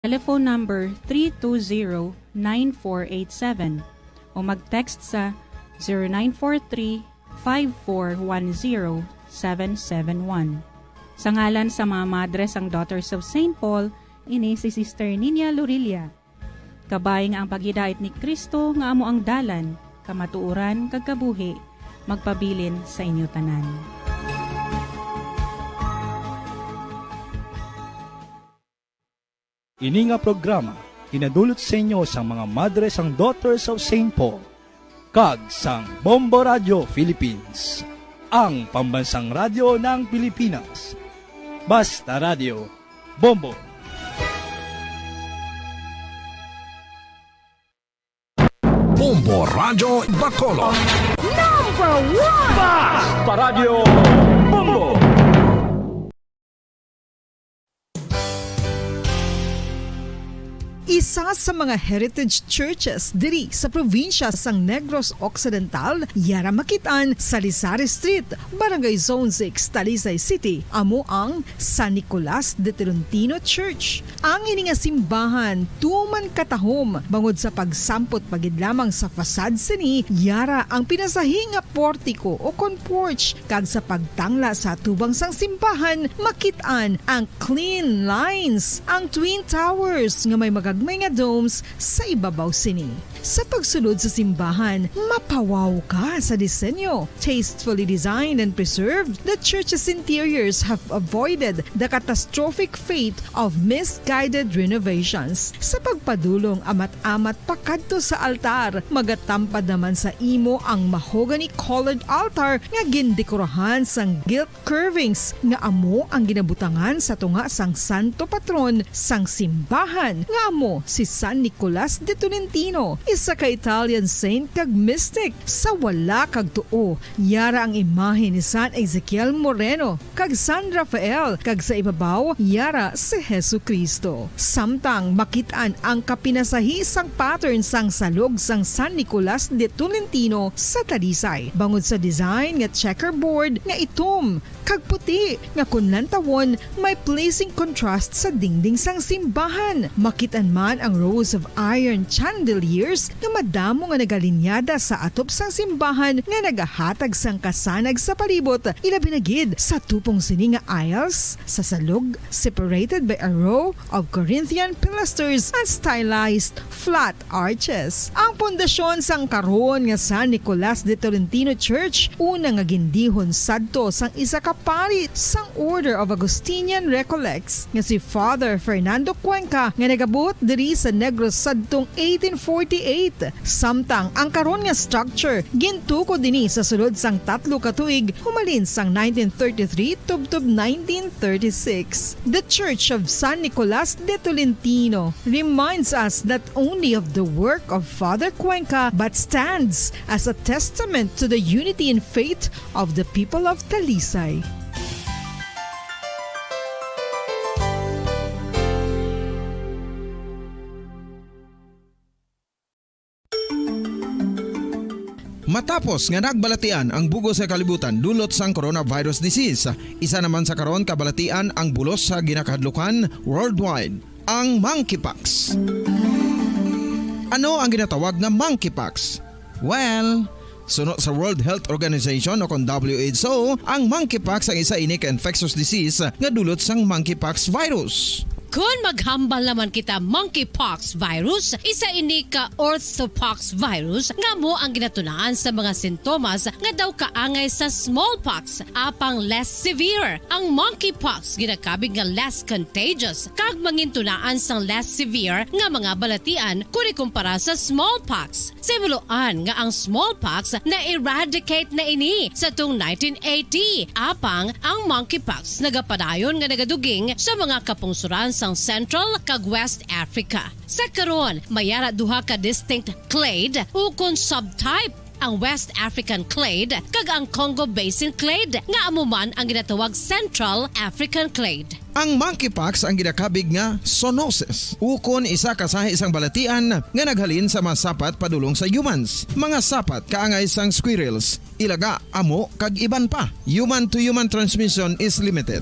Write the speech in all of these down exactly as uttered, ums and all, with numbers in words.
telephone number three two zero, nine four eight seven o mag-text sa zero nine four three, five four one zero, seven seven one. Sa ngalan sa mga madre sang Daughters of Saint Paul, ini si Sister Ninia Lorilla. Kabay nga ang paghidait ni Cristo nga amo ang dalan, kamatuoran, kag kabuhi, magpabilin sa inyo tanan. Ini nga programa ginadulot sa inyo sang mga madre sang Daughters of Saint Paul kag sang Bombo Radio Philippines, ang pambansang radyo ng Pilipinas. Basta Radio, Bombo. Bombo Radio Bacolod. Number one! Basta Radio Bombo! Isa sa mga heritage churches diri sa probinsya sang Negros Occidental, yara makit-an sa Lisari Street, Barangay Zone six, Talisay City, amo ang San Nicolas de Tolentino Church. Ang ini nga simbahan tuman katahom bangod sa pagsampot pa gid lamang sa facade sini, yara ang pinasahi nga portiko o kon porch, kag sa pagtangla sa atubang sang simbahan, makit-an ang clean lines, ang twin towers nga may magagmay nga domes sa ibabaw sini. Sa pagsulod sa simbahan, mapawaw ka sa disenyo. Tastefully designed and preserved, the church's interiors have avoided the catastrophic fate of misguided renovations. Sa pagpadulong amat-amat pakadto sa altar, magatampad naman sa imo ang mahogany-colored altar nga gindekorahan sang gilt curvings nga amo ang ginabutangan sa tunga sang santo patron sang simbahan, nga amo si San Nicolas de Tolentino, isa ka Italian saint kag mystic. Sa wala kag tuo, yara ang imahe ni San Ezekiel Moreno kag San Rafael, kag sa ibabaw, yara si Jesu-Cristo. Samtang makit-an ang kapinasahi sang pattern sang salog sang San Nicolas de Tolentino sa Talisay, bangod sa design nga checkerboard nga itom kag puti nga kon lantawon may pleasing contrast sa dingding sang simbahan. Makit-an man ang rows of iron chandeliers nga madamo nga nagalinyada sa atop sang simbahan nga nagahatag sang kasanag sa palibot, ilabi na gid sa tupong sini nga aisles sa salog, separated by a row of Corinthian pilasters and stylized flat arches. Ang pundasyon sang karon nga San Nicolas de Tolentino Church, una nga gindihon sadto sang isa ka pari sang Order of Augustinian Recollects nga si Father Fernando Cuenca, nga nagabuot diri sa Negros sadtong eighteen forty-eight. Samtang ang karon nga structure gintukod ini sa sulod sang tatlo ka tuig, humalin sang nineteen thirty-three tubtob nineteen thirty-six. The Church of San Nicolas de Tolentino reminds us not only of the work of Father Cuenca, but stands as a testament to the unity in faith of the people of Talisay. Matapos nga nagbalatian ang bug-os nga kalibutan dulot sang coronavirus disease, isa naman sa karon kabalatian ang bulos sa ginakahadlukan worldwide, ang monkeypox. Ano ang ginatawag nga monkeypox? Well, suno sa World Health Organization o kon W H O, ang monkeypox ang isa ini ka infectious disease nga dulot sang monkeypox virus. Kon maghambal naman kita monkeypox virus, isa ini ka orthopox virus nga amo ang ginatunaan sa mga sintomas nga daw kaangay sa smallpox, apang less severe. Ang monkeypox ginakabig nga less contagious kag mangintunaan sang less severe nga mga balatian kon ikumpara sa smallpox. Sa himuloan nga ang smallpox na-eradicate na ini sa tung nineteen eighty, apang ang monkeypox nagapadayon nga nagaduging sa mga kapungsoran sang Central kag West Africa. Sa karon, may ara duha ka distinct clade ukon subtype, ang West African clade kag ang Congo Basin clade, nga amo man ang ginatawag Central African clade. Ang monkeypox ang ginakabig nga zoonosis, ukon isa ka sahi sang balatian nga naghalin sa mga sapat padulong sa humans, mga sapat kaangay sang squirrels, ilaga, amo, kag iban pa. Human to human transmission is limited.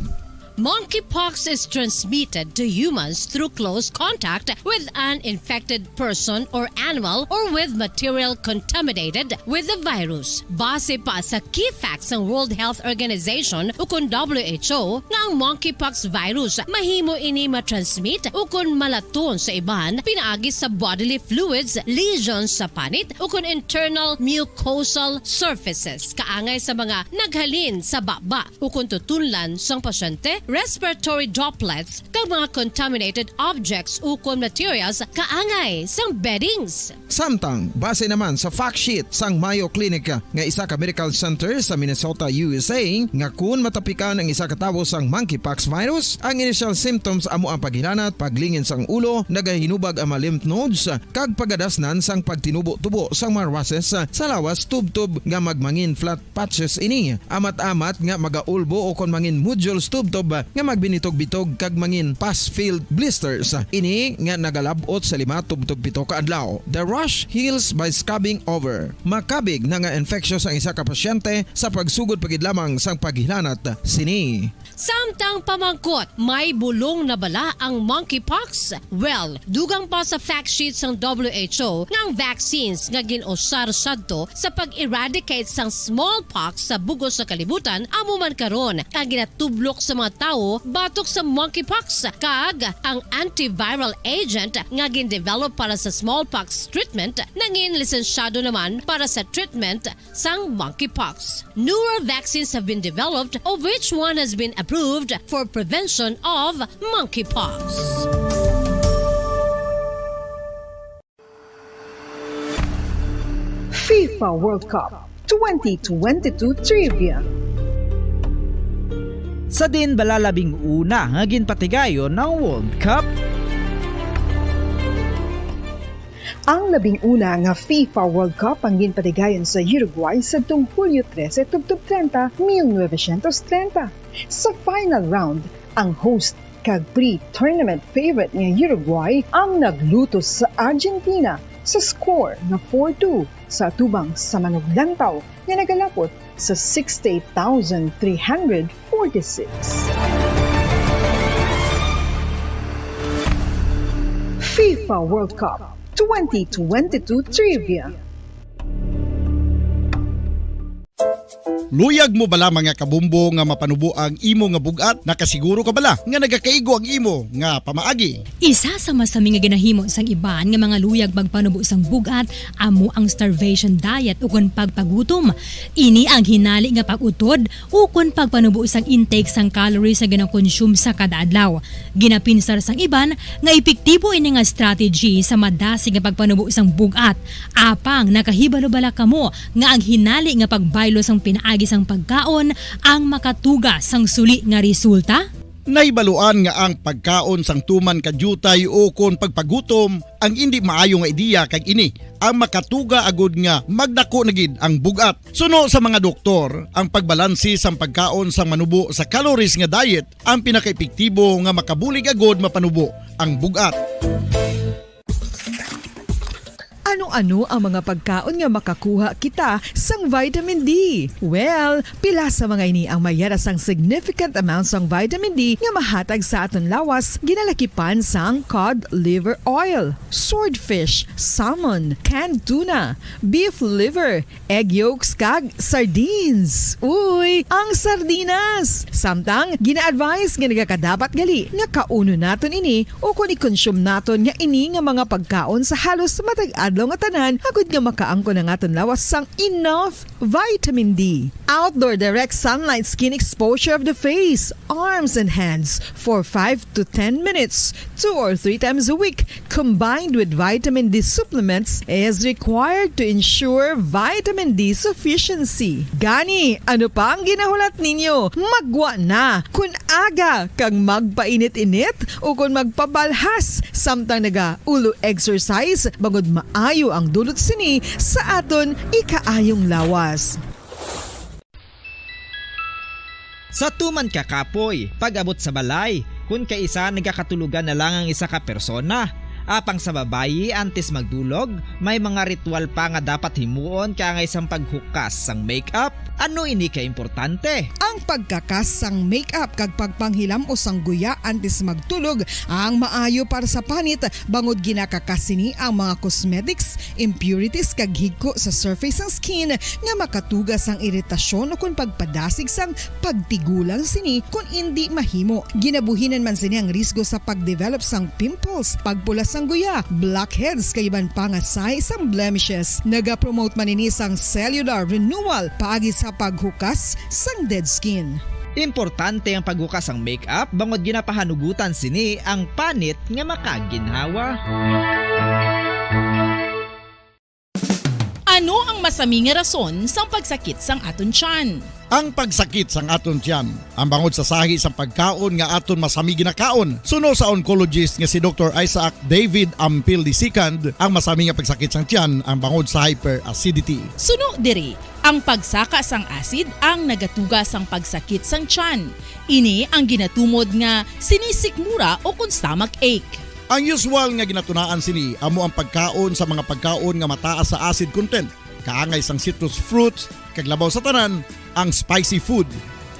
Monkeypox is transmitted to humans through close contact with an infected person or animal or with material contaminated with the virus. Base pa sa key facts sang World Health Organization ukon W H O nga ang monkeypox virus mahimo ini matransmit ukon malaton sa iban pinaagi sa bodily fluids, lesions sa panit ukon internal mucosal surfaces, kaangay sa mga naghalin sa baba ukon tutunlan sang pasyente, respiratory droplets, kag mga contaminated objects ukon materials kaangay sang beddings. Samtang, base naman sa fact sheet sang Mayo Clinic nga isa ka medical center sa Minnesota, U S A, nga kun matapikan ang isa ka tawo sang monkeypox virus, ang initial symptoms amo ang paghilanat, paglingin sang ulo, nagahinubag ang mga lymph nodes, kag pagadasnan sang pagtinubo-tubo sang mga rushes sa lawas tubtob nga magmangin flat patches ini. Amat-amat nga magaulbo o kon mangin nodules tubtob nga magbinitog-bitog kag mangin pus-filled blisters. Ini nga nagalab-ot sa lima tubtob pito ka adlaw. The rash heals by scabbing over. Makabig na nga infectious ang isa ka pasyente sa pagsugod pa gid lamang sang paghilanat sini. Samtang pamangkot, may bulong na bala ang monkeypox? Well, dugang pa sa fact sheet sang W H O nga ang vaccines nga gin-usar sadto sa pag-eradicate sang smallpox sa bug-os nga kalibutan amo man karon ang ginatublok sa mga tawo batok sa monkeypox, kag ang antiviral agent nga gin-develop para sa smallpox treatment nangin lisensyado naman para sa treatment sang monkeypox. Newer vaccines have been developed, of which one has been approved for prevention of monkeypox. FIFA World Cup twenty twenty-two Trivia. Sa diin bala labing una nga ginpatigayon ang World Cup? Ang labing una nga FIFA World Cup ang ginpatigayon sa Uruguay sadtong Hulyo trese tubtob treinta, mil novecientos treinta. Sa final round, ang host kag pre-tournament favorite nga Uruguay ang naglutos sa Argentina sa score nga four two sa atubang sa manuglantaw nga nagalapot sa sixty-eight thousand three hundred forty-six. FIFA World Cup twenty twenty-two Trivia. Luyag mo bala, mga kabombo, nga mapanubo ang imo nga bug-at? Nakasiguro ka bala nga nagakaigo ang imo nga pamaagi? Isa sa masami nga ginahimo sang iban nga mga luyag magpanubo sang bug-at amo ang starvation diet ukon pagpagutom. Ini ang hinali nga pag-utod ukon pagpanubo sang intake sang calories nga ginakonsume sa kada adlaw. Ginapinsar sang iban nga epektibo ini nga strategy sa madasig nga pagpanubo sang bug-at. Apang nakahibalo bala kamo nga ang hinali nga pagbaylo sang pinaagi sang pagkaon ang makatuga sang suli nga resulta? Nahibaluan nga ang pagkaon sang tuman ka diutay ukon pagpagutom ang indi maayo nga ideya, kag ini ang makatuga agud nga magdako na gid ang bug-at. Suno sa mga doktor, ang pagbalanse sang pagkaon sang manubo sa calories nga diet ang pinakaepektibo nga makabulig agud mapanubo ang bug-at. Ano-ano ang mga pagkaon nga makakuha kita sang vitamin D? Well, pila sa mga ini ang mayara sang significant amount sang vitamin D nga mahatag sa aton lawas, ginalakipan sang cod liver oil, swordfish, salmon, canned tuna, beef liver, egg yolks, kag sardines. Uy, ang sardinas! Samtang, gina-advise nga nagakadapat gali nga kaunon naton ini ukon i-consume naton nga ini nga mga pagkaon sa halos matag adlaw nga tanan, agud nga makaangkon ang aton lawas sang enough vitamin D. Outdoor direct sunlight skin exposure of the face, arms, and hands for five to ten minutes, two or three times a week, combined with vitamin D supplements, is required to ensure vitamin D sufficiency. Gani, ano pa ang ginahulat ninyo? Maggwa na! Kun aga kag magpainit-init ukon magpabalhas samtang naga-ulo exercise, bangod maayo ang dulot sini sa aton ikaayong lawas. Sa tuman ka kapoy, pag-abot sa balay, kun kaisa nagakatulogan na lang ang isa ka persona, Apang sa babayi, antes magdulog, may mga ritual pa nga dapat himuon kaangay sang paghukas sang makeup. Ano ini ka importante? Ang pagkakas sang makeup kag pagpanghilam-os sang guya antes magtulog ang maayo para sa panit, bangod ginakakas sini ang mga cosmetics, impurities, kag higko sa surface sang skin nga makatuga sang iritasyon ukon pagpadasig sang pagtigulang sini kon indi mahimo. Ginabuhinan man sini ang risgo sa pag-develop sang pimples, pagpula sang guya, blackheads, kag iban pa nga sahi sang blemishes. Nagapromote man ini sang cellular renewal paagi sa paghukas sang dead skin. Importante ang paghukas sang makeup bangod ginapahanugutan sini ang panit nga makaginhawa. Ano ang masami nga rason sang pagsakit sang aton tiyan? Ang pagsakit sang aton tiyan, ang bangod sa sahi sang pagkaon nga aton masami ginakaon, suno sa oncologist nga si Doktor Isaac David Ampil the second, ang masami nga pagsakit sang tiyan ang bangod sa hyperacidity. Suno diri, ang pagsaka sang acid ang nagatuga sang pagsakit sang tiyan. Ini ang ginatumod nga sinisikmura o kon stomach ache. Ang usual nga ginatunaan sini amo ang pagkaon sa mga pagkaon nga mataas sa acid content, kaangay sang citrus fruits, kag labaw sa tanan, ang spicy food.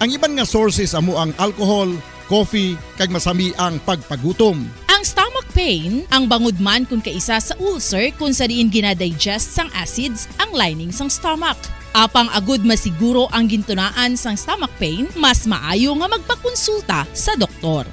Ang iban nga sources amo ang alcohol, coffee, kag masami ang pagpagutom. Ang stomach pain, ang bangod man kon kaisa sa ulcer kon sa diin ginadigest sang acids ang lining sang stomach. Apang agud masiguro ang gintunaan sang stomach pain, mas maayo nga magpakonsulta sa doktor.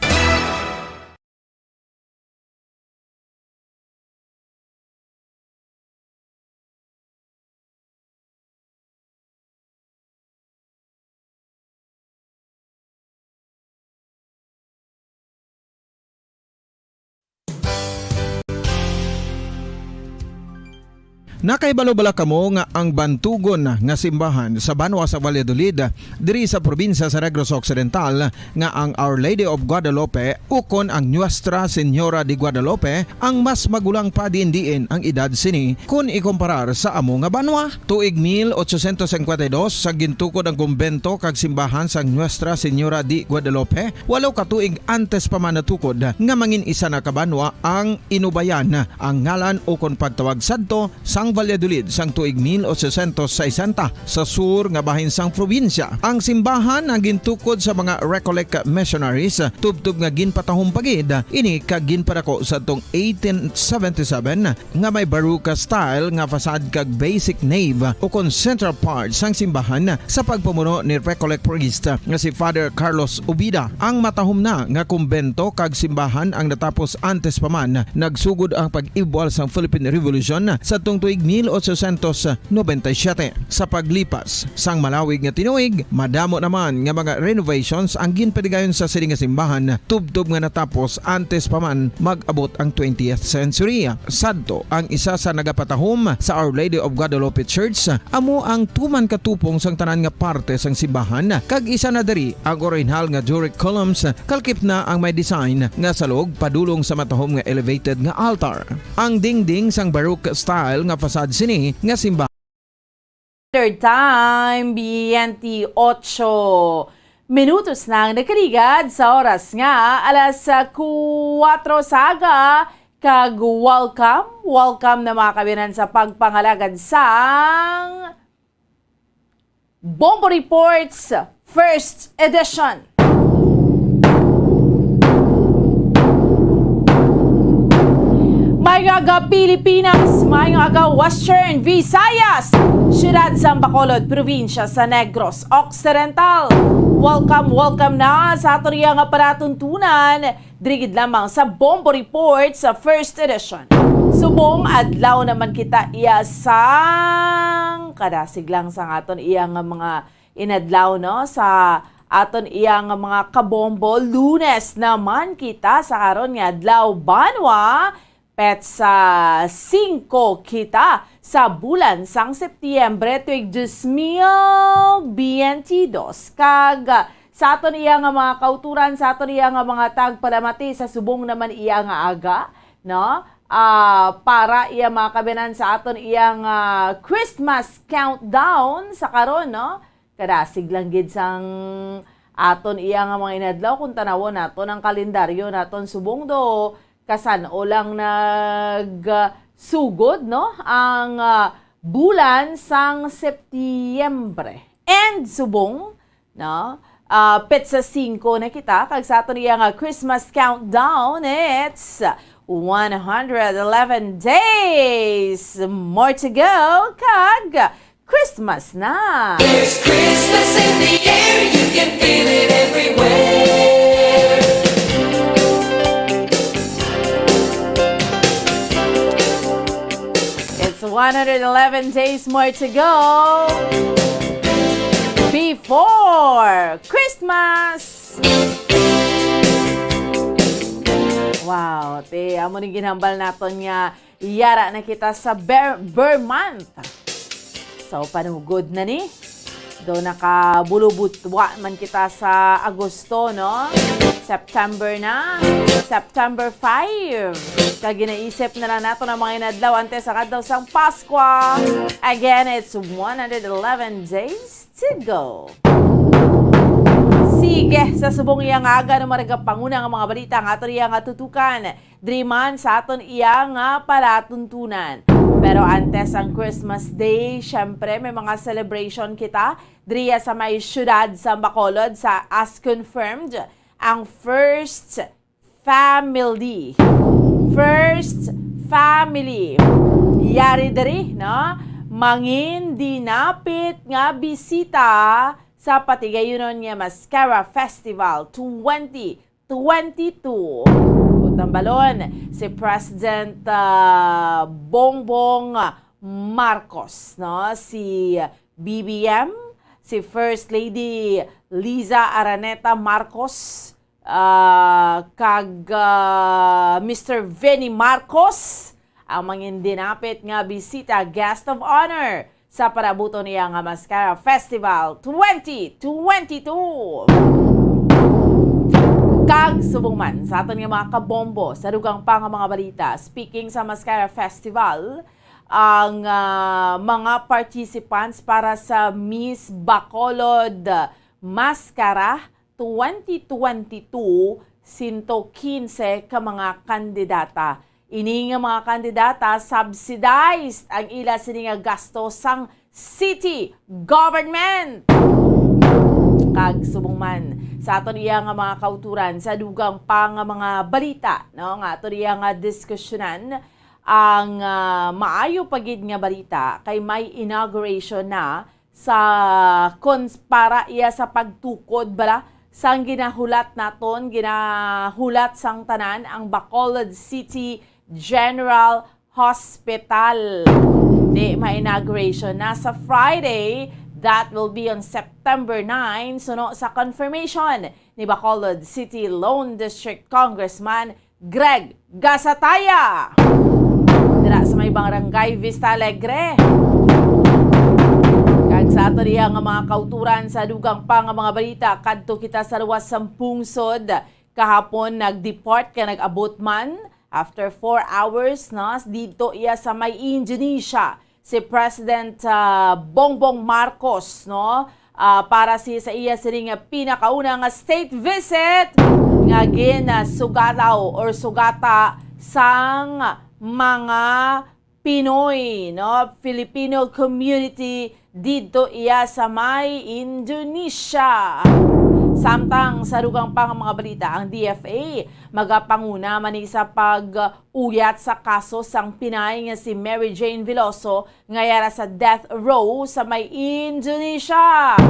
Nakahibalo bala kamo nga ang bantugon nga simbahan sa banwa sa Valladolid, diri sa probinsya sa Negros Occidental, nga ang Our Lady of Guadalupe ukon ang Nuestra Señora de Guadalupe ang mas magulang pa diin-diin ang edad sini kon ikumparar sa amo nga banwa? Tuig mil ochocientos cincuenta y dos sa gintukod ang kumbento kag simbahan sang Nuestra Señora de Guadalupe, walo ka tuig antes pa man natukod nga mangin isa na ka banwa ang Inubayan, ang ngalan ukon pagtawag sadto sang Valladolid sang tuig mil ochocientos sesenta sa sur nga bahin sang probinsya. Ang simbahan ang gintukod sa mga Recollect missionaries, tubtob nga ginpatahom pa gid ini kag ginpadako sadtong eighteen seventy-seven, nga may Baroque style nga facade kag basic nave ukon central part sang simbahan sa pagpamuno ni Recollect priest nga si Father Carlos Ubida. Ang matahom na nga kumbento kag simbahan ang natapos antes pa man nagsugod ang pag-ibwal sang Philippine Revolution sadtong tuig mil ochocientos noventa y siete. Sa paglipas sang malawig nga tinuig, madamo naman nga mga renovations ang ginpadigayon sa sini nga simbahan, tubtob nga natapos antes pa man mag-abot ang twentieth century. Sadto, ang isa sa nagapatahom sa Our Lady of Guadalupe Church amo ang tuman ka tupong sang tanan nga parte sang simbahan, kag isa na diri ang orihinal nga Doric columns, kalkip na ang may design nga salog padulong sa matahom nga elevated nga altar. Ang dingding sang Baroque style nga facade sini nga simbahan. Third time, twenty-eight minutos na ang nakaligad sa oras nga alas kuwatro sa aga, kag welcome, welcome na mga kabiyanan sa pagpangalagad sang Bombo Reports First Edition. Maayong aga, Pilipinas! Maayong aga, Western Visayas! Siyudad sang Bacolod, probinsya sa Negros Occidental. Welcome, welcome na sa aton iya nga palatuntunan diri gid lamang sa Bombo Report sa First Edition. Subong adlaw naman kita iya sang kadasig lang sang aton iya nga mga inadlaw, no? Sa aton iya nga mga kabombo, Lunes naman kita sa karon nga adlaw, banwa, petsa singko kita sa bulan sang Setyembre, tuig dos mil biyente dos. Kag sa aton iya nga mga kauturan, sa aton iya nga mga tagpalamati sa subong naman iya nga aga, no? Ah, para iya mga kabiyanan sa aton iya nga Christmas countdown sa karon, no? Kadasig lang gid sang aton iya nga mga inadlaw kung tanawon naton ang kalendaryo naton subong do kasan-o lang nag, ah, sugod, no, ang, ah, bulan sang Setyembre. And subong, no, ah, petsa singko na kita, kag sa aton iya nga Christmas countdown, it's one hundred eleven days more to go, kag Christmas na! There's Christmas in the air, you can feel it everywhere. It's one hundred eleven days more to go before Christmas! Wow, ti, amo ni ginhambal naton nga yara na kita sa Ber-, Ber Month. So, panugod na ni. Do nakabulubutwa man kita sa Agosto, no? September na. September five. Kag ginaisip na lang naton ang mga inadlaw antes sa kadlaw sang Paskwa. Again, it's one hundred eleven days to go. Sige, sa subong iya nga aga, no, maragapanguna nga mga balita nga aton iya nga tutukan. Diri man sa aton iya nga palatuntunan. Pero antes ang Christmas Day, syempre may mga celebration kita diri sa may siyudad sa Bacolod sa, as confirmed, ang first family. First family. Yari diri, no? Mangin dinapit nga bisita sa patigayunon nga Mascara Festival twenty twenty-two. Kung tambalon, si President, ah, Bongbong Marcos, no? Si B B M, si First Lady Liza Araneta Marcos, ah, kag, ah, Mister Vinny Marcos, ang mangin dinapit nga bisita, guest of honor, sa palabuton niya nga Mascara Festival twenty twenty-two. Kag subong man sa aton nga mga kabombo, sa dugang pa nga mga balita, speaking sa Mascara Festival, ang, ah, mga participants para sa Miss Bacolod Mascara twenty twenty-two, sento kinse ka mga kandidata. Ini nga mga kandidata, subsidized ang ila sini nga gasto sang city government. Kag subong man sa aton iya nga mga kauturan, sa dugang pa nga mga balita, no, nga aton iya nga diskusyonan, ang, ah, maayo pa gid nga balita kay may inauguration na sa, kon para iya sa pagtukod bala sang ginahulat naton, ginahulat sang tanan ang Bacolod City General Hospital. Di, ma-inauguration na sa Friday, that will be on September nine, suno sa confirmation ni Bacolod City Lone District Congressman Greg Gasataya, dira sa may Barangay Vista Alegre. Kag sa ato diha nga mga kauturan, sa dugang pa nga mga balita, kadto kita sa luwas sang pungsod. Kahapon, nag-depart ka, nag-abot man after four hours, no? Dito iya sa may Indonesia si President, ah, Bongbong Marcos, no? Ah, para si, sa iya sining pinakauna nga state visit nga gin, ah, sugalaw or sugata sang mga Pinoy, no? Filipino community didto iya sa may Indonesia. Samtang sa dugang pa nga mga balita, ang D F A magapanguna man ni sa pag-uyat sa kaso sang Pinay nga si Mary Jane Veloso nga yara sa death row sa may Indonesia.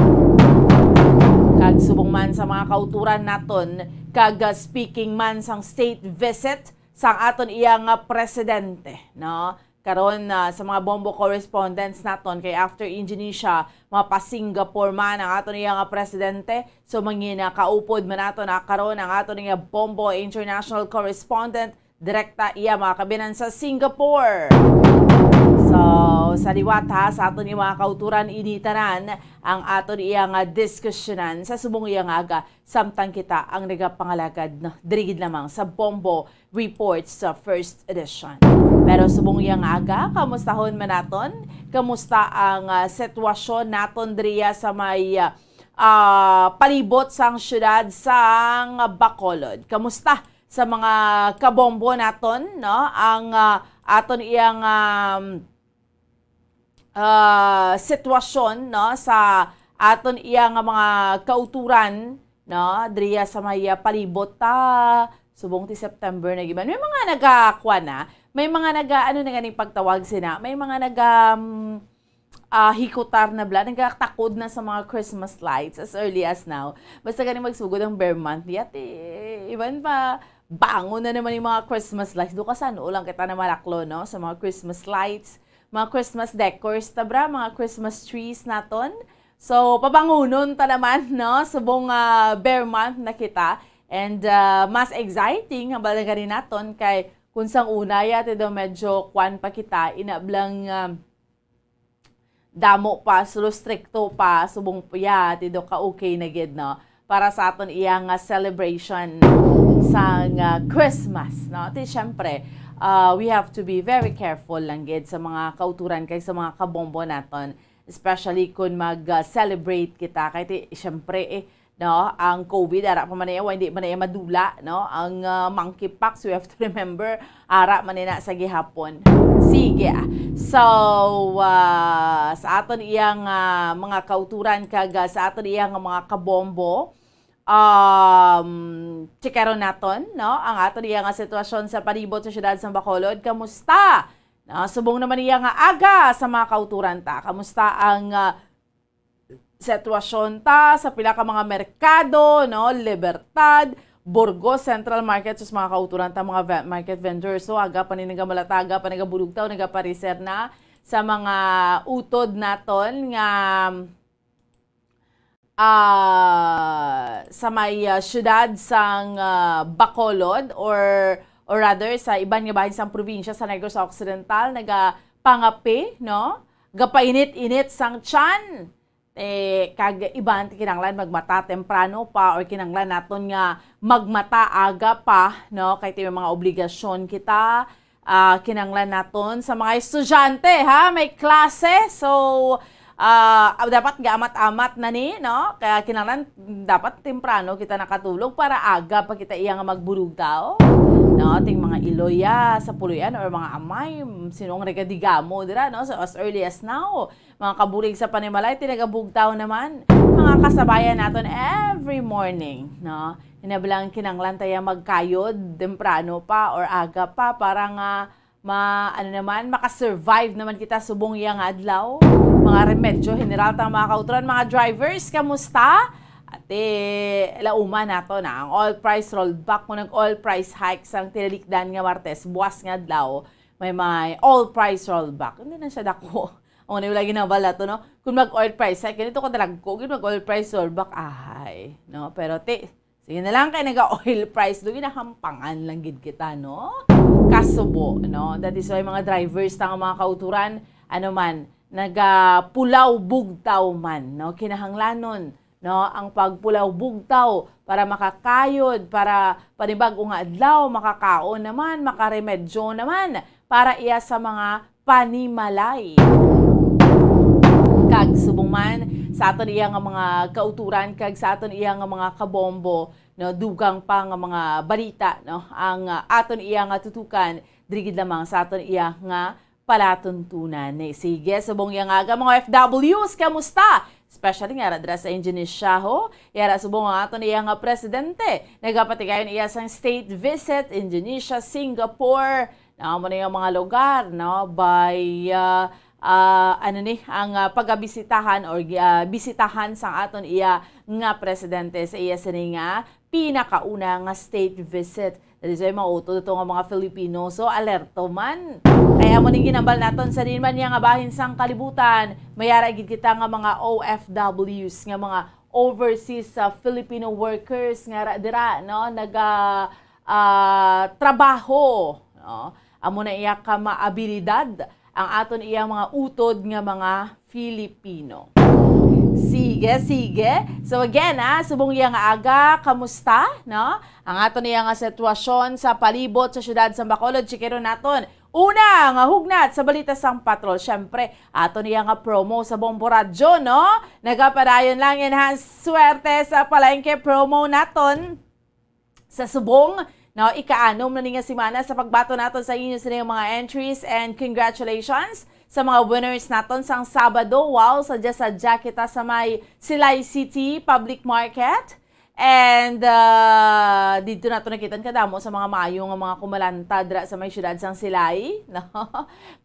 Kag subong man sa mga kauturan naton, kag, ah, speaking man sang state visit sang aton iya nga presidente, no? Karon, ah, sa mga bombo correspondents naton, kay after Indonesia, mapa-Singapore man ang aton iya nga presidente. So, mangin, ah, kaupod man naton, ah, karon ang aton iya bombo international correspondent, direkta iya mga kabinan sa Singapore. So, sa liwat ha, sa aton iya mga kauturan, ini tanan ang aton iya nga diskusyonan sa subong iya nga aga, samtang kita ang nagapangalagad, no, diri gid lamang sa Bombo Reports sa first edition. Pero subong iya nga aga, kamustahon man naton? Kamusta ang, ah, sitwasyon naton diriya sa may, ah, ah, palibot sang siyudad sang Bacolod? Kamusta sa mga kabombo naton, no? Ang, ah, aton iyang, um, ah, sitwasyon, no, sa aton iya nga mga kauturan, no, diriya sa may, ah, palibot ta, subong ti September na giban. May mga nagakuan na, may mga naga, ano na ganing pagtawag sina, may mga naga, um, ah, hikutar na bala, nagatakod na sa mga Christmas lights as early as now. Basta gani magsugod ang Ber month, yati, iban pa, bangon na naman yung mga Christmas lights. Do ka san-o lang kita na malaklo, no? Sa mga Christmas lights, mga Christmas decors, ta bra, mga Christmas trees naton. So, pabangunon ta naman, no? Subong, ah, Ber month na kita. And, ah, mas exciting, ang balaga rin naton, kay kung sang una, yati daw medyo kwan pa kita, inablang, ah, damo pa, so, stricto pa, subong, yati daw ka okay na gid, no? Para sa aton iya nga celebration sang, ah, Christmas, no? Ti, syempre, ah, we have to be very careful lang gid sa mga kauturan kag sa mga kabombo naton, especially kung mag, ah, celebrate kita. Kay ti, syempre, eh, no, ang COVID, ara pa man iya, wa, hindi man iya madula, no? Ang, ah, monkeypox, we have to remember, ara man ina sa gihapon. Sige, ah. So, ah, sa aton iyang, ah, mga kauturan kag, ah, sa aton iyang mga kabombo, um, chikaron naton, no, ang aton iya nga sitwasyon sa palibot sa siyudad sa Bacolod. Kamusta? No, subong naman iya nga aga sa mga kauturan ta. Kamusta ang, ah, sitwasyon ta sa pila ka mga merkado, no? Libertad, Burgos, Central Market, sus, mga kauturan ta, mga ve-, market vendors. So, aga pa ni nagamalata, aga pa nagabulugtaw, nagapariser na sa mga utod naton nga, ah, sa may, ah, siyudad sang, ah, Bacolod or, or rather sa iban nga bahin sang probinsya sa Negros Occidental, nagapangape, no? Gapainit-init sang tiyan. Eh, kag iban ti kinahanglan magmata temprano pa or kinahanglan naton nga magmata aga pa, no? Kay ti may mga obligasyon kita, ah, kinahanglan naton sa mga estudyante, ha? May klase, so, ah, dapat gaamat-amat na ni, no? Kaya kinahanglan dapat temprano kita nakatulog para aga pa kita iya nga magburugtaw, no? Ting mga iloya sa puloy-an or mga amay, sino ang regadigamo dira, no? So, as early as now, mga kabulig sa panimalay, tinagabugtaw naman. Mga kasabayan naton every morning, no? Hinabalang kinanglan taya magkayod, temprano pa or aga pa, para nga ma-, ano naman, makasurvive naman kita subong iya nga adlaw. Mga remedyo, general, tang mga kauturan, mga drivers, kamusta? Ate, lauman nato na ang oil price rollback. Kung nag-oil price hike sang tinalikdan nga Martes, buwas nga adlaw, may, may oil price rollback. Hindi na siya dako. Ang una yung lagi nabal nato, no? Kung mag-oil price hike, ganito ka talagko, kung mag-oil price rollback, ahay, no? Pero ti, sige na lang kay naga-oil price, do ginahampangan lang gid kita, no? Kasubo, no? That is why mga drivers ta nga mga kauturan, ano man, nagapulaw bugtaw man, no? Kinahanglanon, no, ang pagpulaw bugtaw para makakayod, para panibag-o nga adlaw, makakaon naman, makaremedyo naman para iya sa mga panimalay. Kag subong man sa aton iya nga mga kauturan kag sa aton iya nga mga kabombo, no, dugang pa nga mga balita, no, ang, ah, aton iya nga tutukan diri gid lamang sa aton iya nga palatuntunan. Ni, sige, subong iya nga aga, mga O F Ws, kamusta? Especially nga ara dira sa Indonesia, ho. Yara subong ang aton iya nga presidente. Nagapatigayon iya sang state visit, Indonesia, Singapore. Na amo na yung mga lugar, no? By, ah, ah, ano ni, ang, ah, pagabisitahan or, ah, bisitahan sang aton iya nga presidente sa iya sini nga pinakauna nga state visit. That is why mauto to nga mga Filipino. So, alerto man. Kaya mo ning ginambal naton sa din man niya nga bahin sang kalibutan. Mayara gid kita nga mga O F Ws, nga mga overseas sa Filipino workers nga ra-, dira, no? Naga, ah, trabaho, no? Amo na iya ka maabilidad ang aton iyang mga utod nga mga Filipino. Sige, sige. So again, ah, subong iya nga aga, kamusta, no? Ang aton iya nga sitwasyon sa palibot sa siyudad sa Bacolod, chikiro naton. Una nga hugnat sa balita sang patrol, syempre, aton iya nga promo sa Bombo Radyo, no? Nagapadayon lang, enhance swerte sa palengke promo naton. Sa subong No, ikaanom na ni nga semana sa pagbaton naton sa inyo sini nga mga entries, and congratulations sa mga winners naton sang Sabado. Wow, sadya-sadya kita sa may Silay City Public Market. And, ah, didto nato nakita kadamo sa mga maayo nga mga kumalanta dira sa may siyudad sang Silay, no?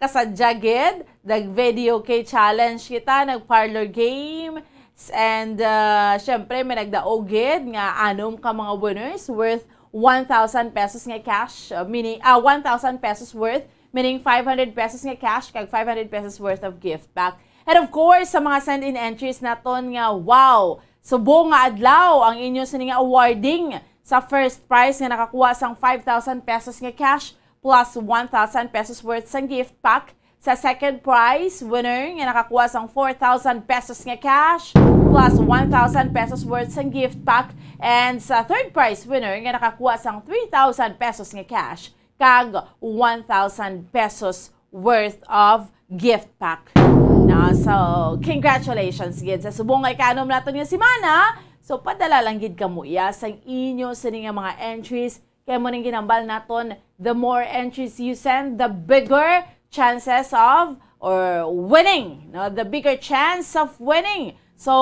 Kasadya gid, nag-video kay challenge kita, nag-parlor game, S-, and, ah, syempre, may nagdaog gid nga anom ka mga winners worth one thousand pesos nga cash, uh, meaning, ah, one thousand pesos worth, meaning five hundred pesos nga cash, kag five hundred pesos worth of gift pack. And of course, sa mga send-in entries naton nga, wow, subong nga adlaw ang inyo sini nga awarding sa first prize nga nakakuha sang five thousand pesos nga cash plus one thousand pesos worth sang gift pack, sa second prize winner nga nakakuha sang four thousand pesos nga cash plus one thousand pesos worth sang gift pack, and sa third prize winner nga nakakuha sang three thousand pesos nga cash kag one thousand pesos worth of gift pack. Na, so, congratulations gid sa subong nga ikaanom naton nga semana. So, padala lang gid kamo iya sang inyo sini nga mga entries. Kay mo ning ginambal naton, the more entries you send, the bigger chances of or winning, no? The bigger chance of winning. So,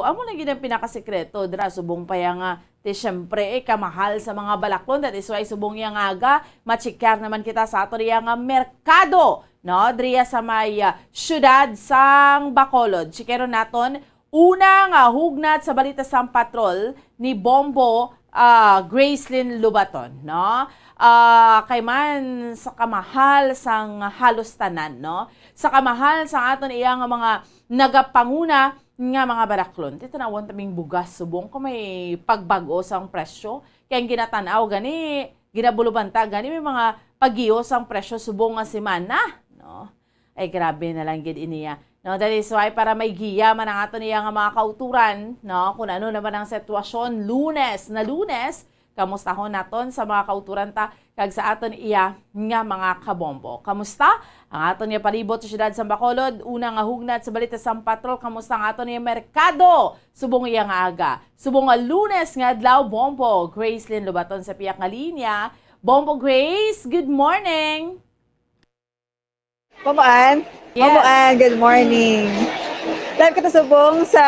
amo na gid ang pinakasekreto dira, subong pa ya nga, ti, syempre, eh, kamahal sa mga balaklon. That is why subong ya nga aga, machikyar naman kita sa ato riya nga merkado, no? Diriya sa may, ah, siyudad sang Bacolod. Chikeron naton una nga hugnat sa balita sang patrol ni Bombo, ah, Gracelyn Lubaton, no? Ah, kay man sa kamahal sang halos tanan, no? Sa kamahal sang aton iya nga mga nagapanguna nga mga balaklon. Ti, tan-awon ta ming bugas subong kung may pagbag-o sang presyo. Kay ang ginatan-aw gani, ginabulubanta gani may mga pag-iyo sang presyo subong nga semana, no? Ay, grabe na lang gid iniya. No, that is why para may giya man ang aton iya nga mga kauturan, no, kung ano naman ang sitwasyon, Lunes na Lunes, kamustahon naton sa mga kauturan ta kag sa aton iya nga mga kabombo. Kamusta ang aton iya palibot sa siyudad sa Bacolod? Una nga hugnat sa balita sa patrol, kamusta ang aton iya merkado subong iya nga aga? Subong nga Lunes nga adlaw, Bombo Gracelyn Lubaton sa piyak nga linya. Bombo Grace, good morning! Bombo Ann? Yes. Bombo Ann, good morning. Live kita subong sa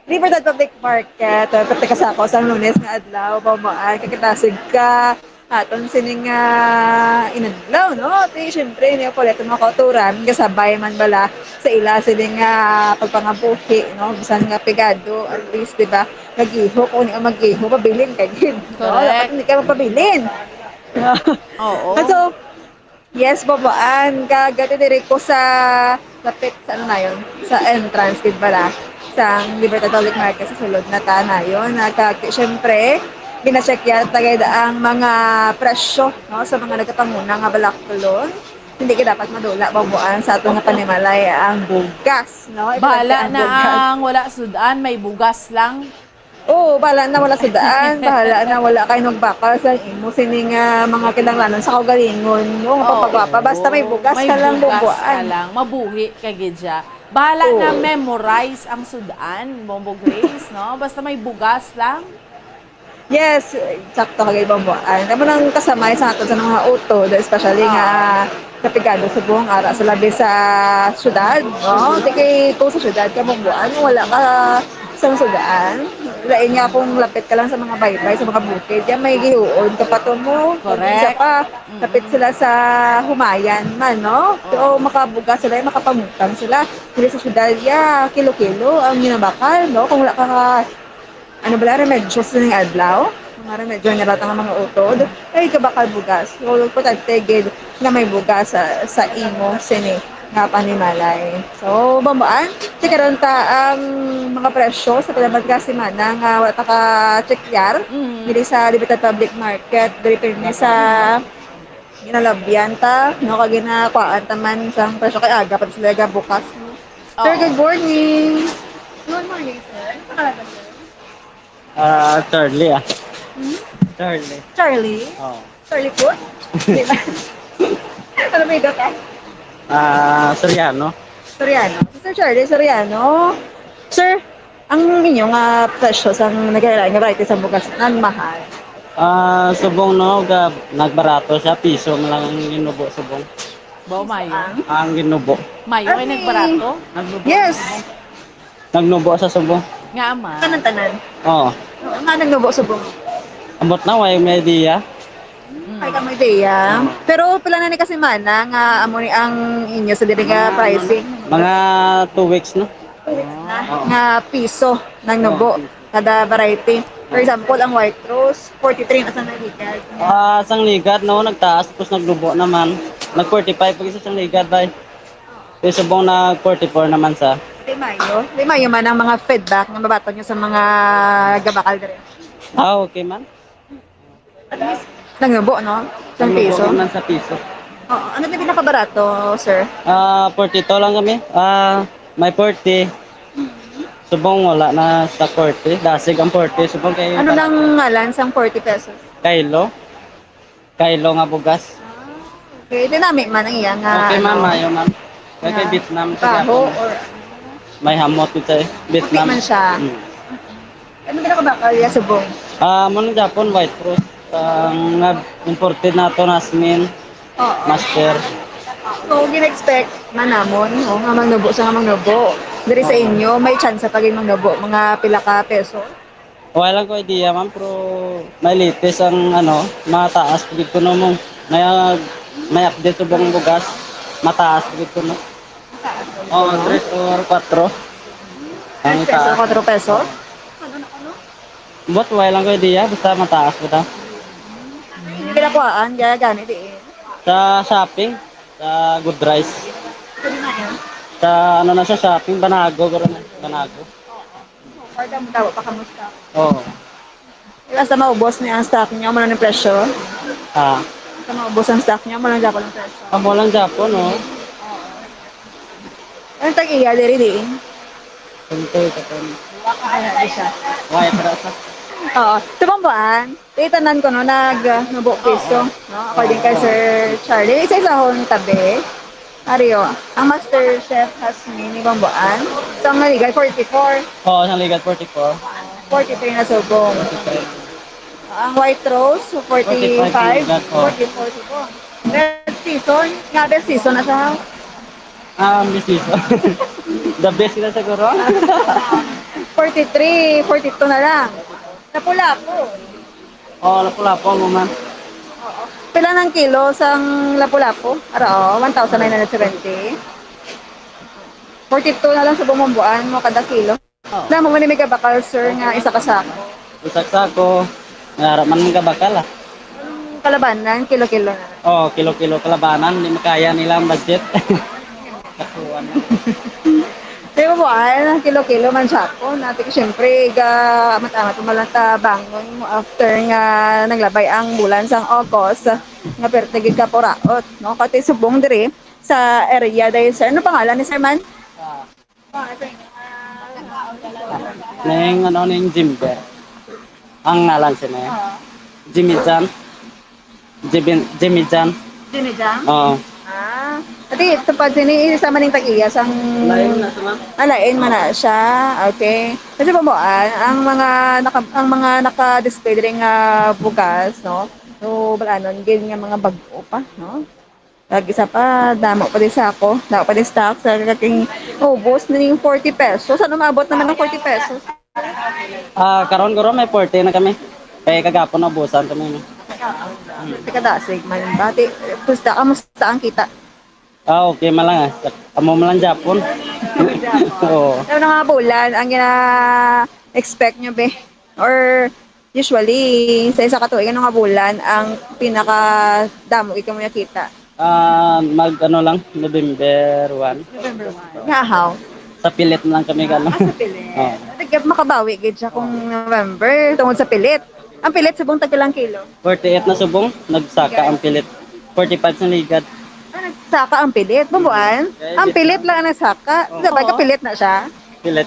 Libertad Public Market. Pati ka sa ako sa Lunes nga adlaw, Bombo Ann. Kakitasig ka aton sining, ah, inadlaw, no? Ti, syempre, ni Paulette, mga kauturan, kasabay man bala sa ila sining, ah, pagpangabuhi, no? Bisan nga pigado, at least, di ba? Mag-iho, kung di ka mag-iho, mabilin ka gid, no? Correct. Dapat hindi ka magpabilin. Oo. So, yes, Bombo Ann, kag ati diri ko sa lapit sa, ano na yun, sa entrance, gid bala, sa Libertad Public Market sa sulod na ta na yun. At, ah, syempre, gina-check yan, tagay ang mga presyo, no, sa mga nagapanguna nga balaklon. Hindi ka dapat madula, Bombo Ann, sa aton nga panimalay ang bugas, no? Bahala na ang wala sud-an, may bugas lang. Oo, bahala na wala sud-an, bahala na wala kay nagbakal sa imo sining, ah, mga kinahanglanon sa kaugalingon mo nga pagpagwapa. Basta may bugas ka lang, Bombo Ann. Mabuhi ka gid siya. Bahala na memorize ang sud-an, Bombo Grace, no? Basta may bugas lang. Yes, sakto ka gid, Bombo Ann. Kamo nang kasamay sa ato sa mga utod, especially nga kapigado subong ara sa labi sa syudad, no? Di kay kung sa syudad ka, Bombo Ann, wala ka sang sud-an. Lain nga kung lapit ka lang sa mga baybay, sa mga bukid, yan may gihuon ka pa to mo. Correct. Isa pa, lapit sila sa humayan man, no? So, makabugas sila, makapangutang sila. Dili sa syudad, ya, kilo-kilo ang ginabakal, no? Kung wala ka ka, ano bala, remedyo sa ning adlaw? Mga remedyo nga datang ang mga utod, ay kabakal bugas. So, importante gid nga may bugas sa, sa imo sini nga panimalay. So, Bombo Ann, checkaron ta ang mga presyo sa pinamat nga semana nga wala ta ka-checkyar diri sa Libertad Public Market, diri pirmi sa ginalabyan ta, no, kag ginakuhaan ta man sang presyo kay aga pa sila gabukas, no? Sir, good morning. Good morning, sir. Ano pangalan mo, sir? Ah, Charlie, ah. Hmm? Charlie. Charlie? Oo. Charlie Puth? Di ba? Ano may ka? Ah, Soriano. Soriano. Sir Charlie Soriano. Sir, ang inyo nga presyo sang nagkailain nga variety sa bugas, ang mahal? Ah, subong no, ga, nagbarato siya, piso man lang ang ginubo subong. Bao mayo. Ang ginubo. Mayo ay Abi. Nagbarato? Nagnubo. Yes. Nagnubo sa subong. Nga man. Tanan-tanan. Oo. Oo, nga nagnubo subong. Ambot na, way may idea. Ay, ka may idea. Oo. Pero pila na ni kasi mana nga amo ni ang inyo sa diri nga pricing? Mga two weeks, no? Two weeks na. Oo. Nga piso nagnubo. Oo. Kada variety. For example, ang white rose, forty-three na sa nagligad. Ah, sang ligad, no, nagtaas, tapos nagnubo naman. Nag forty-five pag isa sang ligad, bay. Yung subong nag forty-four naman sa. Di mayo. Di mayo man ang mga feedback nga mabaton nyo sa mga gabakal diri. Ah, okay man. At least, nagnubo, no? Sang Nagnubo piso. Naman sa piso. Oo. Ano na pinakabarato, sir? Ah, forty-two lang kami. Ah, may forty. Subong wala na sa forty. Dasig ang forty. Subong kay Ano lang ngalan sang forty pesos? Kilo. Kilo nga bugas. Ah, okay. Dinami man ang iya nga, Okay man, ano, mayo man. Kay, kay nga Vietnam, sa baho Japan. Or May hamot ito eh. Okay Vietnam. Man siya. Mm. Ano ba nakabakal ya subong? Ah, mo nang Japon, white rose. Ang nag-imported nato, Nasmin, Oo. Master. So, gina-expect man namon, no, nga magnubo sa nga magnubo. Diri sa Oo. Inyo, may chance pa gid magnubo, mga pila ka peso? Wala lang ko idea, ma'am, pero may latest ang, ano, mataas gid kuno mo. May, may update subong bugas, mataas gid kuno. Mataas. Oo, tres or kwatro. Ang Tres peso, itaas. Kwatro peso? But wala lang ko idea, basta mataas kita. Hindi ka nakuhaan, kaya gani diin. Sa shopping, sa Good Rice. Pwede na yan. Sa ano na sa shopping, Banago, garo na, Banago. Or daw, daw, pakamusta? Oo. Basta maubos niya ang stock niya, amo lang ang presyo. Ah. Basta maubos ang stock niya, amo lang gyapon ang presyo. Amo lang gyapon, no? Oo. Ang tag-iya, diri, di? Siyempre, katong Wala, di siya. Wala, pero sa Oo. Tumambuan, itanan ko, no, nag, uh, nubo piso, Oo. No? According kay Oo. Sir Charlie. Isa-isahon tabi. Ario, ang Master Chef has mini bambuan. So, ang naligan, forty-four. Oo, ang naligan, forty-four. Forty-three na subong. Forty-three. Ang white rose, forty-five. Forty-five, oh. Forty-four subong. Best season. Nga, best season na siya. Ah, ang best season. The best na siguro. Forty-three, forty-two na lang. Lapu-lapu. Oh, lapu-lapu mo man. Oo. Pila nang kilo sang lapu-lapu? Ara, oh, one thousand nine hundred seventy. Forty-two na lang sa bumambuan mo kada kilo. Oo. Na mo man may gabakal, sir, nga isa ka sako. Isa ka sako. Nara man ang gabakal, ah. Kalabanan, kilo-kilo na. Oh, kilo-kilo kalabanan, di makaya nila ang budget. Kakuan. Di ba, buhay, kilo-kilo man siya ako. Nati, siyempre, ga, amat-amat, malata, bangon mo after nga naglabay ang bulan sang August, nga perte gid ka puraot, no? Kati subong diri sa area dahil, sir. Ano pangalan ni sir man? Ah. Ning, ano, ning Jimber. Ang ngalan siya na yun. Ah. Jimmy Chan. Jimmy, Jimmy Chan. Jimmy Chan? Oo. Ah. Ati, tupad sini, isa man yung tag-iya sang Lain na siya, ma'am. Ah, lain man na siya. Okay. Kasi bambuan, ang mga naka, ang mga naka-display diri nga bugas, no? So, balanon, gid nga mga bag-o pa, no? Kag isa pa, damo pa di sako, damo pa di stock sa kaking ubos na yung forty pesos. Ano maabot naman ng forty pesos? Ah, karon guro may forty na kami. Kay kagapon naubusan kami, no? Sa kadasig man ba? Di, pusta, kamusta ang kita? Ah, okay man lang, ah. Amo man lang Japon. Oo. Ano nga bulan ang gina-expect nyo, be? Or usually, sa isa ka tuig, ano nga bulan ang pinaka damo ikaw mo nakita? Ah, mag ano lang, November one. November one. Nga, how? Sa pilit lang kami, ano. Ah, sa pilit. Oo. Nag-, makabawi gid siya kung November, tungod sa pilit. Ang pilit, subong tagpilang kilo? Forty-eight na subong, nagsaka ang pilit. Forty-five sa ligad. Ah, nagsaka ang pilit. Bambuan? Kaya Ang di- pilit lang ang nagsaka. Oo. Sabay ka, pilit na siya. Pilit.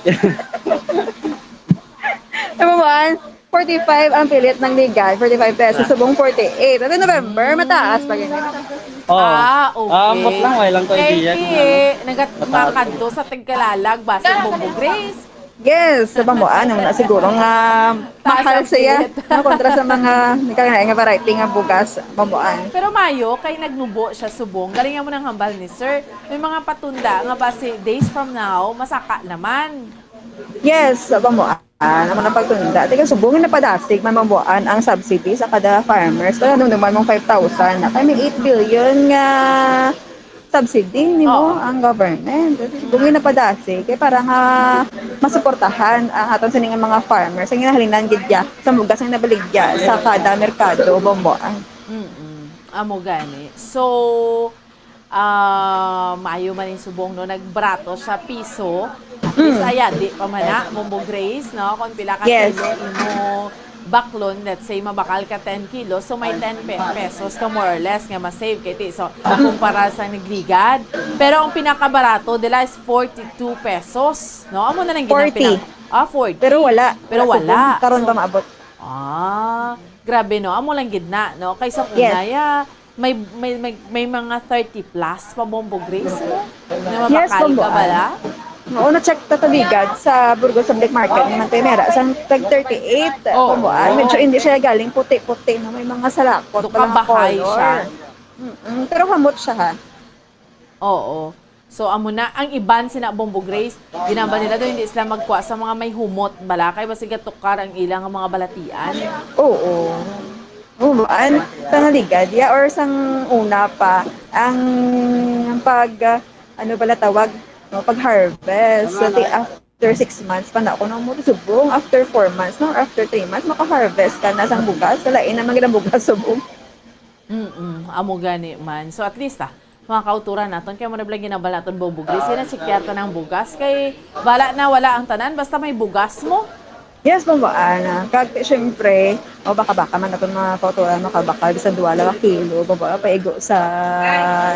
Bambuan? Forty-five ang pilit ng ligad, forty-five pesos, Ah. subong forty-eight. Ano, November, mataas pa ganyan. Oo. Ah, okay. Ah, ambot lang, wala lang ko Kay idea kung ti, ano. Nagat-, Mataas. Makadto sa Tagkalalag, basta Bombo Grace. Yes, sa Bamboan, ano na siguro nga Taas mahal ang siya. pilit. No, kontra sa mga nagkakain nga variety nga bugas, Bamboan. Pero maayo, kay nagnubo siya subong. Galing mo nang hambal ni sir. May mga patunda nga basi days from now, masaka naman. Yes, sa Bamboan. Ano na pagtunda? Tiga subong na padasig man Bamboan ang subsidy sa kada farmers. Kaya nung naman mong five thousand na kay may eight billion nga subsidy nimo Oo. ang government. Subong na padasig kay para nga masuportahan ang aton sini nga mga farmers ang ginahalinan gid ya sa bugas nga nabaligya sa kada merkado Bamboan. Mm-mm. Amo gani. So, ah, maayo man yung subong, no? Nagbrato sa piso. At least, Mm. Aya, di pa man na, Bombo Grace, no? Kung pila ka Yes. kilo imo baklon, let's say, mabakal ka ten kilos, so may ten pe- pesos ka more or less nga ma-save kay ti. So, kumpara sa nagligad. Pero ang pinakabarato dila is forty-two pesos, no? Amo na lang gid ang Forty. pinaka- Ah, forty. Pero wala. Pero wala. Karon So, pa maabot. Ah, grabe, no? Amo lang gid na, no? Kay sa una, Yes. ya, may, may, may, may mga thirty plus pa Bombo Grace, no? Na Yes, mabakal ka Bomboan. bala? Oo, na-check ta tuligad sa Burgos Public Market naman tayo mera. Sa tag thirty-eight, Oo. Bomboan. Medyo hindi siya galing puti-puti, no? May mga salakot, Duka mga bahay color. Siya. Mm-mm. Pero hamot siya, ha? Oo. So, amo na, ang iban sina Bombo Grace, ginambal nila doon, hindi sila magkuha sa mga may humot, bala, kay basi gatukar ang ilang mga balatian. Oo. Oo, an, sa naligad, ya, or sang una pa, ang pag, ah, ano pala tawag, no, pag-harvest. So, di, after six months pa na ako, no, mo subong, after four months, no, or after three months, maka-harvest ka na sang bugas. Sa lain naman gid ang bugas subong. Mm, amo gani man. So at least ah, mga kauturan naton kay mo na bala ginabal naton Bombo Grace, na check ta ng bugas kay bala na wala ang tanan basta may bugas mo. Yes, Bomboan. Kag, syempre, o baka-baka man naton mga kauturan, makabakal bisan duwa lang ka kilo, Bomboan, paigo sa,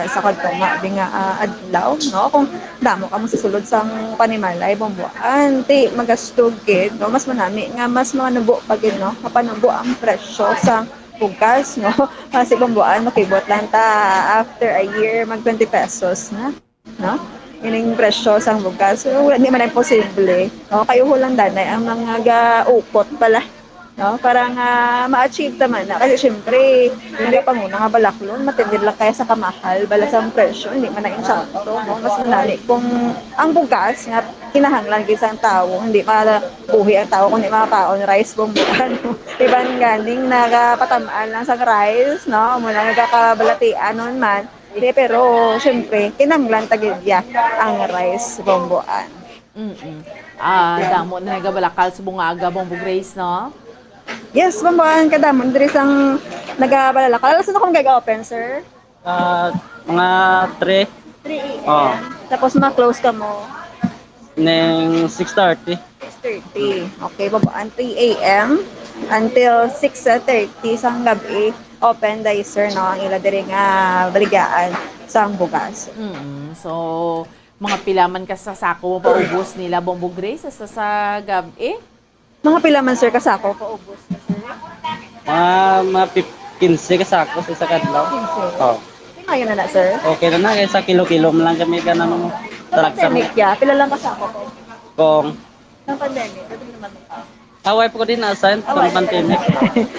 sa kadto nga, di nga, ah, adlaw, no? Kung damo ka mo sa sulod sang panimalay, Bomboan, ti magastog gid, no? Mas manami nga mas manubo pa gid, no? Mapanubo ang presyo sa bugas, no? Kasi Bomboan, makibot lang ta after a year, mag twenty pesos na, no? Ining presyo sang bugas. So, wala, di man imposible, no? Kayo lang danay ang mga gaukot pala, no? Para nga ma-achieve ta man na. Kasi syempre, yung panguna nga balaklon, matindi lang kaya sa kamahal, bala sang presyo, hindi man na insakto, no? Mas manali kung ang bugas nga kinahanglan gid sang tawo, hindi mabuhi ang tawo kung di makaon rice, Bomboan. Iban ganing nagapatamaan lang sang rice, no? Muna nagakabalatian nun man. Di, pero, syempre, kinahanglan ta gid ya ang rice, Bomboan. Mm. Ah, damo na nagabalakal sa bunga aga Bombo Grace, no? Yes, Bomboan, kadamo diri sang nagabalakal. Alas na kung gag-open, sir? Ah, mga three. three a.m. Oh. Tapos ma-close ka mo Ning six thirty. six thirty. Okay, Bomboan, three a.m. until six thirty sang gabi. Open day, sir, no? Ang ila diri nga baligyaan sang bugas. Mm. So, mga pila man ka sa sako mo paubos nila Bombo Grace sa, sa gabi? Mga pila man, sir, kasako paubos na, sir? Mga, mga pip- quince ka sako sa isa ka adlaw. Quince. Oh. Di mayo na na, sir? Okay na na, kaysa kilo-kilo man lang kami ka na mo. Talagsa mo. Pandemic, ya. Pila lang kasako po? Kung Ng pandemic, pwede naman ito. Away po ko din na-assign Away. Ng pandemic.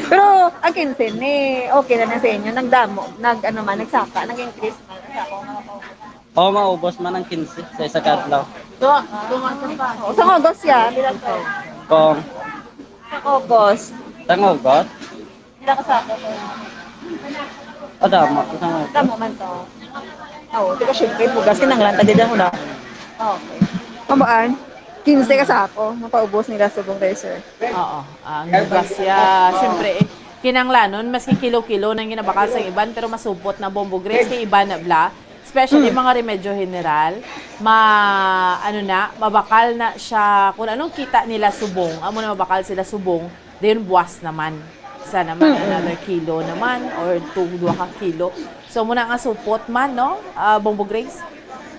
Pero ang quince ni, okay na na sa inyo. Nagdamo, nag, ano man, nagsaka, nag-increase man. Nagsaka, mga paubos. O, maubos man ang quince sa isa ka adlaw. So, so, sa August ya, pila to? Kung Sa August, tangugot, pila ka sako to? o damo, tangugot. Damo man to. Oo, di ba syempre, bugas, kinanglan ta gid ang una. Okay. Mabaan? quince ka sako, mapaubos nila subong tayo, sir. Oo, ang bugas ya, siyempre, eh, kinanglanon, maski kilo-kilo nang ginabakal sa iban, pero masupot na Bombo Grace, kay iban na bla. Especially mga remedyo general, ma, ano na, mabakal na siya, kung anong kita nila subong, amo na mabakal sila subong, then buwas naman. Isa naman, another kilo naman, or two, dua ka kilo. So, muna nga supot man, no? Ah, Bombo Grace?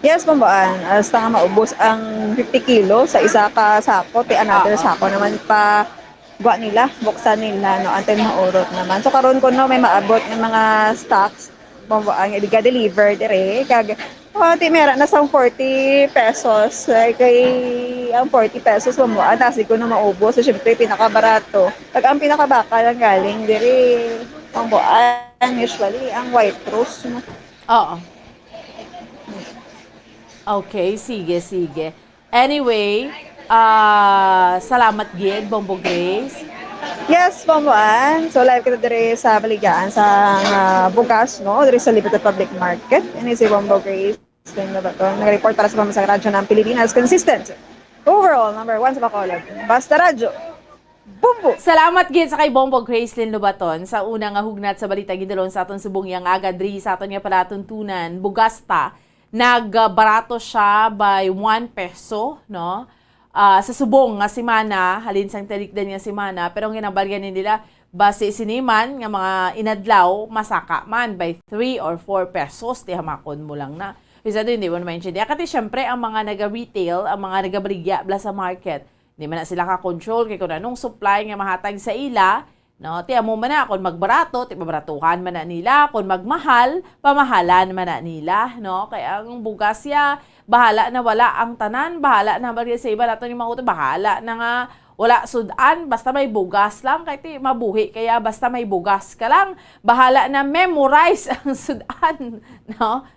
Yes, Bomboan. Hasta nga maubos ang fifty kilo sa isa ka sako, ti another Oo. sako naman pa gwa nila, buksan nila, no, until maurot naman. So, karon kuno may maabot nga mga stocks, Bomboan, nga iga-deliver dire, kag, oh, ti mera na sa forty pesos, ay, kay ang forty pesos, Bombo Ann, asig ko na maubos. So, syempre, pinakabarato. Pag ang pinakabakal ang galing diri, Bombo Ann, usually, ang white rose, no? Oo. Okay, sige, sige. Anyway, ah, salamat gid, Bombo Grace. Yes, Bombo Ann. So, live kita diri sa Baligyaan sa, ah, bugas, no? Diri sa Libertad Public Market. Ini si Bombo Grace. Then, ano ba to? Nag-report para sa Pambansang Radyo ng Pilipinas. Consistent. Overall, number one sa Bacolod. Basta Radyo. Bombo! Salamat gid sa kay Bombo Gracelyn Lobaton sa una nga hugnat sa balita gidulong sa aton subong iyang aga diri sa aton nga palatuntunan. Bugasta, nagbarato siya by one peso, no? Ah, sa subong nga semana, halin sang talikdan nga semana, pero ang ginabarya ni nila, basi sini man nga mga inadlaw, masaka man by three or four pesos, ti hamakon mo lang na. Isa din, di mo na maintindihan. Kasi syempre, ang mga naga-retail, ang mga nagabaligya bla sa market, di man na sila ka-control kay kung anong supply nga mahatag sa ila, no? Ti amo man na, kung magbarato, ti pabaratuhan man na nila, kung magmahal, pamahalan man na nila, no? Kay ang bugas ya, bahala na wala ang tanan, bahala na bali sa iba nato ni mga utang, bahala na nga wala sudan, basta may bugas lang, kay ti mabuhi kaya basta may bugas ka lang, bahala na memorize ang sudan, no?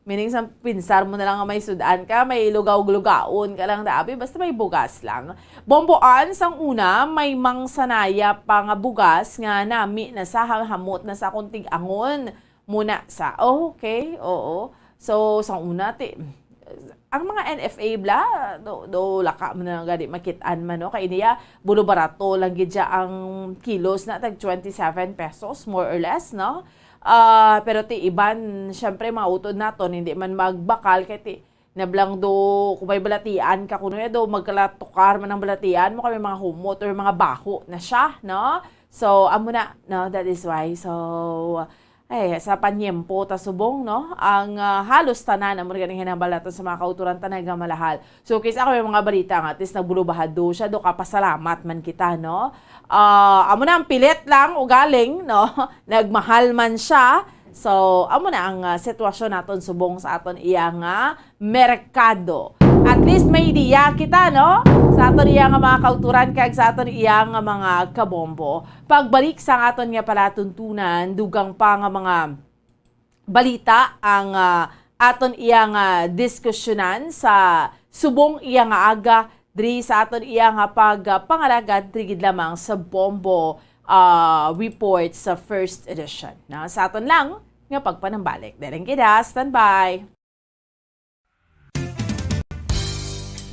Meaning, sa pinsar mo na lang nga may sudan ka, may lugaw-lugaon ka lang, daabi, basta may bugas lang. Bombo Ann, sang una, may mangsanaya pa nga bugas nga nami na sa hamot na sa akong tig-angon. Muna sa, oh, okay, oo. So, sang una, ti, ang mga N F A bla, do, do laka mo na lang gani makit-an man, no? Kay niya, bulo barato lang gid siya ang kilos na, tag twenty-seven pesos, more or less, no? Ah, pero ti iban, syempre, mga utod naton, hindi man magbakal, kay ti, nablang do, kung may balatian ka, kuno ya do, magkalatukar man ang balatian mo, kami mga humot or mga baho na siya, no? So, amo na, no? That is why. So, ay, sa panyempo ta subong, no? Ang ah, halos tanan, amo rin ang hinambal naton sa mga kauturan ta nagamalahal. So, kis ako may mga balita nga, at least nagbulubahado siya, do kapasalamat man kita, no? Ah, amo na ang pilit lang, ugaling, no? Nagmahal man siya. So, amo na ang ah, sitwasyon naton subong sa aton iya nga merkado. At least may ideya kita, no? Sa aton iya nga mga kauturan kag sa aton iya nga mga kabombo. Pagbalik sa aton nga palatuntunan, dugang pa nga mga balita ang ah, aton iya nga diskusyonan sa subong iya nga aga diri sa aton iya nga pagpangalagad diri gid lamang sa Bombo ah, Report sa first edition. Na sa aton lang nga pagpanambalik. Daling gid ha, standby.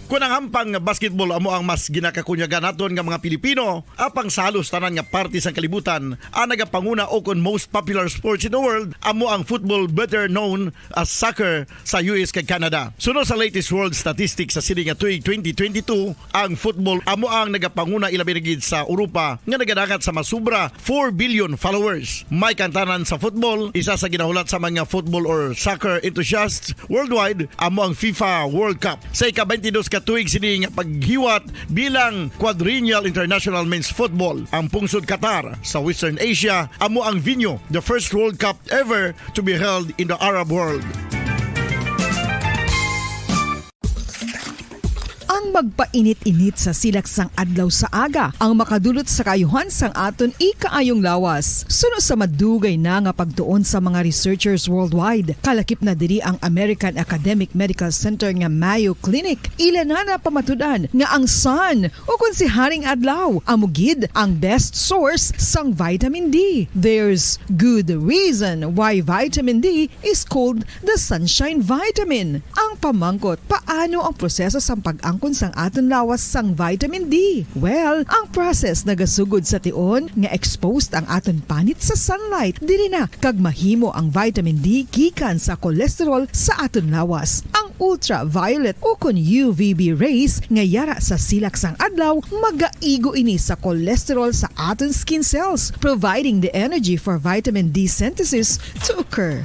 Kun ang hampang nga basketball amo ang mas ginakakunyagan naton nga mga Pilipino, apang sa halos tanan nga parte sang kalibutan, ang nagapanguna o kon most popular sports in the world amo ang football, better known as soccer, sa U S kag Canada. Suno sa latest world statistics sa sini nga tuig twenty twenty-two, ang football amo ang nagapanguna, ilabi na gid sa Europa, nga nagadangat sa masubra four billion followers. May kantanan sa football, isa sa ginahulat sa mga football or soccer enthusiasts worldwide amo ang FIFA World Cup. Sa ika-twenty-dos ka tuig sini nga paghiwat bilang Quadrennial International Men's Football, ang pungsod Qatar sa Western Asia amo ang venue, the first World Cup ever to be held in the Arab world. Ang magpainit-init sa silak sang adlaw sa aga ang makadulot sa kaayuhan sang aton ikaayong lawas. Suno sa madugay na nga pagtuon sa mga researchers worldwide, kalakip na diri ang American Academic Medical Center nga Mayo Clinic. Ila na napamatud-an nga ang sun, o kon si Haring Adlaw, amo gid ang best source sang vitamin D. There's good reason why vitamin D is called the sunshine vitamin. Ang pamangkot, paano ang proseso sang pag-angkon sang aton lawas sang vitamin D? Well, ang process nagasugod sa tion nga exposed ang aton panit sa sunlight. Diri na kag mahimo ang vitamin D gikan sa cholesterol sa aton lawas. Ang ultraviolet o kon U V B rays nga yara sa silak sang adlaw magaigo ini sa cholesterol sa aton skin cells, providing the energy for vitamin D synthesis to occur.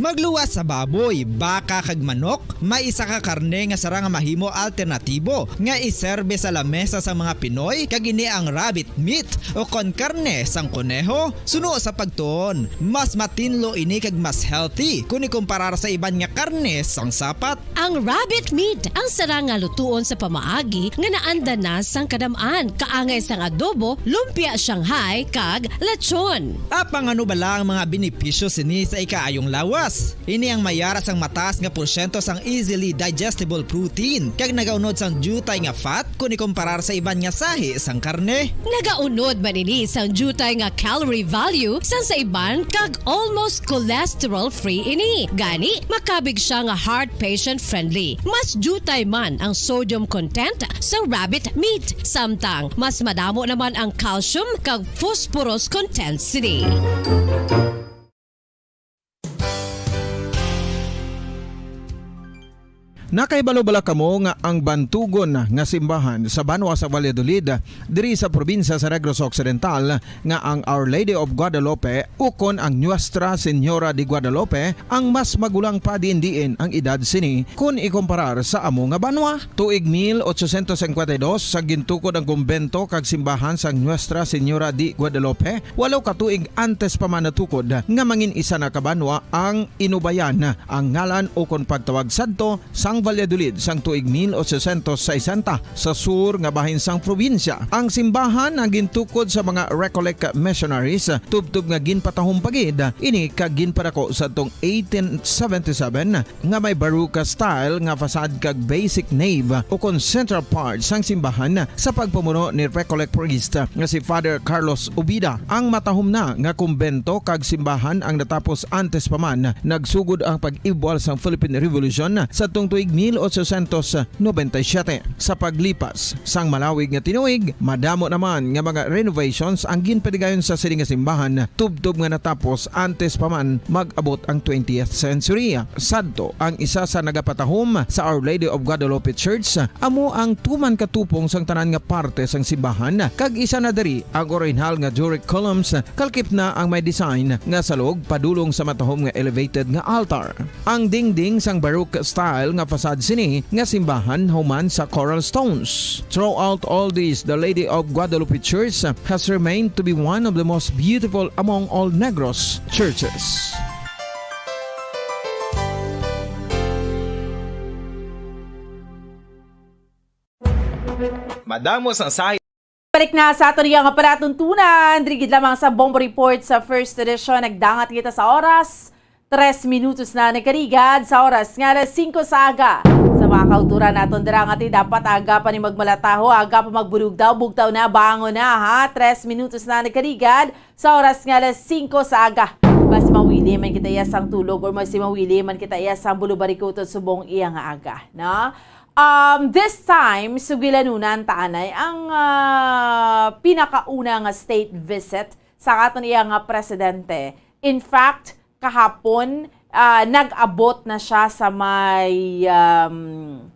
Magluwas sa baboy, baka kag manok, may isa ka karne nga sarang nga mahimo alternatibo nga iserbe sa lamesa sang mga Pinoy, kag ini ang rabbit meat o kon karne sang koneho. Suno sa pagtuon, mas matinlo ini kag mas healthy kon ikumparar sa iban nga karne sang sapat. Ang rabbit meat ang sarang nga lutuon sa pamaagi nga naanda na sang kadam-an, kaangay sang adobo, lumpia Shanghai, kag lechon. Apang ano bala ang mga benepisyo sini sa ikaayong lawas? Ini ang may ara sang mataas nga porsyento sang easily digestible protein, kag nagaunod sang diutay nga fat kon ikumparar sa iban nga sahi sang karne. Nagaunod man ini sang diutay nga calorie value sang sa iban, kag almost cholesterol-free ini. Gani, makabig siya nga heart patient-friendly. Mas diutay man ang sodium content sa rabbit meat, samtang mas madamo naman ang calcium kag phosphorus content sini. Nakahibalo bala kamo nga ang bantugon nga simbahan sa banwa sa Valladolid, diri sa probinsya sa Negros Occidental, nga ang Our Lady of Guadalupe ukon ang Nuestra Señora de Guadalupe ang mas magulang pa diin-diin ang edad sini kon ikumparar sa amo nga banwa? Tuig mil ochocientos cincuenta y dos sa gintukod ang kumbento kag simbahan sang Nuestra Señora de Guadalupe, walo ka tuig antes pa man natukod nga mangin isa na ka banwa ang inubayan ang ngalan ukon pagtawag sadto sang Valladolid sang tuig mil ochocientos sesenta sa sur nga bahin sang probinsya. Ang simbahan ang gintukod sa mga Recollect missionaries, tubtob nga ginpatahom pa gid ini kag ginpadako sadtong eighteen seventy-seven, nga may Baroque style nga facade kag basic nave ukon central part sang simbahan sa pagpamuno ni Recollect priest nga si Father Carlos Ubida. Ang matahom na nga kumbento kag simbahan ang natapos antes pa man nagsugod ang pag-ibwal sang Philippine Revolution sadtong tuig mil ochocientos noventa y siete. Sa paglipas sang malawig nga tinuig, madamo naman nga mga renovations ang ginpadigayon sa sini nga simbahan, tubtob nga natapos antes pa man mag-abot ang twentieth century. Sadto, ang isa sa nagapatahom sa Our Lady of Guadalupe Church amo ang tuman katupong sang tanan nga parte sang simbahan, kag isa na diri ang orihinal nga Doric columns, kalkip na ang may design nga salog padulong sa matahom nga elevated nga altar. Ang dingding sang Baroque style nga facade sini nga simbahan human sa coral stones. Throughout all this, the Lady of Guadalupe Church has remained to be one of the most beautiful among all Negros churches. Madamo sang sahi. Balik na sa aton iya nga palatuntunan. Diri gid lamang sa Bombo Report sa First Edition. Nagdangat kita sa oras. Tres minutos na nagkarigad sa oras nga alas singko sa aga. Sa mga kauturan naton dira nga ti dapat aga pa ni magmalataho, aga pa magbulugtaw, bugtaw na, bangon na, ha? Tres minutos na nagkarigad sa oras nga alas singko sa aga. Mas mawili man kita iya sang tulog or mas mawili man kita iya sang bulubarikuton subong iya nga aga, no? Um, this time, sugilanunan ta anay ang, ah, pinakauna nga state visit sa aton iya nga presidente. In fact, kahapon, ah, nag-abot na siya sa may, um,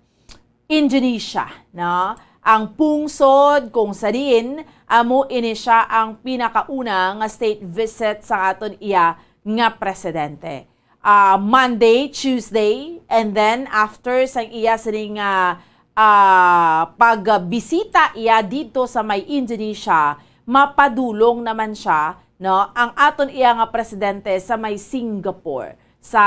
Indonesia, no? Ang pungsod kung sa diin amo ini siya ang pinakauna nga state visit sa aton iya nga presidente. Ah, Monday, Tuesday, and then after sang iya sining, ah, ah, pagbisita iya dito sa may Indonesia, mapadulong naman siya, no, ang aton iya nga presidente sa may Singapore sa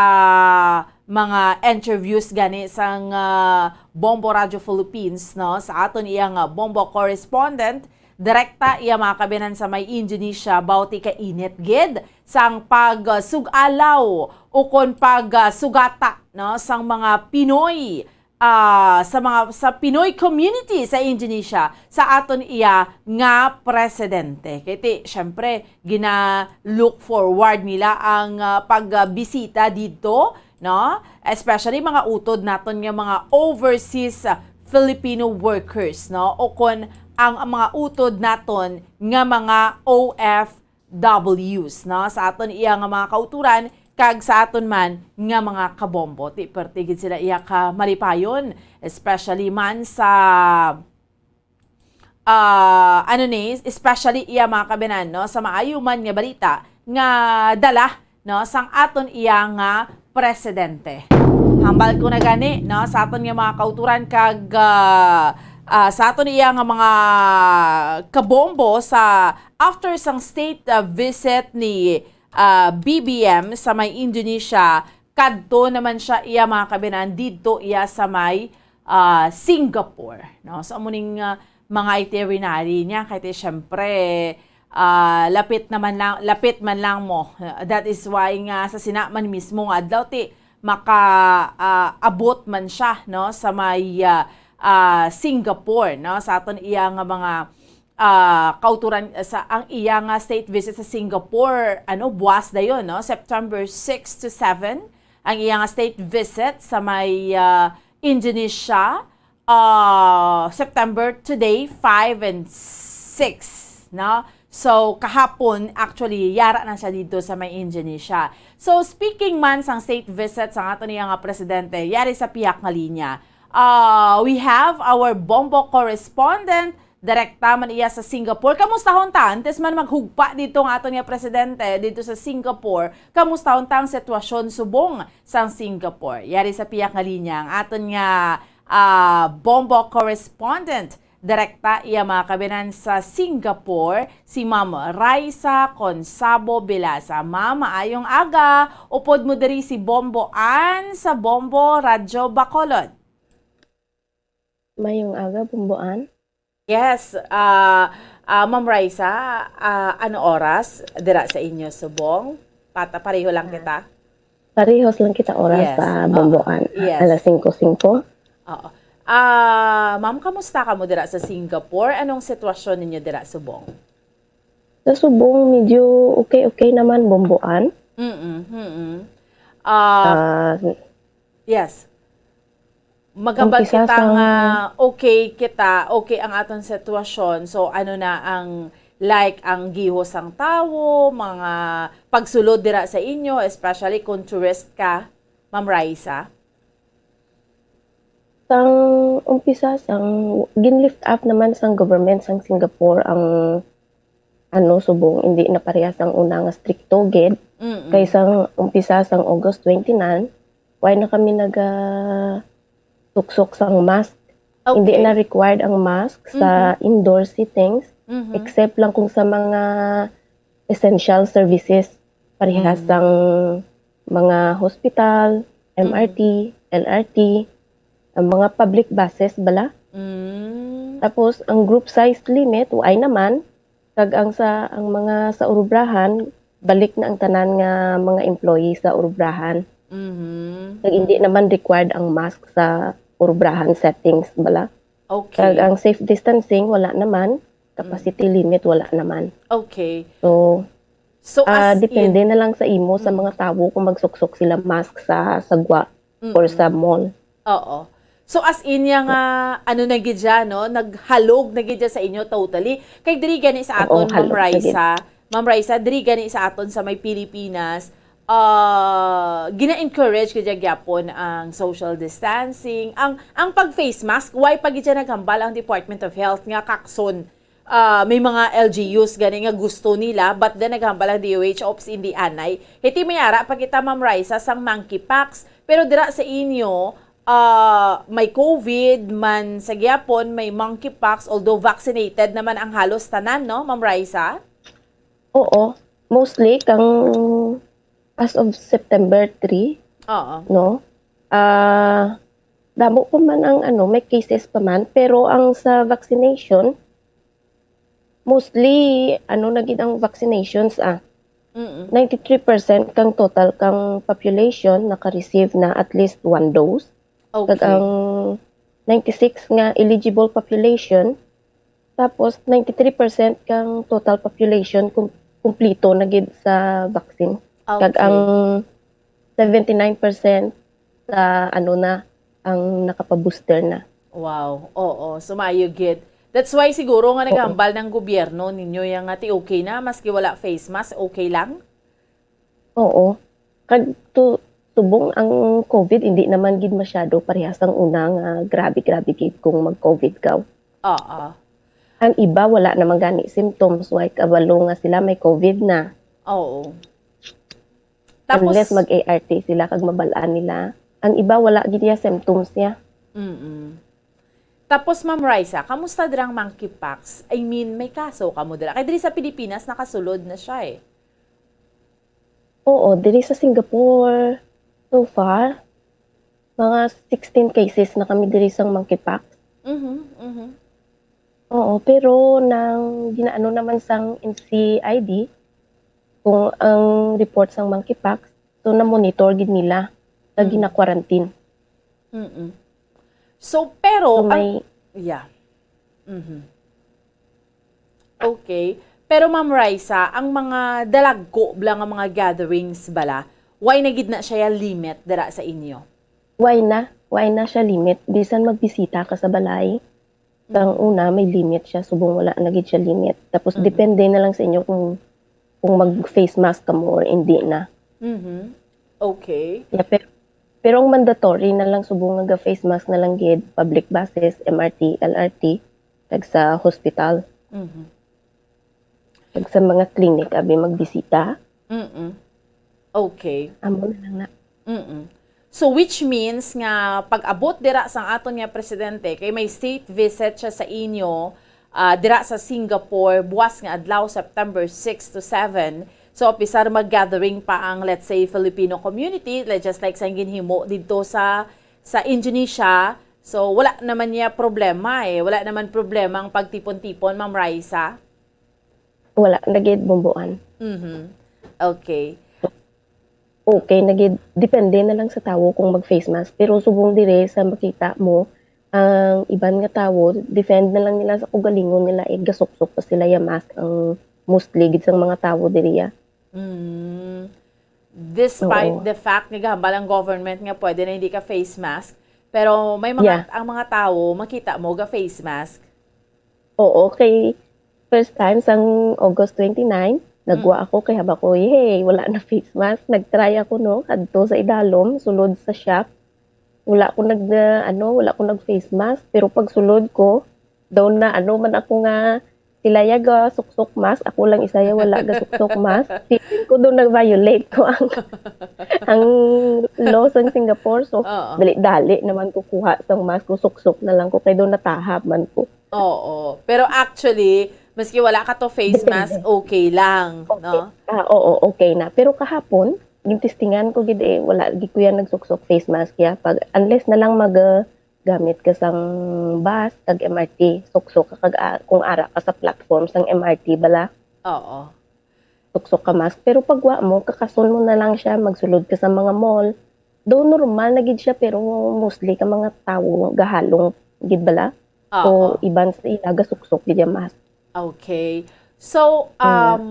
mga interviews gani sang, ah, Bombo Radio Philippines, no, sa aton iya nga Bombo correspondent. Direkta iya, mga kabinan, sa may Indonesia, bawti ka init gid sang pag, ah, sug-alaw ukon pag, ah, sugata, no, sang mga Pinoy, ah, sa mga, sa Pinoy community sa Indonesia sa aton iya nga presidente. Kay ti, syempre, gina-look forward nila ang, ah, pagbisita didto, no? Especially mga utod naton nga mga overseas, ah, Filipino workers, no? O kon ang mga utod naton nga mga O F Ws, no? Sa aton iya nga mga kauturan, kag sa aton man nga mga kabombo. Ti, perti gid sila iya ka malipayon, especially man sa, ah, ano ni, especially iya mga kabinan, no? Sa maayo man nga balita nga dala no, sang aton iya nga presidente. Hambal ko na gani, no, sa aton nga mga kauturan kag, ah, ah, sa aton iya nga mga kabombo sa after sang state, ah, visit ni, ah, B B M sa may Indonesia, kadto naman siya iya mga kabinan didto iya sa may, ah, Singapore, no? So, amo ning, ah, mga itinerary niya, kay ti, syempre, ah, lapit naman lang, lapit man lang mo. That is why nga sa sina man mismo nga adlaw ti maka, ah, abot man siya, no, sa may, ah, ah, Singapore, no, sa aton iya nga mga, ah, kauturan, sa ang iya nga state visit sa Singapore, ano, buwas dayon, no, September six to seven ang iya nga state visit sa may, ah, Indonesia. Ah, September, today, five and six, no? So, kahapon, actually, yara na siya dito sa may Indonesia. So, speaking man sang state visit sang ato niya nga presidente, yari sa pihak nga linya. Ah, we have our Bombo correspondent, direkta man iya sa Singapore. Kamustahon ta, antes man maghugpa dito nga aton nga presidente dito sa Singapore, kamustahon ta ang sitwasyon subong sang Singapore? Yari sa pihak nga linya ang aton nga ah, Bombo correspondent, direkta iya mga kabinan sa Singapore, si Ma'am Raisa Consabo Bilasa. Ma'am, maayong aga. Upod mo diri si Bombo Ann sa Bombo Radyo Bacolod. Mayong aga, Bombo Ann. Yes, ah, ah, Ma'am Raisa, ah, ano oras dira sa inyo subong? Pata, pareho lang Ah, kita? Parehos lang kita oras Yes. sa Oo. Bombo Ann, Yes. alas singko singko. Oo. Ah, ma'am, kamusta ka mo dira sa Singapore? Anong sitwasyon ninyo dira subong? Sa subong, medyo okay-okay naman, Bombo Ann. Mm-mm, mm-mm. Ah, Ah, yes. Maghambal Umpisa kita sang nga okay kita, okay ang aton sitwasyon. So, ano na ang, like, ang gihos sang tawo, mga pagsulod dira sa inyo, especially kung tourist ka, Ma'am Raisa? Sang umpisa, sang gin-lift up naman sang government sang Singapore ang, ano, subong, hindi na parehas ang una nga strikto gid. Mm-mm. Kay sang umpisa sang August twenty-nine, why na kami naga suksok sang mask. Hindi Okay. na required ang mask sa Mhm. indoor settings, Mhm. except lang kung sa mga essential services, parehas Mm. sang mga hospital, Mm. M R T, L R T, ang mga public buses bala. Mm. Tapos, ang group size limit, waay naman. Kag ang sa, ang mga sa urubrahan, balik na ang tanan nga mga employee sa urubrahan. Mhm. Kag hindi naman required ang mask sa urubrahan settings bala. Okay. Kag ang safe distancing, wala naman. Capacity Mm. limit, wala naman. Okay. So, So, ah, as depende in na lang sa imo, sa Mm. mga tawo kung magsuksok sila mask sa sagwa or sa Mm. mall. Oo. So, as in, ya nga, ano na gid siya, no? Naghalog na gid siya sa inyo totally. Kay diri gani sa Oo, aton, Ma'am halog na gid. Raisa, Ma'am Raisa, diri gani sa aton sa may Pilipinas, ah, gina-encourage gid siya gyapon ang social distancing, ang, ang pag-face mask. Why pa gid siya naghambal ang Department of Health nga kakson ah, may mga L G Us gani nga gusto nila, but then naghambal ang D O H, "Oops, hindi anay." Hiti may ara pa kita, Ma'am Raisa, sang monkeypox. Pero dira sa inyo, ah, may COVID man sa gyapon, may monkeypox, although vaccinated naman ang halos tanan, no, Ma'am Raisa? Oo. Mostly kang as of September three, Oo. no? Ah, damo pa man ang, ano, may cases pa man, pero ang sa vaccination, mostly, ano na gid ang vaccinations, ah. Mm-mm. Ninety-three percent kang total kang population naka-receive na at least one dose. Kag Okay. ang ninety-six nga eligible population, tapos ninety-three percent kang total population kum-, kumplito na gid sa vaccine. Kag Okay. ang seventy-nine percent sa, ano na, ang nakapa-booster na. Wow, oo. So, maayo gid. That's why siguro nga Oo. naghambal ng gobyerno ninyo yang nga ti okay na, maski wala face mask, okay lang? Oo. Kag tu-, subong ang COVID, hindi naman gid masyado parehas ang una nga grabe-grabe gid kung mag-COVID ka. Oo. Ang iba, wala naman gani symptoms. Why kabalo nga sila may COVID na? Oo. Tapos unless mag-A R T sila kag mabal-an nila. Ang iba, wala gid niya symptoms niya. Mm-mm. Tapos, Ma'am Raisa, kamusta dirang monkeypox? I mean, may kaso kamo dira? Kay diri sa Pilipinas, nakasulod na siya eh. Oo, diri sa Singapore, so far, mga sixteen cases na kami diri sa monkeypox. Mhm, mhm. Oo, pero nang ginaano naman sang N C I D, kung ang report sang monkeypox, so na-monitor gid nila, na Mm. gina-quarantine. Mm-mm. So, pero So, ang may yeah. Mhm. Okay. Pero, Ma'am Raisa, ang mga dalagko bala nga mga gatherings bala, wala na gid na siya limit dira sa inyo? Wala na. Wala na siya limit. Bisan magbisita ka sa balay, Mm. sang una, may limit siya. Subong wala na gid siya limit. Tapos, Mm. depende na lang sa inyo kung, kung mag-face mask kamo or hindi na. Mhm. Okay. Yeah, pero, pero ang mandatory na lang subong nga ga-face mask na lang gid, public buses, M R T, L R T, kag sa hospital. Mhm. Kag sa mga clinic, abi magbisita. Mm-mm. Okay. Amo na lang na. Mm-mm. So, which means nga pag-abot dira sang aton nga presidente, kay may state visit siya sa inyo, ah, dira sa Singapore, buwas nga adlaw, September six to seven. So, pisar mag-gathering pa ang, let's say, Filipino community, like, just like sa ginhimo didto sa, sa Indonesia. So, wala naman niya problema eh. Wala naman problema ang pagtipon-tipon, Ma'am Raisa? Wala na gid, Bumboan. Mhm. Okay. Okay na gid, depende na lang sa tawo kung mag-face mask. Pero subong dire sa makita mo, ang iban nga tawo, defend na lang nila sa kaugalingon nila, eh, gasuksok pa sila ya mask ang mostly gid sang mga tawo diri, ah. Mm. Despite Oo. the fact nga gahambal ang government nga pwede na hindi ka face mask, pero may mga, Yeah. ang mga tawo, makita mo, ga face mask. Oo, kay first time sang August twenty-nine, nagwa Mm. ako kay haba ko, "Yay, wala na face mask." Nag-try ako, no, kadto sa idalom, sulod sa shop. Wala ko nag-, ano, wala ko nag-face mask. Pero pag sulod ko, daw na, ano man ako nga, sila ya ga suksok mask, ako lang isa ya wala ga suksok mask. Feeling ko daw nag-violate ko ang, ang law sa Singapore. So, Oo. dali-dali naman ko kuha sang mask ko, suksok na lang ko, kay daw natahap man ko. Oo. Pero actually, maski wala ka to face Depende. mask, okay lang, Okay. no? Ah, oo, okay na. Pero kahapon, gintistingan ko gid eh, wala gid ko yan nagsuksok face mask ya. Pag, unless na lang mag, uh, gamit ka sang bus, kag M R T, suksok ka kag, ah, kung ara ka sa platform sang M R T bala. Oo. Suksok ka mask. Pero pag wa mo, kakason mo na lang siya, magsulod ka sa mga mall. Though normal na gid siya, pero mostly ka mga tawo, gahalong gid bala. Oo. So, iban sa ila, gasuksok gid yung mask. Okay. So, Mm. um,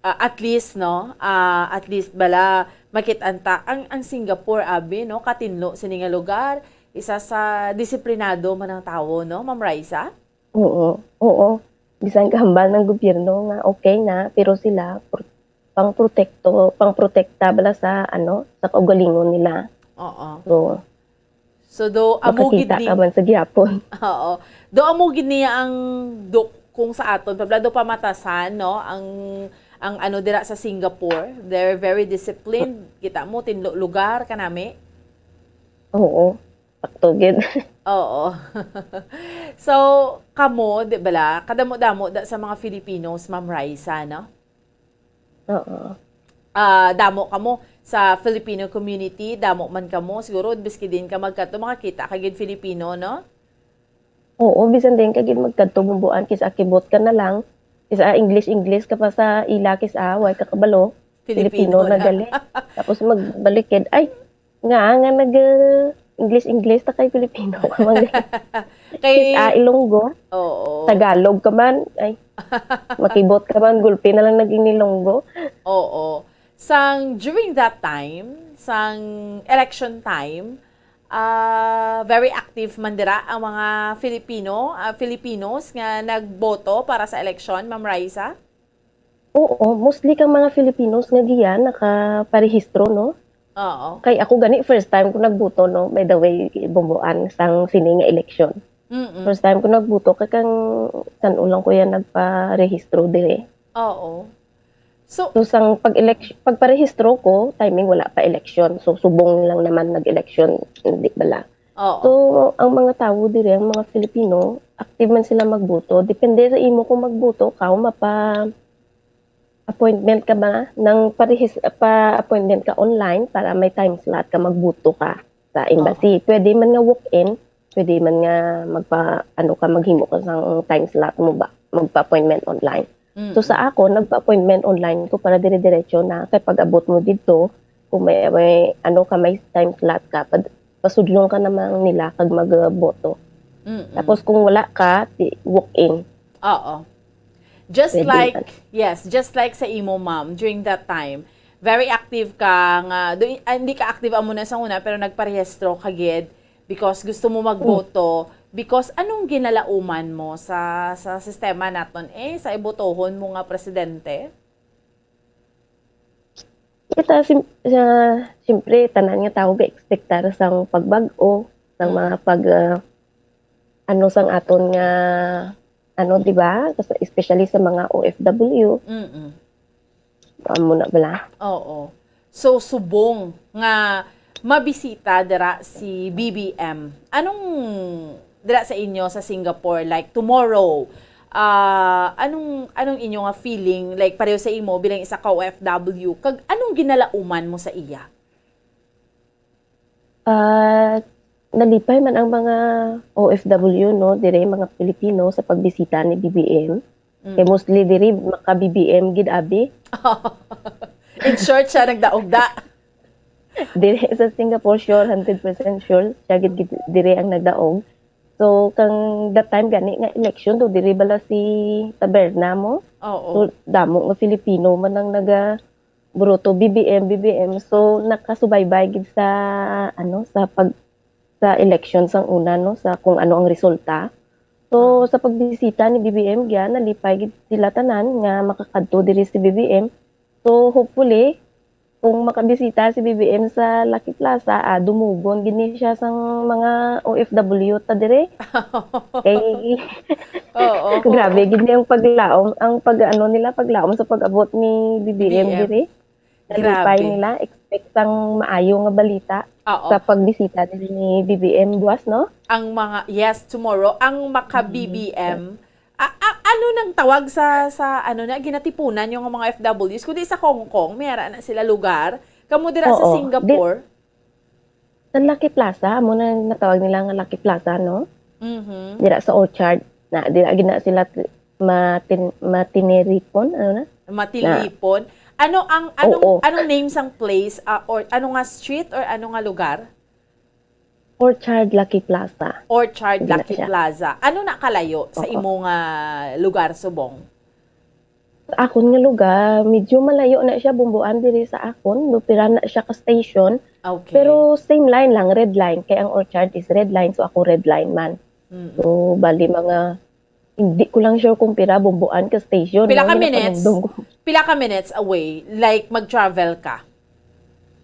ah, at least, no? Ah, at least bala, makit-an ta, ang, ang Singapore, abi, no? Katinlo sini nga lugar, isa sa disiplinado man ang tawo, no, Ma'am Raisa? Oo, oo. Bisan kahambal ng gobyerno nga okay na, pero sila, pro-, pang-protekto, pang-protekta bala sa, ano, sa kaugalingon nila. Oo. So, So, do amo gid makakita ni ka man sa gihapon. Oo. Do amo gid niya ang do kung sa aton, pabla do pamatasan, no? Ang, ang ano dira sa Singapore, they're very disciplined. Kita mo, tinlo lugar kanami. Oo. Sakto gid. Oo. So, kamo, di bala, kadamo-damo da sa mga Filipinos, Ma'am Raisa, no? Oo. Ah, damo kamo sa Filipino community, damo man kamo, siguro, biski din ka magkadto, makakita ka gid Filipino, no? Oo, bisan din ka gid magkadto, Bumboan, kis-a kibot ka na lang. Kis-a English, English ka pa sa ila, kis-a, way ka kabalo. Filipino Filipino na na. gali. Tapos magbalik gid, ay, nga, nga nag, uh, English, English, ta kay Filipino ka man. Kay Kis-a Ilonggo, Oo. Tagalog ka man, ay, makibot ka man, gulpi na lang naging Ilonggo. Oo. Sang, during that time, sang election time, ah, very active man dira ang mga Filipino, ah, Filipinos nga nagboto para sa eleksyon, Ma'am Raisa? Oo, mostly kang mga Filipinos nga diyan nakaparehistro, no? Oo. Kay ako gani, first time ko nagboto, no? By the way, Bumboan, sang sini nga eleksyon. Mm-mm. First time ko nagboto, kay kang san-o lang ko yan nagparehistro dire. Oo. So, So, sang pag-elect-, pagparehistro ko, timing wala pa election. So, subong lang naman nag-election, hindi bala. Oo. So, ang mga tawo diri, ang mga Filipino, active man sila magboto. Depende sa imo kung magboto ka o mapa-appointment ka ba, nang parehis-, pa-appointment ka online para may time slot ka magboto ka sa embassy. Pwede man nga walk-in, pwede man nga magpa-, ano ka, maghimo ka sang time slot mo ba, magpa-appointment online. Mm. So, sa ako, nagpa-appointment online ko para dire-diretso na kay pag-abot mo didto, kung may, may ano ka, may time slot ka, pad-, pasudlon ka naman nila kag magboto. Mm-mm. Tapos kung wala ka, di, walk-in. Oo. Just Pwede like, man. Yes, just like sa imo, ma'am, during that time, very active ka nga, do, ah, hindi ka active amo na sa una, pero nagparehistro ka gid because gusto mo magboto, because anong ginalauman mo sa sa sistema naton, eh, sa ibotohon mo nga presidente? Kita, sim-, sa, siyempre, tanan nga tawo ga-expectar sang pagbag-o, sang Mm. mga pag, ah, ano, sang aton nga, ano, di ba? Kasi especially sa mga O F W, Mm-mm. amo na bala. Oo. So, subong nga mabisita dira si B B M. Anong dira sa inyo sa Singapore, like, tomorrow? Ah, anong anong inyo nga feeling, like, pareho sa imo bilang isa ka O F W, kag anong ginalauman mo sa iya? Ah, nalipay man ang mga O F W, no, dire, mga Pilipino, sa pagbisita ni B B M. Mm. Kay mostly dire maka-B B M gid, abi. In short, siya nagdaog da. Dire sa Singapore, sure, hundred percent sure, siya gid, gid dire ang nagdaog. So, kang that time gani nga election, do dire bala si Taberna mo. Oo. So, damo nga Filipino man ang naga buruto, B B M, B B M. So, nakasubaybay gid sa, ano, sa pag, sa election sang una, no, sa kung ano ang resulta. So, sa pagbisita ni B B M, gya, nalipay gid sila tanan nga makakadto diri si B B M. So, hopefully, kung makabisita si B B M sa Lucky Plaza, ah, dumugon gid ni siya sang mga O F W ta dire. Kay, Oo. grabe gid ni ang paglaom, ang pag-ano nila, paglaom sa pag-abot ni B B M B B M. dire. Nalipay Grabe. Nila, expect sang maayo nga balita Oo. Sa pagbisita nila ni B B M buwas, no? Ang mga, yes, tomorrow, ang maka-B B M. A- a- ano nang tawag sa, sa ano na, ginatipunan yung mga O F Ws? Kundi sa Hong Kong, may ara na sila lugar. Kamo dira sa Oo. Singapore? Sa Lucky Plaza, amo na natawag nila nga Lucky Plaza, no? Mhm. Dira sa Orchard, na dira gid na sila t-, matin-, matiniripon, ano na? Matilipon. Ano ang, anong, Oo. Anong name sang place, ah, or ano nga street or ano nga lugar? Orchard Lucky Plaza. Orchard Hindi na Lucky siya. Plaza. Ano na kalayo sa Oo. Imo nga lugar subong? Sa akon nga lugar, medyo malayo na siya, Bumbuan, diri sa akon. Do pira na siya ka station. Okay. Pero same line lang, red line. Kay ang Orchard is red line, so ako red line man. Mm. So, bali mga, hindi ko lang sure kung pira, Bumbuan, ka station. Pila No? ka Hindi na minutes? panumdum ko. Pila ka minutes away, like mag-travel ka?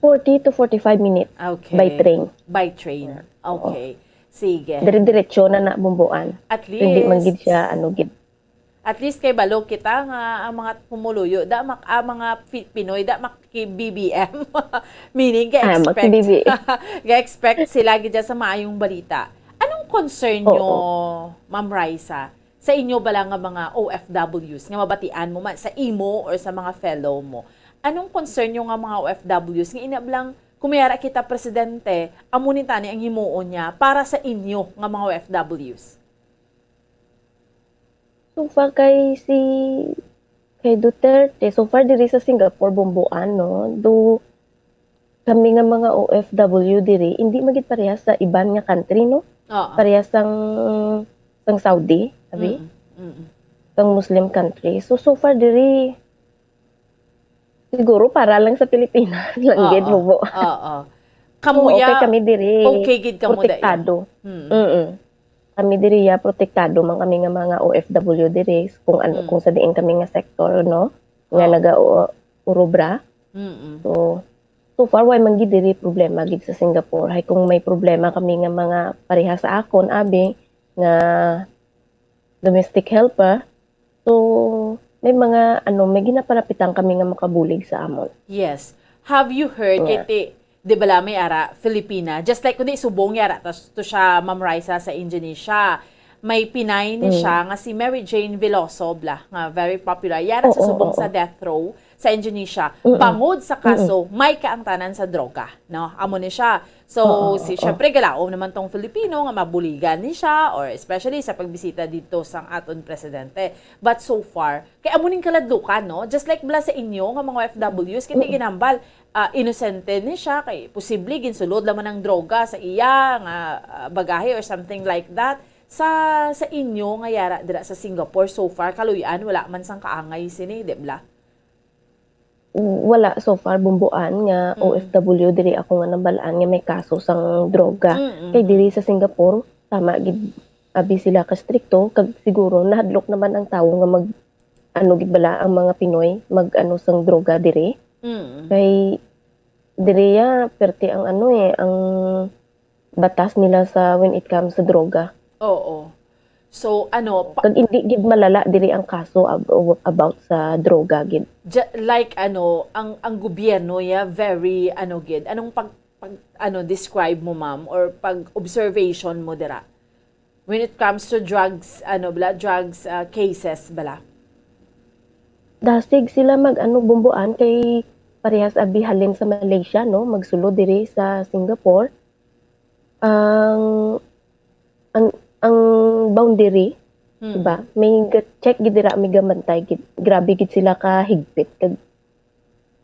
Forty to forty-five minutes Okay. by train. By train. Oo. Okay. Sige. Dire-diretso na na Bumbuan. At So, hindi man gid least, siya, ano, gid. At least kay balo kita nga ang mga pumuluyo, da mak-, ang mga Fi-, Pinoy, da maki-B B M. Meaning, Ah, ga-expect. maki-B B M. Ga-expect sila gid sa maayong balita. Anong concern nyo, Oo. Ma'am Raisa, sa inyo bala nga mga O F Ws nga mabatian mo man sa imo or sa mga fellow mo? Anong concern nyo nga mga O F Ws nga inablang kung may ara kita presidente, amo ni tani ang himuon niya para sa inyo nga mga O F Ws? So far kay si, kay Duterte, so far diri sa Singapore, Bumbuan, no? Do kami nga mga O F W diri, hindi magid parehas sa iban nga country, no? Oo. Parehas sang, sang Saudi, abi? Mm, mm. Sang Muslim country. So, so far diri, siguro para lang sa Pilipinas lang gid, Oo. Bubo. Oo. Kamo Kamuya, okay kami diri. Okay gid kamo dai. Protektado. Mm. Mm. Kami diri ya, protektado man kami nga mga O F W diri kung ano, Mm. kung sa diin kami nga sektor, no? Nga Oo. naga-, o-, urobra. Mm-mm. So, so far, way man gid diri problema gid sa Singapore. Hay kung may problema kami nga mga pareha sa akon, abi, nga domestic helper, so, may mga, ano, may ginapanapitan kami nga makabulig sa amon. Yes. Have you heard, kay Yeah. ti, di bala may ara, Filipina, just like kundi subong yara to, to siya, Ma'am Raisa, sa Indonesia. May Pinay ni Mm. siya nga si Mary Jane Veloso bla, nga very popular. Yara sa Oo, subong oo. sa death row sa Indonesia. Mm-mm. Bangod sa kaso, may kaangtanan sa droga, no? Amo ni siya. So, Oo, si oo. syempre galaom naman tong Filipino nga mabuligan ni siya, or especially sa pagbisita dito sang aton presidente. But so far, kay amo ning kaladlukan, no? Just like bala sa inyo nga mga O F Ws, kay Mm. ginambal, ah, inosente ni siya, kay posible ginsulod lamang ang droga sa iya nga, ah, bagahe or something like that. Sa, sa inyo nga yara dira sa Singapore, so far, kaluy-an, wala man sang kaangay sini, di bala? Wala so far, Bumbuan, nga Mm. O F W diri ako nga nabalaan nga may kaso sang droga. Mm, mm, Kay mm. Diri sa Singapore, tama gid, abi sila ka strikto, kag siguro nahadlok naman ang tawo nga mag, ano gid bala, ang mga Pinoy mag, ano, sang droga diri. Mm. Kay diri ya, perte ang, ano, eh, ang batas nila sa when it comes sa droga. Oo. So, ano, pa, Kag hindi gid malala diri ang kaso ab-, about sa droga gid. Ja-, like, ano, ang, ang gobyerno ya, very, ano gid, anong pag, pag, ano, describe mo, ma'am, or pag observation mo dira? When it comes to drugs, ano bala, drugs, ah, cases bala? Dasig sila mag, ano, Bumbuan, kay parehas abi halin sa Malaysia, no, magsulod diri sa Singapore. Ang, ang, ang boundary, Mm. diba? May ga-, check gid dira, may gamantay gid. Grabe gid sila ka higpit. Kag,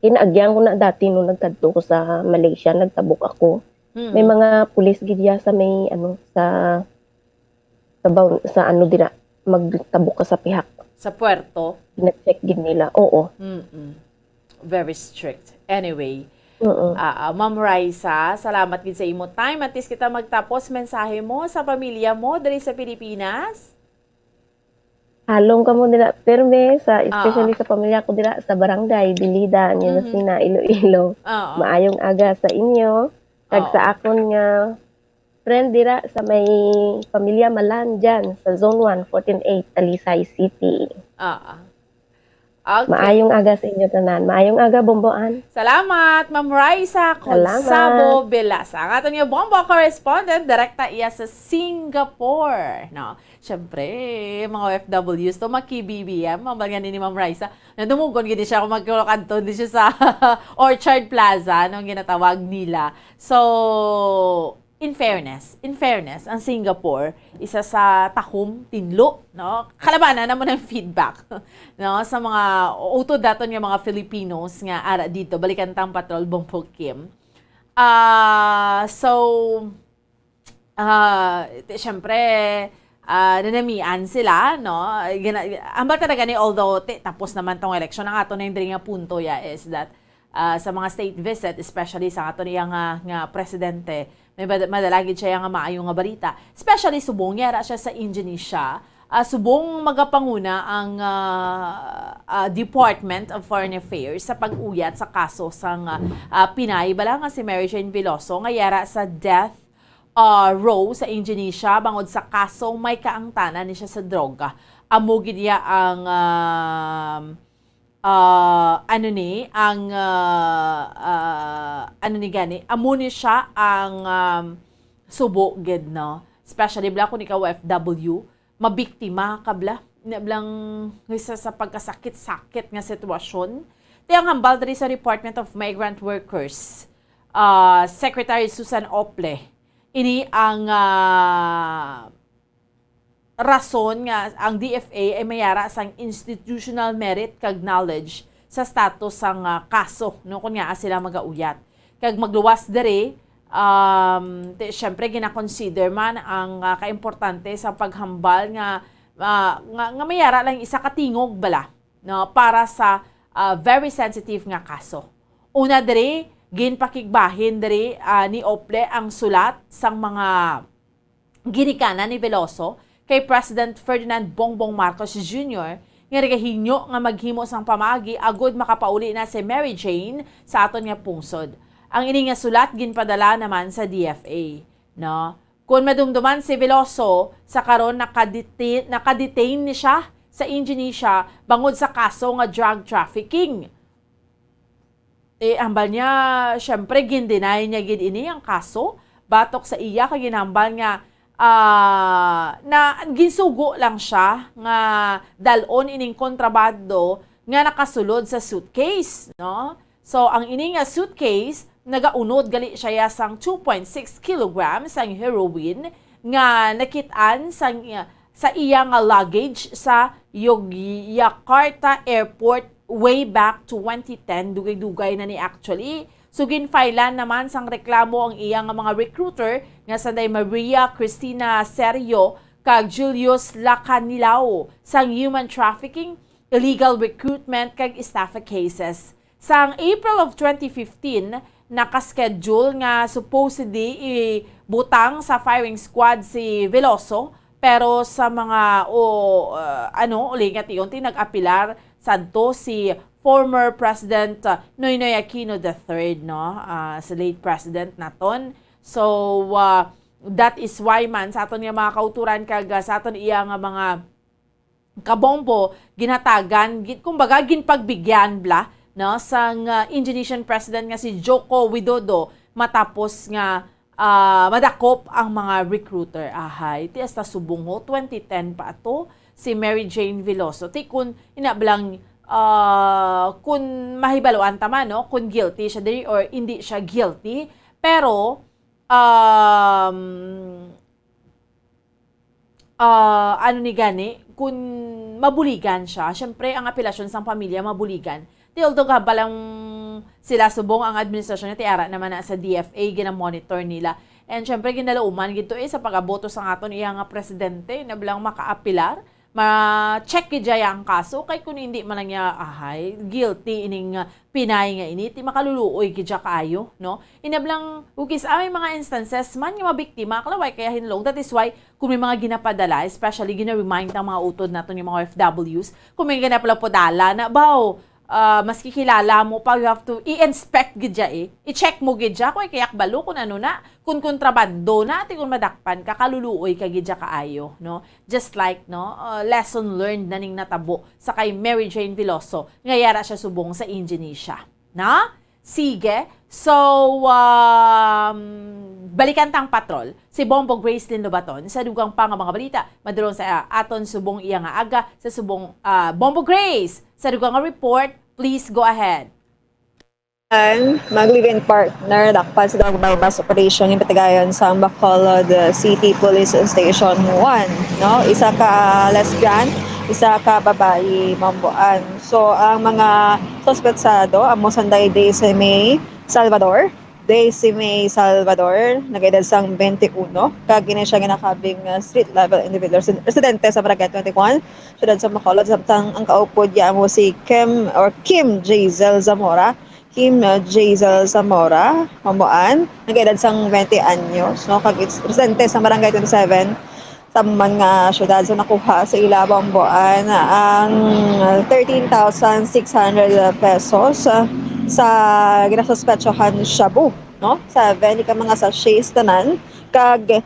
kinaagyan ko na dati nung nagkadto ko sa Malaysia, nagtabok ako. Mm. May mga pulis gid ya sa may, ano, sa, sa bound-, sa, ano, dira, magtabok ka sa pihak. Sa puerto? Gina-check gid nila. Oo. Mm-mm. Very strict. Anyway, Oo. ah, ah, Ma'am Raisa, salamat gid sa imo time. At least kita magtapos, mensahe mo sa pamilya mo diri sa Pilipinas? Halong kamo dira, perme, sa, especially Ah. sa pamilya ko dira sa barangay Bilida, Mhm. Nginasina, Iloilo. Oo. Maayong aga sa inyo. Kag Oo. sa akon nga friend dira sa may pamilya Malan dyan, sa Zone one, fourteen eight, Talisay City. Ah. Okay. Maayong aga sa inyo tanan. Maayong aga, Bomboan. Salamat, Ma'am Raisa Salamat. Consabo Belasa. Ang aton nga bombo correspondent, direkta iya sa Singapore, no? Siyempre, mga O F Ws to, maki-B B M, mambal nga ni Ma'am Raisa. Nadumugon gid siya kung magkakadto di siya sa Orchard Plaza, no, ginatawag nila. So, in fairness, in fairness, ang Singapore, isa sa takom, tinlo, no? Kalabanan naman ang feedback, no? Sa mga utod daton nga mga Filipinos nga ara dito, balikan tang Patrol Bombo Kim. Ah, so, ah, ti-, syempre, ah, nanamian sila, no? Gina-, hambal talaga ni, although ti-, tapos naman tong eleksyon, ang ato na yung diri nga punto, ya, is that, ah, sa mga state visit, especially sa ato niya nga, nga presidente, may bad-, madala gid siya nga maayo nga balita. Especially subong yara siya sa Indonesia, ah, subong magapanguna ang, ah, ah, Department of Foreign Affairs sa pag-uyat sa kaso sang, ah, ah, Pinay bala nga si Mary Jane Veloso nga yara sa death, ah, row sa Indonesia bangod sa kaso may kaangtanan ni siya sa droga. Amo gid iya ang, um, ah, ano ni, ang, ah, ah, ano ni gani, amo ni siya ang, um, subo gid, no? Especially bala kung ikaw O F W, mabiktima ka bala. Nya bala nga isa sa pagkasakit-sakit nga sitwasyon. Ti ang hambal diri sa Department of Migrant Workers, ah, Secretary Susan Ople, ini ang, ah, rason nga ang D F A ay mayara sang institutional merit kag knowledge sa status sang, ah, kaso, no, kun ngaa sila magauyat. Kag magluwas diri, um, ti-, syempre, gina-consider man ang, ah, kaimportante sa paghambal nga, ah, nga, nga mayara lang isa ka tingog bala, no, para sa, ah, very sensitive nga kaso. Una diri, ginpakigbahin diri, ah, ni Ople ang sulat sang mga ginikanan ni Veloso kay President Ferdinand Bongbong Marcos Junior nga nagahinyo nga maghimo sang pamaagi agud makapauli na si Mary Jane sa aton nga pungsod. Ang ini nga sulat ginpadala naman sa D F A, no? Kon madumduman si Veloso, sa karon nakadeti-, nakadetain ni siya sa Indonesia bangod sa kaso nga drug trafficking. Eh, hambal niya, syempre, gin-deny niya gid ini ang kaso. Batok sa iya, kay ginhambal nga, ah, na ginsugo lang siya nga dal-on ining kontrabando nga nakasulod sa suitcase, no? So, ang ini nga suitcase, nagaunod gali siya sang two point six kilograms ang heroin nga nakit-an sang, sa iya nga luggage sa Yogyakarta Airport way back twenty ten. Dugay-dugay na ni actually. So, ginfilean naman sang reklamo ang iya nga mga recruiter nga sanday Maria Cristina Serio kag Julius Lacanilao sang human trafficking, illegal recruitment kag estafa cases. Sang April of twenty fifteen, naka-schedule nga supposedly ibutang sa firing squad si Veloso, pero sa mga, o, uh, ano, uli nga tion, ti nag-apilar sadto si former President, uh, Noynoy Aquino the third, no? Ah, si late President naton. So, uh, that is why man sa aton nga mga kauturan kag, uh, sa aton iya nga mga kabombo, ginhatagan, gi-, kumbaga, ginpagbigyan bala, no, sang, ah, Indonesian President nga si Joko Widodo matapos nga, ah, madakop ang mga recruiter. Ahay, ti hasta subong ho, twenty ten pa ato, si Mary Jane Veloso. Ti kun, ina bala, ah, kun mahibaluan ta man, no, kun guilty siya diri or hindi siya guilty. Pero, um, ah, ano ni gani, kun mabuligan siya, syempre, ang apelasyon sang pamilya mabuligan. Ti although hambal lang sila subong ang administrasyon, ti ara naman na sa D F A, gina-monitor nila. And syempre, ginalauman gid to, eh, sa pag-aboto sang aton iya nga presidente, na bala makaapelar, ma-check gid siya ang kaso, kay kun hindi man lang niya, ahay, guilty ining, ah, Pinay nga ini, ti makaluluoy gid siya kaayo, no? Ina bala, ug kis-a may mga instances man nga mabiktima, kalaway kaya hinlong. That is why, kung may mga ginapadala, especially gina-remind ang mga utod naton nga mga O F Ws, kung may ginapadala na, baw, ah, maski kilala mo pa, you have to i-inspect gid siya, eh. I-check mo gid siya, kung kaya kabalo kung ano na, kung kontrabando na, ti kung madakpan ka, kaluluoy ka gid siya kaayo, no? Just like, no, uh, lesson learned na ning natabo sa kay Mary Jane Veloso, nga yara siya subong sa Indonesia. Na? Sige. So, um, balikan tang patrol. Si Bombo Grace Lindobaton sa dugang pa nga mga balita. Madulong sa, uh, aton subong iya nga aga sa subong, uh, Bombo Grace. Sa dugang nga report, please go ahead. An mag-live-in partner dakpan sa drug buy-bust operation yung patigayon sa Bacolod City Police Station one, no? Isa ka lesbian, isa ka babayi, mambuan. So, ang mga suspetsado amo sanday Daisy May Salvador, Daisy May Salvador, nag-edad sang twenty-uno, kag ini siya ginakabing, uh, street level individual, residente sa Barangay twenty-one, siyudad sa Bacolod, samtang ang kaupod niya amo si Kim or Kim Jazel Zamora, Kim, uh, Jazel Zamora, Mamboan, nag-edad sang twenty anyos, no? Kag it's residente sa Barangay twenty-seven, sa man nga syudad. So, nakuha sa ila, Mamboan, ang thirteen thousand six hundred pesos, uh, sa ginasuspetsahan shabu, no? Seven ka mga sachets tanan, kag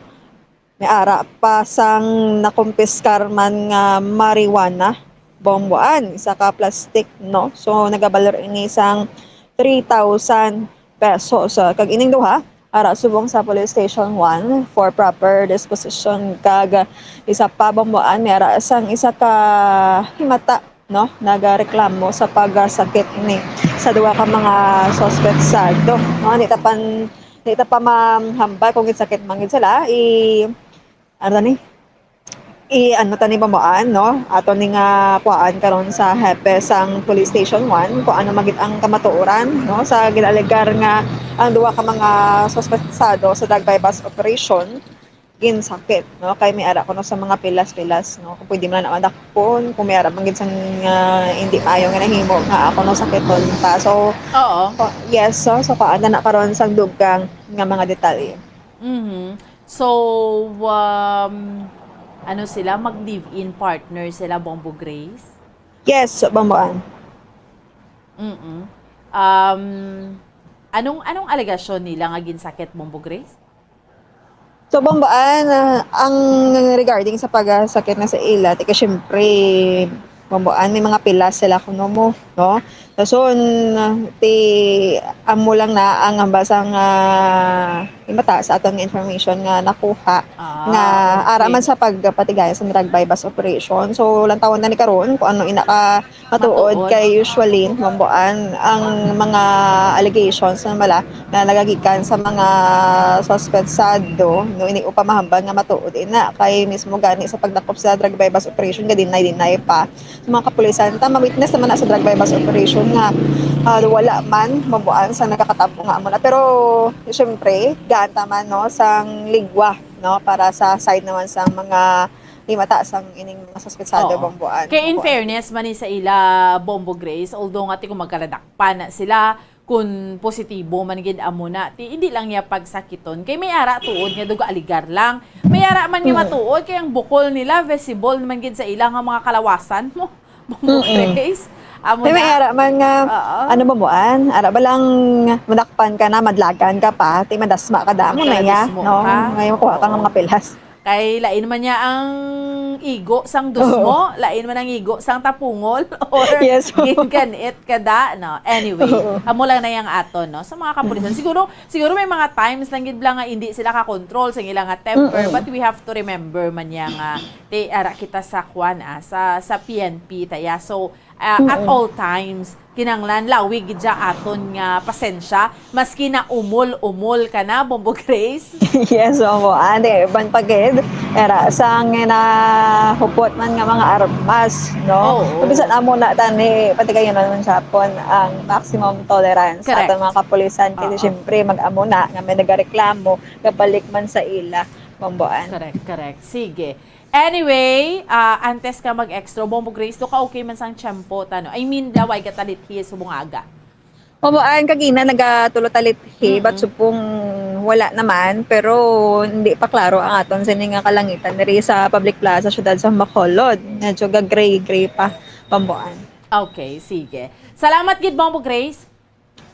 may ara pa sang nakumpiskar man nga marijuana, Bomboan, isa ka plastic, no? So, nagabalor ini sang three thousand pesos. So, kag ining duha, ara subong sa Police Station one for proper disposition. Kag isa pa, Bomboan, may ara sang isa ka himata, no? Nagareklamo sa pagsakit ni sa duha ka mga suspetsado. No? Di ta pan-, di ta pa mahambal kung ginsakit man gid sila. I-, ano ni? I-, ano ta ni, Bomboan, no? Ato ni nga kuhaan karon sa hepe sang Police Station one kung ano man gid ang kamatuoran, no? Sa ginaalegar nga ang duha ka mga suspetsado sa drug buy-bust operation, ginsakit, no? Kay may ara kuno sa mga pilas-pilas, no? Kung pwede man na madakpon, kung may ara man gid sang, ah, hindi maayo nga nahimo nga ako no sakiton pa. So, oo. Oh, yes, so, so kuhaan na karon sang dugang nga mga detalye. Mhm. So, um, ano sila? Mag-live-in partner sila, Bombo Grace? Yes, Bomboan. Mm-mm. Um, anong, anong alegasyon nila nga ginsakit, Bombo Grace? So, Bomboan, ah, ang regarding sa pagsakit na sa ila, ti kay syempre, Bomboan, may mga pilas sila kuno mo, no? Dason, ti amo lang na ang hambal sang, ah, himata sa aton nga information nga nakuha, Ah, nga ara okay. man sa pagpatigaya sa drug buy-bust operation. So, lantawon na ni karon kung ano ina ka matuod. Matuod. Kay usually, Bomboan, ang mga allegations na mala na nagagikan sa mga suspetsado, no, ini upamahambal nga matuod ina, kay mismo gani sa pagdakop sa drug buy-bust operation, ga-deny-deny pa sa mga kapulisan. Ta, ma-witness naman na sa drug buy-bust operation nga, ah, wala man, Bomboan, sa nagakatabo nga amo na. Pero, syempre, gaan ta man, no, sang ligwa, no, para sa side naman sang mga himata sang ining mga suspetsado, Oo. Bomboan. Kay in Bomboan. Fairness man ni sa ila, Bombo Grace, although nga ti kung magkaladakpan na sila, kung positibo man gid amo na, ti hindi lang niya pagsakiton. Kay may ara tuod nga duga aligar lang. May ara man nga Mm. matuod, kay ang bukol nila visible naman gid sa ila nga mga kalawasan mo. Bombo Mm-mm. Grace. Amo Kay may na. ara man nga, Oo. ano, Bomboan, ara ba lang madakpan ka na, madlagan ka pa, ti madasma ka damo na ya, Madasma no? ka. May makuha ka nga Oo. mga pilas. Kay lain man niya ang igo sang Oo. dusmo, lain man ang igo sang tapungol, or Yes. ginganit ka da, no? Anyway, Oo. amo lang na yang aton, no? Sa mga kapulisan, siguro, siguro may mga times lang gid bala nga hindi sila ka-control sa ila nga temper, Mm-mm. but we have to remember man niya nga, ti, ara kita sa kwan, ah, sa, sa P N P, taya. So, ah, at Mm-mm. all times, kinahanglan lawig gid siya aton nga pasensya, maski na umol-umol ka na, Bombo Grace. Yes, Bombo. Ande, iban pa gid. Era, sang nahupot man nga mga armas, no? Oo. Kung bisan amo na tani, pati kayo naman sa hapon, ang maximum tolerance Correct. aton mga kapulisan. Kasi Oo. syempre, mag-amo na nga may nagareklamo, gabalik man sa ila, Bomboan. Correct, correct. Sige. Anyway, ah, antes ka mag-extra, Bombo Grace, to ka okay man sang tiyempo, tano? I mean, daway ka talithi subong aga. Bomboan, kagina nagatulo talithi, Mm-mm. but supong wala naman, pero hindi pa klaro ang aton sini nga kalangitan diri sa public plaza, syudad sa Bacolod. Medyo ga-gray-gray pa, Bomboan. Okay, sige. Salamat gid, Bombo Grace.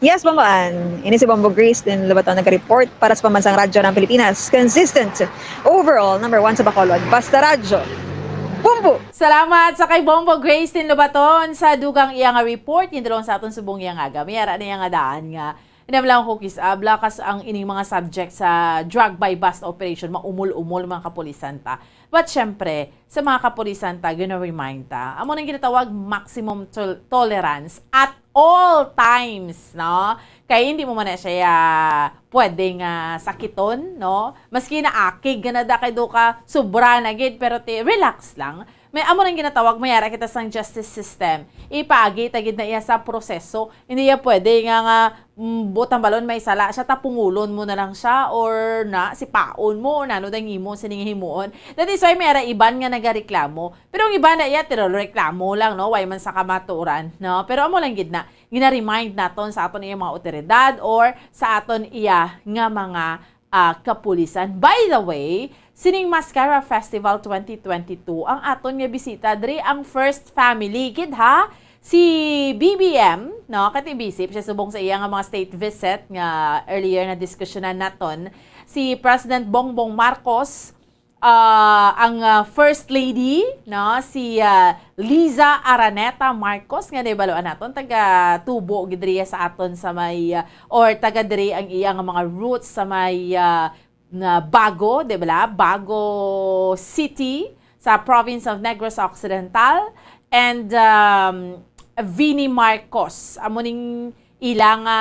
Yes, Bomboan. Ini si Bombo Grace din Lobaton nag-report para sa Pambansang Radyo ng Pilipinas. Consistent. Overall, number one sa Bacolod. Basta Radyo. Bombo! Salamat sa kay Bombo Grace din Lobaton sa dugang iya nga report. Yung dalawang sa aton subong iya nga aga. May ara na iya nga daan nga. Hindi lang ko kis-, ah, blakas ang ining mga subject sa drug buy-bust operation. Maumol-umol mga kapulisan ta. But syempre, sa mga kapulisan ta, gina-remind ta. Amo nang ginatawag maximum tol-, tolerance at all times, no? Kay hindi mo man na siya pwedeng, ah, sakiton, no? Maski na akig ka na da kay do ka, sobra na gid, pero ti, relax lang. May amo nang ginatawag, may ara kita sang justice system. Ipaagi ta gid na iya sa proseso. Hindi iya pwede nga, nga, mm, butang balon may sala siya, tapungulon mo na lang siya, or na, sipaon mo, or nano dang imo, sining himuon. That is why may ara iban nga nagareklamo. Pero ang iba na iya, tiro reklamo lang, no? Way man sa kamaturan, no? Pero amo lang gid na, gina-remind naton sa aton iya mga otoridad or sa aton iya nga mga, ah, kapulisan. By the way, sining Mascara Festival twenty twenty-two, ang aton nga bisita diri ang first family gid, ha? Si B B M, no? Kati bisip siya subong sa iya nga mga state visit nga earlier na diskusyonan naton. Si President Bongbong Marcos, ah, ang, ah, First Lady, no, si, ah, Liza Araneta Marcos, nga nahibaluan naton, taga Tubo gid riya sa aton sa may, ah, or taga diri ang iya nga mga roots sa may, ah, na Bago, di ba? Bago City, sa province of Negros Occidental, and, um, Vinnie Marcos, amo ning ila nga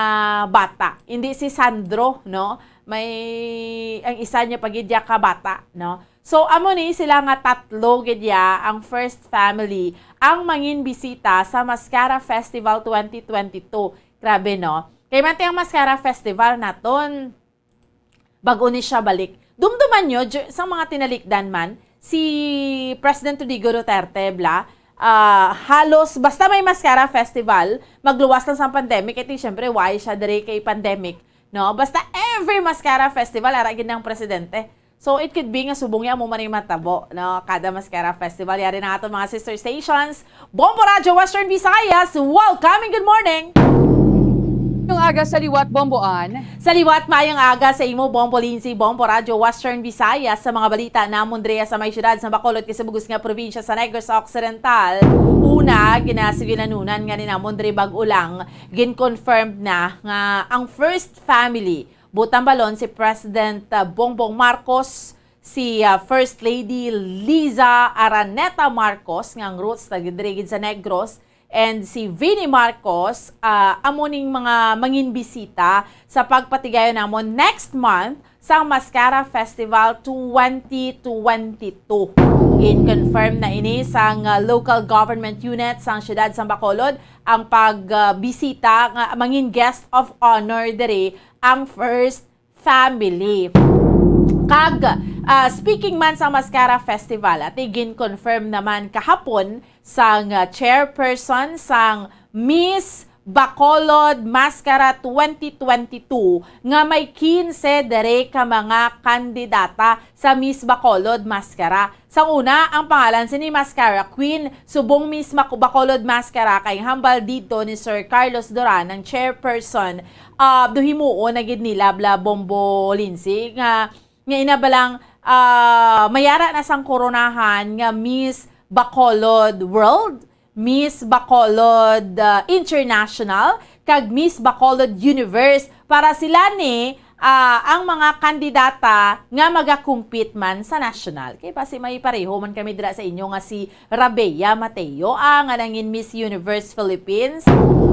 bata. Hindi si Sandro, no? May, ang isa niya pa gid ya ka bata, no? So, amo ni sila nga tatlo gid ya ang first family ang mangin bisita sa Mascara Festival twenty twenty-two. Grabe, no? Kay man ti ang Mascara Festival naton, bag-o ni siya balik. Dumduman nyo, ju-, sa mga tinalikdan man, si President Rodrigo Duterte, bla, ah, halos, basta may Mascara Festival, magluwas lang sa pandemic, kay ti, syempre, why siya diri kay pandemic, no? Basta every Mascara Festival, ara gid ang presidente. So, it could be nga subong ya mo man yung matabo, no? Kada Mascara Festival, yari na ato mga sister stations. Bombo Radyo Western Visayas, welcome and good morning! Maayong aga sa liwat, Bombo Ann. Sa liwat, maayong aga sa imo, Bombo Lindsay, Bombo Radyo Western Visayas. Sa mga balita namon diri sa may siyudad sa Bacolod, kay sa bugos nga probinsya sa Negros Occidental, una, ginasigilanunan nga ni namon diri bag-o lang, gin-confirmed na nga ang first family, buot hambalon si President, ah, Bongbong Marcos, si, ah, First Lady Liza Araneta Marcos, nga ang roots na diri gid sa Negros, and si Vinnie Marcos, ah, amo ning mga manginbisita sa pagpatigayon namon next month sa Mascara Festival twenty twenty-two. Gin-confirm na ini sang, ah, local government unit sang siyudad sang Bacolod ang pagbisita nga mangin guest of honor diri ang first family. Kag, ah, speaking man sang Mascara Festival, ati gin-confirm naman kahapon sang, ah, chairperson sang Miss Bacolod Mascara twenty twenty-two nga may quince diri ka mga kandidata sa Miss Bacolod Mascara. Sang una, ang pangalan sini Mascara Queen, subong Miss Mac-, Bacolod Mascara kay hambal didto ni Sir Carlos Duran, ang chairperson, ah, do himuon na gid nila bala Bombo Lindsay, nga, nga ina ba lang, ah, mayara na sang koronahan nga Miss Bacolod World, Miss Bacolod, ah, International, kag Miss Bacolod Universe para sila ni, ah, ang mga kandidata nga magakumpit man sa national. Kay basi may pareho man kami dira sa inyo nga si Rabea Mateo, ah, nga nangin Miss Universe Philippines.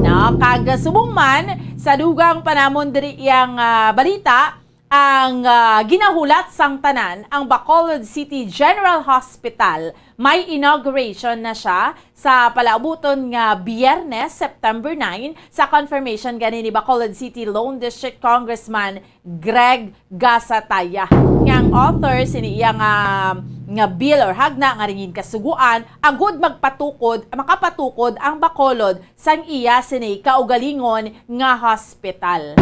No? Kag subong man, sa dugang pa namon diri iyang, ah, balita, ang, ah, ginahulat sang tanan, ang Bacolod City General Hospital, may inauguration na siya sa palaabuton nga Biyernes, September nine, sa confirmation gani ni Bacolod City Lone District Congressman Greg Gasataya, nga ang author sini iya nga, nga bill or hagna nga ringin kasuguan, agud magpatukod, makapatukod ang Bacolod sang iya sini kaugalingon nga hospital.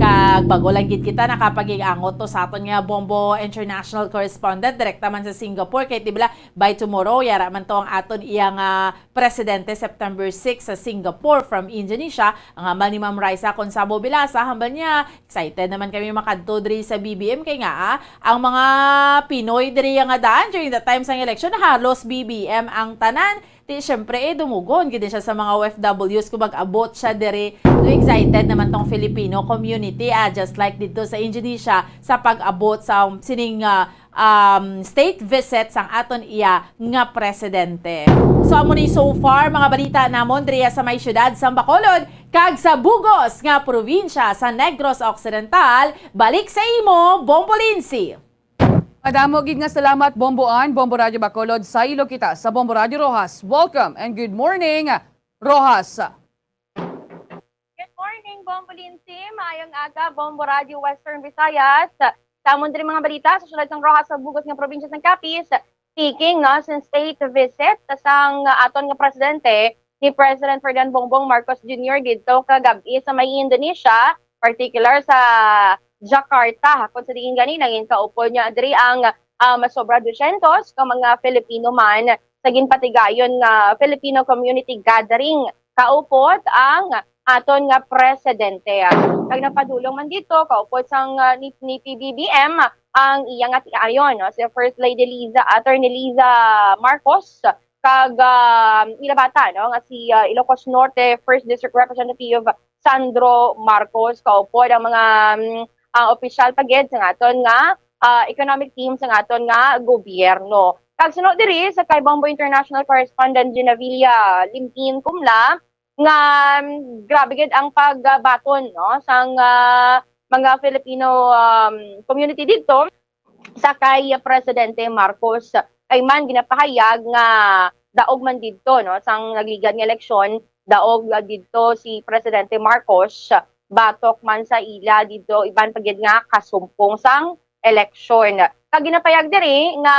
Kag bago lang gid kita nakapag-angot to sa aton nga Bombo International Correspondent, direkta man sa Singapore, kay tibla by tomorrow, yara man to ang aton iya nga presidente, September six, sa Singapore from Indonesia. Ang hambal ni Ma'am Raisa Consabo Bilasa, hambal niya, excited naman kami makadto diri sa B B M, kay nga, ah, ang mga Pinoy diri nga daan during the time sang election, halos B B M ang tanan. Di, syempre, eh, dumugon gid siya sa mga O F Ws kung mag-abot siya diri. So, excited naman tong Filipino community, ah, just like dito sa Indonesia, sa pag-abot sa sining, ah, um, state visit sang aton iya nga presidente. So, amo ni so far mga balita namon diriya sa may siyudad sang Bacolod kag sa bugos nga probinsya sa Negros Occidental. Balik sa imo, Bombo Lindsay. Madamo gid nga salamat, Bombo Ann. Bombo Radyo Bacolod, saylo kita sa Bombo Radyo Roxas. Welcome and good morning, Roxas. Good morning, Bombo Lindsay. Maayong aga, Bombo Radyo Western Visayas. Sa amon diri mga balita, sa siyudad sang Roxas sa bugos nga probinsya sang Capiz, speaking, no, sa state visit sang aton nga presidente, ni President Ferdinand Bongbong Marcos Junior didto kagab-i sa may Indonesia, particular sa Jakarta, kung sa diin gani nangin kaupod niya diri ang, ah, masobra dusyentos ka mga Filipino man sa ginpatigayon nga Filipino Community Gathering. Kaupod ang aton nga presidente. Kag napadulong man didto, kaupod sang, ah, ni, ni P B B M ang iya nga tiayon, no, si First Lady Liza, Attorney Liza Marcos, kag, ah, ila bata, no, nga si, ah, Ilocos Norte First District Representative Sandro Marcos, kaupod ang mga, mm, ah, opisyal pa gid sa aton nga, ah, economic team sa aton nga gobyerno. Kag suno diri sa kay Bombo International Correspondent Gina Villa Limpin Kumla, nga, mm, grabe gid ang pagbaton, no, sang, ah, mga Filipino, um, community didto sa kay Presidente Marcos. Kay man ginapahayag nga daog man didto, no, sang nagligad nga eleksyon, daog didto si Presidente Marcos, batok man sa ila didto iban pa gid nga kasumpong sang eleksyon. Kag ginapahayag diri nga,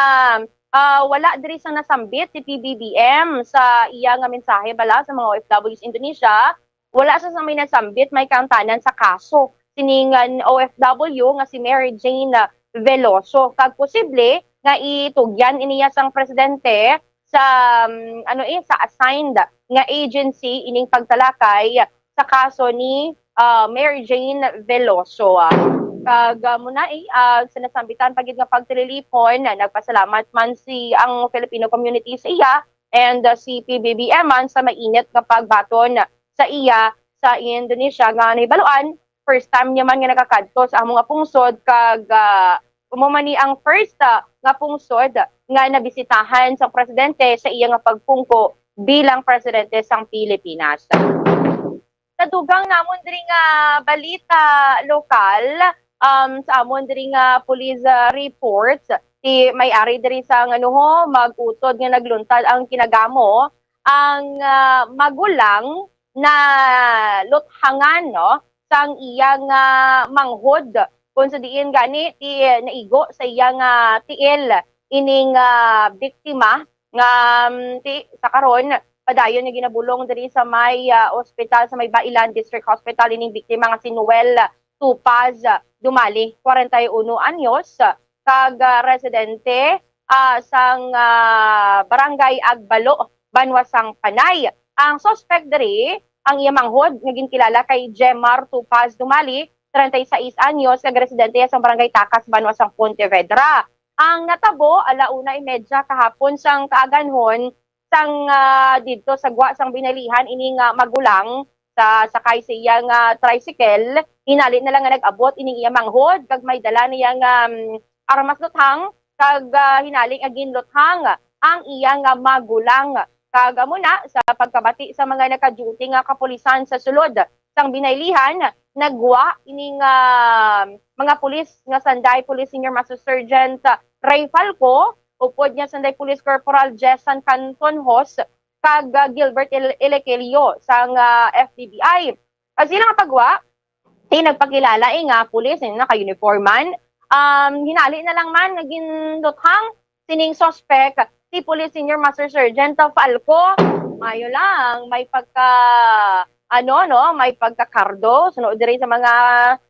ah, wala diri sang nasambit si P B B M sa iya nga mensahe bala sa mga O F Ws Indonesia. Wala sa, sa may nasambit may kaangtanan sa kaso sining, ah, O F W nga si Mary Jane, ah, Veloso. Kag posible nga itugyan iniya sang presidente sa, um, ano eh, sa assigned nga agency ining pagtalakay sa kaso ni, ah, Mary Jane Veloso. Kag, ah, muna, eh, ah, sa nasambitan pa gid nga pagtililipon, nagpasalamat man si ang Filipino community sa iya and, ah, si P B B M man sa mainit nga pagbaton sa iya sa Indonesia nga nahibaluan first time niya man nga nakakadto sa amo nga pungsod kag, ah, amo man ni ang first, ah, nga pungsod nga nabisitahan sang presidente sa iya nga pagpungko bilang presidente sang Pilipinas. Sa dugang namon diri nga balita lokal, um, sa amon diri nga police, ah, reports, ti may ari diri sa, ano ho, mag-utod nga nagluntad ang kinagamo ang, ah, magulang na luthangan, no, sang iya nga manghod, kung sa diin gani ti naigo sa iya nga tiil ining, ah, biktima nga, um, ti sa karon padayon nga ginabulong diri sa may, ah, ospital sa may Bailan District Hospital ining biktima nga si Noel Tupaz Dumali, kwarenta y uno anyos, kag, ah, residente, ah, sang, ah, Barangay Agbalo, banwa sang Panay. Ang suspect diri, ang iya manghod nga ginkilala kay Jemar Tupaz Dumali, treinta y seis anyos, kag residente sang Barangay Takas, banwa sang Pontevedra. Ang natabo, ala una y medya kahapon sang kaaganhon, sang, ah, didto sa gwa sang binalihan ini nga magulang sa sakay sa iya nga tricycle, hinali na lang nga nag-abot ining iya manghod kag may dala niya nga, um, armas luthang kag, ah, hinali nga ginluthang ang iya nga magulang. Kag amo na, sa pagkabati sa mga naka-duty nga kapulisan sa sulod sang binaylihan, nagwa ining, ah, mga pulis nga sanday Police Senior Master Sergeant, ah, Ray Falco, upod niya sanday Police Corporal Jessan Canton Hos, kag, ah, Gilbert Il-, Elequillo sang, ah, F B B I. Sa sila nga pagwa, ti nagpakilala, eh, nga pulis, eh, naka-uniform man. Um, hinali na lang man nga ginluthang sining suspect si Police Senior Master Sergeant Falco. Mayo lang, may pagka, ano, no, may pagkakardo. Sunod diri sa mga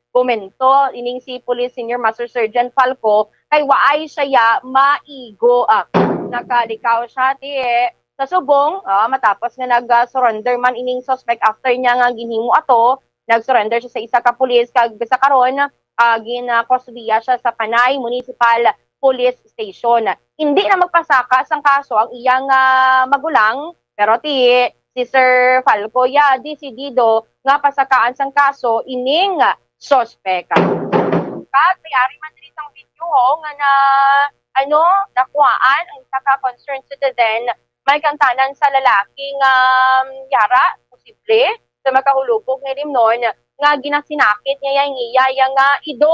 komento, ining si Police Senior Master Sergeant Falco, kay waay siya ya maigo. Ah, nakalikaw siya, ti, eh, sa subong, ah, matapos nga nag-surrender man ining suspect after niya nga ginhimo ato, nag-surrender siya sa isa ka pulis kag sa karon, ah, gin-, ah, kustodiya siya sa Panay Municipal Police Station. Hindi na magpasaka sang kaso ang iyang, ah, magulang, pero ti si Sir Falco ya desidido nga pasakaan sang kaso ining suspek. Kag may ari man diri sang video ho nga na, ano, nakuhaan ang isa ka concerned citizen, may kantanan sa lalaki nga, um, yara, posible, sa makahulubog nga limnon, nga ginasinakit niya yang iya, iya nga ido.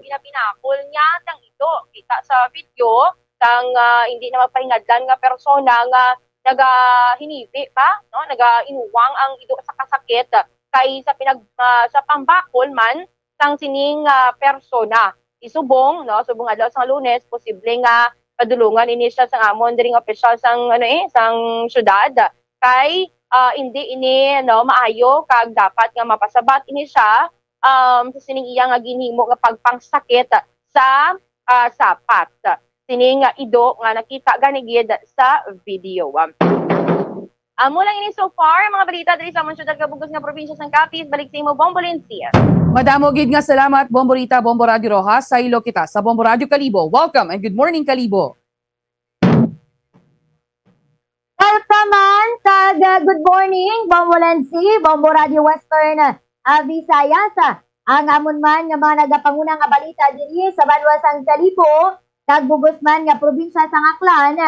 Ginabinakol niya sang ido. Kita sa video, sang, ah, hindi na magpahingadlan nga persona nga nagahinibi pa, no? Nagainuwang ang ido sa kasakit kay sa pinag-, ah, sa pambakol man sang sining, ah, persona. Isubong, no, subong adlaw sang Lunes, posible nga padulungan ini siya sang amon diri nga opisyal sang, ano, eh, sang syudad, kay, ah, indi ini, no, maayo kag dapat nga mapasabat ini siya, um, sa sining iya nga ginhimo nga pagpangsakit sa, ah, sapat. Sining ido nga nakita gani gid sa video. Amo lang ini so far, mga balita diri sa amon syudad kag bug-os nga probinsya sang Capiz. Balik sa imo, Bombo Lindsay. Madamo gid nga salamat, Bombo Rita, Bombo Radyo Rojas. Saylo kita sa Bombo Radyo Kalibo. Welcome and good morning, Kalibo. Welcome man, kag, uh, good morning, Bombo Lindsay, Bombo Radyo Western, uh, Visayas. Ang amon man nga mga nagapanguna nga balita diri sa banwa sang Kalibo, kag bug-os man nga probinsya sang Aklan.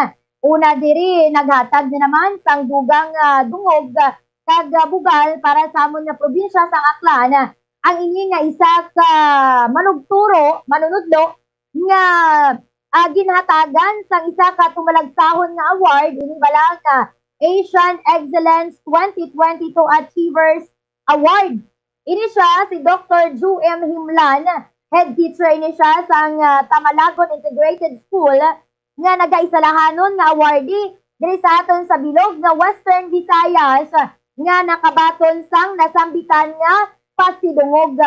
Una diri, naghatag na naman sang dugang, ah, dungog, ah, kag, ah, bugal para sa amon nga probinsya sang Aklan, ah, ang ini nga isa ka manugturo, manunudlo nga, ah, ginhatagan sang isa ka tumalagsahon nga award, ini bala nga Asian Excellence twenty twenty-two Achievers Award. Ini siya si Doktor Ju M Himlan, head teacher ini siya sang, ah, Tamalagon Integrated School, nga nagaisalahanon nga awardee diri sa aton sa bilog nga Western Visayas, nga nakabaton sang nasambitan nga pasidungog.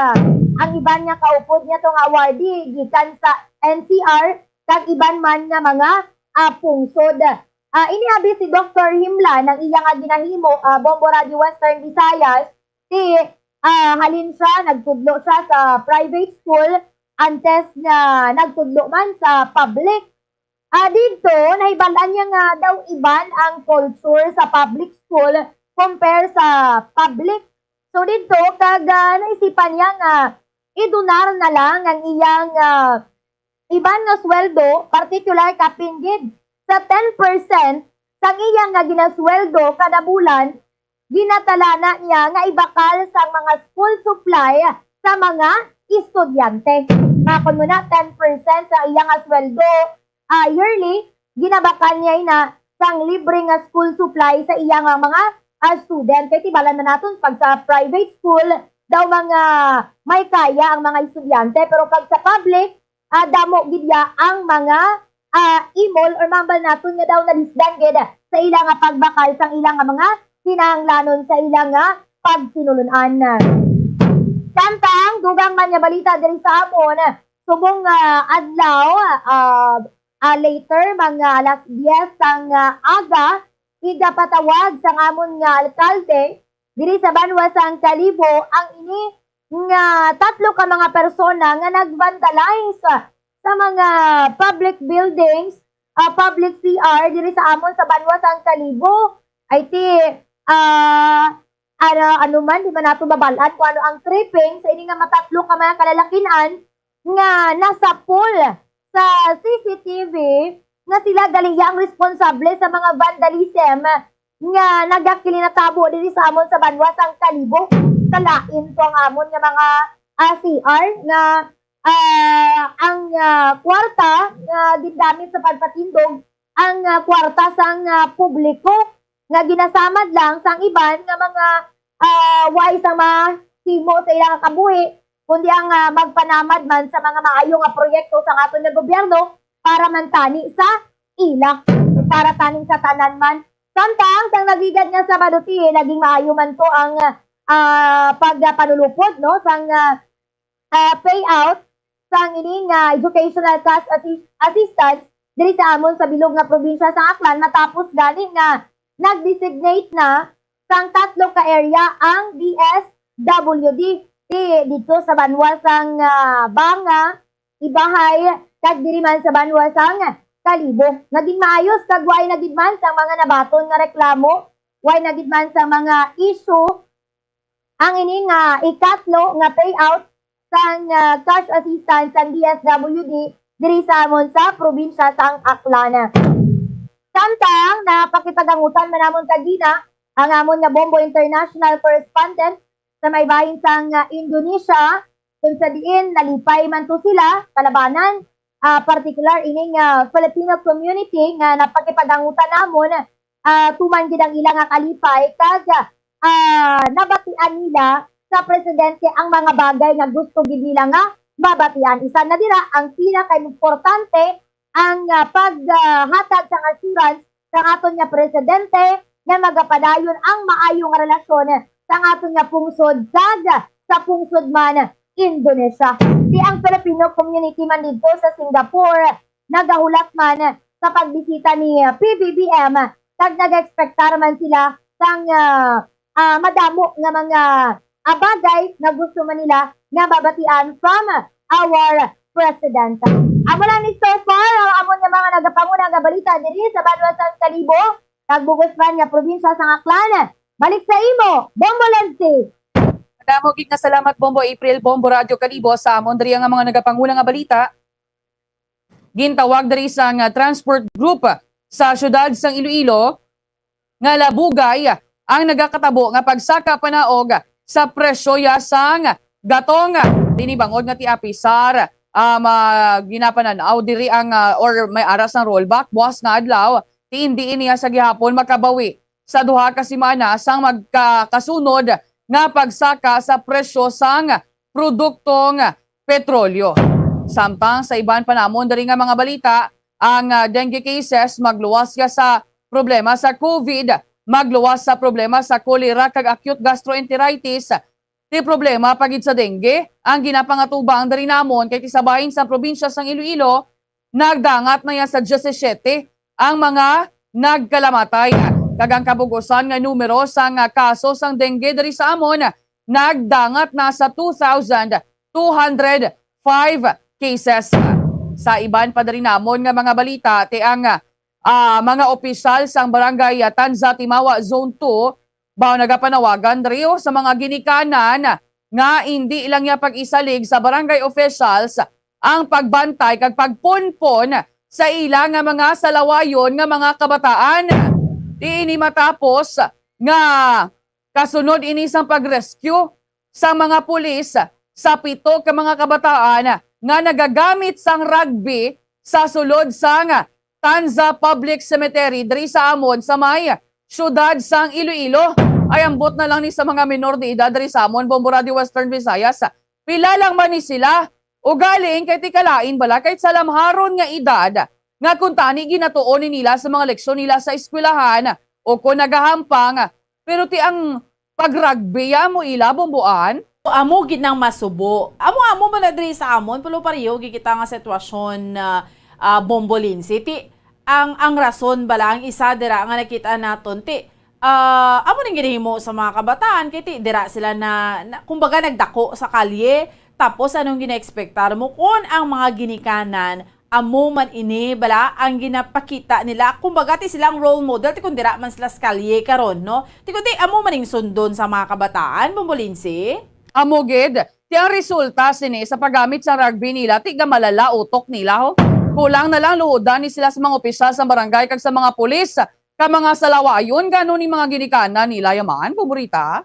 Ang iban nga kaupod niya to nga awardee gikan sa N C R kag iban man nga mga, ah, pungsod. Ah, ini abi si Doktor Himlan ang iya nga ginahimo, ah, Bombo Radyo Western Visayas, ti ah, halin siya, nagtudlo siya sa private school, antes nga nagtudlo man sa public. Ah, didto, nahibal-an niya nga daw iban ang culture sa public school compare sa public. So, didto, kag, ah, naisipan niya nga idonar na lang ang iyang, ah, iban nga sweldo, particular kapin gid sa ten percent sang iya nga ginasweldo kada bulan, ginatalana niya nga ibakal sang mga school supply sa mga estudyante. Makon mo na, ten percent sa iya nga sweldo, ah, yearly, ginabakal niya ina sang libre nga school supply sa iya nga mga, ah, student. Kay tibalan man naton, pag sa private school, daw mga may kaya ang mga estudyante, pero pag sa public, ah, damo gid ya ang mga, ah, imol or mambal naton nga daw nalisdan gid sa ila nga pagbakal sang ila nga mga kinahanglanon sa ila nga pagtinulon-an. Samtang dugang man nga balita diri sa amon, subong nga adlaw, ah, ah, later, mga alas diyes sang, ah, aga, igapatawag sang amon nga alkalde diri sa banwa sang Kalibo ang ini nga tatlo ka mga persona nga nag-vandalize sa mga public buildings, ah, public C R diri sa amon sa banwa sang Kalibo. Ay ti, ah, ano, ano man, di man nato mabal-an kung ano ang tripping sa ini nga matatlo ka mga kalalakin-an nga nasapol sa C C T V nga sila gali ya ang responsable sa mga vandalism nga nagakilinatabo diri sa amon sa banwa sang Kalibo. Kalain to ang amon nga mga, ah, C R nga, ah, ang, ah, kwarta nga gingamit sa pagpatindog ang, ah, kwarta sang, ah, publiko nga ginasamad lang sang iban nga mga, ah, way sa mahimo sa ilang kabuhi, kundi ang, ah, magpanamad man sa mga maayo nga proyekto sang aton nga gobyerno para man tani sa ila, para tani sa tanan man. Samtang sang nagligad nga Sabado, ti, naging maayo man to ang, ah, pagpanulupod, no, sang, ah, ah, payout sang ini nga educational cash assi-, assistance diri sa amon sa bilog nga probinsya sa Aklan, matapos gani nga nag-designate na sang tatlo ka area ang D S W D, ti, dito sa banwa sang, ah, Banga, Ibahay, kag diri man sa banwa sang Kalibo. Naging maayos kag way na gid man sang mga nabaton nga reklamo, way na gid man sang mga issue ang ini nga ikatlo nga payout sang, ah, cash assistance sang D S W D diri sa amon sa probinsya sang Aklan. Samtang napakipagangutan man namon kagina ang amon nga Bombo International correspondent sa may bahin sang, ah, Indonesia, kung sa diin nalipay man to sila kalabanan, ah, partikular ining, ah, Filipino community nga napakipagangutan namon, ah, tuman gid ang ila nga kalipay kag, ah, nabatian nila sa presidente ang mga bagay nga gusto gid nila nga mabatian. Isa na dira ang pinakaimportante, ang, ah, pag, ah, hatag sang assurance sang aton nga presidente nga magapadayon ang maayo nga relasyon sang aton nga pungsod kag sa pungsod man Indonesia. Ti ang Filipino community man didto sa Singapore nagahulat man sa pagbisita ni P B B M kag nag-expectar man sila sang, ah, ah, madamo nga mga, ah, bagay nga gusto man nila nga mabatian from our president. Amo lang ni so far ang amon nga mga nagapanguna nga balita diri sa banwa sang Kalibo, kag bug-os man nga probinsya sang Aklan. Balik sa imo, Bombo Lenzi. Madamo gid nga salamat, Bombo April, Bombo Radyo Kalibo, sa amon diri nga mga nagapanguna nga balita. Gintawag diri sang Transport Group sa siyudad sang Iloilo nga labugay ang nagakatabo nga pagsaka panaog sa presyo ya sang gatong. Dinhi bangod nga ti apisar, ah, ma-, ginapanan-aw diri ang, ah, or may ara sang rollback buas nga adlaw, ti indi ini sa gihapon makabawi sa duha ka semana sang magkakasunod nga pagsaka sa presyo sang produktong petrolyo. Samtang sa iban pa namon diri nga mga balita, ang, ah, dengue cases magluwas ya sa problema sa COVID, magluwas sa problema sa cholera kag acute gastroenteritis. Ti problema pa gid sa dengue ang ginapangatubang diri namon, kay ti sa bahin sa probinsya sang Iloilo, nagdangat na ya sa diyesisete ang mga nagkalamatay, kag ang kabug-usan nga numero sang kaso sang dengue diri sa amon nagdangat na sa two thousand two hundred five cases. Sa iban pa diri namon nga mga balita, ti ang, ah, mga opisyal sang barangay, ah, Tanza Timawa Zone two, baw nagapanawagan diri, oh, sa mga ginikanan nga indi lang niya pag-isalig sa barangay officials ang pagbantay kag pagpunpon sa ila nga mga salawayon nga mga kabataan. Di ini matapos nga kasunod ini sang pag-rescue sang mga pulis sa pito ka mga kabataan nga nagagamit sang rugby sa sulod sang Tanza Public Cemetery diri sa amon sa may siyudad sang Iloilo. Ay, ambot na lang ni sa mga minor de edad diri sa amon, Bombo Radio Western Visayas. Pila lang man ni sila? Ugaling kay tikalain bala kay sa lamharon nga edad nga kuntani ginatuon ni nila sa mga leksyon nila sa eskwelahan o kon nagahampang. Pero ti ang pag-rugby, ya mo ila, Bomboan? Amo gid nang masubo. Amo-amo man na diri sa amon, pero pareho gid kita nga sitwasyon, ah, ah, Bombo Lindsay. Ti, ang, ang rason bala, ang isa dira nga nakita naton, ti, ah, amo ning ginahimo sa mga kabataan, kay ti, dira sila na, na, kumbaga, nagdako sa kalye. Tapos, anong gina-expectar mo? Kung ang mga ginikanan, amo man ini, bala, ang ginapakita nila. Kumbaga, ti sila ang role model, ti kung dira man sila sa kalye karon, no? Ti kundi, amo man ning sundon sa mga kabataan, Bombo Lindsay? Amo gid, ti ang resulta sini sa paggamit sa rugby nila, ti gamalala utok nila, ho. Kulang na lang luhodan ni sila sa mga opisyal sa barangay kag sa mga pulis, ka mga salawayon, gano ni mga ginikanan nila yaman, Bombo Rita?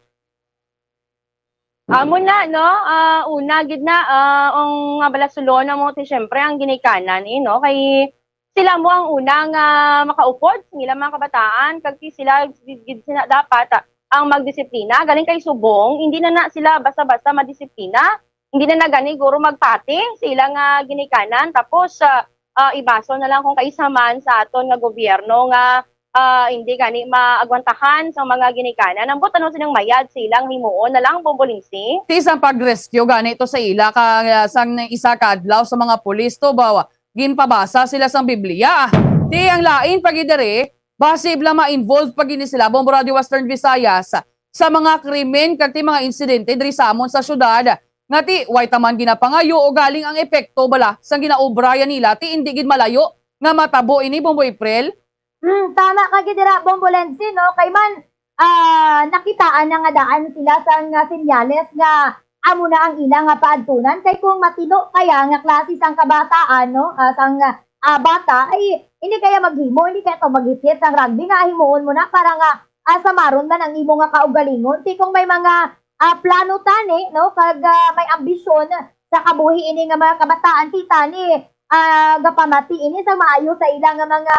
Amo na, no? Ah, una gid na, ah, ang nga balasulon mo, ti, syempre, ang ginikanan, eh, no? Kay sila mo ang una nga makaupod sa ilang mga kabataan, kag ti sila gid, gid sila dapat, ah, ang magdisiplina. Galing kay subong, hindi na na sila basta-basta madisiplina. Hindi na na gani guro magpati sa ilang, ah, ginikanan. Tapos, ah, ah, ibasol na lang kung kaisa man sa aton nga gobyerno nga, ah, hindi gani maagwantahan sa mga ginikanan. Ang butano silang mayad sa ilang himuon na lang, Bombo Lindsay. Ti isang pag-rescue gani to sa ila ka, sang isa ka adlaw sa mga pulis to ba, ginpabasa sila sang Biblia. Ti ang lain pa gid diri, basi bala ma-involve pa gid ni sila, Bombo Radio Western Visayas, sa mga krimen kag ti mga insidente diri sa amon sa syudad, nga ti way ta man ginapangayo, ugaling ang epekto bala sang ginaobrayan nila ti indi gid malayo nga matabo ini, Bombo April. Hmm, tama ka gid dira, Bombo Lenzi, no? Kay man, ah, nakitaan na nga daan sila sang, ah, senyales nga amo na ang ila nga paadtunan. Kay kung matino kaya nga klase sang kabataan, no? Ah, sang, ah, bata, ay, hindi kaya maghimo, hindi kaya to maghipit sang rugby nga himuon mo na para nga, ah, samaron man ang imo nga kaugalingon. Ti kung may mga, ah, plano tani, no? Kag, ah, may ambisyon sa kabuhi ini nga mga kabataan, ti tani, ah, gapamati ini sa maayo sa ila nga mga,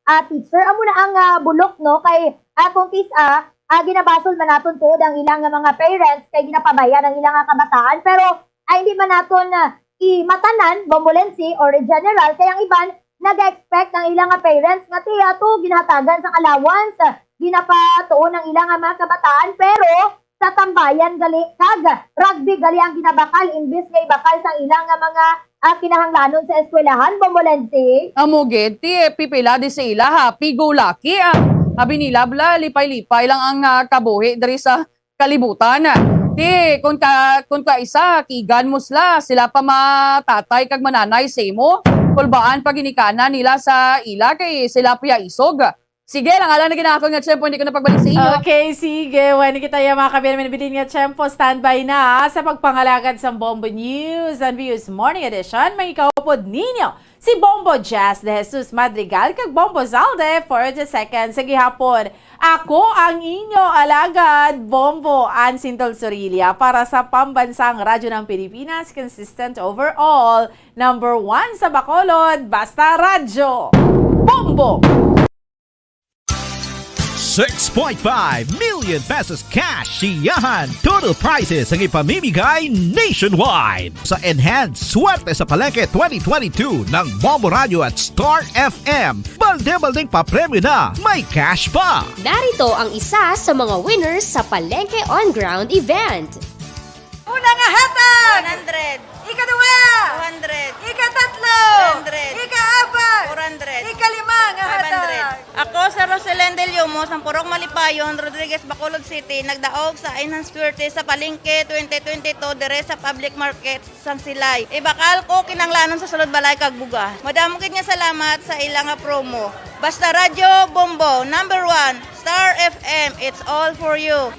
ah, teacher. Amo na ang, ah, bulok, no? Kay, ah, kung kis-a, ah, ginabasol man naton tuod ang ila nga mga parents kay ginapabayaan ang ila nga kabataan. Pero, ah, hindi man naton, ah, imatanan, Bombo Lenzi, or general, kay ang iban, naga-expect ang ila nga parents nga ti ato ginahatagan sang allowance, ginapatuon ang ila nga mga kabataan, pero sa tambayan gali kag rugby gali ang ginabakal imbis nga ibakal sang ila nga mga, ah, kinahanglanon sa eskwelahan, Bombo Lenzi. Amo gid, ti pipila di sa ila, happy go lucky, ah. Abi nila, bala, lipay-lipay lang ang, ah, kabuhi diri sa kalibutan. Ti, kun ka, kun ka isa, kigan mo sila, sila pa matatay kag mananay sa imo. Kulbaan pa ginikanan nila sa ila kay sila pa ya isog. Sige, lang ala na ginakon nga tiyempo, hindi ko na pagbalik sa inyo. Okay, sige. Wani kita ya, mga kabiyan, may nabilin nga tiyempo. Standby na sa pagpangalagad sa Bombo News and Views Morning Edition. May ikaw pod ninyo si Bombo Jazz de Jesus Madrigal kag Bombo Zalde for the second sa gihapon. Ako ang inyo alagad, Bombo Ann Sintol Sorilla, para sa Pambansang Radyo ng Pilipinas, consistent overall, number one sa Bacolod, basta radyo. Bombo! Six point five million pesos cash siyahan. Total prizes ang ipamimigay nationwide. Sa Enhanced Swerte sa Palengke twenty twenty-two ng Bombo Radio at Star F M, balde-baldeng papremyo na, may cash pa! Narito ang isa sa mga winners sa Palengke On Ground event. Una nga hatag! One hundred. Ikaduha! Two hundred. Ikatatlo! Three hundred. Ikaapat! Four hundred. Ikalima nga hatag! Five hundred. Ako sa Roselyn De Leon sang Purok Malipayon, Rodriguez, Bacolod City, nagdaog sa Enhance Swerte sa Palengke twenty twenty-two dire sa Public Market sang Silay. Ibakal ko kinahanglanon sa sulod balay kag bugas. Madamo gid nga salamat sa ila nga promo. Basta Radyo Bombo, number one, Star F M, it's all for you.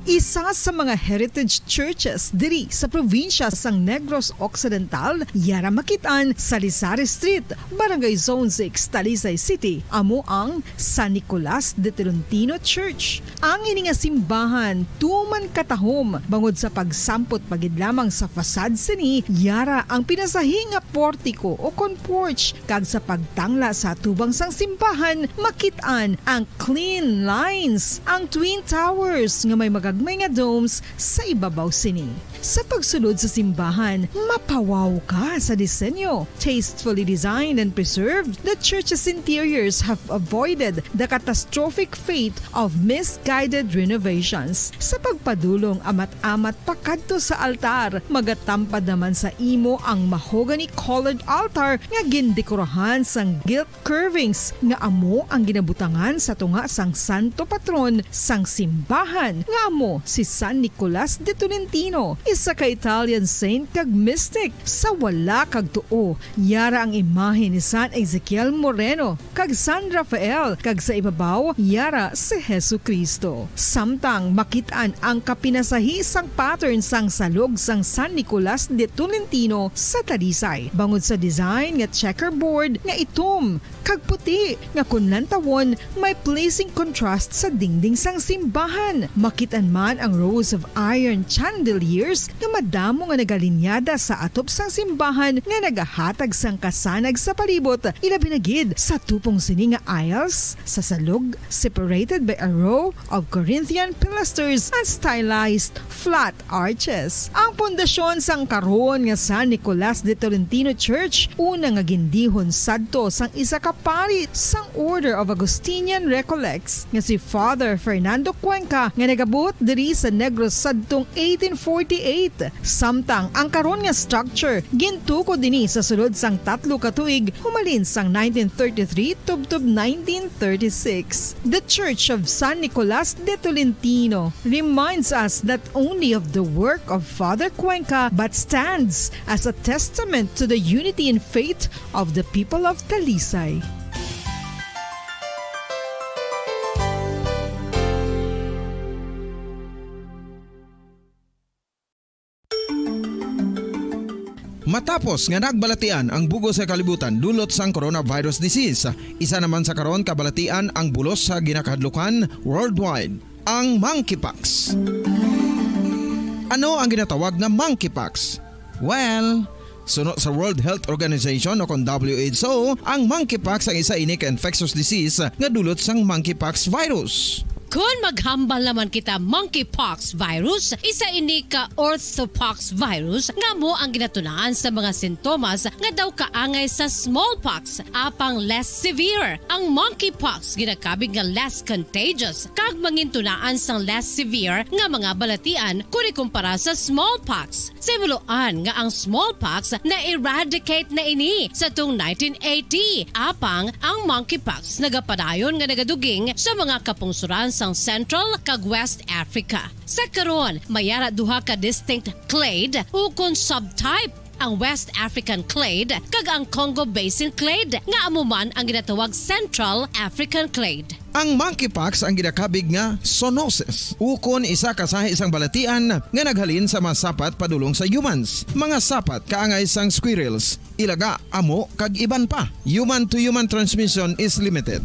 Isa sa mga heritage churches diri sa probinsya sang Negros Occidental, yara makit-an sa Lisari Street, Barangay Zone six, Talisay City, amo ang San Nicolas de Tolentino Church. Ang ini nga simbahan tuman katahom bangod sa pagsampot pa gid lamang sa facade sini, yara ang pinasahi nga portiko o kon porch, kag sa pagtangla sa atubang sang simbahan, makit-an ang clean lines, ang twin towers nga may magagmay nga domes sa ibabaw sini. Sa pagsulod sa simbahan, mapawaw ka sa disenyo. Tastefully designed and preserved, the church's interiors have avoided the catastrophic fate of misguided renovations. Sa pagpadulong amat-amat pakadto sa altar, magatampad naman sa imo ang mahogany-colored altar nga gindekorahan sang gilt curvings nga amo ang ginabutangan sa tunga sang santo patron sang simbahan, nga amo si San Nicolas de Tolentino, isa ka Italian saint kag mystic. Sa wala kag tuo, yara ang imahe ni San Ezekiel Moreno kag San Rafael, kag sa ibabaw, yara si Jesu-Cristo. Samtang makit-an ang kapinasahi sang pattern sang salog sang San Nicolas de Tolentino sa Talisay, bangod sa design nga checkerboard nga itom kag puti nga kon lantawon may pleasing contrast sa dingding sang simbahan. Makit-an man ang rows of iron chandeliers nga madamo nga nagalinyada sa atop sang simbahan nga nagahatag sang kasanag sa palibot, ilabi na gid sa tupong sini nga aisles sa salog, separated by a row of Corinthian pilasters and stylized flat arches. Ang pundasyon sang karon nga San Nicolas de Tolentino Church, una nga gindihon sadto sang isa ka pari sang Order of Augustinian Recollects nga si Father Fernando Cuenca, nga nagabuot diri sa Negros sadtong eighteen forty-eight. Samtang ang karon nga structure gintukod dinhi sa sulod sang tatlo ka tuig, humalin sang nineteen thirty-three tubtob nineteen thirty-six. The Church of San Nicolas de Tolentino reminds us not only of the work of Father Cuenca, but stands as a testament to the unity in faith of the people of Talisay. Matapos nga nagbalatian ang bug-os nga kalibutan dulot sang coronavirus disease, isa naman sa karon kabalatian ang bulos sa ginakahadlukan worldwide, ang monkeypox. Ano ang ginatawag nga monkeypox? Well, suno sa World Health Organization o kon W H O, ang monkeypox ang isa ini ka infectious disease nga dulot sang monkeypox virus. Kon maghambal naman kita, monkeypox virus, isa ini ka orthopox virus nga amo ang ginatunaan sa mga sintomas nga daw kaangay sa smallpox, apang less severe. Ang monkeypox ginakabig nga less contagious kag mangintunaan sang less severe nga mga balatian kon ikumpara sa smallpox. Sa himuloan nga ang smallpox na-eradicate na ini sa tung nineteen eighty, apang ang monkeypox nagapadayon nga nagaduging sa mga kapungsoran sang Central kag West Africa. Sa karon, may ara duha ka distinct clade ukon subtype, ang West African clade kag ang Congo Basin clade, nga amo man ang ginatawag Central African clade. Ang monkeypox ang ginakabig nga zoonosis, ukon isa ka sahi sang balatian nga naghalin sa mga sapat padulong sa humans, mga sapat kaangay sang squirrels, ilaga, amo, kag iban pa. Human-to-human transmission is limited.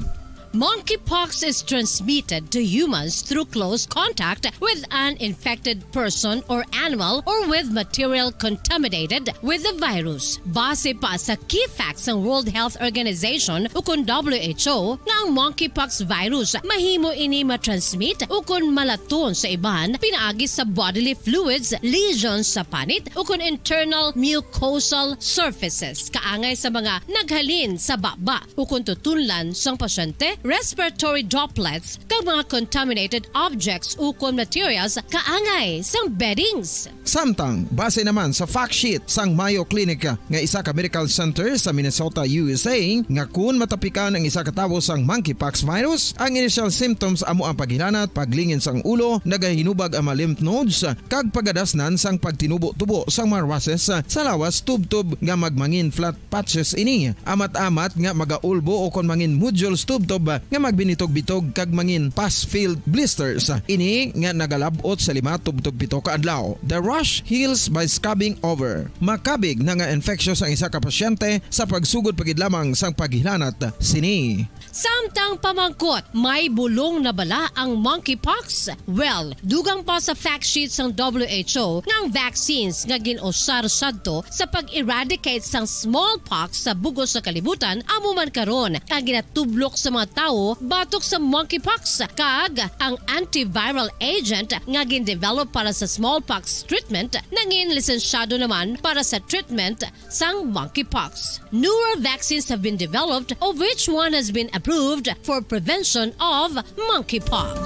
Monkeypox is transmitted to humans through close contact with an infected person or animal or with material contaminated with the virus. Base pa sa key facts sang World Health Organization ukon W H O, nga ang monkeypox virus mahimo ini matransmit ukon malaton sa iban pinaagi sa bodily fluids, lesions sa panit, ukon internal mucosal surfaces, kaangay sa mga naghalin sa baba ukon tutunlan sang pasyente respiratory droplets, kag mga contaminated objects ukon materials kaangay sang beddings. Samtang, base naman sa fact sheet sang Mayo Clinic nga isa ka medical center sa Minnesota, U S A, nga kun matapikan ang isa ka tawo sang monkeypox virus, ang initial symptoms amo ang paghilanat, paglingin sang ulo, nagahinubag ang mga lymph nodes, kag pagadasnan sang pagtinubo-tubo sang mga rushes sa lawas, tubtob nga magmangin flat patches ini, amat-amat nga magaulbo o kon mangin nodules tubtob nga magbinitog-bitog kag mangin pus-filled blisters ini nga nagalab-ot sa lima tubtob pito ka adlaw. The rash heals by scabbing over. Makabig na nga infectious ang isa ka pasyente sa pagsugod pa gid lamang sang paghilanat sini. Samtang pamangkot, may bulong na bala ang monkeypox? Well, dugang pa sa fact sheet sang W H O nga ang vaccines nga gin-usar sadto sa pag-eradicate sang smallpox sa bug-os nga kalibutan amo man karon ang ginatublok sa mga tawo batok sa monkeypox, kag ang antiviral agent nga gin-develop para sa smallpox treatment nangin lisensyado naman para sa treatment sang monkeypox. Newer vaccines have been developed, of which one has been approved for prevention of monkeypox.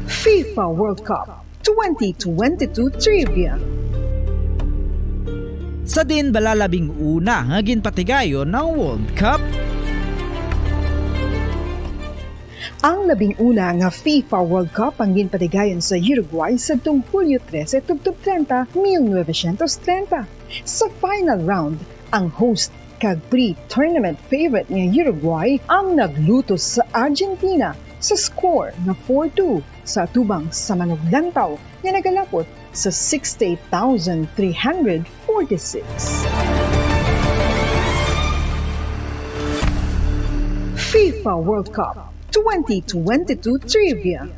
FIFA World Cup twenty twenty-two Trivia. Sa diin bala labing una nga ginpatigayon ang World Cup? Ang labing una nga FIFA World Cup ang ginpatigayon sa Uruguay sadtong Hulyo trese tubtob treinta, mil novecientos treinta. Sa final round, ang host kag pre-tournament favorite nga Uruguay ang naglutos sa Argentina sa score nga four two sa atubang sa manuglantaw nga nagalapot sa sixty-eight thousand three hundred forty-six. FIFA World Cup twenty twenty-two Trivia.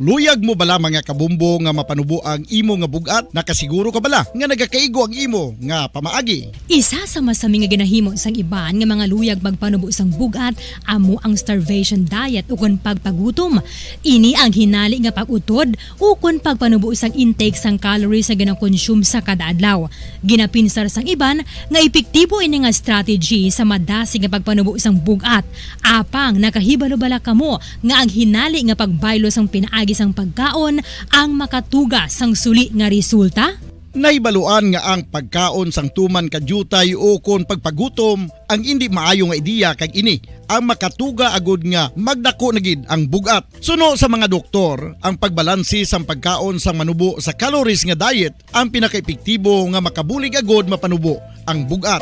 Luyag mo bala, mga kabombo, nga mapanubo ang imo nga bug-at? Nakasiguro ka bala nga nagakaigo ang imo nga pamaagi? Isa sa masami nga ginahimo sang iban nga mga luyag magpanubo sang bug-at amo ang starvation diet ukon pagpagutom. Ini ang hinali nga pag-utod ukon pagpanubo sang intake sang calories nga gina-consume sa kada adlaw. Ginapinsar sang iban nga epektibo ini nga strategy sa madasig nga pagpanubo sang bug-at. Apang nakahibalo bala kamo nga ang hinali nga pagbaylo sang pinaagi sang pagkaon ang makatuga sang suli nga resulta? Nahibaluan nga ang pagkaon sang tuman ka diutay ukon pagpagutom ang indi maayo nga ideya, kag ini ang makatuga agud nga magdako na gid ang bug-at. Suno sa mga doktor, ang pagbalansi sang pagkaon sang manubo sa calories nga diet ang pinakaepektibo nga makabulig agud mapanubo ang bug-at.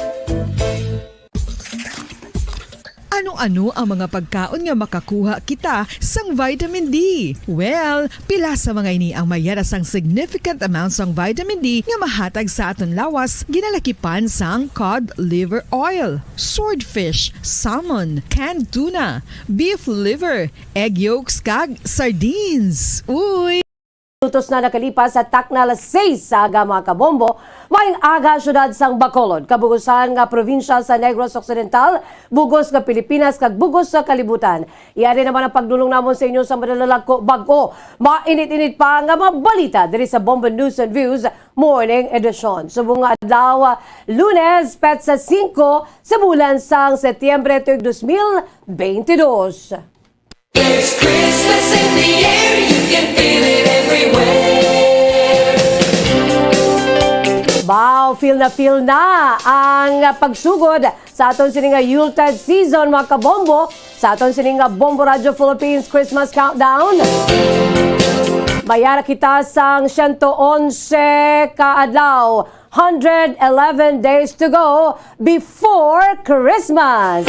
Ano-ano ang mga pagkaon nga makakuha kita sang vitamin D? Well, pila sa mga ini ang may yara sang significant amount sang vitamin D nga mahatag sa aton lawas, ginalakipan sang cod liver oil, swordfish, salmon, canned tuna, beef liver, egg yolks, kag sardines. Uy! Minutos na nakalipas sa takna alas seis sa aga, mga kabombo. Maayong aga, siyudad sang Bacolod, kabugusan nga probinsya sa Negros Occidental, bug-os nga Pilipinas, kag bug-os nga kalibutan. Yari naman ang pagdulong namon sa inyo sa madalagko bag-o, mainit-init pa nga mga balita diri sa Bombo News and Views Morning Edition. Subong nga adlaw, Lunes, petsa singko sa bulan sang Setyembre, tuig dos mil beintidos. There's Christmas in the air, you can feel it everywhere. Wow, feel na feel na ang pagsugod sa aton sini nga Yuletide season, mga kabombo, sa aton sini nga Bombo Radio Philippines Christmas Countdown. May yara kita sang siyento onse ka adlaw. Hundred eleven days to go before Christmas.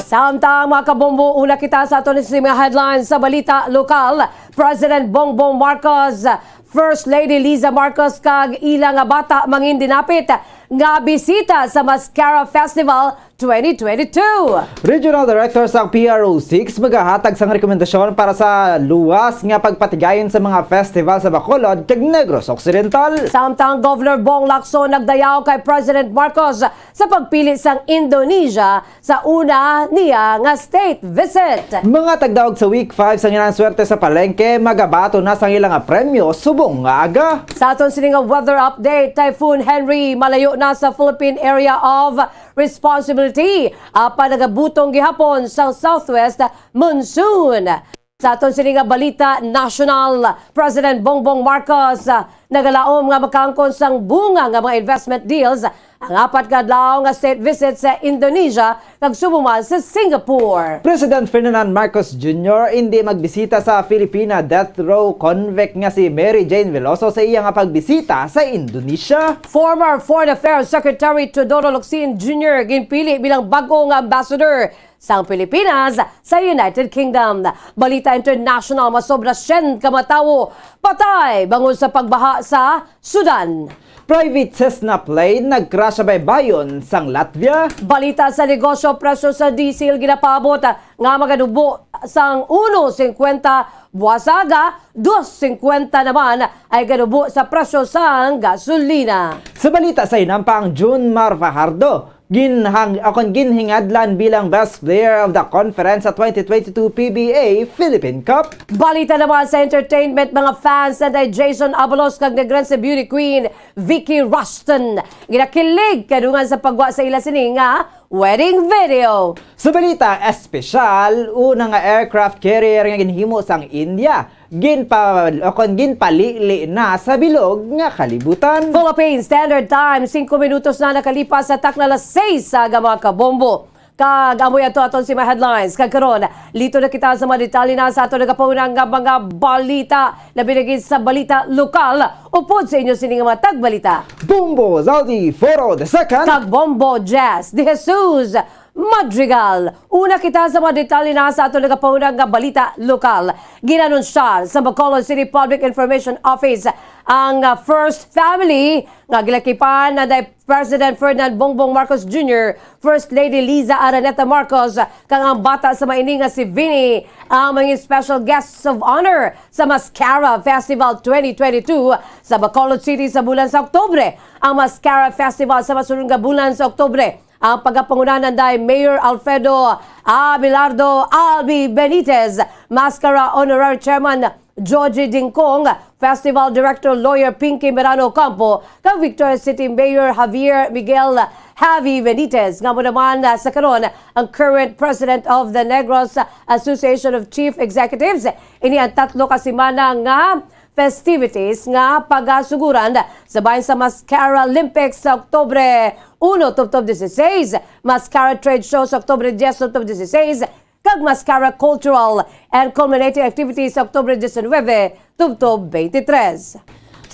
Samtang, mga kabombo, una kita sa aton sini nga headlines sa balita lokal. President Bongbong Marcos, First Lady Liza Marcos kag ila nga bata mangin dinapit nga bisita sa Mascara Festival twenty twenty-two. Regional Director sang P R O six magahatag sang rekomendasyon para sa luwas nga pagpatigayon sa mga festival sa Bacolod kag Negros Occidental. Samtang Governor Bong Lacson nagdayaw kay President Marcos sa pagpili sang Indonesia sa una niya nga state visit. Mga tagdaog sa Week five sang ilang swerte sa palengke magabaton na sang ila nga premyo subong nga aga. Sa aton sini nga weather update, Typhoon Henry malayo na sa Philippine Area of Responsibility, apan nagabutong gihapon sang southwest monsoon. Sa aton sini nga balita nasyonal, President Bongbong Marcos, ah, nagalaom nga makaangkon sang bunga nga mga investment deals ang apat ka adlaw nga state visit sa Indonesia kag subong man sa Singapore. President Ferdinand Marcos Junior indi magbisita sa Filipina death row convict nga si Mary Jane Veloso sa iya nga pagbisita sa Indonesia. Former Foreign Affairs Secretary Teodoro Locsin Junior ginpili bilang bag-o nga ambassador sang Pilipinas sa United Kingdom. Balita international, masobra syen ka mga tawo patay bangod sa pagbaha sa Sudan. Private Cessna plane nag-crash sa baybayon sang Latvia. Balita sa negosyo, presyo sa diesel ginapaabot nga magadubo sang uno singkwenta buas aga, dos singkwenta naman ay gadubo sa presyo sang gasolina. Sa balita sa hinampang, June Mar Fajardo ginhang-, akon ginhingadlan bilang Best Player of the Conference sa twenty twenty-two P B A Philippine Cup. Balita naman sa entertainment, mga fans na day Jason Abalos kag Negrense Beauty Queen Vicky Rushton ginakilig kadungan sa pagwa sa ila sini nga wedding video. Sa balita espesyal, una nga aircraft carrier nga ginhimo sang India ginpa-, o kon ginpalili na sa bilog nga kalibutan. Philippine Standard Time, singko minutos na nakalipas sa takna alas seis sa aga, mga kabombo. Kag amoy ato aton si mga headlines. Kag karon, lito na kita sa mga detalye na sa ato nagapaunang nga mga balita, labi na gid sa balita lokal. Upod sa inyo sini nga mga tagbalita, Bombo Zaldi Foro the second kag Bombo Jazz de Jesus Madrigal. Una kita sa mga detalye na sa ato nagapaunang nga balita lokal. Ginanunsyar sa Bacolod City Public Information Office ang, ah, first family nga gilakipan na day President Ferdinand Bongbong Marcos Junior, First Lady Liza Araneta Marcos, kag ang bata sa maini nga si Vinny ang mga special guests of honor sa Mascara Festival twenty twenty-two sa Bacolod City sa bulan sa Oktubre. Ang Mascara Festival sa masunod nga bulan sa Oktubre ang pagapanguna nanday Mayor Alfredo Abelardo Albi Benitez, Mascara Honorary Chairman Georgie Dingkong, Festival Director Lawyer Pinky Merano Ocampo, kag Victoria City Mayor Javier Miguel Javi Benitez, nga amo naman, ah, sa karon ang current President of the Negros Association of Chief Executives. Ini ang tatlo ka semana nga festivities nga pagasuguran sa bahin sa Mascara Olympics sa Oktubre uno tubtob dieciséis, Mascara Trade Show sa Oktubre dies tubtob dieciséis, kag Mascara Cultural and Culminating Activities sa Oktubre diecinuebe tubtob twenty-three.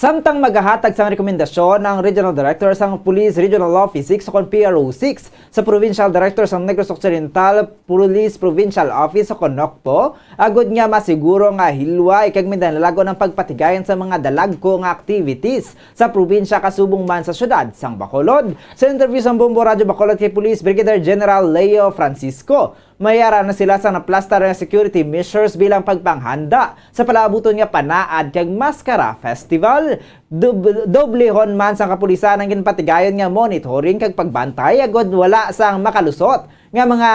Samtang magahatag sang rekomendasyon ang Regional Director sang Police Regional Office six o kon P R O six sa Provincial Director sang Negros Occidental Police Provincial Office o kon NOCPO, agud nga masiguro nga hilway kag madalagon ang pagpatigayon sa mga dalagko nga activities sa probinsya kasubong man sa siyudad sang Bacolod. Sa interview sang Bombo Radyo Bacolod kay Police Brigadier General Leo Francisco, mayara na sila sa naplastar nga security measures bilang pagpanghanda sa palaabuton nga Panaad kag Mascara Festival. Dub-, doblehon man sang kapulisan ang ginpatigayon nga monitoring kag pagbantay agud wala sang makalusot nga mga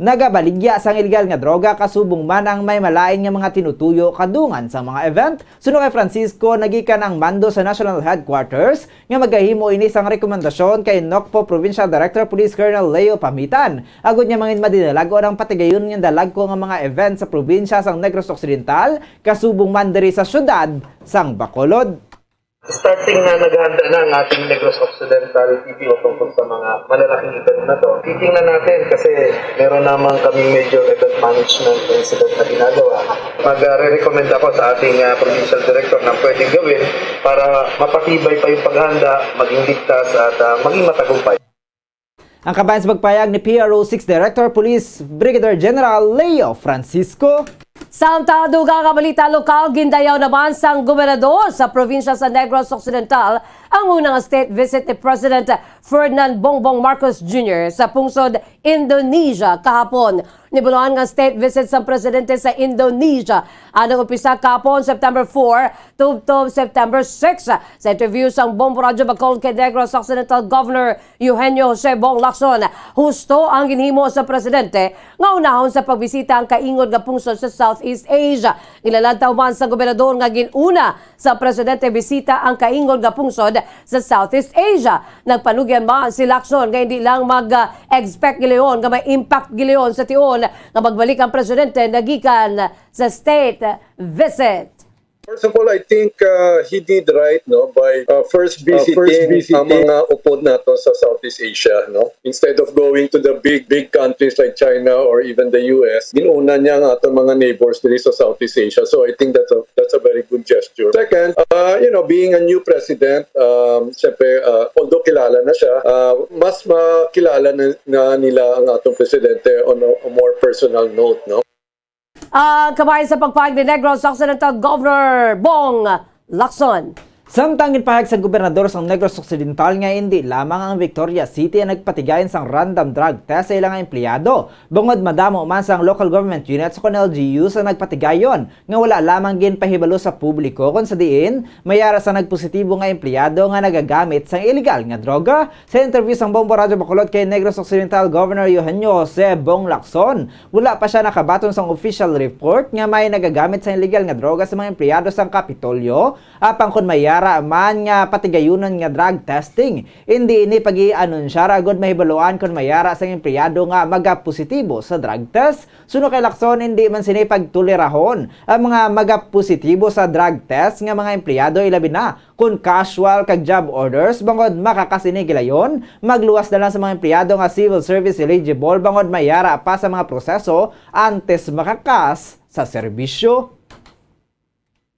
nagabaligya sang iligal nga droga kasubong man ang may malain nga mga tinutuyo kadungan sang mga event. Suno kay Francisco, nagikan ang mando sa National Headquarters nga magahimo ini sang rekomendasyon kay NOCPO Provincial Director Police Colonel Leo Pamitan, agud nga mangin madinalagon ang patigayon nga dalagko nga mga event sa probinsya sang Negros Occidental, kasubong man diri sa siyudad sang Bacolod. Starting na naghanda na ang ating Negros Occidental P P O tungkol sa mga malalaking event na to. Titingnan natin kasi meron naman kaming major event management incident na ginagawa. Magre-recommend ako sa ating, ah, provincial director na pwedeng gawin para mapatibay pa yung paghanda, maging ligtas at, ah, maging matagumpay. Ang kabayan sa pagpayag ni P R O six Director Police Brigadier General Leo Francisco. Samtang dugang nga balita lokal, gindayaw naman sang gobernador sa probinsya sa Negros Occidental Ang una nga state visit ni President Ferdinand Bongbong Marcos Junior sa pungsod Indonesia kahapon. Nibuloan nga state visit sang presidente sa Indonesia ang nag-umpisa kahapon, September four, tubtob September six. Sa interview sang Bombo Radyo Bacolod kay Negros Occidental Governor Eugenio Jose Bong Lacson, husto ang ginhimo sa presidente nga unahon sa pagbisita ang kaingon nga pungsod sa Southeast Asia. Ginalantaw man sa gobernador nga gin-una sa presidente bisita ang kaingon nga pungsod sa Southeast Asia. Nagpanugyan man si Lacson nga hindi lang mag-expect gilayon nga may impact gilayon sa tion nga magbalik ang presidente nagikan sa state visit. First of all, I think uh, he did right, no, by uh, first visiting, uh, first visiting ang mga upod nato sa Southeast Asia, no, instead of going to the big big countries like China or even the U S. Ginuna niya ang aton mga neighbors diri sa Southeast Asia. So I think that's a that's a very good gesture. Second, uh, you know, being a new president, um, syempre, uh, although kilala na siya, uh, mas makilala na, na nila ang atong presidente on a, a more personal note, no? Ang kabahin sa pagpahayag ni Negros Occidental Governor Bong Lacson. Samtang ginpahayag sa gobernador sang Negros Occidental nga indi lamang ang Victoria City ang nagpatigayon sang random drug test sa ilang empleyado, bangod madamo man sang local government units o kon L G Us ang nagpatigayon nga wala lamang ginpahibalo sa publiko, kon sa diin may ara sa nagpositibo nga empleyado nga nagagamit sang iligal nga droga. Sa interview sang Bombo Radyo Bacolod kay Negros Occidental Governor Eugenio Jose Bong Lacson, wala pa sia nakabaton sang official report nga may nagagamit sang iligal nga droga sa mga empleyado sang Kapitolyo. Apang kon may ara man nga patigayunon nga drug testing, indi ini pag-ianunsyar agod mahibaluan kon may ara sang empleyado nga magapositibo sa drug test. Suno kay Lacson, indi man sini pagtolerahon ang mga magapositibo sa drug test nga mga empleyado, ilabi na kon casual kag job orders, bangod makakas ini gilayon, magluwas na lang sa mga empleyado nga civil service eligible, bangod may ara pa sa mga proseso antes makakas sa serbisyo.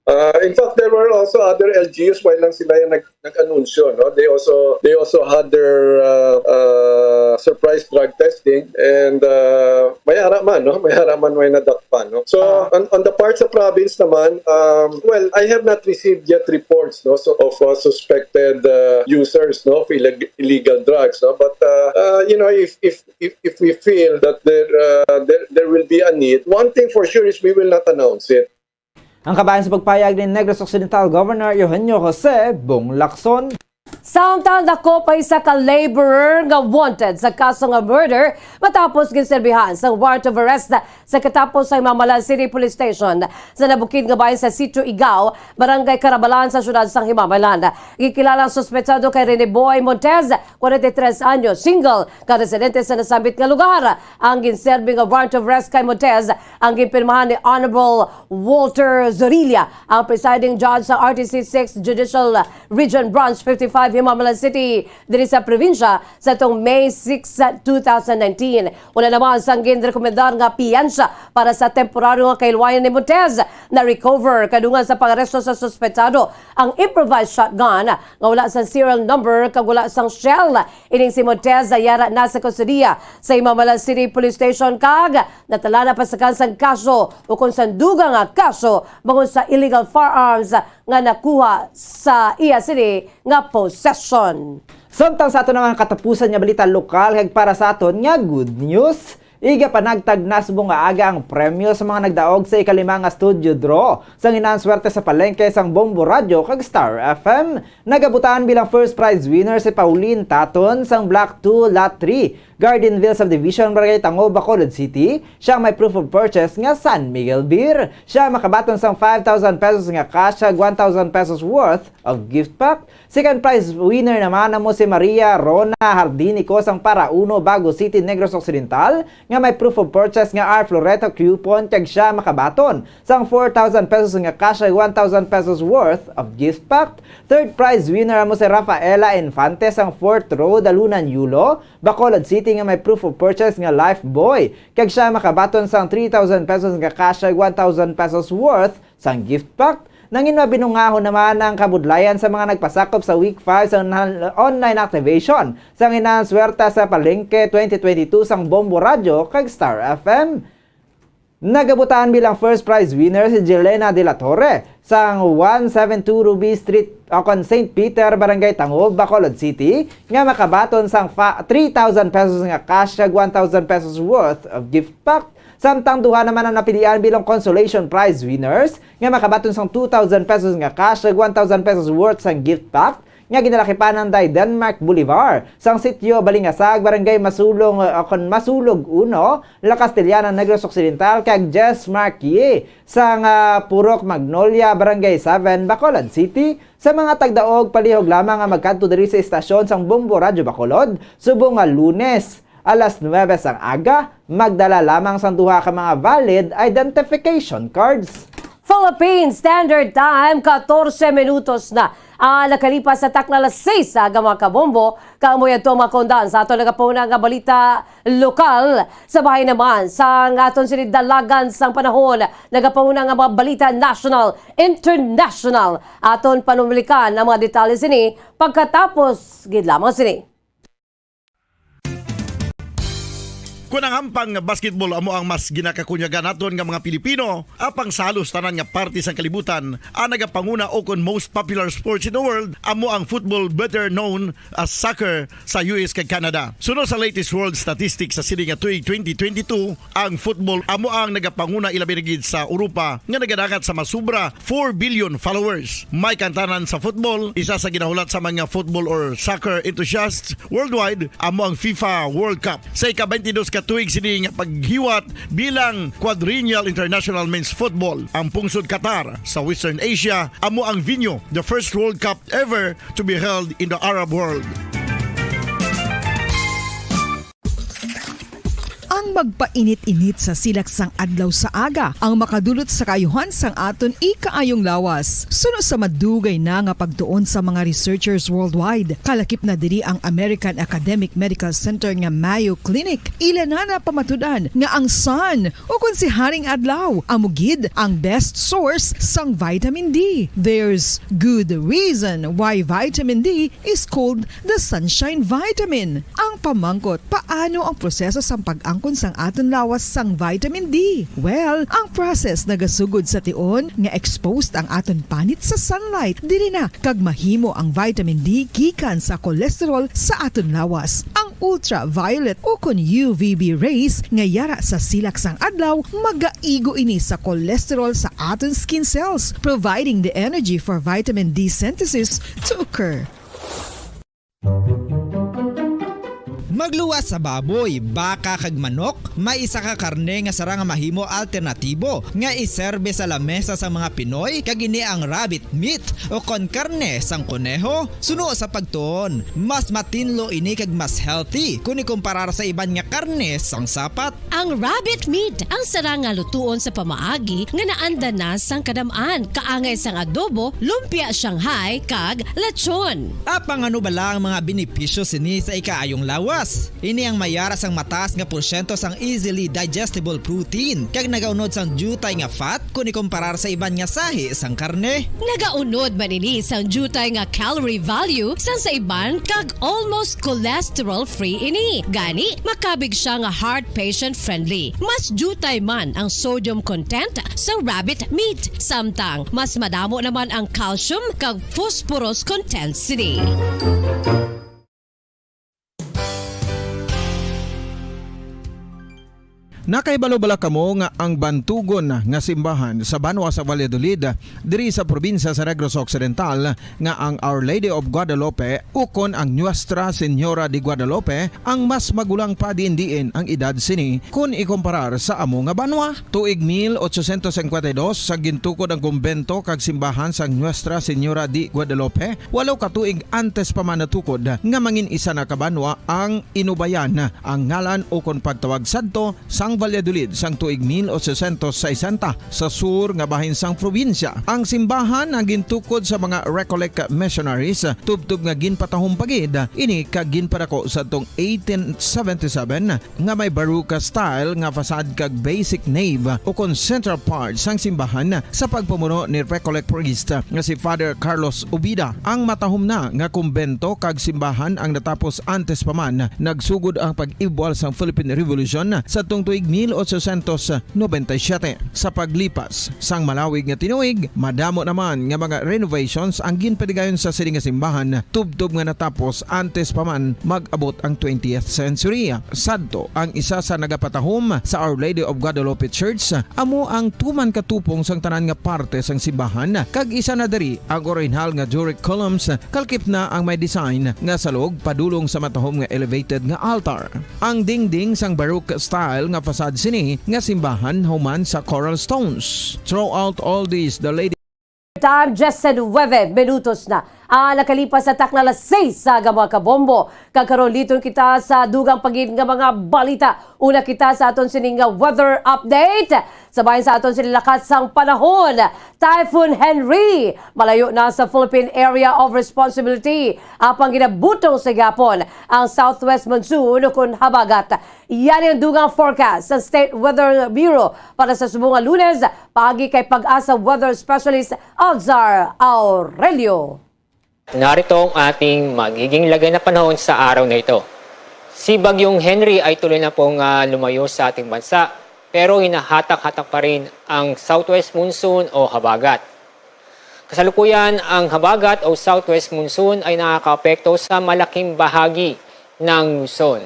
Uh, in fact, there were also other L G Us while lang sila yung nag nag-anunsyo, no? They also they also had their uh, uh, surprise drug testing, and uh, may ara man, no? May ara man, may nadakpan, no? So on, on the part sa province naman, um, well, I have not received yet reports, no, so of uh, suspected uh, users, no, of illeg- illegal drugs, no? But uh, uh, you know, if if if, if we feel that there, uh, there there will be a need, one thing for sure is we will not announce it. Ang kabahin sa pagpahayag ni Negros Occidental Governor Eugenio Jose Bong Lacson. Samtang dako pa isa ka laborer nga wanted sa kaso nga murder matapos ginserbihan sang warrant of arrest sa katapos sa Himamaylan City Police Station sa nabukid nga bahin sa Sitio Igao, Barangay Carabalan sa siyudad sang Himamaylan. Gikilala ang suspetsado kay Rene Boy Montez, forty-three anyos, single, nga residente sa nasambit nga lugar. Ang ginserbi nga warrant of arrest kay Montez ang ginpirmahan ni Honorable Walter Zorilla, ang presiding judge sa R T C six Judicial Region Branch fifty-five, Himamaylan City, diri sa probinsya, sa tong May six, two thousand nineteen. Wala naman sang ginrekomendar nga piyansa para sa temporaryo nga kahilwayan ni Montez. Na-recover kadungan sa pang-aresto sa suspetsado ang improvised shotgun nga wala sang serial number kag wala sang shell. Ining si Montez yara na sa kustodiya sa Himamaylan City Police Station kag natala na pasakan sang kaso ukon sang dugang nga kaso bangod sa illegal firearms nga nakuha sa iya sini nga possession. Samtang sa aton naman katapusan nga balita lokal kag para sa aton nga good news, igapanagtag nasbo nga aga ang premyo sa mga nagdaog sa ikalima nga studio draw sang Hinaan Swerte sa Palengke sang Bombo Radyo kag Star F M. Nagabutaan bilang first prize winner si Pauline Taton sang Block two, Lot three, Gardenville Subdivision, Barangay Tango, Bacolod City. Siya may proof of purchase nga San Miguel beer. Siya makabaton sang five thousand pesos nga cash kag one thousand pesos worth of gift pack. Second prize winner naman amo si Maria Rona Hardinico sang Para Uno, Bago City, Negros Occidental, nga may proof of purchase nga R Floreta coupon, kag siya makabaton sang four thousand pesos nga cash kag one thousand pesos worth of gift pack. Third prize winner amo si Rafaela Infante sang Fourth Road, Dalunan, Yulo, Bacolod City, nga may proof of purchase nga Life Boy, kag siya makabaton sang three thousand pesos nga cash kag one thousand pesos worth sang gift pack. Nangin mabinungahon naman ang kabudlayan sa mga nagpasakop sa Week five sa online activation sang Hinaan Swerte sa Palengke twenty twenty-two sang Bombo Radyo kag Star F M. Nagabutaan bilang first prize winner si Jelena de la Torre sang one seven two Ruby Street, o kon Saint Peter, Barangay Tangob, Bacolod City, nga makabaton sang fa-, three thousand pesos nga cash kag one thousand pesos worth of gift pack. Samtang duha naman ang napilian bilang consolation prize winners nga makabaton sang two thousand pesos nga cash kag one thousand pesos worth sang gift pack nga ginalakipan ni Denmark Bolivar sang sitio Balingasag, Barangay Masulong, uh, kon Masulog Uno, La Castellana, Negros Occidental, kag Jess Marquie sang, uh, Purok Magnolia, Barangay Seven, Bacolod City, sa mga tagdaog. Palihog lamang nga magkadto diri sa estasyon sang Bombo Radyo Bacolod subong nga Lunes, alas nuebe sang aga, magdala lamang sang duha ka mga valid identification cards. Philippine Standard Time, katorse minutos na, ah, nakalipas sa takna alas seis sa aga, mga kabombo. Kamoy adto ang mga kaundan sa aton nagapahuna nga balita lokal. Sa bahin naman sang aton sini dalagan sang panahon, nagapahuna nga mga balita national, international. Aton panulikan ang mga detalye sini pagkatapos gid lamang sini. Kon ang hampang nga basketball amo ang mas ginakakunyagan naton nga mga Pilipino, apang sa halos tanan nga parte sang kalibutan, ang nagapanguna ukon most popular sports in the world amo ang football, better known as soccer, sa U S kag Canada. Suno sa latest world statistics sa sini nga tuig twenty twenty-two, ang football amo ang nagapanguna, ilabi na gid sa Europa, nga nagadangat sa masubra four billion followers. May kantanan sa football, isa sa ginahulat sa mga football or soccer enthusiasts worldwide, amo ang FIFA World Cup. Sa ika-twenty-dos ka tuig sini nga paghiwat bilang Quadrennial International Men's Football, ang pungsod Qatar sa Western Asia amo ang venue, the first World Cup ever to be held in the Arab world. Ang magpainit-init sa silak sang adlaw sa aga ang makadulot sa kaayuhan sang aton ikaayong lawas. Suno sa madugay na nga pagtuon sa mga researchers worldwide, kalakip na diri ang American Academic Medical Center nga Mayo Clinic. Ila na napamatud-an nga ang sun, ukon si Haring Adlaw, amo gid ang best source sang vitamin D. There's good reason why vitamin D is called the sunshine vitamin. Ang pamangkot, paano ang proseso sang pag-angkon sang aton lawas sang vitamin D? Well, ang process nagasugod sa tion nga exposed ang aton panit sa sunlight, diri na kag mahimo ang vitamin D gikan sa cholesterol sa aton lawas. Ang ultraviolet ukon U V B rays nga yara sa silak sang adlaw magaigo ini sa cholesterol sa aton skin cells, providing the energy for vitamin D synthesis to occur. Magluwas sa baboy, baka, kag manok, may isa ka karne nga sarang nga mahimo alternatibo nga iserbe sa lamesa sang mga Pinoy, kag ini ang rabbit meat, ukon karne sang koneho. Suno sa pagtuon, mas matinlo ini kag mas healthy kon ikumparar sa iban nga karne sang sapat. Ang rabbit meat ang sarang nga lutuon sa pamaagi nga naanda na sang kadam-an, kaangay sang adobo, lumpia Shanghai, kag lechon. Apang ano bala ang mga benepisyo sini sa ikaayong lawas? Ini ang mayara sang mataas nga porsyento sang easily digestible protein, kag nagaunod sang diutay nga fat kon ikumparar sa iban nga sahi sang karne. Nagaunod man ini sang diutay nga calorie value sang sa iban, kag almost cholesterol-free ini. Gani, makabig sia nga heart patient-friendly. Mas diutay man ang sodium content sang rabbit meat, samtang mas madamo naman ang calcium kag phosphorus content sini. Nakahibalo bala kamo nga ang bantugon nga simbahan sa banwa sa Valladolid, diri sa probinsya sa Negros Occidental, nga ang Our Lady of Guadalupe ukon ang Nuestra Señora de Guadalupe ang mas magulang pa diin-diin ang edad sini kon ikumparar sa amo nga banwa? Tuig mil ochocientos cincuenta y dos, sa gintukod ang kumbento kag simbahan sang Nuestra Señora de Guadalupe, walo ka tuig antes pa man natukod nga mangin isa na ka banwa ang Inubayan, ang ngalan ukon pagtawag sadto sang Valladolid sang tuig mil ochocientos sesenta sa sur nga bahin sang probinsya. Ang simbahan ang gintukod sa mga Recollect missionaries, tubtob nga ginpatahom pa gid ini kag ginpadako sadtong eighteen seventy-seven, nga may Baroque style nga facade kag basic nave ukon central part sang simbahan sa pagpamuno ni Recollect priest nga si Father Carlos Ubida. Ang matahom na nga kumbento kag simbahan ang natapos antes pa man nagsugod ang pag-ibwal sang Philippine Revolution sadtong tuig mil ochocientos noventa y siete. Sa paglipas sang malawig nga tinuig, madamo naman nga mga renovations ang ginpadigayon sa sini nga simbahan, tubtob nga natapos antes pa man mag-abot ang twentieth century. Sadto, ang isa sa nagapatahom sa Our Lady of Guadalupe Church amo ang tuman ka tupong sang tanan nga parte sang simbahan, kag isa na diri ang orihinal nga Doric columns, kalkip na ang may design nga salog padulong sa matahom nga elevated nga altar. Ang dingding sang Baroque style nga facade sini nga simbahan human sa coral stones. Throughout all this, the lady Time, just nuebe minutos na ang nakalipas sa takna alas seis sa aga, mga kabombo. Kag karon, liton kita sa dugang pa gid nga mga balita. Una kita sa aton sining nga weather update. Sa bahin sa aton sining lakat sang panahon, Typhoon Henri malayo na sa Philippine Area of Responsibility, apang ginabutong sa gihapon ang southwest monsoon ukon habagat. Yan ang dugang forecast sa State Weather Bureau para sa subong nga Lunes, paagi kay PAGASA weather specialist Alzar Aurelio. Narito ang ating magiging lagay na panahon sa araw na ito. Si Bagyong Henri ay tuloy na pong, ah, lumayo sa ating bansa, pero hinahatak-hatak pa rin ang southwest monsoon o habagat. Kasalukuyan, ang habagat o southwest monsoon ay nakakaapekto sa malaking bahagi ng Luzon.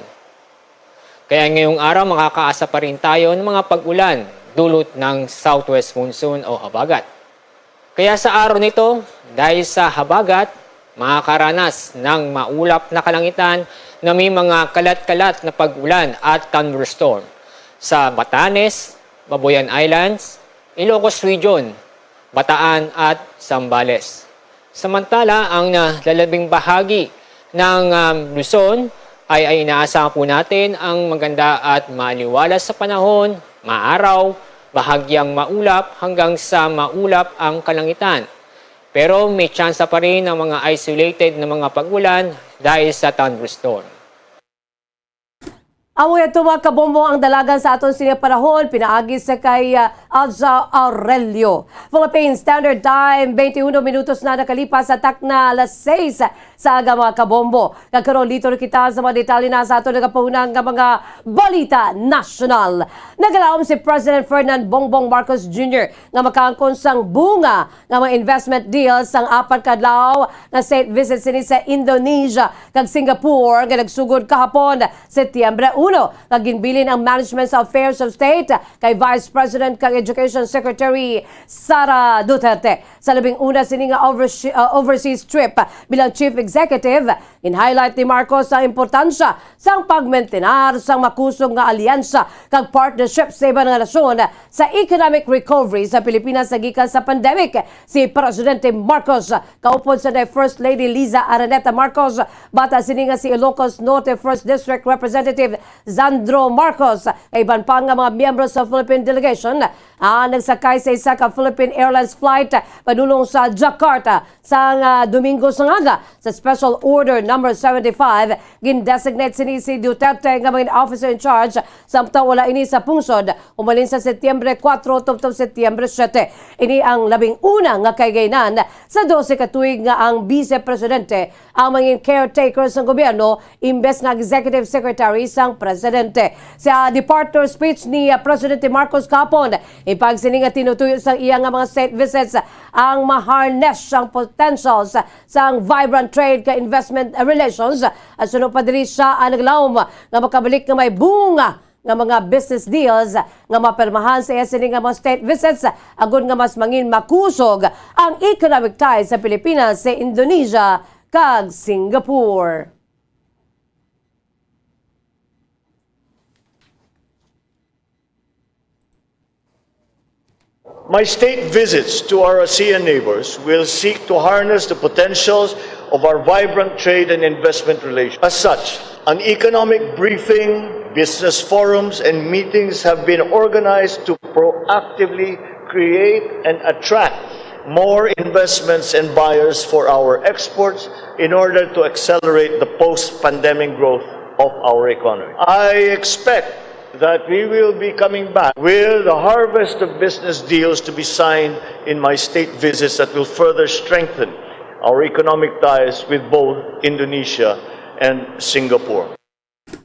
Kaya ngayong araw, makakaasa pa rin tayo ng mga pag-ulan dulot ng southwest monsoon o habagat. Kaya sa araw nito, dahil sa habagat, makakaranas ng maulap na kalangitan na may mga kalat-kalat na pag-ulan at thunderstorm sa Batanes, Babuyan Islands, Ilocos Region, Bataan at Zambales. Samantala, ang, ah, lalabing bahagi ng, um, Luzon ay, ay inaasahan po natin ang maganda at maliwalas sa panahon, maaraw, bahagyang maulap hanggang sa maulap ang kalangitan. Pero may tsansa pa rin ng mga isolated na mga pag-ulan dahil sa thunderstorm. Amo yato, mga kabombo, ang dalagan sa aton sining panahon, pinaagi sa kay, ah, Alza Aurelio. Philippine Standard Time, twenty-one minutos na nakalipas sa takna alas seis sa aga, mga kabombo. Kag karon, liton kita sa mga detalye na sa aton nagapahunang nga mga balita nasyonal. Nagalaom si President Ferdinand Bongbong Marcos Junior nga makaangkon sang bunga nga mga investment deals sang apat ka adlaw nga state visit sini sa Indonesia kag Singapore nga nagsugod kahapon, Setyembre uno, kag ginbilin ang Management sa Affairs of State kay Vice President kag Education Secretary Sara Duterte. Sa labing una sini nga overse-, uh, overseas trip bilang Chief Executive, gin-highlight ni Marcos ang importansya sang pagmentenar sang makusog nga alyansa kag partnership sa iban nga nasyon sa economic recovery sa Pilipinas sa gikan sa pandemic. Si Presidente Marcos kaupod sa First Lady Liza Araneta Marcos, bata sini nga si Ilocos Norte First District Representative Sandro Marcos, kag iban pa nga mga miyembro sa Philippine delegation, ah, nagsakay sa isa ka Philippine Airlines flight padulong sa Jakarta sang, ah, Domingo sa aga. Sa Special Order Number seventy-five, gin-designate sini si Duterte nga maging officer in charge, samtang wala ini sa pungsod, humalin sa Setyembre kuwatro tubtob Setyembre siyete. Ini ang labing una nga kahigayunan sa dose ka tuig nga ang Vice Presidente ang mangin caretaker sang gobyerno imbes nga executive secretary sang presidente. Sa departure speech ni, ah, Presidente Marcos kahapon, ipag sini nga tinutuyo sang iya nga mga state visits ang ma-harness sang potentials sang vibrant trade kag investment relations. At suno pa diri, siya ang naglaom nga makabalik nga may bunga nga mga business deals nga mapirmahan sa iya sini nga mga state visits, agod nga mas mangin makusog ang economic ties sa Pilipinas sa Indonesia kag Singapore. My state visits to our ASEAN neighbors will seek to harness the potentials of our vibrant trade and investment relations. As such, an economic briefing, business forums, and meetings have been organized to proactively create and attract more investments and buyers for our exports in order to accelerate the post-pandemic growth of our economy. I expect that we will be coming back with the harvest of business deals to be signed in my state visits that will further strengthen our economic ties with both Indonesia and Singapore.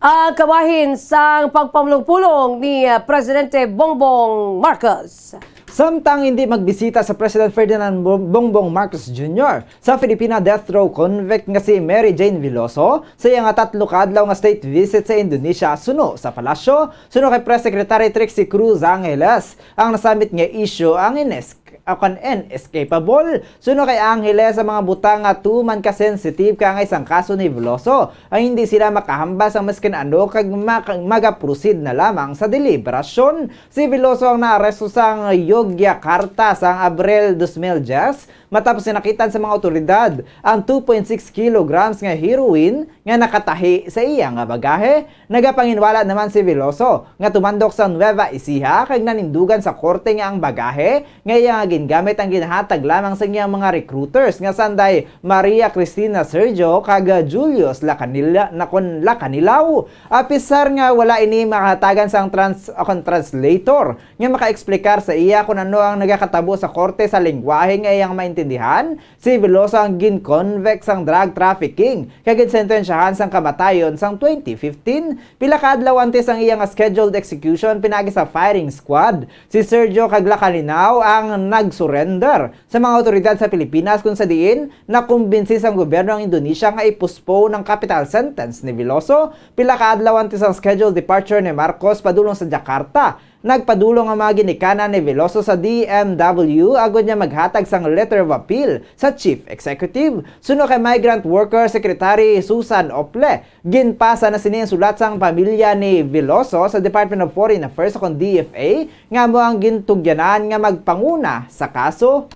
Ang kabahin sang pagpamulong-pulong ni, ah, Presidente Bongbong Marcos. Samtang hindi magbisita sa President Ferdinand Bo-, Bongbong Marcos Junior sa Filipina death row convict nga si Mary Jane Veloso sa iya nga tatlo ka adlaw nga state visit sa Indonesia suno sa palasyo, suno kay Press Secretary Trixie Cruz Angeles, ang nasambit nga isyu ang ines-, o kon inescapable. Suno kay Angeles, ang mga butang nga tuman ka sensitive kaangay sang kaso ni Veloso, ay hindi sila makahambal sang maskin ano kag mak-, magaproceed na lamang sa deliberasyon. Si Veloso ang naaresto sang Yogyakarta sang Abril dos mil diyes, matapos nga nakitan sa mga awtoridad ang two point six kilograms nga heroin nga nakatahi sa iya nga bagahe. Nagapanginwala naman si Veloso nga tumandok sa Nueva Ecija kag nanindugan sa korte nga ang bagahe nga iya nga gingamit ang ginhatag lamang sa iyang mga recruiters nga sanday Maria Cristina Sergio kag Julius Lacanila, nakon Lacanilao. Apisar nga wala ini makahatagan sang trans-, o kon translator nga makaeksplikar sa iya kon ano ang nagakatabo sa korte sa lengguwahe nga iyang maintindihan, si Veloso ang gin-convict sang drug trafficking kag ginsentensyahan sang kamatayon sang twenty fifteen. Pila ka adlaw antes ang iya nga scheduled execution pinaagi sa firing squad, si Sergio kag Lacanilao ang nag-surrender sa mga awtoridad sa Pilipinas, kung sa diin nakumbinsi sang gobyerno ang Indonesia nga i-postpone ang capital sentence ni Veloso. Pila ka adlaw antes ang scheduled departure ni Marcos padulong sa Jakarta, nagpadulong ang mga ginikanan ni Veloso sa D M W agod niya maghatag sang letter of appeal sa chief executive. Suno kay Migrant Worker Secretary Susan Ople, ginpasa na sini ang sulat sang pamilya ni Veloso sa Department of Foreign Affairs o kon D F A, nga amo ang gintugyanan nga magpanguna sa kaso.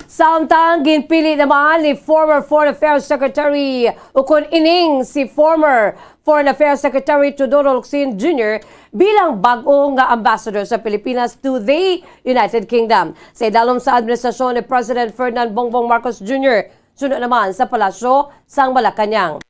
Samtang ginpili naman ni former Foreign Affairs Secretary ukon ining si former Foreign Affairs Secretary Teodoro Locsin Junior bilang bag-o nga ambassador sa Pilipinas to the United Kingdom. Sa idalom sa administrasyon ni President Ferdinand Bongbong Marcos Junior, suno naman sa Palasyo sang Malacañang.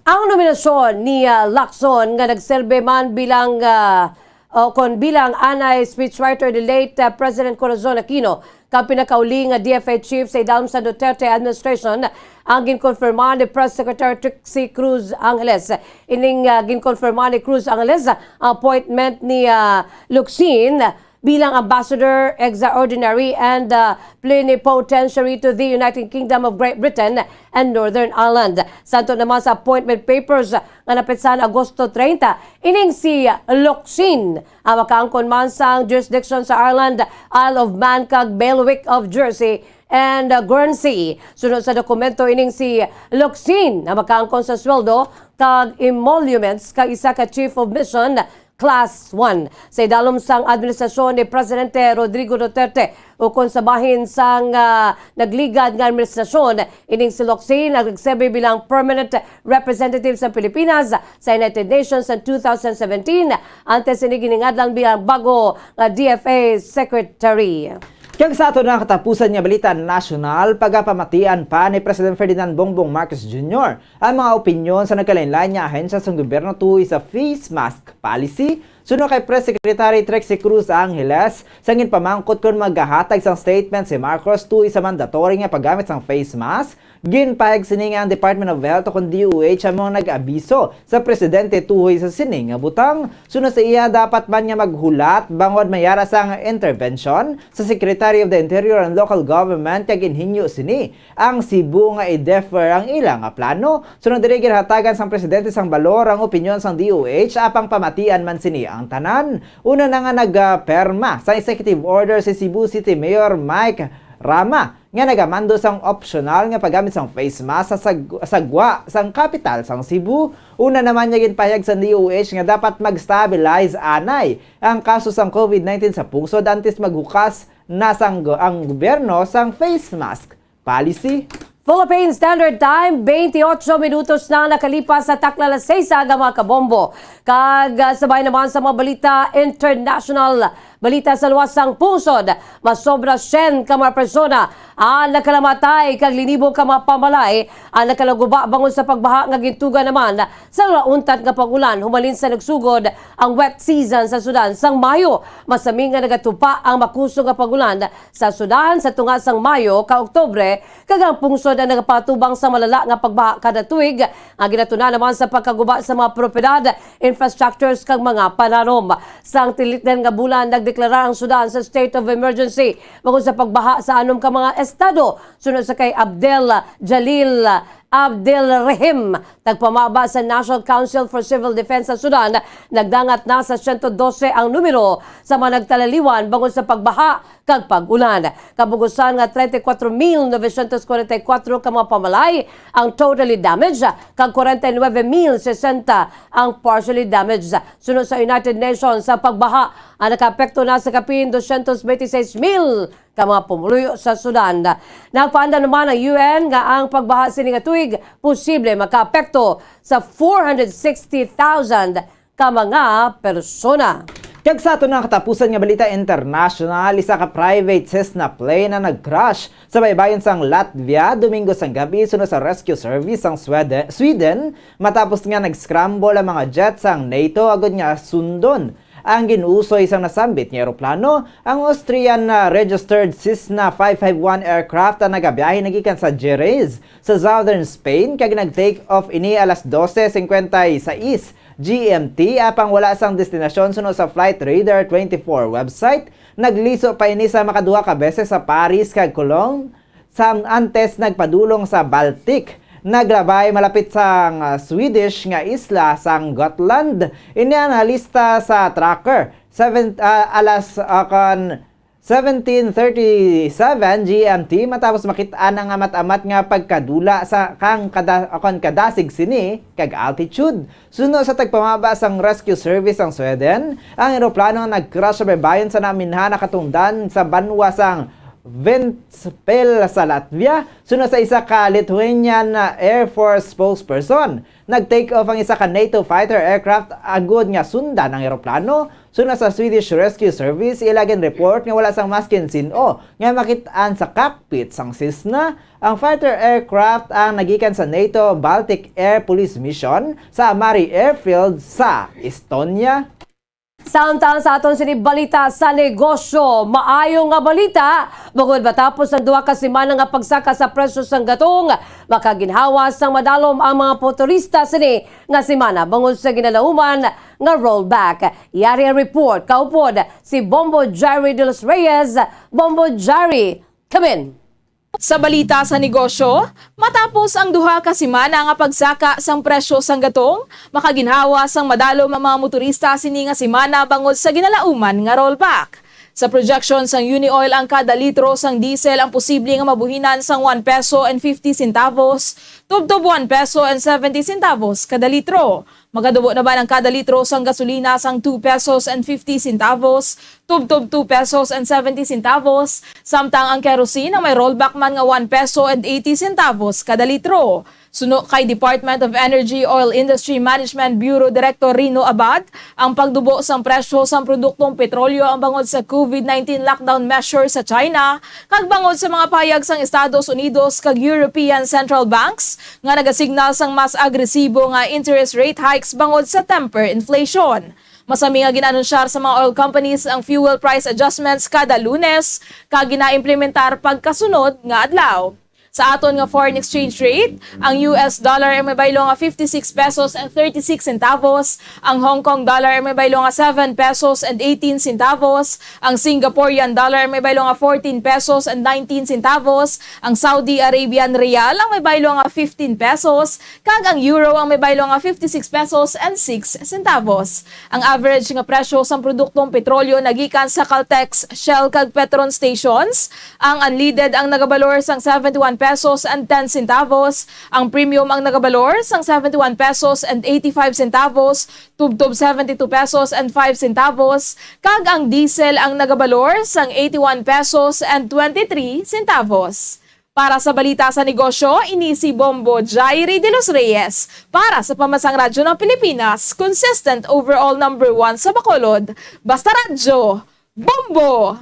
Ang nominasyon ni, ah, Locsin, nga nagserbi man bilang, ah, o kon bilang anay speechwriter ni late, ah, President Corazon Aquino, kag pinakauli nga D F A chief sa idalom sa Duterte administration, ang ginkonfirma ni Press Secretary Trixie Cruz Angeles. Ining, ah, ginkonfirma ni Cruz Angeles ang appointment ni, ah, Locsin bilang ambassador extraordinary and, uh, plenipotentiary to the United Kingdom of Great Britain and Northern Ireland. Santo naman sa appointment papers nga napetsahan Agosto treinta, ining si Locsin ang makaangkon man sang jurisdiction sa Ireland, Isle of Man, kag Bailiwick of Jersey and, uh, Guernsey. Sunod sa dokumento, ining si Locsin ang makaangkon sa sweldo kag emoluments kag isa ka chief of mission Class one. Sa idalom sang administrasyon ni Presidente Rodrigo Duterte, ukon sa bahin sang, ah, nagligad nga administrasyon, ining si Locsin nagserbi bilang permanent representative sa Pilipinas sa United Nations sa two thousand seventeen, antes ini giningadlan bilang bago nga D F A secretary. Kag sa aton nga katapusan nga balita nasyonal, pagapamatian pa ni President Ferdinand Bongbong Marcos Junior ang mga opinyon sa nagkalainlain nga ahensya sang gobyerno tuhoy sa face mask policy. Suno kay Press Secretary Trixie Cruz Angeles, sa ginpamangkot kon magahatag sang statement si Marcos tuhoy sa mandatory nga paggamit sang face mask, ginpahayag sini nga ang Department of Health o kon D O H amo ang nag-abiso sa presidente tuhoy sa sini nga butang. Suno sa iya, dapat man nga maghulat bangod mayara sang intervention sa Secretary of the Interior and Local Government kag ginhingyo sini ang Cebu nga i-defer ang ila nga plano. Sunod diri, ginhatagan sang presidente sang balor ang opinyon sang D O H apang pamatian man sini ang tanan. Una na nga nagperma sa executive order si Cebu City Mayor Mike Rama nga nagamando sang optional nga paggamit sang face mask sa sag-, sagwa sang kapital sang Cebu. Una naman niya ginpahayag sa D O H nga dapat mag-stabilize anay ang kaso sang COVID nineteen sa pungsod antes maghukas na sang go-, ang gobyerno sang face mask policy. Philippine Standard Time, twenty-eight minutos na nakalipas sa takna alas seis aga, mga kabombo. Kag, ah, sabay naman sa mga balita international, balita sa luwas sang pungsod, masobra syen ka mga persona Ah, nakalamatay kag linibo ka mga pamalay ang nakalaguba bangod sa pagbaha nga gintuga naman sa nauntat nga pag-ulan humalin sa nagsugod ang wet season sa Sudan sang Mayo. Masami nga nagatupa ang makusog nga pag-ulan sa Sudan sa tunga sang Mayo ka Oktubre, kag ang pungsod ang nagapatubang sa malala nga pagbaha kada tuig nga ginatuna naman sa pagkaguba sa mga propiedad, infrastructures kag mga pananom. Sang tilitdan nga bulan, nagdeklara ang Sudan sa state of emergency bangod sa pagbaha sa anom ka mga estado. Suno sa kay Abdel Jalil Abdel Rahim, tagpamaba sa National Council for Civil Defense sa Sudan, nagdangat na sa siyento dose ang numero sa mga nagtalaliwan bangod sa pagbaha kag pag-ulan. Kabugusan nga treinta y cuatro mil novecientos cuarenta y cuatro ka mga pamalay ang totally damaged, kag kwarenta y nuebe mil sesenta ang partially damaged. Suno sa United Nations, ang pagbaha ang nakaapekto na sa kapin dosyentos benti seis mil ka mga pumuluyo sa Sudan. Nagpaandam naman ang U N nga ang pagbaha sini nga tuig posible makaapekto sa four hundred sixty thousand ka mga persona. Kag sa aton nga katapusan nga balita international, isa ka private Cessna plane ang nag-crash sa baybayon sang Latvia Domingo sang gabi, suno sa rescue service sang Swede-, Sweden, matapos nga nag-scramble ang mga jet sang NATO agud nga sundon ang gin-usoy sang nasambit nga eroplano. Ang Austrian, ah, registered Cessna five five one aircraft ang nagabiyahe nagikan sa Jerez sa southern Spain, kag nag-take off ini alas dose cincuenta y seis G M T, apang wala sang destinasyon suno sa Flight Radar twenty-four website. Nagliso pa ini sa makaduha ka beses sa Paris kag Cologne, sa antes nagpadulong sa Baltic. Naglabay malapit sang, ah, Swedish nga isla sang Gotland. Ini ang nalista sa tracker. Seven, ah, alas, ah, kon seventeen thirty-seven G M T, matapos makit-an ang amat-amat nga pagkadula sa kang kada, kon kadasig sini kag altitude. Suno sa tagpamaba sang rescue service sang Sweden, ang eroplano nag-crash sa baybayon sa naminhan nga katungdan sa banwa sang Ventspils sa Latvia. Suno sa isa ka Lithuanian Air Force spokesperson, nag-take off ang isa ka NATO fighter aircraft agud nga sundan ang eroplano. Suno sa Swedish Rescue Service, ila gin-report nga wala sang maskin sin-o nga makit-an sa cockpit sang Cessna. Ang fighter aircraft ang nagikan sa NATO Baltic Air Police Mission sa Amari Airfield sa Estonia. Samtang sa aton sini balita sa negosyo, maayo nga balita, bangod matapos ang duha ka semana nga pagsaka sa presyo sang gatong, makaginhawa sang madalom ang mga motorista sini nga semana bangod sa ginalauman nga rollback. Yari ang report kaupod si Bombo Jerry de los Reyes. Bombo Jerry, come in. Sa balita sa negosyo, matapos ang duha ka semana nga pagsaka sang presyo sang gatong, makaginhawa sang madalom ang mga motorista sini nga semana bangod sa ginalauman nga rollback. Sa projection sang Unioil, ang kada litro sang diesel ang posible nga mabuhinan sang one peso and fifty centavos tubtob one peso and seventy centavos kada litro. Magatubo naman ang kada litro sang gasolina sang two pesos and fifty centavos tubtob two pesos and seventy centavos, samtang ang kerosene ang may rollback man nga one peso and eighty centavos kada litro. Suno kay Department of Energy Oil Industry Management Bureau Director Rino Abad, ang pagdubo sang presyo sang produktong petrolyo ang bangod sa COVID nineteen lockdown measures sa China kag bangod sa mga pahayag sang Estados Unidos kag European Central Banks nga nagasignal sang mas agresibo nga interest rate hikes bangod sa temper inflation. Masami nga gin-anunsyar sa mga oil companies ang fuel price adjustments kada Lunes kag ginaimplementar pagkasunod nga adlaw. Sa aton nga foreign exchange rate, ang U S dollar ang may baylo nga fifty-six pesos and thirty-six centavos, ang Hong Kong dollar ang may baylo nga seven pesos and eighteen centavos, ang Singaporean dollar ang may baylo nga fourteen pesos and nineteen centavos, ang Saudi Arabian riyal ang may baylo nga fifteen pesos, kag ang euro ang may baylo nga fifty-six pesos and six centavos. Ang average nga presyo sang produktong petrolyo nagikan sa Caltex, Shell, kag Petron stations, ang unleaded ang nagabalor sang seventy-one pesos and ten centavos, ang premium ang nagabalor sang seventy-one pesos and eighty-five centavos tubtob seventy-two pesos and five centavos, kag ang diesel ang nagabalor sang eighty-one pesos and twenty-three centavos. Para sa balita sa negosyo, ini si Bombo Jairi de los Reyes para sa Pamansang Radyo ng Pilipinas, consistent overall number one sa Bacolod. Basta Radyo, Bombo!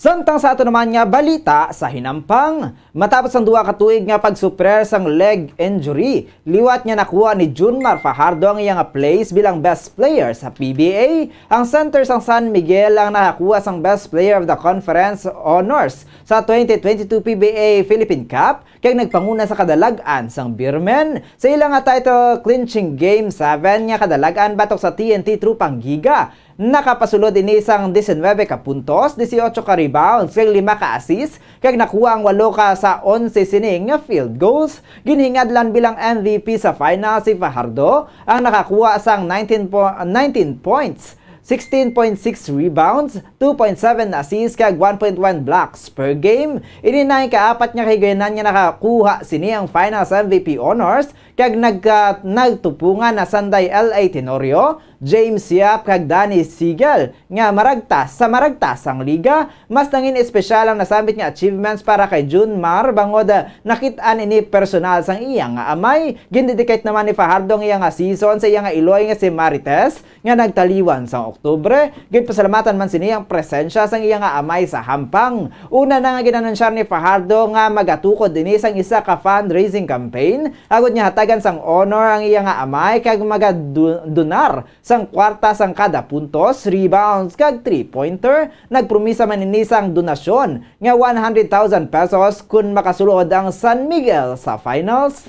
Samtang sa ato naman nga balita sa hinampang, matapos ang duha ka tuig nga pagsuprer sang leg injury, liwat nga nakuha ni Junmar Fajardo ang iyang place bilang best player sa P B A. Ang center sang San Miguel ang nakakuha sang Best Player of the Conference honors sa twenty twenty-two P B A Philippine Cup, kag nagpanguna sa kadalag-an sang Beermen sa ila nga title clinching Game seven nga kadalag-an batok sa T N T Trupang Giga. Nakapasulod ini sang diecinuebe ka puntos, dieciocho ka rebounds, kag lima ka assist, kag nakuha ang walo ka sa onse sini nga field goals. Ginhingadlan bilang M V P sa final si Fajardo, ang nakakuha sang nineteen po-, nineteen points, sixteen point six rebounds, two point seven assists, kag one point one blocks per game. Ini na ang kaapat nga kahigayonan nga nakakuha sini ang Finals M V P honors, kag nagka-, nagtupungan na sanday L A Tenorio, James Yap, kag Danny Siegel nga maragtas sa maragtas sang liga. Mas nangin espesyal ang nasambit nga achievements para kay Junmar bangod, ah, nakit-an ini personal sang iya nga amay. Gindedicate naman ni Fajardo ang iya nga season sa iya nga iloy nga si Marites, nga nagtaliwan sang Oktubre. Ginpasalamatan man sini ang presensya sang iya nga amay sa hampang. Una na nga gin-anunsyar ni Fajardo nga magatukod ini sang isa ka fundraising campaign agud nga hatagan sang honor ang iya nga amay kag magadunar sang kwarta sang kada puntos, rebounds, kag three-pointer. Nagpromisa man ini sang donasyon nga one hundred thousand pesos kon makasulod ang San Miguel sa finals.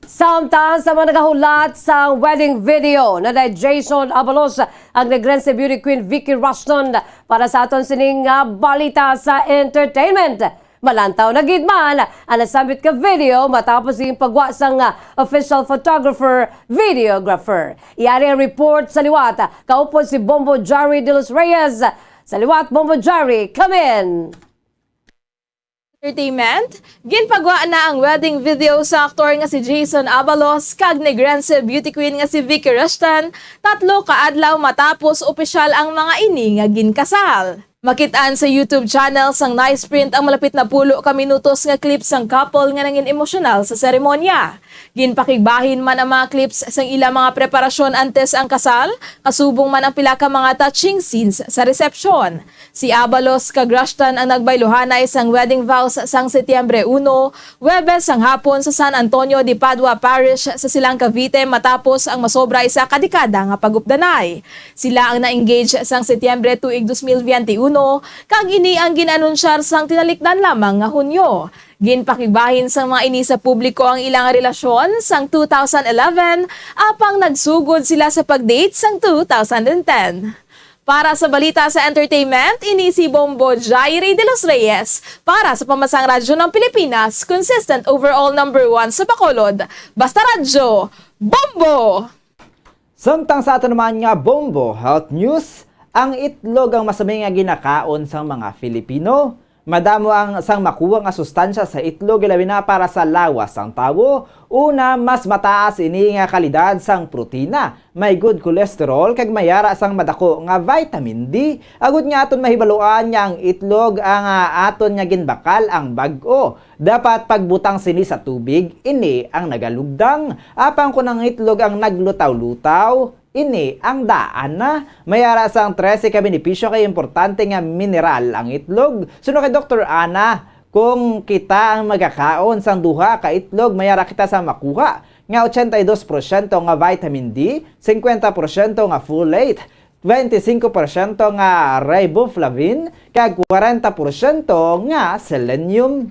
Samtang sa mga nagahulat sa wedding video, na day Jason Abalos ang nagren si beauty queen Vicky Rushton para sa aton sining nga balita sa entertainment. Malantaw na gid man ang nasambit ka video matapos ang pagwa sang, ah, official photographer, videographer. Yari ang report sa liwat, kaupod si Bombo Jari de los Reyes. Sa liwat, Bombo Jari, come in! Entertainment, ginpagwa na ang wedding video sa aktor nga si Jason Abalos kag nagren si beauty queen nga si Vicky Rushton, tatlo ka adlaw matapos opisyal ang mga ini nga ginkasal. Makit-an sa YouTube channel sang Nice Print ang malapit na pulo ka minutos nga clip sang couple nga nangin emosyonal sa seremonya. Ginpakigbahin man ang mga clips sang ila mga preparasyon antes ang kasal, kasubong man ang pila ka mga touching scenes sa resepsyon. Si Abalos kag Rushton ang nagbayluhanay sang wedding vows sang Setyembre uno, Huwebes sang hapon sa San Antonio de Padua Parish sa Silang Cavite matapos ang masobra isa ka dekada nga pag-updanay. Sila ang na-engage sang Setyembre tuig dos mil biyente uno, kag ini ang gin-anunsyar sang tinalikdan lamang nga Hunyo. Ginpakigbahin sang mga ini sa publiko ang ilang relasyon sang two thousand eleven, apang nagsugod sila sa pag-date sang two thousand ten. Para sa balita sa entertainment, ini si Bombo Jairi de los Reyes para sa Pambansang Radyo ng Pilipinas, consistent overall number one sa Bacolod. Basta Radyo, Bombo! Samtang sa ato naman nga Bombo Health News, ang itlog ang masami nga ginakaon sang mga Filipino. Madamo ang sang makuha nga sustansya sa itlog, ilabi na para sa lawas sang tawo. Una, mas mataas ini nga kalidad sang protina, may good cholesterol, kag may yara sang madako nga vitamin D. Agud nga aton mahibaluan nga ang itlog ang, ah, aton nga ginbakal ang bag-o. Dapat pagbutang sini sa tubig, ini ang nagalugdang. Apang kon ang itlog ang naglutaw-lutaw, ini ang daan na. May ara sang trese ka benepisyo kay importante nga mineral ang itlog. Suno kay Doktor Ana, kung kita ang magakaon sang duha ka itlog, may ara kita sa makuha nga ochenta y dos porsyento nga vitamin D, singkwenta porsyento nga folate, twenty-cinco porsyento nga riboflavin, kag kwarenta porsyento nga selenium.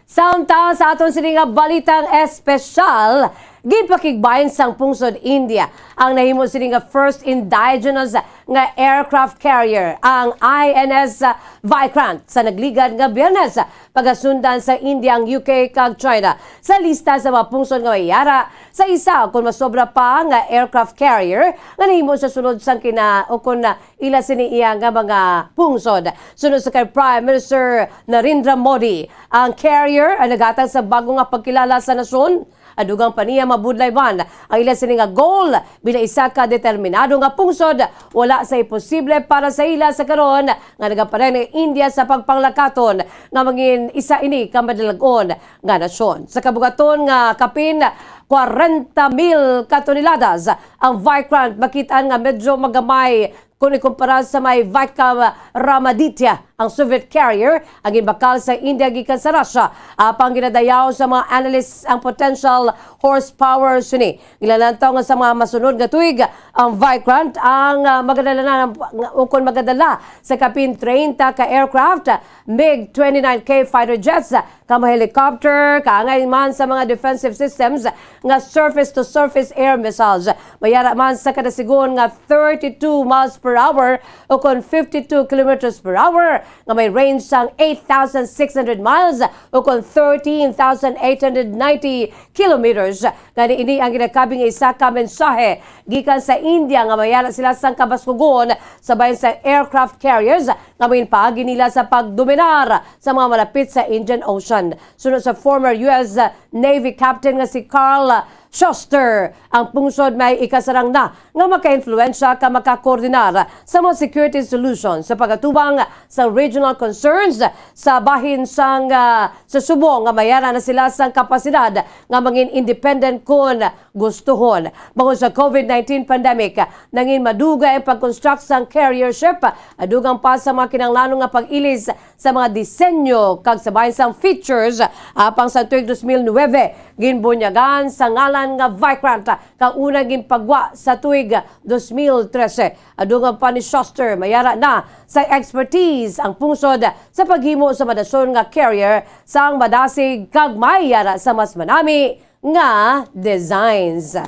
Samtang sa aton sini nga balitang espesyal, ginpakigbahin sang pungsod India ang nahimo sini nga first indigenous nga aircraft carrier, ang I N S Vikrant, sa nagligad nga Biyernes. Pagasundan sa India ang U K kag China sa lista sa mga pungsod nga may yara sa isa kon masobra pa nga aircraft carrier nga nahimo sa sulod sang kina-, o kon ila sini iya nga mga pungsod. Suno sa kay Prime Minister Narendra Modi, ang carrier ang naghatag sa bago nga pagkilala sa nasyon. Ang dugang pa niya, mabudlay man ang ila sini nga goal bilang isa ka determinado nga pungsod. Wala sa imposible para sa ila sa karon nga nagapanay ang India sa pagpanglakaton nga mangin isa ini ka madalag-on nga nasyon. Sa kabugaton nga kapin kwarenta mil ka toneladas, ang Vikrant makit-an nga medyo magamay Kung ikumpara sa may Vaikram Ramaditya, ang Soviet carrier, ang ginbakal sa India gikan sa Russia. Apang ginadayaw sa mga analysts ang potential horsepower sini. Gilalantaw nga sa mga masunod nga tuig, ang Vikrant ang, ah, magadala na ng, ukon magadala sa kapin treinta ka aircraft, MiG twenty-nine K fighter jets, ka mga helicopter, kaangay man sa mga defensive systems nga surface-to-surface air missiles. Mayara man sa kada sigon nga thirty-two miles per hour ukon fifty-two kilometers per hour, nga may range sang eight thousand six hundred miles ukon thirteen thousand eight hundred ninety kilometers. Gani, ini ang ginakabing isa ka mensahe gikan sa India nga mayara sila sang kabaskugon sa bahin sa aircraft carriers nga main paagi nila sa pagdominar sa mga malapit sa Indian Ocean. Suno sa former U S Navy captain nga si Carl Shuster, ang pungsod may ikasarang na nga maka-influensya ka makakoordinar sa mga security solution sa pag-atubang sa regional concerns sa bahin sang, ah, sa subong nga mayara na sila sang kapasidad nga mangin independent kon gustohon. Bangod sa covid nineteen pandemic, nangin madugay ang pag-construct sang carrier ship, adugang pa sa mga kinahanglanon nga pag-ilis sa mga disenyo kag sa bahin sang features. Apang sa tuig dos mil nuebe, ginbunyagan sa ngalan nga Vikrant, kag una ginpagwa sa tuig dos mil trese. Adugang pa ni Shuster, mayara na sa expertise ang pungsod sa paghimo sa madason nga carrier sang madasig kag mayara sa mas manami nga designs.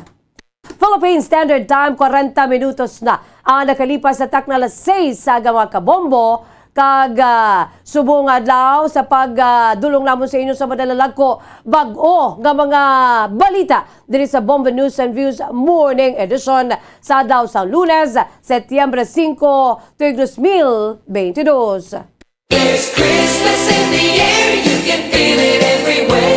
Philippine Standard Time, kwarenta minutos na ang nakalipas sa takna alas seis sa aga, mga kabombo, kag, ah, subong nga adlaw sa pag, ah, dulong namon sa inyo sa madalalagko bag-o nga mga balita diri sa Bombo News and Views Morning Edition sa adlaw sa Lunes, Setyembre singko, tuig dos mil beintidos. There's Christmas in the air, you can feel it everywhere.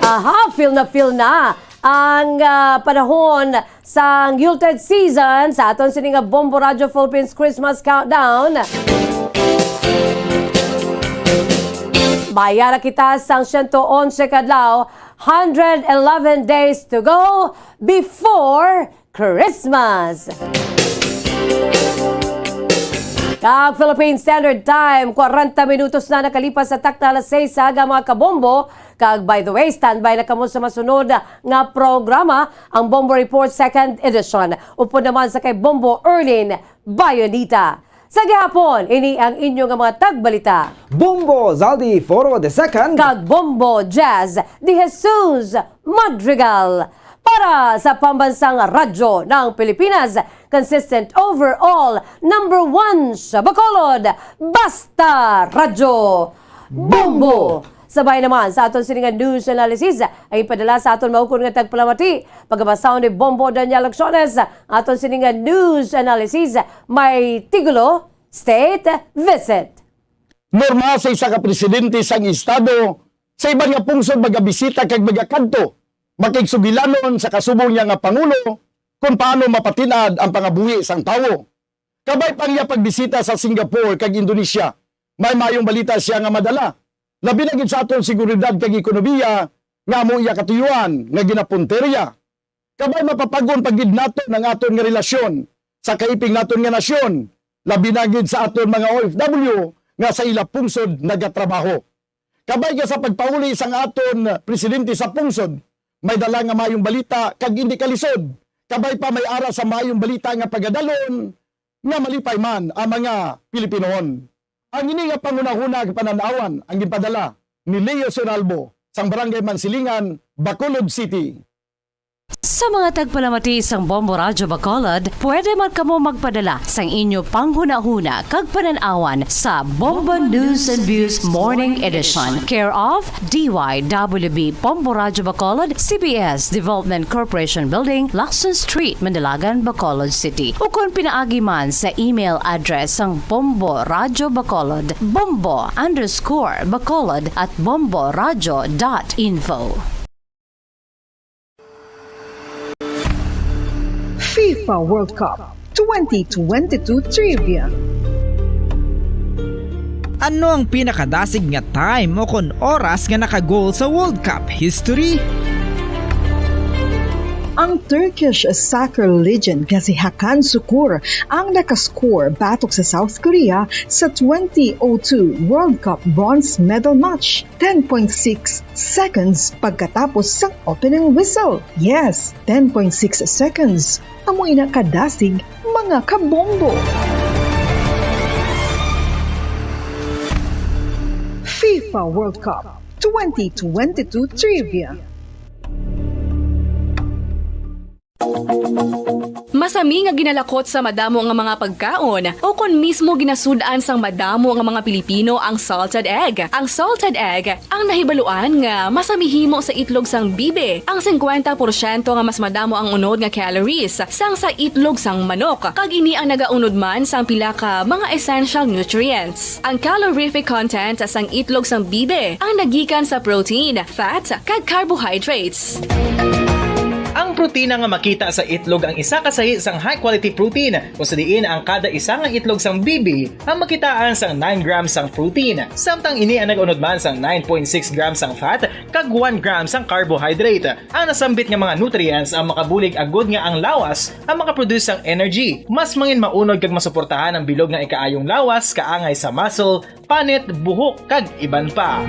Aha, feel na feel na ang, ah, panahon sang Yuletide season sa aton sini nga Bombo Radyo Philippines Christmas Countdown. Mayara kita sang siyento onse ka adlaw, hundred eleven days to go before Christmas. Kag Philippine Standard Time, kwarenta minutos na nakalipas sa takna alas seis sa aga, mga kabombo. Kag by the way, standby na kamo sa masunod nga programa, ang Bombo Report Second Edition. Upod naman sa kay Bombo Erlin Bayonita. Sa gihapon, ini ang inyo nga mga tagbalita. Bombo Zaldi Foro the second. Kag Bombo Jazz de Jesus Madrigal. Para sa Pambansang Radyo ng Pilipinas, consistent overall, number one sa Bacolod, Basta Radyo Bombo! Sabay naman sa aton sini nga news analysis, ang ipadala sa aton maukon nga tagpalamati, pagabasahon ni Bombo Daniel Lacciones. Aton sini nga news analysis may titulo, State Visit. Normal sa isa ka presidente sang estado sa iban nga pungsod magabisita kag magakadto, makigsugilanon sa kasubong niya nga pangulo kung paano mapatin-ad ang pangabuhi sang tawo. Kabay pa ang iya pagbisita sa Singapore kag Indonesia, may maayong balita siya nga madala, labi na gid sa aton seguridad kag ekonomiya nga amo iya katuyuan nga ginapuntirya. Kabay mapapag-on pa gid naton ang aton nga relasyon sa kaiping naton nga nasyon, labi na gid sa aton mga O F W nga sa ila pungsod nagatrabaho. Kabay ka sa pagpauli sang aton presidente sa pungsod, may dala nga maayong balita kag indi ka lisod. Kabay pa may ara sa maayong balita nga pagadalon nga malipay man ang mga Pilipinoon. Ang ini nga panghunahuna kag panan-awan ang ginpadala ni Leo Seralbo sang Barangay Mansilingan, Bacolod City. Sa mga tagpalamati sang Bombo Radyo Bacolod, pwede man kamo magpadala sang inyo panghunahuna kag panan-awan sa Bombo News and Views Morning Edition, care of D Y W B Bombo Radyo Bacolod, C B S Development Corporation Building, Lacson Street, Mandalagan, Bacolod City, ukon pinaagi man sa email address sang Bombo Radyo Bacolod, bombo underscore bacolod at bomboradyo dot info. FIFA World Cup twenty twenty-two Trivia. Ano ang pinakadasig nga time o kon oras nga naka-goal sa World Cup history? Ang Turkish soccer legend nga si Hakan Sukur ang nakascore batok sa South Korea sa twenty oh two World Cup bronze medal match, ten point six seconds pagkatapos sang opening whistle. Yes, ten point six seconds. Amo ina kadasig, mga kabombo. FIFA World Cup twenty twenty-two Trivia. Masami nga ginalakot sa madamo nga mga pagkaon, o kon mismo ginasud-an sang madamo nga mga Pilipino ang salted egg. Ang salted egg ang nahibaluan nga masami himo sa itlog sang bibi, ang singkwenta porsyento nga mas madamo ang unod nga calories sang sa itlog sang manok, kag ini ang nagaunod man sang pila ka mga essential nutrients. Ang calorific content sang itlog sang bibi ang nagikan sa protein, fat, kag carbohydrates. Ang protina nga makita sa itlog ang isa ka sahi sang high-quality protein, kung sa diin ang kada isa nga itlog sang bibi ang makitaan sang nine grams sang protein, samtang ini ang nag-unod man sang nine point six grams sang fat kag one gram sang carbohydrate. Ang nasambit nga mga nutrients ang makabulig agud nga ang lawas ang makaproduce sang energy. Mas mangin maunod kag masuportahan ang bilog nga ikaayong lawas, kaangay sa muscle, panit, buhok, kag iban pa.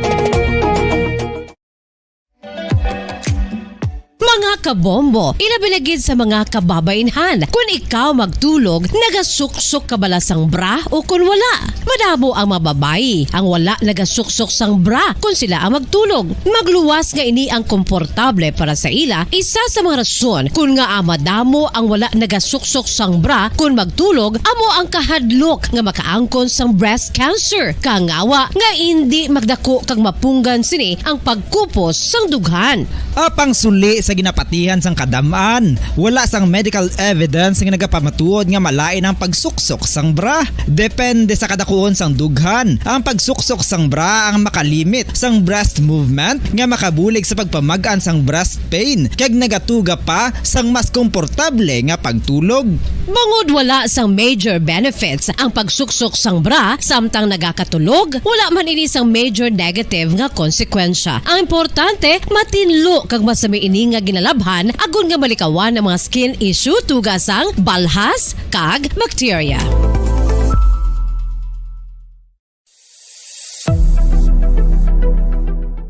Mga kabombo, ilabi na gid sa mga kababainhan. Kun ikaw magtulog, nagasuksok ka bala sang bra o kun wala? Madamo ang mga babayi ang wala nagasuksok sang bra kun sila ang magtulog. Magluwas nga ini ang komportable para sa ila. Isa sa mga rason kun ngaa madamo ang wala nagasuksok sang bra kun magtulog amo ang kahadlok nga makaangkon sang breast cancer. Kangawa nga indi magdako kag mapunggan sini ang pagkupos sang dughan. Apang suli sa ginapatihan sang kadam-an, wala sang medical evidence nga nagapamatuod nga malain ang pagsuksok sang bra. Depende sa kadakuon sang dughan, ang pagsuksok sang bra ang makalimit sang breast movement nga makabulig sa pagpamag-an sang breast pain, kag nagatuga pa sang mas komportable nga pagtulog. Bangod wala sang major benefits ang pagsuksok sang bra samtang nagakatulog, wala man ini sang major negative nga konsekwensya. Ang importante, matinlo kag masami ini nga ginalabhan agod nga malikawan ang mga skin issue, tuga sang balhas kag bakterya.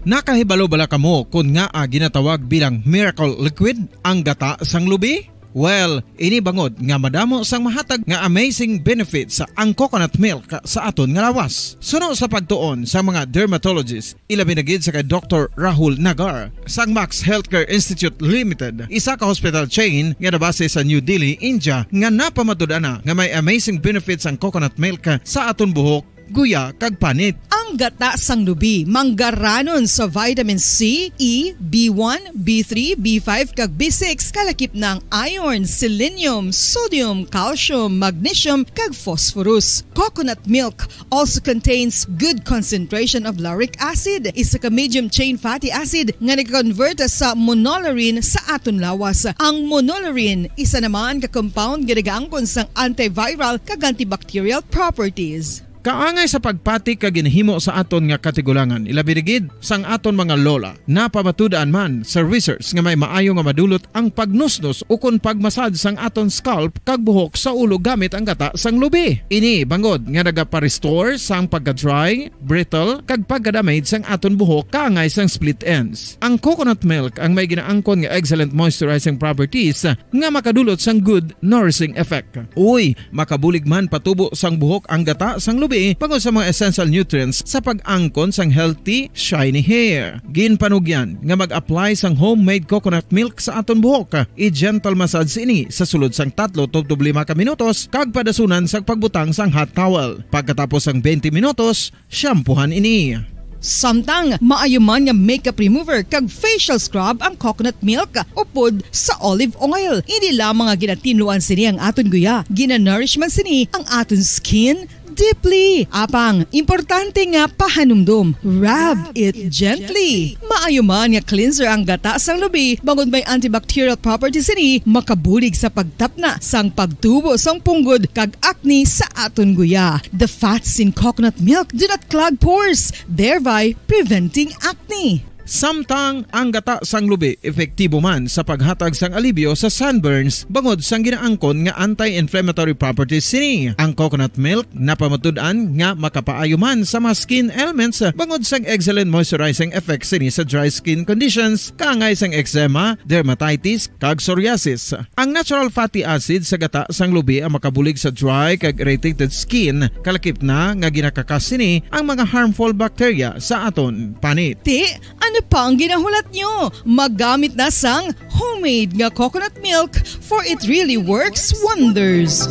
Nakahibalo bala kamo kon ngaa ginatawag bilang miracle liquid ang gata sang lubi? Well, ini bangod nga madamo sang mahatag nga amazing benefits ang coconut milk sa aton nga lawas. Suno sa pagtuon sa mga dermatologist, ilabi na gid sa kay Doktor Rahul Nagar sang Max Healthcare Institute Limited, isa ka hospital chain nga nabase sa New Delhi, India, nga napamatud-an na nga may amazing benefits ang coconut milk sa aton buhok, guya, kag panit. Ang gata sang lubi manggaranon sa vitamin C, E, B one, B three, B five, kag B six, kalakip na ang iron, selenium, sodium, calcium, magnesium, kag phosphorus. Coconut milk also contains good concentration of lauric acid, isa ka medium chain fatty acid nga nag-convert sa monolaurin sa aton lawas. Ang monolaurin, isa naman ka compound nga nagaangkon sang antiviral kag antibacterial properties. Kaangay sa pagpati kag ginhimo sa aton nga katigulangan, ilabi na gid sang aton mga lola. Napamatud-an man sa research nga may maayo nga madulot ang pagnusnos ukon pagmasad sang aton scalp kag buhok sa ulo gamit ang gata sang lubi. Ini bangod nga nagapa-restore sang pagka-dry, brittle, kag pagka-damage sang aton buhok kaangay sang split ends. Ang coconut milk ang may ginaangkon nga excellent moisturizing properties nga makadulot sang good nourishing effect. Uy, makabulig man patubo sang buhok ang gata sang lubi bangod sa mga essential nutrients sa pag-angkon sang healthy, shiny hair. Ginpanugyan nga mag-apply sang homemade coconut milk sa aton buhok. I-gentle massage ini sa sulod sang tatlo tubtob lima ka minutos kag padasunan sa pagbutang sang hot towel. Pagkatapos sang twenty minutos, shampoohan ini. Samtang maayo man nga makeup remover kag facial scrub ang coconut milk upod sa olive oil. Hindi lamang nga ginatinluan sini ang aton guya, ginanourish man sini ang aton skin deeply. Apang, importante nga pahanumdom, rub it gently. Maayo man nga cleanser ang gata sang lubi, bangod may antibacterial properties sini, makabulig sa pagtapna sang pagtubo sang punggod kag acne sa aton guya. The fats in coconut milk do not clog pores, thereby preventing acne. Samtang ang gata sang lubi epektibo man sa paghatag sang alibyo sa sunburns bangod sang ginaangkon nga anti-inflammatory properties sini. Ang coconut milk napamatud-an nga makapaayo man sa mga skin ailments bangod sang excellent moisturizing effect sini sa dry skin conditions kaangay sang eczema, dermatitis, kag psoriasis. Ang natural fatty acid sa gata sang lubi ang makabulig sa dry kag irritated skin, kalakip na nga ginakakas sini ang mga harmful bacteria sa aton panit. Ti, ano pa ang ginahulat nyo? Magamit na sang homemade nga coconut milk, for it really works wonders.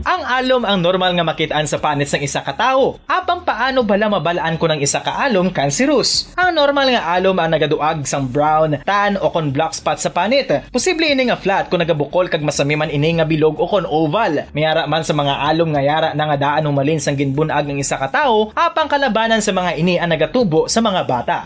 Ang alom ang normal nga makit-an sa panit sang isa ka tawo. Apang paano bala mabal-an kon ang isa ka alom cancerous? Ang normal nga alom ang nagaduag sang brown, tan, o kon black spot sa panit. Posible ini nga flat kon nagabukol kag masami man ini nga bilog o kon oval. May ara man sa mga alom nga yara na nga daan humalin sang ginbun-ag ang isa ka tawo, apang kalabanan sa mga ini ang nagatubo sa mga bata.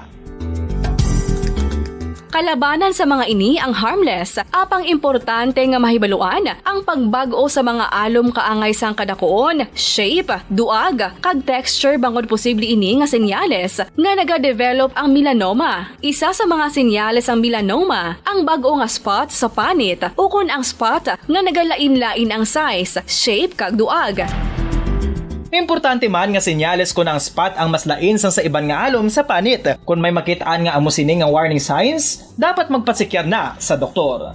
Kalabanan sa mga ini ang harmless, apang importante nga mahibaluan ang pagbag-o sa mga alom kaangay sang kadakuon, shape, duag, kag texture bangod posible ini nga senyales nga nagadevelop ang melanoma. Isa sa mga senyales sang melanoma ang bag-o nga spot sa panit ukon ang spot nga nagalain-lain ang size, shape, kag duag. Importante man nga senyales kon ang spot ang mas lain sang sa iban nga alom sa panit. Kon may makit-an nga amo sini nga warning signs, dapat magpatsikyar na sa doktor.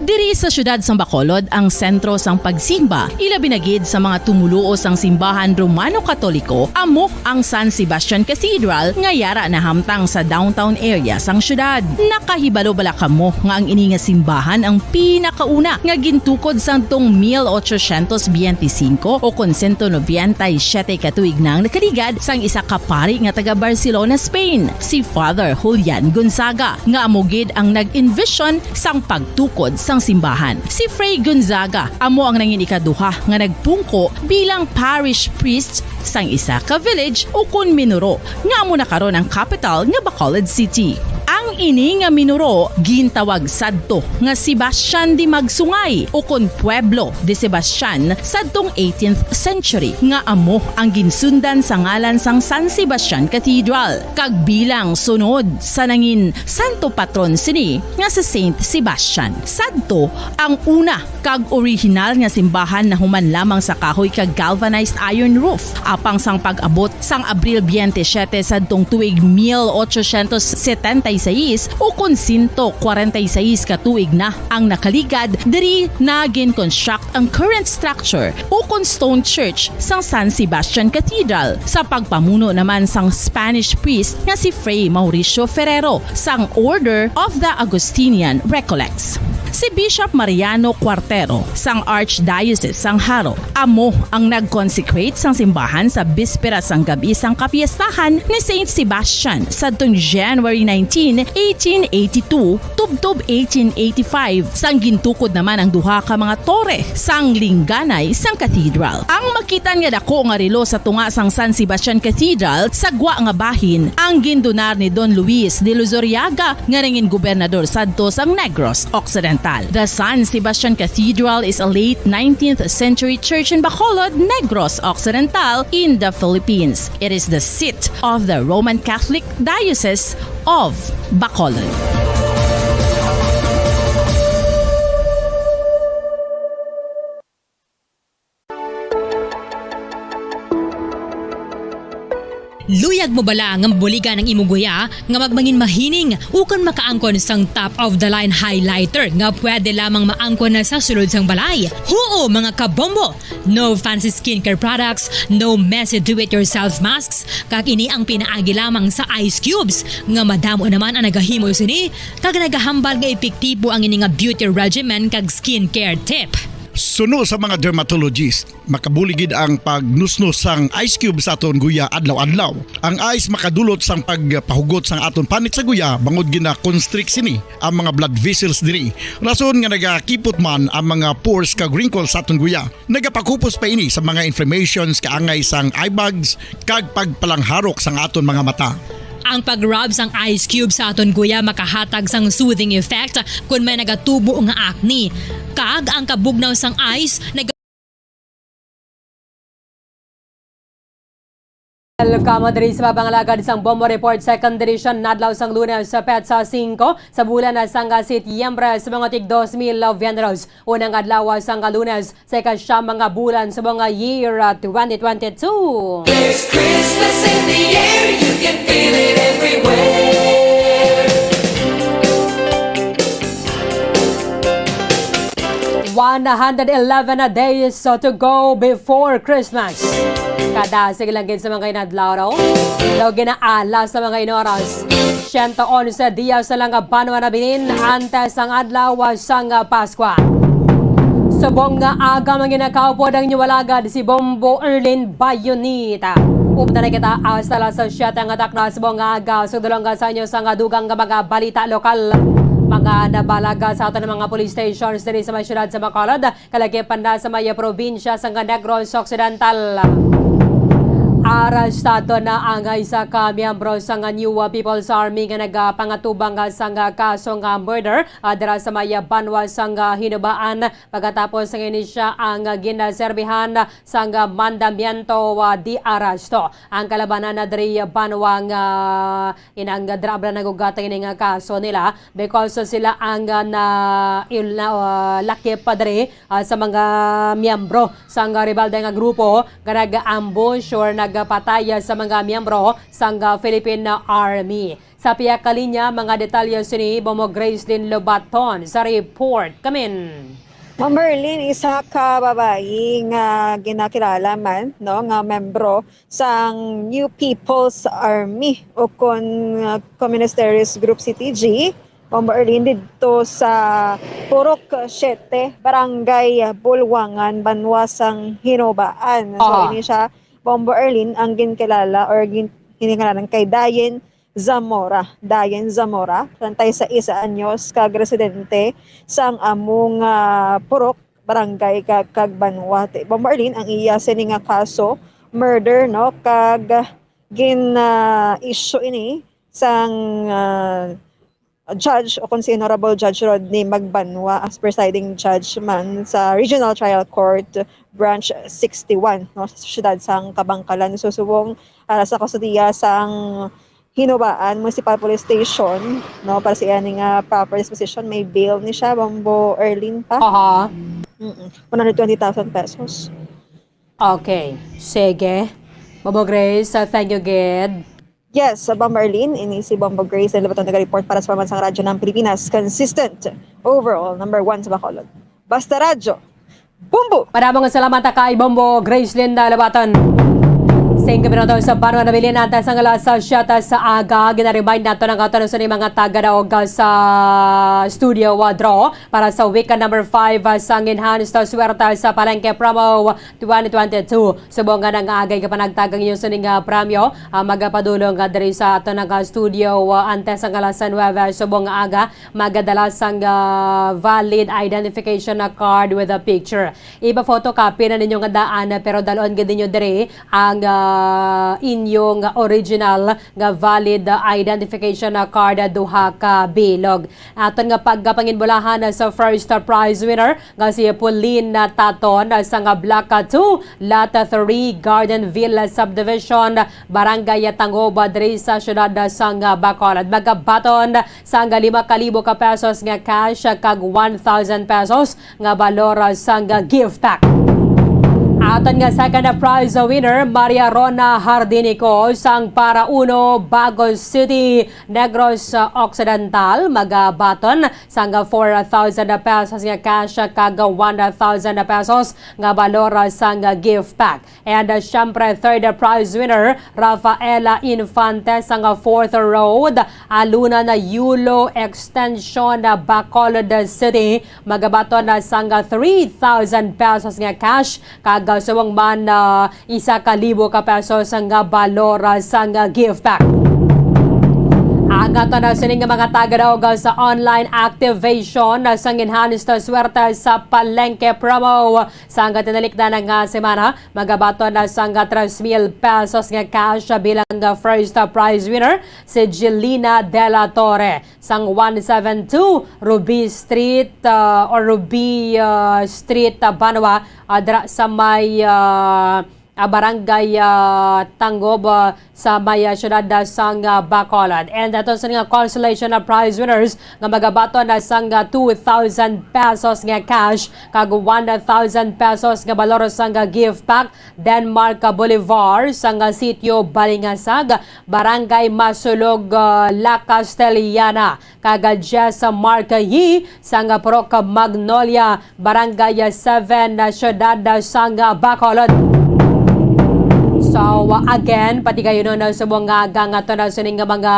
Diri sa siyudad sang Bacolod ang sentro sang pagsimba, ilabi na gid sa mga tumoluo sang simbahan Romano-Katoliko, amo ang San Sebastian Cathedral nga yara nahamtang sa downtown area sang siyudad. Nakahibalo bala kamo nga ang ini nga simbahan ang pinakauna nga gintukod sadtong mil ochocientos biyente singko o kon sento nobenta y siyete ka tuig na ang nakaligad sang isa ka pari nga taga Barcelona, Spain, si Father Julian Gonzaga, nga amo gid ang nag-envision sang pagtukod sang simbahan. Si Fray Gonzaga amo ang nangin ikaduha nga nagpungko bilang parish priest sang isa ka village ukon minuro nga amo na karon ang kapital nga Bacolod City. Ang ini nga minuro gintawag sadto nga Sebastian de Magsungay ukon Pueblo de Sebastian sadtong eighteenth century, nga amo ang ginsundan sa ngalan sang San Sebastian Cathedral, kag bilang sunod sa nangin santo patron sini nga si Saint Sebastian. Sadto ang una kag orihinal nga simbahan nahuman lamang sa kahoy kag galvanized iron roof. Apang sang pag-abot sang Abril biyente siyete sadtong tuig mil ochocientos setenta y seis, ukon sento kwarenta y seis ka tuig na ang nakaligad, diri na gin-construct ang current structure ukon stone church sang San Sebastian Cathedral, sa pagpamuno naman sang Spanish priest nga si Fray Mauricio Ferrero sang Order of the Augustinian Recollects. Si Bishop Mariano Cuartero sang Archdiocese sang Jaro amo ang nag-consecrate sang simbahan sa bispera sang gab-i sang kapiestahan ni Saint Sebastian sadtong January nineteen, eighteen eighty-two, tubtob eighteen eighty-five, sang gintukod naman ang duha ka mga tore sang lingganay sang cathedral. Ang makit-an nga dako nga relo sa tunga sang San Sebastian Cathedral sa gwa nga bahin ang gindonar ni Don Luis de Luzuriaga nga nangin gobernador sadto sang Negros Occidental. The San Sebastian Cathedral is a late nineteenth century church in Bacolod, Negros Occidental, in the Philippines. It is the seat of the Roman Catholic Diocese of Bacolod. Luyag mo bala nga mabuligan ang imong guya nga magmangin mahining ukon makaangkon sang top of the line highlighter nga pwede lamang maangkon na sa sulod sang balay? Huo, mga kabombo! No fancy skincare products, no messy do-it-yourself masks, kag ini ang pinaagi lamang sa ice cubes, nga madamo naman ang nagahimo sini, kag nagahambal nga epektibo ang ini nga beauty regimen kag skincare tip. Suno sa mga dermatologist, makabulig gid ang pagnusnos sang ice cube sa aton guya adlaw-adlaw. Ang ice makadulot sang pagpahugot sang aton panit sa guya bangod gina-constrict sini ang mga blood vessels diri. Rason nga nagakipot man ang mga pores kag wrinkles sa aton guya. Nagapakupos pa ini sa mga inflammations kaangay sang eye bags kag pagpalangharok sang aton mga mata. Ang pag-rub sang ice cube sa aton guya makahatag sang soothing effect kon may nagatubo nga acne. Kag ang kabugnaw sang ice nag- Welcome diri sa pagpangalagad sang Bombo Report, Second Edition, nadlaw sang Lunes, sa petsa singko sa bulan na sang Setyembre, sa mga tig dos mil veinte. Unang adlaw sang Lunes, sa ikasyam nga bulan sa mga year, ah, twenty twenty-two. There's Christmas in the air, you can feel it everywhere. One hundred eleven days, uh, to go before Christmas. Kadasig lang gid sa mga inadlaw, no? Daw ginaala sa mga inoras. Siyento onse dias na lang nga banwa nabilin antes ang adlaw sang Paskwa. Subong nga aga, mga ginakaupo, ang inyo alagad si Bombo Erlin Bayonita. Upod na kita hasta alas siyete nga takna subong nga aga. Sugdulong sa inyo sang dugang nga mga balita lokal. Mga nabalaga sa aton mga police stations diri sa may siyudad sa Bacolod, kalakip pa na sa may probinsya sang Negros Occidental. Arestado na ang isa ka miyembro sang New People's Army nga nagapangatubang sang kaso nga murder, ah, dira sa may banwa sang Hinobaan, pagkatapos nga ini siya ang ginaserbihan sang mandamiento, ah, di aresto. Ang kalabanan na diri banwa nga inang drabra nagugat ini nga kaso nila because sila ang, ah, na, il-, na, ah, lakip pa diri, ah, sa mga miyembro sang rebelde nga grupo nga nag-ambush or nagpatay sa mga miyembro sang Philippine Army. Sa pihak ka linya, mga detalye sini, Bombo Gracelyn Lobaton sa report. Kamin. Ma'am Merlin, isa ka babayi nga ginakilala man, no, nga membro sang New People's Army o kon, uh, Communist Terrorist Group, C T G, Bombo Erlin, didto sa Purok Siete, Barangay Bulwangan, banwa sang Hinobaan. So, Aha. ini siya, Bombo Erlin, ang ginkilala or gin-, ginkilala kay Dayen Zamora. Dayen Zamora, treinta y seis anyos, kag residente sang amo nga purok, barangay, kag, kag banwa. Ti-, Bombo Erlin, ang iya sini nga kaso, murder, no, kag gin, ah, issue ini sang, ah, judge o kon si Honorable Judge Rodney Magbanwa as presiding judge man sa Regional Trial Court Branch sixty-one, no, sa siyudad sang Kabankalan. So, subong, ah, sa kustodiya sang Hinobaan Municipal Police Station, no, para sa iya ni nga proper disposition, may bail ni siya, Bombo Erlin, pa. Aha. Mm-mm. One hundred twenty thousand pesos. Okay. Sige. Bombo Grace, uh, thank you, gid. Yes, sa Bombo Erlin, ini si Bombo Grace, ang labaton taga-report para sa Pamansang Radyo ng Pilipinas. Consistent, overall, number one sa Bacolod. Basta Radyo, Bombo! Madamo nga salamat kay Bombo Gracelyn Labaton. Sing minuto sa banwa nabilin antes ang alas siyete sa aga. Ginaremind nato ang aton sa mga taga-daog sa studio, uh, draw para sa week number five, uh, sang Enhanced Swerte sa Palengke Promo twenty twenty-two. Subong nga nangaagay ka panagtag ang inyo sining, ah, premyo, ah, magapadulong nga diri sa aton nga studio, ah, antes ang alas nuebe subong nga aga, magadala sang, ah, valid identification na card with a picture. Ipa-photocopy na ninyo nga daan, pero dalon gid ninyo diri ang, ah, inyong original nga valid, ah, identification na card, ah, duha ka bilog. Aton nga pagkapanginbulahan sa first prize winner nga si Pauline Taton sa nga Block two, Lot three, Garden Villa Subdivision, Barangay Tangob, diri sa siyudad sang Bacolod. Magabaton sang lima ka libo ka pesos nga cash kag one thousand pesos nga balor sang gift pack. Aton nga second prize winner, Maria Rona Hardinico sang Para Uno, Bagos City, Negros Occidental, magabaton sang four thousand pesos nga cash kag one thousand pesos nga balor sang gift pack. And, uh, syempre, third prize winner, Rafaela Infante sang Fourth Road, Alunan Yulo Extension, Bacolod City, magabaton sang three thousand pesos nga cash kag, uh, subong man, uh, isa ka libo ka pesos nga balor sang gift pack. Ang ato na sining nga mga tagadaog sa online activation sang enhanced swerte sa palengke promo. Sang tinalikdan nga semana, magabaton na sang tres mil pesos nga cash bilang first prize winner si Jelina De La Torre sang one seven two Ruby Street, ah, or Ruby, ah, Street, ah, Banwa, ah, dira sa may, ah, ah, Barangay, ah, Tangob, ah, sa may, ah, siyudad, ah, sang, ah, Bacolod. And ato sa nga consolation na prize winners nga magabaton na sang, ah, two thousand pesos nga cash kag one thousand pesos nga balor sang, ah, gift pack, Denmark, ah, Boulevard, sang, ah, Sitio Balingasag, Barangay Masulog, ah, La Castellana, kag, ah, Jess Marcayi, sang, ah, Purok Magnolia, Barangay seven, ah, Siyudad, ah, sang, ah, Bacolod. So, ah, again, patigayunon na sa mga agang ato na sining nga mga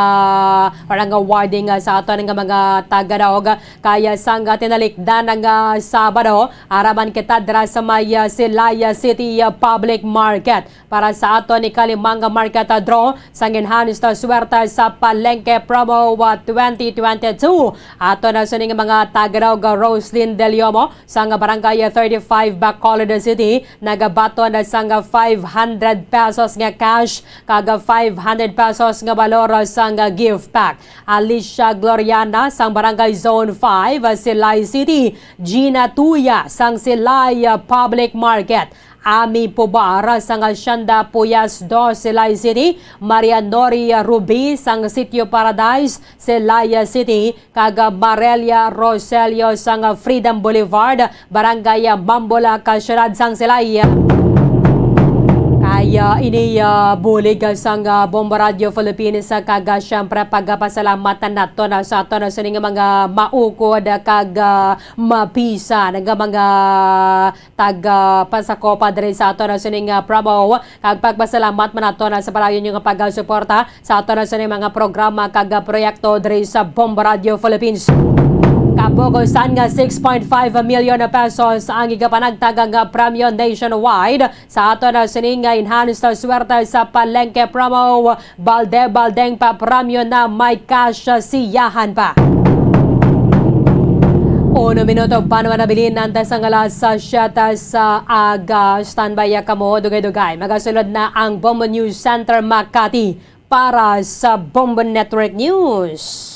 parang awarding, ah, sa ato nga mga tagadaog. Kaya sang, ah, tinalikdan nga Sabado, araman kita dira sa may, ah, Silay, ah, City, ah, Public Market. Para sa ato ni kalimang nga market draw sang enhanced swerte sa Palengke Promo twenty twenty-two. Ato na sining mga tagadaog, Roslyn Deliomo sang Barangay thirty-five, Bacolod City, nagabaton na sang five hundred pesos nga cash kag five hundred pesos nga balor sang gift pack. Alicia Gloriana sang Barangay Zone five, Silay City, Gina Tuya sang Silay Public Market, Ami Pubar sang Hacienda Puyas Dos, Silay City, Maria Nori Rubi sang Sitio Paradise, Silay City, kag Marelia Roselio sang Freedom Boulevard, Barangay Mambula, ka siyudad sang Silay. Kaya ini, ah, bulig sang, ah, Bombo Radio Philippines, ah, kag, ah, siyempre pagpasalamat nato na sa ato na sining mga maukod, ah, kag, ah, mabisan nga mga taga pasakopa diri sa ato na sining, ah, promo. Kag pagpasalamat man nato na sa padayon nga pagsuporta sa ato na sining mga programa kag, ah, proyekto diri sa Bombo Radio Philippines. Kapugosan nga six point five million pesos ang igapanagtag nga premyo nationwide sa ato na sining nga enhanced swerte sa Palengke Promo. Balde-baldeng papremyo na may cash siyahan pa. Uno minuto pa naman nabilin antes ang alas siyete sa aga. Standby ya kamo, dugay-dugay. Magasulod na ang Bombo News Center Makati para sa Bombo Network News.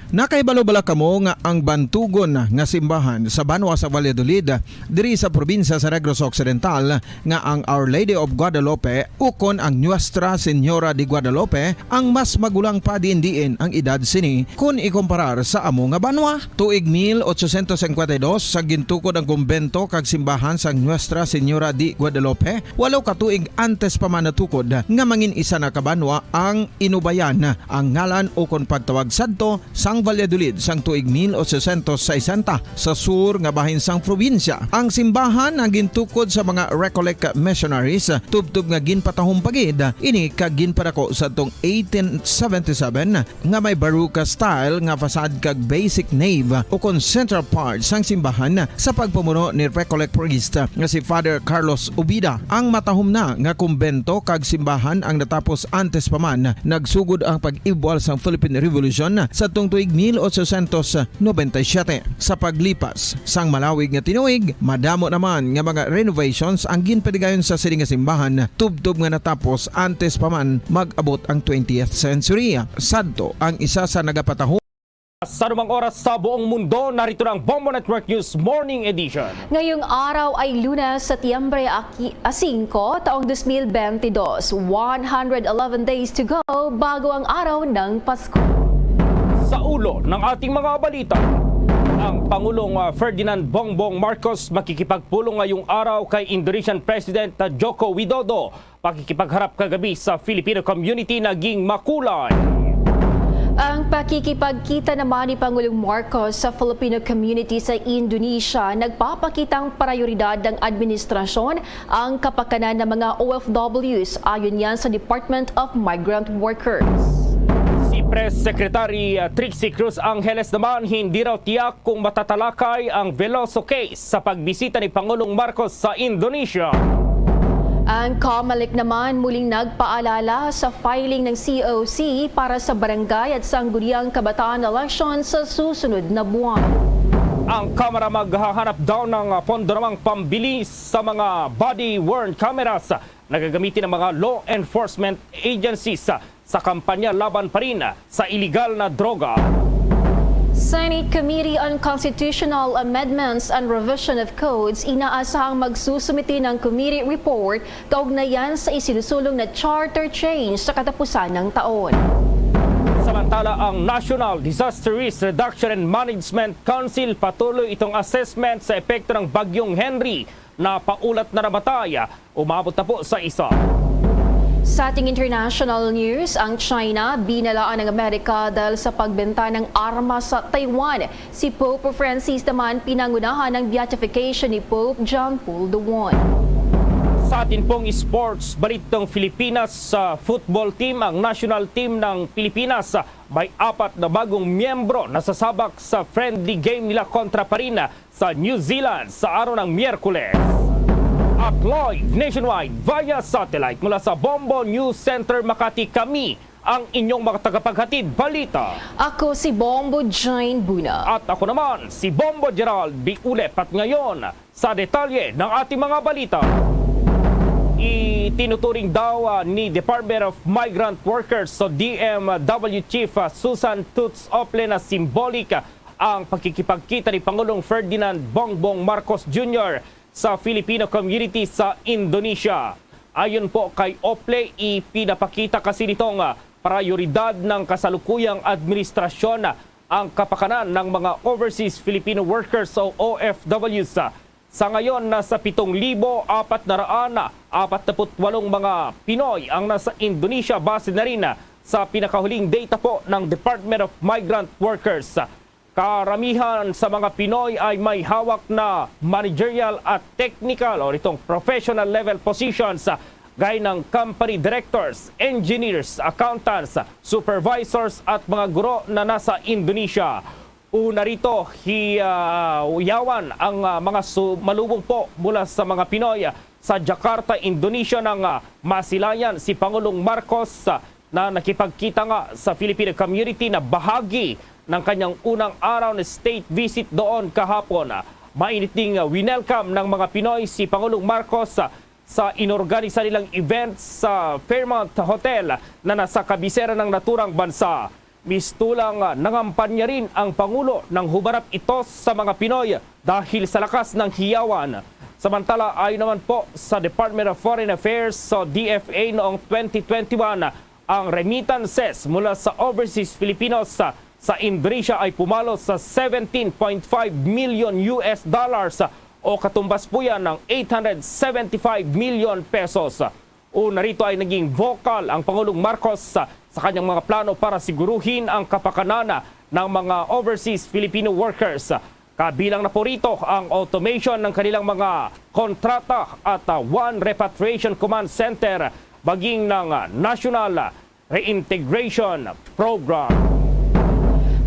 Nakahibalo bala kamo nga ang bantugon nga simbahan sa banwa sa Valladolid, diri sa probinsya sa Negros Occidental, nga ang Our Lady of Guadalupe ukon ang Nuestra Señora de Guadalupe ang mas magulang pa diin-diin ang edad sini kon ikomparar sa amo nga banwa? Tuig mil ochocientos cincuenta y dos sa gintukod ang kumbento kag simbahan sang Nuestra Señora de Guadalupe, walo ka tuig antes pa man natukod nga mangin isa na ka banwa ang Inubayan ang ngalan ukon pagtawag sadto sang Valladolid sang tuig mil ochocientos sesenta sa sur nga bahin sang probinsya. Ang simbahan ang gintukod sa mga Recollect missionaries tubtob nga ginpatahom pa gid ini kag ginpadako sadtong eighteen seventy-seven nga may Baroque style nga facade kag basic nave ukon central part sang simbahan sa pagpamuno ni Recollect priest nga si Father Carlos Ubida. Ang matahom na nga kumbento kag simbahan ang natapos antes pa man nagsugod ang pag-ibwal sang Philippine Revolution sa tuig mil ochocientos noventa y siete. Sa paglipas sang malawig nga tinuig, madamo naman nga mga renovations ang ginpatigayon sa sini nga simbahan, tubtob nga natapos antes pa man mag-abot ang twentieth century. Sadto ang isa sa nagapatahom. Sa anumang oras sa buong mundo, narito na ang Bombo Network News Morning Edition. Ngayong araw ay Lunes, Setyembre aki-, a singko, taong dos mil benti dos. One hundred eleven days to go bago ang araw ng Pasko. Sa ulo ng ating mga balita, ang Pangulong, ah, Ferdinand Bongbong Marcos makikipagpulong ngayong araw kay Indonesian President, ah, Joko Widodo. Pakikipagharap kagabi sa Filipino community naging makulay. Ang pakikipagkita naman ni Pangulong Marcos sa Filipino community sa Indonesia nagpapakitang prioridad ng administrasyon ang kapakanan ng mga O F Ws, ayon yan sa Department of Migrant Workers. Si Press Secretary, ah, Trixie Cruz Angeles naman, hindi raw tiyak kung matatalakay ang Veloso case sa pagbisita ni Pangulong Marcos sa Indonesia. Ang COMELEC naman muling nagpaalala sa filing ng C O C para sa barangay at sangguniang kabataan election sa susunod na buwan. Ang Kamara maghahanap daw ng, ah, pondo namang pambili sa mga body-worn cameras na gagamitin ng mga law enforcement agencies, ah, sa kampanya laban pa rin, ah, sa iligal na droga. Senate Committee on Constitutional Amendments and Revision of Codes inaasahang magsusumite ng committee report kaugnayan sa isinusulong na charter change sa katapusan ng taon. Samantala, ang National Disaster Risk Reduction and Management Council patuloy itong assessment sa epekto ng Bagyong Henry na paulat na namatay, umabot na po sa isa. Sa ating international news, ang China binalaan ng Amerika dahil sa pagbenta ng armas sa Taiwan. Si Pope Francis naman pinangunahan ng beatification ni Pope John Paul the One. Sa atin pong sports balitang Pilipinas, sa football team, ang national team ng Pilipinas, may apat na bagong miyembro na sasabak sa friendly game nila kontra pa rin sa New Zealand sa araw ng Miyerkules. At live nationwide via satellite mula sa Bombo News Center Makati, kami ang inyong mga tagapaghatid balita. Ako si Bombo Jane Buna. At ako naman, si Bombo Gerald Biulep. At ngayon, sa detalye ng ating mga balita. Itinuturing daw, ah, ni Department of Migrant Workers o D M W Chief, ah, Susan Toots Ople na symbolic, ah, ang pagkikipagkita ni Pangulong Ferdinand Bongbong Marcos Junior sa Filipino community sa Indonesia. Ayon po kay Ople, ipinapakita kasi nitong, ah, prioridad ng kasalukuyang administrasyon, ah, ang kapakanan ng mga overseas Filipino workers o O F Ws. Sa ngayon, nasa pitong libo apat na raan apat na put walong mga Pinoy ang nasa Indonesia, base na rin sa pinakahuling data po ng Department of Migrant Workers. Karamihan sa mga Pinoy ay may hawak na managerial at technical o itong professional level positions, gaya ng company directors, engineers, accountants, supervisors at mga guro na nasa Indonesia. Una rito, hiyawan ang, ah, mga sumalubong po mula sa mga Pinoy, ah, sa Jakarta, Indonesia, nang, ah, masilayan si Pangulong Marcos, ah, na nakipagkita nga sa Filipino community na bahagi ng kanyang unang araw na state visit doon kahapon. Ah, mainit ding, ah, winelcome ng mga Pinoy si Pangulong Marcos, ah, sa inorganisa nilang event sa Fairmont Hotel na nasa kabisera ng naturang bansa. Mistulang nangampanya rin ang Pangulo nang humarap ito sa mga Pinoy dahil sa lakas ng hiyawan. Samantala, ayon naman po sa Department of Foreign Affairs o D F A, noong twenty twenty-one, ang remittances mula sa overseas Filipinos sa, sa Indonesia ay pumalo sa seventeen point five million U S dollars o katumbas po yan ng eight hundred seventy-five million pesos. Una rito ay naging vocal ang Pangulong Marcos sa, sa kanyang mga plano para siguruhin ang kapakanan ng mga overseas Filipino workers. Kabilang na po rito ang automation ng kanilang mga kontrata at, ah, One Repatriation Command Center, maging ng, ah, National Reintegration Program.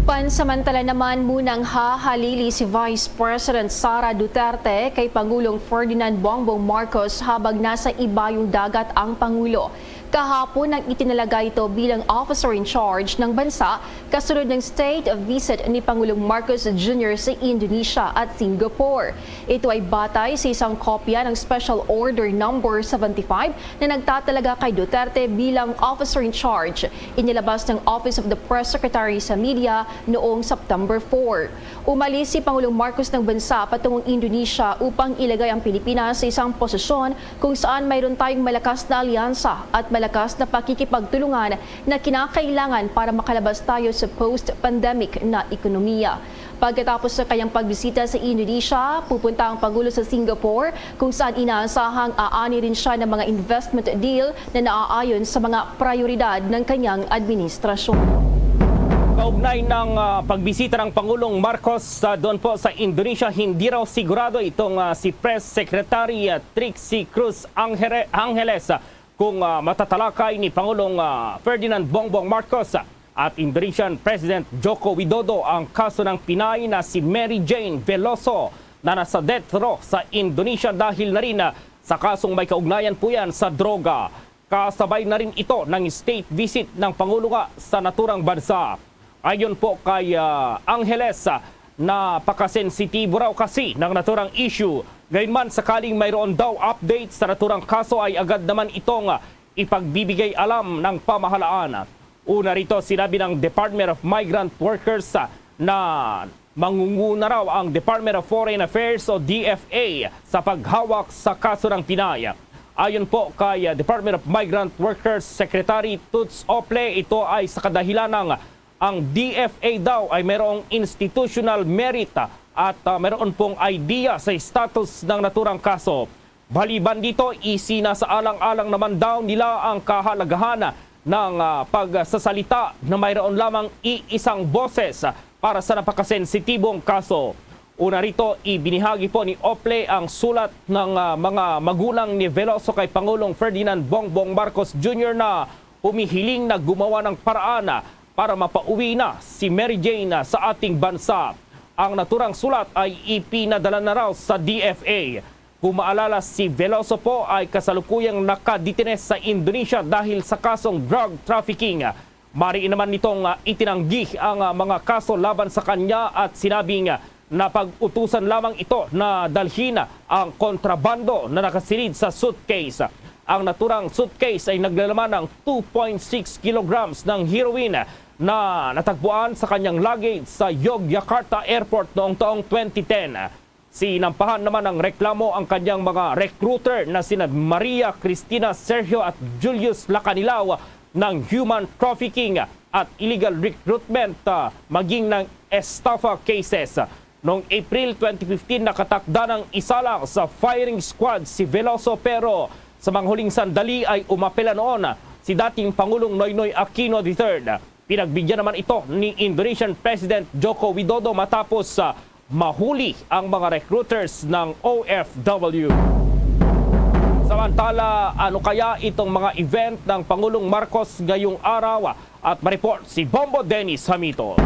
Pansamantala naman munang hahalili si Vice President Sara Duterte kay Pangulong Ferdinand Bongbong Marcos habang nasa ibayong dagat ang Pangulo. Kahapon nang itinalaga ito bilang officer in charge ng bansa kasunod ng state visit ni Pangulong Marcos Junior sa Indonesia at Singapore. Ito ay batay sa isang kopya ng Special Order Number seventy-five na nagtatalaga kay Duterte bilang officer in charge. Inilabas ng Office of the Press Secretary sa media noong September four. Umalis si Pangulong Marcos ng bansa patungong Indonesia upang ilagay ang Pilipinas sa isang posisyon kung saan mayroon tayong malakas na alyansa at malakas na pakikipagtulungan na kinakailangan para makalabas tayo sa post-pandemic na ekonomiya. Pagkatapos ng kanyang pagbisita sa Indonesia, pupunta ang Pangulo sa Singapore, kung saan inaasahang aani rin siya ng mga investment deal na naaayon sa mga prioridad ng kanyang administrasyon. Kaugnay ng, ah, pagbisita ng Pangulong Marcos, ah, doon po sa Indonesia, hindi raw sigurado itong, ah, si Press Secretary, ah, Trixie Cruz Angere-, Angeles, ah, kung, ah, matatalakay ni Pangulong, ah, Ferdinand Bongbong Marcos, ah, at Indonesian President Joko Widodo ang kaso ng Pinay na si Mary Jane Veloso na nasa death row sa Indonesia dahil na rin, ah, sa kasong may kaugnayan po yan sa droga. Kasabay na rin ito ng state visit ng Pangulo nga sa naturang bansa. Ayon po kay, ah, Angeles, ah, napakasensitibo raw kasi ng naturang issue. Gayunman, sakaling mayroon daw update sa naturang kaso ay agad naman itong, ah, ipagbibigay alam ng pamahalaan. Una rito, sinabi ng Department of Migrant Workers, ah, na mangunguna raw ang Department of Foreign Affairs o D F A sa paghawak sa kaso ng Pinay. Ayon po kay, ah, Department of Migrant Workers Secretary Toots Ople, ito ay sa kadahilan ng ang D F A daw ay mayroong institutional merit, ah, at, ah, mayroon pong idea sa status ng naturang kaso. Maliban dito, isinasaalang-alang naman daw nila ang kahalagahan ng, ah, pagsasalita na mayroon lamang iisang boses para sa napakasensitibong kaso. Una rito, ibinihagi po ni Ople ang sulat ng, ah, mga magulang ni Veloso kay Pangulong Ferdinand Bongbong Marcos Junior na humihiling na gumawa ng paraan para mapauwi na si Mary Jane sa ating bansa. Ang naturang sulat ay ipinadala na raw sa D F A. Kung maalala, si Veloso po ay kasalukuyang nakadetine sa Indonesia dahil sa kasong drug trafficking. Mari naman nitong, ah, itinanggi ang, ah, mga kaso laban sa kanya at sinabing, ah, napag-utusan lamang ito na dalhin ang kontrabando na nakasilid sa suitcase. Ang naturang suitcase ay naglalaman ng two point six kilograms ng heroin na natagpuan sa kanyang luggage sa Yogyakarta Airport noong taong twenty ten. Sinampahan naman ng reklamo ang kanyang mga recruiter na sina Maria Cristina Sergio at Julius Lacanilao ng human trafficking at illegal recruitment, ah, maging ng estafa cases. Noong April twenty fifteen, nakatakda ng isalang sa firing squad si Veloso, pero sa mga huling sandali ay umapela noon si dating Pangulong Noynoy Aquino the third. Pinagbigyan naman ito ni Indonesian President Joko Widodo matapos, ah, mahuli ang mga recruiters ng O F W. Samantala, ano kaya itong mga event ng Pangulong Marcos ngayong araw? At ma-report si Bombo Dennis Hamito.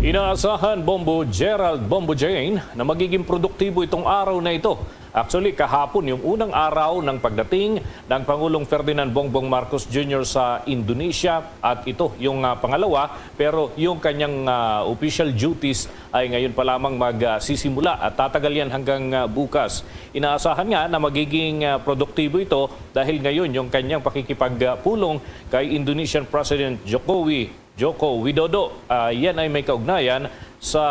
Inaasahan, Bombo Gerald, Bombo Jane, na magiging produktibo itong araw na ito. Actually, kahapon yung unang araw ng pagdating ng Pangulong Ferdinand Bongbong Marcos Junior sa Indonesia, at ito yung, ah, pangalawa, pero yung kanyang, ah, official duties ay ngayon pa lamang magsisimula at tatagal yan hanggang, ah, bukas. Inaasahan nga na magiging, ah, produktibo ito dahil ngayon yung kanyang pakikipagpulong kay Indonesian President Jokowi, Joko Widodo. Ah, yan ay may kaugnayan sa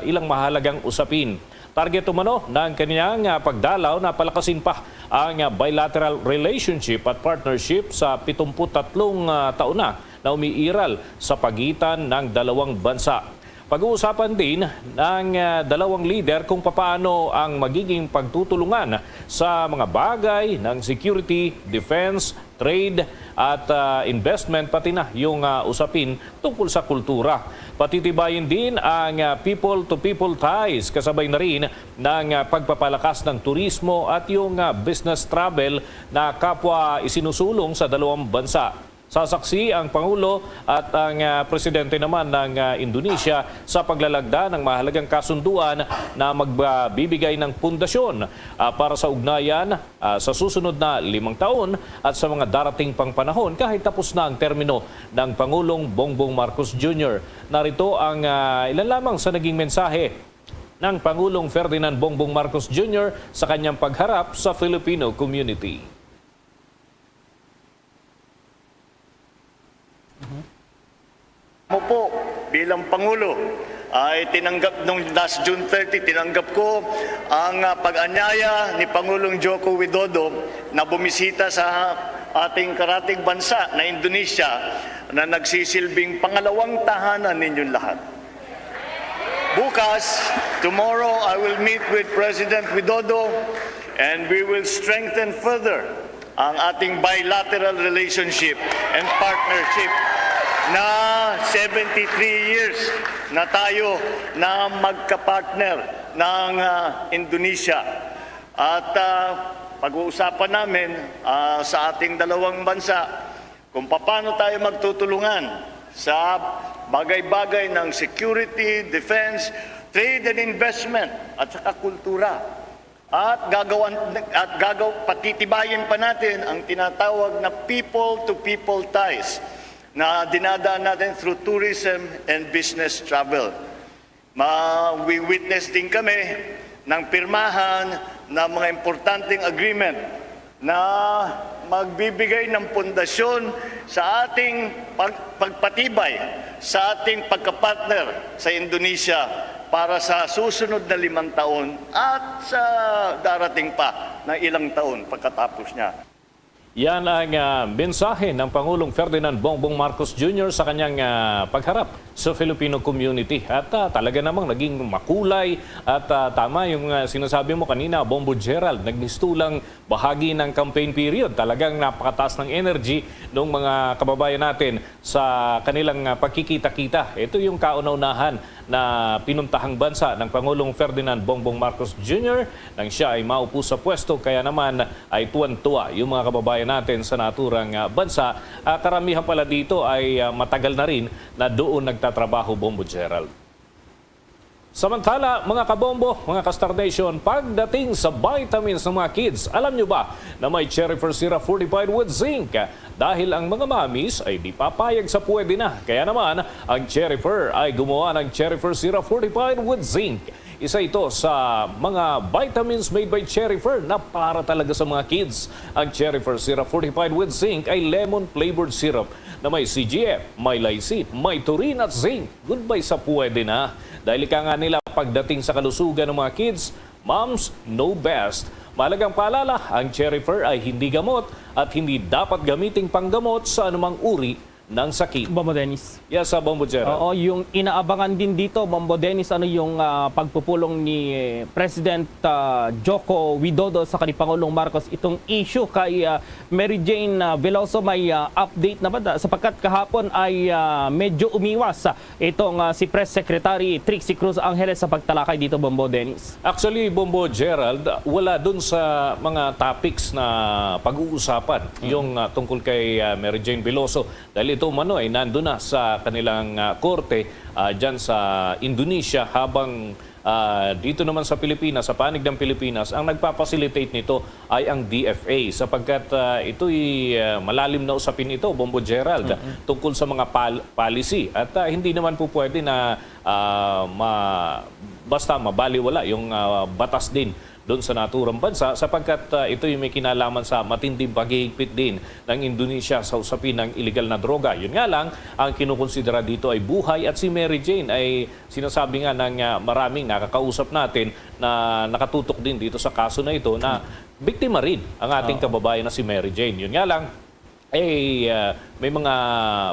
ilang mahalagang usapin. Target umano ng kanyang, ah, pagdalaw na palakasin pa ang, ah, bilateral relationship at partnership sa pitumpu't tatlong, ah, taon na na umiiral sa pagitan ng dalawang bansa. Pag-uusapan din ng, ah, dalawang lider kung papaano ang magiging pagtutulungan sa mga bagay ng security, defense, trade, at, ah, investment, pati na yung, ah, usapin tungkol sa kultura. Patitibayin din ang, ah, people-to-people ties, kasabay na rin ng, ah, pagpapalakas ng turismo at yung, ah, business travel na kapwa isinusulong sa dalawang bansa. Sasaksi ang Pangulo at ang, ah, Presidente naman ng, ah, Indonesia sa paglalagda ng mahalagang kasunduan na magbibigay ng pundasyon, ah, para sa ugnayan, ah, sa susunod na limang taon at sa mga darating pang panahon kahit tapos na ang termino ng Pangulong Bongbong Marcos Junior. Narito ang, ah, ilan lamang sa naging mensahe ng Pangulong Ferdinand Bongbong Marcos Junior sa kanyang pagharap sa Filipino community. Mo po, bilang Pangulo, ay tinanggap nung last June thirty, tinanggap ko ang, ah, pag-anyaya ni Pangulong Joko Widodo na bumisita sa ating karatig bansa na Indonesia na nagsisilbing pangalawang tahanan ninyong lahat. Bukas, tomorrow, I will meet with President Widodo and we will strengthen further ang ating bilateral relationship and partnership na seventy-three years na tayo na magkapartner ng, ah, Indonesia. At, ah, pag-uusapan namin, ah, sa ating dalawang bansa kung paano tayo magtutulungan sa bagay-bagay ng security, defense, trade and investment, at saka kultura. At gagawan at gagaw patitibayin pa natin ang tinatawag na people-to-people ties na dinadaan natin through tourism and business travel. Mawi-witness din kami ng pirmahan ng mga importanteng agreement na magbibigay ng pundasyon sa ating pag pagpatibay sa ating pagkapartner sa Indonesia para sa susunod na limang taon at sa darating pa na ilang taon pagkatapos niya. Yan ang, ah, mensahe ng Pangulong Ferdinand Bongbong Marcos Junior sa kanyang, ah, pagharap sa Filipino community. At, ah, talaga namang naging makulay at, ah, tama yung, ah, sinasabi mo kanina, Bombo Gerald, nagmistulang bahagi ng campaign period. Talagang napakataas ng energy ng mga kababayan natin sa kanilang, ah, pagkikita-kita. Ito yung kauna-unahan na pinuntahang bansa ng Pangulong Ferdinand Bongbong Marcos Junior nang siya ay maupo sa pwesto. Kaya naman ay tuwan-tuwa yung mga kababayan natin sa naturang, ah, bansa. Ah, karamihan pala dito ay, ah, matagal na rin na doon nagtatrabaho, Bombo Gerald. Samantala, mga kabombo, mga ka-Star Nation, pagdating sa vitamins ng mga kids, alam nyo ba na may Cherry First Syrup fortified with zinc? Dahil ang mga mommies ay di papayag sa pwede na. Kaya naman, ang Cherry First ay gumawa ng Cherry First Syrup fortified with zinc. Isa ito sa mga vitamins made by Cherry First na para talaga sa mga kids. Ang Cherry First Syrup fortified with zinc ay lemon-flavored syrup na may C G F, may lysine, may taurine at zinc. Goodbye sa pwede na. Dahil ika nga nila pagdating sa kalusugan ng mga kids, moms know best. Mahalagang paalala, ang Cherry First ay hindi gamot at hindi dapat gamiting panggamot sa anumang uri ng sakit. Bombo Dennis. Yes, sa Bombo Gerald. Oo, yung inaabangan din dito, Bombo Dennis, ano yung, ah, pagpupulong ni President, ah, Joko Widodo sa kani Pangulong Marcos itong issue kay, ah, Mary Jane, ah, Veloso. May, ah, update na ba? Da-, sapagkat kahapon ay, ah, medyo umiwas, ah, itong, ah, si Press Secretary Trixie Cruz Angeles sa pagtalakay dito, Bombo Dennis. Actually, Bombo Gerald, wala dun sa mga topics na pag-uusapan Mm. yung, ah, tungkol kay, ah, Mary Jane Veloso. Dahil ito umano ay nando na sa kanilang, ah, korte, ah, dyan sa Indonesia, habang, ah, dito naman sa Pilipinas, sa panig ng Pilipinas, ang nagpa-facilitate nito ay ang D F A, sapagkat, ah, ito'y, ah, malalim na usapin ito, Bombo Gerald, Mm-mm. tungkol sa mga pal-, policy. At, ah, hindi naman po pwede na, ah, ma-, basta mabaliwala yung, ah, batas din doon sa naturang bansa, sapagkat, ah, ito'y may kinalaman sa matinding paghihigpit din ng Indonesia sa usapin ng iligal na droga. Yun nga lang, ang kinukonsidera dito ay buhay, at si Mary Jane ay sinasabi nga ng, ah, maraming nakakausap natin na nakatutok din dito sa kaso na ito na biktima rin ang ating Oo. kababayan na si Mary Jane. Yun nga lang, eh, ah, may mga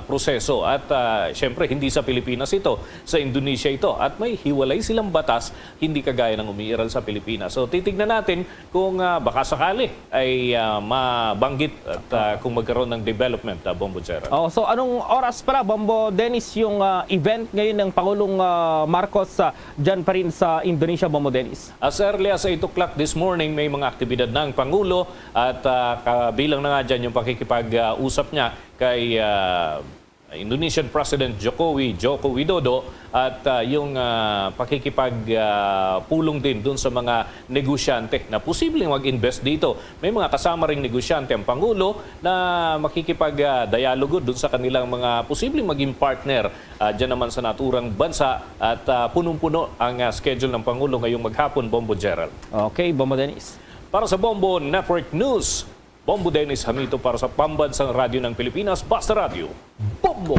proseso at, ah, syempre, hindi sa Pilipinas ito. Sa Indonesia ito. At may hiwalay silang batas, hindi kagaya ng umiiral sa Pilipinas. So, titignan natin kung, ah, baka sakali ay, ah, mabanggit at, ah, kung magkaroon ng development, ah, Bombo Gerald. Oh, so anong oras pala, Bombo Dennis, yung, ah, event ngayon ng Pangulong, ah, Marcos, ah, dyan pa rin sa Indonesia, Bombo Dennis? As early as eight o'clock this morning, may mga aktibidad na ang Pangulo at, ah, kabilang na nga dyan yung pakikipag-usap niya kay, ah, Indonesian President Jokowi, Joko Widodo, at, ah, yung, ah, pakikipag, ah, pulong din dun sa mga negosyante na posibleng mag-invest dito. May mga kasama ring negosyante ang Pangulo na makikipag, ah, dialogo dun sa kanilang mga posibleng maging partner, ah, dyan naman sa naturang bansa. At, ah, punong-puno ang, ah, schedule ng Pangulo ngayong maghapon, Bombo Gerald. Okay, Bombo Dennis. Para sa Bombo Network News, Bombo Dennis Hamito para sa Pambansang Radyo ng Pilipinas, Basta Radyo, Bombo!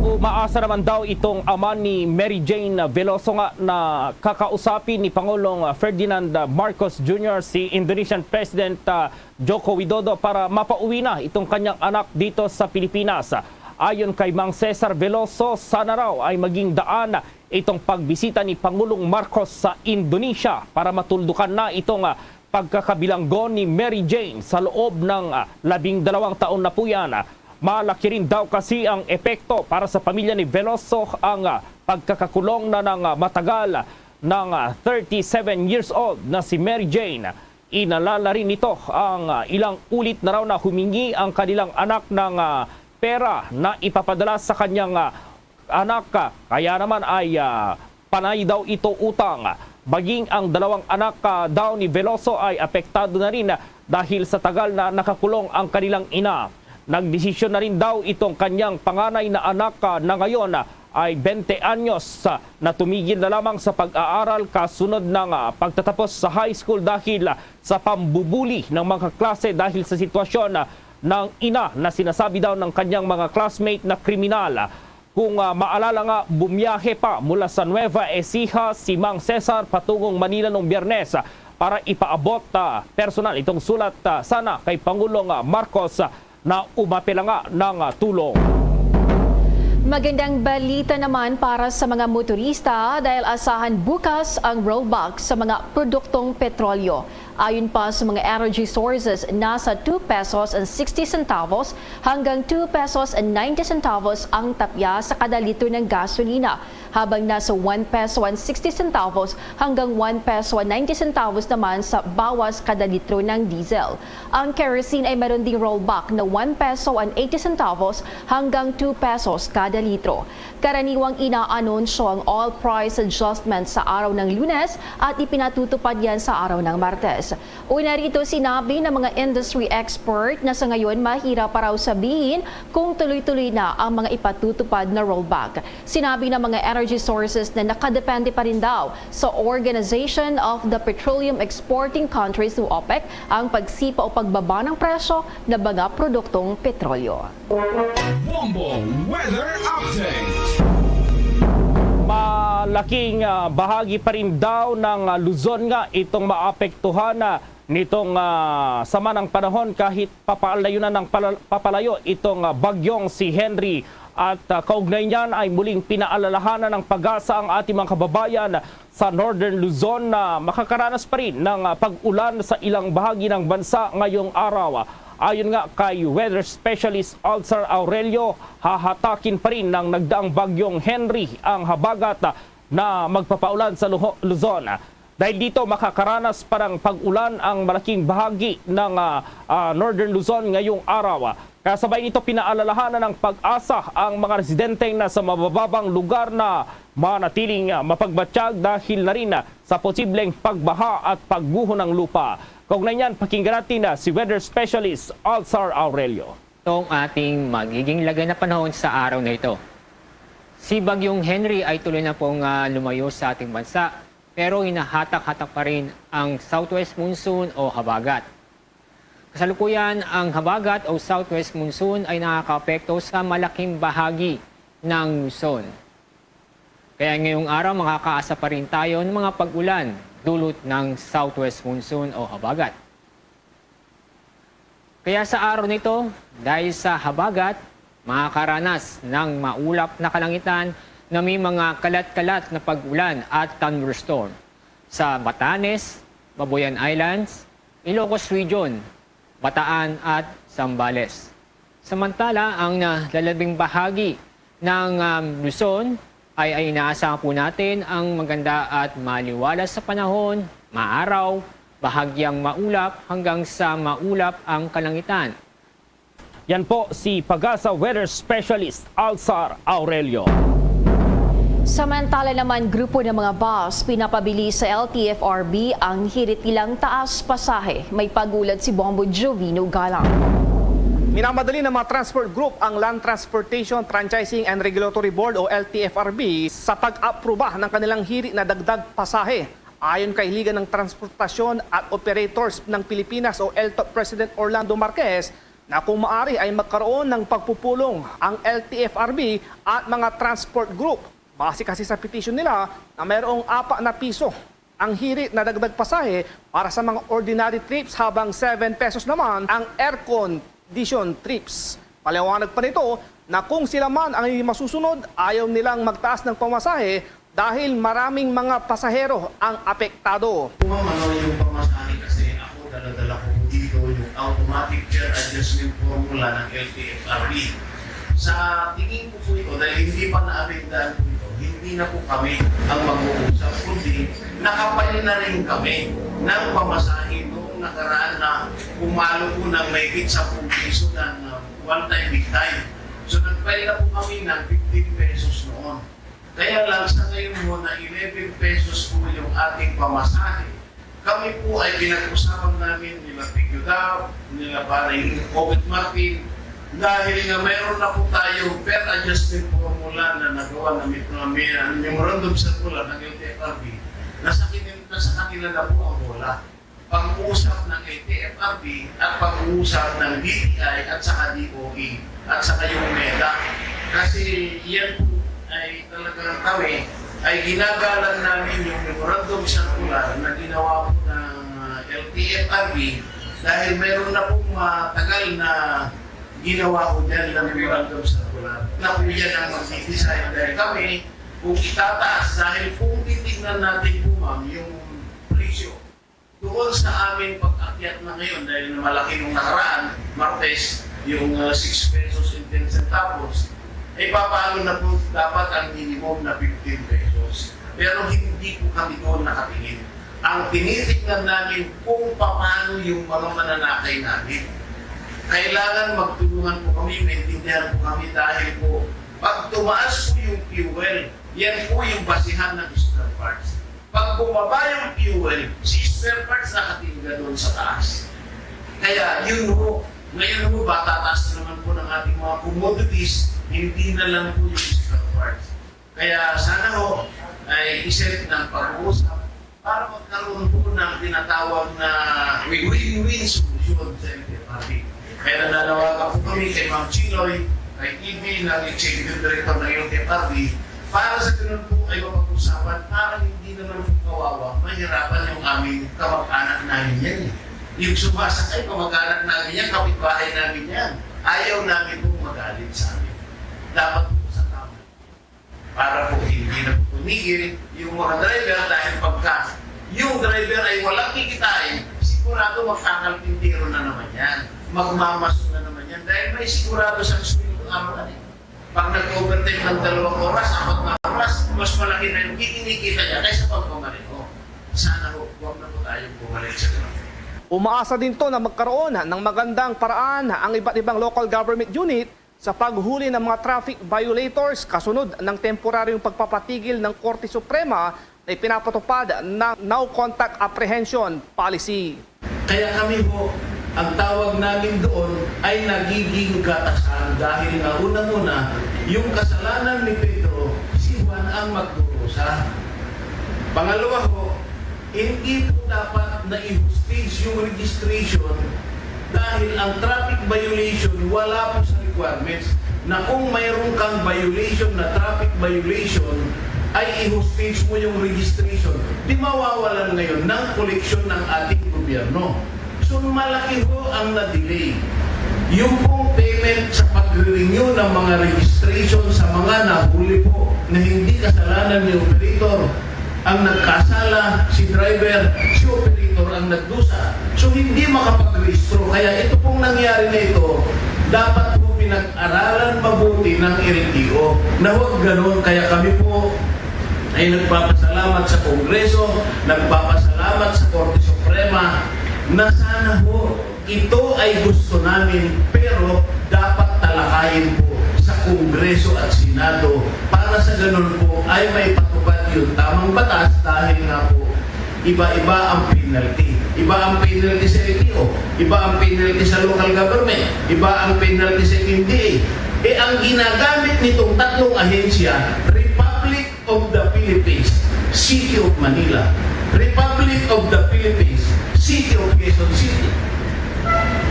Umaasa naman daw itong ama ni Mary Jane Veloso nga na kakausapin ni Pangulong Ferdinand Marcos Junior si Indonesian President, ah, Joko Widodo para mapauwi na itong kanyang anak dito sa Pilipinas. Ayon kay Mang Cesar Veloso, sana raw ay maging daan itong pagbisita ni Pangulong Marcos sa Indonesia para matuldukan na itong, ah, pagkakabilanggo ni Mary Jane sa loob ng, ah, labing dalawang taon na po yan. Malaki rin daw kasi ang epekto para sa pamilya ni Veloso ang, ah, pagkakakulong na ng, ah, matagal ng, ah, thirty-seven years old na si Mary Jane. Inalala rin nito ang, ah, ilang ulit na raw na humingi ang kanilang anak ng, ah, pera na ipapadala sa kanyang, ah, anak, ah, kaya naman ay, ah, panay daw ito utang. Maging ang dalawang anak, ah, daw ni Veloso ay apektado na rin dahil sa tagal na nakakulong ang kanilang ina. Nagdesisyon na rin daw itong kanyang panganay na anak, ah, na ngayon, ah, ay bente anyos, ah, na tumigil na lamang sa pag-aaral kasunod ng, ah, pagtatapos sa high school dahil, ah, sa pambubuli ng mga kaklase dahil sa sitwasyon, ah, ng ina na sinasabi daw ng kanyang mga classmate na kriminal. Kung, ah, maalala nga, bumiyahe pa mula sa Nueva Ecija si Mang Cesar patungong Manila nung Biyernes, ah, para ipaabot, ah, personal itong sulat, ah, sana kay Pangulong, ah, Marcos, ah, na umapela nga ng, ah, tulong. Magandang balita naman para sa mga motorista dahil asahan bukas ang rollback sa mga produktong petrolyo. Ayon pa sa mga energy sources, nasa two pesos and sixty centavos hanggang two pesos and ninety centavos ang tapya sa kada litro ng gasolina, habang nasa one peso and sixty centavos hanggang one peso and ninety centavos naman sa bawas kada litro ng diesel. Ang kerosene ay meron ding rollback na one peso and eighty centavos hanggang two pesos kada litro. Karaniwang inaanunsyo ang oil price adjustment sa araw ng Lunes at ipinatutupad yan sa araw ng Martes. Una rito, sinabi ng mga industry expert na sa ngayon mahirap pa raw sabihin kung tuloy-tuloy na ang mga ipatutupad na rollback. Sinabi ng mga energy sources na nakadepende pa rin daw sa Organization of the Petroleum Exporting Countries o OPEC ang pagsipa o pagbaba ng presyo ng mga produktong petrolyo. Bombo Weather Update. Malaking, ah, bahagi pa rin daw ng, ah, Luzon nga itong maapektuhan, ah, nitong, ah, sama ng panahon kahit papalayo na ng pala-, papalayo itong, ah, bagyong si Henry. At, ah, kaugnay niyan ay muling pinaalalahanan ng PAGASA ang ating mga kababayan sa Northern Luzon na makakaranas pa rin ng, ah, pag-ulan sa ilang bahagi ng bansa ngayong araw. Ayon nga kay Weather Specialist Alzar Aurelio, hahatakin pa rin ng nagdaang bagyong Henry ang habagat, ah, na magpapaulan sa Luho-, Luzon. Dahil dito, makakaranas pa ng pag-ulan ang malaking bahagi ng, ah, ah, Northern Luzon ngayong araw. Kasabay nito, pinaalalahanan ng PAGASA ang mga residenteng nasa mabababang lugar na manatiling, ah, mapagmatyag dahil na rin, ah, sa posibleng pagbaha at pagguho ng lupa. Kaugnay niyan, pakinggan natin, ah, si Weather Specialist Alzar Aurelio. Ito ang ating magiging lagay na panahon sa araw na ito. Si Bagyong Henry ay tuloy na pong, ah, lumayo sa ating bansa, pero hinahatak-hatak pa rin ang southwest monsoon o habagat. Kasalukuyan, ang habagat o southwest monsoon ay nakakaapekto sa malaking bahagi ng Luzon. Kaya ngayong araw, makakaasa pa rin tayo ng mga pag-ulan dulot ng southwest monsoon o habagat. Kaya sa araw nito, dahil sa habagat, makakaranas ng maulap na kalangitan na may mga kalat-kalat na pag-ulan at thunderstorm sa Batanes, Babuyan Islands, Ilocos Region, Bataan at Zambales. Samantala, ang, ah, lalabing bahagi ng, um, Luzon ay, ay inaasahan po natin ang maganda at maliwalas sa panahon, maaraw, bahagyang maulap hanggang sa maulap ang kalangitan. Yan po si PAGASA Weather Specialist Alzar Aurelio. Samantala naman, grupo ng mga bus pinapabili sa L T F R B ang hirit nilang taas pasahe. May pag-ulat si Bombo Jovino Galang. Minamadali ng mga transport group ang Land Transportation Franchising and Regulatory Board o L T F R B sa pag-aproba ng kanilang hirit na dagdag pasahe. Ayon kay Liga ng Transportasyon at Operators ng Pilipinas o LTOP President Orlando Marquez, na kung maari ay magkaroon ng pagpupulong ang L T F R B at mga transport group. Base kasi sa petition nila na mayroong apa na piso ang hirit na dagdag pasahe para sa mga ordinary trips, habang seven pesos naman ang air condition trips. Paliwanag pa nito na kung sila man ang masusunod, ayaw nilang magtaas ng pamasahe dahil maraming mga pasahero ang apektado. Kung ano yung pamasahe, kasi ako, dala-dala ko po dito yung automatic fare adjustment formula ng L T F R B. Sa tingin ko po ito, dahil hindi pa naabigdan po ito, hindi na po kami ang mag-uusap, kundi nakapal na rin kami ng pamasahe noong nakaraan na pumalo po ng mahigit sampung piso ng, uh, one time big time. So, nagpal na po kami ng fifteen pesos noon. Kaya lang sa ngayon ho na eleven pesos po yung ating pamasahe. Kami po ay pinag-usapan namin nila Pigyo Dao, nila Pare Obet Martin, dahil nga mayroon na po tayo fair adjustment formula na nagawa na may, may, may memorandum circular ng L T F R B, nasa, kin- nasa kanila na po ang bola. Pag-uusap ng L T F R B at pag-uusap ng D T I at saka D O E at saka yung meta. Kasi yan po ay talagang kami ay ginagalang namin yung memorandum circular na ginawa po ng uh, L T F R B dahil mayroon na pong matagal na ginawa ko dyan ng memorandum circular. Na po yan ang mag-decide dahil kami kung itataas dahil kung titignan natin po ma'am yung presyo doon sa aming pag-akyat na ngayon, dahil na malaki nung nakaraan, Martes, yung uh, six pesos and ten centavos, ay papalo na po dapat ang minimum na fifteen pesos. Pero hindi po kami doon nakatingin. Ang tinitignan namin kung paano yung mga mananakay namin. Kailangan magtulungan po kami, maintindihan po kami dahil po pag tumaas po yung fuel, yan po yung basihan ng spare parts. Pag bumaba yung fuel, si spare parts nakatingga doon sa taas. Kaya yun ho, ngayon ho, ba tataas naman po ng ating mga commodities, hindi na lang po yung spare parts. Kaya sana ho ay isip ng pag-uusap para magkaroon po ng tinatawag na win-win solution sa L T F R B. Kaya nananawagan po kami kay Ma'am Chinoy, kay T V, ng Executive Director ng L T F R B, para sa ganun po ay mapag-usapan para hindi naman po kawawa, mahirapan yung aming kamag-anak namin yan. Eh. Yung sumasakay, kamag-anak namin yan, kapitbahay namin yan. Ayaw namin po magalit sa amin. Dapat po sa tama. Para po hindi na po tumigil yung mga driver dahil pagka yung driver ay walang kikitain, sigurado magkakalpintero na naman yan. Magmamaso na naman yan dahil may sigurado sa susunod araw na rin. Pag nag-overtime ng dalawang oras, apat na oras, mas malaki na yung kikinikita niya kaysa pagmamaneho. Sana ho, huwag na po tayong bumalik sa ganun. Umaasa din to na magkaroon ng magandang paraan ang iba't ibang local government unit sa paghuli ng mga traffic violators kasunod ng temporaryong pagpapatigil ng Korte Suprema na ipinapatupad ng No Contact Apprehension Policy. Kaya kami ho, ang tawag namin doon ay nagiging gatasan dahil nga unang-una, yung kasalanan ni Pedro, si Juan ang magdurusa. Pangalawa ho, hindi po dapat na i-hostage yung registration dahil ang traffic violation wala po sa requirements na kung mayroon kang violation na traffic violation ay i-hostage mo yung registration, di mawawalan ngayon ng koleksyon ng ating gobyerno. So malaki ho ang na-delay. Yung pong payment sa pagre-renew ng mga registration sa mga nahuli po na hindi kasalanan ni operator, ang nagkasala, si driver, si operator ang nagdusa. So hindi makapag-rehistro. Kaya ito pong nangyari na ito, dapat po pinag-aralan mabuti ng L T O na huwag ganun. Kaya kami po ay nagpapasalamat sa Kongreso, nagpapasalamat sa Korte Suprema na sana po ito ay gusto namin, pero dapat talakayin po sa Kongreso at Senado para sa ganun po ay maipatupad yung tamang batas dahil nga po iba-iba ang penalty. Iba ang penalty sa L T O, iba ang penalty sa local government, iba ang penalty sa M D A. Eh ang ginagamit nitong tatlong ahensya, Republic of the Philippines, City of Manila, Republic of the Philippines, City of Quezon City,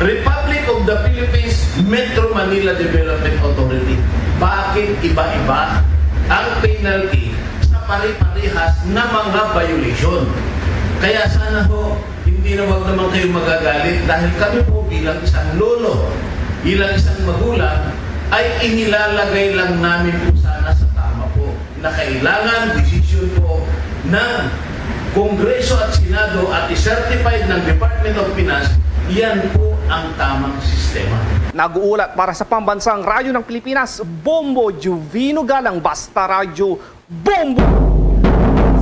Republic of the Philippines, Metro Manila Development Authority. Bakit iba-iba ang penalty sa pare-parehas na mga violation? Kaya sana ho, hindi na wag naman kayo magagalit dahil kami po bilang isang lolo, bilang isang magulang, ay inilalagay lang namin po sana sa tama po na kailangan desisyon po ng Kongreso at Senado at i-certified ng Department of Finance, yan po ang tamang sistema. Nag-uulat para sa Pambansang Radyo ng Pilipinas, Bombo Juvino Galang, Basta Radyo, Bombo!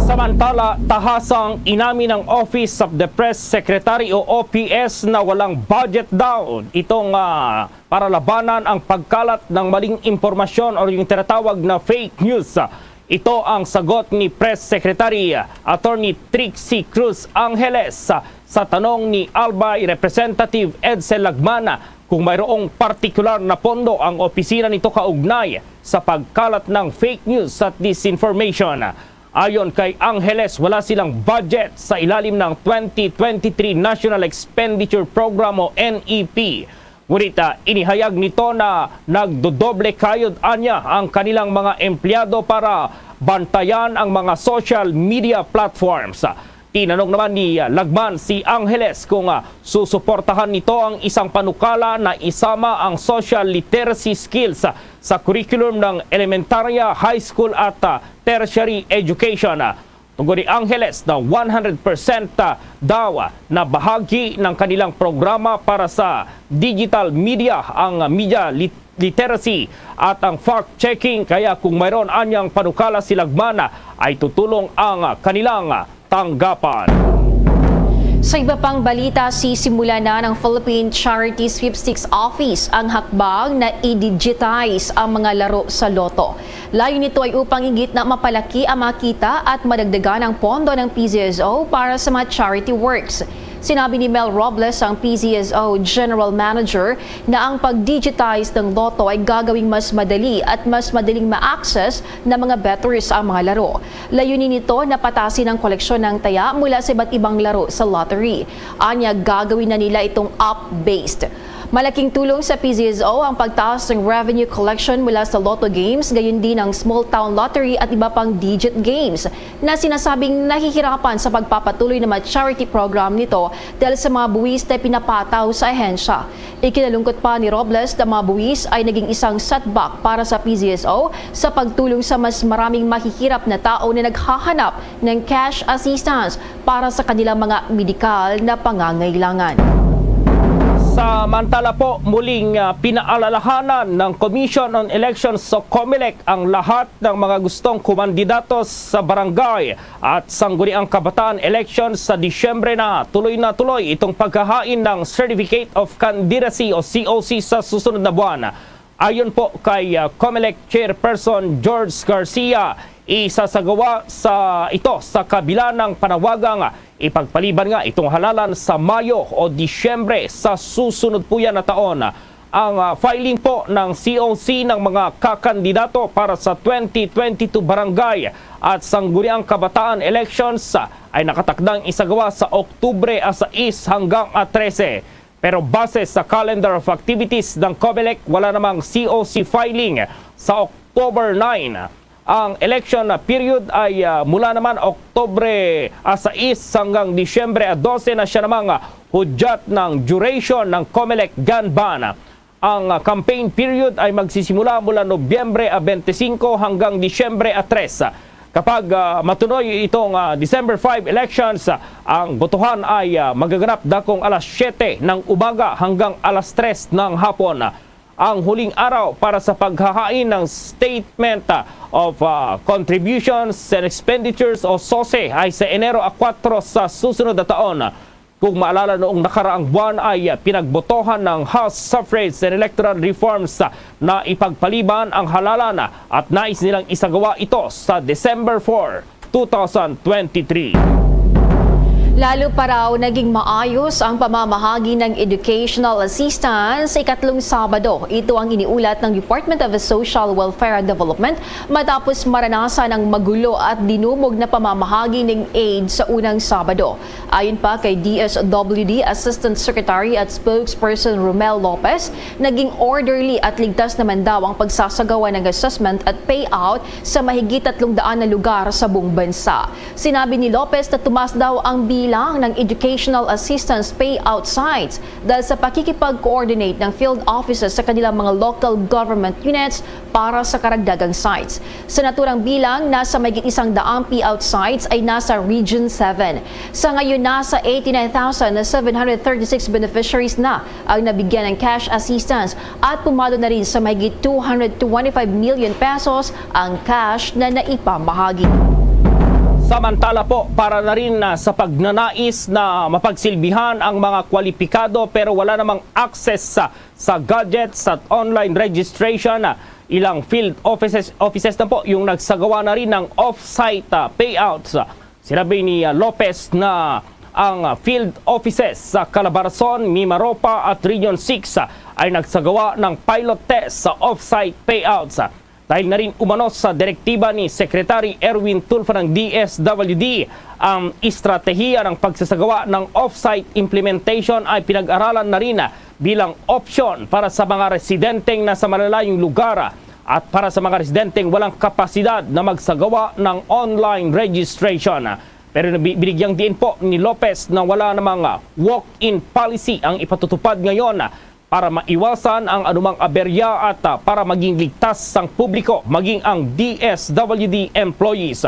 Samantala, tahasang inamin ng Office of the Press Secretary o O P S na walang budget daw itong ah, para labanan ang pagkalat ng maling impormasyon o yung tinatawag na fake news. Ito ang sagot ni Press Secretary Attorney Trixie Cruz Angeles sa tanong ni Albay Representative Edsel Lagman kung mayroong partikular na pondo ang opisina nito kaugnay sa pagkalat ng fake news at disinformation. Ayon kay Angeles, wala silang budget sa ilalim ng twenty twenty-three National Expenditure Program o N E P. Ngunit, ah, inihayag nito na nagdodoble kayod anya ang kanilang mga empleyado para bantayan ang mga social media platforms. Tinanong naman ni, ah, Lagman si Angeles kung, ah, susuportahan nito ang isang panukala na isama ang social literacy skills sa curriculum ng elementarya, high school at, ah, tertiary education. Tugon ni Angeles na one hundred percent, ah, daw, ah, na bahagi ng kanilang programa para sa digital media ang media lit-, literacy at ang fact-checking, kaya kung mayroon anyang panukala si Lagman, ah, ay tutulong ang, ah, kanilang, ah, tanggapan. Sa iba pang balita, sisimula na ng Philippine Charity Sweepstakes Office ang hakbang na i-digitize ang mga laro sa Lotto. Layo nito ay upang higit na mapalaki ang mga kita at madagdagan ang pondo ng P C S O para sa mga charity works. Sinabi ni Mel Robles, ang P C S O General Manager, na ang pag-digitize ng Lotto ay gagawing mas madali at mas madaling ma-access ng mga bettors ang mga laro. Layunin nito na patasin ang koleksyon ng taya mula sa iba't ibang laro sa lottery. Anya, gagawin na nila itong app-based. Malaking tulong sa P C S O ang pagtaas ng revenue collection mula sa Lotto Games, gayon din ang Small Town Lottery at iba pang digit games na sinasabing nahihirapan sa pagpapatuloy ng mga charity program nito dahil sa mga buwis na pinapataw sa ahensya. Ikinalungkot pa ni Robles na mga buwis ay naging isang setback para sa P C S O sa pagtulong sa mas maraming mahihirap na tao na naghahanap ng cash assistance para sa kanilang mga medikal na pangangailangan. Samantala po, muling, ah, pinaalalahanan ng Commission on Elections o COMELEC ang lahat ng mga gustong kumandidato sa barangay at sangguniang kabataan elections sa Disyembre na tuloy na tuloy itong paghahain ng Certificate of Candidacy o C O C sa susunod na buwan. Ayon po kay, ah, COMELEC Chairperson George Garcia, isasagawa sa ito sa kabila ng panawagang ipagpaliban nga itong halalan sa Mayo o Disyembre sa susunod po yan na taon. Ang, ah, filing po ng C O C ng mga kakandidato para sa twenty twenty-two barangay at sangguniang kabataan elections, ah, ay nakatakdang isagawa sa Oktubre a sais hanggang a trese. Pero base sa calendar of activities ng COMELEC, wala namang C O C filing sa October nine. Ang election period ay, ah, mula naman Oktubre a sais hanggang Disyembre a dose na siya namang, ah, hudyat ng duration ng COMELEC gun ban. Ang, ah, campaign period ay magsisimula mula Nobyembre a bente singko hanggang Disyembre a tres. Kapag, ah, matunoy itong, ah, December five elections, ah, ang botohan ay, ah, magaganap dakong alas siyete ng umaga hanggang alas tres ng hapon. Ang huling araw para sa paghahain ng Statement, ah, of, ah, Contributions and Expenditures o sose ay sa Enero a kuwatro sa susunod na taon. Kung maalala, noong nakaraang buwan ay pinagbotohan ng House Suffrage and Electoral Reforms na ipagpaliban ang halalan at nais nilang isagawa ito sa December four, two thousand twenty-three. Lalo pa raw naging maayos ang pamamahagi ng educational assistance sa ikatlong Sabado. Ito ang iniulat ng Department of Social Welfare and Development matapos maranasan ang magulo at dinumog na pamamahagi ng aid sa unang Sabado. Ayon pa kay D S W D Assistant Secretary at Spokesperson Romel Lopez, naging orderly at ligtas naman daw ang pagsasagawa ng assessment at payout sa mahigit tatlong daan na lugar sa buong bansa. Sinabi ni Lopez na tumaas daw ang bilang ng educational assistance payout sites dahil sa pakikipag-coordinate ng field offices sa kanilang mga local government units para sa karagdagang sites. Sa naturang bilang, nasa mahigit isang daang payout sites ay nasa Region seven. Sa ngayon, nasa eighty-nine thousand seven hundred thirty-six beneficiaries na ang nabigyan ng cash assistance at pumalo na rin sa mahigit two hundred twenty-five million pesos ang cash na naipamahagi. Samantala po, para na rin, ah, sa pagnanais na mapagsilbihan ang mga kwalipikado pero wala namang access sa, sa gadgets at online registration, ah, ilang field offices, offices na po yung nagsagawa na rin ng off-site, ah, payouts. Sinabi ni, ah, Lopez na ang, ah, field offices sa Calabarzon, Mimaropa at Region six, ah, ay nagsagawa ng pilot test sa off-site payouts. Dahil na rin umano sa direktiba ni Secretary Erwin Tulfo ng D S W D, ang estratehiya ng pagsasagawa ng off-site implementation ay pinag-aralan na rin bilang opsyon para sa mga residenteng nasa malalayong lugar at para sa mga residenteng walang kapasidad na magsagawa ng online registration. Pero nabi-, binigyang diin po ni Lopez na wala namang walk-in policy ang ipatutupad ngayon para maiwasan ang anumang aberya at, ah, para maging ligtas ang publiko, maging ang D S W D employees.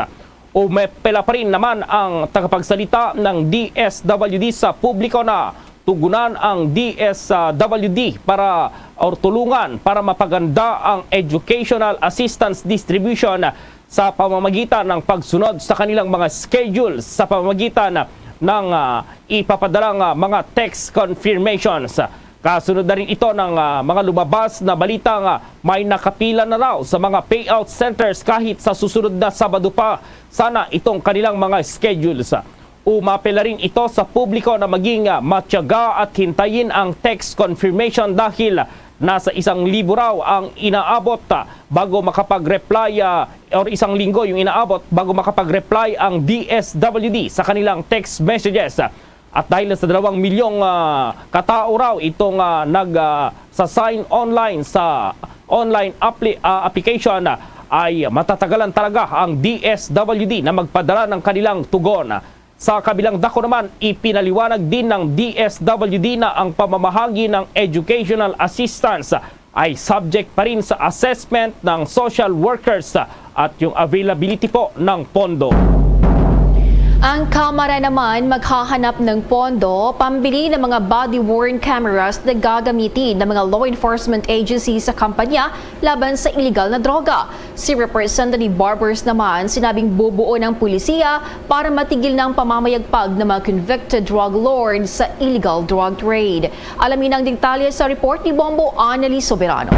Umepela pa rin naman ang tagapagsalita ng D S W D sa publiko na tugunan ang D S W D para, or tulungan para mapaganda ang educational assistance distribution sa pamamagitan ng pagsunod sa kanilang mga schedule sa pamamagitan ng, ah, ipapadalang, ah, mga text confirmations. Kasunod na rin ito ng, ah, mga lumabas na balita nga may nakapila na raw sa mga payout centers kahit sa susunod na Sabado pa sana itong kanilang mga schedules. Umapela rin ito sa publiko na maging, ah, matyaga at hintayin ang text confirmation dahil nasa isang libo raw ang inaabot, ah, bago makapag-reply, ah, or isang linggo yung inaabot bago makapag-reply ang D S W D sa kanilang text messages. At dahil sa dalawang milyong, ah, katao raw itong, ah, nag, ah, sa sign online sa online appli-, ah, application, ah, ay matatagalan talaga ang D S W D na magpadala ng kanilang tugon. Sa kabilang dako naman, ipinaliwanag din ng D S W D na ang pamamahagi ng educational assistance ay subject pa rin sa assessment ng social workers at yung availability po ng pondo. Ang Kamara naman maghahanap ng pondo pambili ng mga body-worn cameras na gagamitin ng mga law enforcement agency sa kampanya laban sa iligal na droga. Si Representative Barbers naman sinabing bubuo ng pulisiya para matigil na ang pamamayagpag ng mga convicted drug lords sa illegal drug trade. Alamin ang detalye sa report ni Bombo Annalise Soberano.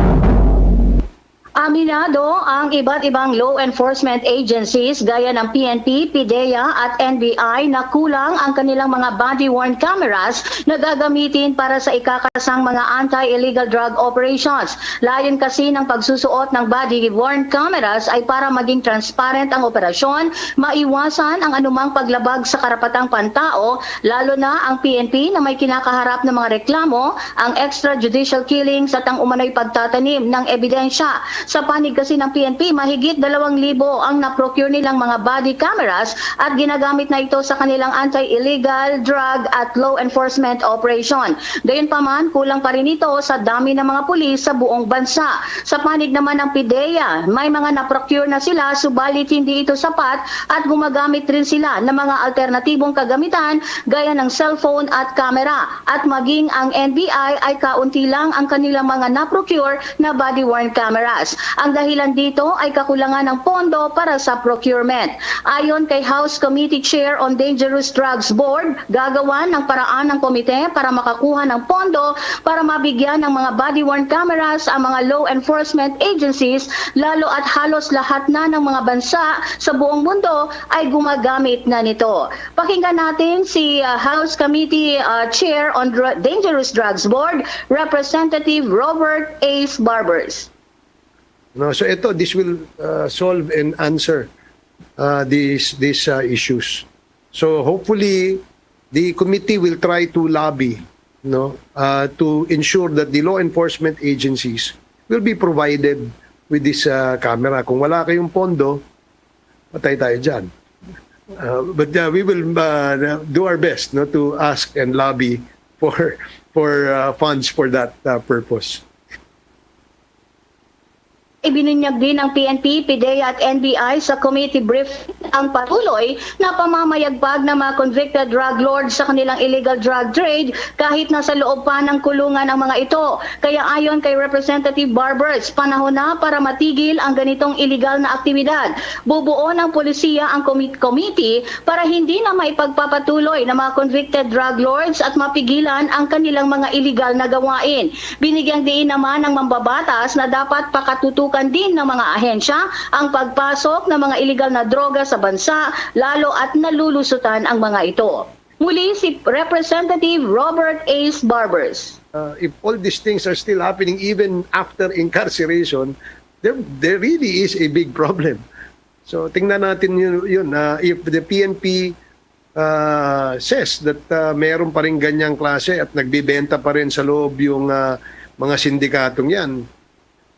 Aminado ang iba't ibang law enforcement agencies gaya ng P N P, PDEA at N B I na kulang ang kanilang mga body-worn cameras na gagamitin para sa ikakasang mga anti-illegal drug operations. Layon kasi ng pagsusuot ng body-worn cameras ay para maging transparent ang operasyon, maiwasan ang anumang paglabag sa karapatang pantao, lalo na ang P N P na may kinakaharap na mga reklamo, ang extrajudicial killings at ang umano'y pagtatanim ng ebidensya. Sa panig kasi ng P N P, mahigit dalawang libo ang na-procure nilang mga body cameras at ginagamit na ito sa kanilang anti-illegal drug at law enforcement operation. Gayunpaman, kulang pa rin ito sa dami ng mga pulis sa buong bansa. Sa panig naman ng PDEA, may mga na-procure na sila, subalit hindi ito sapat at gumagamit rin sila ng mga alternatibong kagamitan gaya ng cellphone at camera. At maging ang N B I ay kaunti lang ang kanilang mga na-procure na body-worn cameras. Ang dahilan dito ay kakulangan ng pondo para sa procurement. Ayon kay House Committee Chair on Dangerous Drugs Board, gagawan ng paraan ng komite para makakuha ng pondo para mabigyan ng mga body-worn cameras ang mga law enforcement agencies, lalo at halos lahat na ng mga bansa sa buong mundo ay gumagamit na nito. Pakinggan natin si, uh, House Committee, uh, Chair on Dr- Dangerous Drugs Board, Representative Robert Ace Barbers. No, so ito, this will uh, solve and answer uh, these these uh, issues. So hopefully, the committee will try to lobby, no, uh, to ensure that the law enforcement agencies will be provided with this uh, camera. Kung wala kayong pondo, patay tayo dyan. Uh, but uh, we will uh, do our best, no, to ask and lobby for for uh, funds for that uh, purpose. Ibinunyag din ng P N P, PDEA at N B I sa committee briefing ang patuloy na pamamayagpag ng mga convicted drug lords sa kanilang illegal drug trade kahit nasa loob pa ng kulungan ang mga ito. Kaya ayon kay Representative Barbers, panahon na para matigil ang ganitong illegal na aktibidad. Bubuo ng polisiya ang comi-, committee para hindi na maipagpapatuloy ng mga convicted drug lords at mapigilan ang kanilang mga illegal na gawain. Binigyang diin naman ng mambabatas na dapat pakatutukan din ng mga ahensya ang pagpasok ng mga illegal na droga sa bansa, lalo at nalulusutan ang mga ito. Muli si Representative Robert Ace Barbers. Uh, if all these things are still happening even after incarceration, there, there really is a big problem. So tingnan natin yun, yun uh, if the P N P uh, says that uh, meron pa rin ganyang klase at nagbibenta pa rin sa loob yung uh, mga sindikatong yan,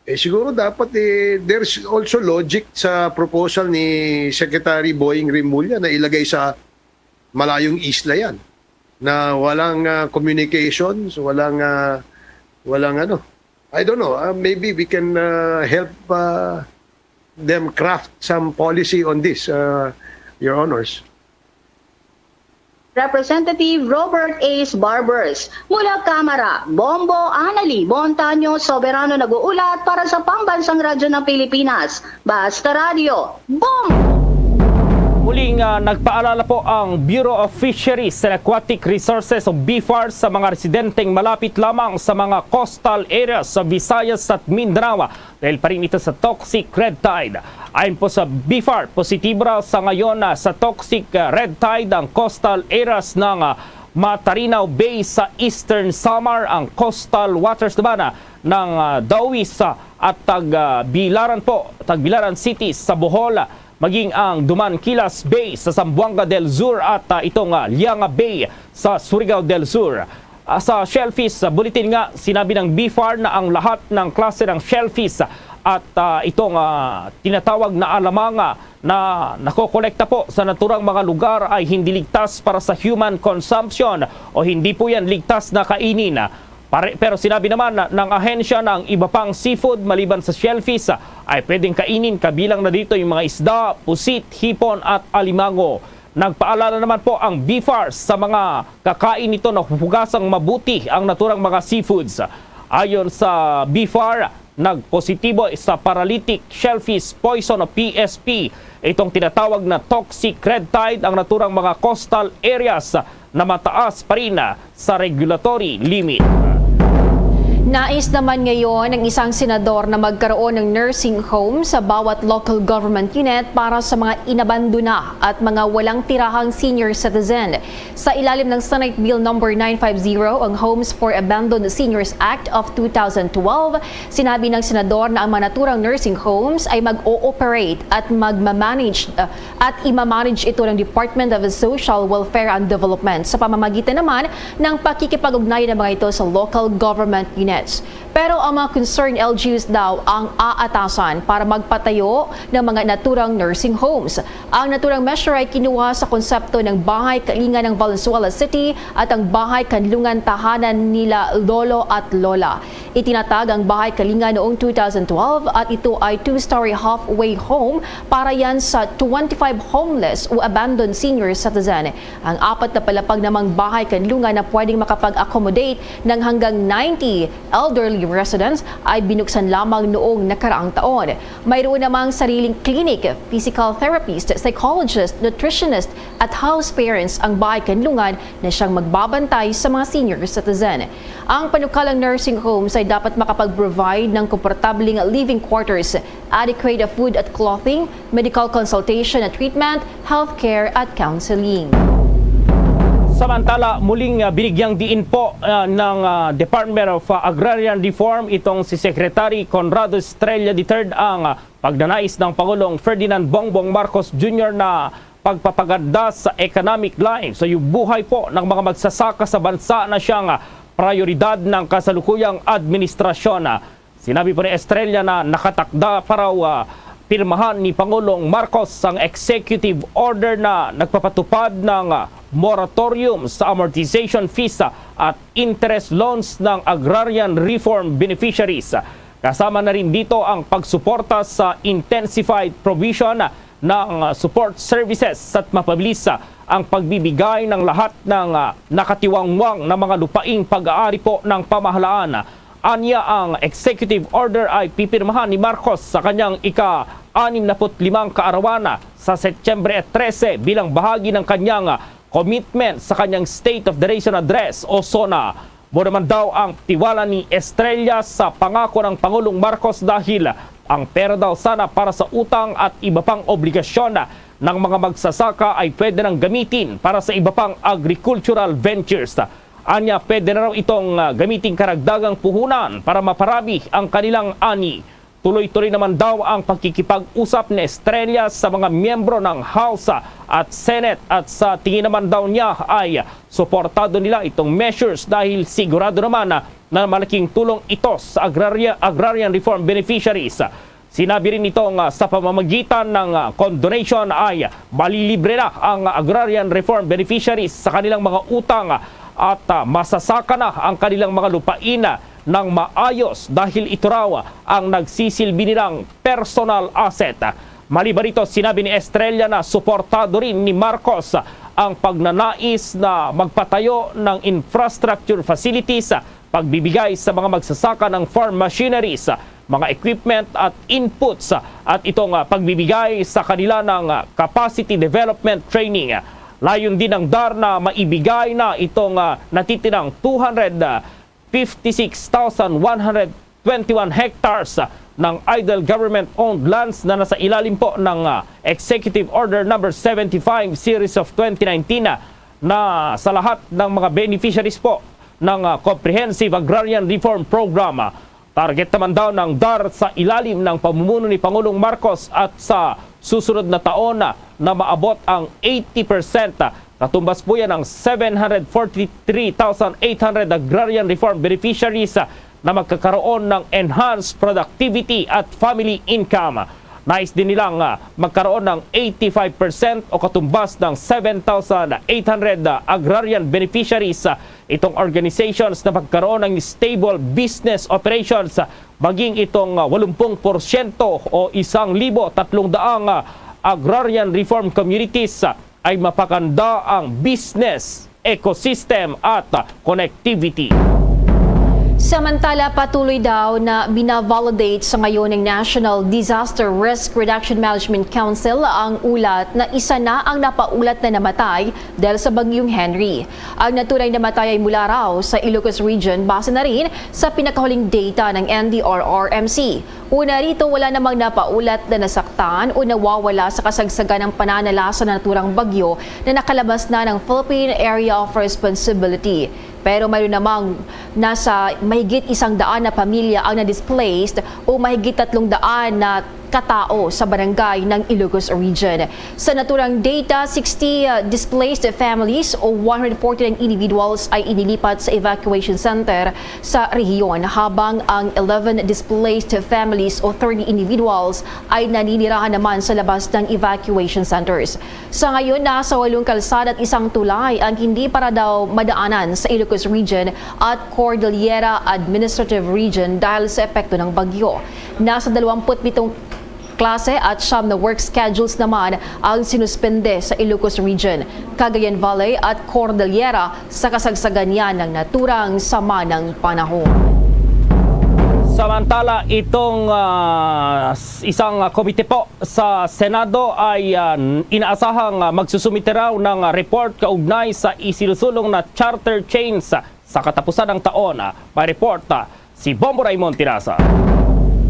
eh siguro dapat eh, there's also logic sa proposal ni Secretary Boying Remulla na ilagay sa malayong isla yan na walang uh, communication, so walang uh, walang ano. I don't know, uh, maybe we can uh, help uh, them craft some policy on this, uh, Your Honors. Representative Robert Ace Barbers. Mula Kamara, Bombo Anali Montaño Soberano nag-uulat para sa Pambansang Radyo ng Pilipinas. Basta Radyo, Bombo! Muling uh, nagpaalala po ang Bureau of Fisheries and Aquatic Resources o BFAR sa mga residenteng malapit lamang sa mga coastal areas sa Visayas at Mindanao dahil pa rin ito sa toxic red tide. Ayon po sa BFAR, positibo raw sa ngayon na sa toxic uh, red tide ang coastal areas ng uh, Matarinaw Bay sa Eastern Samar, ang coastal waters naman uh, ng uh, Dawis uh, at Tagbilaran po, Tagbilaran City sa Bohol, maging ang Duman Quilas Bay sa Zamboanga del Sur at uh, itong uh, Lianga Bay sa Surigao del Sur. Uh, sa shellfish uh, bulletin nga, sinabi ng BFAR na ang lahat ng klase ng shellfish at uh, itong uh, tinatawag na alamang uh, na nakokolekta po sa naturang mga lugar ay hindi ligtas para sa human consumption o hindi po yan ligtas na kainin. Pare, pero sinabi naman ng ahensya na ang iba pang seafood maliban sa shellfish ay pwedeng kainin, kabilang na dito yung mga isda, pusit, hipon at alimango. Nagpaalala naman po ang BFAR sa mga kakain nito na huhugasang mabuti ang naturang mga seafoods. Ayon sa BFAR, nagpositibo sa paralytic shellfish poison o P S P itong tinatawag na toxic red tide ang naturang mga coastal areas na mataas pa rin sa regulatory limit. Nais naman ngayon ng isang senador na magkaroon ng nursing home sa bawat local government unit para sa mga inabandona at mga walang tirahang senior citizen. Sa ilalim ng Senate Bill number nine five zero, ang Homes for Abandoned Seniors Act of two thousand twelve, sinabi ng senador na ang mga naturang nursing homes ay mag-ooperate at magmamanage uh, at imamanage ito ng Department of Social Welfare and Development sa pamamagitan naman ng pakikipag-ugnayan ng mga ito sa local government units. Pero ang mga concerned L G Us daw ang aatasan para magpatayo ng mga naturang nursing homes. Ang naturang measure ay kinuha sa konsepto ng Bahay Kalinga ng Valenzuela City at ang Bahay Kanlungan Tahanan nila Lolo at Lola. Itinatag ang Bahay Kalinga noong two thousand twelve at ito ay two-story halfway home para yan sa twenty-five homeless o abandoned senior citizen. Ang apat na palapag namang Bahay Kanlungan na pwedeng makapag-accommodate ng hanggang ninety elderly residents ay binuksan lamang noong nakaraang taon. Mayroon namang sariling clinic, physical therapist, psychologist, nutritionist at house parents ang Bahay Kanlungan na siyang magbabantay sa mga senior citizen. Ang panukalang nursing homes ay dapat makapag-provide ng komportabling living quarters, adequate food at clothing, medical consultation at treatment, healthcare at counseling. Samantala, muling uh, binigyang diin po uh, ng uh, Department of uh, Agrarian Reform itong si Secretary Conrado Estrella the third ang uh, pagnanais ng Pangulong Ferdinand Bongbong Marcos Junior na pagpapaganda sa economic life, sa buhay po ng mga magsasaka sa bansa na siyang prioridad ng kasalukuyang administrasyon. Sinabi po ni Estrella na nakatakda pa raw uh, pirmahan ni Pangulong Marcos ang executive order na nagpapatupad ng uh, moratorium sa amortization fees at interest loans ng agrarian reform beneficiaries. Kasama na rin dito ang pagsuporta sa intensified provision ng, ah, support services at mapabilis, ah, ang pagbibigay ng lahat ng, ah, nakatiwangwang na mga lupaing pag-aari po ng pamahalaan. Anya ang executive order ay pipirmahan ni Marcos sa kanyang ika-anim na put limang kaarawan, ah, sa Setyembre trese bilang bahagi ng kanyang, ah, commitment sa kanyang State of the Nation Address o SONA. Mo naman daw ang tiwala ni Estrella sa pangako ng Pangulong Marcos dahil ang pera daw sana para sa utang at iba pang obligasyon ng mga magsasaka ay pwede nang gamitin para sa iba pang agricultural ventures. Anya, pwede na raw itong, ah, gamiting karagdagang puhunan para maparami ang kanilang ani. Tuloy-tuloy naman daw ang pagkikipag-usap ni Estrella sa mga miyembro ng House at Senate at sa tingin naman daw niya ay suportado nila itong measures dahil sigurado naman na malaking tulong ito sa agraria-, agrarian reform beneficiaries. Sinabi rin nito nga sa pamamagitan ng, ah, condonation ay malilibre na ang agrarian reform beneficiaries sa kanilang mga utang at, ah, masasaka na ang kanilang mga lupain ng maayos dahil ito raw ang nagsisilbi nilang personal asset. Maliban dito, sinabi ni Estrella na suportado rin ni Marcos ang pagnanais na magpatayo ng infrastructure facilities, pagbibigay sa mga magsasaka ng farm machineries, mga equipment at inputs, at itong, ah, pagbibigay sa kanila ng, ah, capacity development training. Layon din ng DAR na maibigay na itong, ah, natitirang two hundred fifty-six thousand one hundred twenty-one hectares ng idle government-owned lands na nasa ilalim po ng, ah, Executive Order Number seventy-five Series of twenty nineteen, ah, na sa lahat ng mga beneficiaries po ng, ah, Comprehensive Agrarian Reform Program. Target naman daw ng DAR sa ilalim ng pamumuno ni Pangulong Marcos at sa susunod na taon na, na maabot ang eighty percent. Katumbas po yan ng seven hundred forty-three thousand eight hundred agrarian reform beneficiaries na magkakaroon ng enhanced productivity at family income. Nais din nilang, ah, magkaroon ng eighty-five percent o katumbas ng seven thousand eight hundred agrarian beneficiaries, ah, itong organizations na magkaroon ng stable business operations, ah, maging itong, ah, walumpung porsyento o isang libo tatlong daang, ah, agrarian reform communities, ah, ay mapakanda ang business, ecosystem at, ah, connectivity. Samantala, patuloy daw na binavalidate sa ngayon ng National Disaster Risk Reduction Management Council ang ulat na isa na ang napaulat na namatay dahil sa Bagyong Henry. Ang naturang namatay ay mula raw sa Ilocos Region, base na rin sa pinakahuling data ng N D R R M C. Una rito, wala namang napaulat na nasaktan o nawawala sa kasagsagan ng pananala sa naturang bagyo na nakalabas na ng Philippine Area of Responsibility. Pero mayroon namang nasa mahigit isang daan na pamilya ang na-displaced o mahigit tatlong daan na katao sa barangay ng Ilocos Region. Sa naturang data, sixty, uh, displaced families o one hundred forty-nine individuals ay inilipat sa evacuation center sa rehiyon, habang ang eleven displaced families o thirty individuals ay naninirahan naman sa labas ng evacuation centers. Sa ngayon, nasa walong kalsada at isang tulay ang hindi para daw madaanan sa Ilocos Region at Cordillera Administrative Region dahil sa epekto ng bagyo. Nasa dalawampu't pitong klase at siyam na work schedules naman ang sinuspende sa Ilocos Region, Cagayan Valley at Cordillera sa kasagsagan niya ng naturang sama ng panahon. Samantala, itong, ah, s-, isang, ah, komite po sa Senado ay, ah, n-, inaasahang, ah, magsusumite raw ng, ah, report kaugnay sa isinusulong na charter change sa katapusan ng taon. Ah, may report, ah, si Bombo Raymond Tiraza.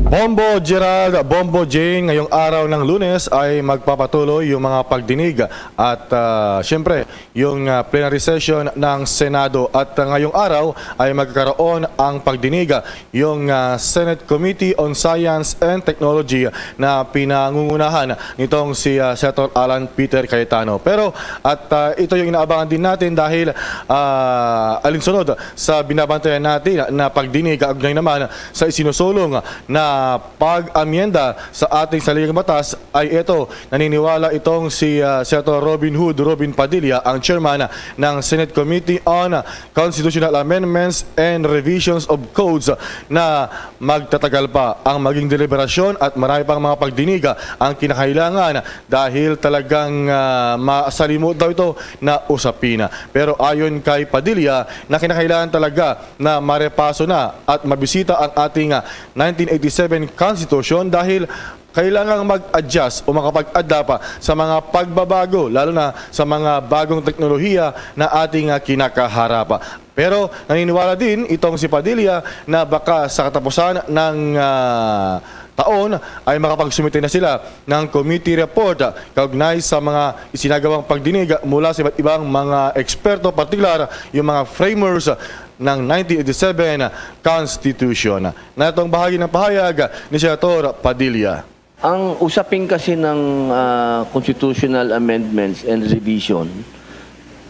Bombo Gerald, Bombo Jane, ngayong araw ng Lunes ay magpapatuloy yung mga pagdinig at, ah, siyempre, yung, ah, plenary session ng Senado. At, ah, ngayong araw ay magkakaroon ang pagdinig, ah, yung, ah, Senate Committee on Science and Technology na pinangungunahan nitong si, ah, Senator Alan Peter Cayetano. Pero, at, ah, ito yung inaabangan din natin dahil, ah, alinsunod sa binabantayan natin na pagdinig, kaugnay naman sa isinusulong na ah, pag-amyenda sa ating saligang batas ay ito. Naniniwala itong si, ah, Senator Robin Hood, Robin Padilla, ang chairman ng Senate Committee on Constitutional Amendments and Revisions of Codes, na magtatagal pa ang maging deliberasyon at marami pang mga pagdinig ang kinakailangan dahil talagang, ah, masalimuot daw ito na usapin. Pero ayon kay Padilla, na kinakailangan talaga na marepaso na at mabisita ang ating, ah, nineteen eighty-seven Constitution dahil kailangang mag-adjust o makapag-adapt sa mga pagbabago, lalo na sa mga bagong teknolohiya na ating, ah, kinakaharap. Pero naniniwala din itong si Padilla na baka sa katapusan ng, ah, taon ay makapagsumite na sila ng committee report, ah, kaugnay sa mga isinagawang pagdinig mula sa iba't ibang mga eksperto, partikular yung mga framers ng nineteen eighty-seven Constitution. Natong bahagi ng pahayag ni Senator Padilla. Ang usapin kasi ng, ah, constitutional amendments and revision,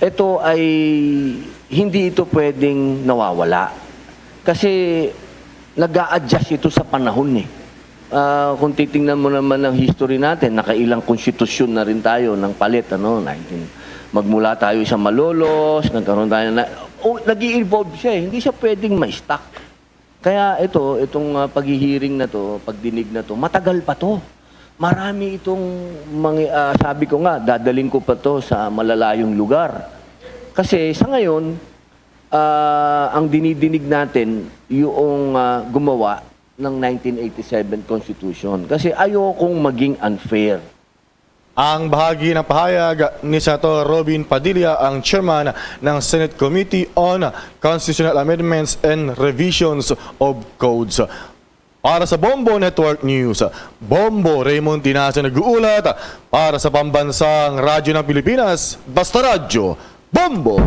ito ay hindi ito pwedeng nawawala. Kasi nag-a-adjust ito sa panahon eh. Ah, kung titingnan mo naman ang history natin, nakailang konstitusyon na rin tayo ng palit, ano, nineteen, magmula tayo sa Malolos, nagkaroon tayo na, oh, nag-i-evolve siya eh. Hindi siya pwedeng ma-stuck. Kaya ito, itong, ah, paghihiring na to, pagdinig na to, matagal pa to. Marami itong mangi-, ah, sabi ko nga, dadalhin ko pa to sa malalayong lugar. Kasi sa ngayon, ah, ang dinidinig natin, yung, ah, gumawa ng nineteen eighty-seven Constitution. Kasi ayokong maging unfair. Ang bahagi ng pahayag ni Senator Robin Padilla, ang chairman ng Senate Committee on Constitutional Amendments and Revisions of Codes. Para sa Bombo Network News, Bombo Raymond Tinaso nag-uulat. Para sa Pambansang Radyo ng Pilipinas, Basta Radyo, Bombo!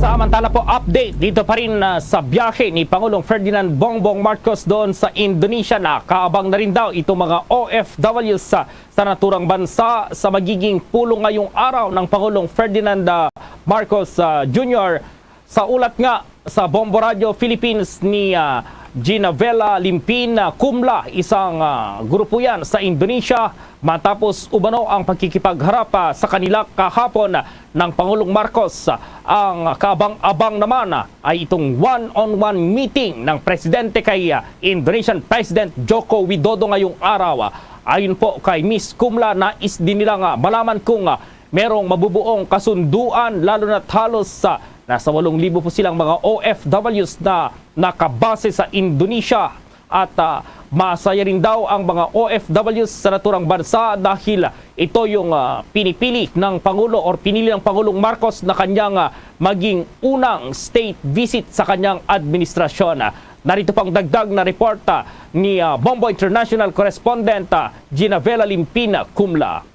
Samantala po, update dito pa rin, ah, sa biyahe ni Pangulong Ferdinand Bongbong Marcos doon sa Indonesia. Nakaabang na rin daw itong mga O F Ws sa, sa naturang bansa sa magiging pulong ngayong araw ng Pangulong Ferdinand, ah, Marcos, ah, Junior. Sa ulat nga sa Bombo Radio Philippines ni, ah, Ginavela Limpin, ah, Kumla, isang, ah, grupo yan sa Indonesia, matapos umano ang pagkikipagharap, ah, sa kanila kahapon ng Pangulong Marcos, ah, ang kaabang-abang naman, ah, ay itong one-on-one meeting ng presidente kay, ah, Indonesian President Joko Widodo ngayong araw. Ah, ayon po kay Miss Kumla, nais din nilang, ah, malaman kung, ah, merong mabubuong kasunduan, lalo na't halos, ah, nasa walong libo po silang mga O F Ws na nakabase sa Indonesia. At, ah, masaya rin daw ang mga O F Ws sa naturang bansa dahil ito yung, ah, pinipili ng Pangulo or pinili ng Pangulong Marcos na kanyang, ah, maging unang state visit sa kanyang administrasyon. Ah, narito pang dagdag na report, ah, ni, ah, Bombo International Correspondent, ah, Ginavela Limpin Kumla.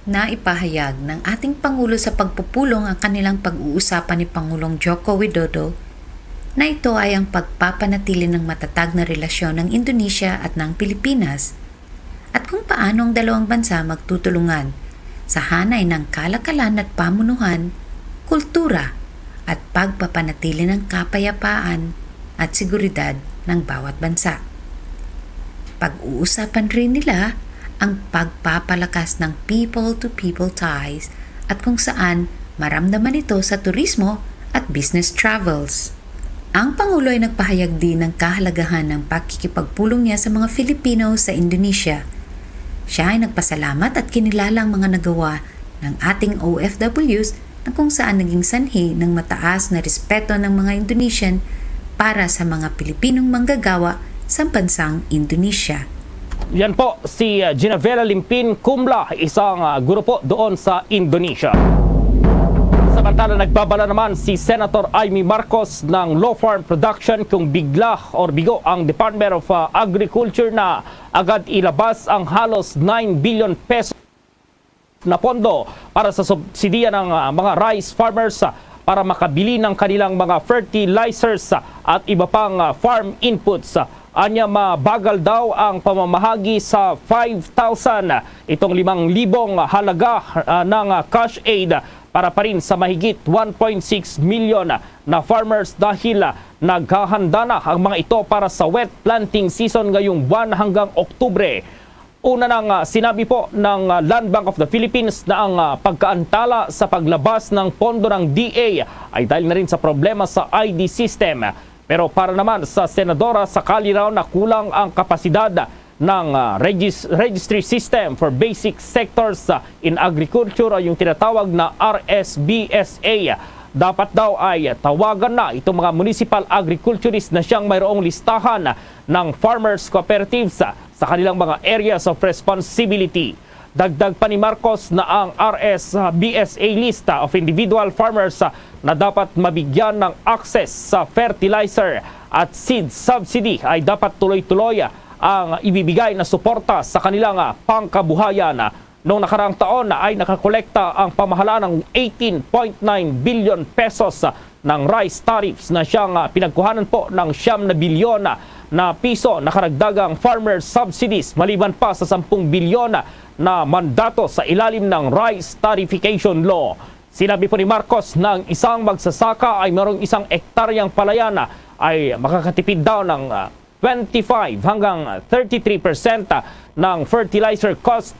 Naipahayag ng ating Pangulo sa pagpupulong ang kanilang pag-uusapan ni Pangulong Joko Widodo na ito ay ang pagpapanatili ng matatag na relasyon ng Indonesia at ng Pilipinas, at kung paano ang dalawang bansa magtutulungan sa hanay ng kalakalan at pamunuhan, kultura, at pagpapanatili ng kapayapaan at seguridad ng bawat bansa. Pag-uusapan rin nila ang pagpapalakas ng people-to-people ties at kung saan maramdaman ito sa turismo at business travels. Ang Pangulo ay nagpahayag din ng kahalagahan ng pakikipagpulong niya sa mga Filipino sa Indonesia. Siya ay nagpasalamat at kinilala ang mga nagawa ng ating O F Ws na kung saan naging sanhi ng mataas na respeto ng mga Indonesian para sa mga Pilipinong manggagawa sa bansang Indonesia. Yan po si, uh, Ginavela Limpin Kumla, isang, uh, guro po doon sa Indonesia. Samantala, nagbabala naman si Senator Imee Marcos ng low farm production kung bigla or bigo ang Department of, uh, Agriculture na agad ilabas ang halos nine billion pesos na pondo para sa subsidiya ng, ah, mga rice farmers, ah, para makabili ng kanilang mga fertilizers, ah, at iba pang, ah, farm inputs, ah, Anya, mabagal daw ang pamamahagi sa five thousand, itong limang libong halaga, ah, ng, ah, cash aid para pa rin sa mahigit one point six million na farmers dahil, ah, naghahanda na ang mga ito para sa wet planting season ngayong buwan hanggang Oktubre. Una nang, ah, sinabi po ng, ah, Land Bank of the Philippines na ang, ah, pagkaantala sa paglabas ng pondo ng D A ay dahil na rin sa problema sa I D system. Pero para naman sa senadora, sakali raw na kulang ang kapasidad ng, ah, regis-, registry system for basic sectors, ah, in agriculture o yung tinatawag na R S B S A. Dapat daw ay tawagan na itong mga municipal agriculturist na siyang mayroong listahan ng farmers cooperatives sa kanilang mga areas of responsibility. Dagdag pa ni Marcos na ang R S B S A lista of individual farmers na dapat mabigyan ng access sa fertilizer at seed subsidy ay dapat tuloy-tuloy ang ibibigay na suporta sa kanilang pangkabuhayan. Noong nakaraang taon ay nakakolekta ang pamahalaan ng eighteen point nine billion pesos ng rice tariffs na siyang, ah, pinagkuhanan po ng siyam na bilyon na piso na karagdagang farmer subsidies, maliban pa sa sampung bilyon na mandato sa ilalim ng rice tarification law. Sinabi po ni Marcos na ang isang magsasaka ay mayroong isang ektaryang palayan ay makakatipid daw ng, ah, twenty-five hanggang thirty-three percent ng fertilizer cost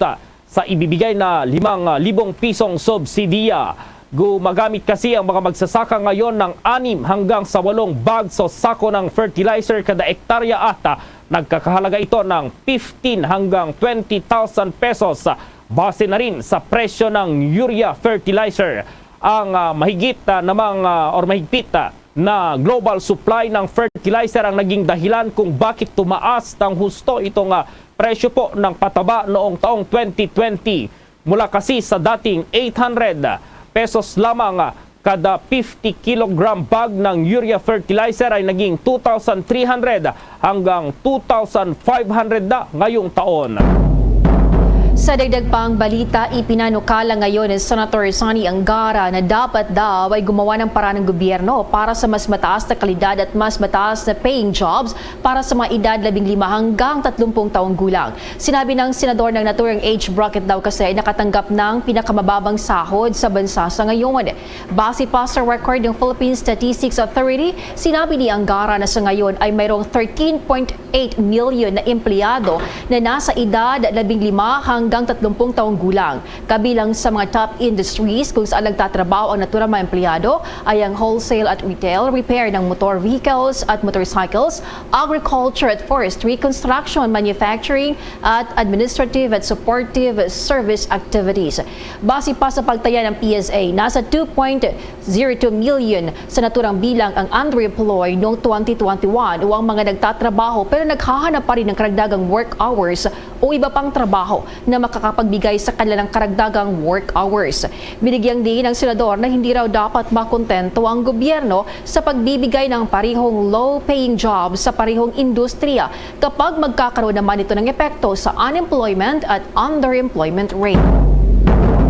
sa ibibigay na limang libong pisong subsidiya. Gumagamit kasi ang mga magsasaka ngayon ng anim hanggang sa walong bag sa sako ng fertilizer kada ektarya at, ah, nagkakahalaga ito ng fifteen hanggang twenty thousand pesos. Base na rin sa presyo ng urea fertilizer, ang, ah, mahigit, ah, namang, ah, or mahigpit, ah, na global supply ng fertilizer ang naging dahilan kung bakit tumaas ng husto itong, ah, presyo po ng pataba noong taong twenty twenty. Mula kasi sa dating eight hundred pesos lamang, ah, kada fifty kilogram bag ng urea fertilizer ay naging two thousand three hundred hanggang two thousand five hundred na ngayong taon. Sa dagdag pang balita, ipinanukala ngayon ni Senator Sonny Angara na dapat daw ay gumawa ng paraan ng gobyerno para sa mas mataas na kalidad at mas mataas na paying jobs para sa mga edad labing lima hanggang tatlumpung taong gulang. Sinabi ng senador na ang naturang age bracket daw kasi ay nakatanggap ng pinakamababang sahod sa bansa sa ngayon. Base pa sa record ng Philippine Statistics Authority, sinabi ni Angara na sa ngayon ay mayroong thirteen point eight million na empleyado na nasa edad labing lima hanggang tatlumpung taong gulang. Kabilang sa mga top industries kung saan nagtatrabaho ang naturang mga empleyado ay ang wholesale at retail, repair ng motor vehicles at motorcycles, agriculture at forestry, construction, manufacturing, at administrative at supportive service activities. Base pa sa pagtaya ng P S A, nasa two point zero two million sa naturang bilang ang underemployed noong twenty twenty-one o ang mga nagtatrabaho pero naghahanap pa rin ng karagdagang work hours o iba pang trabaho na makakapagbigay sa kanila ng karagdagang work hours. Binigyang diin ang senador na hindi raw dapat makontento ang gobyerno sa pagbibigay ng parehong low-paying job sa parehong industriya kapag magkakaroon naman ito ng epekto sa unemployment at underemployment rate.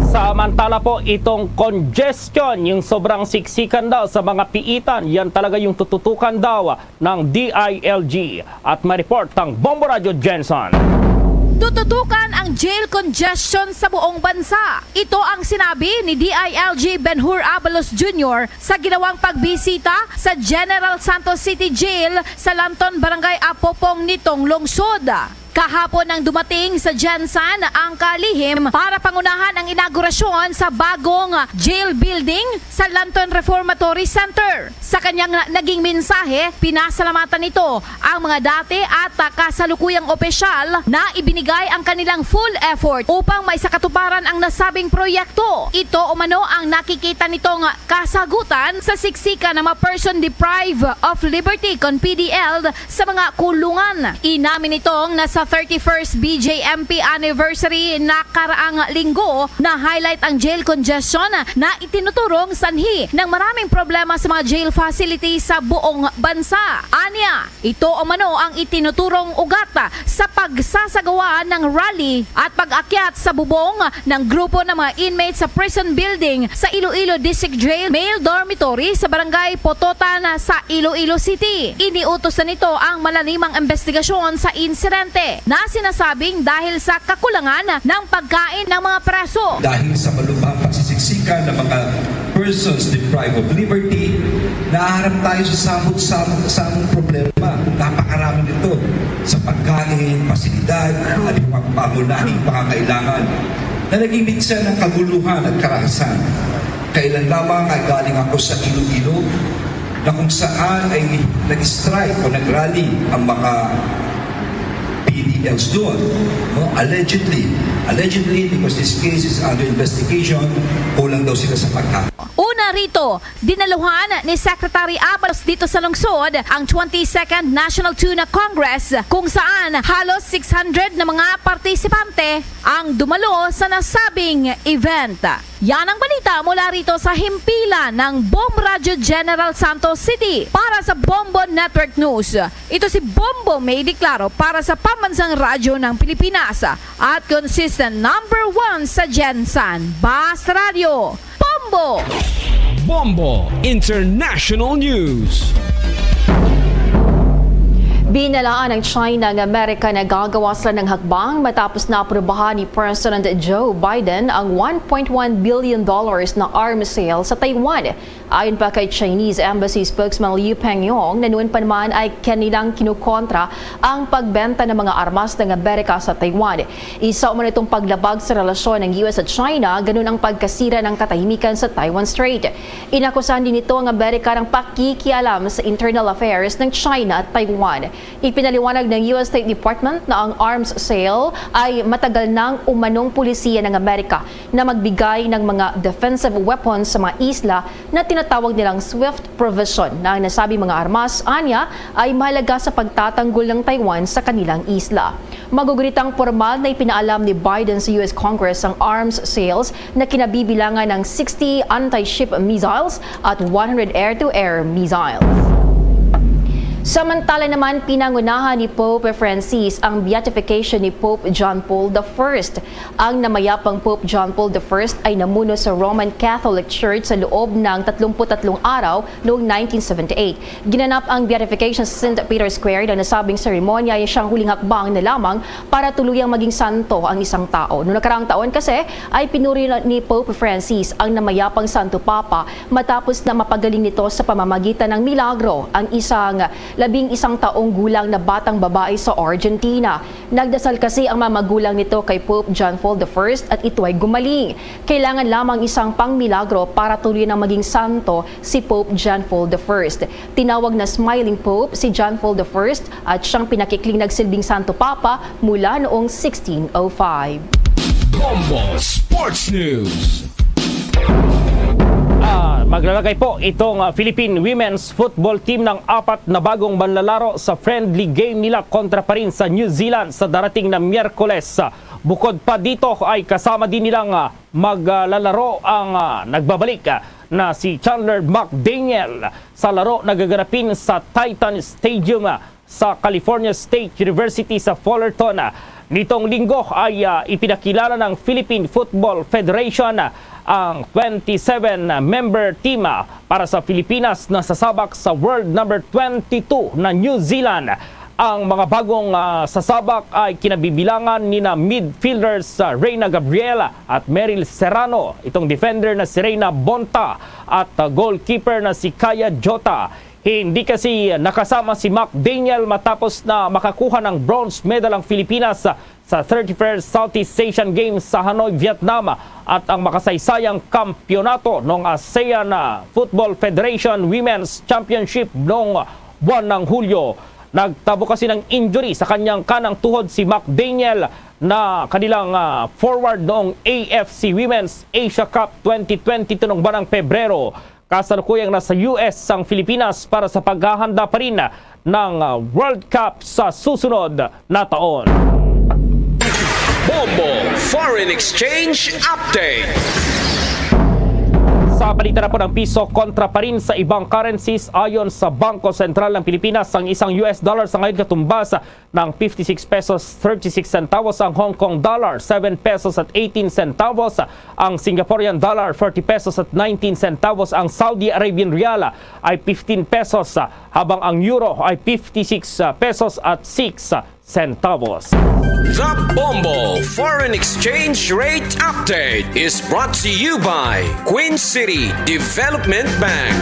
Samantala po, itong congestion, yung sobrang siksikan daw sa mga piitan, yan talaga yung tututukan daw ng D I L G. At may report ang Bombo Radyo Jensen. Tututukan ang jail congestion sa buong bansa. Ito ang sinabi ni D I L G Ben-Hur Abalos Junior sa ginawang pagbisita sa General Santos City Jail sa Lanton, Barangay Apopong nitong lungsod. Kahapon nang dumating sa Gensan ang kalihim para pangunahan ang inaugurasyon sa bagong jail building sa Lanton Reformatory Center. Sa kanyang na-, naging mensahe, pinasalamatan nito ang mga dati at, ah, kasalukuyang opisyal na ibinigay ang kanilang full effort upang maisakatuparan ang nasabing proyekto. Ito umano ang nakikita nitong kasagutan sa siksikan ng mga person deprived of liberty kon P D L sa mga kulungan. Inamin nitong nasa thirty-first B J M P anniversary nakaraang linggo, na-highlight ang jail congestion na itinuturong sanhi ng maraming problema sa mga jail facilities sa buong bansa. Anya, ito umano ang itinuturong ugat sa pagsasagawa ng rally at pag-akyat sa bubong ng grupo ng mga inmates sa prison building sa Iloilo District Jail Male Dormitory sa Barangay Pototan sa Iloilo City. Iniutos na nito ang malanimang investigasyon sa insidente na sinasabing dahil sa kakulangan ng pagkain ng mga preso. Dahil sa malubhang pagsisiksikan ng mga persons deprived of liberty, naharap tayo sa samot-samot samong problema. Napakarami nito sa pagkain, pasilidad, at iba pang pangunahing pangangailangan na naging mitsa ng kaguluhan at karahasan. Kailan lamang ay galing ako sa Iloilo na kung saan ay nag-strike o nag-rally ang mga P D Ls doon. No? Allegedly, allegedly, because this case is under investigation, kulang daw sila sa pagkain. Una rito, dinaluhan ni Secretary Abalos dito sa lungsod ang twenty-second National Tuna Congress, kung saan halos six hundred na mga partisipante ang dumalo sa nasabing event. Yan ang balita mula rito sa himpilan ng Bomb Radyo General Santos City. Para sa Bombo Network News, ito si Bombo May Di Claro para sa Pambansang Radyo ng Pilipinas at consistent number one sa GenSan, Bas Radyo. Bombo! Bombo International News. Binalaan ng China ang Amerika na gagawa sila ng hakbang matapos na aprubahan ni President Joe Biden ang one point one billion dollars na arms sale sa Taiwan. Ayon pa kay Chinese Embassy spokesman Liu Pengyong, na noon pa naman ay kanilang kinukontra ang pagbenta ng mga armas ng Amerika sa Taiwan. Isa umano itong paglabag sa relasyon ng U S at China, ganun ang pagkasira ng katahimikan sa Taiwan Strait. Inakusahan din nito ang Amerika ng pakikialam sa internal affairs ng China at Taiwan. Ipinaliwanag ng U S State Department na ang arms sale ay matagal nang umanong polisiya ng Amerika na magbigay ng mga defensive weapons sa mga isla na tinatawag nilang SWIFT provision, na ang nasabing mga armas anya ay mahalaga sa pagtatanggol ng Taiwan sa kanilang isla. Maguguritang pormal na ipinaalam ni Biden sa U S Congress ang arms sales na kinabibilangan ng sixty anti-ship missiles at one hundred air-to-air missiles. Samantala naman, pinangunahan ni Pope Francis ang beatification ni Pope John Paul the First. Ang namayapang Pope John Paul the First ay namuno sa Roman Catholic Church sa loob ng tatlumpu't tatlong araw noong nineteen seventy-eight. Ginanap ang beatification sa Saint Peter's Square, na nasabing seremonya ay siyang huling hakbang na lamang para tuluyang maging santo ang isang tao. Noong nakaraang taon kasi ay pinuri na ni Pope Francis ang namayapang Santo Papa matapos na mapagaling nito sa pamamagitan ng milagro ang isang labing isang taong gulang na batang babae sa Argentina. Nagdasal kasi ang mga magulang nito kay Pope John Paul the First at ito ay gumaling. Kailangan lamang isang pangmilagro para tuluyan ang maging santo si Pope John Paul the First. Tinawag na Smiling Pope si John Paul the First at siyang pinakikling nagsilbing Santo Papa mula noong sixteen oh five. Bombo Sports News. Ah, maglalagay po itong ah, Philippine Women's Football Team ng apat na bagong manlalaro sa friendly game nila kontra pa rin sa New Zealand sa darating na Miyerkules. Bukod pa dito ay kasama din nilang ah, maglalaro ang ah, nagbabalik ah, na si Chandler McDaniel sa laro na gaganapin sa Titan Stadium ah, sa California State University sa Fullerton. Nitong linggo ay ah, ipinakilala ng Philippine Football Federation ang twenty-seven member team ah, para sa Pilipinas na sasabak sa world number twenty-two na New Zealand. Ang mga bagong ah, sasabak ay kinabibilangan nina midfielders ah, Reyna Gabriel at Meryl Serrano, itong defender na si Reyna Bonta at ah, goalkeeper na si Kaya Jota. Hindi kasi nakasama si McDaniel matapos na makakuha ng bronze medal ang Pilipinas sa thirty-first Southeast Asian Games sa Hanoi, Vietnam, at ang makasaysayang kampyonato ng ASEAN Football Federation Women's Championship noong buwan ng Hulyo. Nagtabo kasi ng injury sa kanyang kanang tuhod si McDaniel na kanilang ah, forward noong A F C Women's Asia Cup twenty twenty-two noong buwan ng Pebrero. Kasalukuyang nasa U S ang Pilipinas para sa paghahanda pa rin ng ah, World Cup sa susunod na taon. Bombo Foreign Exchange Update. Sa balita na po ng piso kontra pa rin sa ibang currencies, ayon sa Bangko Sentral ng Pilipinas, ang isang U S dollar sa ngayon katumbas ng fifty-six pesos thirty-six centavos, ang Hong Kong dollar seven pesos at eighteen centavos, ang Singaporean dollar forty pesos at nineteen centavos, ang Saudi Arabian rial ay fifteen pesos, habang ang euro ay fifty-six pesos at six centavos. The Bombo Foreign Exchange Rate Update is brought to you by Queen City Development Bank.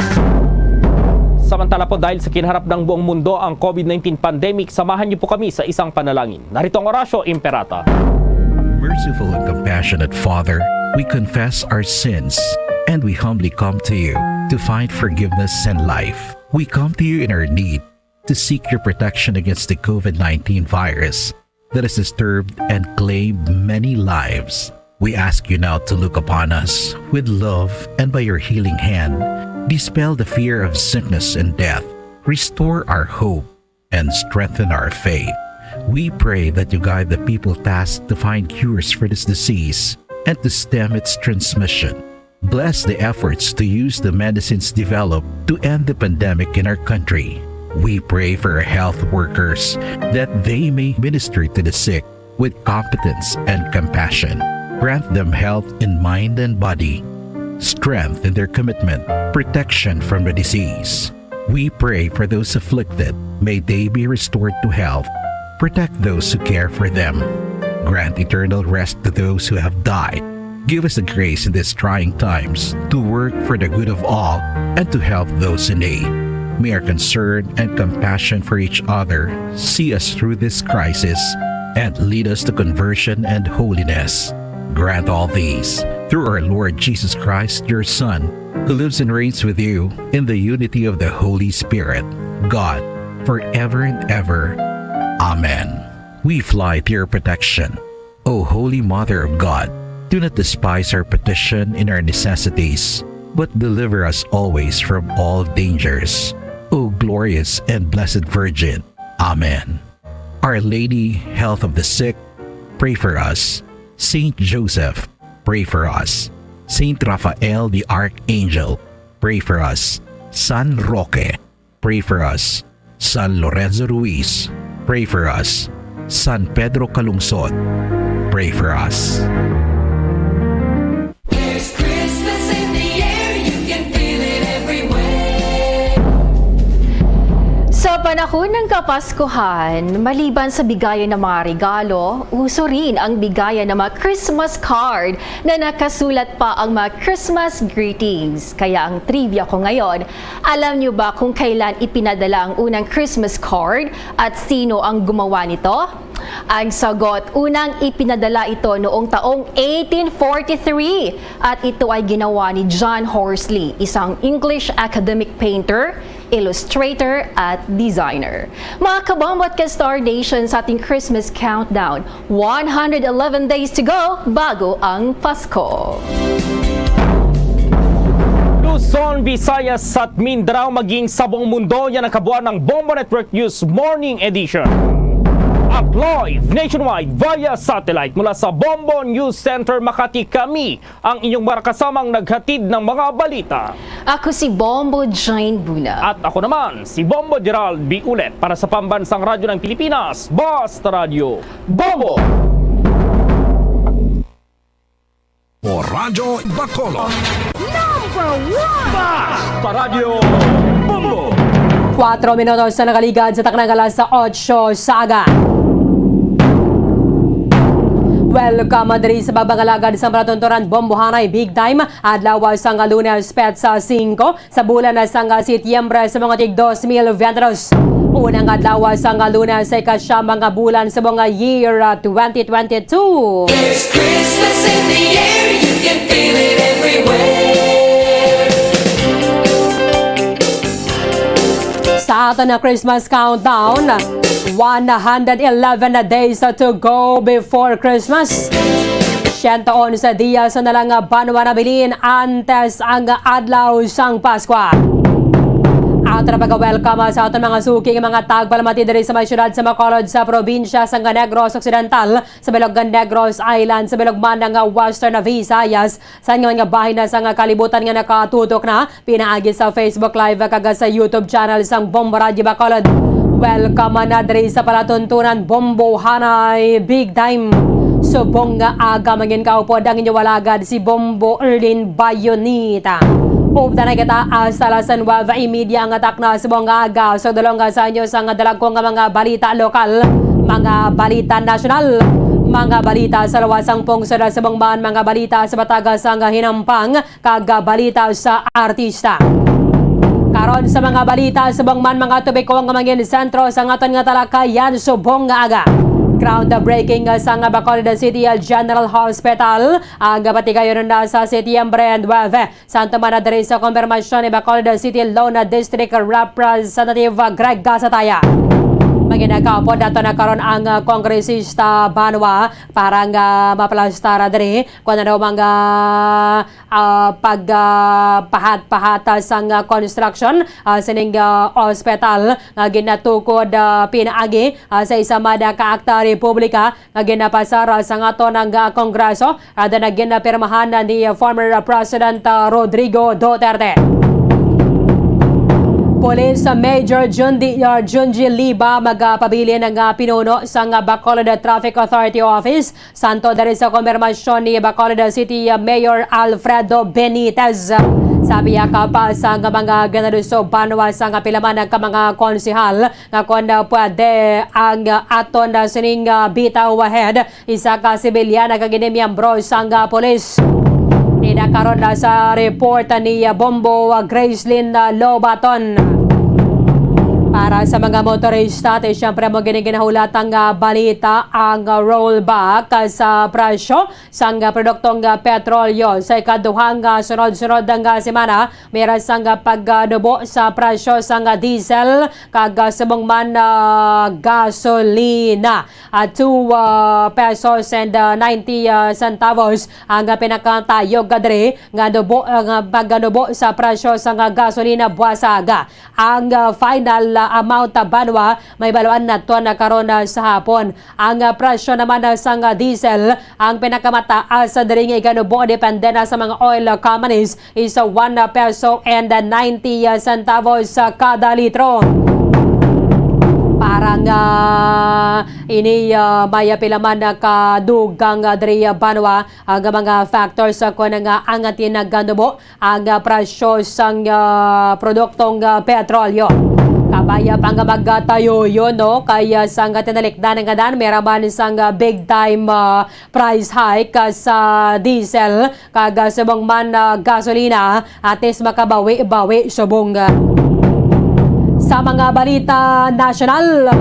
Samantala po, dahil sa kinaharap ng buong mundo ang COVID nineteen pandemic, samahan niyo po kami sa isang panalangin. Narito ang Oratio Imperata. Merciful and compassionate Father, we confess our sins and we humbly come to you to find forgiveness and life. We come to you in our need to seek your protection against the COVID nineteen virus that has disturbed and claimed many lives. We ask you now to look upon us with love and by your healing hand, dispel the fear of sickness and death, restore our hope, and strengthen our faith. We pray that you guide the people tasked to find cures for this disease and to stem its transmission. Bless the efforts to use the medicines developed to end the pandemic in our country. We pray for our health workers that they may minister to the sick with competence and compassion. Grant them health in mind and body, strength in their commitment, protection from the disease. We pray for those afflicted. May they be restored to health. Protect those who care for them. Grant eternal rest to those who have died. Give us the grace in these trying times to work for the good of all and to help those in need. May our concern and compassion for each other see us through this crisis and lead us to conversion and holiness. Grant all these through our Lord Jesus Christ, your Son, who lives and reigns with you in the unity of the Holy Spirit, God, forever and ever. Amen. We fly to your protection. O Holy Mother of God, do not despise our petition in our necessities, but deliver us always from all dangers. O glorious and blessed Virgin. Amen. Our Lady, Health of the Sick, pray for us. Saint Joseph, pray for us. Saint Raphael the Archangel, pray for us. San Roque, pray for us. San Lorenzo Ruiz, pray for us. San Pedro Calungsod, pray for us. There's Christmas in the air, you can feel it everywhere. Sa panahon ng Kapaskuhan, maliban sa bigayan ng mga regalo, uso rin ang bigayan ng mga Christmas card na nakasulat pa ang mga Christmas greetings. Kaya ang trivia ko ngayon, alam niyo ba kung kailan ipinadala ang unang Christmas card at sino ang gumawa nito? Ang sagot, unang ipinadala ito noong taong eighteen forty-three at ito ay ginawa ni John Horsley, isang English academic painter, illustrator, at designer. Mga kabombo at ka-Star Nation, sa ating Christmas countdown, one hundred eleven days to go bago ang Pasko. Luzon, Visayas at Mindanao, maging sa buong mundo, yan ang kabuuan ng Bombo Network News Morning Edition. At live nationwide via satellite mula sa Bombo News Center Makati, kami ang inyong mga kasamang naghatid ng mga balita. Ako si Bombo Jane Buna. At ako naman, si Bombo Gerald B. Ulet para sa Pambansang Radyo ng Pilipinas, Basta Radyo Bombo! O Radyo Bacolod. Number one! Basta Radyo Bombo! Kuwatro minutos na nakaligad sa taknang alas otso sa aga. Welcome diri sa pagpangalagad sa palatunturan bombohanay Big Time, adlaw sang Lunes, petsa singko sa bulan sang Setyembre sa mga tig dos mil veintidos. Unang adlaw sang Lunes sa ikasyam nga bulan sa mga year, ah, twenty twenty-two. There's Christmas in the air, you can feel it everywhere. Sa aton na Christmas countdown, one hundred eleven na days to go before Christmas. Siyento onse dias na lang nga banwa nabilin antes ang adlaw sang Paskwa. Ato na pag-welcome, ah, sa aton mga suking mga tagpalamati diri sa may siyudad sa Bacolod, sa probinsya sang Negros Occidental, sa bilog nga Negros Island, sa bilog man nga Western Visayas, sa nga mga bahin na sa nga kalibutan nga nakatutok na pinaagi sa Facebook Live kag sa YouTube channel sang Bombo Radyo Bacolod. Welcome na diri sa palatuntunan Bombo Hanay Big Time. Subong nga aga, mangin kaupod ang inyo alagad si Bombo Erlin Bayonita. Updan na kita hasta alas nuwebe y media nga takna subong nga aga. So, dulong nga sa inyo sa nga dalagko nga mga balita lokal, mga balita nasyonal, mga balita sa luwas sang pungsod sa Bangban, mga balita sa bataga sang hinampang, kag balita sa artista. Karon sa mga balita subong man, mga topiko nga mangin sentro sa aton nga talakayan subong nga aga. Groundbreaking sa nga Bacolod City General Hospital ang patigayon na sa Setyembre nuwebe. Samtang man diri sa kumpirmasyon ni Bacolod City Lona District Representative Greg Gasataya. Mangin kaupod nato na karon ang, ah, kongresista Banwa para nga maplastar diri kung ano mga, ah, pag, ah, pahat-pahata sang, ah, construction, ah, sining, ah, ospital nga ginatukod, ah, pinaagi, ah, sa isa mada ka akta republika nga ginapasar, ah, sa aton nga Kongreso, ah, na ginapirmahan ni former, ah, President, ah, Rodrigo Duterte. Police Major Junji, ah, Junji Liba magapabilin nga pinuno sang Bacolod Traffic Authority Office, samtang diri sa kumpirmasyon ni Bacolod City Mayor Alfredo Benitez. Sa pihak pa sang mga ginaluso banwa sang pila man ka mga konsehal nga kon pwede ang aton sining bitaw ahead, isa ka sibilyan nga gini miyembro sang pulis. Ina karon na sa report ni Bombo Gracelyn Lobaton. Para sa mga motorista, ti siyempre mo gini ginahulat ang, ah, balita, ang, ah, rollback, ah, sa presyo sang, ah, produktong, ah, petrolyo sa ikaduhang, ah, sunod-sunod nga semana, mira sang, ah, pagnubo sa presyo sang, ah, diesel kag, ah, subong man, ah, gasolina. Ah, two, ah, pesos and, ah, ninety, ah, centavos ang, ah, pinakatayog, ah, diri nga nubo, ah, nga pagnubo sa presyo sang, ah, gasolina buas aga. Ang, ah, final, ah, amount, ah, banwa, mahibaluan naton, ah, karon, ah, sa hapon. Ang, ah, presyo naman, ah, sang, ah, diesel, ang pinakamataas, ah, diri nga iganubo, depende na sa mga oil, ah, companies, is, ah, one, ah, peso and, ah, ninety, ah, centavos sa kada litro. Para nga ini, ah, may pila man, ah, kadugang, ah, diri, ah, banwa, ang mga factors, ah, kon nga ang atin naganubo ang, ah, presyo sang, ah, produktong, ah, petrolyo. Kabay pa nga magkatayo yun, no? Kaya sang tinalikdan nga dan, meron man sang, ah, big time, ah, price hike, ah, sa diesel, kag, ah, subong man, ah, gasolina, at least makabawi-bawi subong, ah. Sa mga balita nasyonal,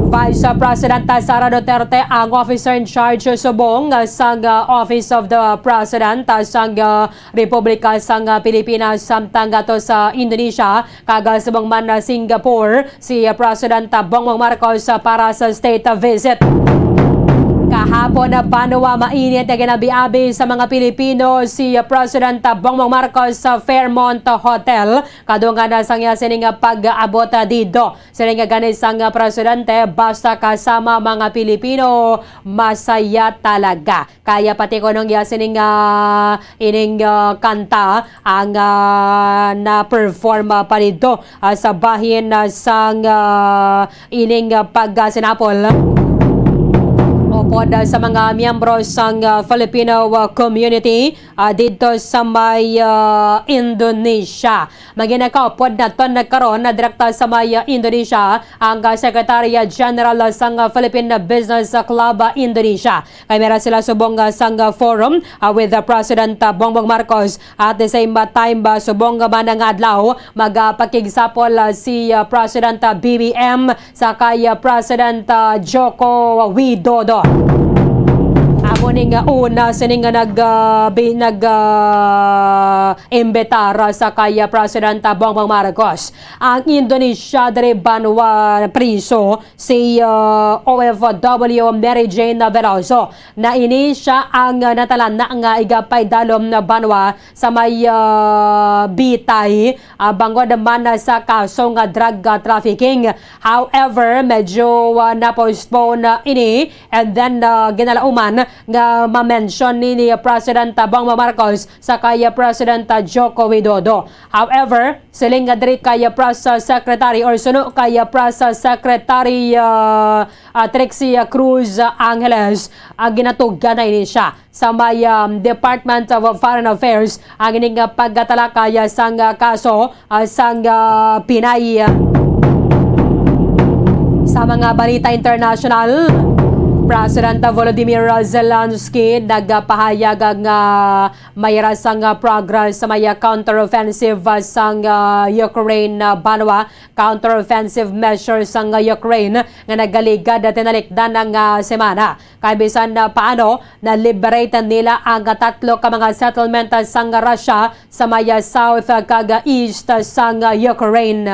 Vice President Sara Duterte ang officer in charge subong, ah, sang, ah, Office of the President, ah, sang, ah, Republika sang, ah, Pilipinas samtang ato sa Indonesia, kag, ah, subong man, ah, Singapore, si, ah, President, ah, Bongbong Marcos, ah, para sa state, ah, visit. Kahapon, ah, banwa mainit nga ginabi-abi sa mga Pilipino si, ah, President, ah, Bongbong Marcos sa Fairmont, ah, Hotel. Kadungan na sang iya sining, ah, pag-abot, ah, didto. Siling nga gani sang, ah, presidente, basta kasama mga Pilipino, masaya talaga. Kaya pati kuno ang iya sining, ah, ining, ah, kanta ang, ah, na-perform, ah, pa didto, ah, sa bahin, ah, sang, ah, ining, ah, pagkasinapol. Upod, ah, sa mga miyembro sang, ah, Filipino, ah, community, ah, didto sa may, ah, Indonesia. Maginakaupod naton karon na direkta sa may, ah, Indonesia ang, ah, Secretary, ah, General sang, ah, Philippine Business Club, ah, Indonesia. Kay mera sila subong, ah, sang, ah, forum, ah, with, ah, President, ah, Bongbong Marcos. At the same, ah, time ba, subong, ah, man nga adlaw, magapakigsapol, ah, si, ah, President, ah, B B M sa kay, ah, President, ah, Joko Widodo. Ah, Mo ni nga una sini nga nag, ah, bi-, nag, ah, imbitar sa kay, ah, President, ah, Bongbong Marcos. Ang Indonesia diri banwa priso si, ah, O F W Mary Jane Veloso. Na ini siya ang, ah, natalana nga igapaydalom na banwa sa may, ah, Bitay, ah, bangod man sa kaso nga drug, ah, trafficking. However, medyo, ah, na-postpone na ini, and then, ah, ginalauman nga ma-mention ni, ni President, ah, Bongbong Marcos sa kay, ah, President, ah, Joko Widodo. However, siling nga diri kay, ah, Press, ah, Secretary or suno kay, ah, Press, ah, Secretary, ah, ah, Trixie, ah, Cruz, ah, Angeles, ang ginatugyan na ini siya sa may, um, Department of Foreign Affairs ang ining, ah, pagkatalakay, ah, sang, ah, kaso, ah, sang, ah, Pinay. Sa mga balita international, President Volodymyr Zelensky nagpahayag nga may ra sang, ah, progress sa may, ah, counteroffensive, ah, sang, ah, Ukraine, ah, banwa, counteroffensive measures sang, ah, Ukraine nga nagaligad, ah, tinalikdan nga semana. Kay bisan na paano, na-liberate nila ang tatlo ka mga settlement sang Russia sa may south kag east sang Ukraine.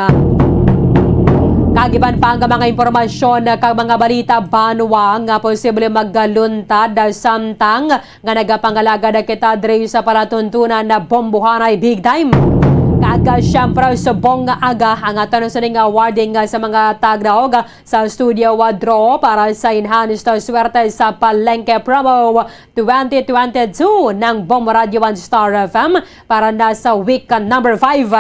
Kag iban pa nga mga impormasyon kag mga balita banwa nga posible magaluntad samtang nga nagapangalagad kita diri sa palatuntunan na bombohanay big time. Kag, ah, siyempre, subong nga aga ang aton sining awarding, ah, sa mga tagdaog, ah, sa studio, ah, draw para sa enhanced, ah, swerte sa Palengke Promo twenty twenty-two ng Bombo Radio One Star F M para na sa week, ah, number five.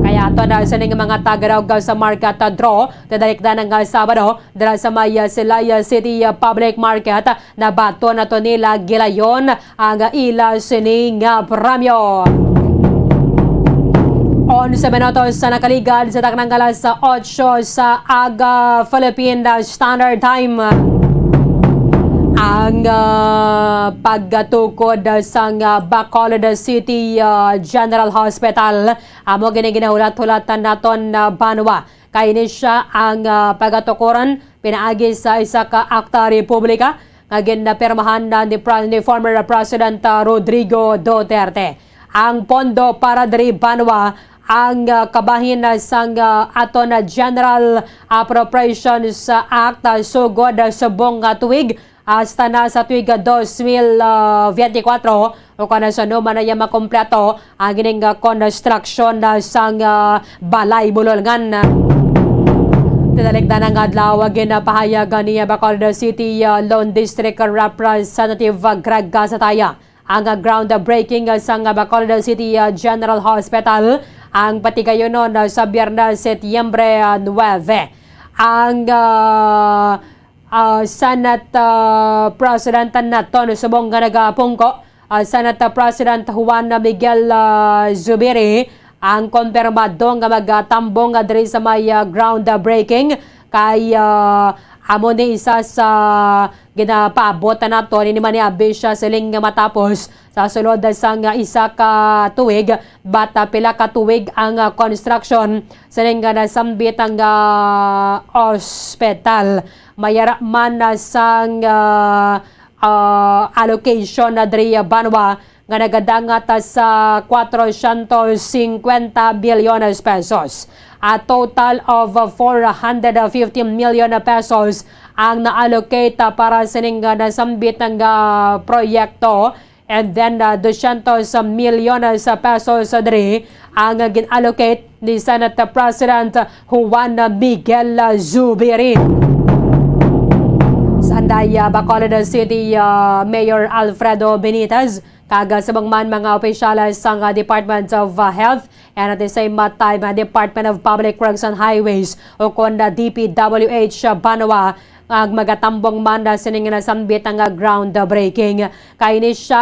Kaya ato na sining mga tagdaog, ah, sa market, ah, draw, tinalikdan nga Sabado, dira sa may, ah, Celaya City, ah, Public Market, ah, nabaton nato nila gilayon ang ila sini nga premyo. Onse minutos sa nakaligad sa taknang alas otso sa aga, Philippine Standard Time. Ang, ah, pagtukod sang, ah, Bacolod City, ah, General Hospital, amo gini ginahulat-hulatan naton, ah, banwa. Kay ini siya ang, ah, pagatukuran pinaagi sa isa ka akta republika nga ginapirmahan na ni, Pre-, ni former President, ah, Rodrigo Duterte. Ang pondo para diri banwa ang, ah, kabahin na sang, ah, aton na General Appropriations Act, ah, sugod, ah, subong nga tuig hasta na sa tuig, ah, dos mil, ah, veinticuatro, o kana sa numan na iya makompleto ang ining, ah, construction na sang, ah, balay bulolngan. Tinalikdan nga adlaw, ah, ginapahayag ni Bacolod City, ah, Lone District Representative, ah, Greg Casataya ang, ah, groundbreaking, ah, sang, ah, Bacolod City, ah, General Hospital ang patigayunon, ah, sa Biyernes, Setyembre, ah, nuebe. Ang, ah, ah, Senate, ah, President naton subong nga nagapungko, ah, Senate President Juan Miguel, ah, Zubiri ang kumpirmado nga magatambong nga diri sa may, ah, groundbreaking kay, ah, amo ni isa sa ginapaabot naton ini man ni abi siya siling nga matapos sa sulod sang isa ka tuig, but, ah, pila ka tuig ang, ah, construction siling nga nasambit ang, ah, ospital. Mayara man na sang, ah, ah, allocation na diri banwa nga nagadangat sa cuatrocientos cincuenta bilyones pesos. A total of four hundred fifty million pesos ang na-allocate para sining, ah, nasambit nga, ah, proyekto. And then, ah, dosyentos milyones pesos diri ang gin-allocate ni Senate President Juan Miguel Zubiri. Sanday, ah, Bacolod City, ah, Mayor Alfredo Benitez, kag, ah, subong man mga opisyales sang, ah, Department of, ah, Health and at the same, ah, time, ah, Department of Public Works and Highways, o kon, ah, D P W H, ah, banwa, ang magatambong man na sining nasambit nga groundbreaking. Kay ini siya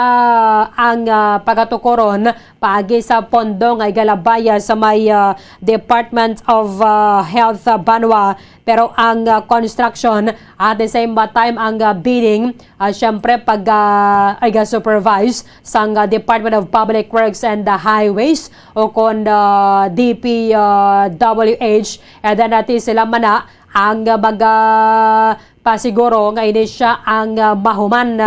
ang, ah, pagatukuron paagi sa pondo nga igalabay, ah, sa may, ah, Department of, ah, Health, ah, banwa. Pero ang, ah, construction at the same time ang, ah, bidding, ah, syempre pag, ah, iga-supervise sang, ah, Department of Public Works and, ah, Highways o kon, ah, D P W H, and then ati sila man na ang, ah, maga pasiguro nga ini siya ang, ah, mahuman.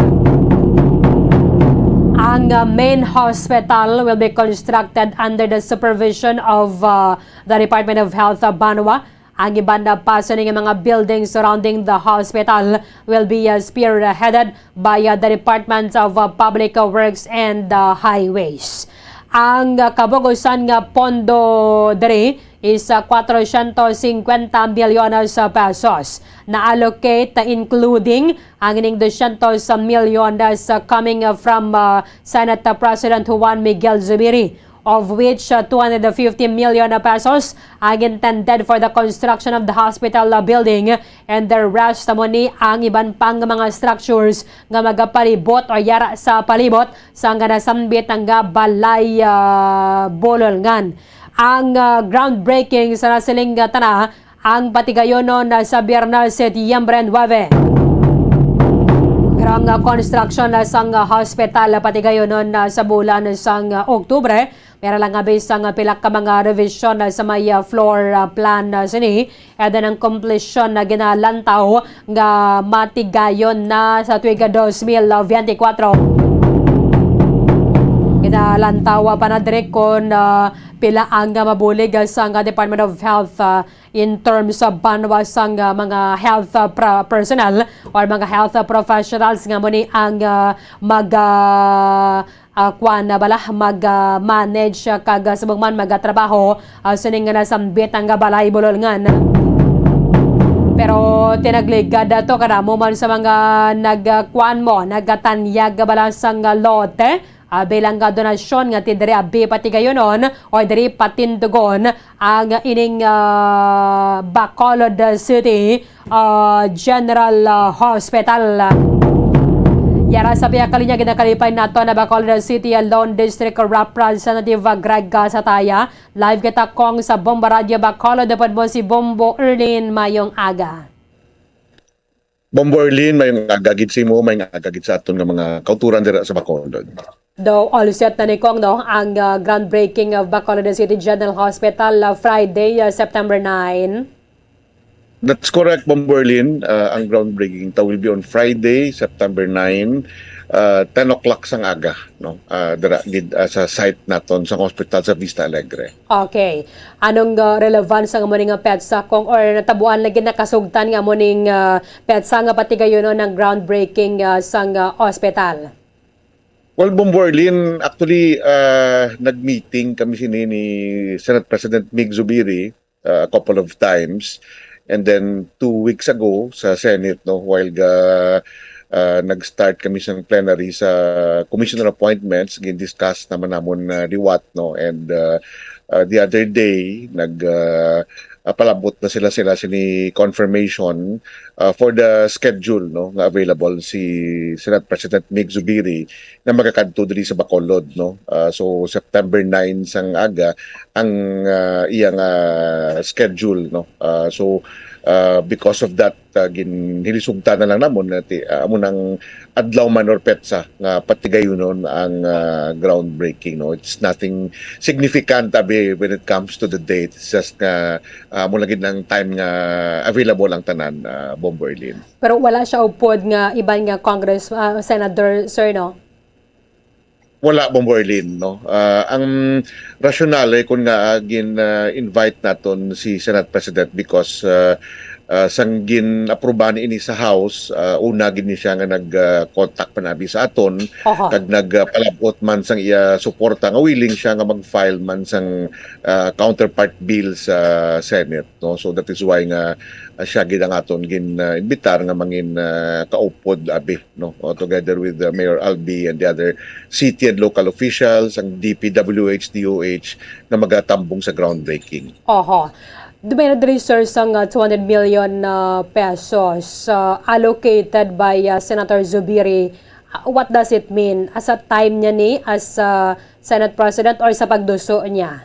Ang uh, main hospital will be constructed under the supervision of uh, the Department of Health uh, Banwa. Ang iban na pa sini nga mga buildings surrounding the hospital will be uh, spearheaded by uh, the Department of uh, Public Works and uh, Highways. Ang uh, kabug-usan nga pondo diri is uh, kwatro siyento singkwenta milyones pesos na allocate, including ang ining dusyentos milyones coming from uh, Senate President Juan Miguel Zubiri, of which uh, two hundred fifty million pesos ang intended for the construction of the hospital uh, building, and the rest amo ni ang iban pang mga structures nga magapalibot o yara sa palibot sang nasambit nga balay uh, bulolngan. Ang uh, groundbreaking sa nasiling uh, tana ang patigayonon sa Biyernes, Setyembre nuebe. Pero ang, ah, construction na sang, ah, hospital patigayonon na sa bulan sang, ah, Oktubre, pero lang nga bisan nga pila ka mga revision na sa may, ah, floor, ah, plan na sini, and then ang komplisyon na ginalantaw nga matigayon na sa tuig dos mil veintikwatro. Ginalantaw pa na diri kon, ah, pila ang, ah, mabulig, ah, sang, ah, Department of Health, ah, in terms of banwa sang, ah, mga health, ah, pra-, personnel or mga health, ah, professionals nga mo ni ang, ah, mag, ah, ah, kuan na bala, mag, ah, manage, ah, kag, ah, subong man magatrabaho, ah, sining nga nasambit ang, ah, balay bulolngan. Pero tinagligad ato kadamo man sa mga nag, ah, kuan mo, nagatanyag bala sang, ah, lote, ah, bilang nga donasyon nga ti diri abi patigayonon o diri patindugon ang ining, ah, Bacolod City, ah, General, ah, Hospital. Yara sa pihak kalinya, ginakalipay nato na Bacolod City Lone District Representative Greg Gasataya. Live kita kong sa Bomba Radio Bacolod, upod mo si Bombo Erlin. Mayong aga. Bombo Erlin, mayong aga gid sa imo, mayong aga gid sa aton nga mga kauturan dira sa Bacolod. Daw all set na ni Kong, no, ang, ah, groundbreaking of Bacolod City General Hospital, ah, Friday, ah, September nine. That's correct, Bombo Erlin. Ah, ang groundbreaking ta will be on Friday, September nine, ah, ten o'clock sang aga, no? Ah, dira gid, ah, sa site naton sa hospital sa Vista Alegre. Okay. Anong, uh, relevance ang amo ning, uh, petsa, Kong, or natabuan lagi, nakasugtan nga amo ning, uh, petsa nga patigayonon ang groundbreaking, uh, sang, uh, ospital? Well, Bombo Erlin, actually, uh, nag-meeting kami sini ni Senate President Mig Zubiri, uh, a couple of times. And then two weeks ago sa Senate, no, while ga, uh, nag-start kami sa plenary sa commissioner appointments, gin-discuss naman namon, uh, liwat, no, and, uh, uh, the other day, nag, uh, uh, palabot na sila, sila sini confirmation, uh, for the schedule, no, nga available si Senate President Mig Zubiri na magakadto diri sa Bacolod, no. Uh, so, September nine sang aga ang, uh, iyang, uh, schedule, no. Uh, so, uh, because of that, uh, ginhilisugtan na lang namon na ti, uh, amo nang adlaw man or petsa nga patigayonon ang, ah, groundbreaking, no? It's nothing significant, abi, when it comes to the date. It's just nga, ah, amo lang gid ang time nga available ang tanan, ah, Bombo Erlin. Pero wala siya upod nga iban nga Congress, ah, Senator, sir, no? Wala, Bombo Erlin, no? Ah, ang rasyonale kung nga, ah, gin, ah, invite naton si Senate President because, ah, ah, sang gin-aprobahan ini sa House, ah, una gid ni siya nga nag, ah, contact panabi sa aton, Aha. kag nag, ah, palabot man sang iya suporta nga willing siya nga mag-file man sang, ah, counterpart bill sa Senate, no? So that is why nga, ah, siya gid ang aton gin, ah, imbitar nga mangin, ah, kaupod abi, no? O, together with, ah, Mayor Albi and the other city and local officials, ang D P W H, D O H, na magatambong sa groundbreaking. Oho. Dumay na diri, sir, sang, ah, two hundred million, ah, pesos, ah, allocated by, ah, Senator Zubiri. Ah, what does it mean? Asa time niya ni as, ah, Senate President or sa pagduso niya?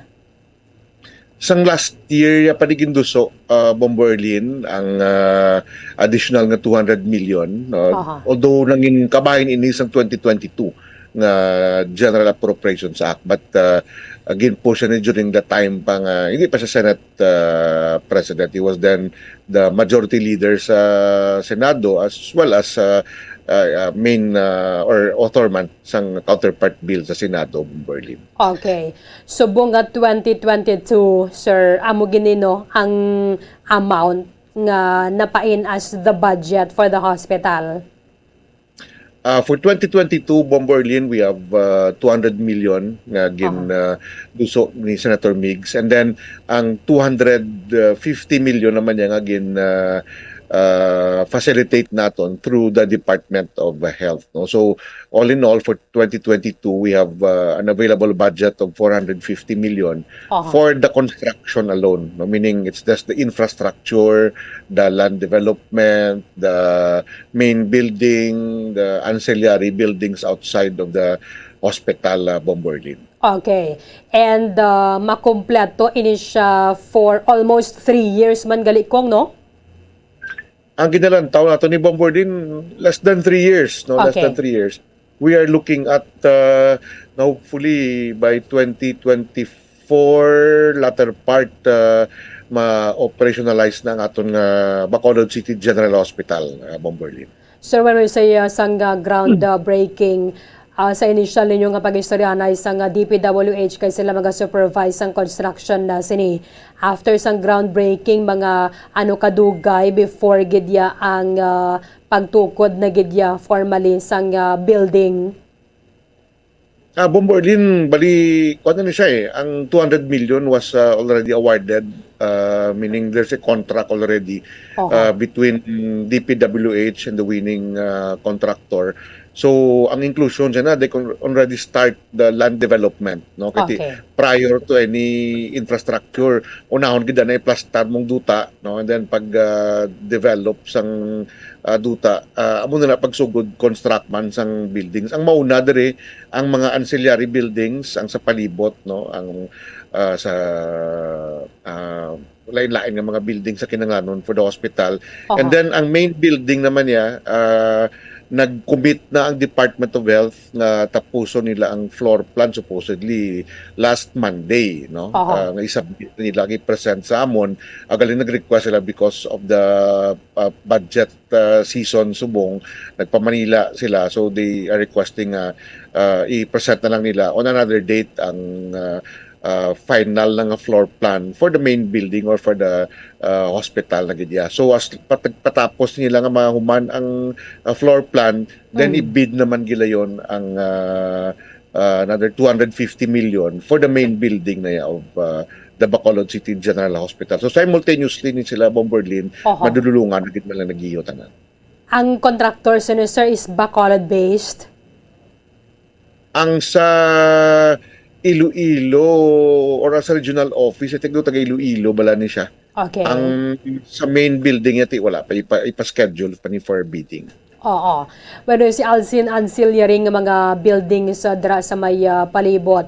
Sang last year, ya pa ni ginduso, ah, Bombo Erlin, ang, ah, additional nga two hundred million, ah, Aha. although nangin kabahin ini sang twenty twenty-two nga General Appropriations Act, but, ah, again po siya ni during the time pa nga, hindi pa siya Senate, ah, President. He was then the majority leader sa Senado as well as, ah, ah, ah, main, ah, or author man sang counterpart bill sa Senado, Bomborlin. Okay. Subong nga twenty twenty-two, sir, amo gini, no, ang amount nga napain as the budget for the hospital. Uh, for twenty twenty-two, Bomborlin, we have uh, two hundred million nga gin uh, duso ni Senator Migs. And then, ang two hundred fifty million naman niya nga gin uh, uh, facilitate naton through the Department of Health. No? So, all in all, for twenty twenty-two, we have uh, an available budget of four hundred fifty million uh-huh. for the construction alone. No? Meaning, it's just the infrastructure, the land development, the main building, the ancillary buildings outside of the hospital, uh, Bomborlin. Okay. And uh, makumpleto ini siya for almost three years man gali, Cong, no? Ang ginalantaw nato ni Bomborlin, less than three years, no? Okay. Less than three years. We are looking at uh, na hopefully by twenty twenty-four, latter part, uh, ma-operationalize na ang aton nga Bacolod City General Hospital, uh, Bomborlin. Sir, when we say uh, sang uh, groundbreaking, uh, sa initial ninyo nga pag-istoryahanay sang uh, D P W H kay sila maga-supervise sang construction na sini. After sang groundbreaking, mga ano kadugay before gid ya ang uh, pagtukod na gid ya formally sang uh, building? Ah, Bomborlin, bali, kuwan na ni siya eh. Ang two hundred million was uh, already awarded, uh, meaning there's a contract already uh, between D P W H and the winning uh, contractor. So, ang inclusion siya na, they can already start the land development, no? Kasi okay. Prior to any infrastructure, unahon gid na iplastar mong duta, no? And then pag uh, develop sang uh, duta, uh, amo na pagsugod construct man sang buildings. Ang mauna diri ang mga ancillary buildings, ang sa palibot, no, ang uh, sa uh, lain-lain nga mga building sa kinahanglanon for the hospital. Uh-huh. And then ang main building naman niya, uh, nag-commit na ang Department of Health nga tapuson nila ang floor plan supposedly last Monday, no? Uh-huh. Uh, nga isubmit nila, i-present sa amon. Agaling nag-request sila because of the uh, budget uh, season subong nagpa-Manila sila, so they are requesting uh, uh, i-present na lang nila on another date ang uh, uh, final na nga floor plan for the main building or for the uh, hospital na gid. So as pat- patapos nila nga mahuman ang uh, floor plan, then mm. I-bid naman gilayon ang uh, uh, another two hundred fifty million for the main building na ya of uh, the Bacolod City General Hospital. So simultaneously ni sila Bomborlin, uh-huh. Madululungan na gid man lang nagiyo tanan. Ang contractor, sino, sir, is Bacolod based? Ang sa Iloilo or sa regional office, I think taga Iloilo bala ni siya. Okay. Ang sa main building yati wala pa ipa, ipa-schedule pa ni for bidding. Oo. Bueno, si Alcin ancillary nga mga buildings uh, dira sa may uh, palibot.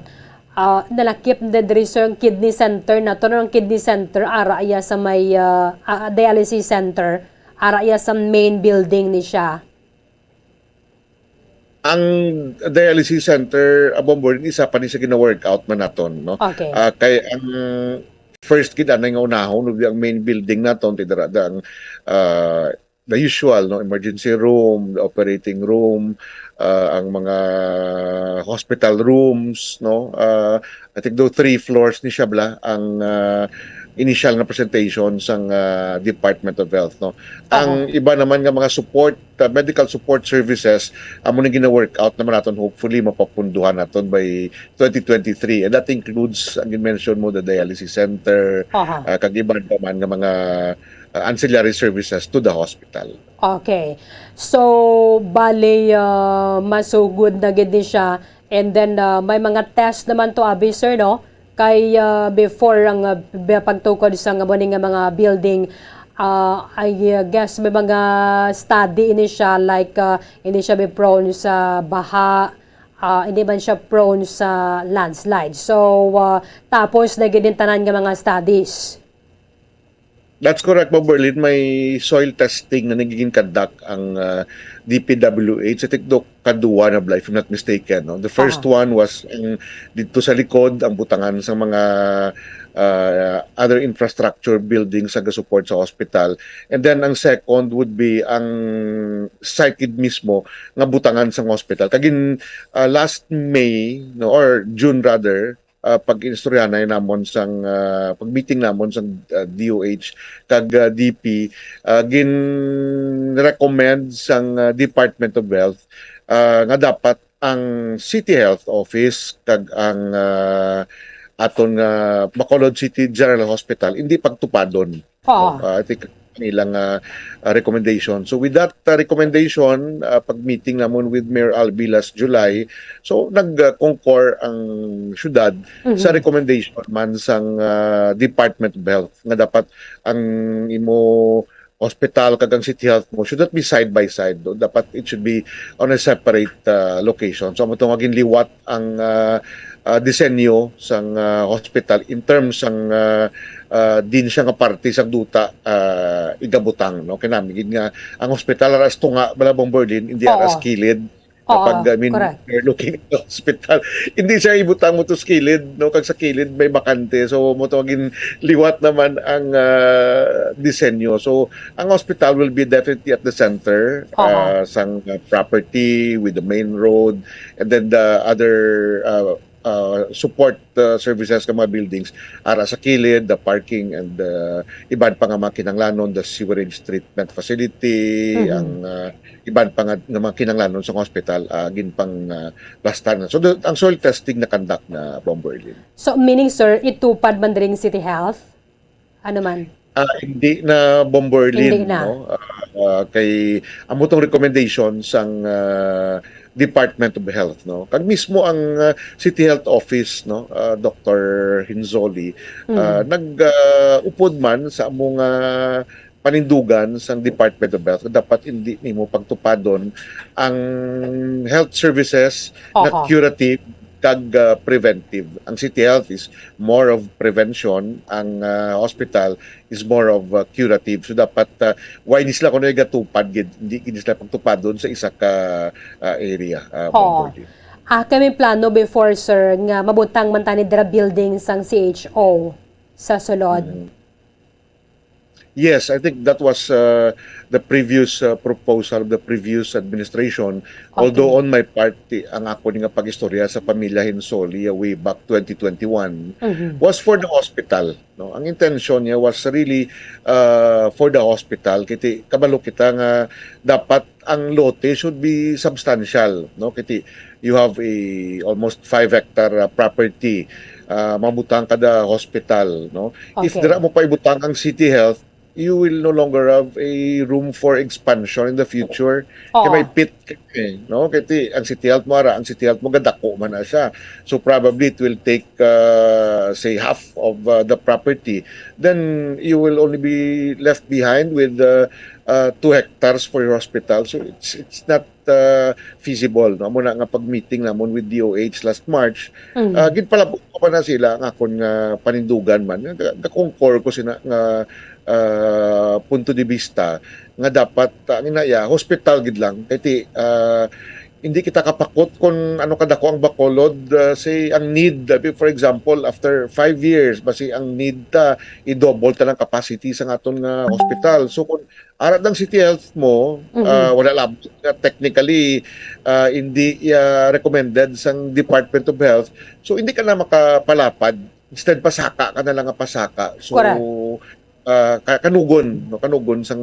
Uh, nalakip na diri sir ang kidney center na to. Ang kidney center ara iya sa may uh, uh, dialysis center, ara iya sa main building ni siya. Ang dialysis center, abon mo rin, isa pa ni sa gina-workout man naton, no? Okay. Uh, kay ang first gid anay nga unahon ug ang main building naton ti dara ang uh, the usual, no, emergency room, the operating room, uh, ang mga hospital rooms, no. Uh, I think do three floors ni siya bla ang uh, initial nga presentation sang uh, Department of Health, no. Ang uh-huh. Iba naman nga mga support, uh, medical support services, amo ni gina-work out naman naton, hopefully mapapunduhan naton by twenty twenty-three, and that includes ang mention mo, the dialysis center, uh-huh. Uh, kag iban pa man nga mga uh, ancillary services to the hospital. Okay. So, bali, uh, masugod na gid ni siya. And then, uh, may mga test naman to, abi, sir, no? Kay uh, before ang uh, pagtukod sa nga nga mga building, uh, I guess may mga study ini siya, like uh, hindi siya may prone sa baha, uh, hindi man siya prone sa landslide. So, uh, tapos na gid tanan nga mga studies. That's correct, Bob Berlin. May soil testing na nagiging conduct ang uh, D P W H. I think do kadua na bala, if I'm not mistaken. No? The first uh-huh. One was ang dito sa likod, ang butangan sa mga uh, other infrastructure buildings sa gasupport sa hospital. And then ang second would be ang site gid mismo nga butangan sang hospital. Kag in, uh, last May, no, or June rather, uh, pag-inistoryahanay namon sang, uh, pag-meeting namon sang, uh, D O H kag, uh, D P, uh, gin-recommend sang, uh, Department of Health, uh, nga dapat ang City Health Office kag ang, ah, aton nga Bacolod City General Hospital hindi pagtupadon. Oo. Ah, I think ang ilang, ah, ah, recommendation. So with that, ah, recommendation, ah, pag-meeting namon with Mayor Albi last July, so nag-, ah, concur ang syudad Mhm. sa recommendation man sang, ah, Department of Health nga dapat ang imo hospital kag ang City Health mo should not be side by side, no? Dapat it should be on a separate, ah, location. So, amo to nga ginliwat ang, ah, ah, disenyo sang, ah, hospital in terms sang, ah, ah, din siya nga parte sang duta, ah, igabutang, no? Kay nami gid nga ang hospital aras tunga bala, Bomberlin, hindi Oo. aras kilid. Oo, Kapag, I mean, correct. You're looking at the hospital, hindi siya ibutang mo to sa kilid, no? Kag sa kilid may bakante. So, mo to maging liwat naman ang, ah, disenyo. So, ang hospital will be definitely at the center, Oo. ah, sang, ah, property with the main road and then the other, ah, ah, support, ah, services nga mga buildings ara sa kilid, the parking and the iban pa nga mga kinahanglanon, the sewerage treatment facility, Mhm. ang, ah, iban pa nga, nga mga kinahanglanon sa hospital, ah, ginpang, ah, plastar na. So, the, ang soil testing na-conduct na, Bomberlin. So, meaning, sir, itupad man diri ang City Health? Ano man? Ah, hindi na, Bomberlin, Hindi na. no? Ah, ah, kay amo tong recommendation sang, ah, Department of Health, no? Kag mismo ang, ah, City Health Office, no, ah, Doctor Hinzoli, ah, Mm. nag, ah, upod man sa amo nga panindugan sang Department of Health, dapat hindi nimo pagtupadon ang health services na Oho. curative kag, ah, preventive. Ang City Health is more of prevention, ang, ah, hospital is more of, ah, curative. So dapat, ah, why ni sila kuno igatupad gid, hindi gid sila pagtupadon sa isa ka, ah, area, ah, Oo. Bomberlin. Ah, kami plano before, sir, nga mabutang man tani dira building sang C H O sa sulod. Mm. Yes, I think that was, uh, the previous, uh, proposal of the previous administration. Although Okay. on my part, ti-, ang ako ni nga pag-istorya sa pamilya Hinsoli, uh, way back twenty twenty-one Mhm. was for the hospital, no? Ang intention niya was really, uh, for the hospital. Kiti, kabalo kita nga dapat ang lote should be substantial, no? Kiti, you have a almost five hectare, uh, property, uh, mabutang kada hospital, no? If Okay. dira mo pa ibutang ang City Health, you will no longer have a room for expansion in the future. Kay Oo. may pit ka, eh, no? Kay ti-, ang City Health mo ara, ang City Health mo gadako man na siya. So probably it will take, uh, say, half of, uh, the property. Then you will only be left behind with, uh, uh, two hectares for your hospital. So it's, it's not, uh, feasible, no? Amo na nga pag-meeting namon with D O H last March, Mhm. uh, ginpalabo pa na sila ang akon nga panindugan man. Ga-, ga-concur ko sina nga, uh, punto de vista nga dapat, uh, ang inaya, hospital gid lang. Kay ti, uh, hindi kita kapakot kung ano kadako ang Bacolod, uh, say ang need, uh, for example, after five years, basi ang need ta i-double ta ng capacity sa aton nga hospital. So kung ara ang City Health mo, Mhm. ah, wala labot nga technically, ah, hindi, ah, recommended sang Department of Health. So hindi ka na makapalapad. Instead, pasaka ka na lang nga pasaka. So, Correct. ah, ka-, kanugon, no? Kanugon sang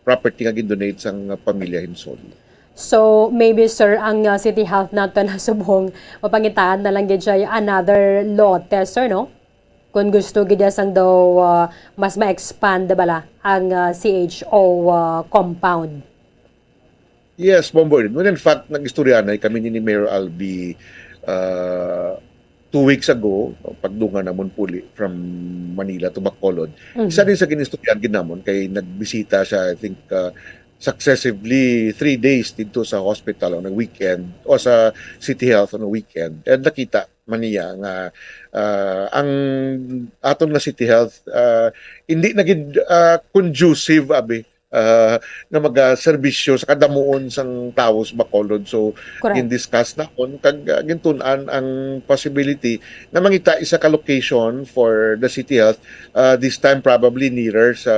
property nga gindonate sang pamilya Hinsoli. So, maybe, sir, ang, ah, City Health nato na subong mapangitaan na lang gid siya another lote, sir, no? Kung gusto gid niya sang daw, ah, mas ma-expand bala ang, ah, C H O, ah, compound. Yes, Bombo. When in fact, nag-istoryanay kami ni, ni Mayor Albi, ah, two weeks ago, pagdungan namon puli from Manila to Bacolod. Mhm. Isa din sa ginistoryahan gid namon kay nagbisita siya, I think, ah, successively three days dito sa hospital on a weekend o sa City Health on a weekend. And nakita man niya nga, ah, ang aton nga City Health, ah, hindi na gid, ah, conducive, abi, ah, nga magaserbisyo sa kadamuon sang tawo sa Bacolod. So, Correct. gin-discuss na kon kag, ah, gintun-an ang possibility nga mangita isa ka location for the City Health, ah, this time probably nearer sa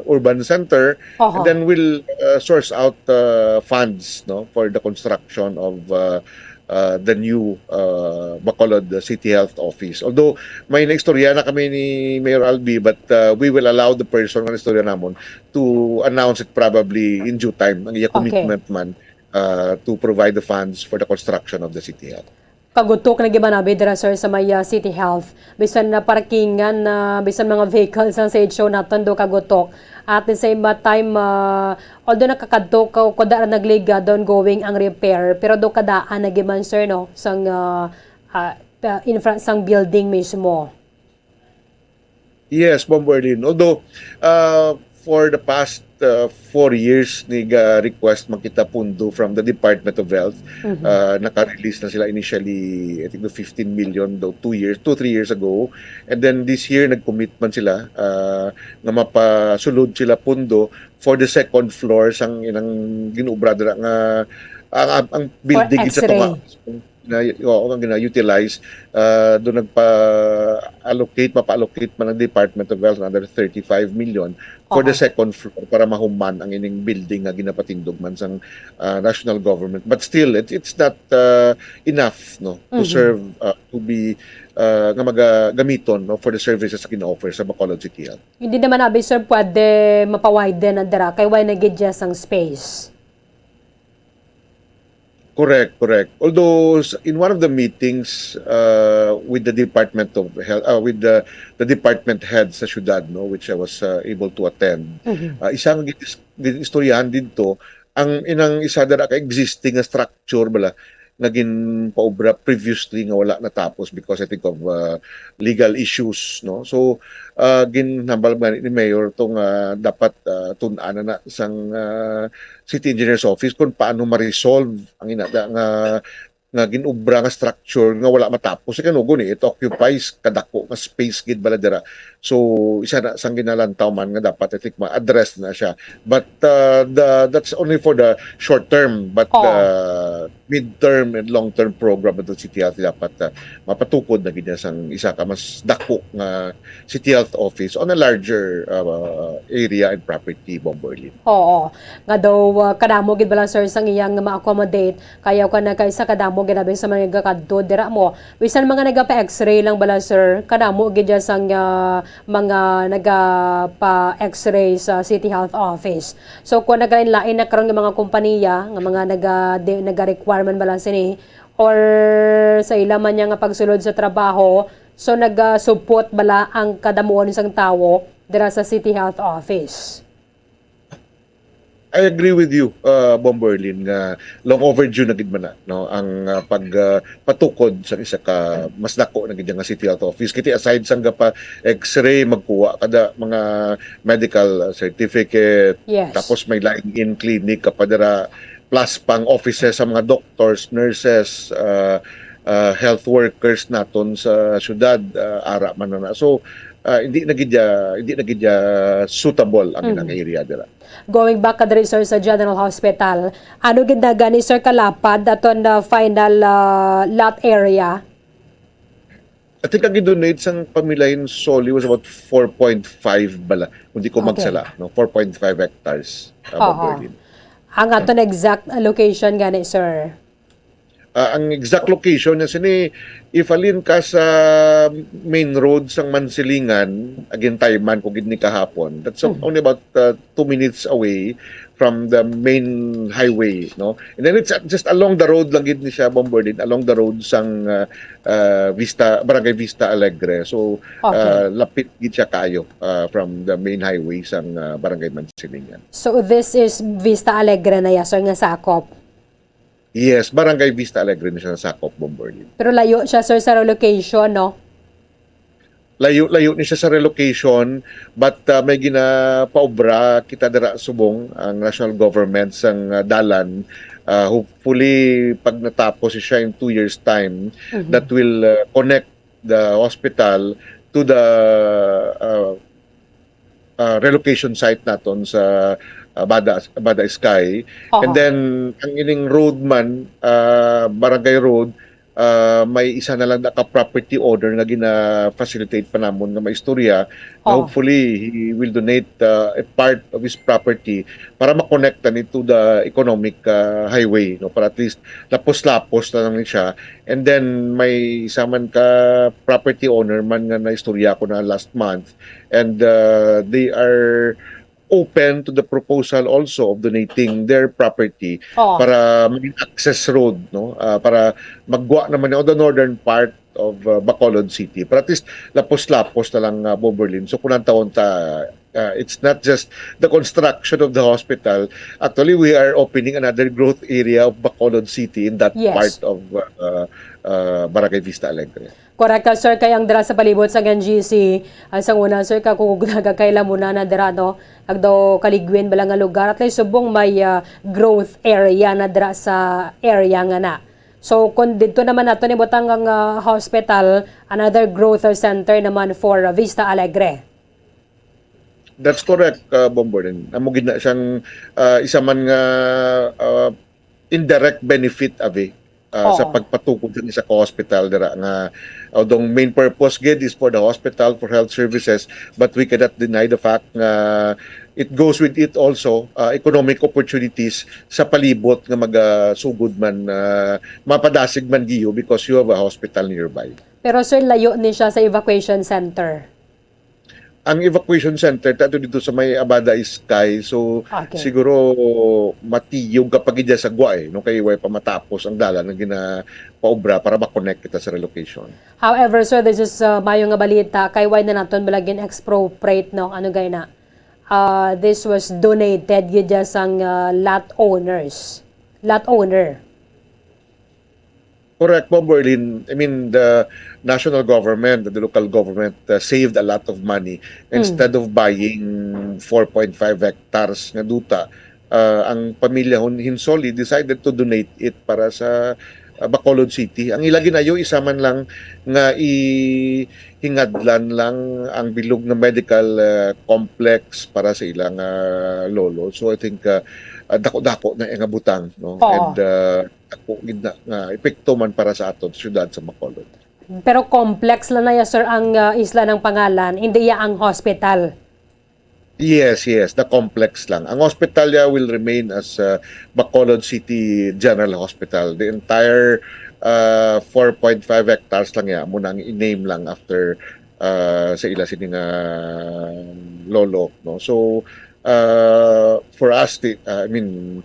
urban center, Oho. and then we'll, ah, source out, ah, funds, no, for the construction of, ah, ah, the new, ah, Bacolod City Health Office. Although may naistorya na kami ni Mayor Albi, but, ah, we will allow the person nga naistorya namon to announce it probably in due time, ang iya Okay. commitment man, ah, to provide the funds for the construction of the City Health. Kagutok na gid man abi dira, sir, sa may, ah, City Health. Bisan na parkingan na, bisan mga vehicles ang sa show naton do kagutok. At the same, ah, time, ah, although nakakadto ka, kuda ra nagligad, ongoing ang repair, pero do kadaan na gid man, sir, no, sang, ah, ah, ah, in front sang building mismo. Yes, Bombo Erlin. Although, uh, for the past, uh, four years, niga-request man kita pundo from the Department of Health. Mhm. Uh, naka-release na sila initially, I think, the fifteen million do two years, two, three years ago. And then this year, nag-commit man sila, uh, nga mapasulod sila pundo for the second floor sang inang ginobra dira nga ang, ang, ang For building gid sa X-ray. tunga. Na, oo, ang gina-utilize, ah, doon nagpa-allocate, mapa-allocate man ang Department of Health another thirty-five million for the Aha. second floor para mahuman ang ining building nga ginapatindog man sang, ah, national government. But still, it, it's not, ah, enough, no, to Mhm. serve, ah, to be, ah, nga magagamiton, no, for the services gina-offer sa Bacolod City Health. Hindi naman abi, sir, pwede mapa-widen na dira kay wala na gid siya sang space. Correct, correct. Although s-, in one of the meetings, uh, with the Department of Health, uh, with the, the department head sa syudad, no, which I was, uh, able to attend, Mhm. uh, isa nga gin-, gin-istoryahan didto, ang inang isa dira ka existing nga structure bala nga ginpaobra previously nga wala natapos because I think of, uh, legal issues, no? So, uh, ginhambal man ni Mayor to nga dapat, uh, tun-an na na sang, uh, City Engineer's Office kung paano ma-resolve ang inada nga, nga ginobra nga structure nga wala matapos. Kay ano guni, it occupies kadako nga space gid bala dira. So, isa na sang ginalantaw man nga dapat, I think, ma-address na siya. But, uh, the, that's only for the short term. But Oo. the mid-term and long-term program of the City Health dapat, uh, mapatukod na gid niya sang isa ka mas dako nga City Health Office on a larger, uh, area and property, Bombo Erlin. Oo. Nga daw, uh, kadamo gid bala, sir, sang iyang ma-accommodate. Kaya ka nagkaisa kadamo gid abi sa mga nagakadto dira mo. Bisan mga nagapa-X-ray lang bala, sir, kadamo gid dyan sang, ah, mga nagapa-X-ray sa City Health Office. So, kung naglain-lain na karon nga mga kompanya, nga mga naga-, di-, naga-requirement bala sini, or sa ila man niya nga pagsulod sa trabaho, so nagasupot bala ang kadamuon sang tawo dira sa City Health Office. I agree with you, uh, Bombo Erlin, nga long overdue na gid man na, no, ang, uh, pag, uh, patukod sa isa ka mas dako na gid nga City Health Office. Kiti aside sang gapa X-ray, magkuha kada mga medical, uh, certificate, Yes. tapos may lying-in clinic ka pa dira, plus pang offices sa mga doctors, nurses, uh, uh, health workers naton sa syudad, uh, ara man na. So, uh, hindi na gid ya, hindi na gid ya suitable ang Mhm. ilang area dira. Going back ka diri, sir, sa General Hospital, ano gid na gani, sir, kalapad aton na final, ah, lot area? I think ang gidonate sang pamilya in Soli was about four point five bala, kung di ko Okay. magsala, no? Four point five hectares, uh, Oo. Bombo Erlin. Ang aton exact location gani, sir? Ah, ang exact location niya sini, if halin ka sa main road sang Mansilingan, again, time man ko gid ni kahapon. That's, uh, Mhm. only about, uh, two minutes away from the main highway, no? And then it's, uh, just along the road lang gid ni siya, Bombo Erlin, along the road sang, uh, uh, Vista, Barangay Vista Alegre. So, Okay. uh, lapit gid siya kayo, uh, from the main highway sang, uh, Barangay Mansilingan. So, this is Vista Alegre na ya, sir, nga sakop? Yes, Barangay Vista Alegre na siya nasakop, Bombo Erlin. Pero layo siya, sir, sa relocation, no? Layo, layo ni siya sa relocation, but, uh, may ginapaobra kita dira subong ang national government sang, uh, dalan. Uh, hopefully, pag natapos siya in two years' time, Mhm. that will, uh, connect the hospital to the, uh, uh, relocation site naton sa, ah, Bada, Bada Sky. And Oho. Then, ang ining road man, ah, Barangay Road, ah, may isa na lang na ka property owner nga gina-facilitate pa namon nga maistorya. Na Oh. Hopefully, he will donate, ah, a part of his property para makonekta ni to the economic, ah, highway, no, para at least lapos-lapos na lang ni siya. And then, may isa man ka property owner man nga naistorya ko na last month, and, ah, they are open to the proposal also of donating their property Oh. para maging access road, no? Ah, para magwa naman on the northern part of, uh, Bacolod City. Para at least lapos-lapos na lang, uh, Bomberlin. So kung ang taon ta, uh, it's not just the construction of the hospital. Actually, we are opening another growth area of Bacolod City in that Yes. part of, uh, uh, Barangay Vista Alegre. Correct ka, sir, kay ang dira sa palibot sa N G C, ah, sang una, sir, kakugnaga kay lamuna na dira, no? Agdaw kaligwin bala nga lugar, at least subong may, ah, growth area na dira sa area nga na. So, kung dito naman nato ni butang ang, ah, hospital, another growth center naman for, ah, Vista Alegre. That's correct, uh, Bomberlin. Amo gid na siyang, uh, isa man nga, uh, indirect benefit, abi, uh, sa Oo. pagpatukod sa isa ka hospital dira nga, although main purpose gid is for the hospital for health services, but we cannot deny the fact nga it goes with it also, uh, economic opportunities sa palibot nga magasugod man, uh, mapadasig man giyo because you have a hospital nearby. Pero, sir, layo ni siya sa evacuation center. Ang evacuation center tato dito sa may Abada Sky. So, Okay. Siguro matiyog ka pa gid sa gwa, eh, no, kay way pa matapos ang dalan nga ginapaobra para ma-connect kita sa relocation. However, sir, this is, uh, mayo nga balita kay why na naton bala gin-expropriate, no? Ano gay na? Uh, this was donated gid dyan sang, uh, lot owners. Lot owner. Correct, Bomberlin. I mean, the national government, the local government, uh, saved a lot of money. Instead of buying four point five hectares nga duta, uh, ang pamilya Hon-, Hinsoli decided to donate it para sa, uh, Bacolod City. Ang ila ginayo, isa man lang nga i-, hingadlan lang ang bilog nga medical, uh, complex para sa ilang, uh, lolo. So, I think, uh, uh, dako-dako na nga butang, no? Oo. And, uh, ako gid na nga epekto man para sa aton syudad sa Bacolod. Pero complex lang na ya, sir, ang, ah, isla ng pangalan, hindi ya ang hospital. Yes, yes, the complex lang. Ang hospital ya will remain as, uh, Bacolod City General Hospital. The entire, uh, four point five hectares lang ya, amo na ang i-name lang after, uh, sa ila sini nga lolo, no? So, uh, for us, ti-, uh, I mean,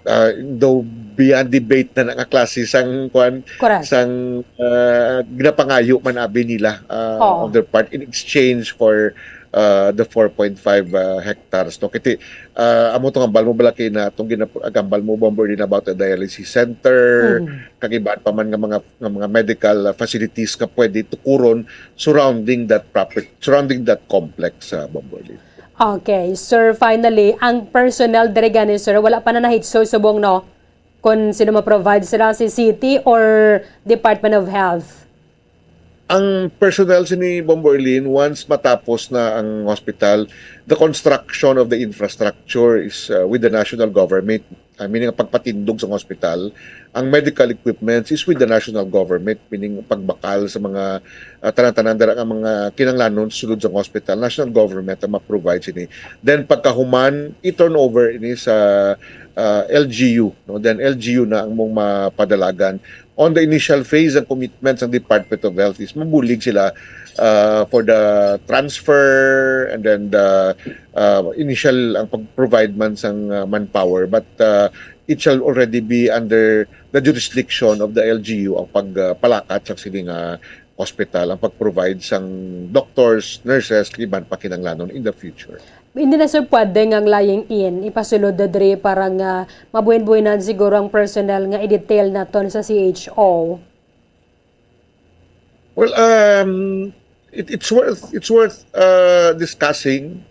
uh, though beyond debate na nga klase sang, kwan, Correct. sang, uh, ginapangayo man abi nila, uh, Oo. on their part in exchange for, uh, the four point five, uh, hectares, no? Kiti, uh, amo tong hambal mo bala kay na atong ginap-, hambal mo, Bomberlin, about the dialysis center, Mm. kag iban pa man nga mga, nga mga medical, uh, facilities nga pwede tukuron surrounding that property, surrounding that complex, uh, Bomberlin. Okay, sir, finally, ang personnel diri gani, sir, wala pa na nahitso subong, no? Kung sino ma-provide sila, si city or Department of Health? Ang personnel sini, Bomberlin, once matapos na ang hospital, the construction of the infrastructure is, uh, with the national government. I mean, ang pagpatindog sa hospital, ang medical equipments is with the national government, meaning pagbakal sa mga, uh, tanan-tanan dira nga mga kinahanglanon sulod sa hospital, national government ang ma-provide sini. Then pagkahuman, i-turn over ini sa, uh, L G U, no? Then L G U na ang mong mapadalagan. On the initial phase, ang commitment sa Department of Health is mabulig sila, uh, for the transfer and then the, uh, initial ang pag-provide man sang, uh, manpower, but, uh, it shall already be under the jurisdiction of the L G U ang pagpalakat sa sini nga hospital, ang pag-provide sang doctors, nurses, kag iban pa kinahanglanon in the future. Hindi na, sir, pwede nga ang lying-in ipasulod na diri para nga mabuhin-buhinan siguro ang personnel nga i-detail naton sa C H O. Well, um, it, it's worth, it's worth, uh, discussing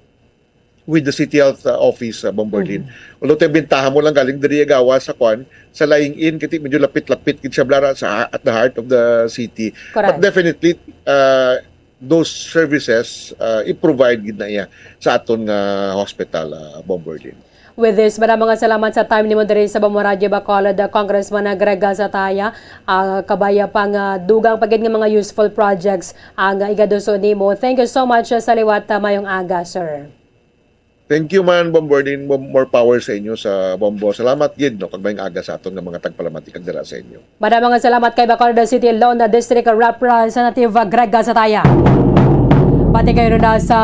with the City Health, uh, Office, uh, Bomberlin. Although, tayo bintaha mo lang galing diri gawa sa kwan, sa lying-in, kiti medyo lapit-lapit gid siya, blara, sa, at the heart of the city. Correct. But definitely, uh, those services, uh, i-provide gid na iya sa aton nga hospital, uh, Bomberlin. With this, madamo nga salamat sa time nimo diri sa Bambo Radyo Bacolod, uh, Congressman, uh, Greg Gatzatea. Ah, kabay pa nga dugang pa gid nga mga useful projects ang, uh, igaduso nimo. Thank you so much, uh, sa liwat, uh, mayong aga, sir. Thank you man, Bombo Ardin. Mo- More power sa inyo sa Bombo. Salamat gid, no, kag mayong aga sa aton nga mga tagpalamati kag dala sa inyo. Madamo nga salamat kay Bacolod City Lone District Representative Greg Gatzatea. Pati kayo na sa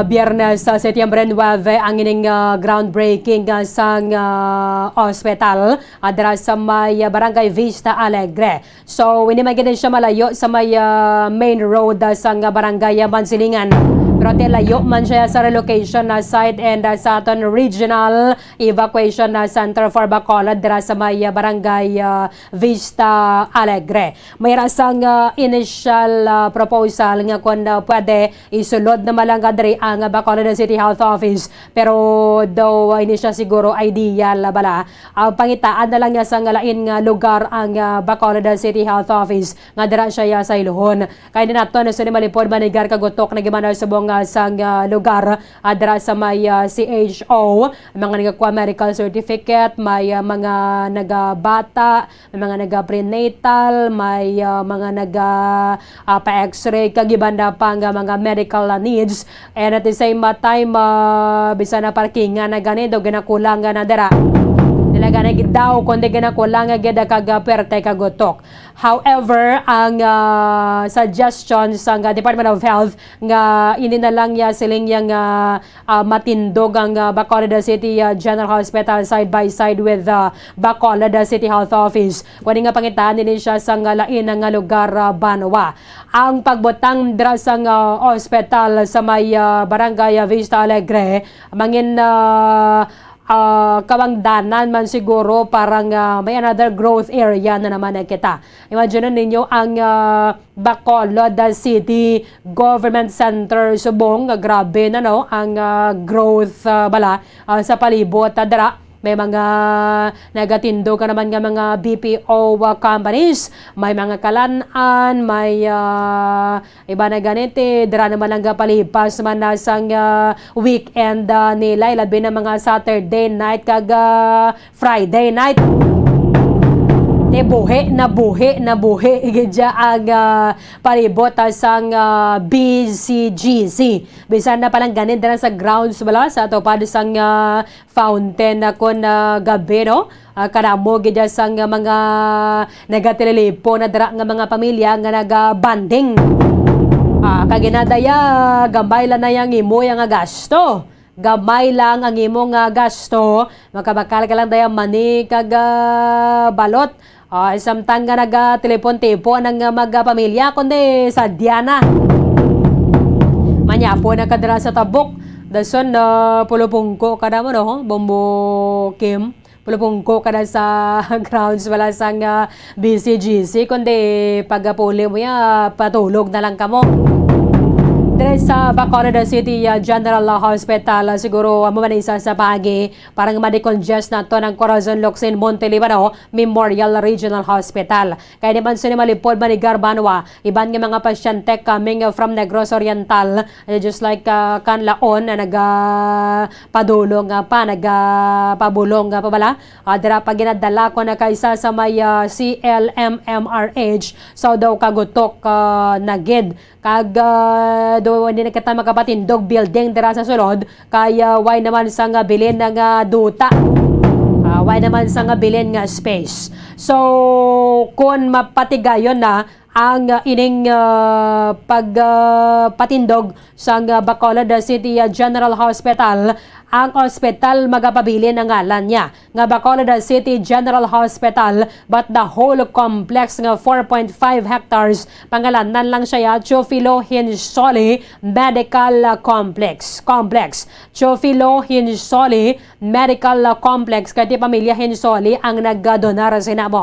Biyernes, sa Setyembre nuebe, ang ining, ah, groundbreaking, ah, sang, ah, ospital, ah, dira sa may, ah, Barangay Vista Alegre. So, hindi man gid siya malayo sa may, ah, main road, ah, sang, ah, Barangay, ah, Mansilingan. Pero ti layo man siya sa relocation na site and, ah, sa aton regional evacuation na center for Bacolod dira sa may, ah, Barangay, ah, Vista Alegre. May rasang, ah, initial, ah, proposal nga kung, ah, pwede isulod na malangga diri ang Bacolod City Health Office, pero daw, ah, hindi siya siguro ideal, ah, bala. Ang pangitaan na lang niya sa nga lain nga lugar ang, ah, Bacolod City Health Office nga dira siya, ah, sa Ilohon. Kay din ato na suni malipod manigar kagutok na gimana subong, ah, sang, ah, lugar, ah, dira sa may, ah, C H O, mga nagakuha medical certificate, may, ah, mga nagabata, may mga naga-prenatal, may, ah, mga naga, ah, pa-x-ray, kag iban na pa nga mga medical, ah, needs. And at the same, ah, time, ah, bisan na parkingan na gani, daw ginakulang nga na dira. Dila gani gid daw, kundi ginakulang nga gid kag, ah, perte kagutok. However, ang, ah, suggestion sang, ah, Department of Health nga hindi na lang niya siling niya nga, ah, matindog ang, ah, Bacolod City, ah, General Hospital side by side with, ah, Bacolod City Health Office. Kundi nga pangitaan din siya sa nga lain nga lugar, ah, banwa. Ang pagbutang dira sang, ah, ospital sa may, ah, Barangay, ah, Vista Alegre, mangin, ah, ah, kabangdanan man siguro, parang, ah, may another growth area na naman na kita. Imagine ninyo ang, ah, Bacolod City Government Center subong nga grabe na, no, ang, ah, growth, ah, bala, ah, sa palibot, ah, dira. May mga nagatindog ka naman nga mga B P O, ah, companies, may mga kalan-an, may, ah, iba na ganit, eh, dira naman lang gapalipas man na sang, ah, weekend, ah, nila, ilabi na mga Saturday night kag, ah, Friday night. Te buhi na buhi na buhi gid siya ang, ah, palibot, ah, sang, ah, B C G C. Bisan na palang ganit dira sa grounds bala sa tupad sang, ah, fountain na kon, ah, gabi, no? Ah, kadamo gid sang mga nagatililipo na dira nga mga pamilya nga nagabanding. Ah, kag ina daya, gamay lang na yang imo nga gasto. Gamay lang ang imo nga gasto. Makabakal ka lang daya mani kag, ah, balot. Ah, samtang nga nagatelepon-tepon ang, ah, mga pamilya, kundi sadya na. Manyapon na ka dira sa tabok. Dason, ah, pulupungko ka na mo, no? Bombo Kim. Pulupungko ka na sa grounds wala sang, ah, B C G C, kundi pagapuli mo ya, patulog na lang kamo. Diri sa Bacolod City, ah, General Hospital, ah, siguro amo man isa sa paagi para nga ma-decongest nato ang Corazon Locsin Monte Libano Memorial Regional Hospital. Kay di man sini malipod manigar banwa, iban nga mga pasyente coming from Negros Oriental, eh, just like, ah, Canlaon na nagapadulong, ah, pa, nagapabulong, ah, pa bala. Ah, dira pa ginadala ko na kaysa sa may, ah, C L M M R H, so daw kagutok, ah, na gid. Kag, ah, do, hindi na kita makapatindog building dira sa sulod, kay, ah, way naman sang, ah, bilin nga, ah, duta. Ah, way naman sang, ah, bilin nga space. So, kung mapatigayon na ang, ah, ining, ah, pag, ah, patindog sang, ah, Bacolod City, ah, General Hospital, ang ospital magapabilin ang ngalan niya nga Bacolod City General Hospital, but the whole complex nga four point five hectares, pangalanan lang siya ya Teofilo Hinsoli Medical, ah, Complex. Complex. Teofilo Hinsoli Medical, ah, Complex, kay ti pamilya Hinsoli ang nagdonar sa inamo.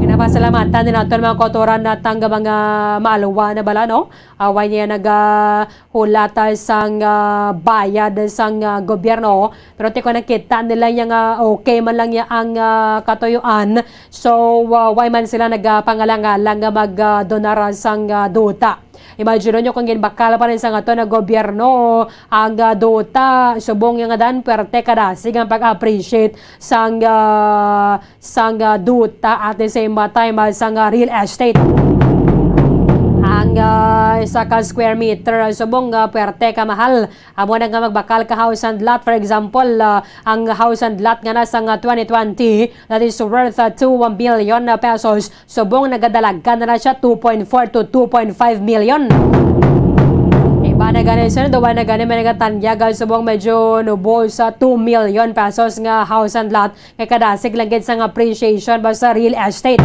Ginapasalamatan din naton mga kautoran na tang mga maalwa na bala, no? Away niya nagahulata sang, ah, bayad sang, ah, gobyerno. Pero ti ko nakita nila niya nga okay man lang niya ang, ah, katuyuan. So, ah, way man sila nagapangalangalang nga mag, ah, donar sang, ah, duta. Imagine nyo kung ginbakal pa rin sang aton nga gobyerno ang, ah, duta, subong nga dan, pwerte kadasig ang pag-appreciate sang, ah, sang, ah, duta at the same time, ah, sang, ah, real estate. Ang, ah, isa ka square meter, ah, subong, ah, pwerte ka mahal. Amo na nga magbakal ka house and lot. For example, ah, ang house and lot nga na sang, ah, twenty twenty, that is worth, ah, two million pesos. Subong nagadalagan na na siya, two point four to two point five million. Iba na gani, sir, duwa na gani may nagatanyag, ah, subong medyo nubo sa two million pesos nga house and lot, kay kadasig lang gid sang appreciation ba sa real estate.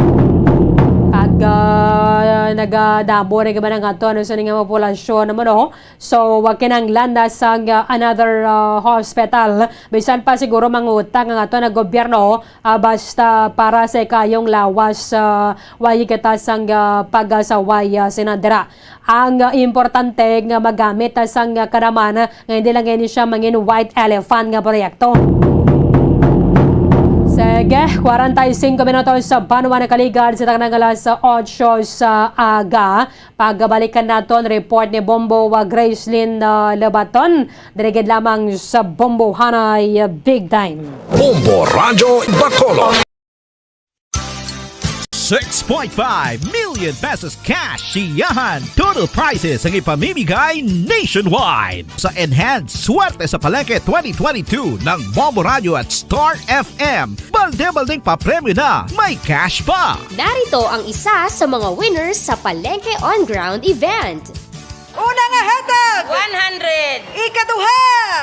Kag, ah, nagadamo rin ba na nga to, ano, sa nga populasyon naman, oh. So, wa kinahanglan na sang, ah, another, ah, hospital. Bisan pa siguro mangutang ang ato nga gobyerno, ah, basta para sa ikayong lawas, ah, way kita sang, ah, pagasaway, ah, sinandira. Ang, ah, importante nga magamit na sang, ah, karaman nga hindi lang ini siya mangin white elephant nga proyekto. Sige, kwarenta y cinco minutos sa banwa nakaligad sa taknang alas otso sa aga. Pagabalikan naton report ni Bombo wa Gracelyn, ah, Lebaton. Diri gid lamang sa Bombo Hanay, ah, Big Time. Bombo Radyo Bacolod. Six point five million pesos cash siyahan. Total prizes ang ipamimigay nationwide. Sa Enhanced Swerte sa Palengke twenty twenty-two ng Bombo Radyo at Star F M, balde-baldeng papremyo na, may cash pa! Narito ang isa sa mga winners sa Palengke On Ground event. Una nga hatag, one hundred. Ikaduha,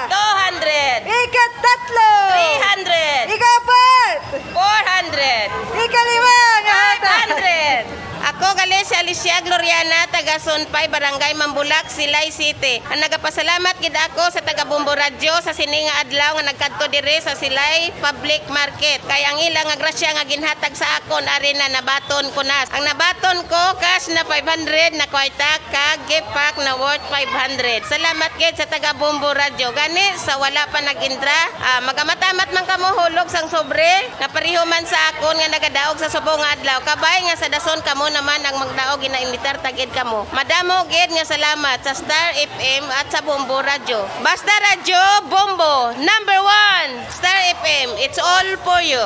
two hundred. Ikatatlo, three hundred. Ikaapat, four hundred. Ikalima nga hatag, five hundred. Ako gali si Alicia Gloriana, taga Sunpay, Barangay Mambulak, Silay City. Ang nagapasalamat gid ako sa taga Bombo Radyo sa sini nga adlaw nga nagkadto diri sa Silay Public Market. Kay ang ila nga grasya nga ginhatag sa akon, ari na, nabaton ko na. Ang nabaton ko, cash na five hundred na kwarta, kag gift pack na worth five hundred. Salamat gid sa taga Bombo Radyo. Gani, sa wala pa nag-intra, ah, magamat-amat man kamo hulog sang sobre, nga pareho man sa akon nga nagadaog sa subong nga adlaw. Kabay nga sa dason kamo naman ang magdaog, ginaimbitar ta gid kamo. Madamo gid nga salamat sa Star F M at sa Bombo Radyo. Basta Radyo, Bombo, number one! Star F M, it's all for you.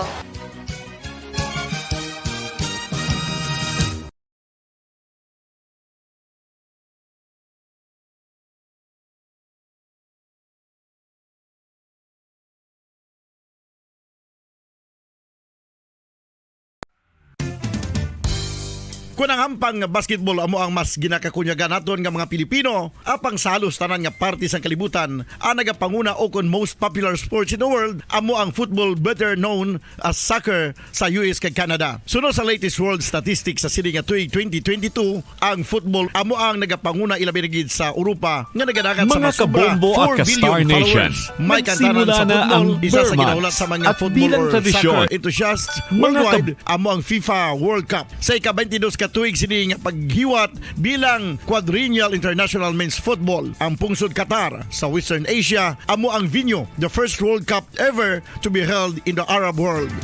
Kon ang hampang nga basketball amo ang mas ginakakunyagan naton nga mga Pilipino, apang sa halos tanan nga parte sang kalibutan, ang nagapanguna o kon most popular sports in the world amo ang football, better known as soccer, sa U S kag Canada. Suno sa latest world statistics sa sini nga tuig twenty twenty-two, ang football amo ang nagapanguna, ilabi na gid sa Europa, nga nagadagat sa mga sobra four billion followers. Mga kabombo at ka-Star Nation, may kantanan sa football, isa sa ginahulat sa mga football or soccer enthusiasts worldwide amo ang FIFA World Cup. Sa ika-twenty-dos ka tuig sini nga paghiwat bilang Quadrennial International Men's Football, ang pungsod Qatar sa Western Asia amo ang venue, the first World Cup ever to be held in the Arab world.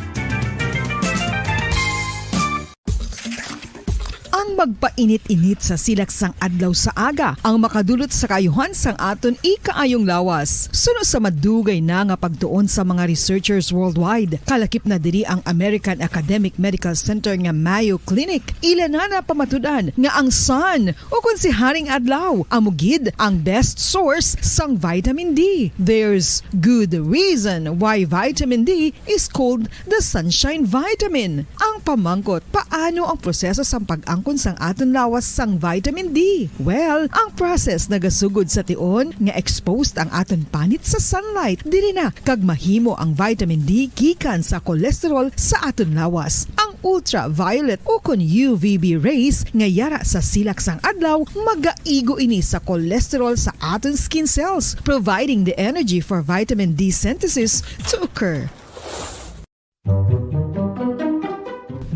Ang magpainit-init sa silak sang adlaw sa aga ang makadulot sa kaayuhan sang aton ikaayong lawas. Suno sa madugay na nga pagtuon sa mga researchers worldwide, kalakip na diri ang American Academic Medical Center nga Mayo Clinic. Ila na napamatud-an nga ang sun, ukon si Haring Adlaw, amo gid ang best source sang vitamin D. There's good reason why vitamin D is called the sunshine vitamin. Ang pamangkot, paano ang proseso sang pag-angkon sang aton lawas sang vitamin D? Well, ang process nagasugod sa tion nga exposed ang aton panit sa sunlight. Diri na kag mahimo ang vitamin D gikan sa cholesterol sa aton lawas. Ang ultraviolet ukon U V B rays nga yara sa silak sang adlaw magaigo ini sa cholesterol sa aton skin cells, providing the energy for vitamin D synthesis to occur.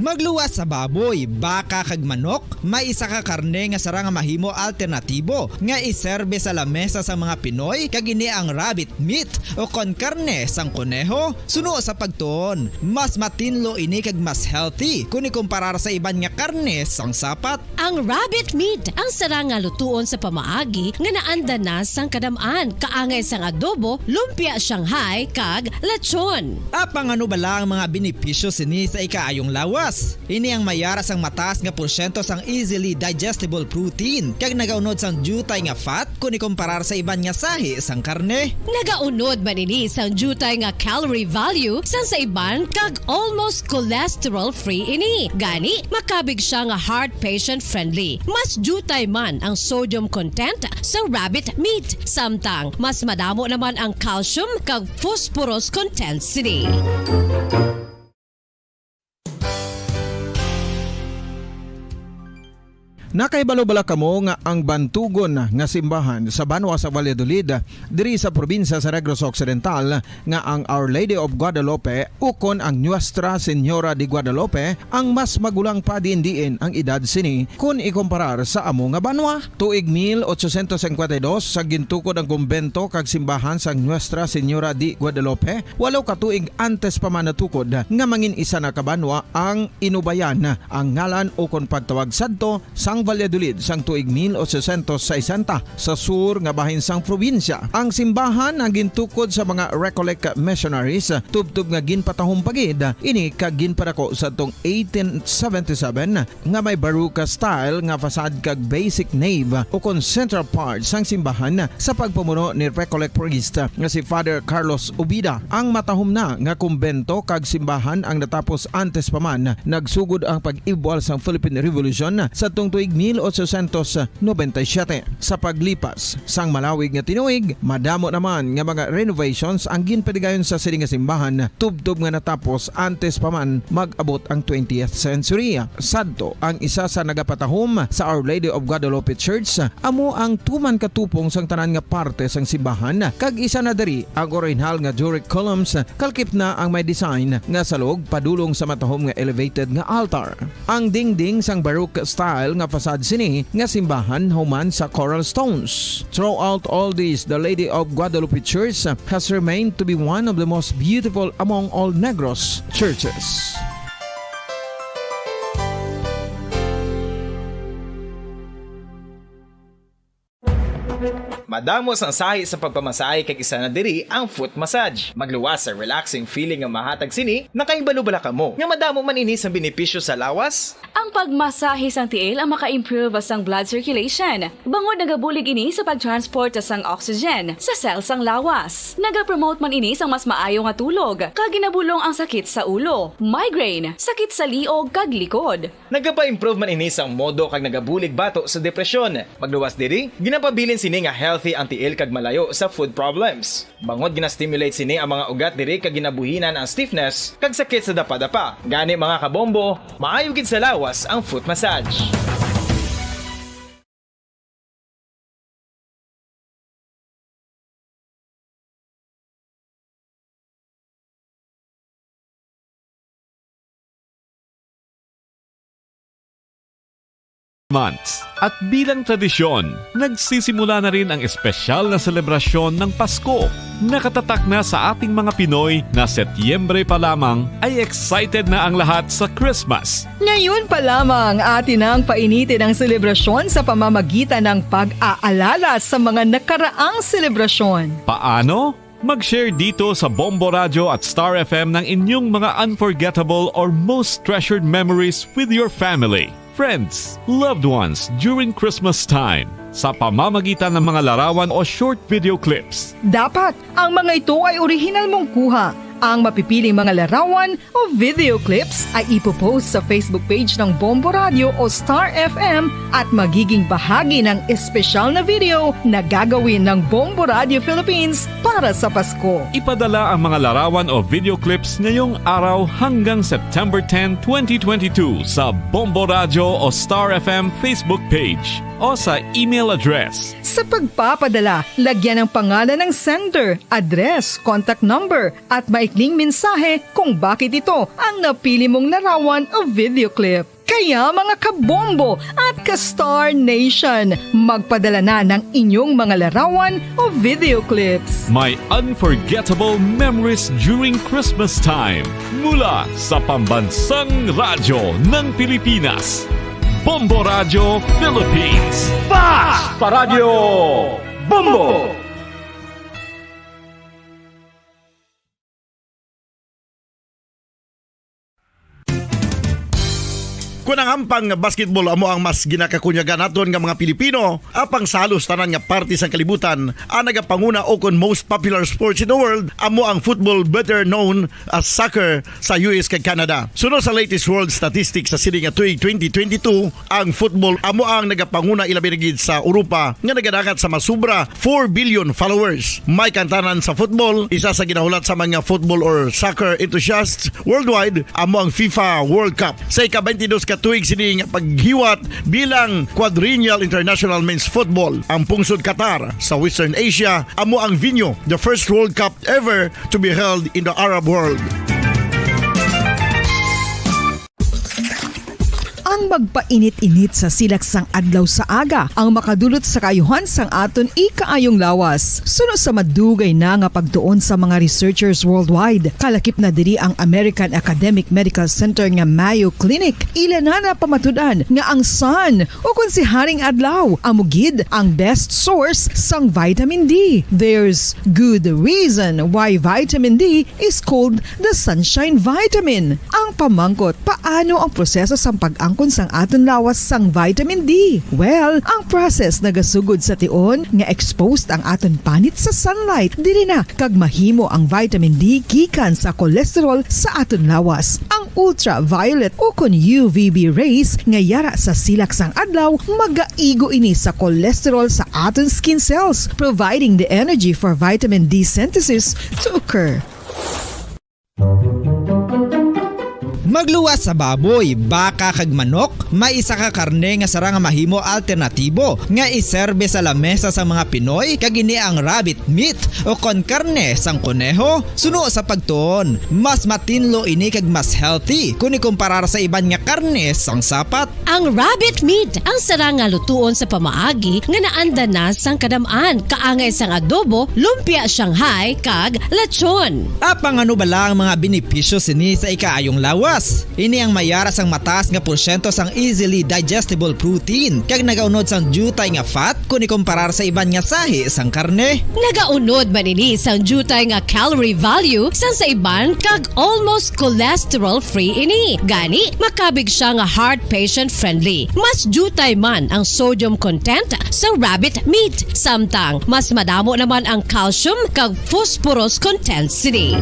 Pagluwas sa baboy, baka kag manok, may isa ka karne nga sarang nga mahimo alternatibo nga iserbe sa lamesa sang mga Pinoy, kag ini ang rabbit meat o kon karne sang koneho. Suno sa pagtuon, mas matinlo ini kag mas healthy kon ikumparar sa iban nga karne sang sapat. Ang rabbit meat ang sarang nga lutuon sa pamaagi nga naanda na sang kadam-an, kaangay sang adobo, lumpia Shanghai, kag lechon. Apang ano bala ang mga benepisyo sini sa ikaayong lawas? Ini ang may ara sang mataas nga porsyento sang easily digestible protein, kag nagaunod sang diutay nga fat kon ikumparar sa iban nga sahi sang karne. Nagaunod man ini sang diutay nga calorie value sang sa iban, kag almost cholesterol-free ini. Gani, makabig sia nga heart patient-friendly. Mas diutay man ang sodium content sa rabbit meat, samtang mas madamo naman ang calcium kag phosphorus content sini. Nakahibalo bala kamo nga ang bantugon nga simbahan sa banwa sa Valladolid, diri sa probinsya sa Negros Occidental, nga ang Our Lady of Guadalupe ukon ang Nuestra Señora de Guadalupe ang mas magulang pa diin-diin ang edad sini kon ikumparar sa amo nga banwa? Tuig mil ochocientos cincuenta y dos sa gintukod ang kumbento kag simbahan sang Nuestra Señora de Guadalupe, walo ka tuig antes pa man natukod nga mangin isa na ka banwa ang Inubayan, ang ngalan ukon pagtawag sadto sang Valladolid sang tuig mil ochocientos sesenta sa sur nga bahin sang probinsya. Ang simbahan ang gintukod sa mga Recollect missionaries, tubtob nga ginpatahom pa gid ini kag ginpadako sadtong eighteen seventy-seven, nga may Baroque style nga facade kag basic nave ukon central part sang simbahan sa pagpamuno ni Recollect priest nga si Father Carlos Ubida. Ang matahom na nga kumbento kag simbahan ang natapos antes pa man nagsugod ang pag-ibwal sang Philippine Revolution sadtong tuig mil ochocientos noventa y siete. Sa paglipas sang malawig nga tinuig, madamo naman nga mga renovations ang ginpadigayon sa sini nga simbahan, tubtob nga natapos antes pa man mag-abot ang twentieth century. Sadto, ang isa sa nagapatahom sa Our Lady of Guadalupe Church, amo ang tuman katupong sang tanan nga parte sang simbahan, kag isa na diri ang orihinal nga Doric columns, kalkip na ang may design nga salog padulong sa matahom nga elevated nga altar. Ang dingding sang Baroque style nga facade sini nga simbahan human sa coral stones. Throughout all this, the Lady of Guadalupe Church has remained to be one of the most beautiful among all Negros churches. Madamo sang sahi sa pagpamasahe, kag isa na diri ang foot massage. Magluwas sa relaxing feeling nga mahatag sini. Nakahibalo bala kamo nga madamo man ini sa benepisyo sa lawas? Ang pagmasahe sang tiil ang maka-improve sang blood circulation, bangod nagabulig ini sa pag-transport sang oxygen sa cell sang lawas. Nagapromote man ini sang mas maayo nga tulog, kag ginabulong ang sakit sa ulo, migraine, sakit sa liog, kag likod. Nagapa-improve man ini sang modo kag nagabulig bato sa depresyon. Magluwas diri, ginapabilin sini nga healthy ang tiil kag malayo sa foot problems. Bangod gina-stimulate sini ang mga ugat diri kag ginabuhinan ang stiffness kag sakit sa dapadapa. Gani, mga kabombo, maayo gid sa lawas ang foot massage. Months. At bilang tradisyon, nagsisimula na rin ang espesyal na selebrasyon ng Pasko. Nakatatak na sa ating mga Pinoy na Setyembre pa lamang ay excited na ang lahat sa Christmas. Ngayon pa lamang, atin nang painitin ang selebrasyon sa pamamagitan ng pag-aalala sa mga nakaraang selebrasyon. Paano? Mag-share dito sa Bombo Radyo at Star F M ng inyong mga unforgettable or most treasured memories with your family, friends, loved ones during Christmas time sa pamamagitan ng mga larawan o short video clips. Dapat ang mga ito ay orihinal mong kuha. Ang mapipiling mga larawan o video clips ay ipopost sa Facebook page ng Bombo Radio o Star F M at magiging bahagi ng espesyal na video na gagawin ng Bombo Radio Philippines para sa Pasko. Ipadala ang mga larawan o video clips ngayong araw hanggang September ten, twenty twenty-two sa Bombo Radio o Star F M Facebook page. o sa email address. Sa pagpapadala, lagyan ang pangalan ng sender, address, contact number, at maikling mensahe kung bakit ito ang napili mong larawan o video clip. Kaya, mga kabombo at ka-Star Nation, magpadala na ng inyong mga larawan o video clips. May unforgettable memories during Christmas time. Mula sa pambansang radyo ng Pilipinas, Bombo Radyo Philippines. Fast! Paradyo Bombo! Kun ang ampang nga basketball amo ang mas ginakakunyagan naton nga mga Pilipino, apang sa halos tanan nga parte sang kalibutan, ang nagapanguna ukon most popular sports in the world amo ang football, better known as soccer, sa U S kag Canada. Suno sa latest world statistics sa sini nga tuig twenty twenty-two, ang football amo ang nagapanguna, ilabi na gid sa Europa, nga nagadangat sa masubra four billion followers. May kantanan sa football, isa sa ginahulat sa mga football or soccer enthusiasts worldwide amo ang FIFA World Cup. Sa ika-twenty-dos ka tuig sini nga paghiwat bilang Quadrennial International Men's Football, ang pungsod Qatar sa Western Asia amo ang venue. The first World Cup ever to be held in the Arab world. Ang magpainit-init sa silak sang adlaw sa aga ang makadulot sa kaayuhan sang aton ikaayong lawas. Suno sa madugay na nga pagtuon sa mga researchers worldwide, kalakip na diri ang American Academic Medical Center nga Mayo Clinic. Ila na napamatud-an nga ang sun, o kon si Haring Adlaw, amo gid ang best source sang vitamin D. There's good reason why vitamin D is called the sunshine vitamin. Ang pamangkot, paano ang proseso sang pag-angkon sang aton lawas sang vitamin D? Well, ang process nagasugod sa tion nga exposed ang aton panit sa sunlight. Diri na kag mahimo ang vitamin D gikan sa cholesterol sa aton lawas. Ang ultraviolet ukon U V B rays nga yara sa silak sang adlaw magaigo ini sa cholesterol sa aton skin cells, providing the energy for vitamin D synthesis to occur. Magluwas sa baboy, baka kag manok, may isa ka karne nga sarang nga mahimo alternatibo nga iserbe sa lamesa sang mga Pinoy, kag ini ang rabbit meat o kon karne sang koneho. Suno sa pagtuon, mas matinlo ini kag mas healthy kon ikumparar sa iban nga karne sang sapat. Ang rabbit meat ang sarang nga lutuon sa pamaagi nga naanda na sang kadam-an, kaangay sang adobo, lumpia Shanghai, kag lechon. Apang ano bala ang mga benepisyo sini sa ikaayong lawas? Ini ang mayara sang mataas nga porsyento sang easily digestible protein kag nagaunod sang diutay nga fat kon ikumparar sa iban nga sahi sang karne. Nagaunod man ini sang diutay nga calorie value sang sa iban kag almost cholesterol-free ini. Gani, makabig sia nga heart patient-friendly. Mas diutay man ang sodium content sang rabbit meat, samtang mas madamo naman ang calcium kag phosphorus content sini.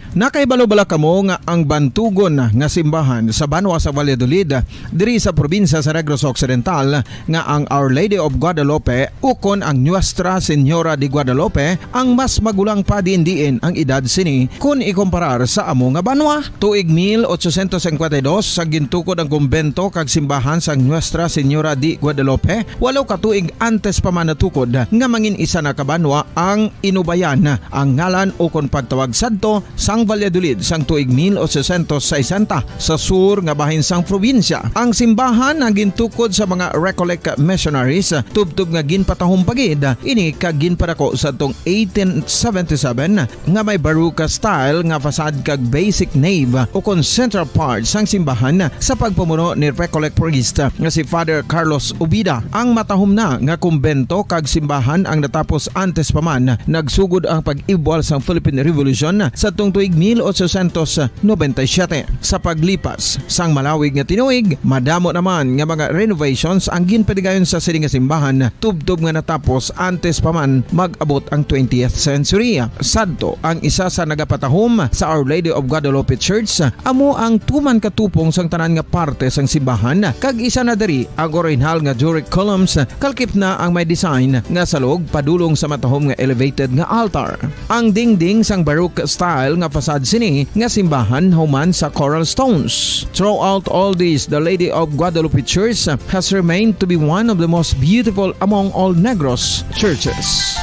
Nakahibalo bala kamo nga ang bantugon nga simbahan sa banwa sa Valladolid, diri sa probinsya sa Negros Occidental, nga ang Our Lady of Guadalupe ukon ang Nuestra Señora de Guadalupe ang mas magulang pa diin-diin ang edad sini kon ikumparar sa amo nga banwa? Tuig mil ochocientos cincuenta y dos, sa gintukod ang kumbento kag simbahan sang Nuestra Señora de Guadalupe, walo ka tuig antes pa man natukod nga mangin isa na ka banwa ang Inubayan ang ngalan ukon pagtawag sadto sang Valladolid sang tuig mil ochocientos sesenta sa sur nga bahin sang probinsya. Ang simbahan ang gintukod sa mga Recollect missionaries, tubtob nga ginpatahom pa gid ini kag ginpadako sadtong eighteen seventy-seven, nga may Baroque style nga facade kag basic nave ukon central part sang simbahan sa pagpamuno ni Recollect priest nga si Father Carlos Ubida. Ang matahom na nga kumbento kag simbahan ang natapos antes pa man nagsugod ang pag-ibwal sang Philippine Revolution sadtong tuig mil ochocientos noventa y siete. Sa paglipas sang malawig nga tinuig, madamo naman nga mga renovations ang ginpadigayon sa sini nga simbahan, tubtob nga natapos antes pa man mag-abot ang twentieth century. Sadto, ang isa sa nagapatahom sa Our Lady of Guadalupe Church amo ang tuman ka tupong sang tanan nga parte sang simbahan, kag isa na diri ang orihinal nga Doric columns, kalakip na ang may design nga salog padulong sa matahom nga elevated nga altar. Ang dingding sang Baroque style nga Sad sini nga simbahan human sa coral stones. Throughout all this, the Lady of Guadalupe Church has remained to be one of the most beautiful among all Negros churches.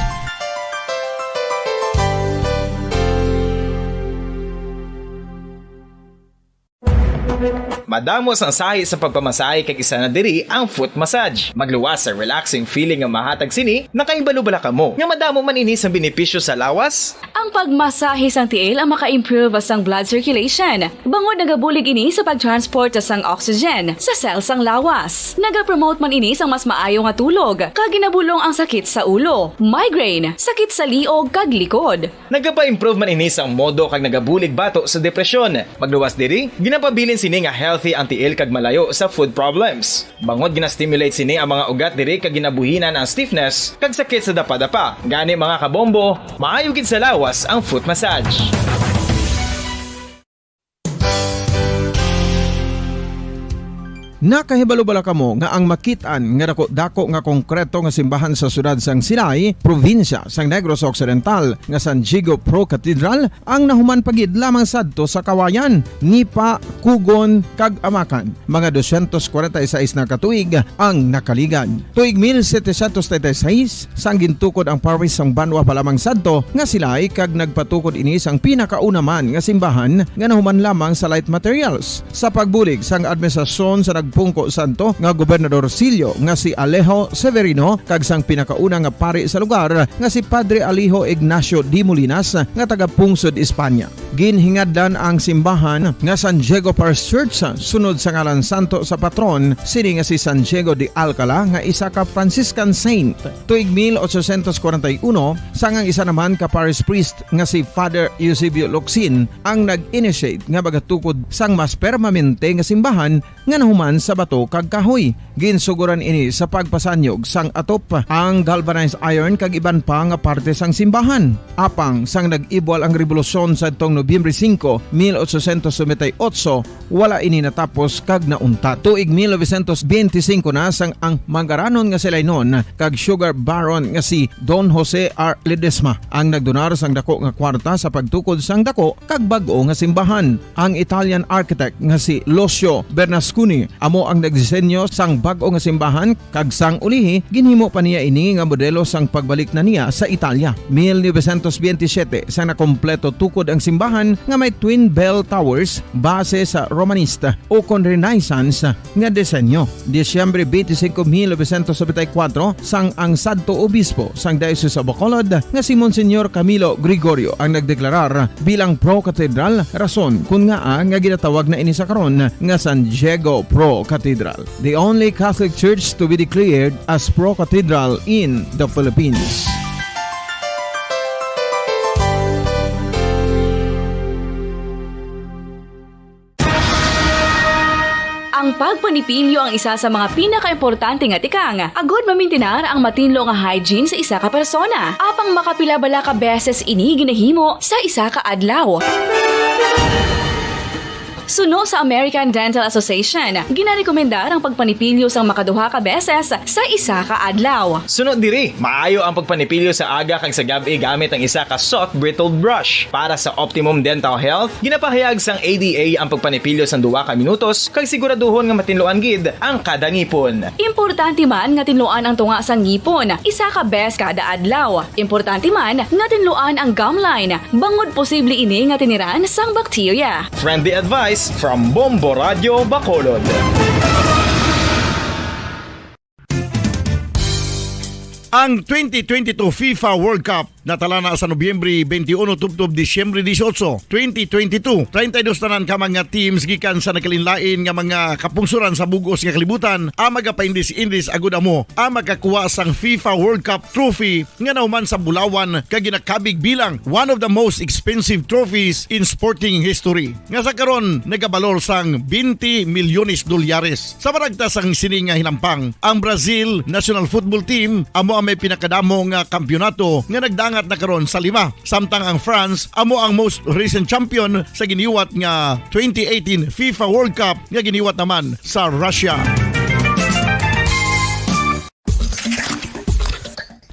Madamo sang sahi sa pagpamasahe kag isa na diri ang foot massage. Magluwas sa relaxing feeling nga mahatag sini, nakahibalo bala kamo nga madamo man ini sang benepisyo sa lawas? Ang pagmasahe sang tiil ang maka-improve sang blood circulation, bangod nagabulig ini sa pag-transport sang oxygen sa cell sang lawas. Nagapromote man ini sang mas maayo nga tulog, kag ginabulong ang sakit sa ulo, migraine, sakit sa liog, kag likod. Nagapa-improve man ini sang modo kag nagabulig bato sa depresyon. Magluwas diri, ginapabilin sini nga healthy ang tiil kag malayo sa foot problems. Bangod gina-stimulate sini ang mga ugat diri kag ginabuhinan ang stiffness kag sakit sa dapadapa. Gani, mga kabombo, maayo gid sa lawas ang foot massage. Nakahibalo bala kamo nga ang makit-an nga dako-dako nga konkreto nga simbahan sa siyudad sang Silay, probinsya sang Negros Occidental, nga San Diego Pro Cathedral ang nahuman pa gid lamang sadto sa Kawayan, Nipa, Cogon, kag Amacan, mga dosyentos kwarenta y seis na ka tuig ang nakaligad. Tuig mil setecientos treinta y seis, sang gintukod ang parish sang banwa pa lamang sadto nga Silay, kag nagpatukod ini sang pinakauna man nga simbahan nga nahuman lamang sa light materials. Sa pagbulig sang administrasyon sa nagpungko sadto nga Gobernador Silyo nga si Alejo Severino kag sang pinakauna nga pari sa lugar nga si Padre Alejo Ignacio de Molinas nga taga-pungsod Espanya. Ginhingadlan ang simbahan nga San Diego Parish Church sunod sa ngalan santo sa patron sini nga si San Diego de Alcala, nga isa ka Franciscan saint. Tuig mil ochocientos kwarenta y uno, sang ang isa naman ka parish priest nga si Father Eusebio Locsin ang nag-initiate nga magatukod sang mas permanente nga simbahan nga nahuman sa bato kag kahoy. Ginsugoran ini sa pagpasanyog sang atop, ang galvanized iron kag iban pa nga parte sang simbahan. Apang sang nag-ibwal ang rebolusyon sadtong Nobyembre singko, mil ochocientos noventa y ocho, wala ini natapos kag nauntat. Tuig mil novecientos benti singko na sang ang mangaranon nga Silaynon kag sugar baron nga si Don Jose R. Ledesma ang nagdonar sang dako nga kwarta sa pagtukod sang dako kag bag-o nga simbahan. Ang Italian architect nga si Lucio Bernasconi amo ang nagdisenyo sang bag-o nga simbahan, kag sang ulihi ginhimo pa niya ini nga modelo sang pagbalik na niya sa Italia. Mil novecientos benti siyete, sang nakompleto tukod ang simbahan nga may twin bell towers base sa Romanista ukon Renaissance nga disenyo. Disyembre benti singko, mil novecientos nobenta y kuwatro, sang ang sadto obispo sang Diocese of Bacolod nga si Monsignor Camilo Gregorio ang nagdeklarar bilang pro-cathedral, rason kon ngaa nga ginatawag na ini sa karon nga San Diego Pro Cathedral, the only Catholic church to be declared as pro-cathedral in the Philippines. Ang pagpanipilyo ang isa sa mga pinakaimportante nga tikang agod mamintinar ang matinlo nga hygiene sa isa ka persona. Apang makapila bala ka beses ini ginahimo sa isa ka adlaw? Suno sa American Dental Association, ginarekomendar ang pagpanipilyo sang makaduha ka beses sa isa ka adlaw. Suno diri, maayo ang pagpanipilyo sa aga kag sa gab-i gamit ang isa ka soft bristled brush. Para sa optimum dental health, ginapahayag sang A D A ang pagpanipilyo sang duha ka minutos kag siguraduhon nga matinluan gid ang kada ngipon. Importante man nga tinluan ang tunga sang ngipon isa ka bes kada adlaw. Importante man nga tinluan ang gum line, bangod posible ini nga tiniran sang bakterya. Friendly advice from Bombo Radio Bacolod. Ang twenty twenty-two FIFA World Cup natala na sa Nobyembre twenty-one tubtob Disyembre dieciocho, twenty twenty-two. Treinta y dos tanan ka mga teams gikan sa nagkalainlain nga mga kapungsoran sa bug-os nga kalibutan ang magapaindis-indis agud amo ang makakuha sang FIFA World Cup trophy nga nahuman sa bulawan kag ginakabig bilang one of the most expensive trophies in sporting history, nga sa karon nagabalor sang twenty milyones dolyares. Sa panagta sang sini nga hinampang, ang Brazil national football team amo ang may pinakadamo nga kampiyonato nga nagdangat na karon sa lima, samtang ang France amo ang most recent champion sa giniwat nga twenty eighteen FIFA World Cup nga giniwat naman sa Russia.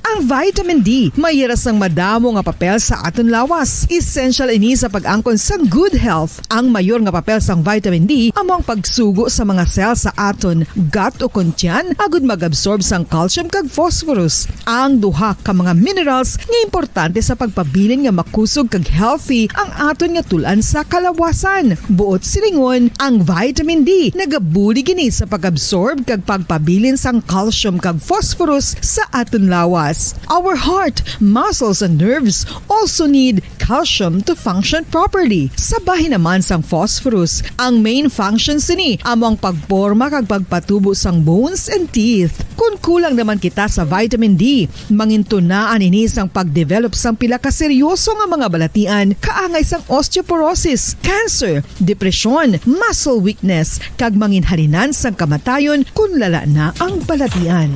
Ang Vitamin D, may ira sang madamo nga papel sa aton lawas. Essential ini sa pag-angkon sang good health. Ang mayor nga papel sang vitamin D amo ang pagsugo sa mga cell sa aton gut o kon tiyan agud mag-absorb sang calcium kag phosphorus, ang duha ka mga minerals nga importante sa pagpabilin nga makusog kag healthy ang aton nga tul-an sa kalawasan. Buot silingon, ang vitamin D nagabulig ini sa pag-absorb kag pagpabilin sang calcium kag phosphorus sa aton lawas. Our heart, muscles, and nerves also need calcium to function properly. Sa bahin naman sang phosphorus, ang main function sini amo ang pagporma kag pagpatubo sang bones and teeth. Kon kulang naman kita sa vitamin D, mangintunaan ini sang pag-develop sang pila ka seryoso nga mga balatian, kaangay sang osteoporosis, cancer, depresyon, muscle weakness, kag manginhalinan sang kamatayon kon lala na ang balatian.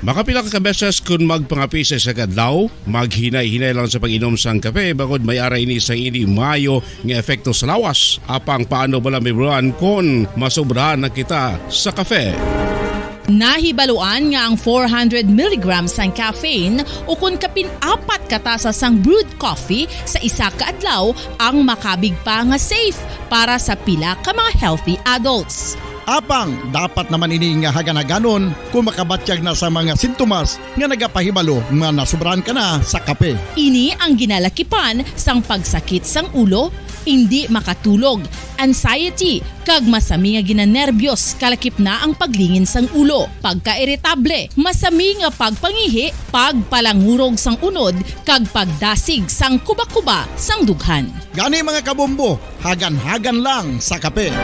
Makapila ka beses kon magpangape sa isa ka adlaw, maghinay-hinay lang sa pag-inom sang kape, bangod may ara ini sang indi maayo nga epekto sa lawas. Apang paano bala, Miss Bran, kon masobrahan na kita sa kape? Nahibaluan nga ang four hundred milligrams sang caffeine, ukon kapin apat ka tasa sang brewed coffee sa isa ka adlaw, ang makabig pa nga safe para sa pila ka mga healthy adults. Apang dapat naman ini nga hagan-haganon kon makabatyag na sa mga sintomas nga nagapahibalo nga nasobrahan ka na sa kape. Ini ang ginalakipan sang pagsakit sang ulo, indi makatulog, anxiety, kag masami nga ginanerbiyos, kalakip na ang paglingin sang ulo, pagkairitable, masami nga pagpangihi, pagpalangurog sang unod, kag pagdasig sang kuba-kuba sang dughan. Gani, mga kabombo, hagan-hagan lang sa kape.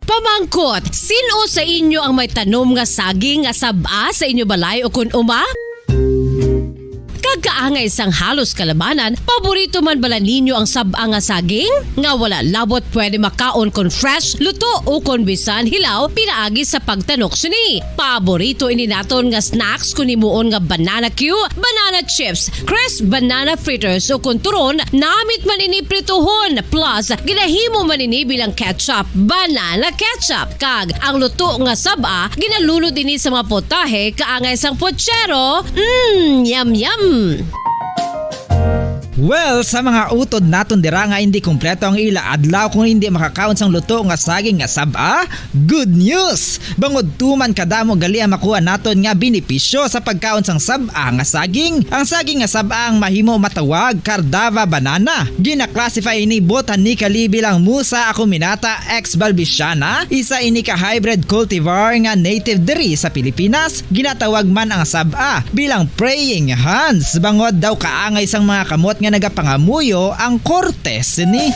Pamangkot, sin-o sa inyo ang may tanom nga saging nga sab-a sa inyo balay ukon uma? Kag kaangay sang halos kalabanan, paborito man bala ninyo ang sab-a nga saging? Nga wala labot pwede makaon kon fresh, luto, ukon bisan hilaw pinaagi sa pagtanok sini. Paborito ini naton nga snacks kon himuon nga banana cue, banana chips, crisp banana fritters, ukon turon, namit man ini prituhon, plus ginahimo man ini bilang ketchup, banana ketchup. Kag ang luto nga sab-a, ginalunod ini sa mga putahe kaangay sang putsero. Mm, yum, yum! Well, sa mga utod naton dira nga indi kompleto ang ila adlaw kung indi makakaon sang luto nga saging nga sab-a, good news! Bangod tuman kadamo gali ang makuha naton nga benepisyo sa pagkaon sang sab-a nga saging. Ang saging nga sab-a ang mahimo matawag Cardava banana. Gina-classify ini botanically bilang Musa acuminata ex balbisiana, isa ini ka hybrid cultivar nga native diri sa Pilipinas. Ginatawag man ang sab-a bilang praying hands, bangod daw kaangay sang mga kamot nga nagapangamuyo ang korte sini.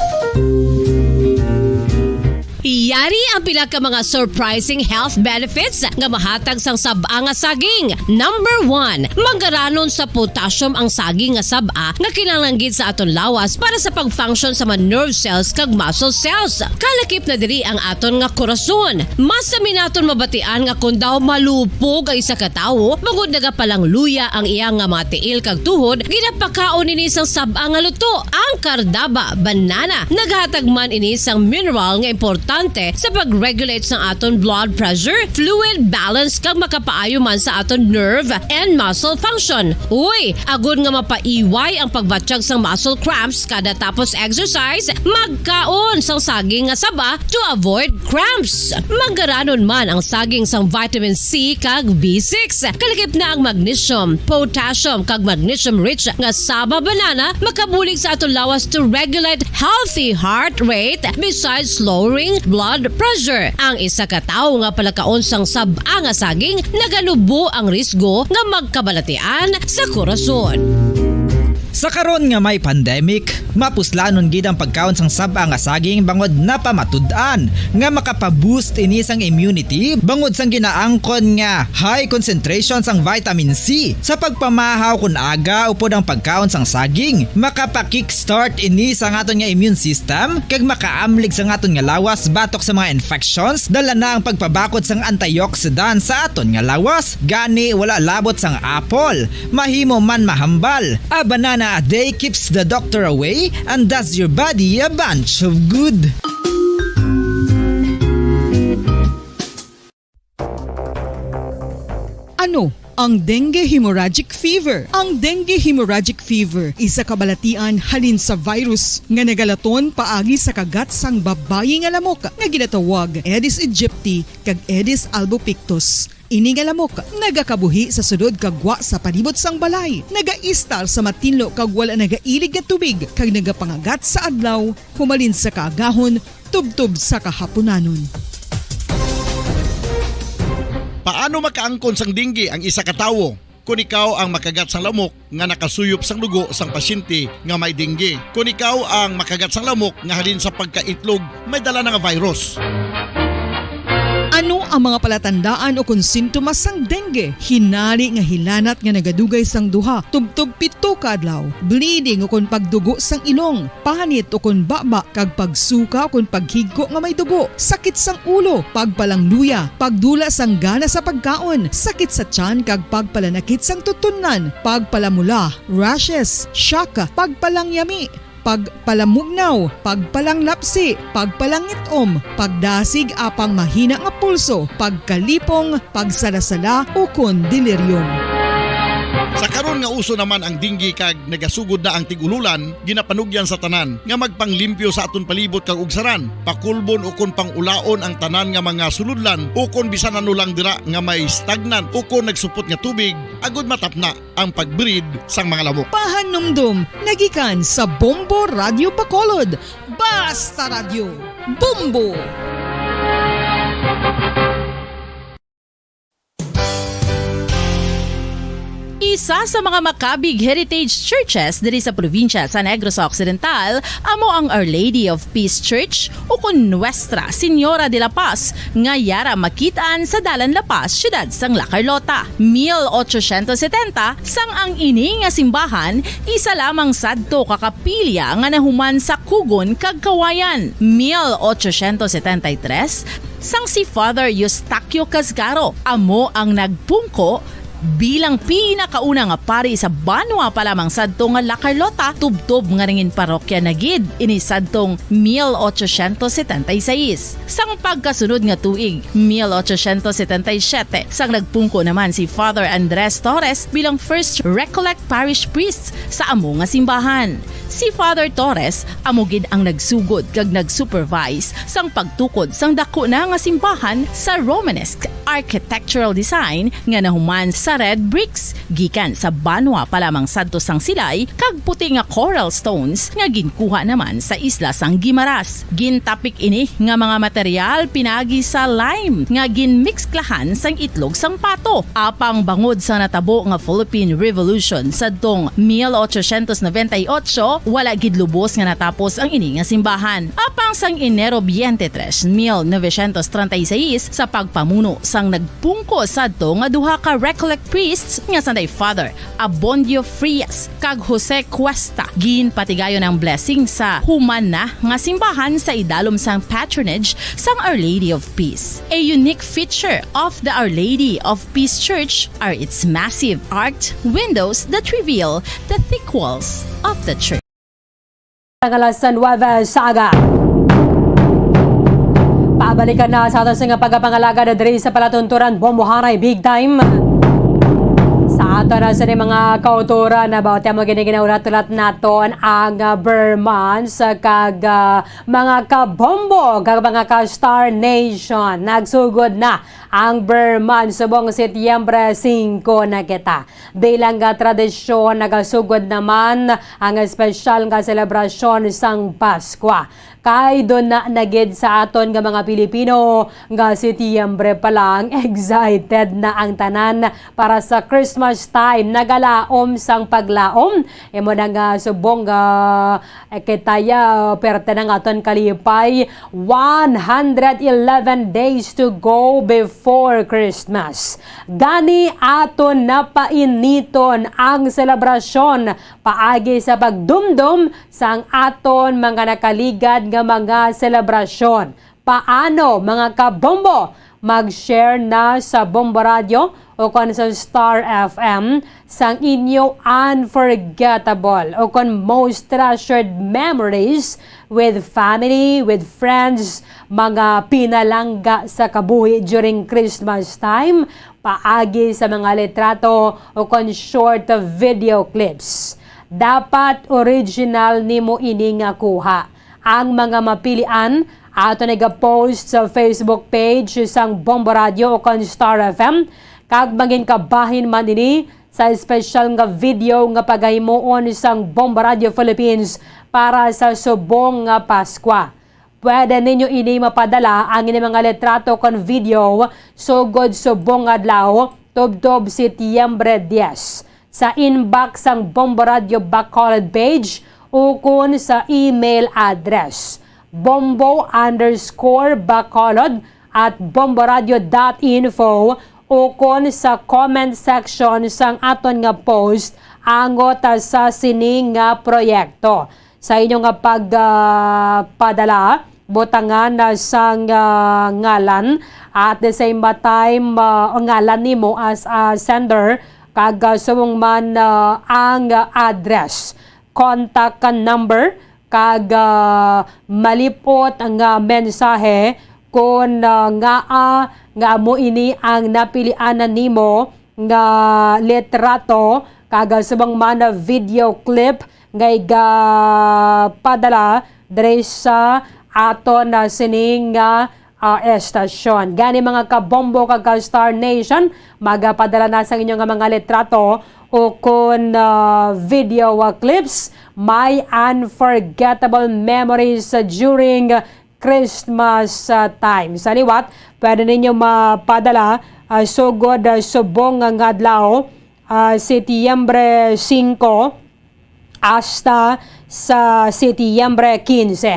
Yari ang pila ka mga surprising health benefits nga mahatag sang sab-a nga saging. Number one, manggaranon sa potassium ang saging nga sab-a nga kinahanglan gid sa aton lawas para sa pag-function sa mga nerve cells kag muscle cells. Kalakip na diri ang aton nga korason. Masami naton mabatian nga kon daw malupog ang isa ka tawo, bangod nagapalangluya ang iya nga mga tiil kag tuhod, ginapakaon ini sang sab-a nga luto, ang Cardaba banana. Naghatag man ini sang mineral nga importante sa pag-regulate sang aton blood pressure, fluid balance, kag makapaayo man sa aton nerve and muscle function. Uy, agod nga mapaiway ang pagbatyag sang muscle cramps kada tapos exercise, magkaon sang saging nga saba to avoid cramps. Manggaranon man ang saging sang vitamin C kag B six. Kalakip na ang magnesium, potassium, kag magnesium-rich nga saba banana makabulig sa aton lawas to regulate healthy heart rate besides lowering blood pressure. Ang isa ka tawo nga palakaon sang sab-a nga saging naganubo ang risgo nga magkabalatian sa korason. Sa karon nga may pandemic, mapuslanon gid ang pagkaon sang sab-a nga saging bangod napamatud-an nga makapa-boost ini sang immunity bangod sang ginaangkon nga high concentration sang vitamin C. Sa pagpamahaw kon aga upod ang pagkaon sang saging, makapa-kickstart ini sang aton nga immune system kag makaamlig sang aton nga lawas batok sa mga infections. Dala na ang pagpabakod sang antioxidant sa aton nga lawas. Gani, wala labot sang apple, mahimo man mahambal. A banana a day keeps the doctor away and does your body a bunch of good. Ano ang dengue hemorrhagic fever? Ang dengue hemorrhagic fever isa ka balatian halin sa virus nga nagalaton paagi sa kagat sang babayi nga lamok nga ginatawag Aedes aegypti kag Aedes albopictus. Ini nga lamok nagakabuhi sa sulod kag gwa sa palibot sang balay, nagaistar sa matinlo kag wala nagailig nga tubig, kag nagapangagat sa adlaw humalin sa kaagahon tubtob sa kahapunanon. Paano makaangkon sang dengue ang isa ka tawo? Kon ikaw ang makagat sang lamok nga nakasuyop sang dugo sang pasyente nga may dengue, kon ikaw ang makagat sang lamok nga halin sa pagkaitlog may dala na nga virus. Ano ang mga palatandaan ukon sintomas sang dengue? Hinari nga hilanat nga nagadugay sang duha tubtob pito ka adlaw, bleeding ukon pagdugo sang ilong, panit ukon baba, kag pagsuka ukon paghigko nga may dugo, sakit sang ulo, pagpalangluya, pagdula sang gana sa pagkaon, sakit sa tiyan kag pagpalanakit sang tutunlan, pagpalamula, rashes, shock, pagpalangyami, pagpalamugnaw, pagpalanglapsi, pagpalangit-om, pagdasig apang mahina nga pulso, pagkalipong, pagsalasala, ukon delirium. Sa karon nga uso naman ang dengue kag nagasugod na ang tig-ululan, ginapanugyan sa tanan nga magpanglimpyo sa aton palibot kag ugsaran, pakulbon ukon pangulaon ang tanan nga mga sulodlan ukon bisan ano lang dira nga may stagnant ukon nagsupot nga tubig agud matapna ang pag-breed sang mga lamok. Pahanumdom nga gikan sa Bombo Radyo Bacolod. Basta Radyo, Bombo! Isa sa mga makabig heritage churches diri sa probinsya sa Negros Occidental amo ang Our Lady of Peace Church, ukon Nuestra Señora de la Paz, nga yara makit-an sa Dalan La Paz, siyudad sang La Carlota. Mil ochocientos setenta, sang ang ini nga simbahan isa lamang sadto ka kapilya nga nahuman sa kugon kag kawayan. Mil ochocientos setenta y tres, sang si Father Eustaquio Casgaro amo ang nagpungko bilang pinakauna nga pari sa banwa pa lamang sadto nga La Carlota, tubtob nga nangin parokya na gid ini sadtong mil ochocientos setenta y seis. Sang pagkasunod nga tuig, mil ochocientos setenta y siete, sang nagpungko naman si Father Andres Torres bilang First Recollect Parish Priest sa amo nga simbahan. Si Father Torres amo gid ang nagsugod kag nag-supervise sang pagtukod sang daku na nga simbahan sa Romanesque architectural design nga nahuman sa red bricks gikan sa banwa pa lamang sadto sang silay kag puti nga coral stones nga ginkuha naman sa isla sang Guimaras. Gintapik ini nga mga material pinagi sa lime nga ginmiksklahan sang itlog sang pato. Apang bangod sa natabo nga Philippine Revolution sadtong mil ochocientos noventa y ocho, wala gid lubos nga natapos ang ini nga simbahan. Apang sang Enero twenty-three, mil novecientos treinta y seis, sa pagpamuno sang nagpungko sadto nga duha ka Recollect priests nga sanday Father Abondio Frias kag Jose Cuesta, ginpatigayon ang blessing sa human na nga simbahan sa idalom sang patronage sang Our Lady of Peace. A unique feature of the Our Lady of Peace Church are its massive arched windows that reveal the thick walls of the church. Ang alas nuwebe sa aga. Pabalikan na sa aton sa nga pagpangalagad diri sa palatunturan, Bombo Haray, big time. Sa aton na sa mga kauturan na ba, tiyan mo gini ginaulat-ulat naton ang, ah, Ber Months, ah, kag, ah, mga kabombo, kag mga ka-Star Nation. Nagsugod na ang Ber Months subong Setyembre singko na kita. Bilang nga tradisyon, nagasugod naman ang espesyal nga selebrasyon sang Paskwa. Kay duna na gid sa aton nga mga Pilipino nga Setyembre pa lang, excited na ang tanan para sa Christmas time. Nagalaom sang paglaom. Imo na nga subong nga, eh, kitaya, perte na nga aton kalipay. One hundred eleven days to go before Christmas. Gani aton na painiton ang selebrasyon paagi sa pagdumdom sang aton mga nakaligad nga mga selebrasyon. Paano, mga kabombo? Mag-share na sa Bombo Radio o kon sa Star F M sang inyo unforgettable o kon most treasured memories with family, with friends, mga pinalangga sa kabuhi during Christmas time. paagi sa mga litrato o kon short video clips. Dapat original nimo ini nga kuha. Ang mga mapilian ato nagapost sa Facebook page sang Bombo Radio o kon Star F M, kag mangin kabahin man ini sa espesyal nga video nga pagahimuon sang Bombo Radio Philippines para sa subong nga Paskwa. Pwede ninyo ini mapadala ang inyong mga litrato kon video sugod subong adlaw, tubtob Setyembre diyes, sa inbox sang Bombo Radio Bacolod page ukon sa email address bombo underscore bacolod at bomboradio dot info ukon sa comment section sang aton nga post angot sa sini nga proyekto. Sa inyo nga pag, ah, padala, butangan na sang, ah, ngalan, at the same time, ah, ngalan nimo as a sender, kag, ah, subong man, ah, ang address, contact number, kag, ah, malipot nga mensahe kon, ah, ngaa nga amo ini ang napilianan nimo nga litrato, kag, ah, subong man, ah, video clip nga igapadala diri sa aton, ah, sining, ah, ah, estasyon. Gani, mga kabombo kag ka-Star Nation, magapadala na sa inyo nga mga litrato o kon, ah, video, ah, clips, my unforgettable memories, ah, during Christmas, ah, time. Sa liwat, pwede ninyo mapadala, ah, sugod, ah, subong nga adlaw, ah, Setyembre singko hasta sa Setyembre kinse.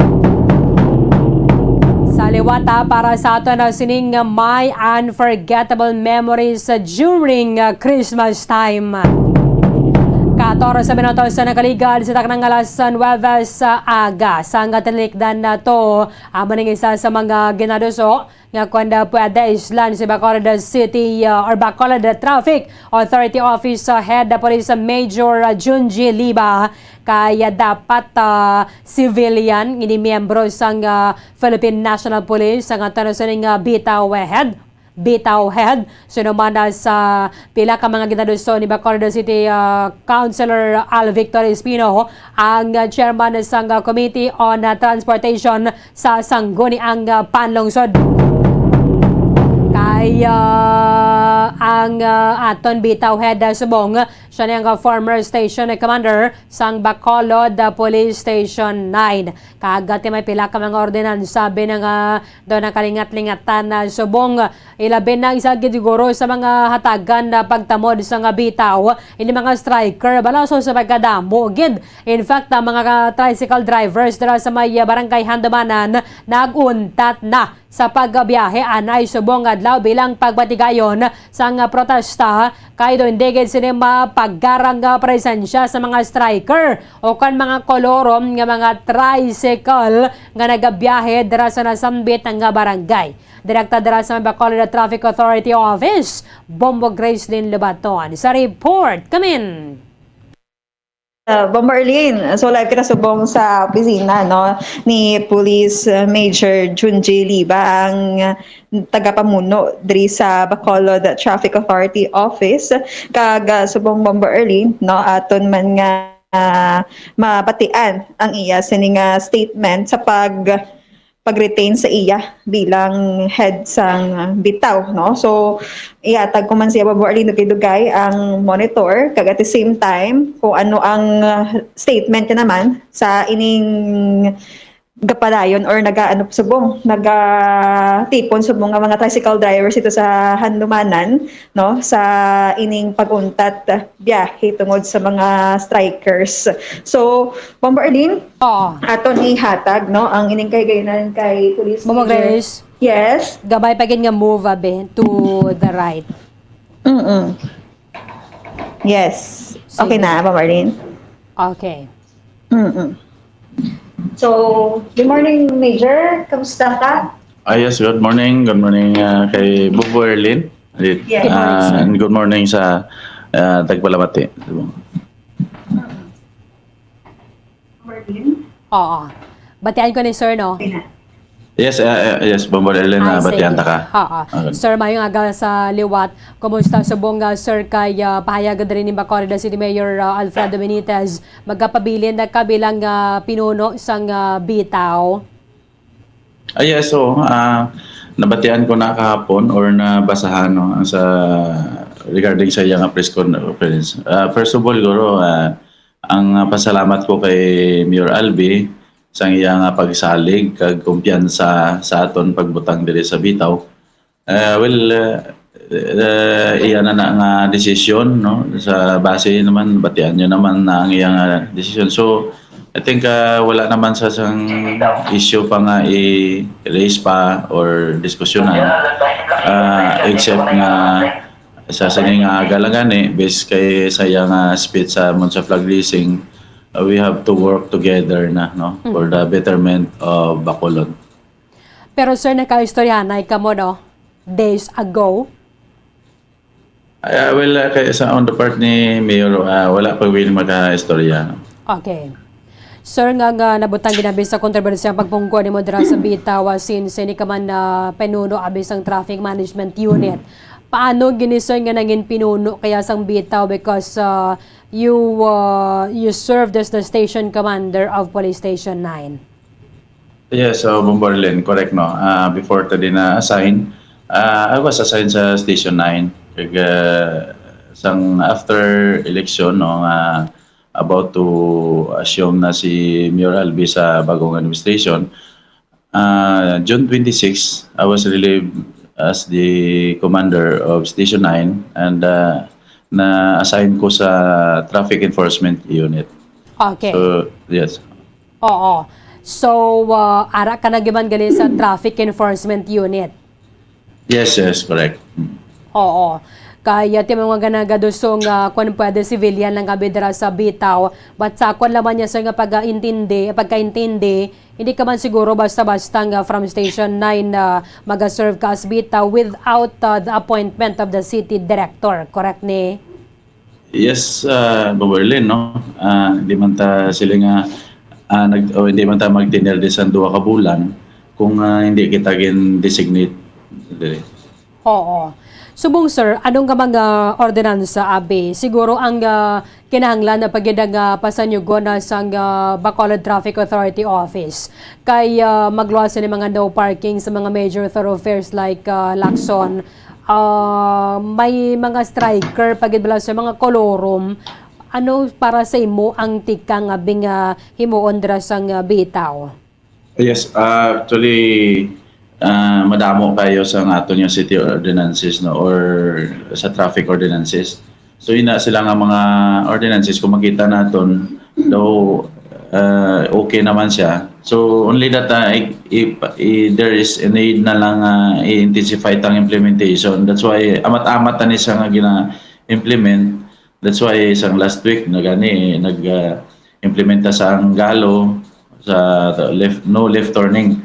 Sa liwat, ah, para sa aton na sining My Unforgettable Memories During, ah, Christmas Time. Katorse minutos sa nakaligad sa taknang alas nuwebe sa aga. Sa nga tinalikdan nato, amo ning isa sa mga ginaduso nga kon pwede islan si Bacolod City, uh, or Bacolod Traffic Authority Office, uh, Head, uh, Police Major, uh, Junji Liba, kay, uh, dapat, uh, civilian, ini miyembro sang, uh, Philippine National Police, ang aton sining, uh, bitaw head, bitaw head. Suno man na sa pila ka mga ginaduso ni Bacolod City, ah, Councilor Al Victor Espino, ang, ah, chairman sang, ah, Committee on, ah, Transportation sa Sangguniang, ah, Panlungsod. Kay, ah, ang, ah, aton bitaw head, ah, subong, siya ni ang, ah, former station commander sang Bacolod, ah, Police Station nine. Kag, ah, ti may pila ka mga ordinansa, bi, nga daw nakalingat-lingatan na subong, ilabi na isa gid siguro sa mga hatagan na pagtamod sa nga bitaw, ini mga striker, bala sa, sa pagkadamo gid. In fact, ang mga ka-, tricycle drivers dira sa may, ah, barangay Handumanan nag-untat na sa pagbiyahe anay subong adlaw bilang pagbatigayon sang protesta, kay daw hindi gid sini mapagarang nga presensya sa mga striker o kan mga kolorom nga mga tricycle nga nagabiyahe dira sa nasambit nga barangay. Direkta dira sa Bacolod Traffic Authority Office, Bombo Gracelyn Lobaton. Sa report, kamin. Uh, Bombo Arlene, so live kita subong sa opisina, no, ni Police, uh, Major Junji Liba, ang, uh, tagapamuno diri sa Bacolod Traffic Authority Office. Kag, uh, subong Bombo Arlene, no, aton man nga, uh, mabatian ang iya sini nga statement sa pag pag-retain sa iya bilang head sang bitaw, no? So, ihatag ko man siya, Bombo Arlene, dugay-dugay ang monitor, kag at the same time, kung ano ang, uh, statement niya naman sa ining gapadayon or nagaano subong, nagatipon subong nga mga tricycle drivers ito sa Handumanan, no, sa ining pag-untat biyahe tungod sa mga strikers. So, Bombo Arlene, Oo. aton ihatag, no, ang ining kahigayonan kay Police Bombo Major. Grace. Yes. Gamay pa gid nga move, abi, to the right. Mm-mm. Yes. Sige. Okay na, Bombo Arlene? Okay. Mm-mm. So, good morning, Major. Kamusta ka? Ah, yes, good morning. Good morning, ah, kay Bombo Arlene. Yes. Good morning, sir. Ah, and good morning sa, ah, tagpalamati. Marlene? Oo. Batian ko ni sir, no? Okay na. Yes, uh, uh, yes, Bombo Ellen, Ah, uh, batian sige. ta ka. Ha, ha. Okay. Sir, maayong aga sa liwat. Kumusta subong nga, sir, kay ah, pahayag diri ni Bacolod City Mayor ah, Alfredo Benitez? Magkapabilin na ka bilang ah, pinuno sang ah, Bitaw? Ah, yes, so, ah, nabatian ko na kahapon or nabasahan, no, sa regarding sa iyang press conference. Ah, first of all, guro, ah, ang ah, pasalamat ko kay Mayor Albi sa iyang ah, pagsalig kag kumpiyansa sa aton pagbutang diri sa Bitaw. Ah, well, ah, ah, iya na na nga desisyon, no, sa base naman, batian niyo naman na ang iyang ah, desisyon. So, I think ah, wala naman sa sang issue pa nga i-raise pa or diskusyonan, ah, except nga sa sining aga lang gani, based kay sa iyang ah, speech sa Monza flag raising, ah, we have to work together na, no, for the betterment of Bacolod. Pero, sir, nakaistoryahanay ka mo, no? Days ago? Ah, well, ah, kay sa on the part ni Mayor, ah, wala pa willing makaistorya. Okay. Sir, nga, nga nabutang ginabi sa kontrobersiya ang pagpungko nimo dira sa Bitaw, ah, since ini ka man na pinuno abi sang Traffic Management Unit. Paano gini, sir, nga nangin pinuno kaya sang Bitaw because uh, you uh, you served as the station commander of Police Station nine? Yes, so Bombo Ellen, correct, no. Ah, before ta din na-assign, ah, I was assigned sa Station nine. Kag ah, sang after election, no, nga about to assume na si Mayor Albi sa bagong administration, ah, June twenty-six, I was relieved as the commander of Station nine and ah, na-assign ko sa Traffic Enforcement Unit. Okay. So, yes. Oo. So, uh, ara ka na giman gali sa Traffic Enforcement Unit. Yes, yes, correct. Mm. Oo. Kaya ti mga ganagadusong uh, kung pwede civilian lang abi dira sa Bitaw. But sa akon lamang niya, sir, nga pagkaintindi, pagkaintindi, hindi ka man siguro basta-basta nga from Station nine na mag-serve ka as Bitaw without uh, the appointment of the city director. Correct ni? Yes, uh, Bawerlin, no? Ah, di man ta sila nga ah, nag, o hindi man ta magtinerde sa duha ka bulan kung ah, hindi kita gin-designate diri. Oo. Subong, sir, anong nga mga ordinansa abi? Siguro ang ah, kinahanglan na pagid nga pasanyugon na sang ah, Bacolod Traffic Authority Office. Kay ah, magluwas ni mga no parking sa mga major thoroughfares like ah, Lacson. Ah, may mga striker pagid bala sa mga kolorum. Ano para sa imo ang tikang abi nga himuon dira sang ah, Bitaw? Yes, ah, actually, ah, madamo kayo sa aton nga city ordinances, no, or sa traffic ordinances. So ina sila nga mga ordinances, kung makita naton, though ah, okay naman siya. So only that ah, i, i, i, there is a need na lang ah, i-intensify tang implementation. That's why amat-amat na ni siya nga gina-implement. That's why sang last week na gani nag ah, implementa sa Anggalo sa left, no left turning.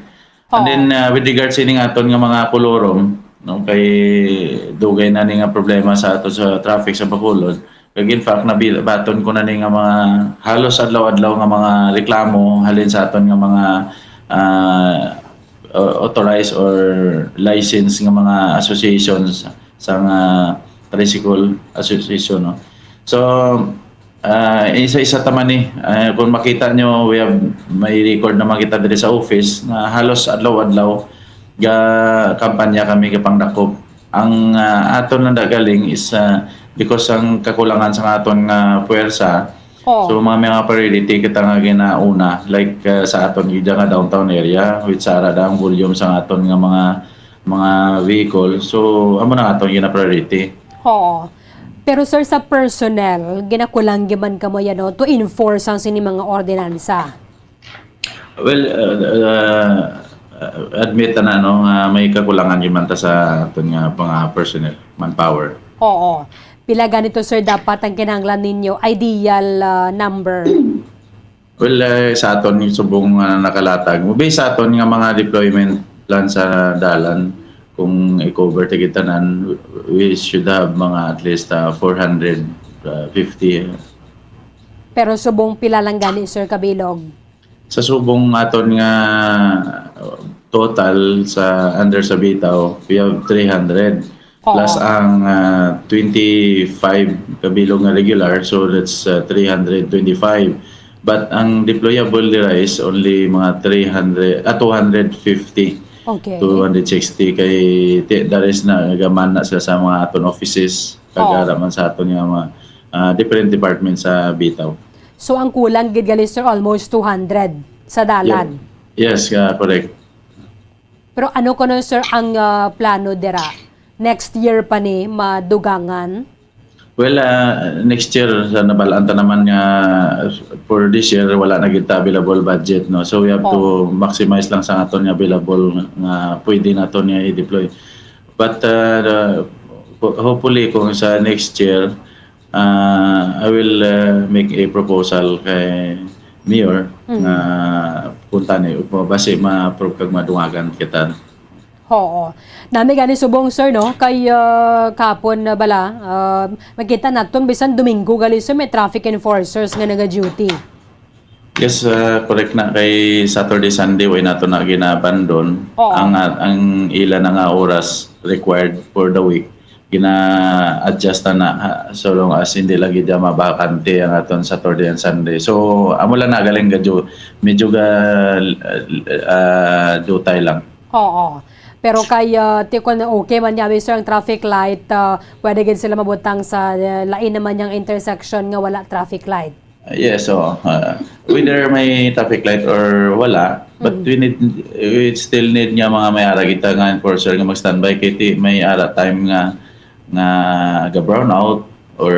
And Oo. then uh, with regards sa ining aton nga mga kolorum, no, kay dugay na ni nga problema sa ato sa traffic sa Bacolod. Kag in fact, nabaton ko na ni nga mga halos adlaw-adlaw nga mga reklamo halin sa aton nga mga ah, uh, authorized or licensed nga mga associations sa nga tricycle association, no. So ah, isa-isa ta man ni. Ah, kung makita nyo, we have, may record naman kita diri sa office na halos adlaw-adlaw ga kampanya kami kapangdakop. Ang ah, aton lang galing is ah, because ang kakulangan sa aton nga puwersa, Oh. So mga mga priority kita nga ginauna, like ah, sa aton gid nga downtown area, which ara da ang volume sa aton nga mga mga vehicle. So amo na aton gina-priority. Oo. Pero, sir, sa personnel, ginakulang man kamo yan, no, to enforce ang sini mga ordinansa. Well, uh, uh, admit na, no, nga may kakulangan gyud man ta sa aton nga mga personnel, manpower. Oo. Pila ganito, sir, dapat ang kinahanglan ninyo? Ideal ah, number? Well, uh, sa aton subong nga nakalatag, based sa aton nga mga deployment plan sa dalan, kung i-cover ta gid tanan, we should have mga at least uh, four hundred fifty. Pero subong pila lang gani, sir, kabilog? Sa subong aton nga uh, total sa under sa Bitaw, we have three hundred. Oo. Plus ang, ah, twenty-five kabilog nga regular, so that's, ah, three hundred twenty-five. But ang deployable dira is only mga three hundred, ah, two hundred fifty, Okay. two hundred sixty, kay ti-, there is na gaman na sila sa mga aton offices, kag Oo. ara man sa aton nga mga, ah, different departments sa Bitaw. So, ang kulang gid gali, sir, almost two hundred sa dalan. Ye-, yes, ah, correct. Pero ano kuno, sir, ang, ah, plano dira? Next year pa ni madugangan? Well, ah, next year, sa nabalaan ta naman nga for this year, wala na gid ta available budget, no? So, we have to Oh. maximize lang sa aton nga available nga pwede naton nga i-deploy. But, ah, the, ho-, hopefully, kung sa next year, ah, I will, ah, make a proposal kay Mayor Mm. nga punta ni, basi ma-approve kag madungagan kita. Oo. Nami gani subong, sir, no? Kay, ah, kapon na bala, ah, makita naton bisan Domingo gali, sir, may traffic enforcers nga naga-duty. Yes, ah, correct na. Kay Saturday, Sunday, way nato na ginabandon. Oo. Ang, ah, ang ila na nga oras required for the week, gina-adjust na na, ha, so long as hindi lagi dyan mabakante ang aton Saturday and Sunday. So, amo lang na galing gadyo, medyo ga, ah, dutay lang. Oo. Pero kay, ah, ti-, kung okay man niya, sir, ang traffic light, ah, pwede gid sila mabutang sa, ah, lain naman niyang intersection nga wala traffic light. Ah, yes, so, ah, whether may traffic light or wala, but Mm. we need, we still need nga mga may ara kita nga enforcer nga mag-standby kay ti may ara time nga, nga ga-brownout or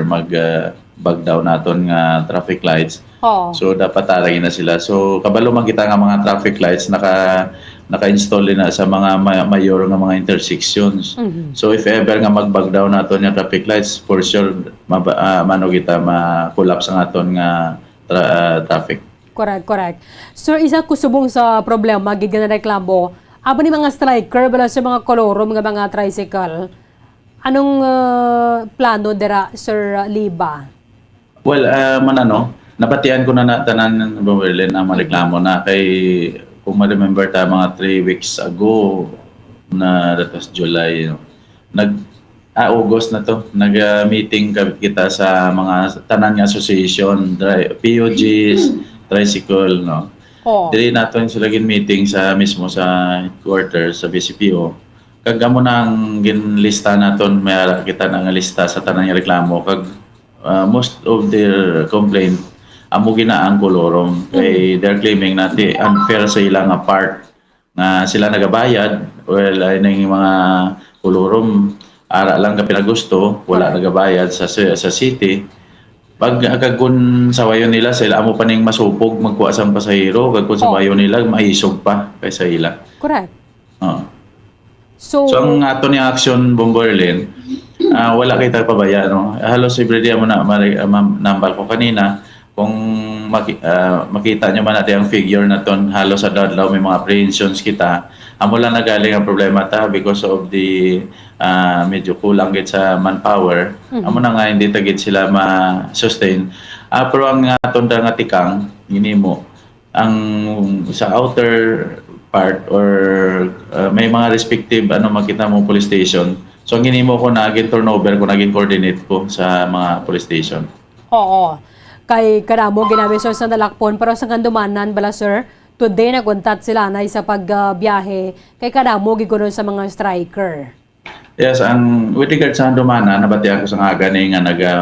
mag, ah, bag down naton nga traffic lights. Oo. So, dapat ara na sila. So, kabalo man kita nga mga traffic lights, naka-, naka-install din na sa mga ma-, mayor nga mga intersections. Mhm. So, if ever nga mag-bag down naton nga traffic lights, for sure, maba-, ah, mano kita ma-collapse ang aton nga tra-, ah, traffic. Correct, correct. Sir, isa ko subong sa problema, gid nga nareklamo, amo ni mga striker, bala sa mga kolorom nga mga tricycle. Anong, ah, plano dira, Sir Liba? Well, ah, man ano, nabatian ko na na tanan, Ma'am Merlin, ang mga Mm. reklamo na kay, kung ma-remember ta, mga three weeks ago na, that was July, no? Nag-, ah, August na to, nag, ah, meeting ka-, kita sa mga tanan nga association, dri-, P U Gs, tricycle, no? Oo. Diri naton sila gin-meeting sa, mismo sa headquarters sa B C P O. Kag amo na ang ginlista naton, may ara kita na nga lista sa tanan nga reklamo. Kag, ah, most of their complaint, amo gina ang kolorum. Kay Mm. they're claiming na ti unfair sa ila nga part. Nga sila nagabayad, well, ay ning mga kolorum, ara lang ka pinagusto, wala Correct. nagabayad sa, sa, sa city. Pag, kag kung sawayon nila, sila amo pa ning masupog, magkuha sang pasahero, kag kung Oh. sawayon nila, maisog pa kaysa ila. Correct. Oo. So, So, ang ato ni action, Bombo Erlin, ah, wala kita pabaya, no? Halos everyday mo na, mari-, ah, ma'am, nambal ko kanina, kung maki-, ah, makita nyo man natin ang figure naton, halos adlaw-adlaw may mga apprehensions kita. Amo lang nagaling ang problema ta because of the, ah, medyo kulang gid sa manpower. Mhm. Amo na nga, hindi ta gid sila ma-sustain. Ah, pero ang aton da nga tikang, ginimo, ang sa outer part or, uh, may mga respective, ano, makita mo police station. So, ang ginimo ko na, gin-turnover ko na, gin-coordinate ko sa mga police station. Oo. Kay kadamo ginami, sir, sa nalakpon, pero sa kandumanan bala, sir, today nag-untat sila na sa pag, ah, biyahe. Kay kadamo gid kuno sa mga striker. Yes, ang with regard sa Handumanan, nabatian ko sa nga gani nga naga,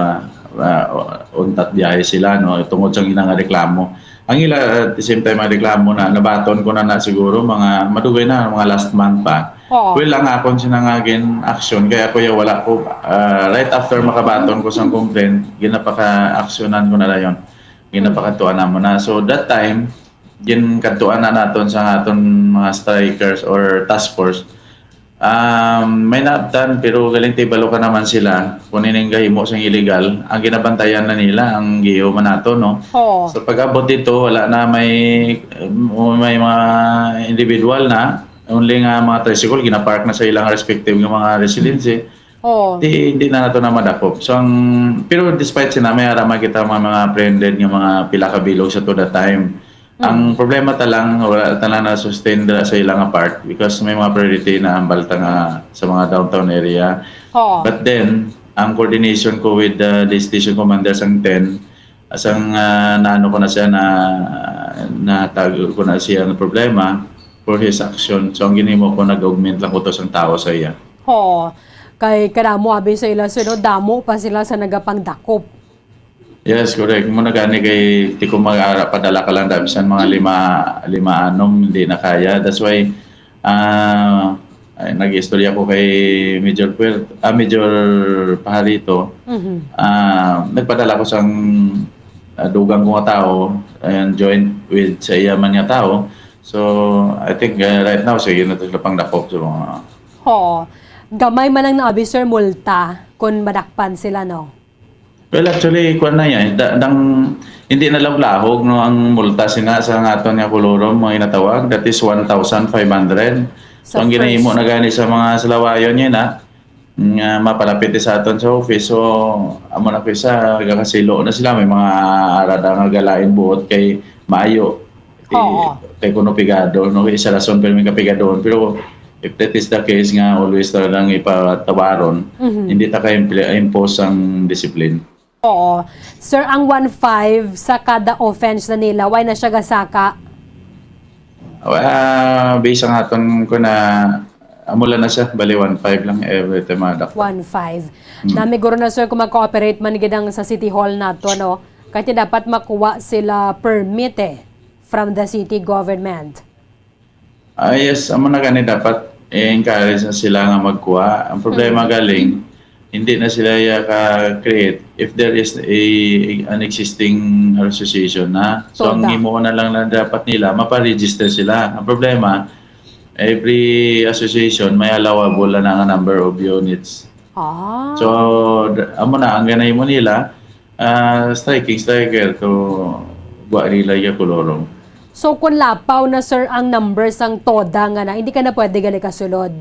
ah, untat biyahe sila, no, tungod sa ila nga reklamo. Ang ila, at the same time, ang reklamo na nabaton ko na, na siguro mga madugay na, mga last month pa. Oo. Well, ang akon sina nga gin action, kaya ako ya wala ko, ah, right after makabaton ko sa complaint, ginapaka-actionan ko na dayon. Ginapakadtuan namo na. So, that time, ginkadtuan na naton sa aton mga strikers or task force. Um, may naabtan, pero galing tibalo ka naman sila. Kung ining gahimo sang illegal, ang ginabantayan na nila, ang giyo man nato, no? Oo. So, pag-abot dito, wala na may, may mga individual na, only nga mga tricycle, ginapark na sa ilang respective nga mga residency. Oo. Di, hindi na nato na madakop. So, ang, pero despite sina, may ara man kita mga, mga apprehended nga mga pila ka bilog sa to that time. Ang problema ta lang, wala ta lang na-sustain dira sa ilang part because may mga priority na hambal ta nga sa mga downtown area. Oo. But then, ang coordination ko with the, the station commander sang ten, asang, ah, naano ko na siya, na, natago ko na siya ng problema for his action. So, ang ginimo ko, nag-augment lang ko to sang tao sa iya. Oo. Kay kadamo abi sa ila, sir, no? Damo pa sila sa nagapangdakop. Yes, correct. Mo na gani kay di ko mag-ara, padala ka lang da, bisan mga lima, lima anom, hindi na kaya. That's why, ah, ay, nag-istorya ko kay Major Puer-, ah, Major Pajarito. Mhm. Ah, nagpadala ko sang, ah, dugang ko nga tao and joint with sa iya man nga tao. So, I think, ah, right now, sige na to sila pangdakop sa mga Oo. Gamay man lang na abi, sir, multa kung madakpan sila, no? Well, actually, kuwan na yan. Da-, dang, hindi na lahog-lahog, no, ang multa sina sa aton nga kolorum, mga ginatawag, that is one thousand five hundred. So, ang ginahimo na gani sa mga salawayon yun, ha, nga mapalapit sa aton sa office. So, amo na ko isa, gakasilo na sila. May mga arada nga galain buot kay maayo. Ti-, Oo. Kay kuno pigado, no? Isa rason pero may kapigadon. Pero if that is the case nga always talagang ipatawaron, Mhm. hindi ta ka impl-, impose ang discipline. Oo. Sir, ang one five sa kada offense na nila, why na siya gasaka? Ah, based ang aton ko na, amo lang na siya, bali one five lang every time madakpan. One five. Hmm. Nami guro na, sir, kung mag-cooperate man gid ang sa City Hall nato, no? Kay dapat makuha sila permit, eh, from the city government. Ah, yes, amo na gani dapat i-encourage na sila nga magkuha. Ang problema Mm. galing, hindi na sila iya ka-create if there is a, an existing association na. So, ang Toda. Imo na lang na dapat nila, mapa-register sila. Ang problema, every association may allowable na nga number of units. Ah. So, d-, amo na, ang ginahimo nila, ah, striking striker to wa nila iya kolorum. So, kung lapaw na, sir, ang number sang toda nga na, hindi ka na pwede gali kasulod?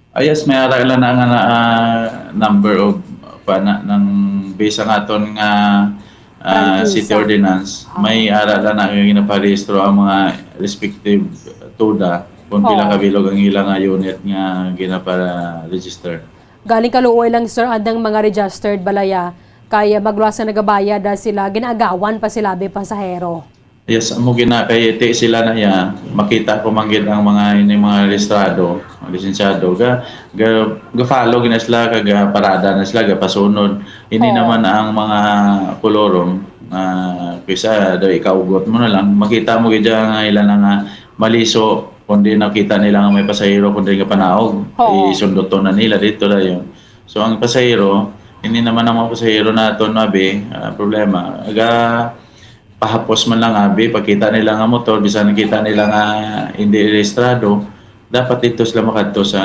Ah, yes, may ara lang na nga na, ah, number of, pa na, ng base ang aton nga, ah, Prangkisa. City ordinance. Ah. May ara lang na nga ginaparehistro ang mga respective toda kung pila Oo. ka bilog ang ila nga unit nga ginapa-register. Galing kaluoy lang, sir, andang mga registered balaya, kay magluwas nga nagabayad na sila, ginaagawan pa sila abi pasahero. Yes, amo gina kay ti sila na iya, makita ko man gid ang mga ini mga rehistrado, mga lisensyado, ga, ga, ga-follow gina sila, kag, ah, parada na sila, gapasunod. Ini Oo. Naman ang mga kolorum, ah, kaysa daw ikaugot mo na lang, makita mo gid nga ila na nga maliso, kundi nakita nila nga may pasahero, kundi nga panaog, Oo. Isunduton na nila dito dayon. So, ang pasahero, hindi naman ang mga pasahero naton, abi, ah, problema. Aga, pahapos man lang, abi, pagkita nila nga motor, bisan nakita nila nga hindi rehistrado, dapat dito sila makadto sa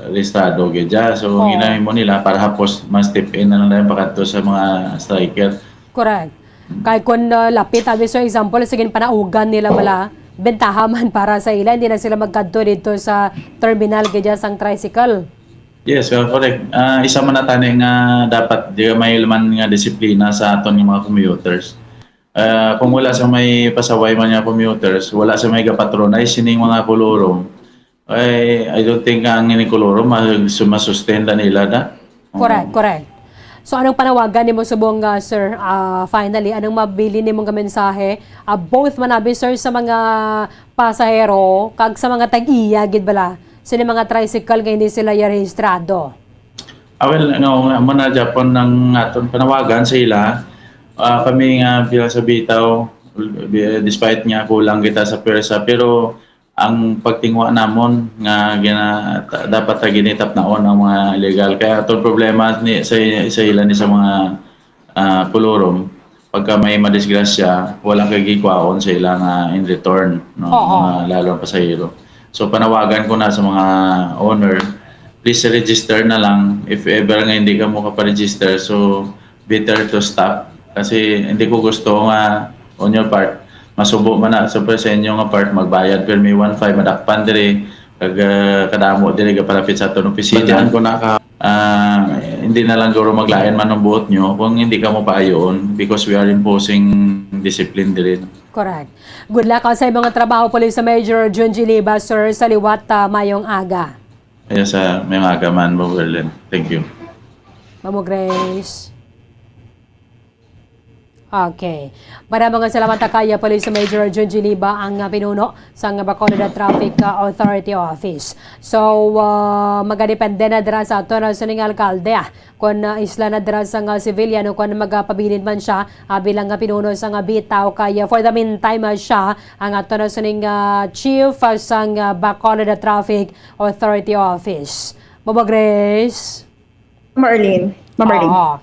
rehistrado gid dya. So, ang Oo. Ginahimo nila, para hapos, mas tip in na lang dayon pakadto sa mga striker. Correct. Kay kun, uh, lapit, abi, sir, example, sige, panaugan nila bala, bentaha man para sa ila, hindi na sila magkadto dito sa terminal gid dya sang tricycle. Yes, uh, correct. Ah, isa man na tani nga dapat di may man nga disiplina sa aton nga mga commuters. Ah, kung wala sa may pasaway man nga commuters, wala sa may gapatronize sining mga kolorum, ay, I don't think ang ini kolorum ma-, su-, masustain da nila da. Correct, Oo. Correct. So, anong panawagan nimo subong, ah, sir? Ah, finally, anong mabilin nimong mensahe? Ah, both man abi, sir, sa mga pasahero kag sa mga tag-iya gid bala sini mga tricycle nga hindi sila ya rehistrado? Ah, well, nga, nga, mo na Japon ang aton panawagan sa ila. Ah, kami nga bilang sa Bitaw, despite nga kulang kita sa pwersa, pero ang pagtingwa namon nga gina-, ta-, dapat ta ginitapnaon ang mga illegal. Kaya atong problema ni, sa, sa ila ni sa mga, ah, kolorum, pagka may madisgrasya, wala kay gikwaon sa ila nga in return, no? Oo. Mga lalo ang pasahero. So, panawagan ko na sa mga owner, please register na lang. If ever nga hindi ka mo kaparegister, so better to stop. Kasi hindi ko gusto nga on your part, masubo man na sa, sa inyo nga part, magbayad pero may one five, madakpan diri, kag, ah, kadamo diri, kapalapit sa aton opisina. Batian ko na ka. Ah, hindi na lang guro maglain man ang buot nyo kung hindi ka mo paayoon because we are imposing discipline diri. Correct. Good luck sa imong trabaho, Police Major Junji Liba, sir, sa liwat, ah, mayong aga. Yes, ah, mayong aga man, Ma'am Berlin. Thank you. Mamo Grace. Okay. Maraming salamat kay Police Major Junji Liba, ang, ah, pinuno sang Bacolod Traffic, ah, Authority Office. So, ah, magadepende na dira sa aton, ah, sining alkalde, ah, kung, ah, isla na dira sang, ah, civilian o kung magapabilin man siya, ah, bilang, ah, pinuno sang, ah, bitaw. Kay, ah, for the meantime, ah, siya ang aton, ah, sining, ah, chief, ah, sang, ah, Bacolod Traffic Authority Office. Mama Grace. Ma'am Arlene. Ma'am Arlene. Oo.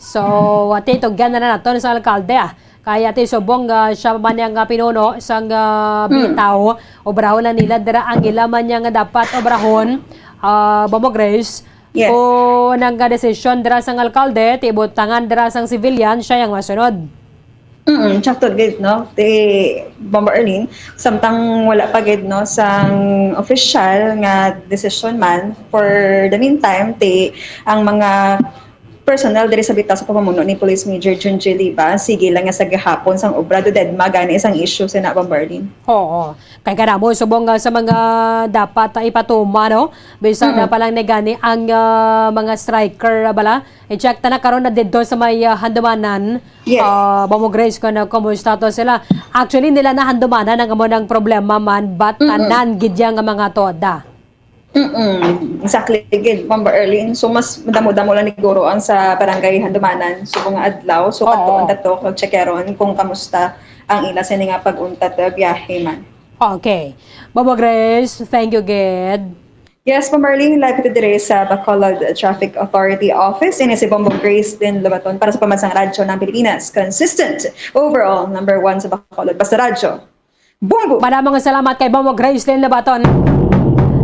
So, ati, tugyan na na naton sa alkalde, ah. Kay ati subong, ah, siya man ang, ah, pinuno sang, ah, Hmm. bitaw. Obrahon na nila dira ang ila man niya nga dapat obrahon, ah, Mamo Grace. Yes. Kung ang, ah, desisyon dira sang alkalde, ti ibutangan dira sang civilian, siya ang masunod. Mm, sakto gid, no? Ti, Ma'am Arlene, samtang wala pa gid, no, sang official nga desisyon man, for the meantime, ti ang mga personnel diri sa bitaw sa pamumuno ni Police Major Junji Liba, sige lang nga sa gahapon sang obra, do dead ma gani sang issue sina, Ma'am Arlene. Oo. Kay kadamo subong nga sa mga dapat, ah, ipatuman, no? Bisan na Mm. palang ni gani ang, ah, mga striker, ah, bala. I-check ta na karon na didto sa may, ah, Handumanan. Yes. Ah, Mamo Grace, kung, ah, kumusta to sila. Actually, nila na Handumanan ang amo ng problema man, but Mm-mm. tanan gid yang nga mga toda. Mm-mm. Exactly, gid, Ma'am Arlene. So, mas madamo-damo lang niguro ang sa barangay Handumanan subong nga adlaw. So, Oo. Katuon ta to, kag checkeron kung kamusta ang ila sini nga pag-untat, uh, biyahe man. Okay. Mamo Grace, thank you, gid. Yes, Ma'am Arlene, live ito dire sa Bacolod Traffic Authority Office. Ini si Bombo Grace Lynn Lobaton para sa Pambansang Radyo ng Pilipinas. Consistent overall, number one sa Bacolod. Basta Radyo. Bombo! Maraming salamat kay Bombo Grace Lynn Lobaton.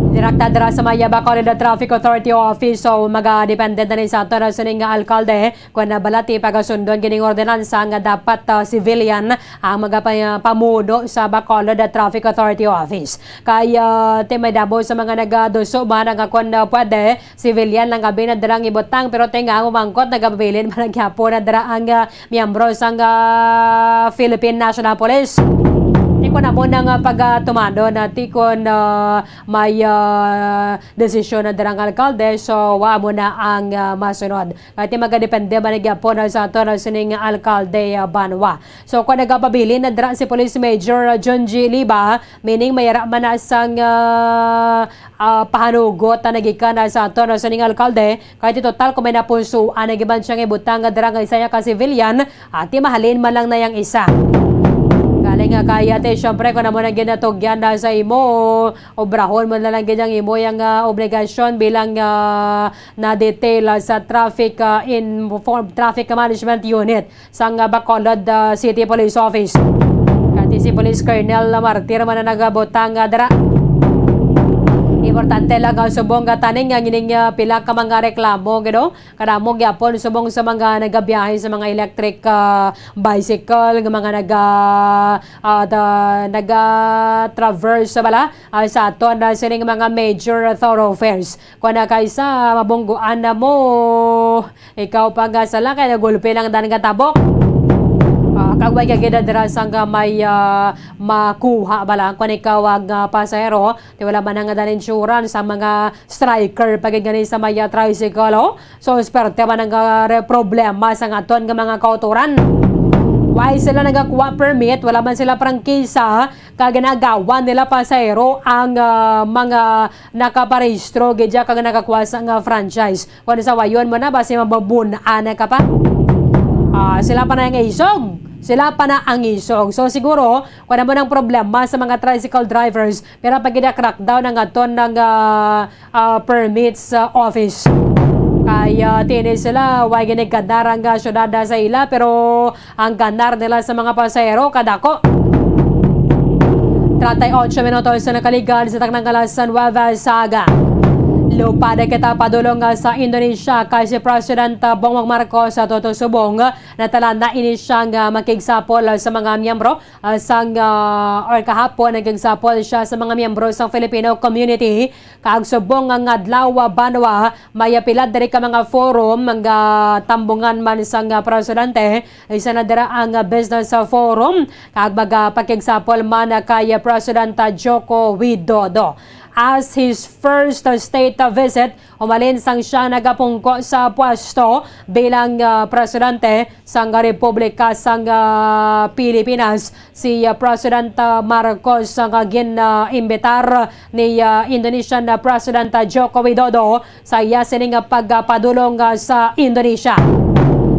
Direkta dira sa may Bacolod Traffic Authority Office. So, magadepende na ni sa aton sining nga alkalde kung nabalati pagasundon gining ordinansa nga dapat, ah, civilian ang magapamuno sa Bacolod Traffic Authority Office. Kay, ah, ti may damo sa mga nagaduso man nga kung, ah, pwede, civilian lang abi na dira ang ibutang, pero ti nga umangkot nagapabilin man ang gihapon na dira ang, ah, miyembro sang, ah, Philippine National Police. Ti kon amo na nga pagtumando na ti kon, ah, may, ah, desisyon na dira ang alkalde, so wa mo na ang, ah, masunod. Kay ti magadepende man gyapon sa aton sining alkalde, ah, banwa. So, kung nagapabilin na dira si Police Major, ah, John G. Liba, meaning may ara man na sang, ah, ah, pahanugot na nagikan na sa aton sining alkalde, kay ti total kung may napunsuan na giban siya nga ibutang nga dira nga isa niya ka civilian, at ti mahalin man lang na yang isa. Galing nga kaya ti, syempre, kung amo nang ginatugyan na sa imo, obrahon mo na lang gid ang imo yang, ah, obligasyon bilang, ah, na-detail, ah, sa traffic, ah, inform-, traffic management unit sang, ah, Bacolod, ah, City Police Office. Kati si Police Colonel Martir man ang nagabutang, ah, dira. Importante lang ang subong nga taning nga gining, ah, pila ka mga reklamo, gid, no? Kadamo gyapon subong sa mga nagabiyahe sa mga electric, ah, bicycle, nga mga naga, ah, da-, naga-traverse sa bala, ah, sa aton na sining mga major thoroughfares. Kung na kaysa mabungguan na mo, ikaw pa nga sala kay nagulpi lang dan nga tabok. Ah, kag way ka gid dira sang may, ah, makuha bala kung ikaw ang, ah, pasahero, ti wala man nga dan insurance sa mga striker pa gid gani sa may, ah, tricycle, oh. So, esperte man ang, ah, re-, problema sa aton nga mga kautoran. Why sila nagakuha permit? Wala man sila prangkisa, kag ginagawan nila pasahero ang, ah, mga nakaparehistro gid dya kag nakakuha sa nga franchise. Kung sa wayon mo na, basi mababun-an na ka pa. Ah, sila pa na ang isog. Sila pa na ang isog. So, siguro, kung ano mo ng problema sa mga tricycle drivers, pero pag gina-crackdown ang aton ng, ah, ah, permits, ah, office. Kaya tini sila, way ginigkadar ang, ah, syudad, ah, sa ila, pero ang ganar nila sa mga pasahero, kadako. Treinta y ocho minutos na nakaligal sa taknang alas nuwebe sa aga. Lupad kita padulong, ah, sa Indonesia, kay si President, ah, Bongbong Marcos, ah, tuto subong, ah, natala na ini siya nga makigsapol, ah, sa mga miyembro, ah, sang, ah, or kahapon, nakigsapol siya sa mga miyembro sang Filipino community. Kag subong nga adlaw, ah, banwa, may pila diri ka mga forum nga tambungan man sang, ah, presidente. Isa na dira ang, ah, business, ah, forum, kag magapakigsapol man, ah, kay, ah, President, ah, Joko Widodo. As his first, ah, state, ah, visit, umalin sang siya nagapungko sa pwesto bilang, ah, presidente sang Republika sang, ah, Pilipinas, si, ah, President, ah, Marcos, ah, nga gin, ah, imbitar ni, ah, Indonesian, ah, President, ah, Joko Widodo sa iya sining, ah, pagpadulong, ah, sa Indonesia.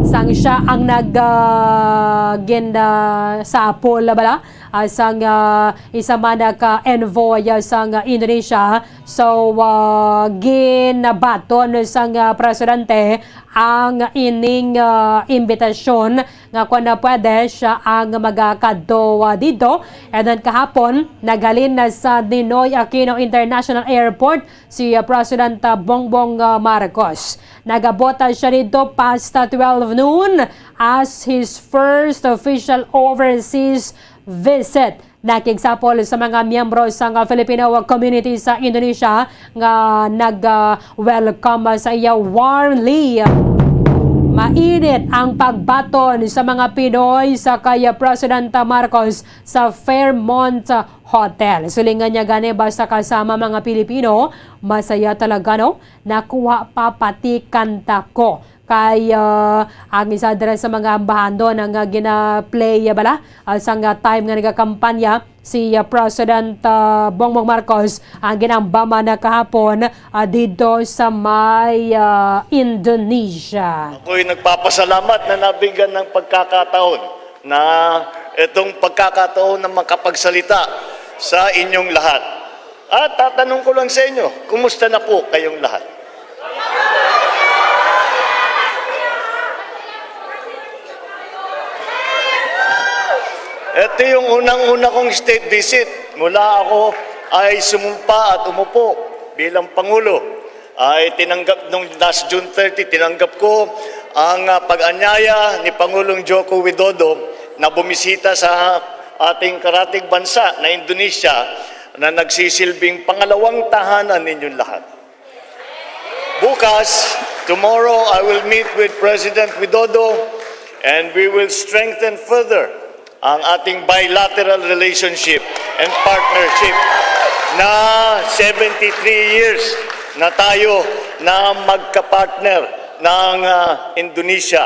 Sang siya ang nag, ah, gin, ah, sapol bala, ah, sang, ah, isa man, ah, ka envoy, ah, sang, ah, Indonesia. So, ah, ginabaton sang, ah, presidente ang ining, ah, imbitasyon nga kung na pwede siya ang magakadto, ah, dito. And then kahapon, naghalin na sa Ninoy Aquino International Airport si, ah, President, ah, Bongbong, ah, Marcos. Nagabot, ah, siya dito past, ah, twelve noon as his first official overseas visit. Nakigsapol sa mga miyembro sang, ah, Filipino community sa Indonesia nga nag, ah, welcome sa iya warmly. Mainit ang pagbaton sa mga Pinoy sa kay President Marcos sa Fairmont Hotel. Silingan niya gani, basta kasama mga Pilipino, masaya talaga, no? Nakuha pa pati kanta ko. Kay, ah, ang isa dira sa mga ambahandon nga gina-play, ah, bala, ah, sang, ah, time nga nagakampanya si, ah, President, ah, Bongbong Marcos, ang ginamba man na kahapon, ah, dito sa may, ah, Indonesia. Ako'y nagpapasalamat na nabigyan ng pagkakataon na itong pagkakataon na makapagsalita sa inyong lahat. At tatanong ko lang sa inyo, kumusta na po kayong lahat? Ito yung unang-una kong state visit mula ako ay sumumpa at umupo bilang Pangulo. Ay tinanggap nung last June thirty, tinanggap ko ang, ah, pag-anyaya ni Pangulong Joko Widodo na bumisita sa ating karatig bansa na Indonesia, na nagsisilbing pangalawang tahanan ninyong lahat. Bukas, tomorrow, I will meet with President Widodo and we will strengthen further ang ating bilateral relationship and partnership na seventy-three years na tayo na magka-partner ng, ah, Indonesia.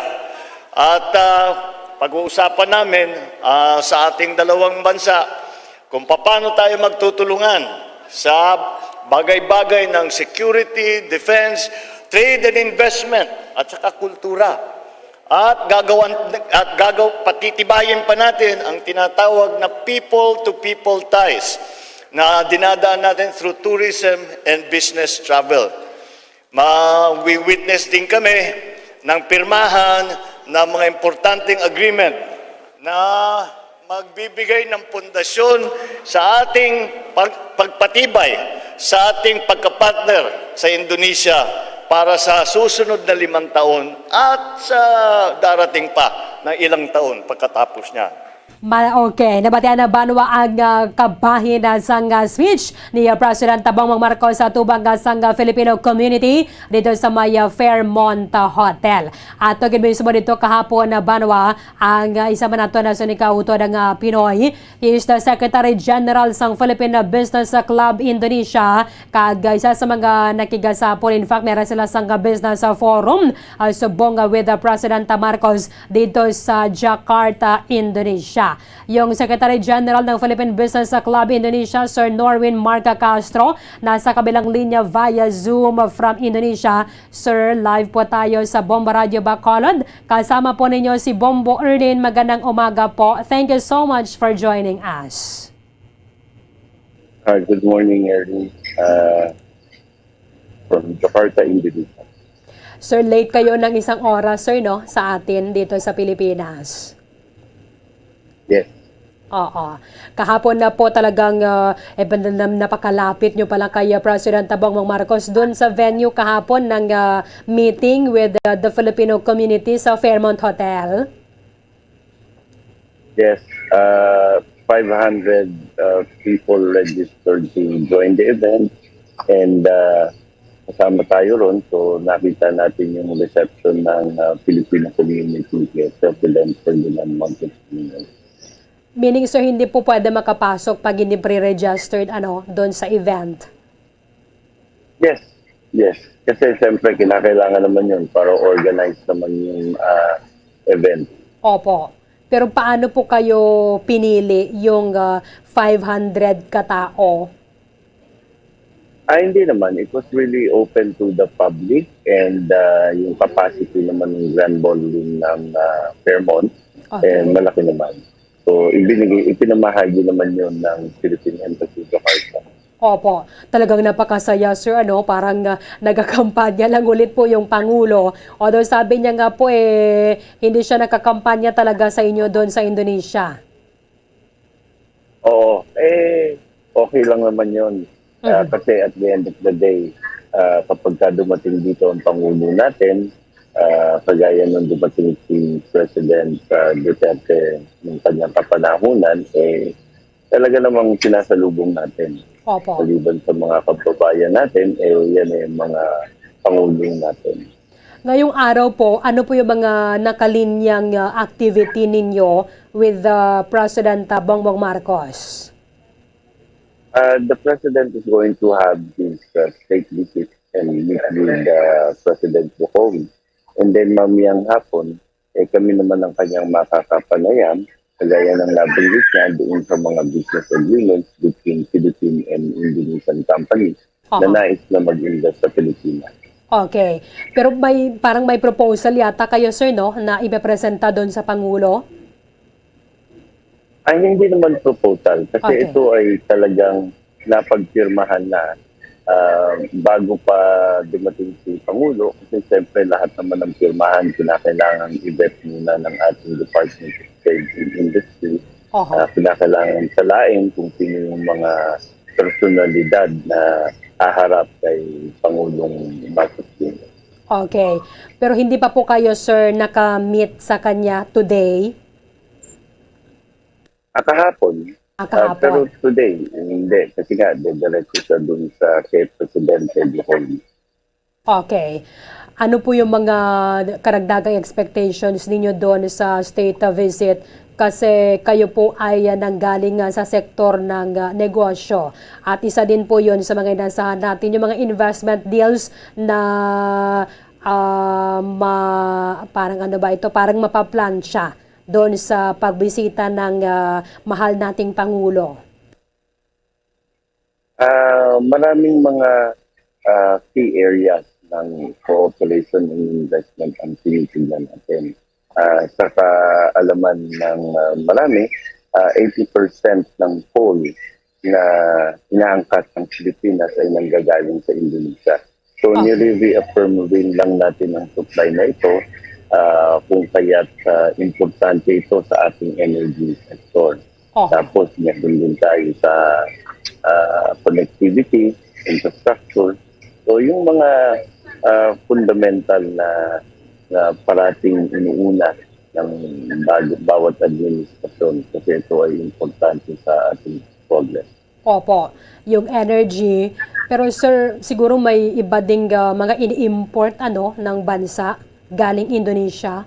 At, ah, pag-uusapan namin, ah, sa ating dalawang bansa kung paano tayo magtutulungan sa bagay-bagay ng security, defense, trade and investment, at saka kultura. At gagawan, at gagaw, patitibayin pa natin ang tinatawag na people-to-people ties na dinadaan natin through tourism and business travel. Mawi-witness din kami ng pirmahan ng mga importanteng agreement na magbibigay ng pundasyon sa ating pag-, pagpatibay sa ating pagkapartner sa Indonesia para sa susunod na limang taon at sa darating pa na ilang taon pagkatapos niya. Ma-, okay, nabatian na banwa ang, ah, kabahin, ah, sang, ah, speech ni, ah, President Bongbong Marcos sa tubang, ah, sang, ah, Filipino community dito sa may, ah, Fairmont, ah, Hotel. At gid mismo dito kahapon na banwa ang, ah, isa man nato na sinikauto nga Pinoy. He is the Secretary General sang Philippine Business Club Indonesia, kag, ah, isa sa mga nakigasapol. In fact, meron sila sang, ah, business, ah, forum, ah, subong, ah, with, ah, President Marcos dito sa Jakarta, Indonesia. Yung Secretary General ng Philippine Business Club Indonesia, Sir Norwin Marca Castro, nasa kabilang linya via Zoom from Indonesia. Sir, live po tayo sa Bomba Radio Bacolod. Kasama po ninyo si Bombo Erlin. Magandang umaga po. Thank you so much for joining us. Hi, good morning, Erlin. Uh, from Jakarta, Indonesia. Sir, late kayo ng isang oras, sir, no, sa atin dito sa Pilipinas. Yes. Oo. Kahapon na po talagang, ah, eh, ban-, na-, napakalapit nyo pala kay, ah, President Bongbong Marcos dun sa venue kahapon ng, ah, meeting with, ah, the Filipino community sa Fairmont Hotel. Yes, uh, five hundred uh, people registered to join the event, and uh, kasama tayo ron. So nakita natin yung reception ng uh, Filipino community kay President Ferdinand Marcos Junior. Meaning, sir, hindi po pwede makapasok pag hindi pre-registered, ano, doon sa event? Yes, yes. Kasi siyempre, kinakailangan naman yun para organize naman yung ah, event. Opo. Pero paano po kayo pinili yung ah, five hundred katao? Ah, hindi naman. It was really open to the public, and ah, yung capacity naman ng Grand Ballroom ng ah, Fairmont, Okay. eh, malaki naman. So, ibinigay, ipinamahagi naman yun ng Philippine Embassy Jakarta. Opo, talagang napakasaya, sir, ano, parang ah, nagakampanya lang ulit po yung Pangulo. Although sabi niya nga po, eh, hindi siya nakakampanya talaga sa inyo doon sa Indonesia. Oo, eh, okay lang naman yun. Ah, Mhm. Kasi at the end of the day, ah, kapag ka dumating dito ang Pangulo natin, ah, kagaya nung dumating si President ah, Duterte ng kanyang kapanahunan, eh, talaga namang sinasalubong natin. Opo. Maliban sa mga kababayan natin, eh, yan ay mga pangulong natin. Ngayong araw po, ano po yung mga nakalinyang ah, activity ninyo with ah, President ah, Bongbong Marcos? Uh, the president is going to have his uh, state visit and meet with uh, President Jokowi. And then mamayang hapon, eh, kami naman ang kanyang makakapanayam, kagaya ng nabanggit niya doon sa mga business agreements between Philippine and Indonesian companies na Aha. nais na mag-invest sa Pilipinas. Okay. Pero may, parang may proposal yata kayo, sir, no, na ipepresenta doon sa Pangulo? Ay, hindi naman proposal. Kasi Okay. ito ay talagang napagpirmahan na ah, bago pa dumating si Pangulo. Kasi siyempre lahat naman ng pirmahan kinakailangan i-vet muna ng ating Department of Trade and Industry. Oho. Ah, kinakailangan salain kung sino yung mga personalidad na haharap kay Pangulong Marcos Junior. Okay. Pero hindi pa po kayo, sir, naka-meet sa kanya today? Ah, kahapon. Ah, Ah, pero kahapon. Today, hindi. Kasi nga, diretso siya dun sa kay Presidente Jokowi. Okay. Ano po yung mga karagdagang expectations ninyo doon sa state visit? Kasi kayo po ay ah, nanggaling ah, sa sektor ng ah, negosyo. At isa din po yun sa mga inasahan natin, yung mga investment deals na ah, ma-, parang ano ba ito? Parang mapaplansya doon sa pagbisita ng ah, mahal nating Pangulo. Ah, maraming mga ah, key areas ng cooperation and investment ang tinitingnan natin. Ah, sa kaalaman ng ah, marami, ah, eighty percent ng coal na inaangkat ng Pilipinas ay nanggagaling sa Indonesia. So, Okay. nire-reaffirm rin lang natin ang supply na ito ah, kung kaya't ah, importante ito sa ating energy sector. Oh. Tapos, meron din tayo sa ah, connectivity, infrastructure. So, yung mga ah, fundamental na, na parating inuuna ng bag- bawat administrasyon kasi ito ay importante sa ating progress. Opo, yung energy. Pero sir, siguro may iba ding ah, mga ini-import ano ng bansa galing Indonesia.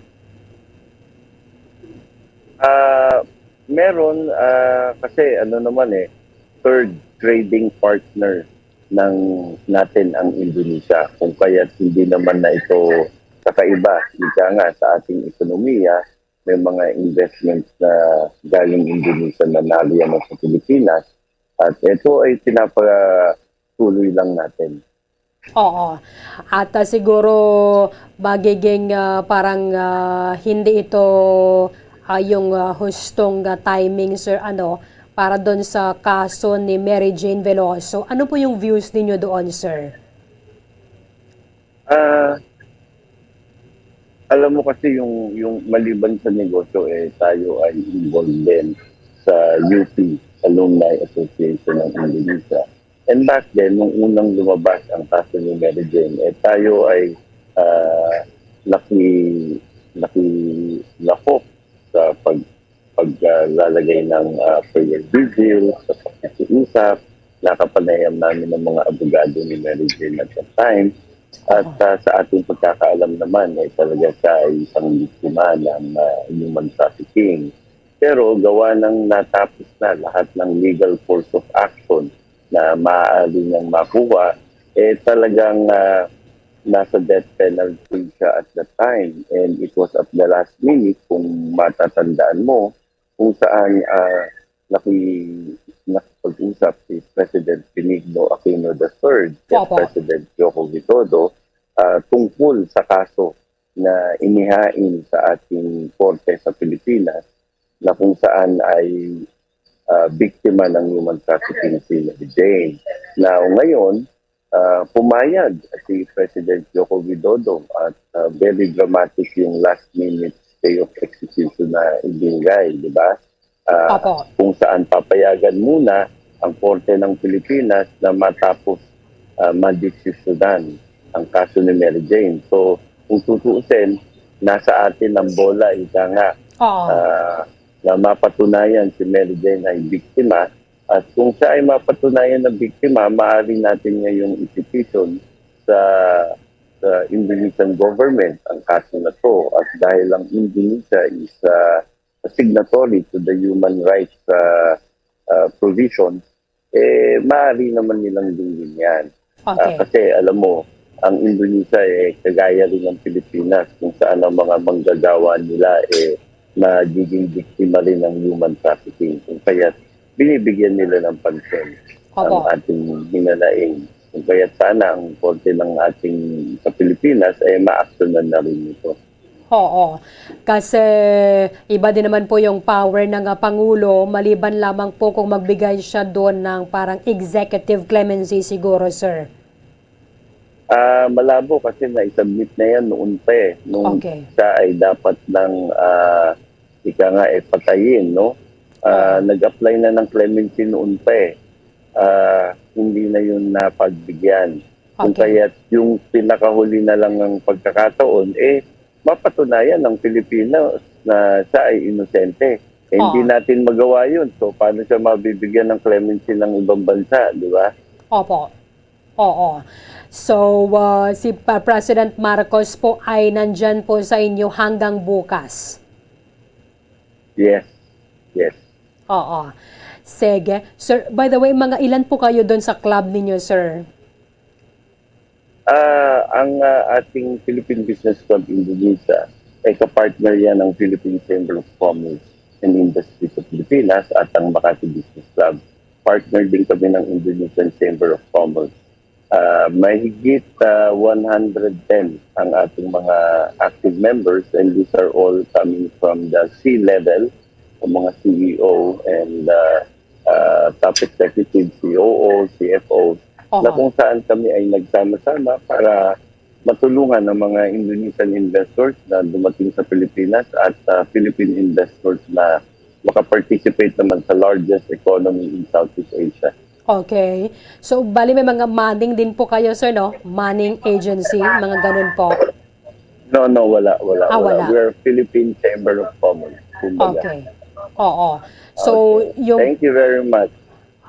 Ah, meron ah, kasi ano naman eh, third trading partner ng natin ang Indonesia. Kung kaya hindi naman na ito kakaiba, ika nga sa ating ekonomiya, may mga investments na galing Indonesia na nariyan na sa Pilipinas. At ito ay pinapatuloy lang natin. Oo. At ah, siguro magiging ah, parang ah, hindi ito ah, yung ah, hustong ah, timing, sir, ano, para doon sa kaso ni Mary Jane Veloso. Ano po yung views ninyo doon, sir? Ah, alam mo kasi yung yung maliban sa negosyo eh tayo ay involved din sa U P Alumni Association ng Indonesia. And back then, nung unang lumabas ang kaso ni Mary Jane, eh, tayo ay ah, naki-, nakilahok sa pag-, paglalagay ng ah, prayer vigil, sa pakikiusap. Nakapanayam namin ng mga abogado ni Mary Jane at that time. At ah, sa ating pagkakaalam naman, eh, talaga siya ay isang biktima ng ah, human trafficking. Pero gawa ng natapos na lahat ng legal course of action na maaari niyang makuha, eh, talagang ah, nasa death penalty siya at that time. And it was at the last minute, kung matatandaan mo, kung saan ah, naki-, nakipag-usap si President Benigno Aquino the third at Opo. President Joko Widodo ah, tungkol sa kaso na inihain sa ating korte sa Pilipinas, na kung saan ay ah, biktima ng human trafficking si Mary Jane. Now, ngayon, ah, pumayag si President Joko Widodo at ah, very dramatic yung last minute stay of execution na ibinigay, di ba? Ah, Opo. Kung saan papayagan muna ang korte ng Pilipinas na matapos ah, madesisyonan ang kaso ni Mary Jane. So, kung tutuusin, nasa atin ang bola, ika nga, Oo. ah, na mapatunayan si Mary Jane ay biktima. At kung siya ay mapatunayan na biktima, maaari natin ngayong i-petition sa, sa Indonesian government ang kaso na to. At dahil ang Indonesia is ah, signatory to the human rights ah, ah, provision, eh, maaari naman nilang gawin yan. Ah, Okay. Kasi alam mo, ang Indonesia, eh, kagaya rin ng Pilipinas, kung saan ang mga manggagawa nila, eh, nagiging biktima rin ng human trafficking. Kung kaya binibigyan nila ng pansin ang Opo. ating hinanaing. Kung kaya sana ang korte ng ating sa Pilipinas ay maaksyonan na rin ito. Oo. Kasi iba din naman po yung power ng ah, Pangulo, maliban lamang po kung magbigay siya doon ng parang executive clemency siguro, sir. Ah, malabo kasi na-submit na yan noon pa eh. Nung Okay. siya ay dapat ng, ah, ika nga eh, patayin, no? Ah, Oo. Nag-apply na ng clemency noon pa eh. Ah, hindi na yun napagbigyan. Kung Okay. kaya't yung pinakahuli na lang ang pagkakataon, eh, mapatunayan ng Pilipinas na siya ay inosente. Eh, hindi Oo. natin magawa yun. So, paano siya mabibigyan ng clemency ng ibang bansa, di ba? Opo. Oo. So, ah, si Pa-, President Marcos po ay nandyan po sa inyo hanggang bukas. Yes. Yes. Oo. Sige. Sir, by the way, mga ilan po kayo doon sa club ninyo, sir? Ah, ang ah, ating Philippine Business Club Indonesia ay kapartner yan ng Philippine Chamber of Commerce and Industry sa Pilipinas at ang Makati Business Club. Partner din kami ng Indonesian Chamber of Commerce. Ah, mahigit ah, one hundred ten ang ating mga active members, and these are all coming from the C-level, ang mga C E O and ah, ah, top executive, C O O, C F O, na Oho. kung saan kami ay nagsama-sama para matulungan ang mga Indonesian investors na dumating sa Pilipinas at ah, Philippine investors na makaparticipate naman sa largest economy in Southeast Asia. Okay. So, bali may mga manning din po kayo, sir, no? Manning agency, mga ganun po. No, no, wala, wala, Ah, wala. wala. We are Philippine Chamber of Commerce, kumbaga. Okay. Oo. So, Okay. yung Thank you very much.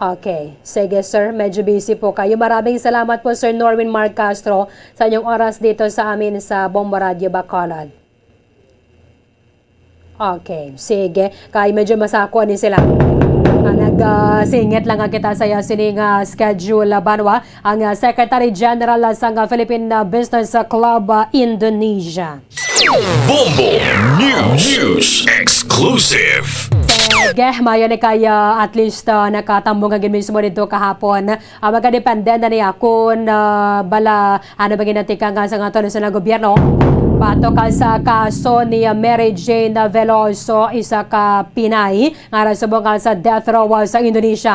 Okay. Sige, sir. Medyo busy po kayo. Maraming salamat po, Sir Norwin Mark Castro, sa inyong oras dito sa amin sa Bombo Radio Bacolod. Okay, sige. Kay medyo masako ni sila. Ah, nag, ah, singit lang nga kita sa iya sini nga schedule, ah, Banwa. Ang, ah, Secretary General, ah, sang, ah, Philippine, ah, Business, ah, Club, ah, Indonesia. Bombo News. News Exclusive. Sige, mayo ni kay, ah, at least, ah, nakatambong nga gid mismo dito kahapon. Ah, magadepende na niya kung, ah, bala, ano ba ginatika nga sa nga to sa gobyerno. Batok sa kaso ni, ah, Mary Jane Veloso, isa ka Pinay nga nasumbong sa death row, ah, sa Indonesia.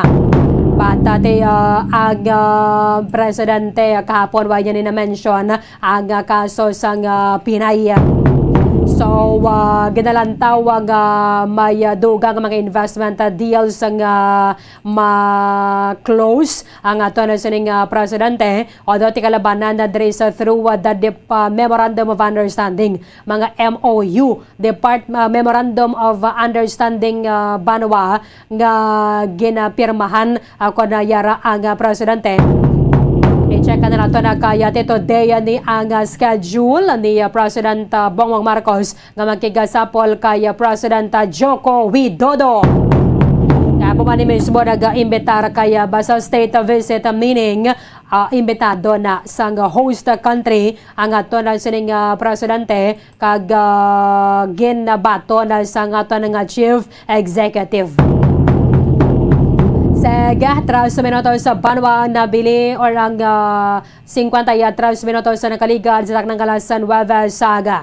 Patati, ah, ang, ah, presidente, ah, kahapon, wa niya ni na-mention ang, ah, kaso sang, ah, Pinay. So, ah, ginalantaw nga may, ah, dugang nga mga investment, ah, deals nga ma-close ang aton sining, ah, presidente, although ti kalabanan na diri sa through, ah, the dep-, ah, Memorandum of Understanding, mga M O U, Depart-, ah, Memorandum of Understanding, ah, banwa nga ginapirmahan, ah, kon, ah, yara ang, ah, presidente. I-check na nato na kaya ti today, ah, ni ang, ah, schedule ni, ah, President, ah, Bongbong Marcos nga magkigasapol kay, ah, President, ah, Joko Widodo. Kaya po man ni mismo nag-imbitar kay, ah, basta state visit, ah, meaning, ah, imbitado na sang host country ang aton sining, ah, presidente kag, ah, ginabaton sang aton nga chief executive. Sige, tres minutos sa banwa nabili or ang, ah, singkwenta y tres minutos sa nakaligad sa taknang kalasan Huwebes sa aga.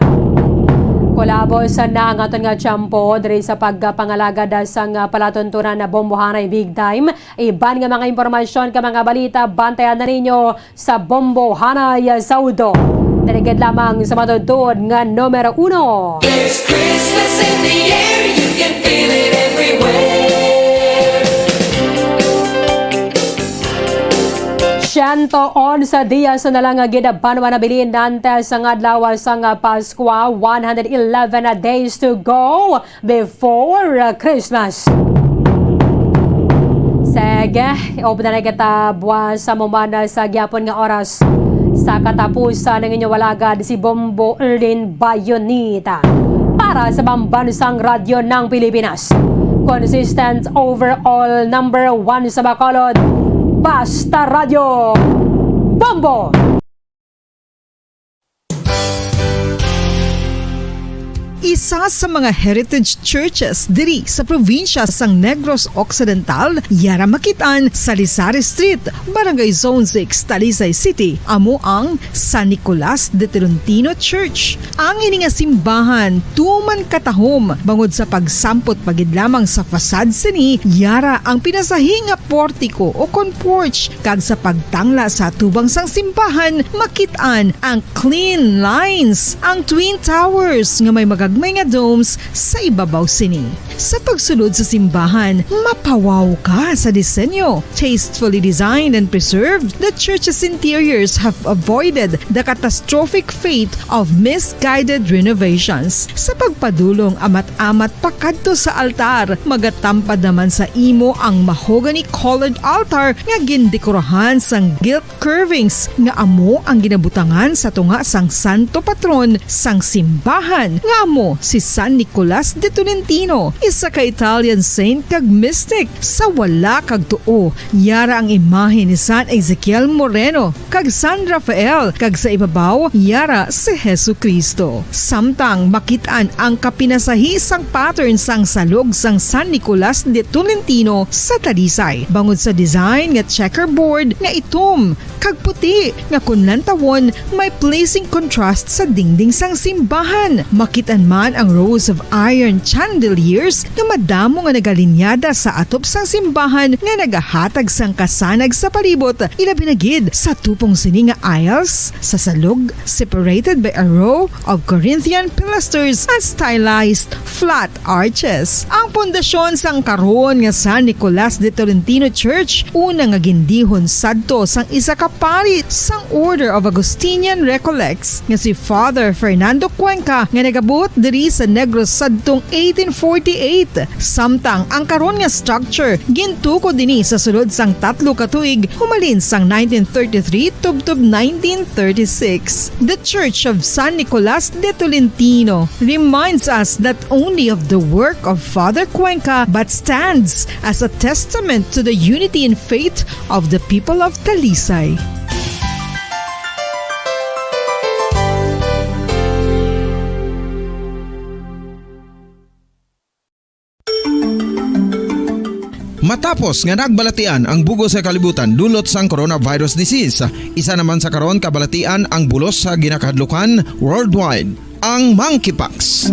Kulabos na ang aton nga tiyempo diri sa pagpangalagad sang palatuntunan na bombohanay big time. Iban nga mga impormasyon ka mga balita, bantayan na ninyo sa Bombohanay sa Udto. Diri gid lamang sa matutuod nga numero uno. There's Christmas in the air, you can feel it everywhere. Siyento onse dias na lang nga ginabanwa nabilin antes ang adlaw sang Paskwa, one hundred eleven days to go before, uh, Christmas. Sige, upod na kita buwas sa mumana sa gyapon nga oras. Sa katapusan ng inyong walagad, si Bombo Erlin Bayonita. Para sa Pambansang Radyo ng Pilipinas. Consistent overall number one sa Bacolod. Basta Radyo. Bombo! Isa sa mga heritage churches diri sa probinsya sang Negros Occidental, yara makit-an sa Lisari Street, Barangay Zone six, Talisay City, amo ang San Nicolas de Tolentino Church. Ang ini nga simbahan tuman katahom bangod sa pagsampot pa gid lamang sa facade sini, yara ang pinasahi nga portiko o kon porch, kag sa pagtangla sa atubang sang simbahan, makit-an ang clean lines, ang twin towers nga may magagmay nga domes sa ibabaw sini. Sa pagsulod sa simbahan, mapawaw ka sa disenyo. Tastefully designed and preserved, the church's interiors have avoided the catastrophic fate of misguided renovations. Sa pagpadulong amat-amat pakadto sa altar, magatampad naman sa imo ang mahogany-colored altar nga gindekorahan sang gilt curvings nga amo ang ginabutangan sa tunga sang santo patron sang simbahan, nga amo si San Nicolas de Tolentino, isa ka Italian saint kag mystic. Sa wala kag tuo, yara ang imahe ni San Ezekiel Moreno kag San Rafael, kag sa ibabaw, yara si Jesu-Cristo. Samtang makit-an ang kapinasahi sang pattern sang salog sang San Nicolas de Tolentino sa Talisay, bangod sa design nga checkerboard nga itom kag puti nga kon lantawon may pleasing contrast sa dingding sang simbahan. Makit-an man ang rows of iron chandeliers nga madamo nga nagalinyada sa atop sang simbahan nga nagahatag sang kasanag sa palibot, ilabi na gid sa tupong sini nga aisles sa salog, separated by a row of Corinthian pilasters and stylized flat arches. Ang pundasyon sang karon nga San Nicolas de Tolentino Church, una nga gindihon sadto sang isa ka pari sang Order of Augustinian Recollects nga si Father Fernando Cuenca, nga nagabuot diri sa Negros sadtong eighteen forty-eight. Samtang ang karon nga structure gintukod dini sa sulod sang tatlo ka tuig, humalin sang nineteen thirty-three tubtob nineteen thirty-six. The Church of San Nicolas de Tolentino reminds us not only of the work of Father Cuenca, but stands as a testament to the unity in faith of the people of Talisay. Matapos nga nagbalatian ang bug-os nga kalibutan dulot sang coronavirus disease, isa naman sa karon kabalatian ang bulos sa ginakahadlukan worldwide, ang monkeypox.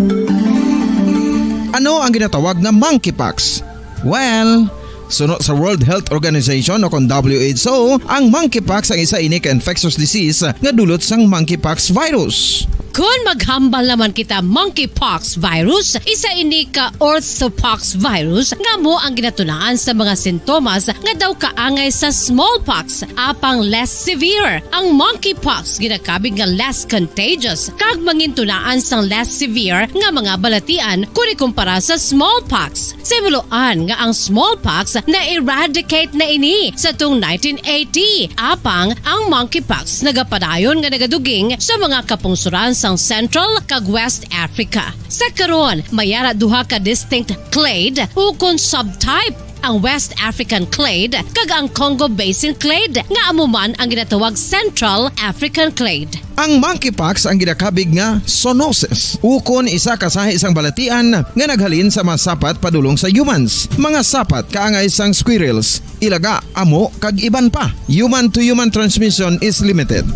Ano ang ginatawag na monkeypox? Well, suno sa World Health Organization o kon W H O, ang monkeypox ang isa ini ka infectious disease nga dulot sang monkeypox virus. Kon maghambal naman kita monkeypox virus, isa ini ka orthopox virus nga amo ang ginatunaan sa mga sintomas nga daw kaangay sa smallpox, apang less severe. Ang monkeypox ginakabig nga less contagious kag mangintunaan sang less severe nga mga balatian kon ikumpara sa smallpox. Sa himuloan nga ang smallpox na-eradicate na ini sa tung nineteen eighty, apang ang monkeypox nagapadayon nga nagaduging sa mga kapungsoran sang Central kag West Africa. Sa karon, may ara duha ka distinct clade ukon subtype, ang West African clade kag ang Congo Basin clade, nga amo man ang ginatawag Central African clade. Ang monkeypox ang ginakabig nga zoonosis, ukon isa ka sahi sang balatian nga naghalin sa mga sapat padulong sa humans, mga sapat kaangay sang squirrels, ilaga, amo, kag iban pa. Human-to-human transmission is limited.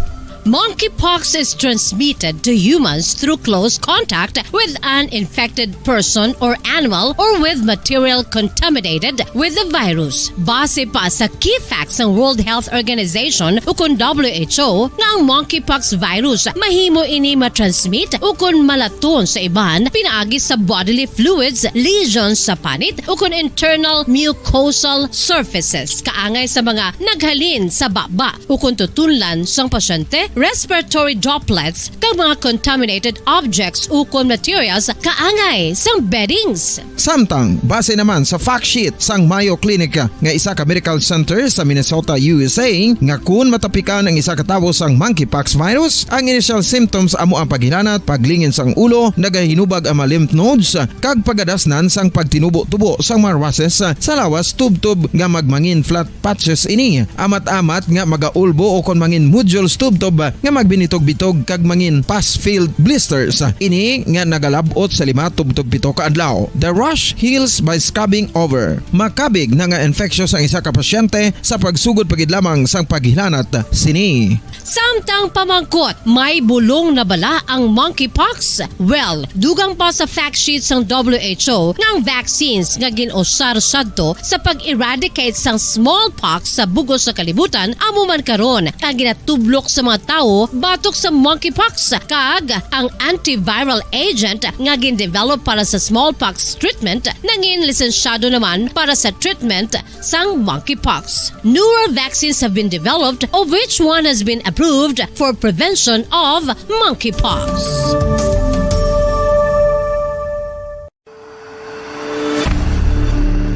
Monkeypox is transmitted to humans through close contact with an infected person or animal or with material contaminated with the virus. Base pa sa key facts sang World Health Organization ukon W H O, nga ang monkeypox virus mahimo ini matransmit ukon malaton sa iban pinaagi sa bodily fluids, lesions sa panit, ukon internal mucosal surfaces, kaangay sa mga naghalin sa baba ukon tutunlan sang pasyente, respiratory droplets, kag mga contaminated objects ukon materials kaangay sang beddings. Samtang, base naman sa fact sheet sang Mayo Clinic nga isa ka medical center sa Minnesota, U S A, nga kun matapikan ang isa ka tawo sang monkeypox virus, ang initial symptoms amo ang paghilanat, paglingin sang ulo, nagahinubag ang mga lymph nodes, kag pagadasnan sang pagtinubo-tubo sang mga rashes sa lawas, tubtob nga magmangin flat patches ini, amat-amat nga magaulbo ukon mangin nodules tubtob nga magbinitog-bitog kag mangin pus-filled blisters. Ini nga nagalab-ot sa lima tubtob pito ka adlaw. The rash heals by scabbing over. Makabig na nga infectious ang isa ka pasyente sa pagsugod pa gid lamang sang paghilanat sini. Samtang pamangkot, may bulong na bala ang monkeypox? Well, dugang pa sa fact sheet sang W H O nga ang vaccines nga gin-usar sadto sa pag-eradicate sang smallpox sa bug-os nga kalibutan amo man karon ang ginatublok sa mga tawo batok sa monkeypox, kag ang antiviral agent nga gin-develop para sa smallpox treatment nangin lisensyado naman para sa treatment sang monkeypox. Newer vaccines have been developed, of which one has been approved for prevention of monkeypox.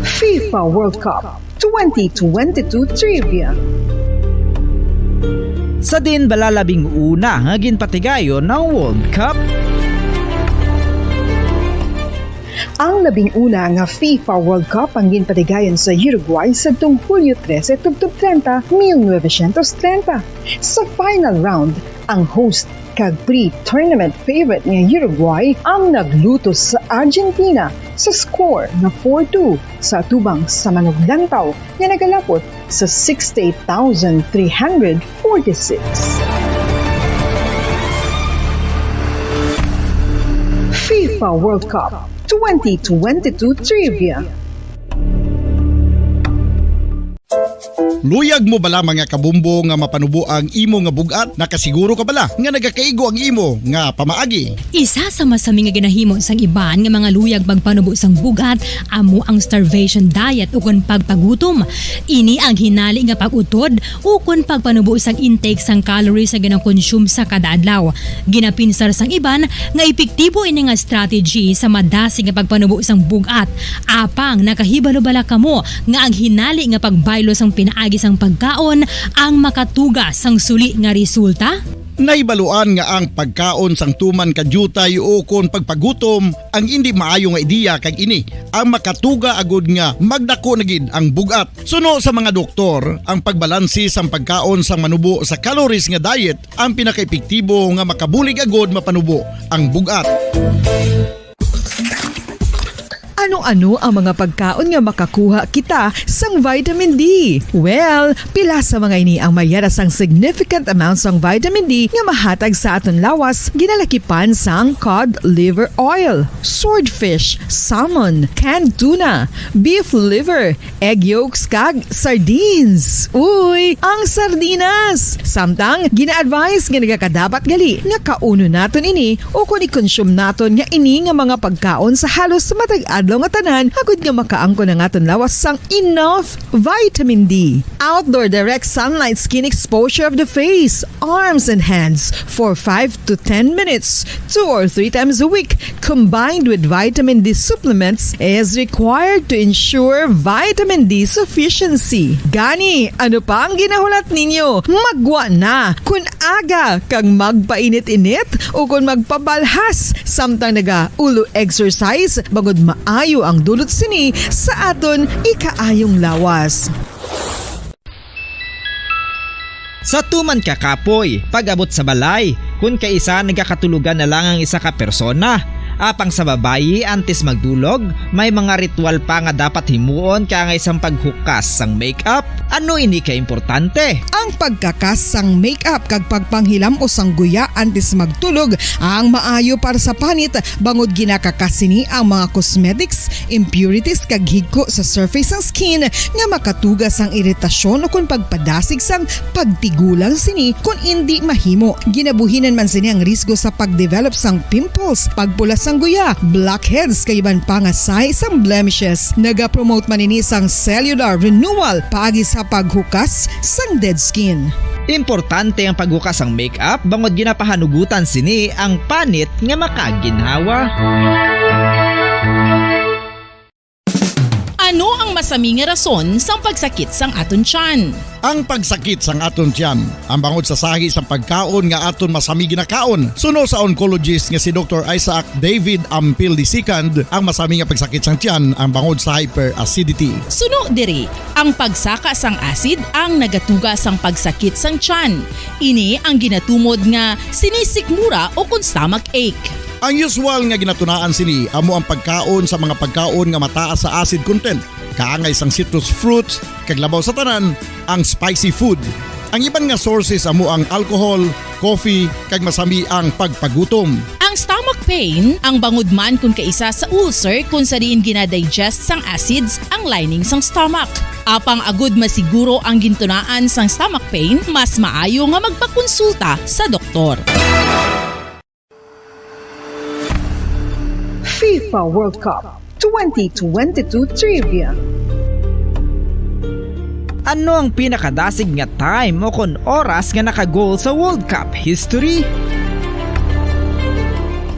FIFA World Cup twenty twenty-two Trivia. Sa din bala labing una nga ginpatigayon ang World Cup? Ang labing una nga FIFA World Cup ang ginpatigayon sa Uruguay sadtong Hulyo trese tubtob treinta, mil novecientos treinta. Sa final round, ang host kag pre-tournament favorite nga Uruguay ang naglutos sa Argentina sa score nga four two sa atubang sa manuglantaw nga nagalapot sa sixty-eight thousand three hundred forty-six. FIFA World Cup twenty twenty-two Trivia. Luyag mo bala, mga kabumbo, nga mapanubo ang imo nga bug-at? Nakasiguro ka bala nga nagakaigo ang imo nga pamaagi? Isa sa masami nga ginahimo sang iban nga mga luyag magpanubo sang bug-at amo ang starvation diet ukon pagpagutom. Ini ang hinali nga pag-utod ukon pagpanubo sang intake sang calories nga ginakonsume sa kada adlaw. Ginapinsar sang iban nga epektibo ini nga strategy sa madasig nga pagpanubo sang bug-at. Apang nakahibalo bala kamo nga ang hinali nga pagbaylo sang pinaagi sang pagkaon ang makatuga sang suli nga resulta? Nahibaluan nga ang pagkaon sang tuman ka diutay ukon pagpagutom ang indi maayo nga ideya, kag ini ang makatuga agud nga magdako na gid ang bug-at. Suno sa mga doktor, ang pagbalanse sang pagkaon sang manubo sa calories nga diet ang pinakaepektibo nga makabulig agud mapanubo ang bug-at. Ano-ano ang mga pagkaon nga makakuha kita sang vitamin D? Well, pila sa mga ini ang mayara sang significant amount sang vitamin D nga mahatag sa aton lawas, ginalakipan sang cod liver oil, swordfish, salmon, canned tuna, beef liver, egg yolks, kag sardines. Uy, ang sardinas! Samtang, gina-advise nga nagakadapat gali nga kaunon naton ini o kon i-consume naton nga ini nga mga pagkaon sa halos matag adlaw nga tanan, agud nga makaangkon ang aton lawas sang enough vitamin D. Outdoor direct sunlight skin exposure of the face, arms, and hands for five to ten minutes, two or three times a week, combined with vitamin D supplements, is required to ensure vitamin D sufficiency. Gani, ano pa ang ginahulat ninyo? Maggwa na! Kun aga kag magpainit-init o kon magpabalhas samtang naga-ulo exercise, bangod maayo ang dulot sini sa aton ikaayong lawas. Sa tuman ka kapoy, pag-abot sa balay, kun kaisa nagakatulogan na lang ang isa ka persona. Apang sa babayi, antes magdulog, may mga ritual pa nga dapat himuon kaangay sang paghukas sang makeup. Ano ini ka importante? Ang pagkakas sang makeup kag pagpanghilam-os sang guya antes magtulog ang maayo para sa panit, bangod ginakakas sini ang mga cosmetics, impurities, kag higko sa surface sang skin nga makatuga sang iritasyon ukon pagpadasig sang pagtigulang sini kon indi mahimo. Ginabuhinan man sini ang risgo sa pag-develop sang pimples, pagpula sang guya, blackheads, kag iban pa nga sahi sang blemishes. Nagapromote man ini sang cellular renewal paagi sa paghukas sang dead skin. Importante ang paghukas sang makeup bangod ginapahanugutan sini ang panit nga makaginhawa. Ano ang masami nga rason sang pagsakit sang aton tiyan? Ang pagsakit sang aton tiyan, ang bangod sa sahi sang pagkaon nga aton masami ginakaon. Suno sa oncologist nga si Doktor Isaac David Ampil the second, ang masami nga pagsakit sang tiyan ang bangod sa hyperacidity. Suno diri, ang pagsaka sang acid ang nagatuga sang pagsakit sang tiyan. Ini ang ginatumod nga sinisikmura o kon stomach ache. Ang usual nga ginatunaan sini amo ang pagkaon sa mga pagkaon nga mataas sa acid content, kaangay sang citrus fruits, kag labaw sa tanan, ang spicy food. Ang iban nga sources amo ang alcohol, coffee, kag masami ang pagpagutom. Ang stomach pain, ang bangod man kon kaisa sa ulcer kon sa diin ginadigest sang acids ang lining sang stomach. Apang agud masiguro ang gintunaan sang stomach pain, mas maayo nga magpakonsulta sa doktor. FIFA World Cup twenty twenty-two Trivia. Ano ang pinakadasig nga time o kon oras nga naka-goal sa World Cup history?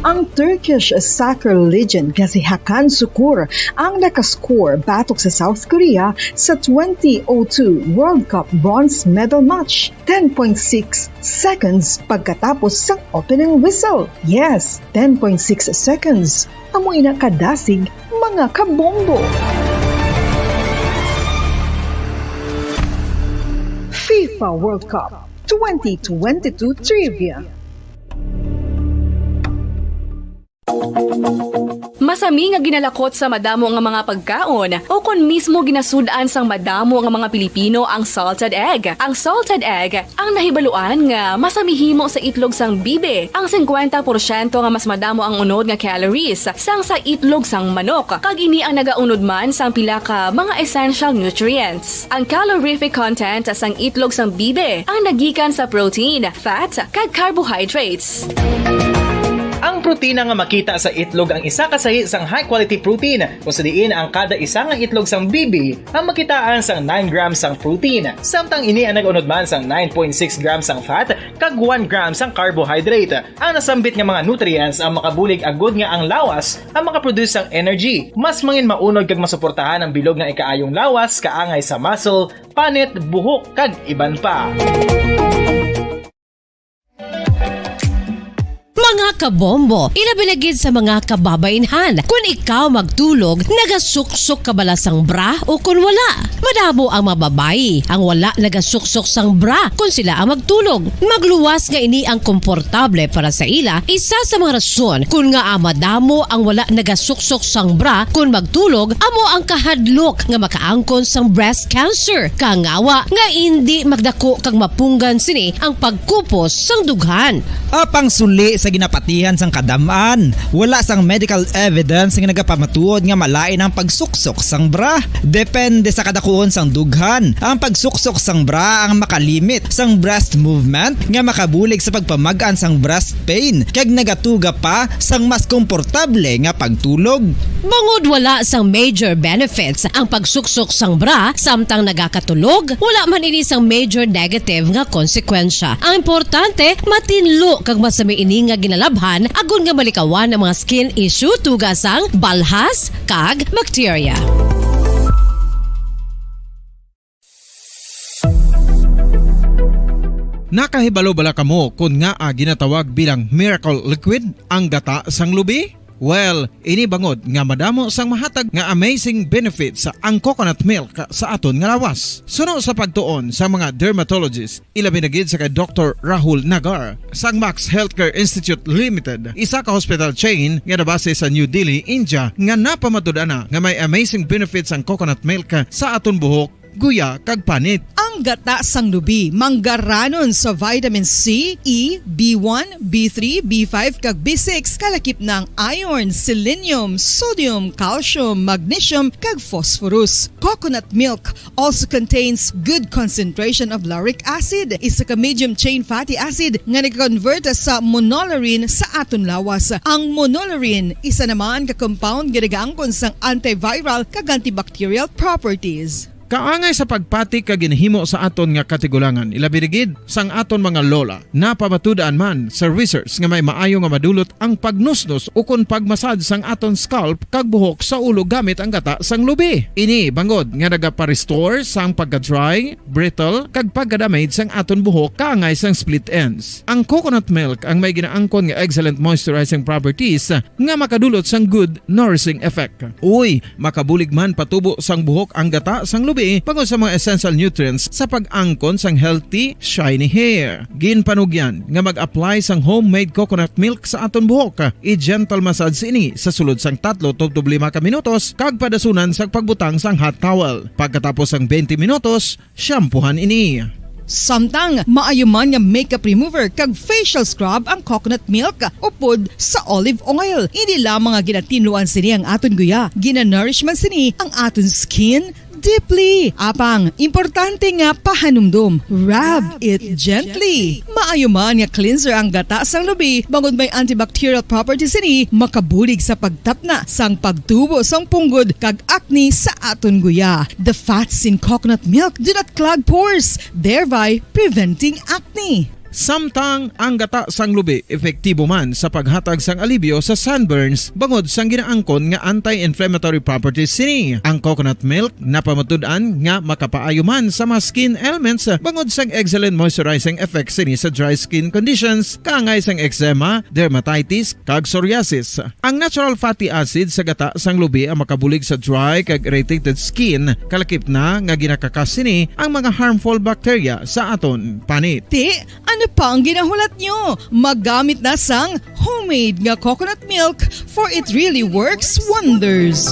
Ang Turkish soccer legend nga si Hakan Sukur ang nakascore batok sa South Korea sa twenty oh two World Cup bronze medal match, ten point six seconds pagkatapos sang opening whistle. Yes, ten point six seconds. Amo ina kadasig, mga kabombo. FIFA World Cup twenty twenty-two Trivia. Masami nga ginalakot sa madamo nga mga pagkaon, o kon mismo ginasud-an sang madamo nga mga Pilipino ang salted egg. Ang salted egg ang nahibaluan nga masami himo sa itlog sang bibi. Ang singkwenta porsyento nga mas madamo ang unod nga calories sang sa itlog sang manok, kag ini ang nagaunod man sang pila ka mga essential nutrients. Ang calorific content sang itlog sang bibi ang nagikan sa protein, fat, kag carbohydrates. Ang protina nga makita sa itlog ang isa ka sahi sang high-quality protein, kung sa diin ang kada isa nga itlog sang bibi ang makitaan sang nine grams sang protein, samtang ini ang nag-unod man sang nine point six grams sang fat kag one gram sang carbohydrate. Ang nasambit nga mga nutrients ang makabulig agud nga ang lawas ang makaproduce sang energy. Mas mangin maunod kag masuportahan ang bilog nga ikaayong lawas kaangay sa muscle, panit, buhok, kag iban pa. Mga Kabombo, ilabi na gid sa mga kababaynhan. Kun ikaw magtulog, nagasuksok ka bala sang bra o kun wala? Madamo ang mga babayi ang wala nagasuksok sang bra kun sila ang magtulog. Magluwas nga ini ang komportable para sa ila, isa sa mga rason kun ngaa madamo ang wala nagasuksok sang bra kun magtulog, amo ang kahadlok nga makaangkon sang breast cancer. Kangawa nga indi magdako kag mapunggan sini ang pagkupos sang dughan. Apang suli sa ginapatihan sang kadam-an, wala sang medical evidence nga nagapamatuod nga malain ang pagsuksok sang bra. Depende sa kadakuon sang dughan, ang pagsuksok sang bra ang makalimit sang breast movement nga makabulig sa pagpamag-an sang breast pain kag nagatuga pa sang mas komportable nga pagtulog. Bangod wala sang major benefits ang pagsuksok sang bra samtang nagakatulog, wala man ini sang major negative nga konsekwensya. Ang importante, matinlo kag masami ini nga ginalabhan agod nga malikawan ang mga skin issue tuga sang balhas kag bakterya. Nakahibalo bala kamo kon ngaa ginatawag bilang miracle liquid ang gata sang lubi? Well, ini bangod nga madamo sang mahatag nga amazing benefits ang coconut milk sa aton nga lawas. Suno sa pagtuon sa mga dermatologist, ilabi na gid sa kay Doktor Rahul Nagar sang Max Healthcare Institute Limited, isa ka hospital chain nga nabase sa New Delhi, India, nga napamatud-an na nga may amazing benefits ang coconut milk sa aton buhok, guya, kag panit. Ang gata sang lubi manggaranon sa vitamin C, E, B one, B three, B five, kag B six, kalakip na ang iron, selenium, sodium, calcium, magnesium, kag phosphorus. Coconut milk also contains good concentration of lauric acid, isa ka medium chain fatty acid nga nag-convert sa monolaurin sa aton lawas. Ang monolaurin, isa naman ka compound nga nagaangkon sang antiviral kag antibacterial properties. Kaangay sa pagpati kag ginhimo sa aton nga katigulangan, ilabi na gid sang aton mga lola. Napamatud-an man sa research nga may maayo nga madulot ang pagnusnos ukon pagmasad sang aton scalp kag buhok sa ulo gamit ang gata sang lubi. Ini bangod nga nagapa-restore sang pagka-dry, brittle, kag pagka-damage sang aton buhok kaangay sang split ends. Ang coconut milk ang may ginaangkon nga excellent moisturizing properties nga makadulot sang good nourishing effect. Uy, makabulig man patubo sang buhok ang gata sang lubi bangod sa mga essential nutrients sa pag-angkon sang healthy, shiny hair. Ginpanugyan nga mag-apply sang homemade coconut milk sa aton buhok. I-gentle massage ini sa sulod sang tatlo tubtob lima ka minutos kag padasunan sa pagbutang sang hot towel. Pagkatapos sang twenty minutos, shampoohan ini. Samtang maayo man nga makeup remover kag facial scrub ang coconut milk upod sa olive oil. Hindi lamang nga ginatinluan sini ang aton guya, ginanourish man sini ang aton skin deeply. Apang, importante nga pahanumdom, rub it gently. Maayo man nga cleanser ang gata sang lubi, bangod may antibacterial properties sini, makabulig sa pagtapna sang pagtubo sang punggod kag acne sa aton guya. The fats in coconut milk do not clog pores, thereby preventing acne. Samtang ang gata sang lubi epektibo man sa paghatag sang alibyo sa sunburns bangod sang ginaangkon nga anti-inflammatory properties sini. Ang coconut milk napamatud-an nga makapaayo man sa mga skin ailments bangod sang excellent moisturizing effect sini sa dry skin conditions, kaangay sang eczema, dermatitis, kag psoriasis. Ang natural fatty acid sa gata sang lubi ang makabulig sa dry kag irritated skin, kalakip na nga ginakakas sini ang mga harmful bacteria sa aton panit. Ti, ano pa ang ginahulat nyo? Magamit na sang homemade nga coconut milk, for it really works wonders.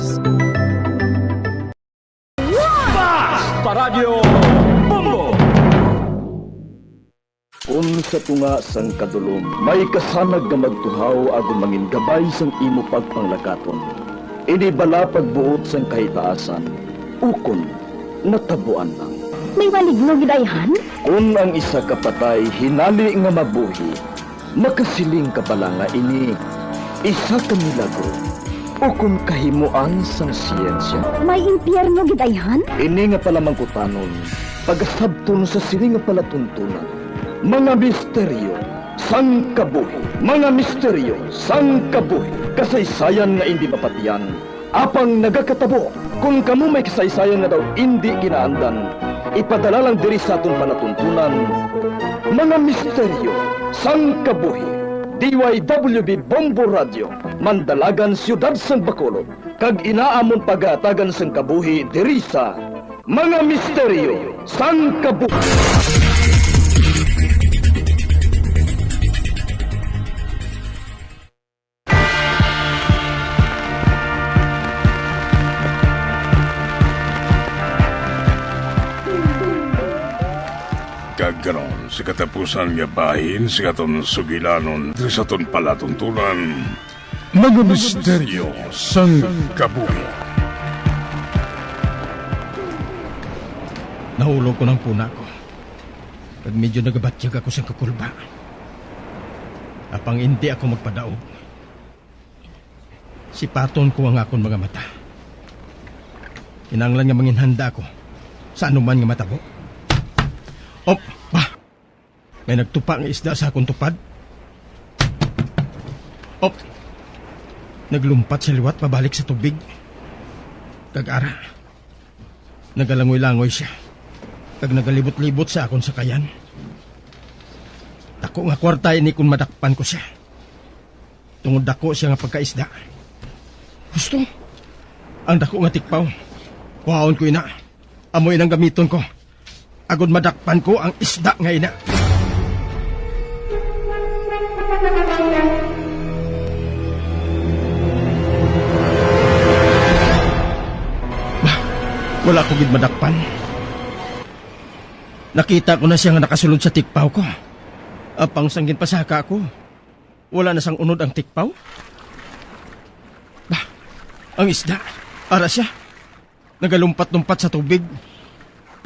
Fast Paradyo Bombo! Kun sa tunga sang kadulom may kasanag nga magtuhaw agud mangin gabay sang imo pagpanglakaton, ini bala pagbuot sang kahitaasan, ukon natabuan lang. May maligno gid ayhan? Kun ang isa ka patay hinali nga mabuhi, makasiling ka bala nga ini isa ka milagro ukon kahimoan sang siyensya? May impyerno gid ayhan? Ini nga palamangkutanon, pagasabton sa sini nga palatuntunan, mga misteryo sang kabuhi. Mga misteryo sang kabuhi. Kasaysayan nga indi mapatian, apang nagakatabo. Kon kamo may kasaysayan nga daw indi ginaandan, ipadala lang diri sa aton palatuntunan, mga misteryo sang kabuhi. D Y W B Bombo Radio, Mandalagan, Siyudad sang Bacolod, kag ina amon pagahatagan sang kabuhi diri sa Mga Misteryo sang Kabuhi. Kag karon, sa katapusan nga bahin sa aton sugilanon diri sa aton palatuntunan, Mga Misteryo sang Kabuhi. Nahulog ko ng puna ko, kag medyo nagabatyag ako sang kakulba. Apang indi ako magpadaog. Sipaton ko ang akon mga mata. Kinahanglan nga manginhanda ako sa anuman nga matabo. Op! Bah! May nagtupa nga isda sa akon tupad. Op! Naglumpat siya liwat pabalik sa tubig. Kag ara, nagalangoy-langoy siya, kag nagalibot-libot sa akon sakayan. Dako nga kwarta ini kon madakpan ko sia, tungod dako sia nga pagkaisda. Husto, ang dako nga tikpaw, kuhaon ko ina. Amo inang gamiton ko, agod madakpan ko ang isda nga ina. Bah, wala ko gid madakpan. Nakita ko na sia nga nakasulod sa tikpaw ko. Apang sang ginpasaka ko, wala na sang unod ang tikpaw. Bah, ang isda, ara sia, nagalumpat-lumpat sa tubig.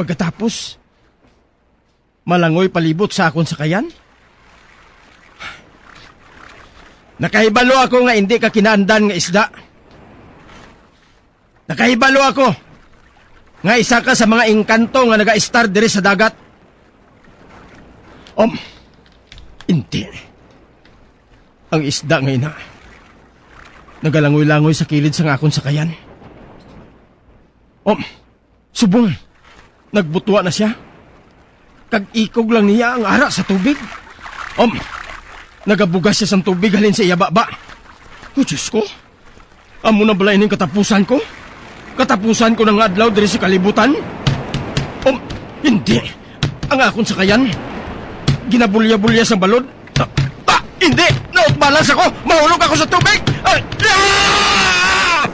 Pagkatapos, malangoy palibot sa akon sakayan. Nakahibalo ako nga indi ka kinaandan nga isda. Nakahibalo ako nga isa ka sa mga engkanto nga nagaistar diri sa dagat. Um, indi. Ang isda nga ina, nagalangoy-langoy sa kilid sang akon sakayan. Um, subong, nagbutwa na sia. Kag ikog lang niya ang ara sa tubig. Um, nagabugas sia sang tubig halin sa iya baba. O Diyos ko, amo na bala ining katapusan ko? Katapusan ko na nga adlaw diri sa kalibutan? Um, hindi. Ang akon sakayan, ginabulya-bulya sang balod. Ah, ah, hindi! Nautbalas ako! Mahulog ako sa tubig! Ah! Ah!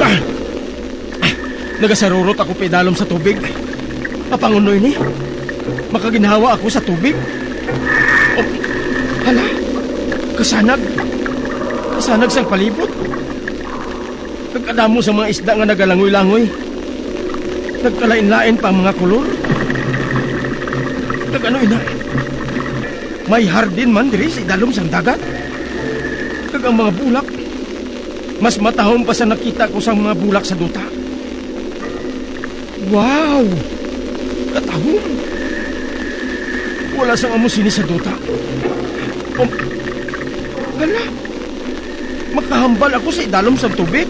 Ah! Nagasarurot ako pa idalom sa tubig. Apang ano ini? Makaginhawa ako sa tubig. Oh, hala, kasanag. Kasanag sang palibot. Kag kadamo sa mga isda nga nagalangoy-langoy. Nagkalain-lain pa ang mga kulor. Kag ano ina? May hardin man diri sa idalom sang dagat. Kag ang mga bulak, mas matahom pa sa nakita ko sang mga bulak sa duta. Wow! Katahom! Wala sang amo sini sa duta. Um, hala! Makahambal ako sa idalom sang tubig.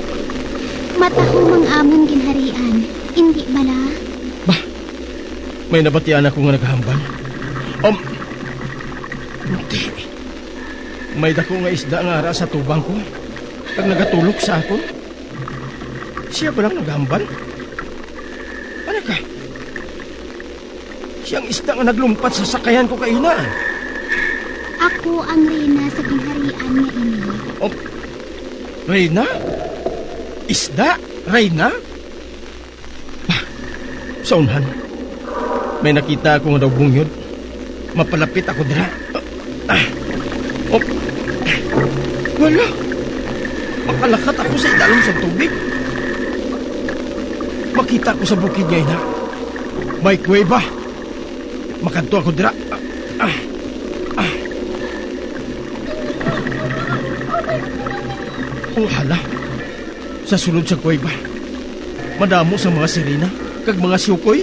Matahom ang amon ginharian, indi bala? Bah, may nabatian ako nga nagahambal. Um, hindi. May dako nga isda nga ara sa tubang ko, kag nagatulok sa akon. Sia bala ang naghambal? Ano ka? Sia ang isda nga naglumpat sa sakayan ko kaina. Ako ang reyna sa ginharian nga ini. Oh, reyna? Isda? Reyna? Sa unhan, may nakita ako nga daw bungyod. Mapalapit ako dira. Ah, oh. Wala. Makalakat ako sa idalom sa tubig. Makita ko sa bukid nga ina. May kuweba. Makadto ako dira. Ah, ah, ah. Oh, hala. Sa sulod sa kuweba, madamo sa mga sirena kag mga siukoy.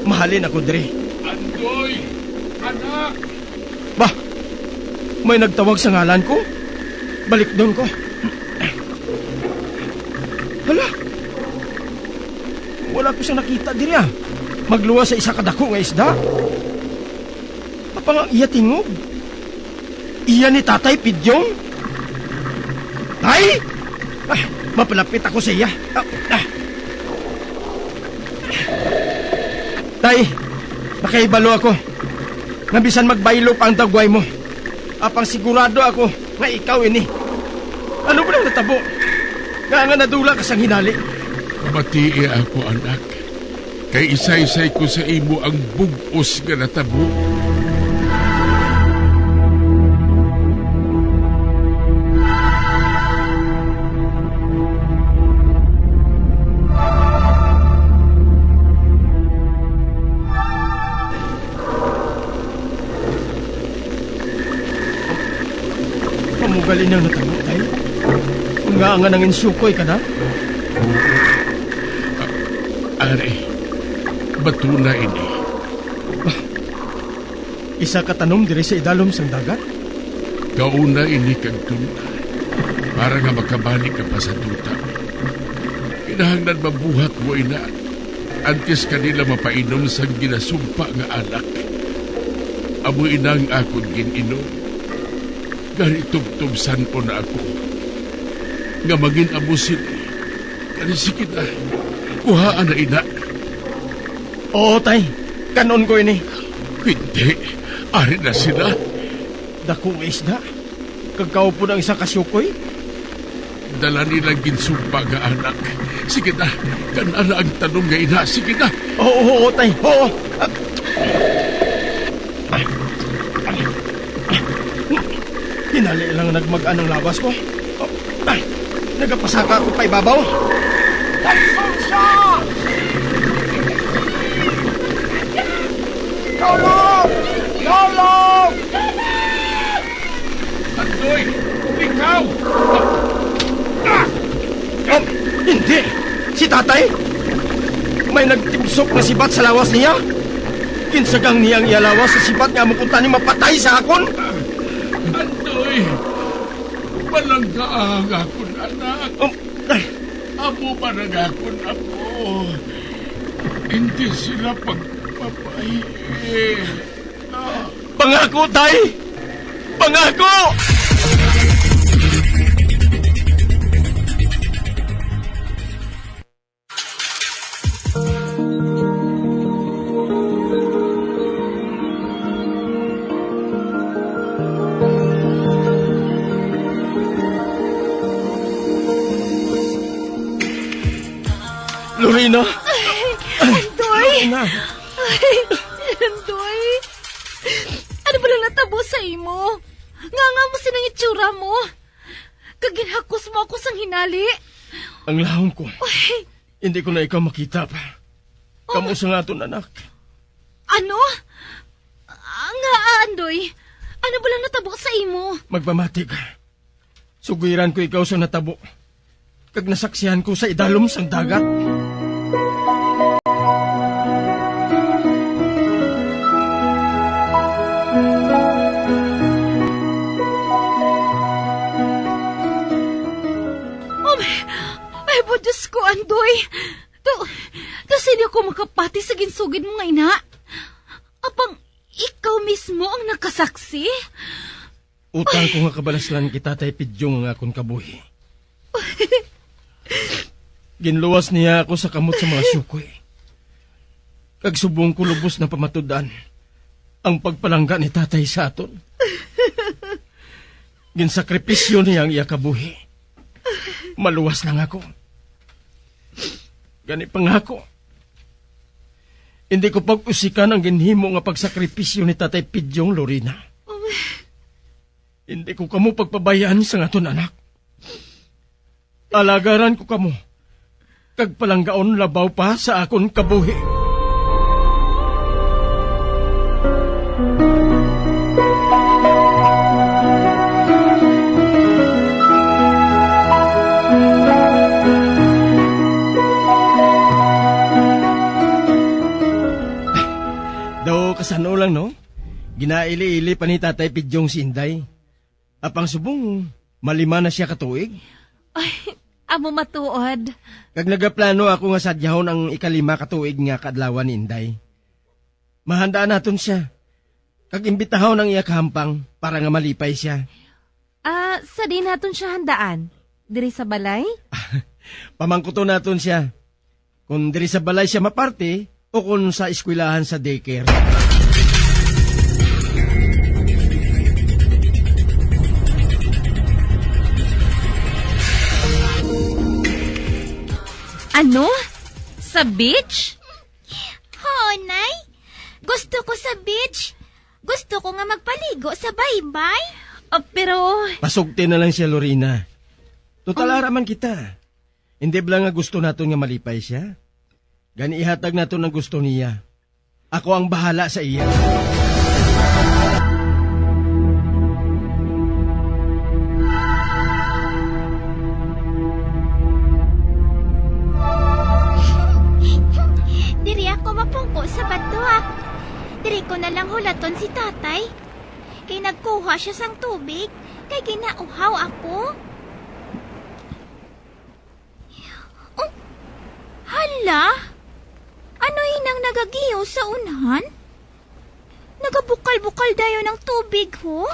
Mahalin ako diri. Andoy! Anak! Bah! May nagtawag sa ngalan ko? Balikdon ko. Hala! Wala ko sing nakita diri, ah. Magluwas sa isa ka dako nga isda. Apang ang iya tingog, iya ni Tatay Pidyong. Tay! Ah, mapalapit ako sa iya. Ah, ah. Tay, nakahibalo ako nga bisan magbaylo pa ang dagway mo, apang sigurado ako nga ikaw ini. Ano ba nang natabo? Nga nga nadula ka sang hinali? Pamatii ako, anak, kay isaysay ko sa imo ang bug-os nga natabo. Amo gali nang natabo, tay? Nga nga nangin sukoy ka na? Ari, batuna ini. Isa ka tanom diri sa idalom sang dagat? Kauna ini kag tun-, para nga makabalik ka pa sa duta. Kinahanglan mabuhat mo ina antes ka nila mapainom sang ginasumpa nga alak. Amo ina ang akon gin-inom. Gani tubtubsan ko na ako nga mangin-amo sini. Gani sige na, kuhaa na ina. Oo, tay. Kan-on ko ini. Hindi. Ari na sila. Dako nga isda. Kag kaupod ang isa ka sukoy. Dala nila ginsumpa nga anak. Sige na, kan-a na ang tanom nga ina. Sige na. Oo, oo, tay. Oo. Ah. Hinali lang nagmag-an ang lawas ko. Oh, ah, nagapasaka ako pa ibabaw. Daison siya! Lolo! Lolo! Andoy! Ikaw! Ah! Ah! Oh, hindi! Si tatay! May nagtibsok nga sibat sa lawas niya. Ginsagang niya ang iya lawas sa sibat nga amo kuntani mapatay sa akon. Andoy! Palanggaa ang akon anak. Um, ah. Amo man ang akon apo. Hindi sila pagpapay. Ah. Pangako, tay! Pangako! Lorena! Ay, Andoy! Lorena! Ay, Andoy! Ano ba lang natabo sa imo? Nga nga mo sinang itsura mo? Kag ginhakos mo ako sang hinali. Ang lahom ko. Uy. Hindi ko na ikaw makita pa. Oh. Kamo sa nga aton anak. Ano? Ah, nga, ah, Andoy? Ano ba lang natabo sa imo? Magpamati ka. Sugiran ko ikaw sa natabo. Kag nasaksihan ko sa idalom sang dagat. Oh, may, ay, po, Diyos ko, Andoy. To, to, sino ko makapati sa ginsugid mo nga ina? Apang ikaw mismo ang nakasaksi? Utang ko nga kabalaslan kay Tatay Pidyong ang akon kabuhi. Ginluwas niya ako sa kamot sa mga sukoy. Kag subong ko lubos na pamatud-an ang pagpalangga ni Tatay sa aton. Ginsakripisyo niya ang iya kabuhi. Maluwas lang ako. Gani pangako, hindi ko pag-usikan ang ginhimo nga pagsakripisyo ni Tatay Pidyong, Lorena. Hindi ko kamo pagpabayaan sang aton anak. Alagaran ko kamo, kag palanggaon labaw pa sa akon kabuhi. Daw kasano lang, no? Ginaili-ili pa ni Tatay Pidyong si Inday. Apang subong, Malima na sia ka tuig? Ay, amo matuod. Kag nagaplano ako nga sadyahon ang ikalima ka tuig nga kaadlawan ni Inday. Mahandaan naton sia. Kag imbitahon ang iya kahampang para nga malipay sia. Ah, sa diin naton sia handaan? Diri sa balay? Pamangkuton naton sia. Kung diri sa balay siya maparte o kung sa eskwelahan sa daycare. Ano? Sa beach? Oo, Nay. Gusto ko sa beach. Gusto ko nga magpaligo sa baybay. Ah, pero Pasugti na lang siya, Lorena. Total, Oh. ara man kita. Hindi bala nga gusto naton nga malipay siya? Gani ihatag naton ang gusto niya. Ako ang bahala sa iya. Diri ako mapungko sa bato, ah. Diri ko na lang hulaton si tatay. Kay nagkuha siya sang tubig, kay ginauhaw ako. Oh, hala? Ano inang nagagiyo sa unhan? Nagabukal-bukal dayon ang tubig, ho?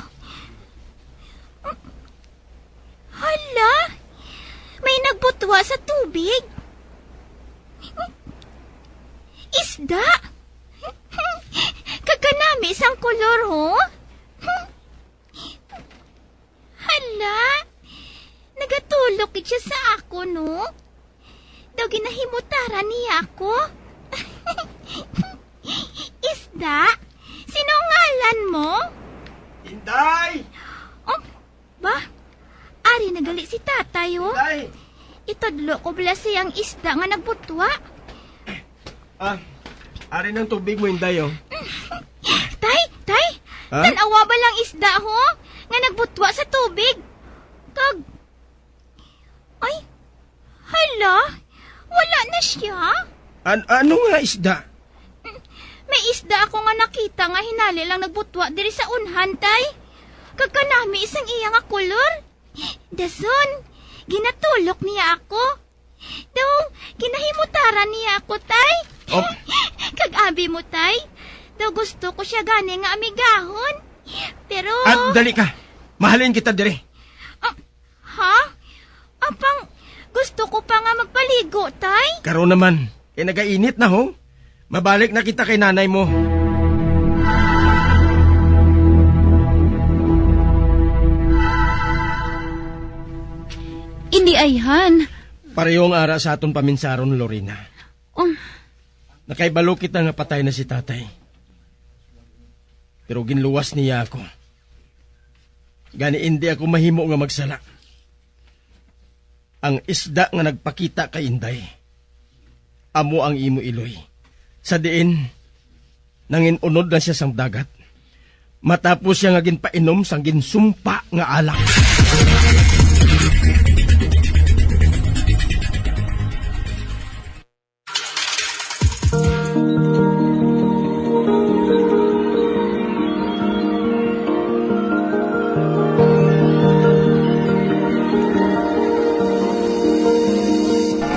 Hala? May nagbutwa sa tubig? Isda? Kakanami sang kolor, ho? Hala, nagatulok gid siya sa akon, no? Daw ginahimutaran niya ako. Isda, sino ang ngalan mo? Inday! Oh, ba? Ari na gali si tatay, oh. Inday! Itudlo ko bala siyang isda nga nagbutwa. Ah, ari ng tubig mo, Inday, oh. Tay, tay, Ha? Tan-awa ba lang isda, ho? Nga nagbutwa sa tubig. Kag, ay, hala, wala na siya. An-, ano nga isda? May isda ako nga nakita nga hinali lang nagbutwa diri sa unhan, tay. Kag kanami sang iya nga kolor. Dason, ginatulok niya ako. Daw, ginahimutaran niya ako, tay. Oh. Kag abi mo, tay, daw gusto ko siya gani nga amigahon. Pero At dali ka. Mahalin kita dire. Ah, ha? Apang, gusto ko pa nga magpaligo, tay. Karon naman, kay nagainit na, ho. Mabalik na kita kay nanay mo. Hindi, ayhan. Pareho ang ara sa aton paminsaron, Lorena. Um. Nakaibalo kita nga patay na si tatay. Pero ginluwas niya ako. Gani, hindi ako mahimo nga magsala. Ang isda nga nagpakita kay Inday, amo ang imo iloy. Sa diin, nangin-unod na siya sang dagat, matapos siya nga ginpainom sang ginsumpa nga alak.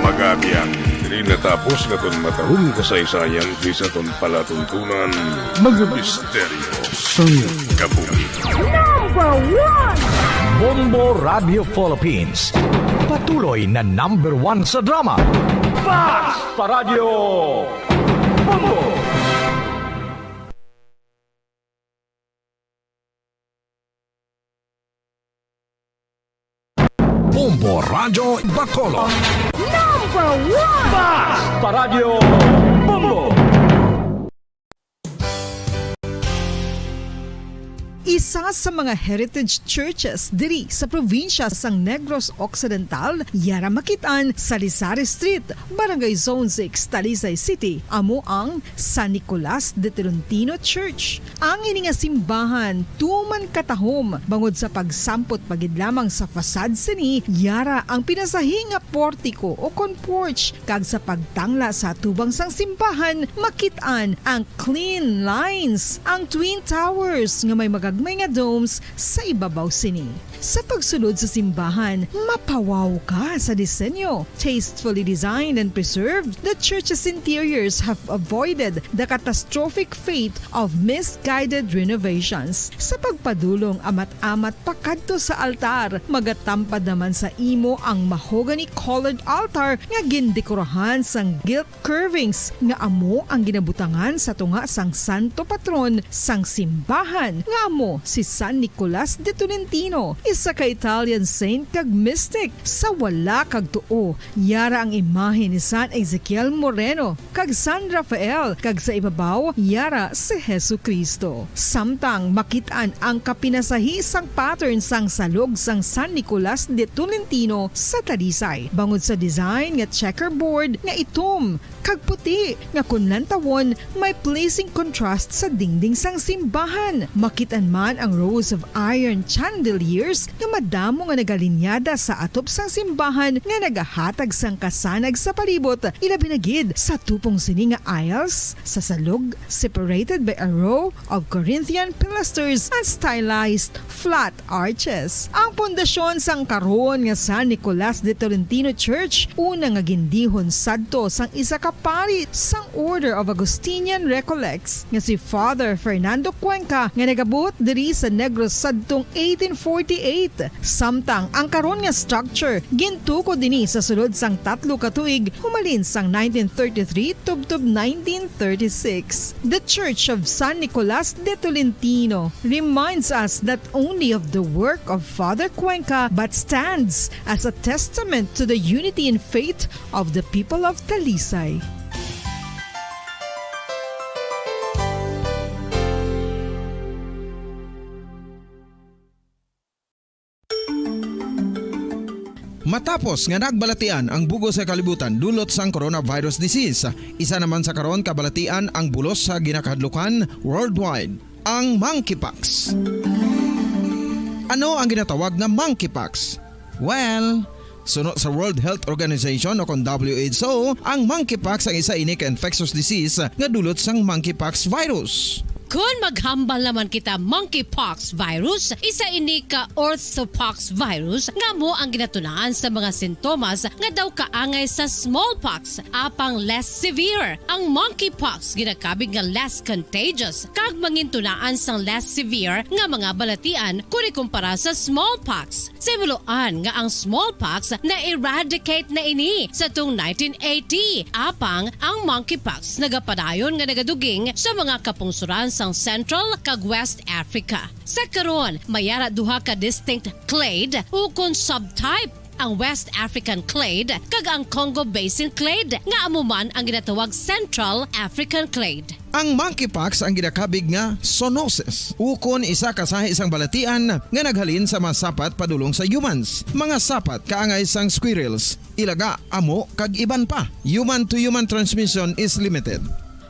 Magabiya, diri natapos nga aton matahom kasaysayan diri sa aton palatuntunan, Mga Misteryo sang Kabuhi. Number one! Bombo Radio Philippines, patuloy na number one sa drama. Basta Radyo Bombo! Bombo Radyo Bacolod. Number one! Basta Radyo Bombo! Isa sa mga heritage churches diri sa probinsya sang Negros Occidental, yara makit-an sa Rizal Street, Barangay Zone six, Talisay City, amo ang San Nicolas de Tolentino Church. Ang ini nga simbahan tuman katahom bangod sa pagsampot pa gid lamang sa facade sini, yara ang pinasahi nga portiko o kon porch, kag sa pagtangla sa atubang sang simbahan makit-an ang clean lines, ang twin towers nga may magagmay nga domes sa ibabaw sini. Sa pagsulod sa simbahan, mapawaw ka sa disenyo. Tastefully designed and preserved, the church's interiors have avoided the catastrophic fate of misguided renovations. Sa pagpadulong amat-amat pakadto sa altar, magatampad naman sa imo ang mahogany-colored altar nga gindekorahan sang gilt curvings nga amo ang ginabutangan sa tunga sang santo patron sang simbahan, nga amo si San Nicolas de Tolentino, isa ka Italian saint kag mystic. Sa wala kag tuo, yara ang imahe ni San Ezekiel Moreno kag San Rafael, kag sa ibabaw, yara si Jesu-Cristo. Samtang makit-an ang kapinasahi sang pattern sang salog sang San Nicolas de Tolentino sa Talisay, bangod sa design nga checkerboard nga itom kag puti, nga kon lantawon, may pleasing contrast sa dingding sang simbahan. Makit-an man ang rows of iron chandeliers nga madamo nga nagalinyada sa atop sang simbahan nga nagahatag sang kasanag sa palibot, ilabi na gid sa tupong sini nga aisles sa salog, separated by a row of Corinthian pilasters and stylized flat arches. Ang pundasyon sang karon nga San Nicolas de Tolentino Church, una nga gindihon sadto sang isa ka pari sang Order of Augustinian Recollects nga si Father Fernando Cuenca, nga nagabuot diri sa Negros sadtong eighteen forty-eight. Samtang ang karon nga structure gintukod ini sa sulod sang tatlo ka tuig, humalin sang nineteen thirty-three tubtob nineteen thirty-six. The Church of San Nicolas de Tolentino reminds us not only of the work of Father Cuenca, but stands as a testament to the unity in faith of the people of Talisay. Matapos nga nagbalatian ang bug-os nga kalibutan dulot sang coronavirus disease, isa naman sa karon kabalatian ang bulos sa ginakahadlukan worldwide, ang monkeypox. Ano ang ginatawag nga monkeypox? Well, suno sa World Health Organization o kon W H O, ang monkeypox ang isa ini ka infectious disease nga dulot sang monkeypox virus. Kon maghambal naman kita, monkeypox virus, isa ini ka orthopox virus nga amo ang ginatunaan sa mga sintomas nga daw kaangay sa smallpox, apang less severe. Ang monkeypox ginakabig nga less contagious kag mangintunaan sang less severe nga mga balatian kon ikumpara sa smallpox. Sa himuloan nga ang smallpox na-eradicate na ini sa tong nineteen eighty, apang ang monkeypox nagapadayon nga nagaduging sa mga kapungsoran sang Central kag West Africa. Sa karon, may ara duha ka distinct clade ukon subtype, ang West African clade kag ang Congo Basin clade, nga amo man ang ginatawag Central African clade. Ang monkeypox ang ginakabig nga zoonosis, ukon isa ka sahi sang balatian nga naghalin sa mga sapat padulong sa humans, mga sapat kaangay sang squirrels, ilaga, amo, kag iban pa. Human-to-human transmission is limited.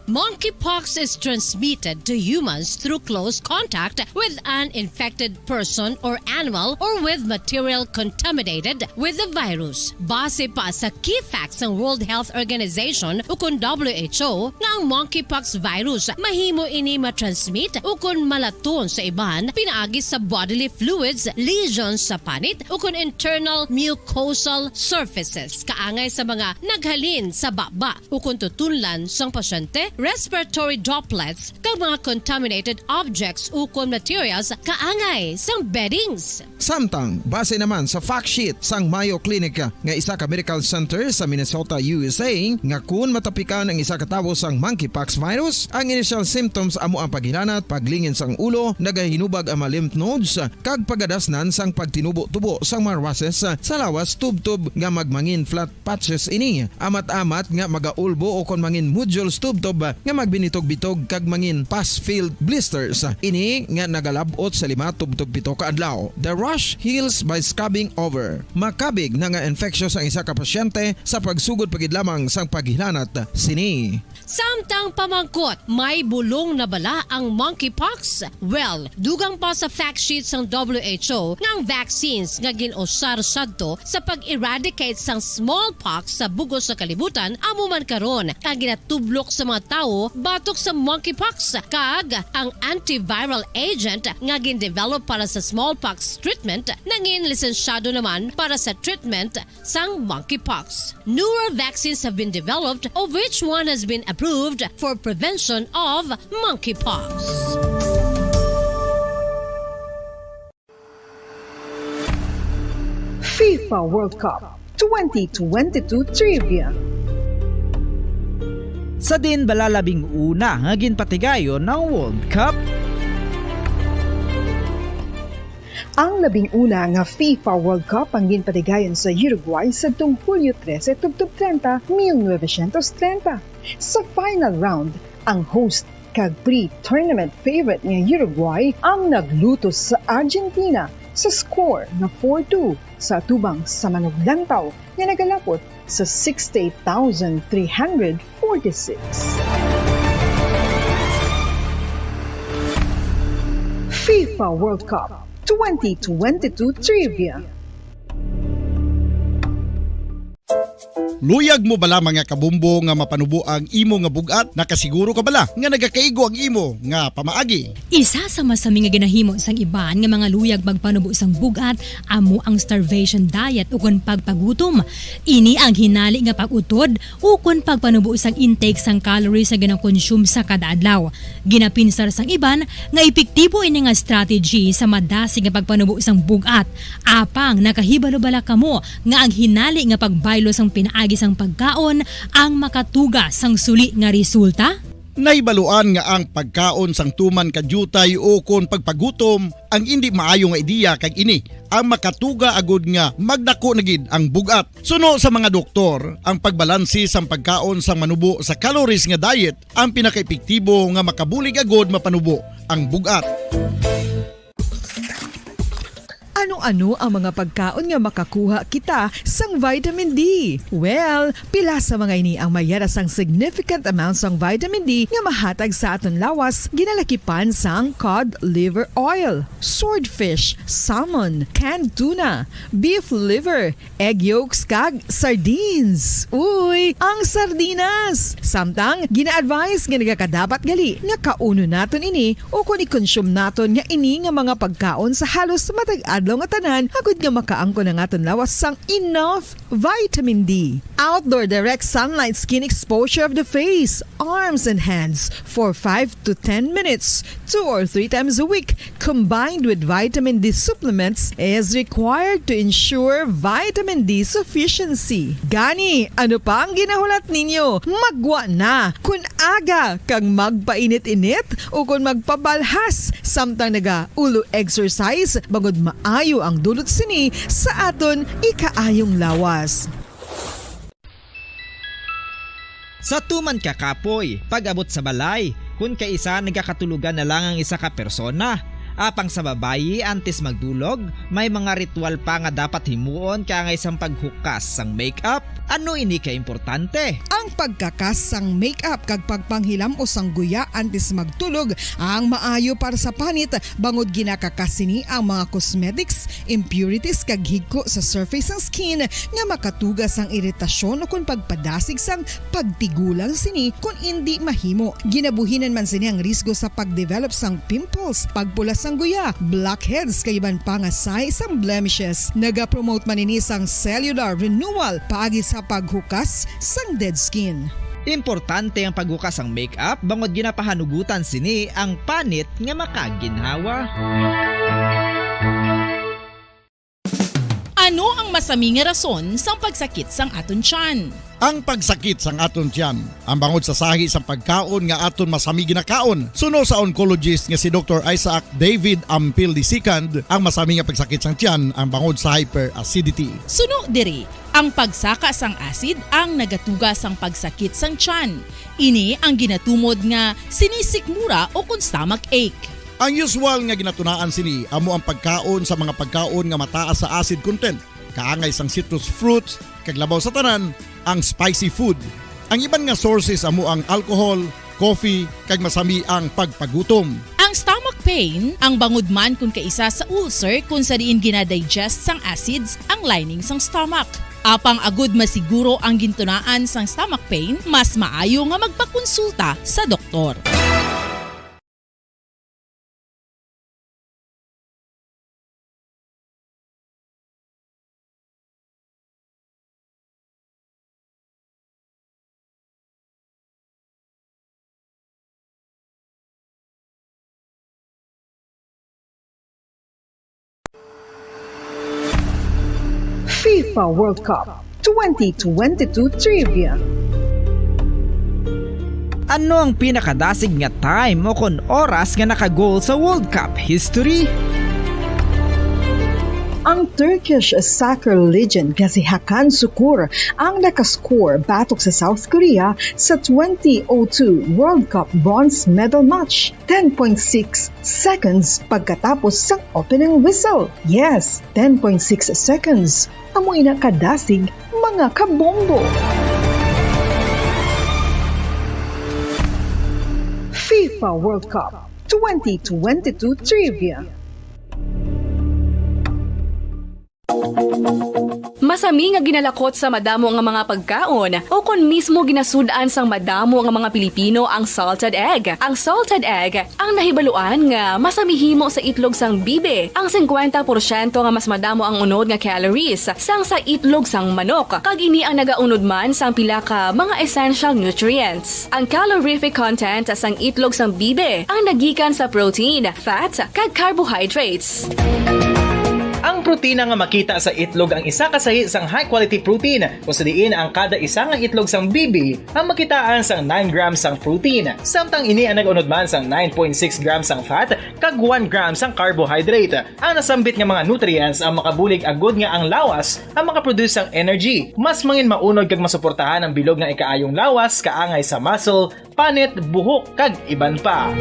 Monkeypox is transmitted to humans through close contact with an infected person or animal or with material contaminated with the virus. Base pa sa key facts sang World Health Organization ukon W H O nga ang monkeypox virus mahimo ini matransmit ukon malaton sa iban pinaagi sa bodily fluids, lesions sa panit ukon internal mucosal surfaces kaangay sa mga naghalin sa baba ukon tutunlan sang pasyente, respiratory droplets, kag mga contaminated objects ukon materials kaangay sang beddings. Samtang, base naman sa fact sheet sang Mayo Clinic nga isa ka medical center sa Minnesota, U S A, nga kun matapikan ang isa ka tawo sang monkeypox virus, ang initial symptoms amo ang paghilanat, paglingin sang ulo, nagahinubag ang mga lymph nodes, kag pagadasnan sang pagtinubo-tubo sang mga rushes sa lawas tubtob nga magmangin flat patches ini. Amat-amat nga magaulbo ukon mangin nodules tubtob nga magbinitog-bitog kag mangin pus-filled blisters. Ini nga nagalab-ot sa lima tubtob pito ka adlaw. The rash heals by scabbing over. Makabig na nga infectious ang isa ka pasyente sa pagsugod pa gid lamang sang paghilanat sini. Samtang pamangkot, may bulong na bala ang monkeypox? Well, dugang pa sa fact sheet sang W H O nga ang vaccines nga gin-usar sadto sa pag-eradicate sang smallpox sa bug-os nga kalibutan amo man karon ang ginatublok sa mga tawo batok sa monkeypox, kag ang antiviral agent nga gin-develop para sa smallpox treatment nangin lisensyado naman para sa treatment sang monkeypox. Newer vaccines have been developed, of which one has been approved for prevention of monkeypox. FIFA World Cup twenty twenty-two Trivia. Sa diin bala labing una nga ginpatigayon ang World Cup? Ang labing una nga FIFA World Cup ang ginpatigayon sa Uruguay sadtong Hulyo trese tubtob treinta, mil novecientos treinta. Sa final round, ang host kag pre-tournament favorite nga Uruguay ang naglutos sa Argentina sa score nga four two sa atubang sa manuglantaw nga nagalapot sa sixty-eight thousand three hundred forty-six. FIFA World Cup twenty twenty-two Trivia. Luyag mo bala, mga kabombo, nga mapanubo ang imo nga bug-at? Nakasiguro ka bala nga nagakaigo ang imo nga pamaagi? Isa sa masami nga ginahimo sang iban nga mga luyag magpanubo sang bug-at amo ang starvation diet ukon pagpagutom. Ini ang hinali nga pag-utod ukon pagpanubo sang intake sang calories nga ginakonsume sa kada adlaw. Ginapinsar sang iban nga epektibo ini nga strategy sa madasig nga pagpanubo sang bug-at. Apang nakahibalo bala kamo nga ang hinali nga pagbaylo sang pinaagi sang pagkaon ang makatuga sang suli nga resulta? Nahibaluan nga ang pagkaon sang tuman ka diutay ukon pagpagutom ang indi maayo nga ideya, kag ini ang makatuga agud nga magdako na gid ang bug-at. Suno sa mga doktor, ang pagbalanse sang pagkaon sang manubo sa calories nga diet ang pinakaepektibo nga makabulig agud mapanubo ang bug-at. Ano-ano ang mga pagkaon nga makakuha kita sang vitamin D? Well, pila sa mga ini ang mayara sang significant amount sang vitamin D nga mahatag sa aton lawas, ginalakipan sang cod liver oil, swordfish, salmon, canned tuna, beef liver, egg yolks, kag sardines. Uy, ang sardinas! Samtang, gina-advise nga nagakadapat gali nga kaunon naton ini ukon i-consume naton nga ini nga mga pagkaon sa halos matag adlaw nga tanan, agud nga makaangkon ang aton lawas sang enough vitamin D. Outdoor direct sunlight skin exposure of the face, arms, and hands for five to ten minutes, two or three times a week, combined with vitamin D supplements, is required to ensure vitamin D sufficiency. Gani, ano pa ang ginahulat ninyo? Maggwa na! Kun aga kag magpainit-init ukon magpabalhas samtang naga-ulo exercise, bangod maayo ang dulot sini sa aton ikaayong lawas. Sa tuman ka kapoy, pag-abot sa balay, kun kaisa nagakatulogan na lang ang isa ka persona. Apang sa babayi, antes magdulog, may mga ritual pa nga dapat himuon kaangay sang paghukas sang makeup. Ano ini ka importante? Ang pagkakas sang makeup kag pagpanghilam-os sang guya antes magtulog ang maayo para sa panit, bangod ginakakas sini ang mga cosmetics, impurities, kag higko sa surface sang skin nga makatuga sang iritasyon ukon pagpadasig sang pagtigulang sini kon indi mahimo. Ginabuhinan man sini ang risgo sa pagdevelop sang pimples, pagpula sang guya, blackheads, kag iban pa nga sahi sang blemishes. Nagapromote man ini sang cellular renewal paagi sa paghukas sang dead skin. Importante ang paghukas sang makeup bangod ginapahanugutan sini ang panit nga makaginhawa. Ano ang masami nga rason sang pagsakit sang aton tiyan? Ang pagsakit sang aton tiyan ang bangod sa sahi sang pagkaon nga aton masami ginakaon. Suno sa oncologist nga si Doktor Isaac David Ampil the second, ang masami nga pagsakit sang tiyan ang bangod sa hyperacidity. Suno diri, ang pagsaka sang acid ang nagatuga sang pagsakit sang tiyan. Ini ang ginatumod nga sinisikmura ukon stomach ache. Ang usual nga ginatunaan sini amo ang pagkaon sa mga pagkaon nga mataas sa acid content, kaangay sang citrus fruits, kag labaw sa tanan, ang spicy food. Ang iban nga sources amo ang alcohol, coffee, kag masami ang pagpagutom. Ang stomach pain ang bangod man kun kaisa sa ulcer, kun sa diin ginadigest sang acids ang lining sang stomach. Apang agud masiguro ang gintunaan sang stomach pain, mas maayo nga magpakonsulta sa doktor. FIFA World Cup twenty twenty-two Trivia. Ano ang pinakadasig nga time o kon oras nga naka-goal sa World Cup history? Ang Turkish soccer legend nga si Hakan Sukur ang nakascore batok sa South Korea sa twenty oh two World Cup bronze medal match, ten point six seconds pagkatapos sang opening whistle. Yes, ten point six seconds. Amo ina kadasig, mga kabombo. FIFA World Cup twenty twenty-two Trivia. Masami nga ginalakot sa madamo nga mga pagkaon, o kon mismo ginasud-an sang madamo nga mga Pilipino ang salted egg. Ang salted egg ang nahibaluan nga masami himo sa itlog sang bibi, ang singkwenta porsyento nga mas madamo ang unod nga calories sang sa itlog sang manok, kag ini ang nagaunod man sang pila ka mga essential nutrients. Ang calorific content sang itlog sang bibi ang nagikan sa protein, fat, kag carbohydrates. Ang protina nga makita sa itlog ang isa ka sahi sang high-quality protein, kung sa diin ang kada isa nga itlog sang bibi ang makitaan sang nine grams sang protein, samtang ini ang nag-unod man sang nine point six grams sang fat kag one gram sang carbohydrate. Ang nasambit nga mga nutrients ang makabulig agud nga ang lawas ang makaproduce sang energy. Mas mangin maunod kag masuportahan ang bilog nga ikaayong lawas, kaangay sa muscle, panit, buhok, kag iban pa.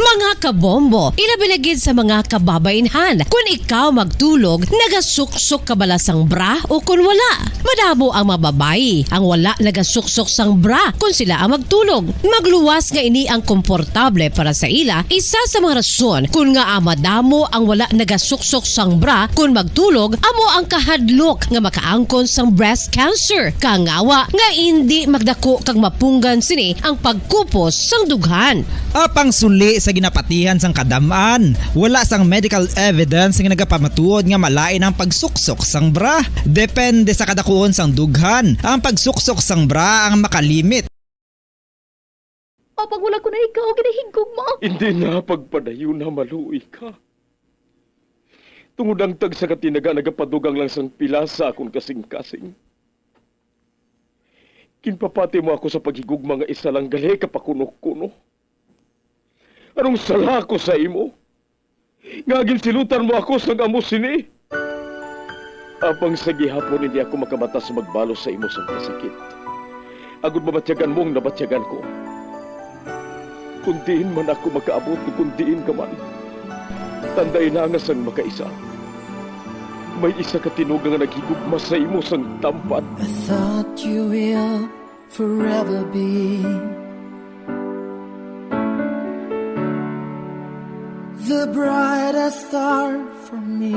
Mga kabombo, ilabi na gid sa mga kababaynhan, kun ikaw magtulog, nagasuksok ka bala sang bra o kun wala? Madamo ang mga babayi ang wala nagasuksok sang bra kun sila ang magtulog. Magluwas nga ini ang komportable para sa ila, isa sa mga rason kun ngaa madamo ang wala nagasuksok sang bra kun magtulog amo ang kahadlok nga makaangkon sang breast cancer, kangawa nga indi magdako kag mapunggan sini ang pagkupos sang dughan. Apang suli sa ginapatihan sang kadam-an, wala sang medical evidence nga nagapamatuod nga malain ang pagsuksok sang bra. Depende sa kadakuon sang dughan, ang pagsuksok sang bra ang makalimit. Apang wala ko na ikaw ginahigugma. Hindi na pagpadayon na maluoy ka. Tungod ang tagsa ka tinaga nagapadugang lang sang pila sa akon kasing-kasing. Ginpapati mo ako sa paghigugma nga isa lang gali ka pakuno-kuno. Anong sala ko sa imo? Nga ginsilutan mo ako sang amo sini? Apang sa gihapon hindi ako makabata sa magbalos sa imo sang kasakit. Agud mabatyagan mo ang nabatyagan ko. Kung diin man ako makaabot o kung diin ka man, tandai na nga sang makaisa, may isa ka tinuga nga naghigugma sa imo sang tampad. I thought you will forever be the brightest star for me.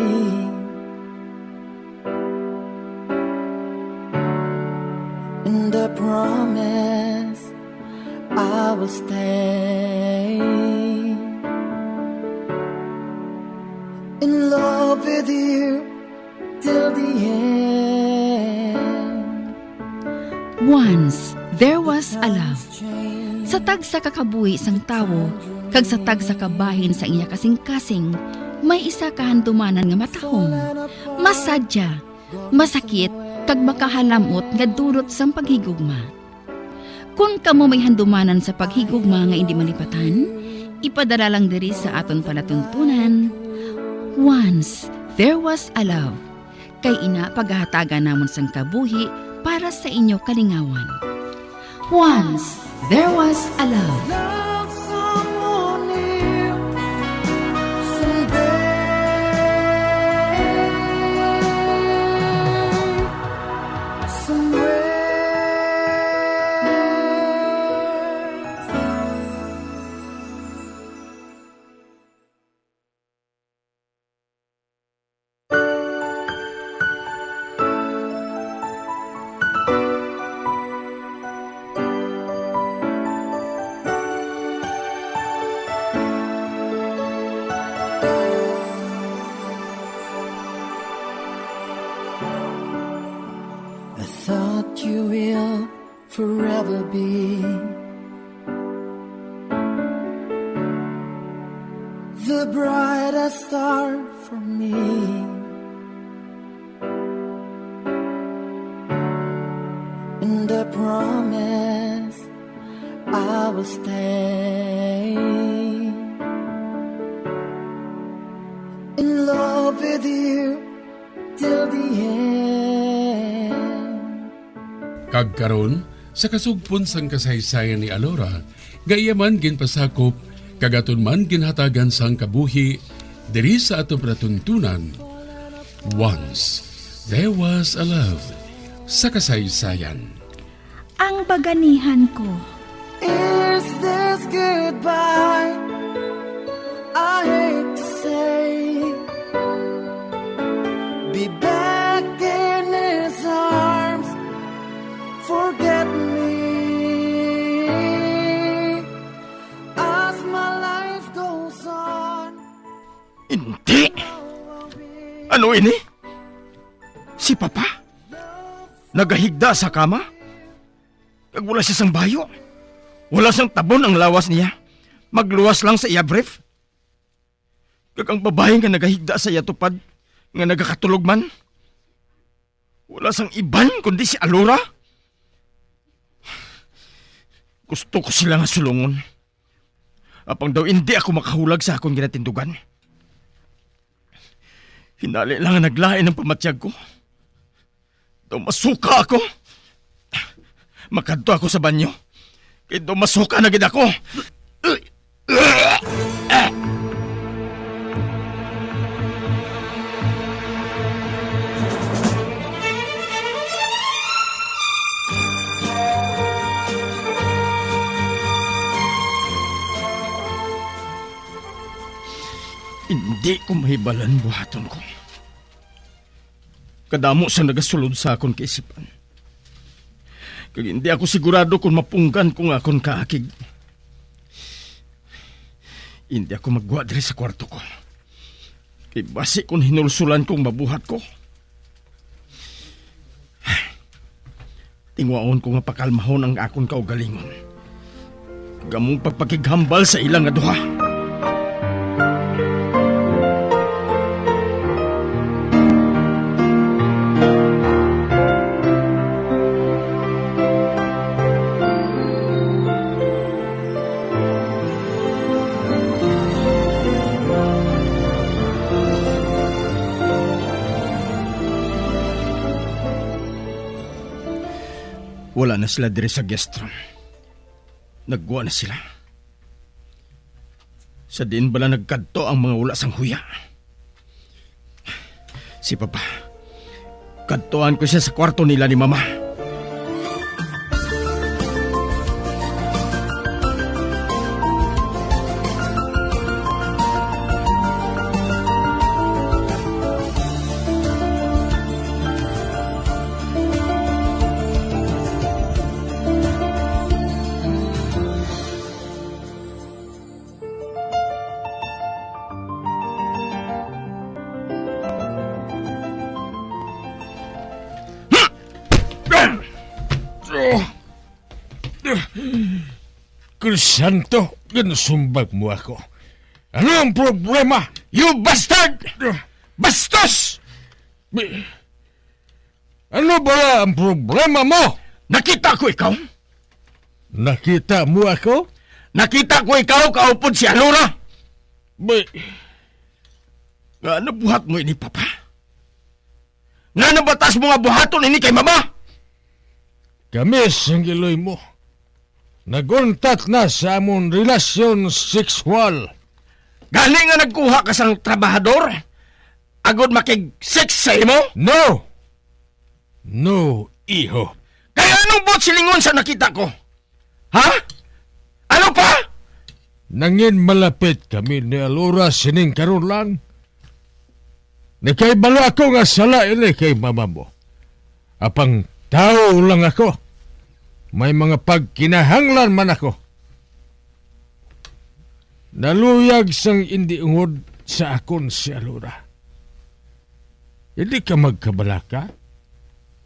And I promise I will stay in love with you till the end. Once, there was a love. Sa tagsa ka kabuhi sang tawo, kag sa tagsa ka bahin sang iya kasing-kasing, may isa ka handumanan nga matahom, masadya, masakit, kag makahalamot nga dulot sang paghigugma. Kon kamo may handumanan sa paghigugma nga indi malipatan, ipadala lang diri sa aton palatuntunan. Once, there was a love. Kay ina pagahatagan namon sang kabuhi para sa inyo kalingawan. Once, there was a love. Forever be the brightest star for me in the promise I will stay in love with you till the end. Kag karon, sa kasugpon sang kasaysayan ni Alora, nga iya man ginpasakop, kag aton man ginhatagan sang kabuhi diri sa aton palatuntunan, Once There Was a Love sa kasaysayan. Ang baganihan ko. Is this goodbye? I hate to say. Be back in his arms. Forget me as my life goes on. Hindi! Ano ini? Si Papa? Nagahigda sa kama? Kag wala siya sang bayo. Wala sang tabon ang lawas niya. Magluwas lang sa iya brief. Kag ang babayi nga nagahigda sa iya tupad, nga nagakatulog man, wala sang iban kundi si Alora. Gusto ko sila nga sulungon. Apang daw indi ako makahulag sa akon ginatindugan. Hinali lang nga naglain ang pamatyag ko. Daw masuka ako. Makadto ako sa banyo. Kay daw masuka na gid ako. Hindi ko mahibalan buhaton ko. Kadamo sang nagasulod sa akon kaisipan. Kag hindi ako sigurado kon mapunggan ko nga akon kaakig. Hindi ako maggwa diri sa kwarto ko. Kay basi kon hinulsulan kong mabuhat ko. Tingwaon ko nga pakalmahon ang akon kaugalingon, kag among pagpakighambal sa ila nga duha. Wala na sila diri sa guest room. Naggwa na sila. Sa diin bala nagkadto ang mga wala sang huya? Si Papa, kadtuan ko siya sa kwarto nila ni Mama. Crisanto, ginsumbag mo ako. Ano ang problema? You bastard! Bastos! Ano ba ang problema mo? Nakita ko ikaw. Nakita mo ako? Nakita ko ikaw kaupod si Alora. Bay. Nga, ano buhat mo ini, Papa? Nga, ano batas mo nga buhaton ini kay Mama? Kami sang iloy mo. Naguntat na sa amon relasyon sexual. Gani nga nagkuha ka sang trabahador agod makig-sex sa imo? No. No, iho. Kay anong buot silingon sa nakita ko? Ha? Ano pa? Nangin malapit kami ni Alora sining karon lang. Nakahibalo ako nga sala ini kay mama mo. Apang tawo lang ako. May mga pagkinahanglan man ako. Naluyag sang indi ungod sa akon si Alora. Hindi ka magkabalaka.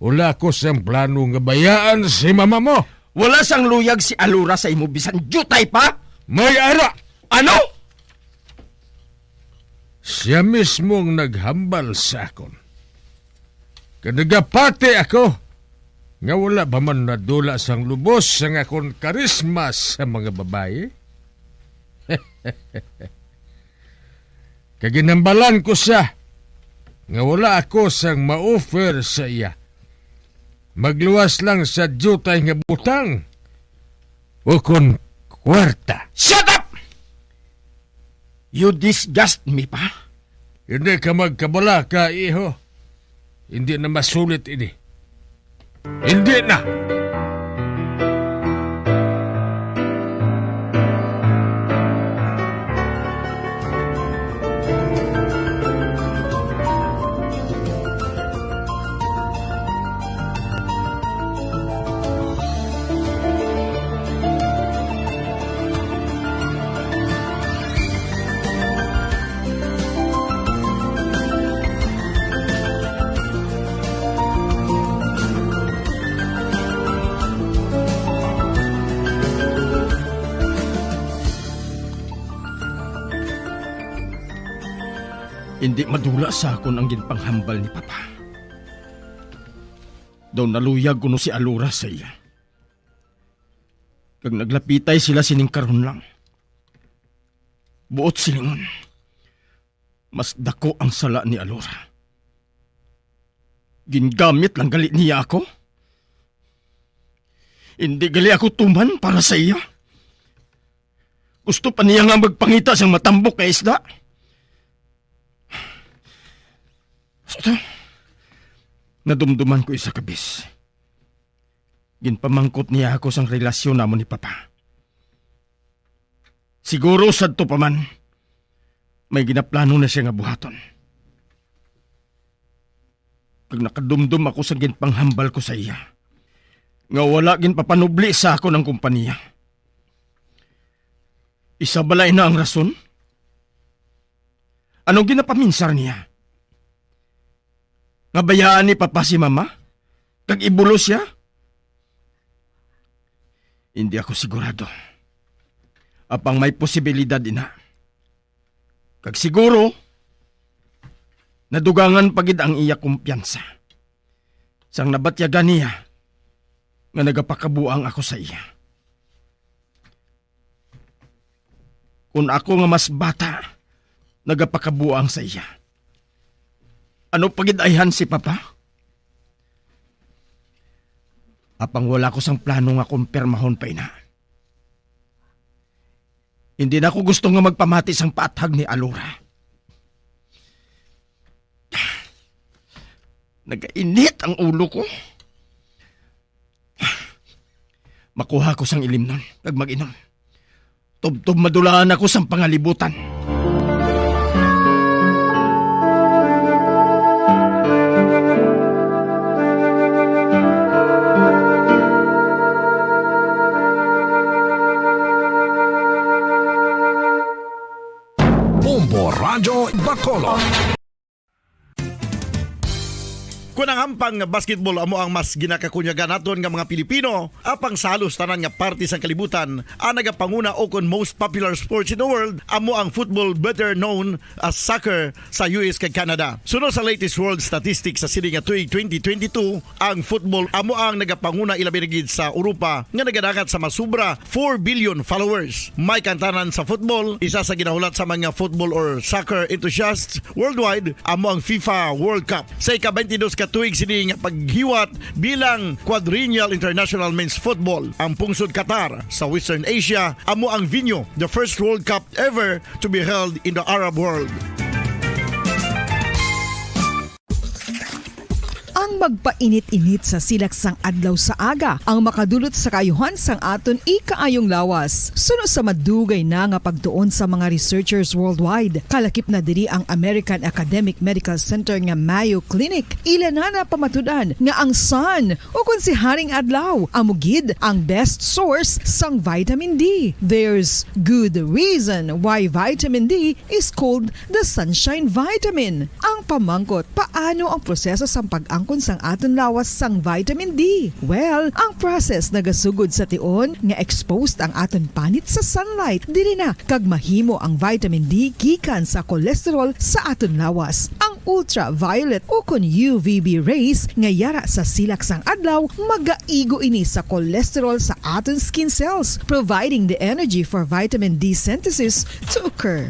Wala ko sang plano nga bayaan si mama mo. Wala sang luyag si Alora sa imo bisan diutay pa? May ara! Ano? Siya mismo ang naghambal sa akon. Kag nagapati ako nga wala pa man nadula sang lubos ang akon karisma sa mga babayi. Kag ginhambalan ko siya nga wala ako sang ma-offer sa iya. Magluwas lang sa diutay nga butang o kon kwarta. Shut up! You disgust me, Pa. Hindi ka magkabalaka, iho. Hindi na masulit ini. Hindi na! Indi madula sa akon ang ginpanghambal ni Papa. Daw naluyag kuno si Alora sa iya. Kag naglapitay sila sining karon lang. Buot silingon, mas dako ang sala ni Alora. Gingamit lang gali niya ako. Indi gali ako tuman para sa iya. Gusto pa niya nga magpangita sang matambok nga isda. Basta, nadumduman ko isa ka bes. Ginpamangkot niya ako sang relasyon namon ni Papa. Siguro sadto pa man, may ginaplano na siya nga buhaton. Kag nakadumdom ako sa ginpanghambal ko sa iya, nga wala ginpapanubli sa akon ang kompanya. Isa bala ina ang rason? Anong ginapaminsar niya? Nga bayaan ni Papa si Mama? Kag ibulos siya? Hindi ako sigurado. Apang may posibilidad ina. Kag siguro, nadugangan pa gid ang iya kumpiyansa. Sang nabatyagan niya nga nagapakabuang ako sa iya. Kun ako nga mas bata, nagapakabuang sa iya, ano pa gid ayhan si Papa? Apang wala ko sang plano nga kumpirmahon pa ina. Hindi na ako gusto nga magpamati sang paathag ni Alora. Nagainit ang ulo ko. Makuha ko sang ilimnon kag mag-inom. Tubtob madulaan ako sang pangalibutan. Bombo Radyo Bacolod. Kon ang hampang nga basketball amo ang mas ginakakunyagan naton nga mga Pilipino, apang sa halos tanan nga parte sang kalibutan, ang nagapanguna o kon most popular sports in the world amo ang football, better known as soccer, sa U S kag Canada. Suno sa latest world statistics sa sini nga tuig twenty twenty-two, ang football amo ang nagapanguna, ilabi na gid sa Europa, nga nagadangat sa masubra four billion followers. May kaangtanan sa football, isa sa ginahulat sa mga football or soccer enthusiasts worldwide amo ang FIFA World Cup. Sa ika-twenty-dos ka tuig sini nga paghiwat bilang Quadrennial International Men's Football, ang pungsod Qatar sa Western Asia amo ang venue, the first World Cup ever to be held in the Arab world. Ang magpainit-init sa silak sang adlaw sa aga ang makadulot sa kaayuhan sang aton ikaayong lawas. Suno sa madugay na nga pagtuon sa mga researchers worldwide, kalakip na diri ang American Academic Medical Center nga Mayo Clinic. Ila na napamatud-an nga ang sun, o kon si Haring Adlaw, amo gid ang best source sang vitamin D. There's good reason why vitamin D is called the sunshine vitamin. Ang pamangkot, paano ang proseso sang pag-angkon sang aton lawas sang vitamin D? Well, ang process nagasugod sa tion nga exposed ang aton panit sa sunlight diri na kag mahimo ang vitamin D gikan sa cholesterol sa aton lawas. Ang ultraviolet ukon U V B rays nga yara sa silak sang adlaw magaigo ini sa cholesterol sa aton skin cells, providing the energy for vitamin D synthesis to occur.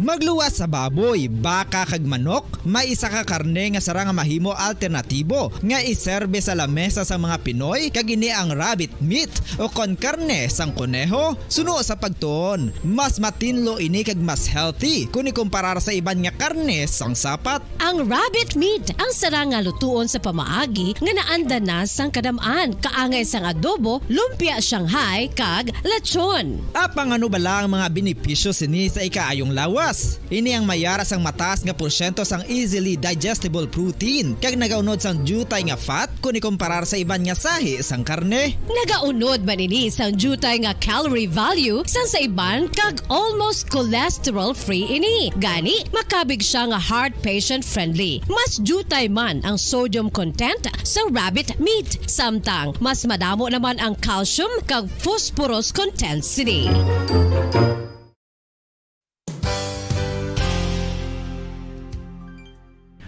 Magluwas sa baboy, baka, kag manok, may isa ka karne nga sarang nga mahimo alternatibo nga iserbe sa lamesa sang mga Pinoy, kag ini ang rabbit meat, ukon karne sang koneho. Suno sa pagtuon, mas matinlo ini kag mas healthy kon ikumparar sa iban nga karne sang sapat. Ang rabbit meat ang sarang nga lutuon sa pamaagi nga naanda na sang kadam-an, kaangay sang adobo, lumpia Shanghai, kag lechon. Apang ano bala ang mga benepisyo sini sa ikaayong lawas? Ini ang mayara sang mataas nga porsyento sang easily digestible protein, kag nagaunod sang diutay nga fat kon ikumparar sa iban nga sahi sang karne. Nagaunod man ini sang diutay nga calorie value sang sa iban, kag almost cholesterol-free ini. Gani, makabig siya nga heart patient-friendly. Mas diutay man ang sodium content sa rabbit meat, samtang mas madamo naman ang calcium kag phosphorus content sini.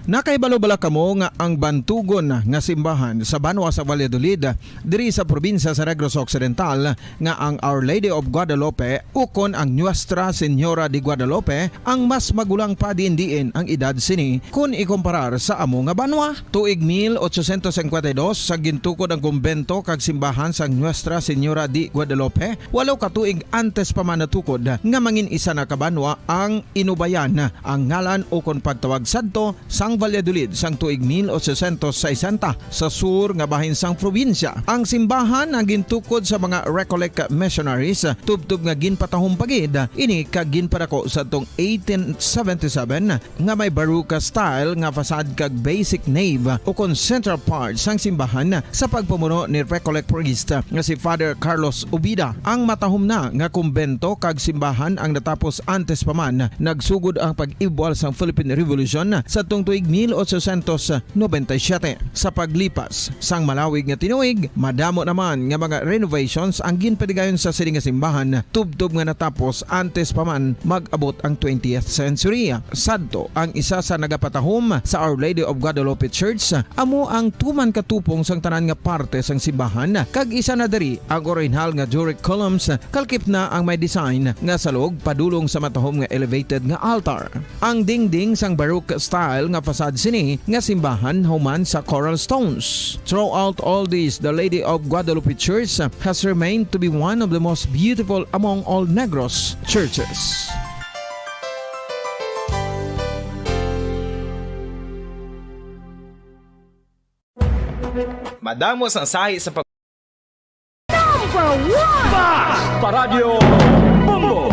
Nakahibalo bala kamo nga ang bantugon nga simbahan sa banwa sa Valladolid, diri sa probinsya sa Negros Occidental, nga ang Our Lady of Guadalupe ukon ang Nuestra Señora de Guadalupe ang mas magulang pa diin-diin ang edad sini kon ikumparar sa amo nga banwa? Tuig mil ochocientos cincuenta y dos, sa gintukod ang kumbento kag simbahan sang Nuestra Señora de Guadalupe, walo ka tuig antes pa man natukod nga mangin isa na ka banwa ang Inubayan, ang ngalan ukon pagtawag sadto, sang Valladolid sang tuig mil ochocientos sesenta, sa sur nga bahin sang probinsya. Ang simbahan ang gintukod sa mga Recollect missionaries, tubtob nga ginpatahom pa gid ini kag ginpadako sadtong eighteen seventy-seven, nga may Baroque style nga facade kag basic nave ukon central part sang simbahan sa pagpamuno ni Recollect priest nga si Father Carlos Ubida. Ang matahom na nga kumbento kag simbahan ang natapos antes pa man nagsugod ang pag-ibwal sang Philippine Revolution sadtong tuig mil ochocientos noventa y siete. Sa paglipas sang malawig nga tinuig, madamo naman nga mga renovations ang ginpadigayon sa sini nga simbahan, tubtob nga natapos antes pa man mag-abot ang twentieth century. Sadto, ang isa sa nagapatahom sa Our Lady of Guadalupe Church amo ang tuman katupong sang tanan nga parte sang simbahan, kag isa na diri ang orihinal nga Doric columns, kalkip na ang may design nga salog padulong sa matahom nga elevated nga altar. Ang dingding sang Baroque style nga facade sini nga simbahan human sa coral stones. Throughout all this, the Lady of Guadalupe Church has remained to be one of the most beautiful among all Negros churches. Madamo sang sahi sa pag- Number one! Fast! Paradyo Bombo!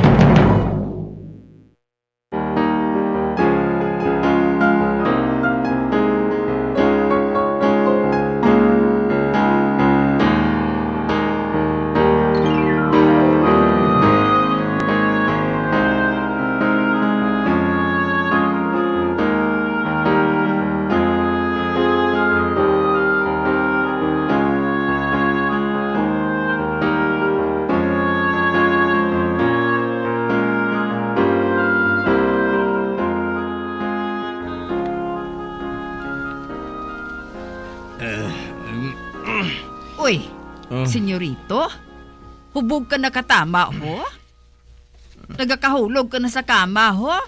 Eh, em, Uy, Oh. Senyorito, hubog ka nakatama, ho? Nagakahulog ka na sa kama, ho? Ah.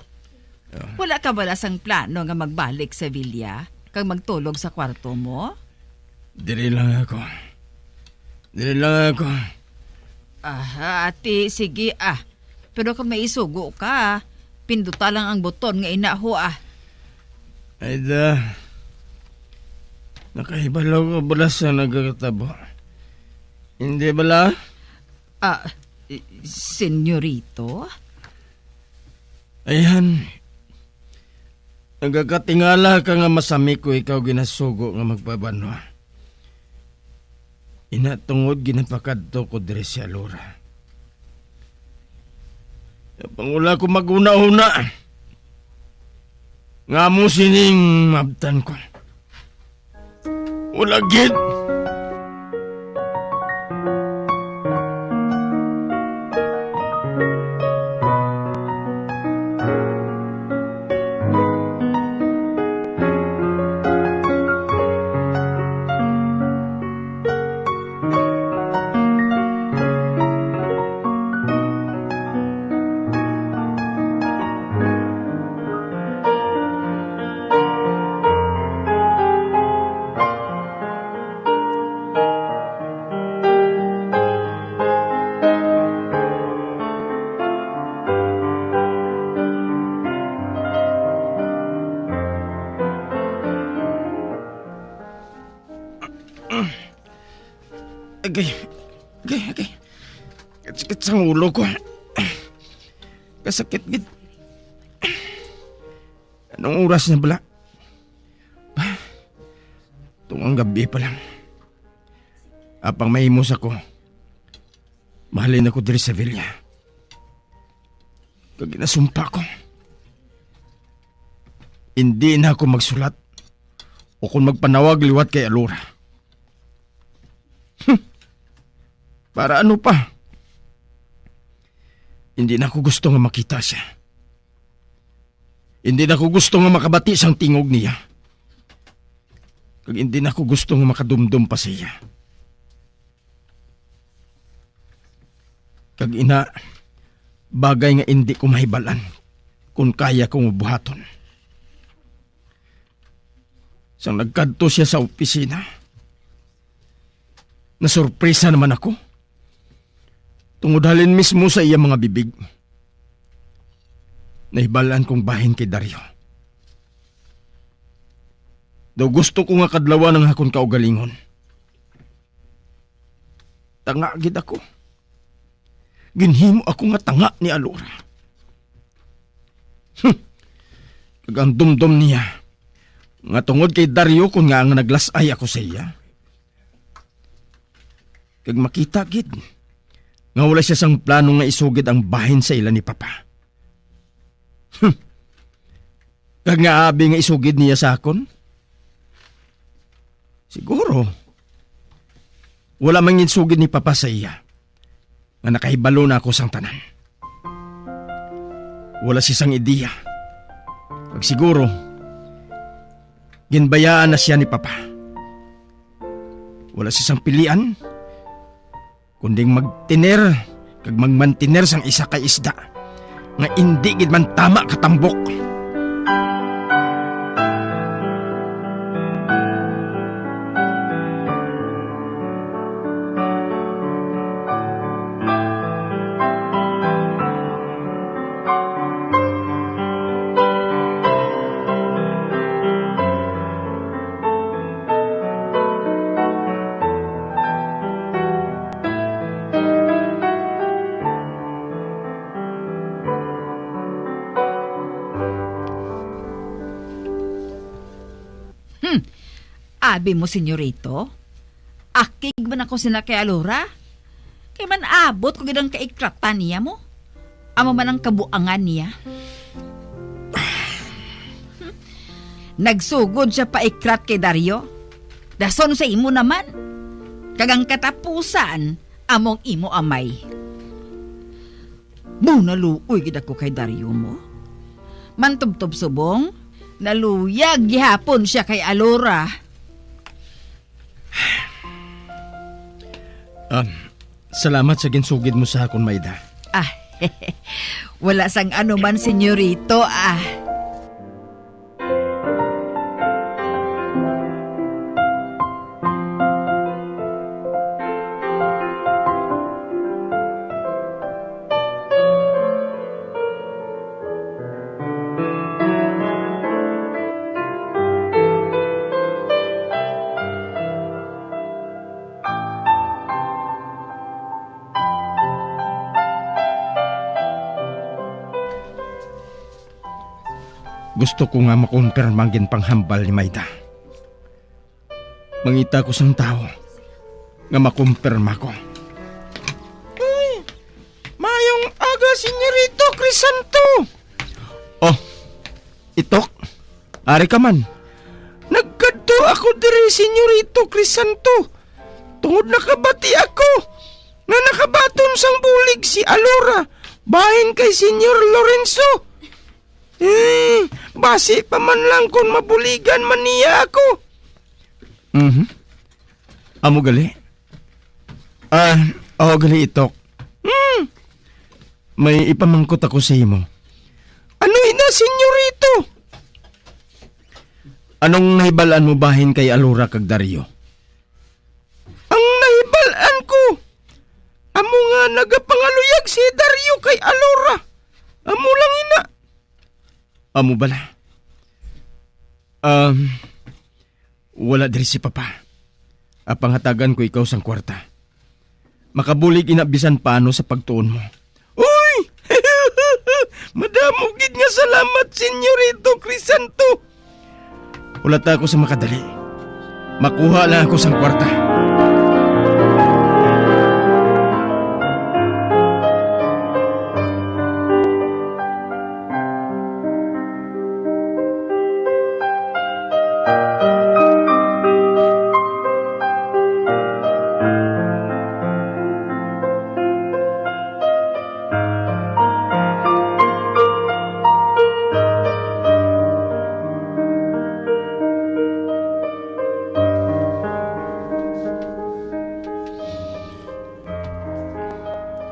Wala ka bala sang plano nga magbalik sa Villa kag magtulog sa kwarto mo? Diri lang ako. Diri lang ako. Aha, ati, sige, ah. Pero kung may isugo ka, pinduta lang ang buton nga ina, ho, ah. Ay da. Nakahibalo ka bala sa nagakatabo. Hindi bala? Ah, senyorito? Ayan. Nagakatingala ka nga masami ko ikaw ginasugo nga magpabanwa. Ina tungod ginapakadto ko diri si Alora. Pangula ko mag-una-una. Nga mo sining mabtan ko. Wala gid. Agay, agay, agay. Kasakit sang ulo ko. Kasakit gid. Anong oras na bala? Tungang gabi pa lang. Apang mahimos ako. Mahalin ako diri sa villa. Kag ginasumpa ko. Hindi na ako magsulat o kung magpanawag liwat kay Alora. Hmm. Para ano pa? Hindi na ako gusto nga makita siya. Hindi na ako gusto nga makabati sang tingog niya. Kag hindi na ako gusto nga makadumdom pa sa iya. Kag ina, bagay nga indi ko mahibalan kung kaya ko nga buhaton. Sang nagkadto siya sa opisina, nasurpresa naman ako. Tungod halin mismo sa iya mga bibig, nahibalaan kong bahin kay Dario. Daw gusto ko nga kadlawan ang akon kaugalingon. Tanga gid ako. Ginhimo ako nga tanga ni Alora. Hmm. Kag ang dumdom niya nga tungod kay Dario kon nga nga naglas-ay ako sa iya. Kag makita gid nga wala siya sang plano nga isugid ang bahin sa ila ni Papa. Hmm. Kag nga abi nga isugid niya sa akon? Siguro, wala man gid sugid ni Papa sa iya nga nakahibalo na ako sang tanan. Wala siya sang ideya. Kag siguro, ginbayaan na siya ni Papa. Wala siya sang pilian, kundi magtiner kag magmantiner sang isa ka isda nga indi gid man tama ka tambok. Hmm. Abi mo, senyorito? Akig man ako sina kay Alora? Kay man-abot ko gid ang kaikratan niya mo. Amo man ang kabuangan niya. Nagsugod siya paikrat kay Dario. Dason sa imo naman. Kag ang katapusan, among imo amay. Mo, naluoy gid ako kay Dario mo. Mantubtob subong, naluyag gihapon siya kay Alora. Ah, salamat sa ginsugid mo sa akon, Maida. Ah, wala sang anuman, senyorito, ah. Gusto ko nga makumpirma ang ginpanghambal ni Maida. Mangita ko sang tawo nga makumpirma ko. Uy, maayong aga, Senyorito Crisanto. Oh, Itok. Ari ka man. Nagkadto ako diri, Senyorito Crisanto, tungod nakabati ako nga nakabaton sang bulig si Alora bahin kay Senyor Lorenzo. Hmm, basi pa man lang kon mabuligan man niya ako. Mhm. Amo gali? Ah, oo gali, Itok. Hmm. May ipamangkot ako sa imo. Ano ina, Senyorito? Anong nahibalaan mo bahin kay Alora kag Dario? Ang nahibalaan ko, amo nga nagapangaluyag si Dario kay Alora. Amo lang ina. Amo bala? Um, wala diri si Papa. Apang hatagan ko ikaw sang kwarta. Makabulig ina bisan paano sa pagtuon mo. Uy! Madamo gid nga salamat, Senyorito Crisanto. Hulata ako sa makadali. Makuha lang ako sang kwarta.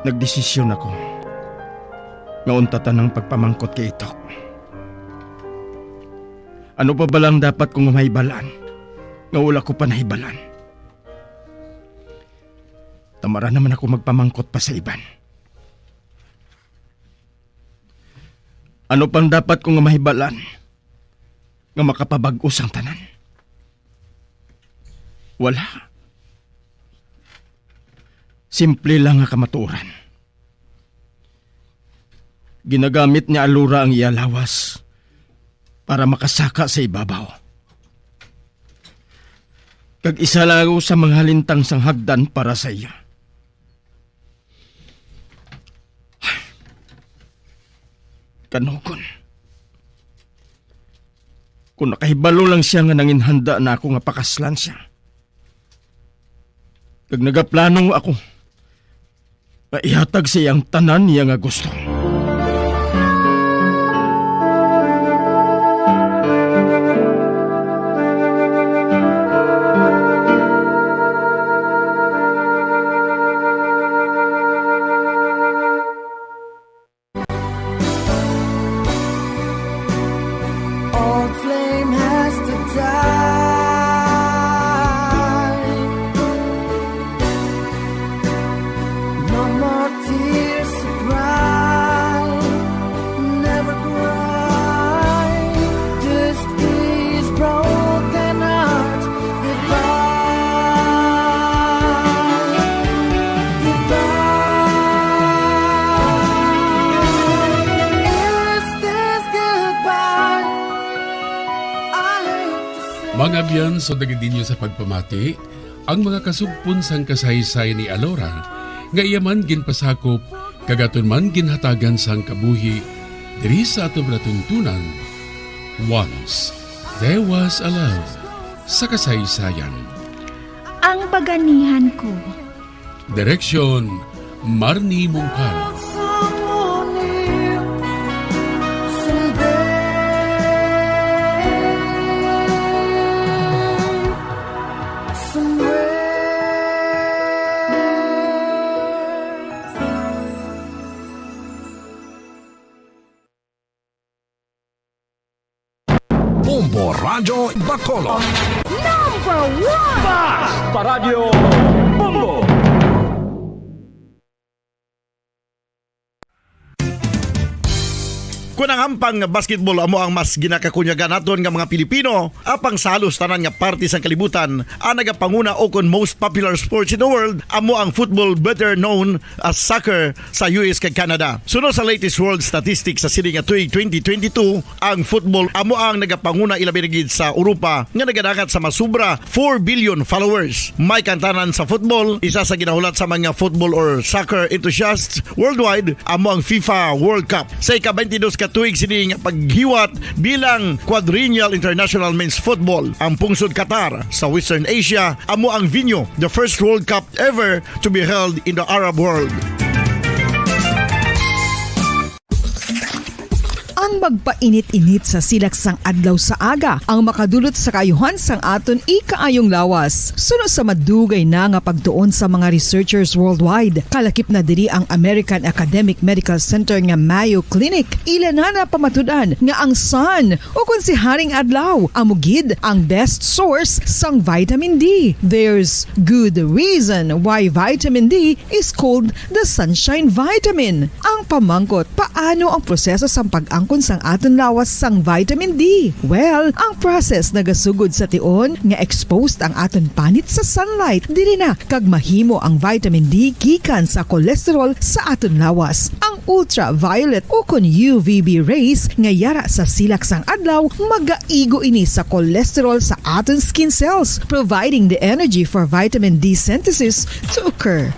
Nagdesisyon ako nga untatan ang pagpamangkot kay Itok. Ano pa ba lang dapat kong mahibalaan nga wala ko pa nahibalaan? Tamara naman ako magpamangkot pa sa iban. Ano pang dapat ko nga mahibalaan nga makapabag-o sang tanan? Wala. Simple lang nga kamatuoran. Ginagamit ni Alora ang iya lawas para makasaka sa ibabaw. Kag isa lang ako sa mga halintang sang hagdan para sa iya. Kanugon. Kung nakahibalo lang siya nga nanginhanda na ako nga pakaslan siya. Kag nagaplano ako nga ihatag sa iya ang tanan niya nga gusto. All flame has to die. No more tears of pride. Never cry. This is broken heart. Goodbye. Goodbye. Is this goodbye? I hate to say. Mga abyan, so dagid ninyo sa pagpamati ang mga kasugpon sang kasaysayan ni Alora, nga iya man ginpasakop kag aton man ginhatagan sang kabuhi diri sa aton palatuntunan, Once There Was a Love sa kasaysayan. Ang Baganihan Ko. Direksyon, Marnie Mungkal. Bombo Radyo Bacolod. Number one! Basta Radyo Bombo! Kung ang hampang nga basketball amo ang mas ginakakunyagan naton nga mga Pilipino, apang sa halos tanan nga parte sang kalibutan, ang nagapanguna o kon most popular sports in the world amo ang football, better known as soccer, sa U S kag Canada. Suno sa latest world statistics sa sini nga tuig twenty twenty-two, ang football amo ang nagapanguna, ilabi na gid sa Europa, nga nagadangat sa masubra four billion followers. May kantanan sa football, isa sa ginahulat sa mga football or soccer enthusiasts worldwide amo ang FIFA World Cup. Sa ika-twenty-two ka Tuig sini nga paghiwat bilang Quadrennial International Men's Football, ang pungsod Qatar sa Western Asia amo ang venue the first World Cup ever to be held in the Arab world. Ang magpainit-init sa silak sang adlaw sa aga ang makadulot sa kaayuhan sang aton ikaayong lawas. Suno sa madugay na nga pagtuon sa mga researchers worldwide, kalakip na diri ang American Academic Medical Center nga Mayo Clinic. Ila na napamatud-an nga ang sun, o kon si Haring Adlaw, amo gid ang best source sang vitamin D. There's good reason why vitamin D is called the sunshine vitamin. Ang pamangkot, paano ang proseso sang pag-angkon sang aton lawas sang vitamin D? Well, ang process nagasugod sa tion nga exposed ang aton panit sa sunlight. Diri na kag mahimo ang vitamin D gikan sa cholesterol sa aton lawas. Ang ultraviolet o kon U V B rays nga yara sa silak sang adlaw magaigo ini sa cholesterol sa aton skin cells, providing the energy for vitamin D synthesis to occur.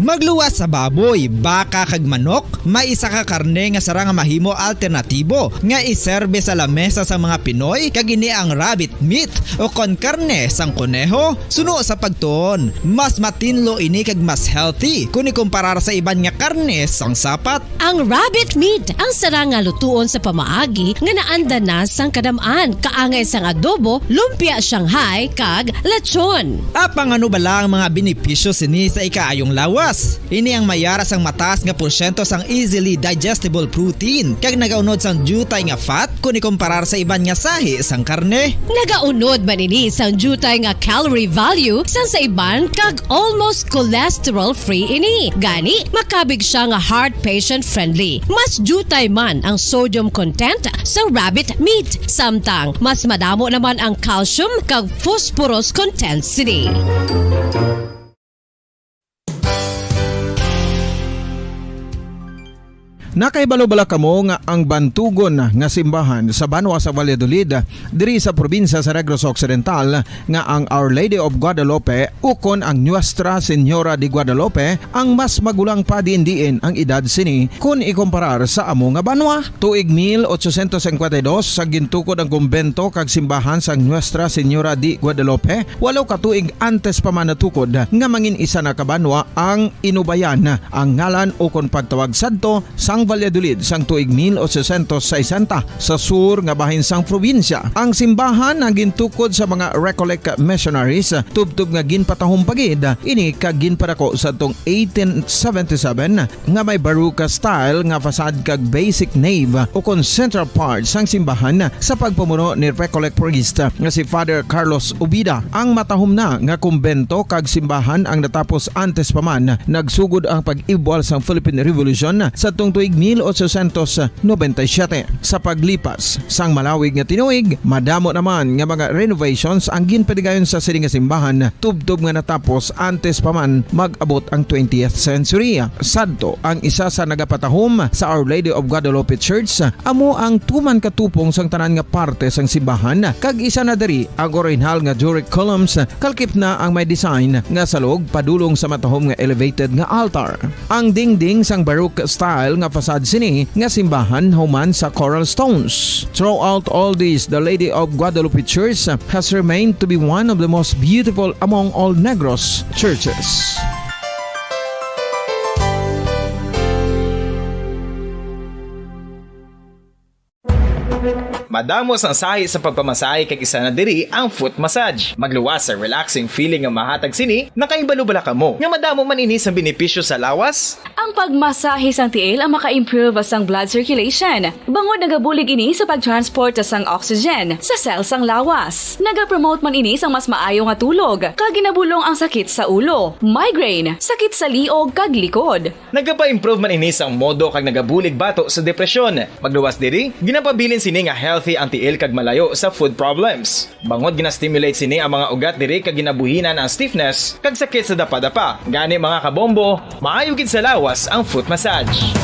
Magluwas sa baboy, baka kag manok, may isa ka karne nga sarang nga mahimo alternatibo nga iserbe sa lamesa sang mga Pinoy, kag ini ang rabbit meat o kon karne sang koneho. Suno sa pagtuon, mas matinlo ini kag mas healthy kon ikumparar sa iban nga karne sang sapat. Ang rabbit meat ang sarang nga lutuon sa pamaagi nga naanda na sang kadam-an, kaangay sang adobo, lumpia Shanghai, kag lechon. Apang ano bala ang mga benepisyo sini sa ikaayong lawas? Ini ang mayara sang mataas nga porsyento sang easily digestible protein kag nagaunod sang diutay nga fat kon ikumparar sa iban nga sahi sang karne. Nagaunod man ini sang diutay nga calorie value sang sa iban kag almost cholesterol-free ini. Gani, makabig siya nga heart patient-friendly. Mas diutay man ang sodium content sa rabbit meat, samtang mas madamo naman ang calcium kag phosphorus content sini. Nakahibalo bala kamo nga ang bantugon nga simbahan sa banwa sa Valladolid, diri sa probinsya sa Negros Occidental, nga ang Our Lady of Guadalupe ukon ang Nuestra Señora de Guadalupe ang mas magulang pa diin-diin ang edad sini kon ikumparar sa amo nga banwa? Tuig mil ochocientos cincuenta y dos sa gintukod ang kumbento kag simbahan sang Nuestra Señora de Guadalupe, walo ka tuig antes pa man natukod nga mangin isa na ka banwa ang Inubayan, ang ngalan ukon pagtawag sadto sang Valladolid sang tuig mil ochocientos sesenta sa sur nga bahin sang probinsya. Ang simbahan ang gintukod sa mga Recollect missionaries, tubtob nga ginpatahom pa gid ini kag ginpadako sadtong eighteen seventy-seven nga may Baroque style nga facade kag basic nave ukon central part sang simbahan sa pagpamuno ni Recollect priest nga si Father Carlos Ubida. Ang matahom na nga kumbento kag simbahan ang natapos antes pa man nagsugod ang pag-ibwal sang Philippine Revolution sadtong tuig mil ochocientos noventa y siete. Sa paglipas sang malawig nga tinuig, madamo naman nga mga renovations ang ginpadigayon sa sini nga simbahan, tubtob nga natapos antes pa man mag-abot ang twentieth century. Sadto, ang isa sa nagapatahom sa Our Lady of Guadalupe Church amo ang tuman ka tupong sang tanan nga parte sang simbahan, kag isa na diri ang orihinal nga Doric columns, kalakip na ang may design nga salog padulong sa matahom nga elevated nga altar. Ang dingding sang Baroque style nga facade sini nga simbahan human sa coral stones. Throughout all this, the Lady of Guadalupe Church has remained to be one of the most beautiful among all Negros churches. Madamo sang sahi sa pagpamasahe, kag isa na diri ang foot massage. Magluwas sa relaxing feeling nga mahatag sini. Nakahibalo bala kamo nga madamo man ini sang benepisyo sa lawas? Ang pagmasahe sang tiil ang maka-improve sang blood circulation, bangod nagabulig ini sa pag-transport sang oxygen sa cell sang lawas. Nagapromote man ini sang mas maayo nga tulog, kag ginabulong ang sakit sa ulo, migraine, sakit sa liog, kag likod. Nagapa-improve man ini sang modo kag nagabulig bato sa depresyon. Magluwas diri, ginapabilin sini nga healthy ang tiil kag malayo sa foot problems. Bangod gina-stimulate sini ang mga ugat diri kag ginabuhinan ang stiffness kag sakit sa dapadapa. Gani, mga kabombo, maayo gid sa lawas ang foot massage.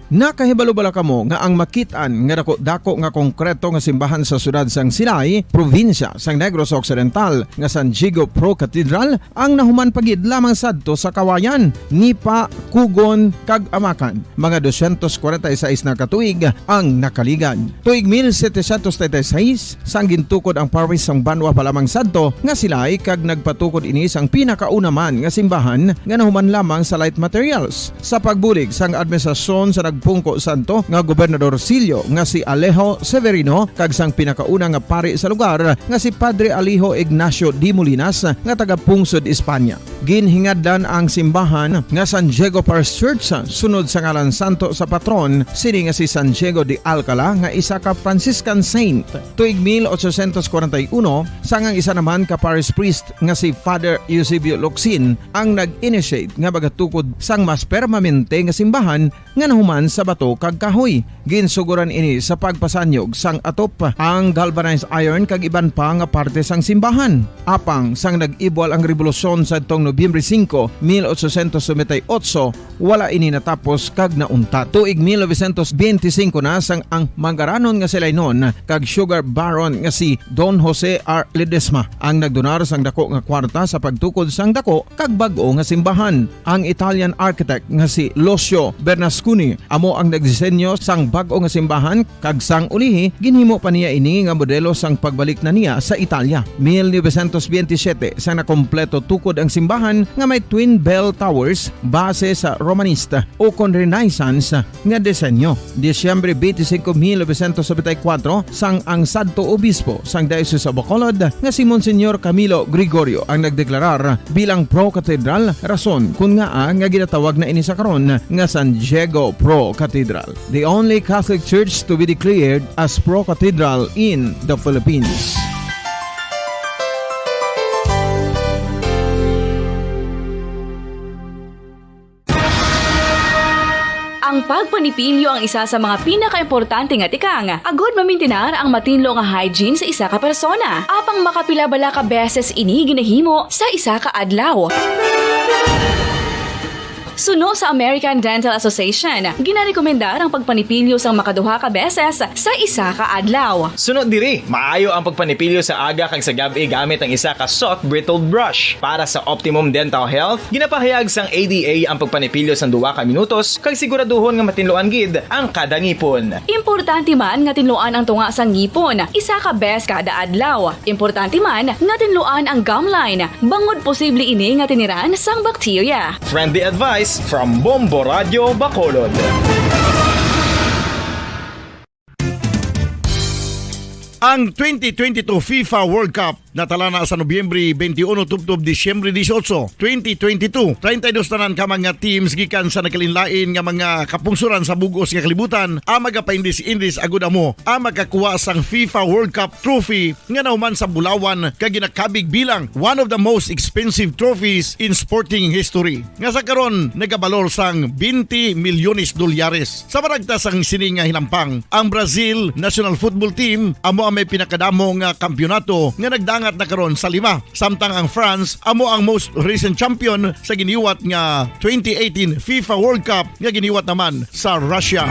Nakahibalo bala kamo nga ang makit-an nga dako-dako nga konkreto nga simbahan sa siyudad sang Silay, probinsya sang Negros Occidental, nga San Diego Pro Cathedral, ang nahuman pa gid lamang sadto sa kawayan, nipa, kugon, kag amakan? Mga dosyentos kwarenta y seis na ka tuig ang nakaligad. Tuig mil setecientos treinta y seis, sang gintukod ang parish sang banwa pa lamang sadto nga Silay, kag nagpatukod ini sang pinakauna man nga simbahan nga nahuman lamang sa light materials. Sa pagbulig sang administrasyon sa nagpungko sadto nga Gobernador Silio nga si Alejo Severino kag sang pinakauna nga pari sa lugar nga si Padre Alejo Ignacio de Molinas nga taga Pungsod, Espanya. Ginhingadlan ang simbahan nga San Diego Parish Church sunod sa ngalan santo sa patron sini nga si San Diego de Alcala nga isa ka Franciscan saint. Tuig mil ochocientos kwarenta y uno, sang ang isa naman ka parish priest nga si Father Eusebio Locsin ang nag-initiate nga magatukod sang mas permanente nga simbahan nga nahuman sa bato kag kahoy. Ginsugoran ini sa pagpasanyog sang atop, ang galvanized iron kag iban pa nga parte sang simbahan. Apang sang nag-ibwal ang rebolusyon sadtong Nobyembre singko, mil ochocientos noventa y ocho, wala ini natapos kag nauntat. Tuig mil novecientos benti singko na sang ang manggaranon nga Silaynon kag sugar baron nga si Don Jose R. Ledesma ang nagdonar sang dako nga kwarta sa pagtukod sang dako kag bag-o nga simbahan. Ang Italian architect nga si Lucio Bernasconi amo ang nagdisenyo sang bag-o nga simbahan, kag sang ulihi ginhimo pa niya ini nga modelo sang pagbalik na niya sa Italia. Mil novecientos benti siyete, sang nakompleto tukod ang simbahan nga may twin bell towers base sa Romanista o kon Renaissance nga disenyo. Disyembre twenty-five, mil novecientos noventa y cuatro, sang ang sadto obispo sang Diocese of Bacolod nga si Monsignor Camilo Gregorio ang nagdeklarar bilang Pro Cathedral, rason kun ngaa nga ginatawag na ini sa karon nga San Diego Pro Cathedral, the only Catholic Church to be declared as Pro Cathedral in the Philippines. Ang pagpanipilyo ang isa sa mga pinakaimportante nga tikang agud mamintinar ang matinlo nga hygiene sa isa ka persona. Apang makapila bala ka beses ini ginahimo sa isa ka adlaw? Suno sa American Dental Association, ginarekomendar ang pagpanipilyo sang makaduha ka beses sa isa ka adlaw. Suno diri, maayo ang pagpanipilyo sa aga kag sa gab-i gamit ang isa ka soft bristled brush. Para sa optimum dental health, ginapahayag sang A D A ang pagpanipilyo sang duha ka minutos kag siguraduhon nga matinluan gid ang kada ngipon. Importante man nga tinluan ang tunga sang ngipon isa ka bes kada adlaw. Importante man nga tinluan ang gum line, bangod posible ini nga tiniran sang bakterya. Friendly advice from Bombo Radio Bacolod. Ang twenty twenty-two FIFA World Cup natala na sa Nobyembre twenty-one tubtob Disyembre dieciocho, twenty twenty-two. Treinta y dos tanan ka mga teams gikan sa nagkalainlain nga mga kapungsoran sa bug-os nga kalibutan ang magapaindis-indis agud amo ang makakuha sang FIFA World Cup trophy nga nahuman sa bulawan kag ginakabig bilang one of the most expensive trophies in sporting history, nga sa karon nagabalor sang twenty milyones dolyares. Sa maragta sang sini nga hinampang, ang Brazil national football team amo ang may pinakadamo nga kampiyonato nga nagdangat na karon sa lima, samtang ang France amo ang most recent champion sa giniwat nga twenty eighteen FIFA World Cup nga giniwat naman sa Russia.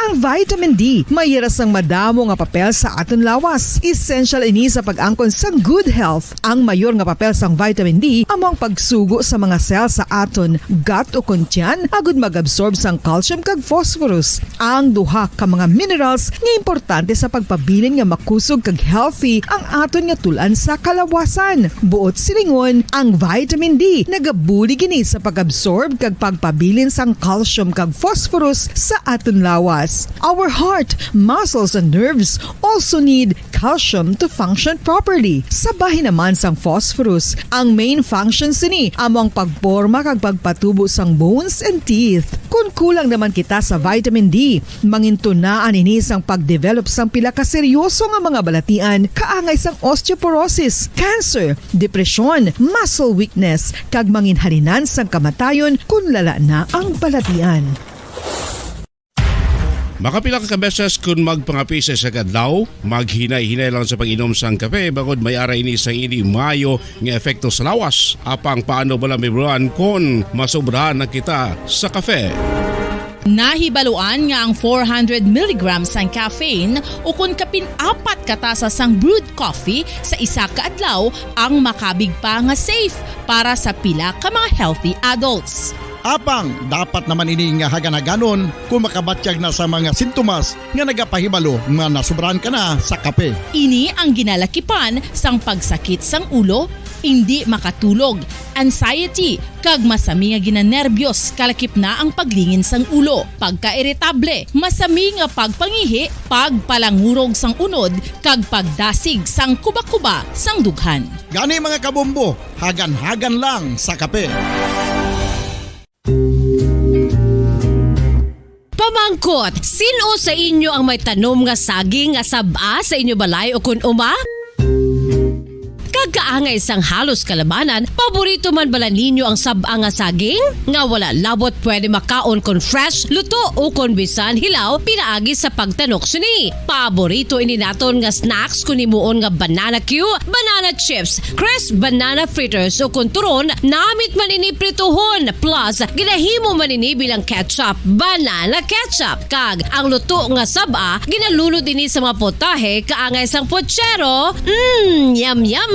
Ang vitamin D may hira sang madamo nga papel sa aton lawas. Essential ini sa pag-angkon sang good health. Ang mayor nga papel sang vitamin D amo ang pagsugo sa mga cell sa aton gut o kon tiyan agud mag-absorb sang calcium kag phosphorus, ang duha ka mga minerals nga importante sa pagpabilin nga makusog kag healthy ang aton nga tul-an sa kalawasan. Buot silingon, ang vitamin D nagabulig ini sa pag-absorb kag pagpabilin sang calcium kag phosphorus sa aton lawas. Our heart, muscles, and nerves also need calcium to function properly. Sa bahin naman sang phosphorus, ang main function sini amo ang pagporma kag pagpatubo sang bones and teeth. Kon kulang naman kita sa vitamin D, mangintunaan ini sang pag-develop sang pila ka seryoso nga mga balatian, kaangay sang osteoporosis, cancer, depresyon, muscle weakness, kag manginhalinan sang kamatayon kon lala na ang balatian. Makapila ka beses kun magpangape sa isa ka adlaw, maghinay-hinay lang sa pag-inom sang kape, bangod may ara ini sang indi maayo nga epekto sa lawas. Apang paano bala, Mibruan, kon masobrahan na kita sa kape? Nahibaluan nga ang four hundred milligrams sang caffeine, ukon kapin apat ka tasa sang brewed coffee sa isa ka adlaw, ang makabig pa nga safe para sa pila ka mga healthy adults. Apang dapat naman ini nga hagan-haganon kung makabatyag na sa mga sintomas nga nagapahibalo nga nasobrahan ka na sa kape. Ini ang ginalakipan sang pagsakit sang ulo, indi makatulog, anxiety, kag masami nga ginanerbiyos, kalakip na ang paglingin sang ulo, pagkairitable, masami nga pagpangihi, pagpalangurog sang unod, kag pagdasig sang kuba-kuba sang dughan. Gani, mga kabombo, hagan-hagan lang sa kape. Pamangkot, sin-o sa inyo ang may tanom nga saging nga sab-a sa inyo balay ukon uma? Kag kaangay sang halos kalabanan, paborito man bala ninyo ang sab-a nga saging? Nga wala labot pwede makaon kon fresh, luto, ukon bisan hilaw pinaagi sa pagtanok sini. Paborito ini naton nga snacks kon himuon nga banana cue, banana chips, crisp banana fritters, ukon turon, namit man ini prituhon, plus ginahimo man ini bilang ketchup, banana ketchup. Kag ang luto nga sab-a, ginalunod ini sa mga potahe kaangay sang pochero. Mm, yum, yum!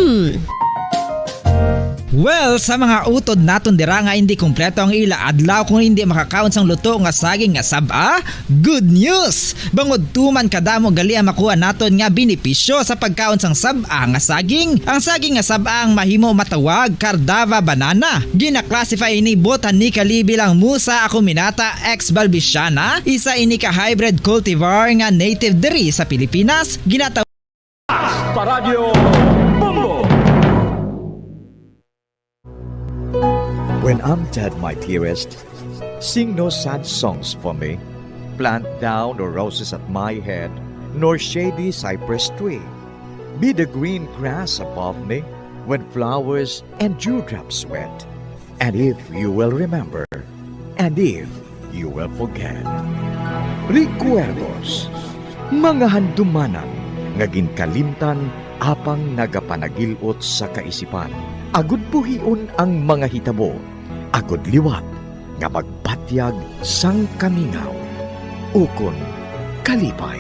Well, sa mga utod naton dira nga indi kompleto ang ila adlaw kung indi makakaon sang luto nga saging nga sab-a, good news! Bangod tuman kadamo gali ang makuha naton nga benepisyo sa pagkaon sang sab-a nga saging. Ang saging nga sab-a ang mahimo matawag Cardava banana. Gina-classify ini botanically bilang Musa acuminata ex balbisiana, isa ini ka hybrid cultivar nga native diri sa Pilipinas. Ginatawag Paradyo Bombo. When I'm dead, my dearest, sing no sad songs for me. Plant thou no roses at my head, nor shady cypress tree. Be the green grass above me when flowers and dewdrops wet. And if you will remember, and if you will forget. Recuerdos, mga handumanan nga ginkalimtan apang nagapanagil-ot sa kaisipan, agud buhion ang mga hitabo, agud liwat nga magbatyag sang kamingaw ukon kalipay.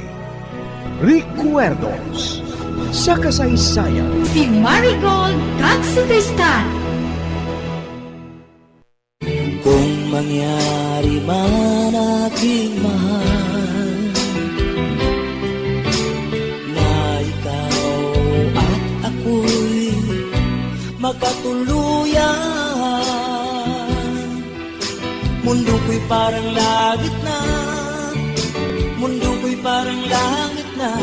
Recuerdos sa kasaysayan. Si Marigold kag si Tristan. Kung mangyari man, aking mahal, na ikaw at ako'y magkatuluyan, mundo ko'y parang langit na, mundo ko'y parang langit na,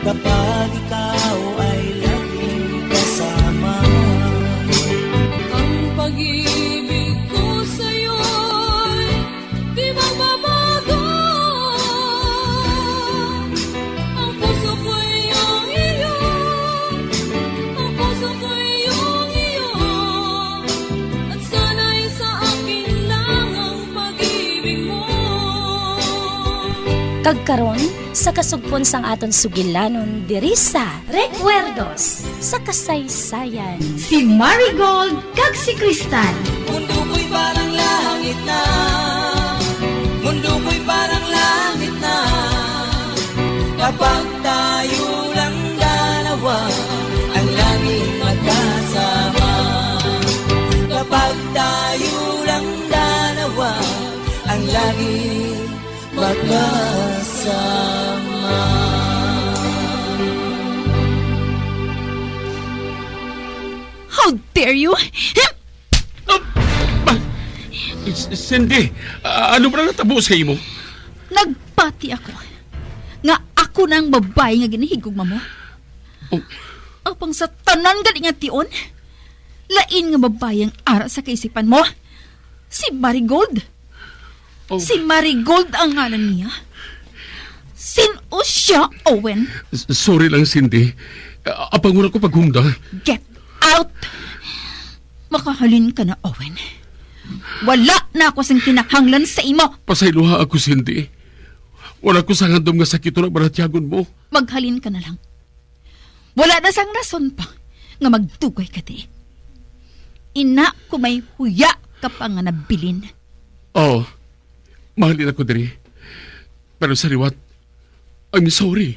kapag ikaw ay laging kasama. Ang pag-ibig ko sa'yo'y di magbabago. Ang puso ko'y iyong iyo, ang puso ko'y iyong iyo, at sana'y sa akin lang ang pag-ibig mo. Kag karon, sa kasugpon sang aton sugilanon diri sa Recuerdos sa Kasaysayan, si Marigold kag si Kristal. Mundo ko'y parang langit na, mundo ko'y parang langit na, kapag tayo lang dalawa, ang laging magkasama. Kapag tayo lang dalawa, ang laging magkasama. How dare you? Ah, ah, Cindy, ah, ano ba na natabo sa imo? Nagpati ako nga ako na ang babae nga ginahigugma mo. Oh. Apang sa tanan gali nga tion, lain nga babae ang ara sa kaisipan mo. Si Marigold. Oh. Si Marigold ang ngalan niya. Sin-o siya, Owen? S-, sorry lang, Cindy. A-, apang wala ko paghumda. Get out! Makahalin ka na, Owen. Wala na ako sing kinahanglan sa imo. Pasayloha ako, Cindy. Wala ko sang handom nga sakiton ang balatyagon mo. Maghalin ka na lang. Wala na sang rason pa nga magdugay ka di. Ina ko may huya ka pa nga nabilin. Oo, mahalin ako diri. Pero sa liwat, I'm sorry.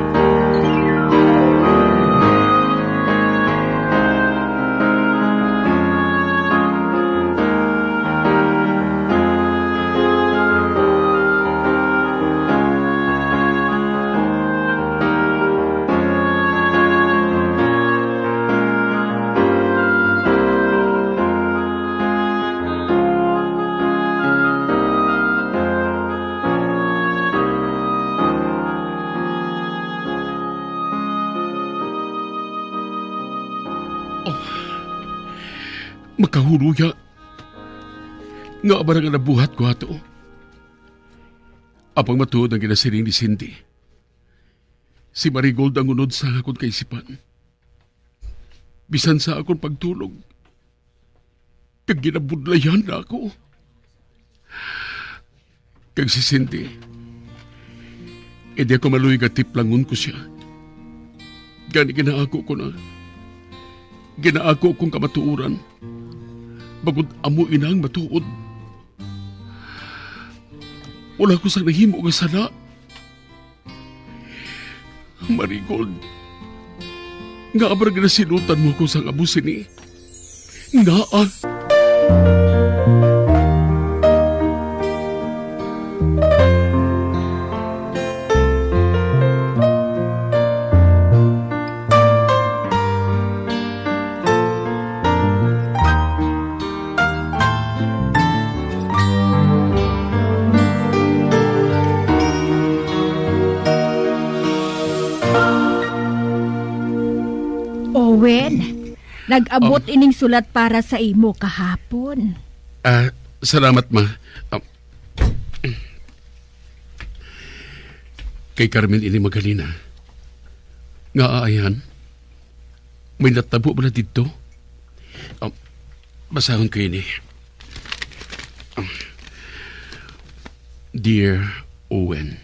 Oh, makahuluya. Ngaa bala nga nabuhat ko ato? Apang matuod ang ginasiling ni Cindy. Si Marigold ang unod sa akon kaisipan. Bisan sa akon pagtulog, kag ginabudlayan na ako. Kag si Cindy, indi ako maluoy nga tiplangon ko sia. Gani ginaako ko na. Ginaako kong kamatuoran. Bangod amo ina ang matuod. Wala ko sang nahimo nga sala. Marigold, ngaa ba ginasilutan mo ko sang amo sini? Ngaa? Owen, nag-abot Um, ining sulat para sa imo kahapon. Ah, salamat, ma. Ah, kay Carmen ini, Magdalena. Nga aayan? May natabo bala didto? Ah, basahon ko ini. Ah, Dear Owen,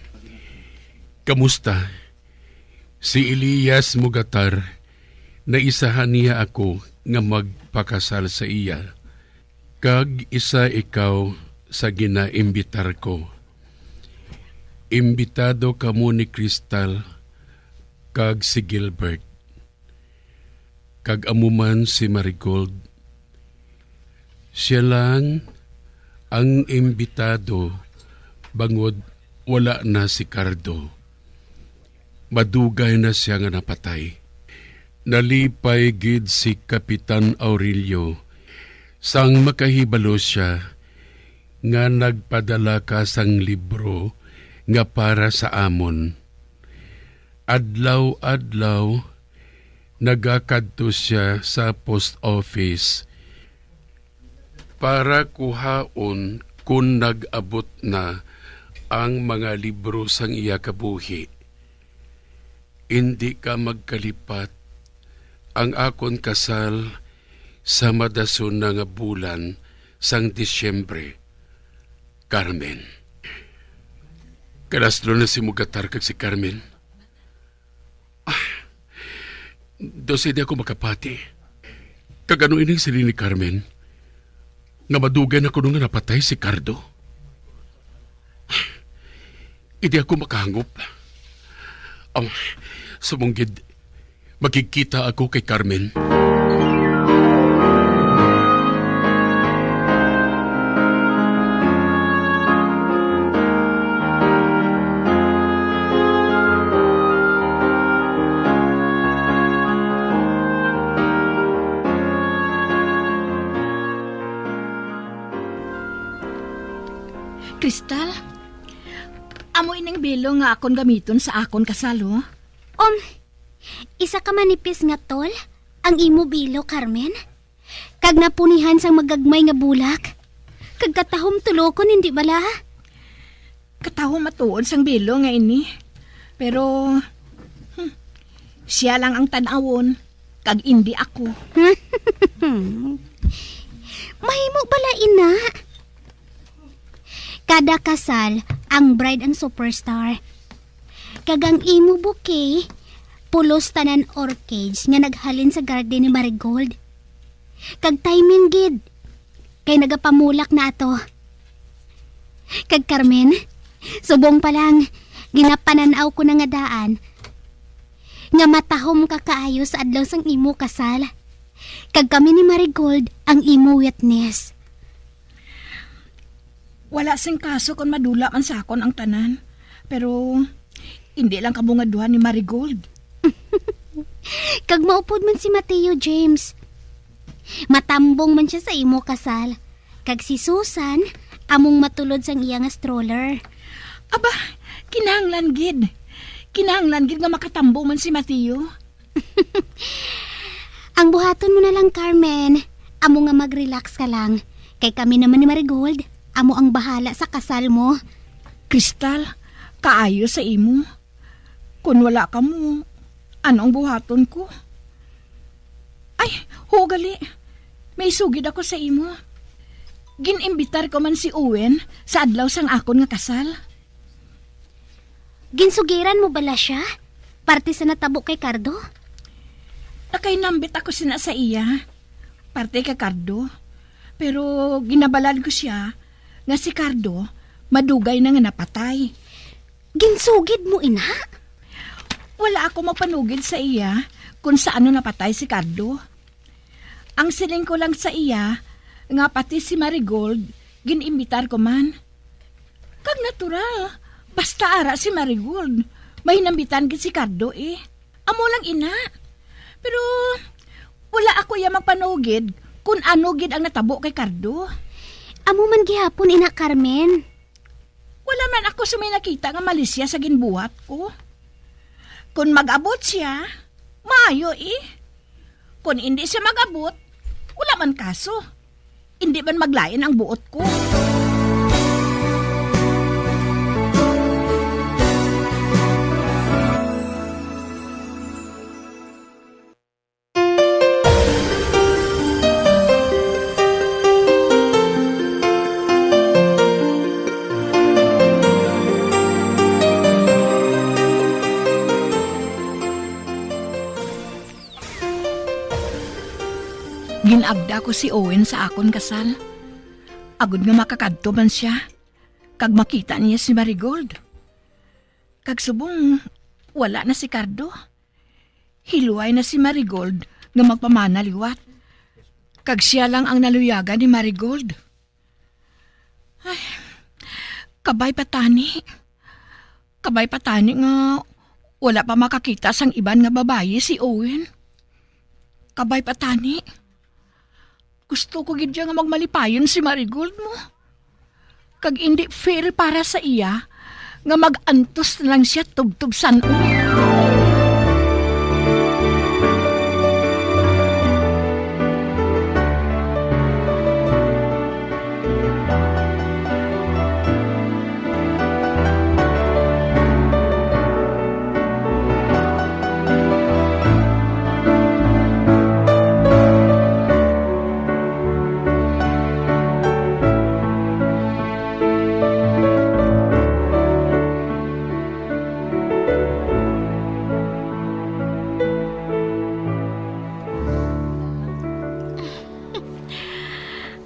kamusta? Si Elias Mogatar, naisahan niya ako nga magpakasal sa iya, kag isa ikaw sa ginaimbitar ko. Imbitado kamo ni Crystal kag si Gilbert, kag amo man si Marigold. Sia lang ang imbitado, bangod wala na si Cardo. Madugay na sia nga napatay. Nalipay gid si Kapitan Aurelio sang makahibalo sia nga nagpadala ka sang libro nga para sa amon. Adlaw-adlaw nagakadto sia sa post office para kuhaon kon nag-abot na ang mga libro sang iya kabuhi. Indi ka magkalipat, ang akon kasal sa madason na nga bulan sang Disyembre. Carmen. Kalaslo na si Mogatar kag si Carmen. Ah, daw sa hindi ako makapati. Kag ano ining siling ni Carmen? Nga madugay na kuno nga napatay si Cardo? Hindi ako makahangop. Ang sumunggid, makikita ako kay Carmen. Crystal, amo ining bilo nga akon gamiton sa akon kasal, oh. Um, isa ka manipis nga tol ang imo bilo, Carmen? Kag napunihan sang magagmay nga bulak. Kag katahom tulokon, hindi bala? Katahom matuod sang bilo nga ini. Pero, hmm, sia lang ang tan-awon, kag indi ako. Mahimo bala ina? Kada kasal, ang bride ang superstar. Kag ang imo bouquet, pulos tanan orchids nga naghalin sa garden ni Marigold. Kag timing gid, kay nagapamulak na ato. Kag Carmen, subong pa lang, ginapanan-aw ko na nga daan nga matahom ka kaayo sa adlaw sang imo kasal. Kag kami ni Marigold ang imo witness. Wala sing kaso kon madula man sa akon ang tanan. Pero hindi lang kamo nga duha ni Marigold. Kag maupod man si Mateo, James. Matambong man sia sa imo kasal. Kag si Susan, among matulod sang iya nga stroller. Aba, kinahanglan gid. Kinahanglan gid nga makatambong man si Mateo. Ang buhaton mo na lang, Carmen, amo nga mag-relax ka lang. Kay kami naman ni Marigold, amo ang bahala sa kasal mo. Crystal, kaayo sa imo. Kon wala kamo, ano ang buhaton ko? Ay, huwag gali. May sugid ako sa imo. Gin-imbitar ko man si Owen sa adlaw sang akon nga kasal. Ginsugiran mo bala sia? Parte sa natabo kay Cardo? Nakainambit ako sina sa iya. Parte kay Cardo. Pero ginabalad ko sia nga si Cardo madugay na nga napatay. Ginsugid mo ina? Wala ako mapanugid sa iya kung sa ano napatay si Cardo. Ang siling ko lang sa iya nga pati si Marigold gin-imbitar ko man. Kag natural, basta ara si Marigold, mahinambitan gid si Cardo eh. Amo lang ina. Pero wala ako iya magpanugid kung ano gid ang natabo kay Cardo. Amo man gihapon ina, Carmen. Wala man ako sa may nakita nga mali siya sa ginbuhat ko. Kon mag-abot siya, maayo eh. Kon indi siya mag-abot, wala man kaso. Indi man maglain ang buot ko. Ginagda ko si Owen sa akon kasal, agod nga makakadto man sia kag makita niya si Marigold. Kag subong wala na si Cardo, hiluay na si Marigold nga magpamana liwat. Kag sia lang ang naluyagan ni Marigold. Ay, kabay pa tani. Kabay pa tani nga wala pa makakita sang iban nga babayi si Owen. Kabay pa tani. Gusto ko gid ya nga magmalipayon si Marigold mo. Kag indi fair para sa iya nga mag-antos na lang sia tubtob san-o.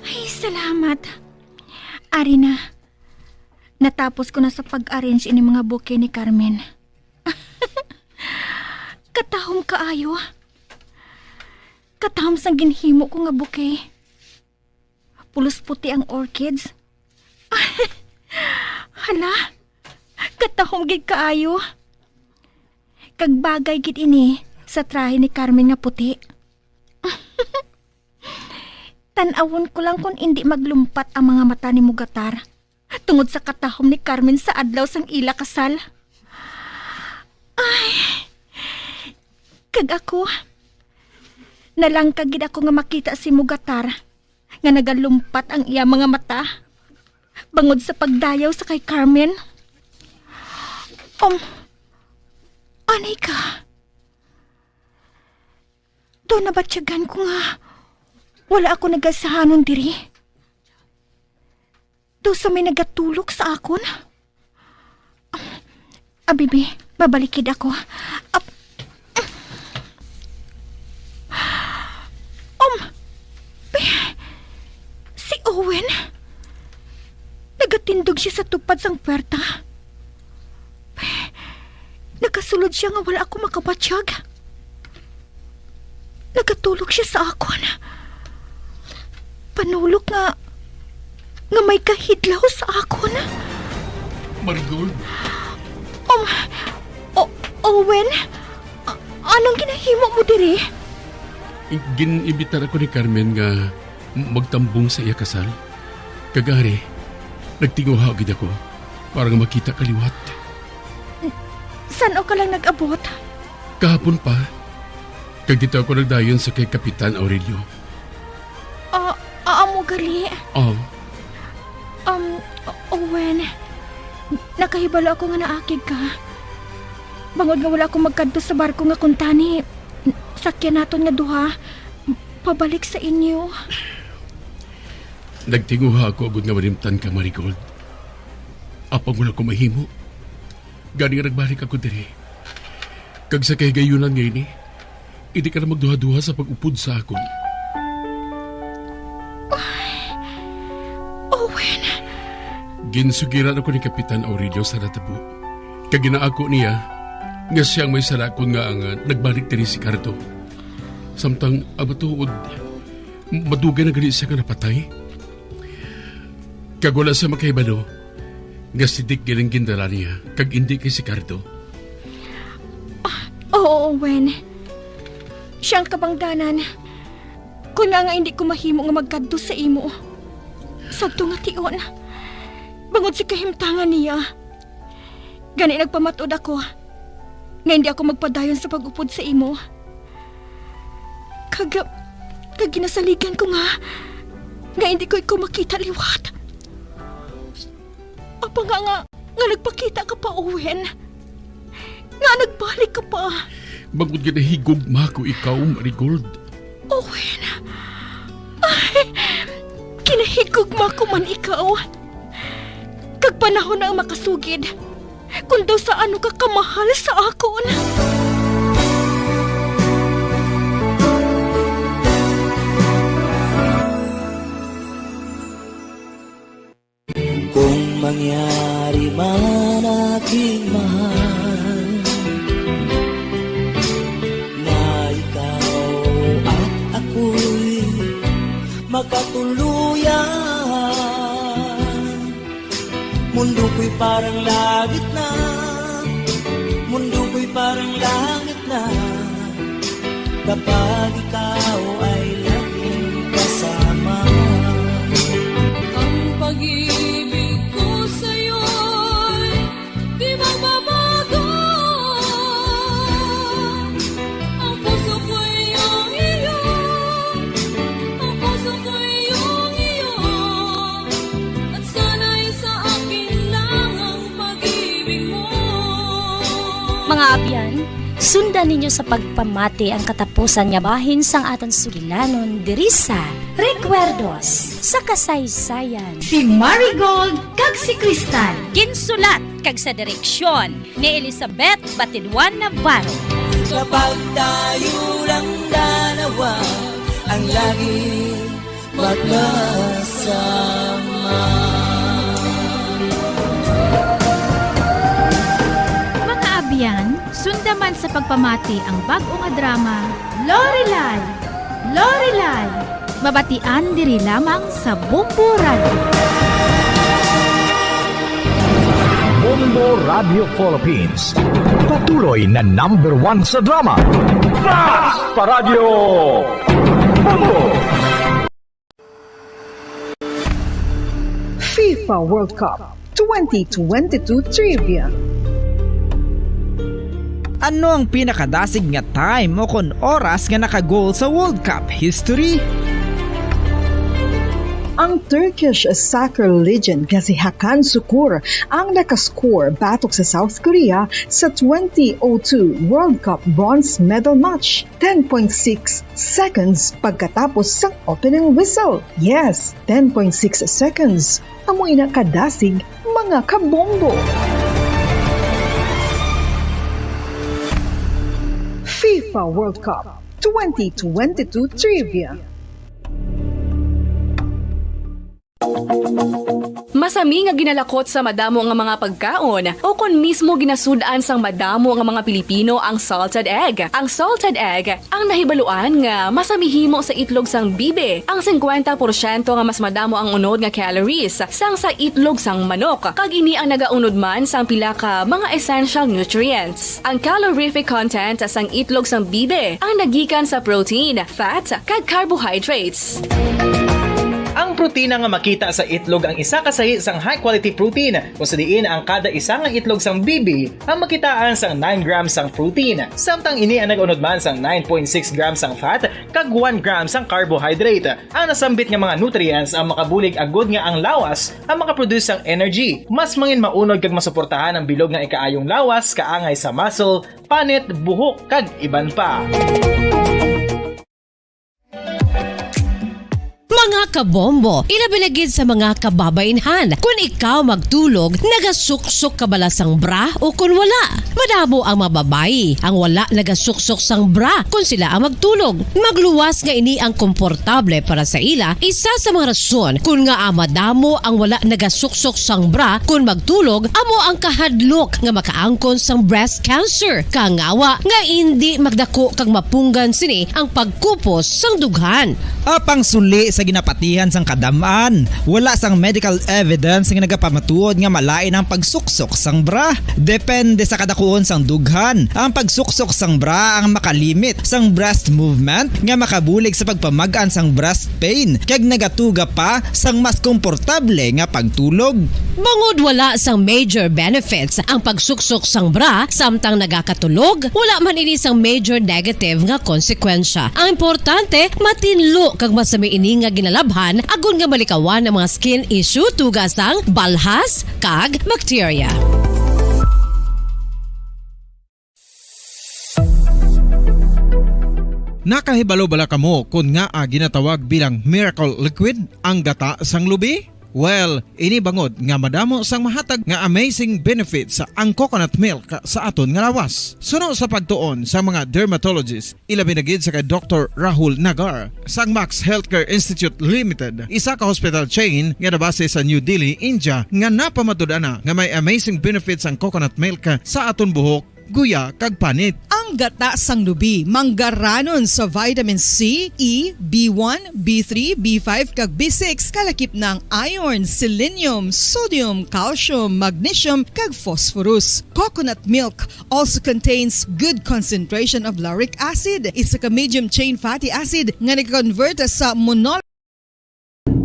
Ay, salamat. Ari na. Natapos ko na sa pag-arrange ini mga bouquet ni Carmen. Katahom kaayo. Katahom sang ginhimo ko nga bouquet. Pulos puti ang orchids. Hala, katahom gid kaayo. Kag bagay gid ini sa trahe ni Carmen nga puti. Tan-awon ko lang kon indi maglumpat ang mga mata ni Mugatar tungod sa katahom ni Carmen sa adlaw sang ila kasal. Ay, kag ako, nalangkag gid ako nga makita si Mugatar nga nagalumpat ang iya mga mata bangod sa pagdayaw sa kay Carmen. Um, anay ka? Daw nabatyagan ko nga wala ako nagasahanon diri. Daw sa may nagatulok sa akon. Abibi, Mabalikid ako. Ap-, um, si Owen? Nagatindog siya sa tupad sang puwerta. Nagasulod siya nga wala ako makabatyag. Nagatulog siya sa akon. Panulok nga, nga may kahidlaw sa akon. Marigold. Um, o-, Owen, a-, anong ginahimo mo diri? Gin-imbitar ako ni Carmen nga magtambong sa iya kasal. Kag ari, nagtinguha gid ako para nga makita ka liwat. San-o ka lang nag-abot? Kahapon pa. Kag didto ako nagdayon sa kay Kapitan Aurelio. Ah, ah, amo gali? Oh. Um, Owen, nakahibalo ako nga naakig ka. Bangod nga wala ako magkadto sa barko nga kuntani, sakyan naton nga duha, pabalik sa inyo. Nagtinguha ako agod nga malimtan ka, Marigold. Apang wala ko mahimo. Gani nga nagbalik ako diri. Kag sa kahigayunan nga ini, hindi ka na magduha-duha sa pag-upod sa akon. Owen. Ginsugiran ako ni Kapitan Aurelio sa natabo. Kag ginaako niya nga siya ang may sala kon ngaa nga nagbalik diri si Cardo. Samtang ang matuod, madugay na gali siya nga napatay. Kag wala siya makahibalo nga si Dick gali ang gindala niya, kag indi kay si Cardo. Ah, oo, Owen. Siya ang kabangdanan. Kon nga, nga hindi ko mahimo nga magkadto sa imo. Sadto nga tion. Bangod sa kahimtangan niya. Gani nagpamatud ako nga hindi ako magpadayon sa pag-upod sa imo. Kag, kag ginasaligan ko nga, nga hindi ko ikaw makita liwat. Apang nga, nga, nga nagpakita ka pa, Owen. Nga nagbalik ka pa. Bangod nga nahigugma ko ikaw, Marigold. Owen. Ay, kinahigugma ko man ikaw. Kag panahon na ang makasugid. Kung daw sa ano ka kamahal sa akon. Kung mangyari man, aking mahal, na ikaw at ako'y magkatuluyan, mundo ko'y parang langit na, mundo ko'y parang langit na, kapag ikaw ay laging kasama. Ang pag-ibig ko sa'yo'y di magbabago. Ang puso ko'y iyong iyo, ang puso ko'y iyong iyo, at sana'y sa akin lang ang pag-ibig mo. Mga abyan, sundan ninyo sa pagpamati ang katapusan nga bahin sang aton sugilanon diri sa Recuerdos sa Kasaysayan. Si Marigold kag si Crystal. Ginsulat kag sa direksyon ni Elizabeth Batiduan Navarro. Kapag tayo lang dalawa ang lagi magkasama. Mga abyan, sunda man sa pagpamati ang bag-o nga drama, Lorelai! Lorelai! Mabatian diri lamang sa Bombo Radio. Bombo Radio Philippines. Patuloy na number one sa drama. Basta Radyo Bombo! FIFA World Cup twenty twenty-two Trivia. Ano ang pinakadasig nga time o kon oras nga naka-goal sa World Cup history? Ang Turkish soccer legend nga si Hakan Sukur ang nakascore batok sa South Korea sa twenty oh two World Cup bronze medal match, ten point six seconds pagkatapos sang opening whistle. Yes, ten point six seconds. Amo ina kadasig, mga kabombo. World Cup twenty twenty-two Trivia. Masami nga ginalakot sa madamo nga mga pagkaon, o kon mismo ginasud-an sang madamo nga mga Pilipino ang salted egg. Ang salted egg ang nahibaluan nga masami himo sa itlog sang bibi. Ang singkwenta porsyento nga mas madamo ang unod nga calories sang sa itlog sang manok, kag ini ang nagaunod man sang pila ka mga essential nutrients. Ang calorific content sang itlog sang bibi ang nagikan sa protein, fat, kag carbohydrates. Ang protina nga makita sa itlog ang isa ka sahi sang high-quality protein, kung sa diin ang kada isa nga itlog sang bibi ang makitaan sang nine grams sang protein, samtang ini ang nag-unod man sang nine point six grams sang fat kag one gram sang carbohydrate. Ang nasambit nga mga nutrients ang makabulig agud nga ang lawas ang makaproduce sang energy. Mas mangin maunod kag masuportahan ang bilog nga ikaayong lawas, kaangay sa muscle, panit, buhok, kag iban pa. Mga kabombo, ilabi na gid sa mga kababainhan, kun ikaw magtulog, nagasuksok ka bala sang bra o kun wala? Madamo ang mga babayi ang wala nagasuksok sang bra kun sila ang magtulog. Magluwas nga ini ang komportable para sa ila, isa sa mga rason kun ngaa madamo ang wala nagasuksok sang bra kun magtulog amo ang kahadlok nga makaangkon sang breast cancer, kangawa nga indi magdako kag mapunggan sini ang pagkupos sang dughan. Apang suli sa ginapatihan sang kadam-an, wala sang medical evidence nga nagapamatuod nga malain ang pagsuksok sang bra. Depende sa kadakuon sang dughan, ang pagsuksok sang bra ang makalimit sang breast movement nga makabulig sa pagpamag-an sang breast pain kag nagatuga pa sang mas komportable nga pagtulog. Bangod wala sang major benefits ang pagsuksok sang bra samtang nagakatulog, wala man ini sang major negative nga konsekwensya. Ang importante, matinlo kag masami ini nga ginalabhan agod nga malikawan ang mga skin issue tuga sang balhas kag bacteria. Nakahibalo bala kamo kon ngaa ginatawag bilang miracle liquid ang gata sang lubi? Well, ini bangod nga madamo sang mahatag nga amazing benefits ang coconut milk sa aton nga lawas. Suno sa pagtuon sa mga dermatologist, ilabi na gid sa kay Doktor Rahul Nagar sang Max Healthcare Institute Limited, isa ka hospital chain nga nabase sa New Delhi, India, nga napamatud-an na nga may amazing benefits ang coconut milk sa aton buhok, guya, kag panit. Ang gata sang lubi manggaranon sa vitamin C, E, B one, B three, B five, kag B six, kalakip na ang iron, selenium, sodium, calcium, magnesium, kag phosphorus. Coconut milk also contains good concentration of lauric acid, isa ka medium chain fatty acid nga nag-convert sa monol-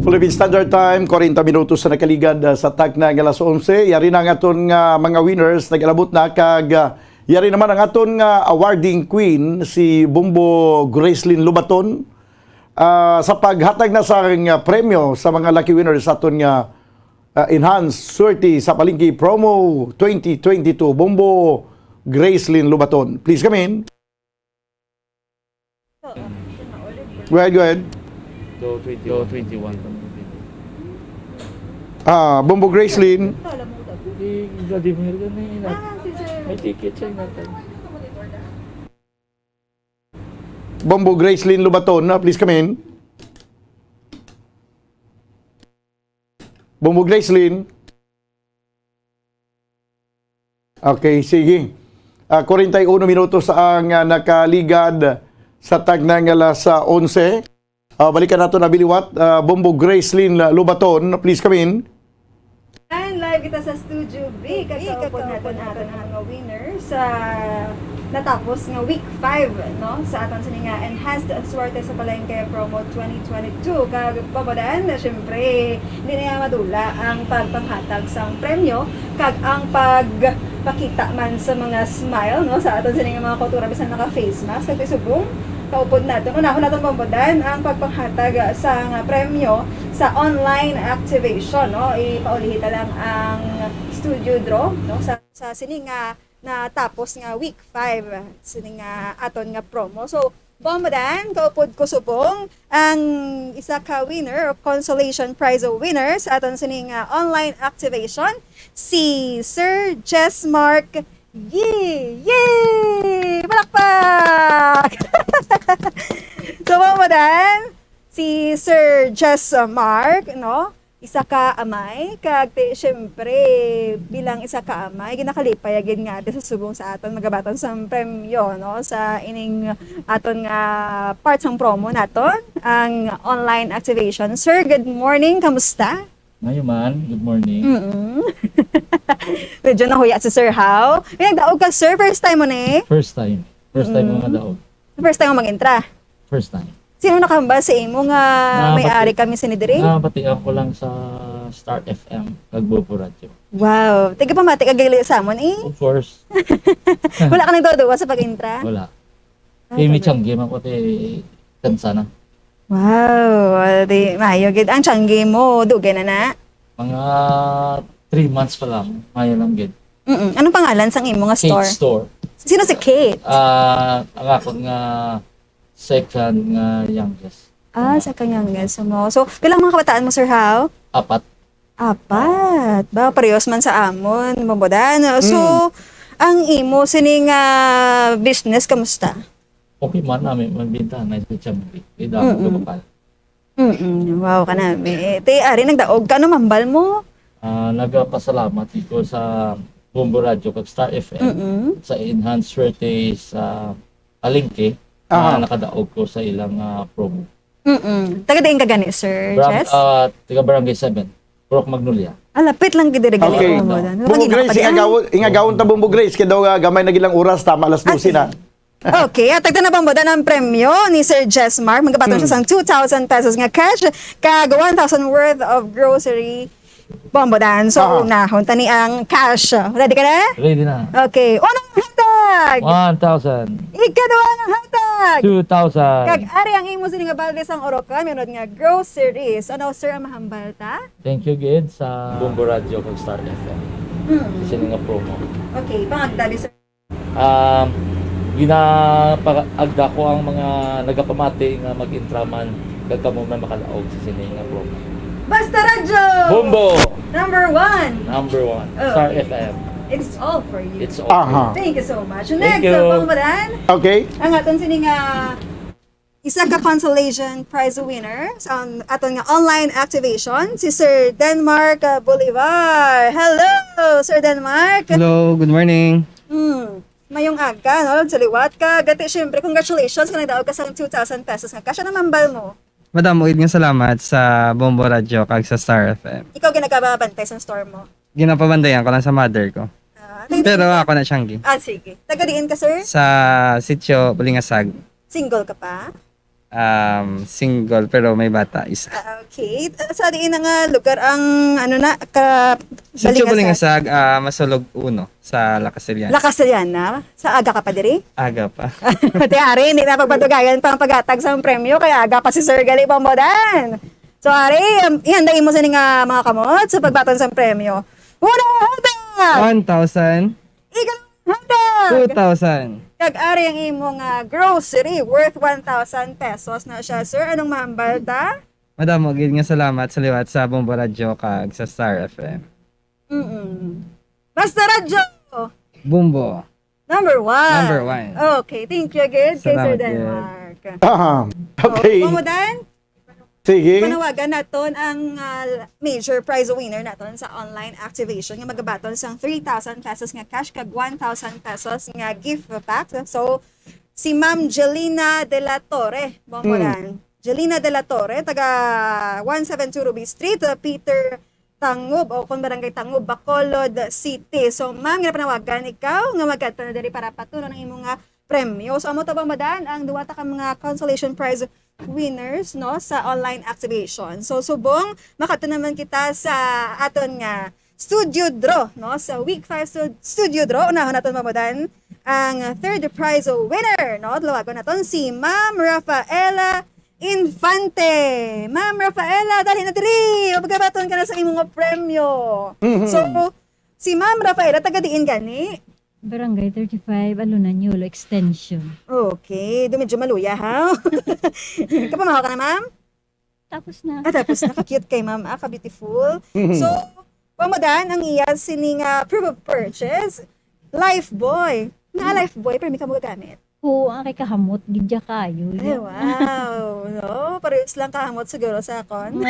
Philippine Standard Time, kwarenta minutos na nakaligad, ah, sa takna nga alas onse. Yari na ang aton nga mga winners, nag-alabot na kag, ah, yari naman ang aton nga awarding queen, si Bombo Gracelyn Lobaton, ah, sa paghatag na sa, ah, premyo sa mga lucky winners sa aton nga, ah, Enhanced Swerte sa Palengke Promo twenty twenty-two. Bombo Gracelyn Lobaton, please come in. Go ahead, go ahead. Do twenty-one. Do twenty-one. Ah, Bombo Gracelyn. Si Vladimir ganina. Ah, si Sir. May ticket siya natin. Bombo Gracelyn Lobaton, ah, please come in. Bombo Gracelyn. Okay, sige. Ah, kwarenta y uno minutos ang, ah, nakaligad sa takna nga alas, ah, onse. Ah, balikan nato na biliwat, ah, Bombo Gracelyn Lobaton, please come in. And live kita sa Studio B. Kag kaupod naton ang aton nga mga winners sa natapos nga week five, no, sa aton sini nga Enhanced Swerte sa Palengke Promo twenty twenty-two. Kag Bombo Dan, syempre, hindi na madula ang pagpanghatag sang premyo kag ang pagpakita man sa mga smile, no, sa aton sini nga mga kultura bisan naka-face mask. Kag subong kaupod naton, unahon naton, Bombo Dan, ang pagpanghatag sang premyo sa online activation, no. Ipaulihi ta lang ang studio draw, no, sa, sa sini nga natapos nga week five, sini nga aton nga promo. So, Bombo Dan, kaupod ko subong, ang isa ka winner o consolation prize winner sa aton sini nga online activation, si Sir Jessmark Yee! Yay! Palakpak! So, Bombodan, si Sir Jess Mark, no? Isa ka amay, kag ti, syempre, bilang isa ka amay, ginakalipay gid nga ate sa subong sa aton magabaton sang premyo, no? Sa ining aton nga part sang promo naton, ang online activation. Sir, good morning. Kamusta? Ngayon man, good morning. Mm-mm. Medyo nahuya si Sir How. May nagdaog ka, sir? First time mo ni? First time. First time mo Mm-mm. nga daog. First time mo mag-intra? First time. Sino nakahambal sa imo nga Ah, may bati-, ari kami sini diri? Ah, batian ko lang sa Star F M, kag Bombo Radyo. Wow. Taga pamati ka gali sa amon, eh. Of course. Wala ka nagduwa-duwa sa pag-intra? Wala. Ah, Kay may talaga. Tiyangge man ko, ti, kansa na. Wow. Di, maayo gid. Ang tiyangge mo, dugay na na? Mga three months pa lang. Maayo lang gid. Mm-mm. Anong pangalan sang imo nga Kate store? Store. Sino si Kate? Ah, ang akon nga second nga youngest. Ah, Nga. Second youngest mo. So, pila ang mga kabataan mo, Sir How? Apat. Apat. Ba, parehas man sa amon, Bombodan. So, Mm. ang imo sining, ah, business, kamusta? Okay man, nami man bintahan na sa Chambi. Idamo Mm-mm. ka bakal. Mm-mm. Wow, ka nami. Eh, ti, ari, nagdaog ka, ano mambal mo? Ah, nagapasalamat ko sa Bombo Radyo kag Star F M Mm-mm. sa enhanced retail sa palengke Aha. na nakadaog ko sa ilang, ah, promo. Mm-mm. Taga diin ka gani, Sir Barang-, Jess? ah, taga Barangay seven, Purok Magnolia. Ah, lapit lang gid diri gali Okay. Bombo, dan. Bombo Magina Grace, ka pa di, ingagawon, ingagawon ta Bombo Grace, kay daw, ah, gamay na gid lang oras, tama alas Ah, dose na. sige. Okay, at tagda na, Bombo, dan ang premyo ni Sir Jess Mark. Magabaton siya Hmm. sang two thousand pesos nga cash, kag one thousand worth of grocery, Bombo, dan. So, Aha. unahon tani ang cash. Ready ka na? Ready na. Okay, unang hatag! One thousand. Ikaduha nga hatag! Two thousand. Kag ari ang imo sini nga balde sang Orocan, minod nga groceries. Ano, sir, ang mahambal ta? Thank you gid sa Bombo Radyo kag Star F M. Hmm. Sa sini nga promo. Okay, pangagda, sir. Um, ginapaagda ko ang mga nagapamati nga mag-intra man kag kamo man makalaog sa sini nga promo. Basta Radyo! Bombo! Number one! Number one. Oh. Star F M. It's all for you. It's all Aha. for you. Thank you so much. Thank Next, you. Ang Bombo, dan, Okay. ang aton sini nga isa ka consolation prize winner sa aton nga online activation, si Sir Denmark, uh, Bolivar. Hello, Sir Denmark. Hello, good morning. Hmm, mayong aga, no? Sa liwat ka. Gati, syempre, congratulations ka nagdaog ka sa two thousand pesos nga cash. Ano mambal mo? Madamo gid nga salamat sa Bombo Radyo kag sa Star F M. Ikaw ginagabantay sa store mo? Ginapabantayan ko lang sa mother ko. Ah, thank Pero you. Ako na, Shangi. Ah, sige. Taga diin ka, sir? Sa Sitio Bulingasag. Single ka pa? Um, single, pero may bata, isa. Ah, okay. Sa diin na nga lugar ang, ano na, ka-, Sitio Balingasag? Balingasag, ah, Masulog uno, sa La Castellana. La Castellana? Sa aga ka pa diri? Aga pa. Te, ari, hindi na pagpatugayan pa ang paghatag sa premyo, kaya aga pa si Sir Gali Bombodan. So, ari, um, ihanda imo sini nga mga kamot sa pagbaton sa premyo. Unang hatag! One thousand. Ikaduhang hatag! Two thousand. Kag ari ang imo nga grocery worth one thousand pesos na siya, sir. Anong mahambal ta? Madamo gid nga salamat sa liwat sa Bombo Radyo kag sa Star F M. Mm-mm. Basta Radyo! Bombo. Number one. Number one. Okay, thank you again kay Sir Salamat, Denmark. Ah, okay. Oh, Bombo Dan? Sige. Panawagan naton ang, ah, major prize winner naton sa online activation nga magabaton sang three thousand pesos nga cash kag one thousand pesos nga gift pack. So, si Ma'am Jelina de la Torre, Bombo Mm. Dan. Jelina de la Torre, taga one seven two Ruby Street, uh, Peter Tangub, o kung Barangay Tangub, Bacolod City. So, ma'am, ginapanawagan ikaw nga magkadto na diri para patunon ang imo nga premyo. So, amo to, Bombo Dan, ang duwa ta ka mga consolation prize winners, no, sa online activation. So, subong, makadto naman kita sa aton nga studio draw, no, sa week five stud-, studio draw. Unahon naton, Bombo Dan, ang third prize winner, no? Tawagon naton si Ma'am Rafaela Infante. Ma'am Rafaela, dali na diri. Magabaton ka na sa imong premyo. Mhm. So, si Ma'am Rafaela, taga diin gani? Barangay thirty-five, Alunanyolo Extension. Okay. Do medyo maluya, ha? Kapamahaw ka na, ma'am? Tapos na. Ah, tapos na. Ka-cute kay ma'am, ah, ka-beautiful. Mhm. So, Bombo Dan, ang iya sini nga proof of purchase, Lifebuoy. Na Lifebuoy, pero may ka magagamit. Oo, ang kay kahamot gid ya kayo. Ay, wow. No? Parehas lang kahamot siguro sa akon.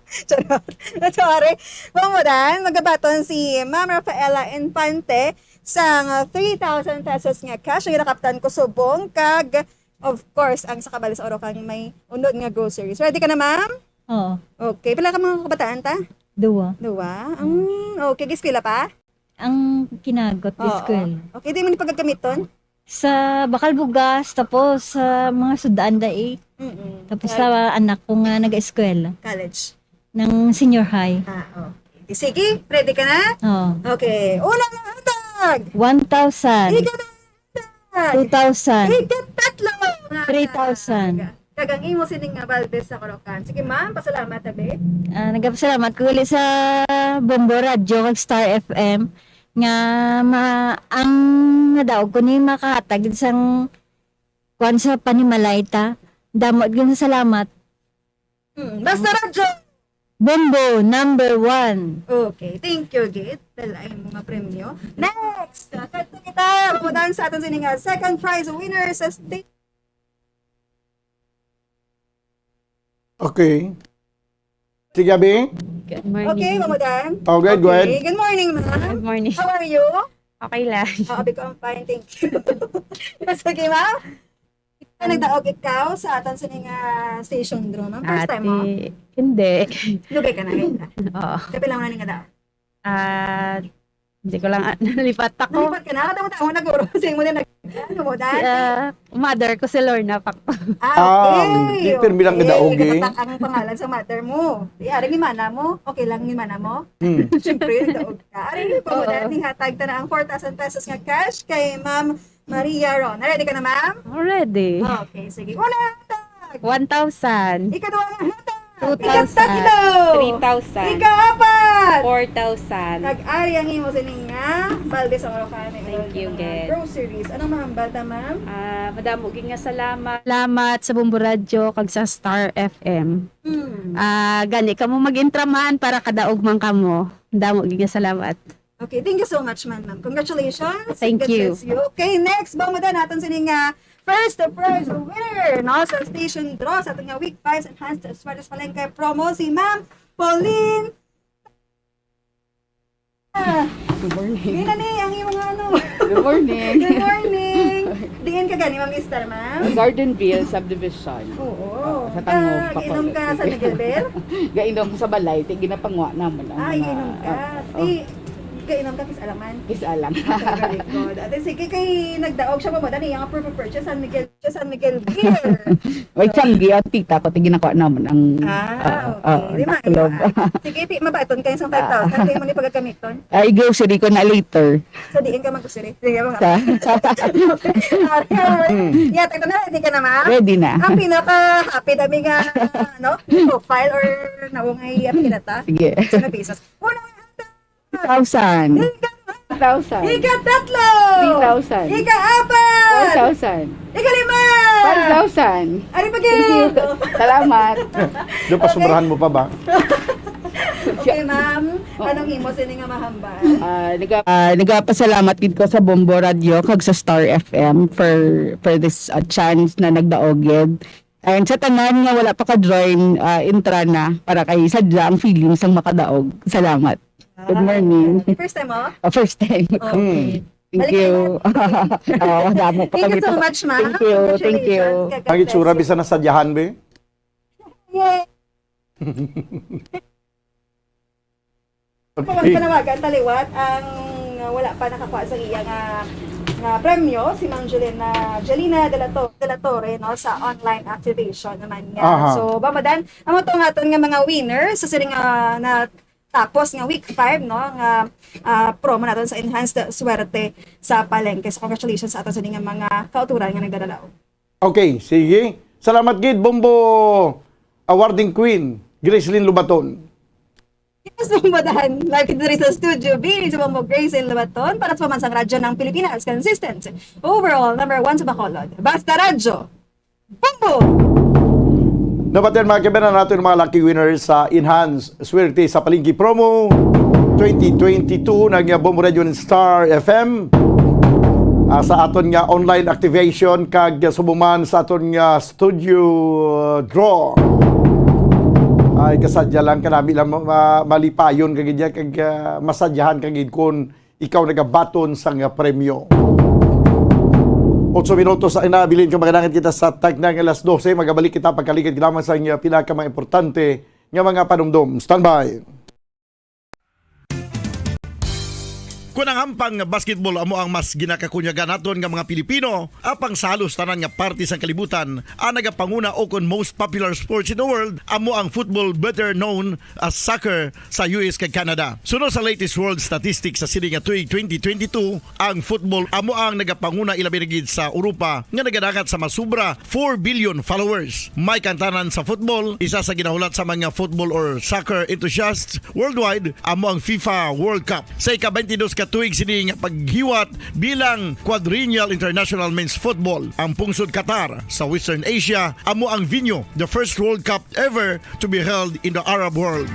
Charot. Sorry. Mamudan, magabaton si Ma'am Rafaela Infante sang three thousand pesos nga cash nga nakaptan ko subong kag, of course, ang sa kabali sa oro kang may unod nga groceries. Ready ka na, ma'am? Oo. Okay. Pila ka mga kabataan ta? Duwa. Duwa? Mm, okay. Eskwela pa? Ang kinagot, Oo. School. Okay, di man pagkagamiton? Sa bakal bugas, tapos sa mga sudaan dai. Mm-mm. Tapos Kag- sa anak ko nga nag-eskwela. College. Ng senior high. Ah, okay. Sige, ready ka na? Oo. Okay. Una nga hatag. One thousand. Ikaduha nga hatag. Two thousand. Ikatatlo nga hatag. Three thousand. Kag ang imo sining nga balde sa Caloocan. Sige, ma'am, pasalamat, abi. Ah, nagapasalamat ko uli sa Bombo Radyo kag Star F M nga ma-, ang nadaog ko ni makahatag gid sang kuwan sa panimalay ta. Damo gid nga salamat. Mm, basta radyo. Bombo, number one. Okay, thank you, gid. Dala ay mga premyo. Next, kadto kita, mamudan sa aton sini nga second prize winner sa state. Okay. Sige, abi. Good morning. Okay, mamudan. Oh, good, go ahead. Okay, good morning, ma'am. Good morning. How are you? Okay lang. Ah, abi ko, I'm fine, thank you. Sige, ma'am. Nagdaog ikaw sa aton sini nga station draw, ma'am? First time mo? Ate, hindi. Lugay ka na, ngayon na. Oo. Kapila mo na ni nga daog? Ah, hindi ko lang, nalipat ako. Nalipat ka na? Katawa-tawa na, guro. Sing mo na nag-, ano mo, dati? Ah, mother ko si Lorna Pacto. Ah, Ah, okay. Di, pirmi lang Okay. kadaog, eh. Katatak ang pangalan sa mother mo. Di, ari ni mana mo. Okay lang ni mana mo? Hmm. Siyempre, daog ka. Ari ni po mo Oo. dati, hatag ta na ang four thousand pesos nga cash kay Ma'am Maria Ron. Ready ka na, ma'am? Ready. Okay, sige. Una nga hatag. One thousand. Ikaduha nga hatag. Two thousand. Ikatatlo. Three thousand. Ikaapat. Four thousand. Nag-ari ang imo sining nga balde sa Caloocan. Thank you, Ged. Groceries. Anong mahambal ta, ma'am? Ah, madamo gid nga salamat. Salamat sa Bombo Radyo kag sa Star F M. Hmm. Ah, gani kamo mag-intraman para kadaog man kamo. Damo gid nga salamat. Okay, thank you so much, man, ma'am. Congratulations. Thank you. God bless you. Okay, next, mamudan naton sini nga first prize winner, no, sa station draw sa aton nga Week five Enhanced Suertes Palengke promo, si Ma'am Pauline. Ah, Good morning. Yun na ni, ang iyong mga ano. Good morning. Good morning. Diin ka gani, Ma'am Esther, ma'am? Gardenville Subdivision. Oo. Ah, sa Tango, Ka-, giinom Bacolod. Ka sa Miguelville? Gainom ko sa balay, ti ginapangwa namon ang Ah, mga, giinom ka. ah, Ti, oh. Giinom ka, kis-alang man. Kis-alang. Okay, very good. Ate, sige, kay nagdaog siya, ma'am. Ano yung proof of purchase? San Miguel, San Miguel Beer. May tiyanggi ang tita ko, ti ginakuha namon ang, Ah, ah, okay. ah, Di man, taklob. Ah, sige, ti, mabaton kayo sa Ah. five thousand. Di mo ni pagkagamiton. Ay, grocery ko na later. Sa diin ka mag-grocery? Sige, mga Sa, sa Ari, ari. Hmm. Yata ito na, ready ka na, ma'am? Ready na. Ang pinaka-happy dami nga, ano, profile or naungay at kinata. Sige. Sa mga pesos. Una nga hatag. Two thousand. Ika-, Two thousand. Ikatatlo. Three thousand. Ikaapat. Four thousand. Ikalima. Five thousand. Ari pa, Thank you. Gil. Salamat. Doon, Okay. pasubrahan mo pa ba? Okay, ma'am. Oh. Anong imo sini nga mahambal? Ah, naga-, ah, nagapasalamat gid ko sa Bombo Radio kag sa Star F M for, for this, ah, chance na nagdaog gid. And sa tanan nga wala pa ka-join, ah, intra na para kay sadya ang feelings ang makadaog. Salamat. Good Ah, morning. First time mo? Ah, first time ko. Okay. Hmm. Thank Balik you. ka na. Oo, damo pa Thank you kami so pa. much, ma'am. Thank you, thank you. Congratulations. Ang itsura, bisan nasadyahan, be? Yay! Pag panawagan taliwat ang, uh, wala pa nakakuha sa iya nga, nga premyo, si Ma'am Jelena, Jelena de la To-, de la Torre, no, sa online activation naman niya. Aha. So, mamudan, amo to nga aton nga mga winners sa sining, uh, na tapos nga week five, no, nga, ah, promo naton sa Enhanced Suwerte sa Palengke. So, congratulations sa aton sa nga mga kauturan nga nagdadalaw. Okay, sige. Salamat gid, Bombo Awarding Queen, Gracelyn Lubaton. Yes, Bombo Dan. Live kita diri sa Studio B sa Bombo Gracelyn Lubaton para sa Pamansang Radyo ng Pilipinas. Consistent. Overall, number one sa Bacolod. Basta Radyo. Bombo! Dapat yan, mga kaibigan, natin mga lucky winners sa Enhance Swerte sa Palengke Promo twenty twenty-two ng Bombo Radio and Star F M. Ah, sa aton nga online activation kag subong man sa aton nga studio, uh, draw. Ay, kasadya lang kanami lang ma-, ma-, malipayon ka gid ya kag, ah, masadyahan ka gid kun ikaw nagabaton sang, ah, premyo. Otso minutos sa ina, bilin ka, maganahan kita sa tagna nga alas dose. Magabalik kita pagkaligid lamang sa inyo pinaka mga importante nga mga panumdom. Standby. Kon ang hampang nga basketball amo ang mas ginakakunyagan naton nga mga Pilipino, apang sa halos tanan nga parte sang kalibutan, ang nagapanguna o kon most popular sports in the world amo ang football, better known as soccer, sa U S kag Canada. Suno sa latest world statistics sa sini nga tuig twenty twenty-two, ang football amo ang nagapanguna, ilabi na gid sa Europa nga nagadangat sa masubra four billion followers. May kantanan sa football, isa sa ginahulat sa mga football or soccer enthusiasts worldwide amo ang FIFA World Cup. Sa ika-twenty-dos ka tuig sini nga paghiwat bilang Quadrennial International Men's Football, ang pungsod Qatar sa Western Asia amo ang venue, the first World Cup ever to be held in the Arab world.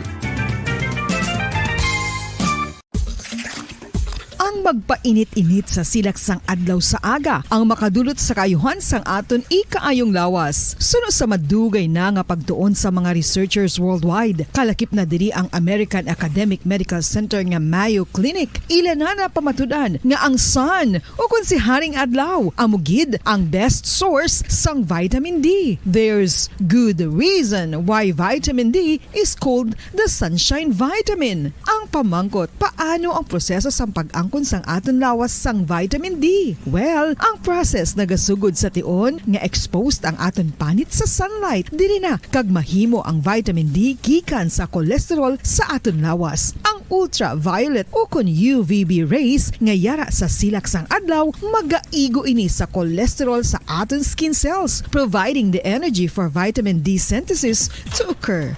Ang magpainit-init sa silak sang adlaw sa aga ang makadulot sa kaayuhan sang aton ikaayong lawas. Suno sa madugay na nga pagtuon sa mga researchers worldwide, kalakip na diri ang American Academic Medical Center nga Mayo Clinic. Ila na napamatud-an nga ang sun, o kon si Haring Adlaw, amo gid ang best source sang vitamin D. There's good reason why vitamin D is called the sunshine vitamin. Ang pamangkot, paano ang proseso sang pag-angkon sang aton lawas sang vitamin D? Well, ang process nagasugod sa tion nga exposed ang aton panit sa sunlight. Diri na kag mahimo ang vitamin D gikan sa cholesterol sa aton lawas. Ang ultraviolet o kon U V B rays nga yara sa silak sang adlaw magaigo ini sa cholesterol sa aton skin cells, providing the energy for vitamin D synthesis to occur.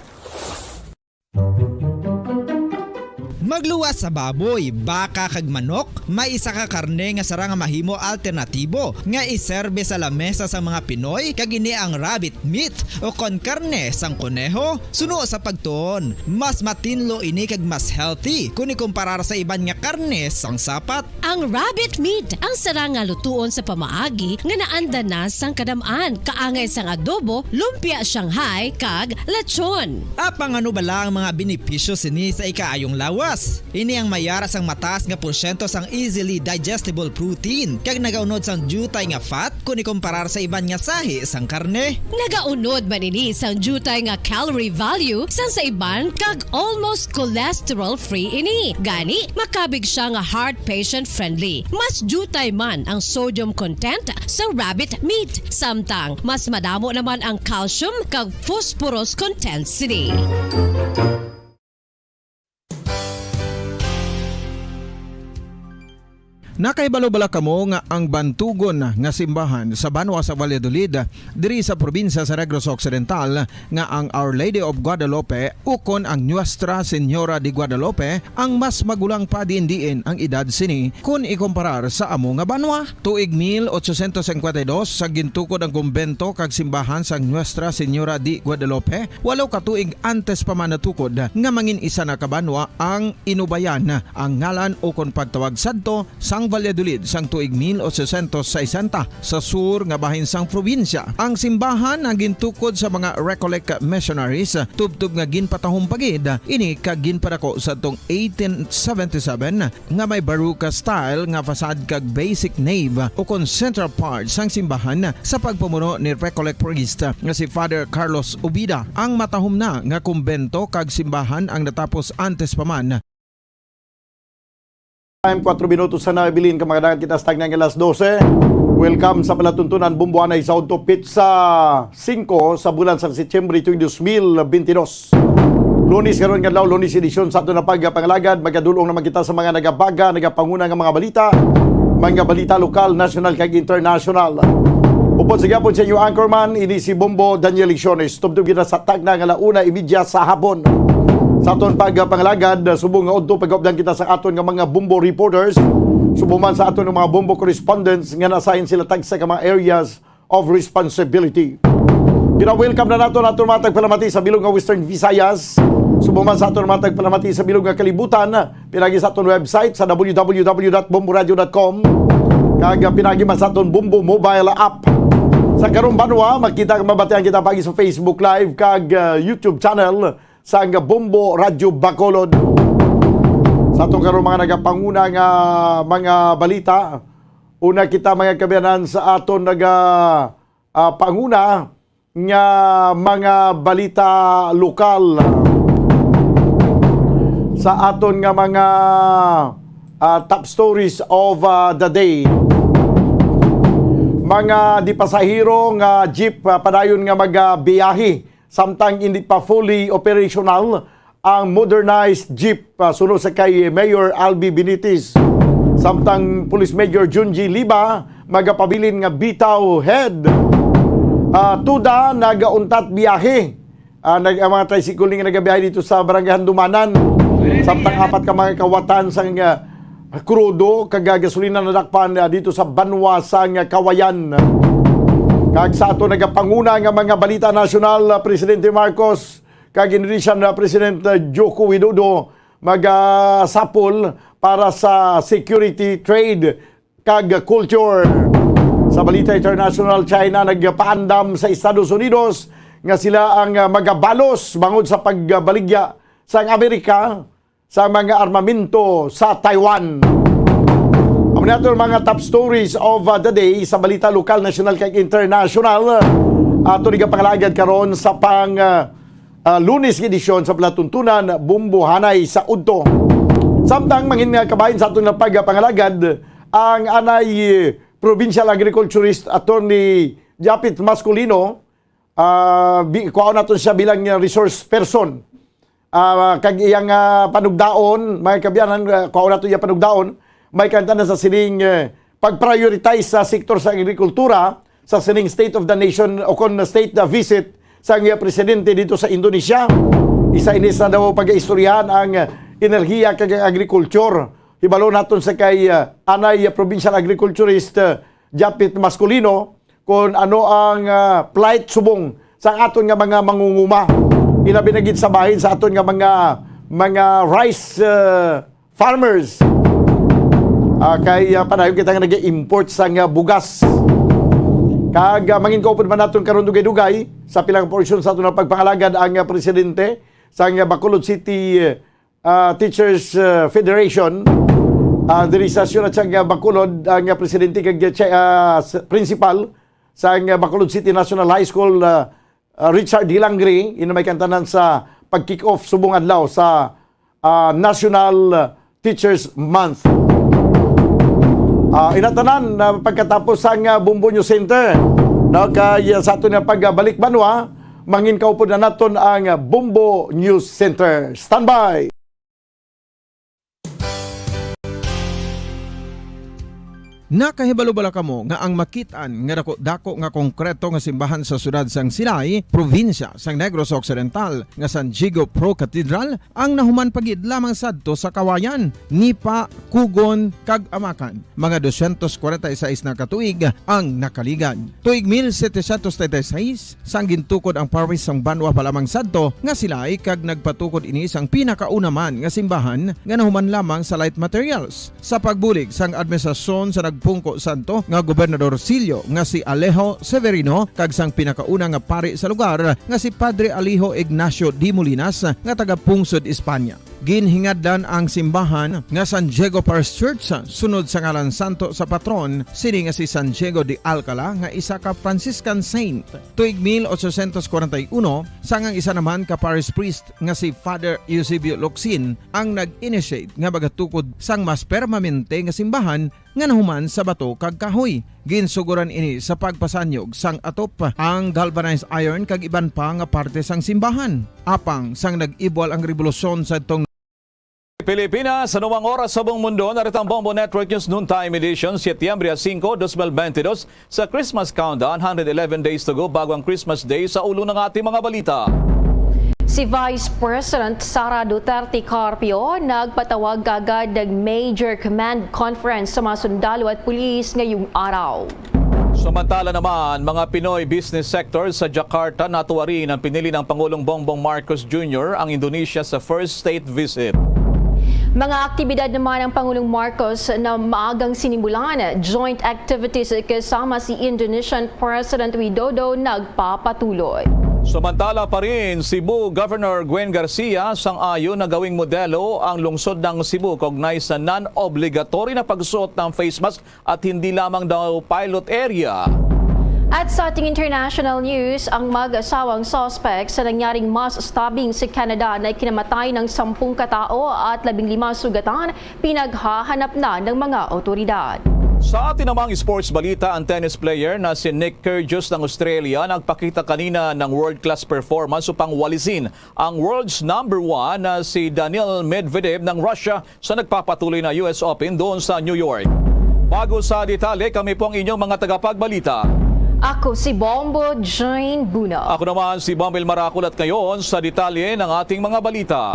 Magluwas sa baboy, baka kag manok, may isa ka karne nga sarang nga mahimo alternatibo nga iserbe sa lamesa sa mga Pinoy, kag ini ang rabbit meat o kon karne sang koneho. Suno sa pagtuon, mas matinlo ini kag mas healthy kon ikumparar sa iban nga karne sang sapat. Ang rabbit meat ang sarang nga lutuon sa pamaagi nga naanda na sang kadam-an, kaangay sang adobo, lumpia Shanghai, kag lechon. Apang ano bala ang mga benepisyo sini sa ikaayong lawas? Ini ang mayara sang mataas nga porsyento sang easily digestible protein kag nagaunod sang diutay nga fat kon ikumparar sa iban nga sahi sang karne. Nagaunod man ini sang diutay nga calorie value sang sa iban kag almost cholesterol-free ini. Gani, makabig sia nga heart patient-friendly. Mas diutay man ang sodium content sa rabbit meat, samtang mas madamo naman ang calcium kag phosphorus content sini. Nakahibalo bala kamo nga ang bantugon nga simbahan sa banwa sa Valladolid, diri sa probinsya sa Negros Occidental, nga ang Our Lady of Guadalupe ukon ang Nuestra Señora de Guadalupe ang mas magulang pa diin-diin ang edad sini kon ikumparar sa amo nga banwa? Tuig mil ochocientos cincuenta y dos, sa gintukod ang kumbento kag simbahan sang Nuestra Señora de Guadalupe, walo ka tuig antes pa man natukod nga mangin isa na ka banwa ang Inubayan, ang ngalan ukon pagtawag sadto sang Valladolid sang tuig mil ochocientos sesenta, sa sur nga bahin sang probinsya. Ang simbahan ang gintukod sa mga Recollect missionaries, tubtob nga ginpatahom pa gid ini kag ginpadako sadtong eighteen seventy-seven, nga may Baroque style nga facade kag basic nave ukon central part sang simbahan sa pagpamuno ni Recollect priest nga si Father Carlos Ubida. Ang matahom na nga kumbento kag simbahan ang natapos antes pa man. Time, kuwatro minutos sa nabilin, kamaganahan kita sa tagna nga alas dose. Welcome sa palatuntunan, Bombo Anay sa Udto, pitsa singko sa bulan sa Setyembre tuig dos mil benti dos. Lunes karon nga adlaw, Lunes edisyon sa aton nga pagpangalagad. Magadul-ong naman kita sa mga nagabaga, nagapanguna nga mga balita, mga balita lokal, nasyonal, kag internasyonal. Upod sa gihapon sa inyo anchorman, ini si Bombo Daniel Lecciones. Tubtob kita sa tagna nga ala una imedya sa hapon. Sa aton pagpangalagad, subong nga udto, pag-updan kita sa aton nga mga Bombo reporters, subong man sa aton nga mga Bombo correspondents nga na-assign sila tagsa ka mga areas of responsibility. Gina-welcome na nato naton mga tagpalamati sa bilog nga Western Visayas, subong man sa aton mga tagpalamati sa bilog nga kalibutan, pinagi sa aton website sa W W W dot bomboradio dot com. Kag, ah, pinaagi man sa aton Bombo mobile app. Sa karong banwa, makita kag mabatian kita pagi sa Facebook Live kag, ah, YouTube channel sang Bombo Radyo Bacolod. Sa aton karong mga nagapanguna nga mga balita, una kita, mga kaabyanan, sa aton naga, ah, panguna nga mga balita lokal. Sa aton nga mga, ah, top stories of, ah, the day. Mga di pasahero nga jeep, ah, padayon nga magabiyahe samtang hindi pa fully operational ang modernized jeep, ah, suno sa kay Mayor Albi Benitez. Samtang Police Major Junji Liba magapabilin nga bitaw head, ah, tuda nagauntat biyahe. Ah, nag-, ang mga tricycle ni nga nagabiyahe dito sa Barangay Handumanan. Samtang apat ka mga kawatan sang, ah, krudo kag gasolina nadakpan, ah, dito sa banwa sang Kawayan. Kag sa ato nagapanguna nga mga balita nasyonal, ah, Presidente Marcos kag Indonesian, ah, President, ah, Joko Widodo magasapol para sa security, trade, kag culture. Sa balita international, China nagpaandam sa Estados Unidos nga sila ang, ah, magabalos bangod sa pagbaligya sang Amerika sa mga armamento sa Taiwan. Amo na aton mga top stories of, uh, the day sa balita lokal, nasyonal, kag international. Ato ni pangalaagad karon sa pang, uh, uh, Lunes nga edisyon sa palatuntunan, Bumbuhanay sa Udto. Samtang mangin nga kabahin sa aton nga pagpangalagad ang anay provincial agriculturist Attorney Japit Masculino, ah, bi-, kuhaon naton siya bilang, ah, resource person. Ah, kag iyang, ah, panugdaon, mga kaabyanan, ah, kuhaon naton iyang panugdaon, may kanta na sa sining, eh, pag-prioritize sa sektor sa agrikultura sa sining State of the Nation o kon State the Visit sa iya presidente dito sa Indonesia. Isa ini sa daw pag-istoryahan ang, ah, enerhiya kag ang agrikulture. Hibalo naton sa kay, ah, anay, ah, provincial agriculturist, ah, Japit Masculino, kung ano ang, ah, plight subong sa aton nga mga mangunguma. Ilabi na gid sa bahin sa aton nga mga, mga rice, ah, farmers. Ah, kay, ah, padayon kita nga nag-import sa nga bugas. Kag, ah, mangin kaupod man naton karon dugay-dugay sa pila ka porsyon sa aton nga pagpangalagad ang, ah, presidente sa nga Bacolod City, ah, Teachers, ah, Federation, ah, diri sa siyudad sang, ah, Bacolod, ang, ah, presidente kag, ah, chair, ah, s-, principal sang, ah, Bacolod City National High School, ah, ah, Richard Hilangri, ina may kantanan sa pag-kick off subong adlaw sa, ah, National Teachers Month. Ah, inatanan na pagkatapos sang, ah, Bombo News Center, no, kay, ah, sa aton nga pagbalik banwa, mangin kaupod na naton ang, ah, Bombo News Center. Standby! Nakahibalo bala kamo nga ang makit-an nga dako-dako nga konkreto nga simbahan sa siyudad sang Silay, probinsya sang Negros Occidental, nga San Diego Pro Cathedral ang nahuman pa gid lamang sadto sa Kawayan, Nipa, Cogon, kag Amacan? Mga dosyentos kwarenta y seis na ka tuig ang nakaligad. Tuig mil setecientos treinta y seis, sang gintukod ang parish sang banwa pa lamang sadto nga Silay, kag nagpatukod ini sang pinakauna man nga simbahan nga nahuman lamang sa light materials. Sa pagbulig sang administrasyon sa nagpungko sadto nga Gobernador Silyo nga si Alejo Severino kag sang pinakauna nga pari sa lugar nga si Padre Alejo Ignacio de Molinas nga taga-pungsod Espanya. Ginhingadlan ang simbahan nga San Diego Parish Church sunod sa ngalan santo sa patron sini nga si San Diego de Alcala nga isa ka Franciscan saint. Tuig mil ochocientos kwarenta y uno, sang ang isa naman ka parish priest nga si Father Eusebio Locsin ang nag-initiate nga magatukod sang mas permanente nga simbahan nga nahuman sa bato kag kahoy. Ginsuguran ini sa pagpasanyog sang atop, ang galvanized iron kag iban pa nga parte sang simbahan. Apang sang nag-ibwal ang rebolusyon sadtong Pilipinas, sa nuwang oras sa buong mundo, narito ang Bombo Network News Noontime Edition, Setyembre singko, dos mil bentidós, sa Christmas Countdown, hundred eleven days to go bago ang Christmas Day. Sa ulo ng ating mga balita. Si Vice President Sara Duterte Carpio nagpatawag kaagad ng Major Command Conference sa mga sundalo at pulis ngayong araw. Samantala naman, mga Pinoy business sector sa Jakarta, natuwa rin ang pinili ng Pangulong Bongbong Marcos Junior ang Indonesia sa first state visit. Mga aktibidad naman ng Pangulong Marcos na maagang sinimulan, joint activities kasama si Indonesian President Widodo nagpapatuloy. Samantala pa rin, Cebu Governor Gwen Garcia sang-ayon na gawing modelo ang lungsod ng Cebu kaugnay sa non-obligatory na pagsuot ng face mask at hindi lamang daw pilot area. At sa ating international news, ang mag-asawang suspect sa nangyaring mass stabbing sa Canada na ikinamatay ng sampung katao at labing lima sugatan, pinaghahanap na ng mga otoridad. Sa atin namang sports balita, ang tennis player na si Nick Kyrgios ng Australia nagpakita kanina ng world-class performance upang walisin ang world's number one na si Daniil Medvedev ng Russia sa nagpapatuloy na U S Open doon sa New York. Bago sa detalye, kami po ang inyong mga tagapagbalita. Ako si Bombo Jane Buna. Ako naman si Bombil Marakol at ngayon sa detalye ng ating mga balita.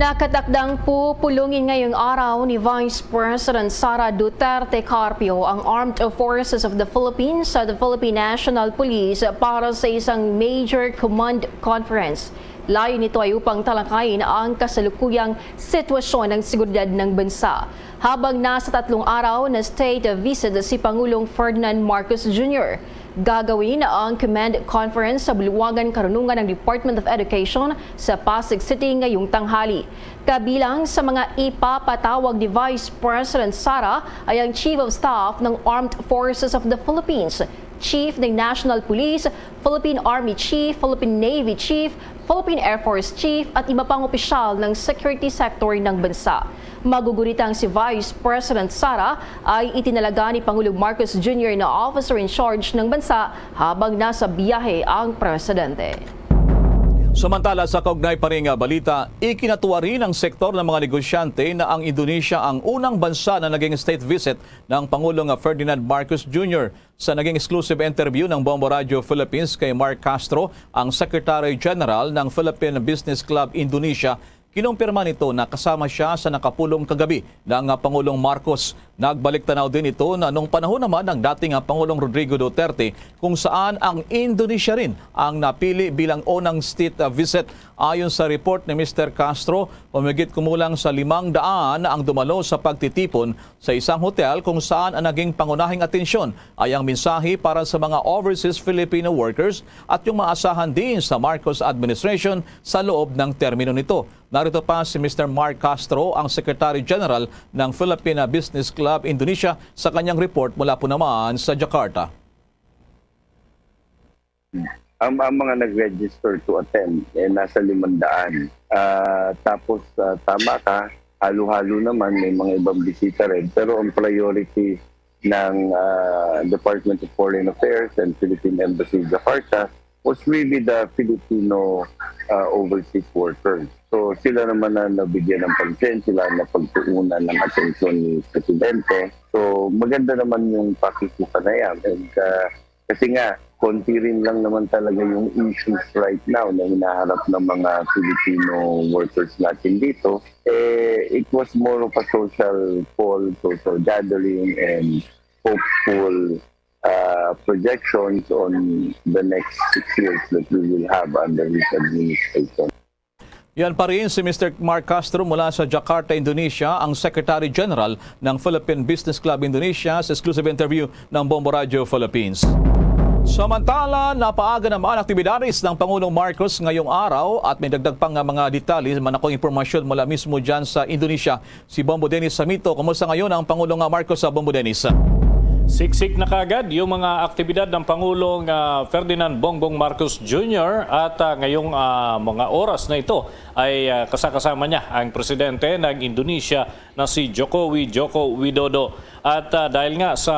Nakatakdang pupulungin ngayong araw ni Vice President Sara Duterte Carpio ang Armed Forces of the Philippines sa the Philippine National Police para sa isang major command conference. Layo nito ay upang talakayin ang kasalukuyang sitwasyon ng seguridad ng bansa. Habang nasa tatlong araw na state visit si Pangulong Ferdinand Marcos Junior, gagawin ang command conference sa Bulwagan Karunungan ng Department of Education sa Pasig City ngayong tanghali. Kabilang sa mga ipapatawag ni Vice President Sara ay ang Chief of Staff ng Armed Forces of the Philippines, Chief ng National Police, Philippine Army Chief, Philippine Navy Chief, Philippine Air Force Chief at iba pang opisyal ng security sector ng bansa. Magugunitang si Vice President Sara ay itinalaga ni Pangulong Marcos Junior na officer in charge ng bansa habang nasa biyahe ang presidente. Samantala, sa kaugnay pa rin nga balita, ikinatuwa rin ang sektor ng mga negosyante na ang Indonesia ang unang bansa na naging state visit ng Pangulong Ferdinand Marcos Junior. Sa naging exclusive interview ng Bombo Radio Philippines kay Mark Castro, ang Secretary General ng Philippine Business Club Indonesia, kinumpirma nito na kasama siya sa nakapulong kagabi ng Pangulong Marcos. Nagbalik tanaw din ito na nung panahon naman ng dating Pangulong Rodrigo Duterte, kung saan ang Indonesia rin ang napili bilang unang state visit. Ayon sa report ni Mister Castro, humigit kumulang sa limang daan ang dumalo sa pagtitipon sa isang hotel kung saan ang naging pangunahing atensyon ay ang mensahe para sa mga overseas Filipino workers at yung maasahan din sa Marcos administration sa loob ng termino nito. Narito pa si Mister Mark Castro, ang Secretary General ng Philippine Business Club Indonesia, sa kanyang report mula po naman sa Jakarta. Ang, ang mga nag-register to attend, eh, nasa limandaan. Ah, tapos, ah, tama ka, halo-halo naman, may mga ibang bisita rin. Pero ang priority ng ah, Department of Foreign Affairs and Philippine Embassy in Jakarta was really the Filipino ah, overseas workers. So sila naman na nabigyan ng pansin, sila na pagtuunan ng atensyon ni Presidente. So maganda naman yung pakikipanayan. And ah, kasi nga, konti rin lang naman talaga yung issues right now na hinaharap ng mga Filipino workers natin dito. Eh, it was more of a social call, social gathering, and hopeful uh, projections on the next six years that we will have under his administration. Yan pa rin si Mister Mark Castro mula sa Jakarta, Indonesia, ang Secretary General ng Philippine Business Club Indonesia sa exclusive interview ng Bombo Radio Philippines. Samantala, napaaga naman aktibidades ng Pangulong Marcos ngayong araw at may dagdag pang mga detalye man akong impormasyon mula mismo dyan sa Indonesia. Si Bombo Dennis Samito, kumusta ngayon ang Pangulong Marcos sa Bombo Dennis? Siksik na kaagad yung mga aktibidad ng Pangulong ah, Ferdinand Bongbong Marcos Junior at ah, ngayong ah, mga oras na ito ay ah, kasakasama niya ang presidente ng Indonesia na si Jokowi Joko Widodo. At ah, dahil nga sa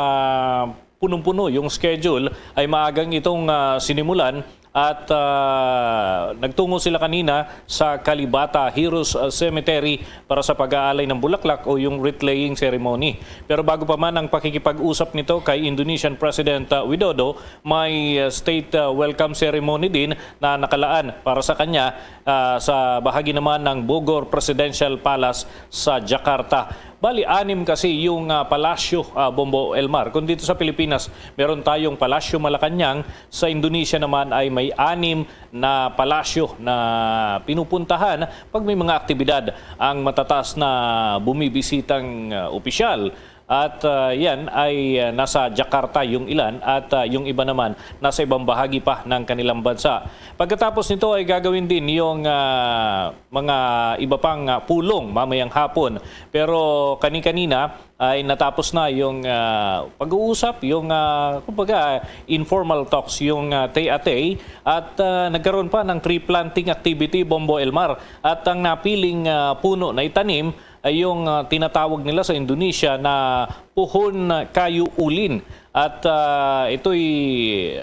punong-puno yung schedule ay maagang itong ah, sinimulan at ah, nagtungo sila kanina sa Kalibata Heroes ah, Cemetery para sa pag-aalay ng bulaklak o yung wreath-laying ceremony. Pero bago pa man ang pakikipag-usap nito kay Indonesian President ah, Widodo, may ah, state ah, welcome ceremony din na nakalaan para sa kanya ah, sa bahagi naman ng Bogor Presidential Palace sa Jakarta. Bali, anim kasi yung, ah, palasyo, ah, Bombo Elmar. Kung dito sa Pilipinas, meron tayong Palasyo Malacañang, sa Indonesia naman ay may anim na palasyo na pinupuntahan pag may mga aktibidad ang matataas na bumibisitang, ah, opisyal. At, ah, yan ay, ah, nasa Jakarta yung ilan at, ah, yung iba naman nasa ibang bahagi pa ng kanilang bansa. Pagkatapos nito ay gagawin din yung, ah, mga iba pang, ah, pulong mamayang hapon. Pero kani-kanina ay natapos na yung, ah, pag-uusap, yung, ah, kumbaga, informal talks, yung, ah, tay-atay. At, ah, nagkaroon pa ng tree planting activity, Bombo Elmar. At ang napiling, ah, puno na itanim ay yung, ah, tinatawag nila sa Indonesia na pohon kayu ulin. At, ah, ito'y,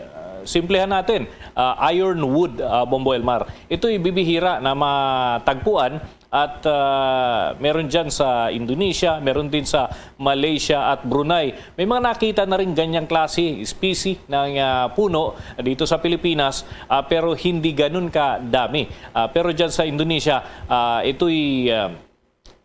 ah, simplehan natin, ah, ironwood, ah, Bombo Elmar. Ito'y bibihira na matagpuan at, ah, meron dyan sa Indonesia, meron din sa Malaysia at Brunei. May mga nakita na rin ganyang klase, species ng, ah, puno dito sa Pilipinas, ah, pero hindi ganun kadami. Ah, pero dyan sa Indonesia, ah, ito'y, ah,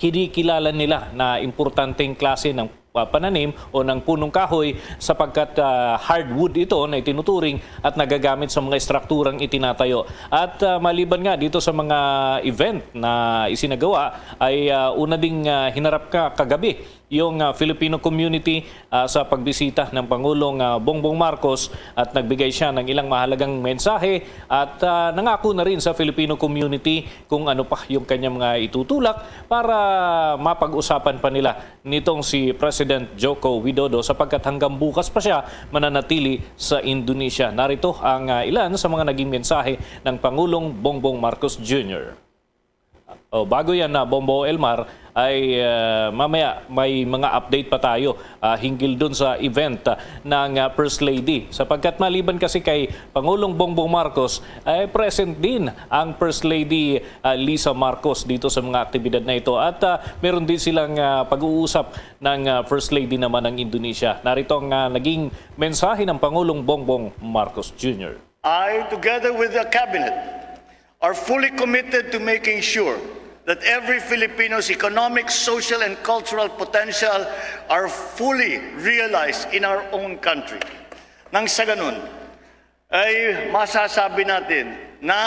kinikilala nila na importanteng klase ng, ah, pananim o ng punong kahoy sapagkat, ah, hardwood ito na itinuturing at nagagamit sa mga estrukturang itinatayo. At, ah, maliban nga dito sa mga event na isinagawa, ay, ah, una ding, ah, hinarap ka kagabi yung, ah, Filipino community, ah, sa pagbisita ng Pangulong, ah, Bongbong Marcos at nagbigay siya ng ilang mahalagang mensahe at, ah, nangako na rin sa Filipino community kung ano pa yung kanyang mga itutulak para mapag-usapan pa nila nitong si President Joko Widodo sapagkat hanggang bukas pa siya mananatili sa Indonesia. Narito ang, ah, ilan sa mga naging mensahe ng Pangulong Bongbong Marcos Junior. O, bago yan na, Bombo Elmar, ay, ah, mamaya may mga update pa tayo, ah, hinggil dun sa event, ah, ng, ah, First Lady. Sapagkat maliban kasi kay Pangulong Bongbong Marcos, ay present din ang First Lady, ah, Lisa Marcos dito sa mga aktibidad na ito. At, ah, meron din silang, ah, pag-uusap ng, ah, First Lady naman ng Indonesia. Narito ang, ah, naging mensahe ng Pangulong Bongbong Marcos Junior. I, together with the cabinet, are fully committed to making sure that every Filipino's economic, social, and cultural potential are fully realized in our own country. Nang sa ganun, ay masasabi natin na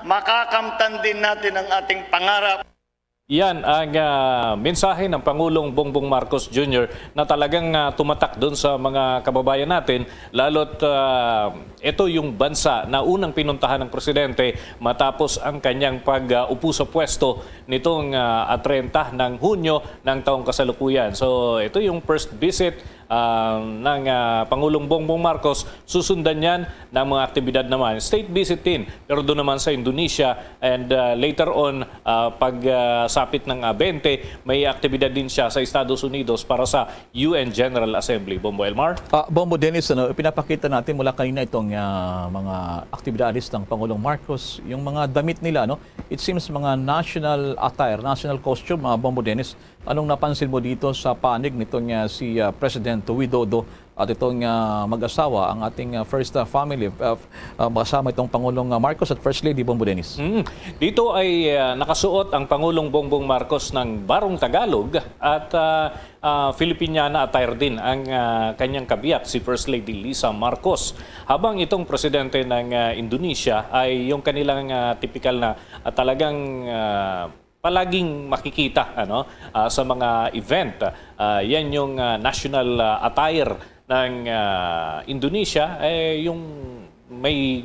makakamtan din natin ang ating pangarap. Yan ang, ah, mensahe ng Pangulong Bongbong Marcos Junior na talagang, ah, tumatak dun sa mga kababayan natin, lalo't, ah, ito yung bansa na unang pinuntahan ng presidente matapos ang kanyang pag, ah, upo sa pwesto nitong, ah, treinta ng Hunyo ng taong kasalukuyan. So, ito yung first visit, ah, ng, ah, Pangulong Bongbong Marcos. Susundan yan ng mga aktibidad naman. State visit din, pero doon naman sa Indonesia. And, ah, later on, ah, pag, ah, sapit ng, ah, twenty, may aktibidad din siya sa Estados Unidos para sa U N General Assembly. Bombo Elmar? Ah, Bombo Dennis, ano, pinapakita natin mula kanina itong, ah, mga aktibidades ng Pangulong Marcos, yung mga damit nila, no? It seems mga national attire, national costume, ah, Bombo Dennis. Anong napansin mo dito sa panig nitong, ah, si, ah, President Widodo at itong, ah, mag-asawa, ang ating, ah, first, ah, family, ah, ah, kasama itong Pangulong, ah, Marcos at First Lady Bombo Dennis? Mm. Dito ay, ah, nakasuot ang Pangulong Bongbong Marcos ng barong Tagalog at, ah, ah, Filipiniana attire din ang, ah, kanyang kabiyak, si First Lady Lisa Marcos. Habang itong presidente ng, ah, Indonesia ay yung kanilang, ah, tipikal na, ah, talagang, ah, palaging makikita, ano, ah, sa mga event. Ah, yan yung, ah, national, ah, attire ng, ah, Indonesia, eh, yung may,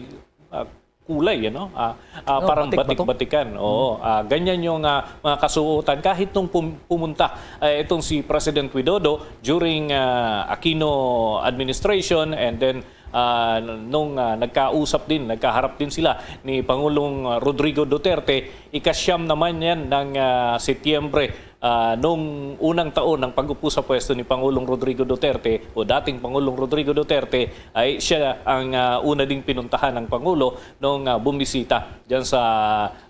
ah, kulay, ano, ah, ah, parang batik-batik. Batik-batikan. Oo, ah, ganyan yung, ah, mga kasuotan. Kahit nung pum-, pumunta, eh, itong si President Widodo during, ah, Aquino administration and then, ah, nung, ah, nagkausap din, nagkaharap din sila ni Pangulong, ah, Rodrigo Duterte, ikasyam naman yan ng, ah, Setyembre, ah, nung unang taon ng pag-upo sa pwesto ni Pangulong Rodrigo Duterte o dating Pangulong Rodrigo Duterte, ay siya ang, ah, una ding pinuntahan ng Pangulo nung, ah, bumisita dyan sa,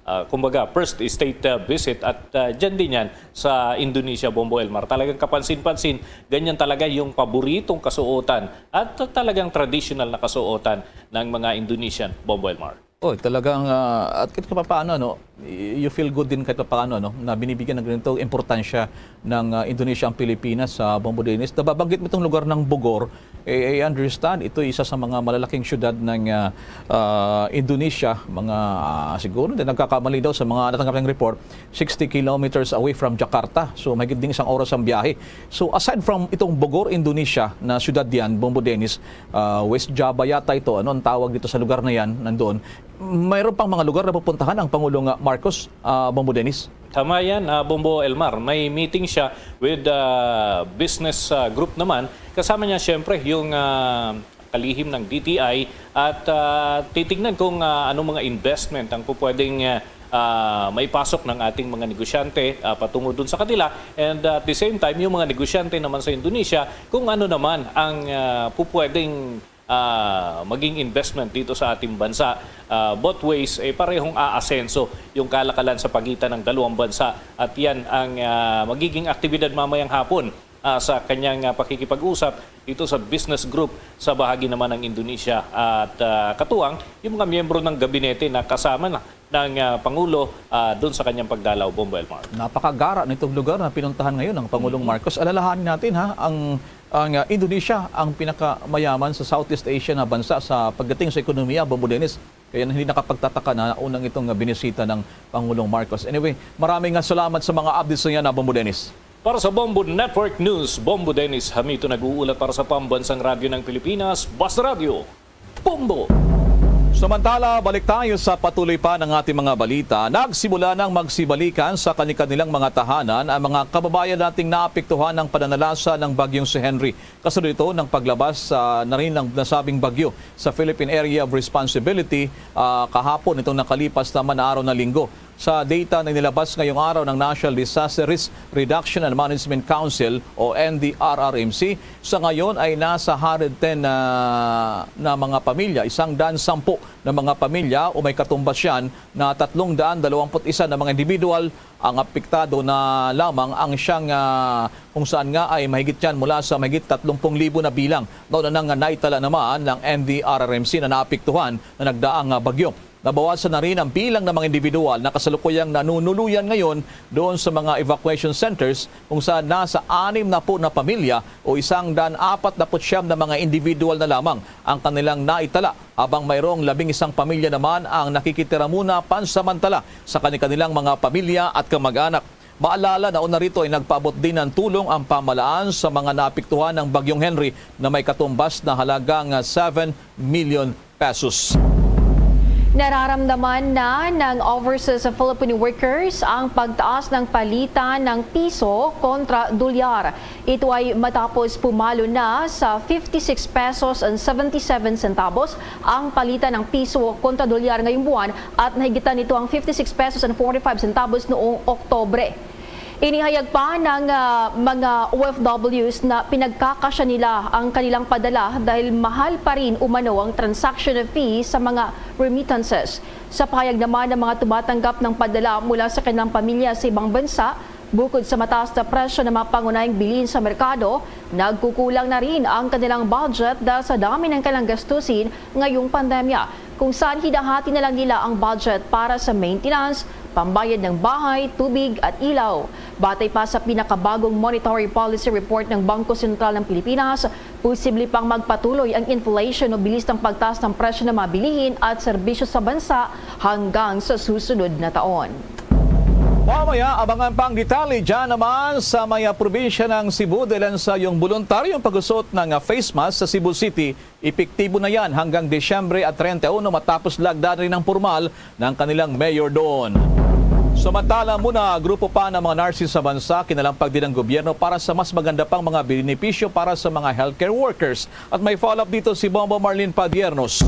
ah, kumbaga, first state, ah, visit at, ah, dyan din yan sa Indonesia, Bombo Elmar. Talagang kapansin-pansin, ganyan talaga yung paboritong kasuotan at talagang traditional na kasuotan ng mga Indonesian, Bombo Elmar. Oh, talagang, ah, at kahit papaano, ano, y-, you feel good din kahit papaano, no, na binibigyan ng ganito importansya ng, ah, Indonesia ang Pilipinas sa Bombo Dennis. Nababanggit mo itong lugar ng Bogor, eh, I understand, ito isa sa mga malalaking syudad ng, ah, ah, Indonesia, mga, ah, siguro, hindi nagkakamali daw sa mga natanggap ng report, sixty kilometers away from Jakarta. So, mahigit ding isang oras ang biyahe. So, aside from itong Bogor, Indonesia, na syudad yan, Bombo Dennis, ah, West Java yata ito, ano ang tawag dito sa lugar na yan, nandoon, mayroon pang mga lugar na pupuntahan ang Pangulong, ah, Marcos, ah, Bombo Dennis? Tama yan, ah, Bombo Elmar. May meeting siya with, ah, business, ah, group naman. Kasama niya siyempre yung, ah, kalihim ng D T I at, ah, titignan kung, ah, anong mga investment ang pupwedeng, ah, ah, maipasok ng ating mga negosyante, ah, patungo dun sa kanila. And, ah, at the same time, yung mga negosyante naman sa Indonesia, kung ano naman ang, ah, pupwedeng, ah, maging investment dito sa ating bansa, ah, both ways, eh, parehong aasenso yung kalakalan sa pagitan ng dalawang bansa. At yan ang, ah, magiging aktibidad mamayang hapon, ah, sa kanyang, ah, pakikipag-usap dito sa business group sa bahagi naman ng Indonesia. At, ah, katuwang yung mga miyembro ng gabinete na kasama na ng, ah, Pangulo, ah, doon sa kanyang pagdalaw, Bombo Elmar. Napakagara nitong lugar na pinuntahan ngayon ng Pangulong Mhm. Marcos. Alalahanin natin, ha, ang, ang, ah, Indonesia ang pinakamayaman sa Southeast Asia na bansa sa pagdating sa ekonomiya, Bombo Dennis. Kaya hindi nakapagtataka na unang itong, ah, binisita ng Pangulong Marcos. Anyway, maraming, ah, salamat sa mga updates na yan, ah, Bombo Dennis. Para sa Bombo Network News, Bombo Dennis Hamito nag-uulat para sa Pambansang Radyo ng Pilipinas, Basta Radyo. Bombo! Samantala, balik tayo sa patuloy pa ng ating mga balita. Nagsimula nang magsibalikan sa kanilang mga tahanan ang mga kababayan nating naapektuhan ng pananalasa ng Bagyong si Henry. Kasunod ito ng paglabas, ah, na rin ng nasabing bagyo sa Philippine Area of Responsibility, ah, kahapon, itong nakalipas naman na araw na linggo. Sa data na nilabas ngayong araw ng National Disaster Risk Reduction and Management Council o N D R R M C, sa ngayon ay nasa hundred ten na, na mga pamilya, isang daan sampu na mga pamilya o may katumbas yan na tatlong daan dalawampu't isa na mga individual ang apektado na lamang ang siyang, ah, kung saan nga ay mahigit yan mula sa mahigit tatlong pung libo na bilang. Nauna na nga naitala naman ng N D R R M C na naapektuhan na nagdaang, ah, bagyo. Nabawasan na rin ang bilang ng mga individual na kasalukuyang nanunuluyan ngayon doon sa mga evacuation centers, kung saan nasa anim na po na pamilya o isang daan apat na put siyam na mga individual na lamang ang kanilang naitala, habang mayroong labing isang pamilya naman ang nakikitira muna pansamantala sa kani-kanilang mga pamilya at kamag-anak. Maalala, nauna rito ay nagpaabot din ng tulong ang pamahalaan sa mga naapektuhan ng Bagyong Henry na may katumbas na halagang seven million pesos. Nararamdaman na ng Overseas Filipino Workers ang pagtaas ng palitan ng piso kontra dolyar. Ito ay matapos pumalo na sa fifty-six pesos and seventy-seven centavos ang palitan ng piso kontra dolyar ngayong buwan at nahigitan nito ang fifty-six pesos and forty-five centavos noong Oktobre. Inihayag pa ng, ah, mga O F Ws na pinagkakasya nila ang kanilang padala dahil mahal pa rin umano ang transaction fee sa mga remittances. Sa pahayag naman ng mga tumatanggap ng padala mula sa kanilang pamilya sa ibang bansa, bukod sa mataas na presyo ng mga pangunahing bilhin sa merkado, nagkukulang na rin ang kanilang budget dahil sa dami ng kanilang gastusin ngayong pandemya, kung saan hinahati na lang nila ang budget para sa maintenance, pambayad ng bahay, tubig at ilaw. Batay pa sa pinakabagong monetary policy report ng Bangko Sentral ng Pilipinas, posible pang magpatuloy ang inflation o bilis ng pagtaas ng presyo ng mga bilihin at serbisyo sa bansa hanggang sa susunod na taon. Mamaya, abangan pang detalye dyan naman sa may, ah, probinsya ng Cebu, dahil sa iyong voluntaryong pagusot ng, ah, face mask sa Cebu City. Epektibo na yan hanggang Disyembre at treinta y uno, matapos lagdan rin ng pormal ng kanilang mayor doon. Samantala muna, grupo pa ng mga nurses sa bansa, kinalampag din ng gobyerno para sa mas maganda pang mga benepisyo para sa mga healthcare workers. At may follow-up dito si Bombo Marlene Padiernos.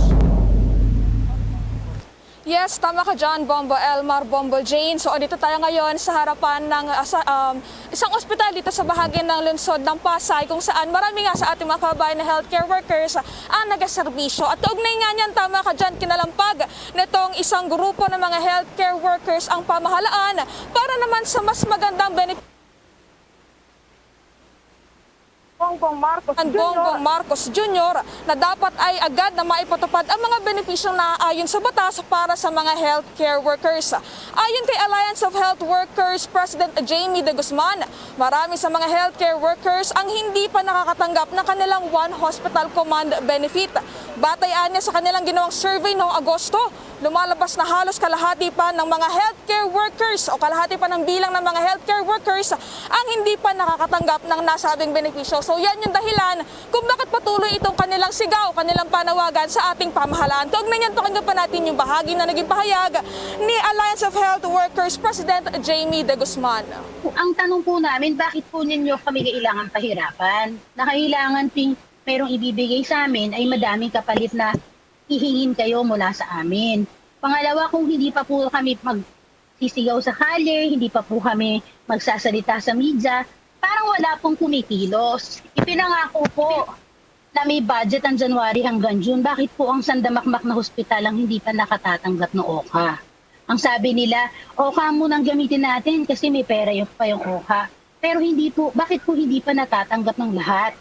Yes, tama ka dyan, Bombo Elmar, Bombo Jane. So, andito tayo ngayon sa harapan ng, ah, sa, um, isang ospital dito sa bahagi ng lungsod ng Pasay, kung saan marami nga sa ating mga kababayan na healthcare workers ang nagaserbisyo. At kaugnay nga niyan, tama ka dyan, kinalampag nitong isang grupo ng mga healthcare workers ang pamahalaan para naman sa mas magandang benefit. Bongbong Marcos Junior na dapat ay agad na maipatupad ang mga benepisyong naaayon sa batas para sa mga healthcare workers. Ayon kay Alliance of Health Workers President Jamie De Guzman, marami sa mga healthcare workers ang hindi pa nakakatanggap ng kanilang One Hospital Command benefit. Batay anya sa kanilang ginawang survey noong Agosto, lumalabas na halos kalahati pa ng mga healthcare workers o kalahati pa ng bilang ng mga healthcare workers ang hindi pa nakakatanggap ng nasabing benepisyo. So yan yung dahilan kung bakit patuloy itong kanilang sigaw, kanilang panawagan sa ating pamahalaan. Kaugnay niyan, pakinggan pa natin yung bahagi na naging pahayag ni Alliance of Health Workers President Jamie De Guzman. Ang tanong po namin, bakit po ninyo kami kailangan pahirapan? Na kailangan ting merong ibibigay sa amin ay madaming kapalit na hihingin kayo mula sa amin. Pangalawa, kung hindi pa po kami magsisigaw sa kalye, hindi pa po kami magsasalita sa media, parang wala pong kumikilos. Ipinangako po na may budget ang January hanggang June. Bakit po ang sandamakmak na hospital ang hindi pa nakatatanggap ng OHA? Ang sabi nila, OHA muna ang gamitin natin kasi may pera yung, pa yung OHA. Pero hindi po, bakit po hindi pa natatanggap ng lahat?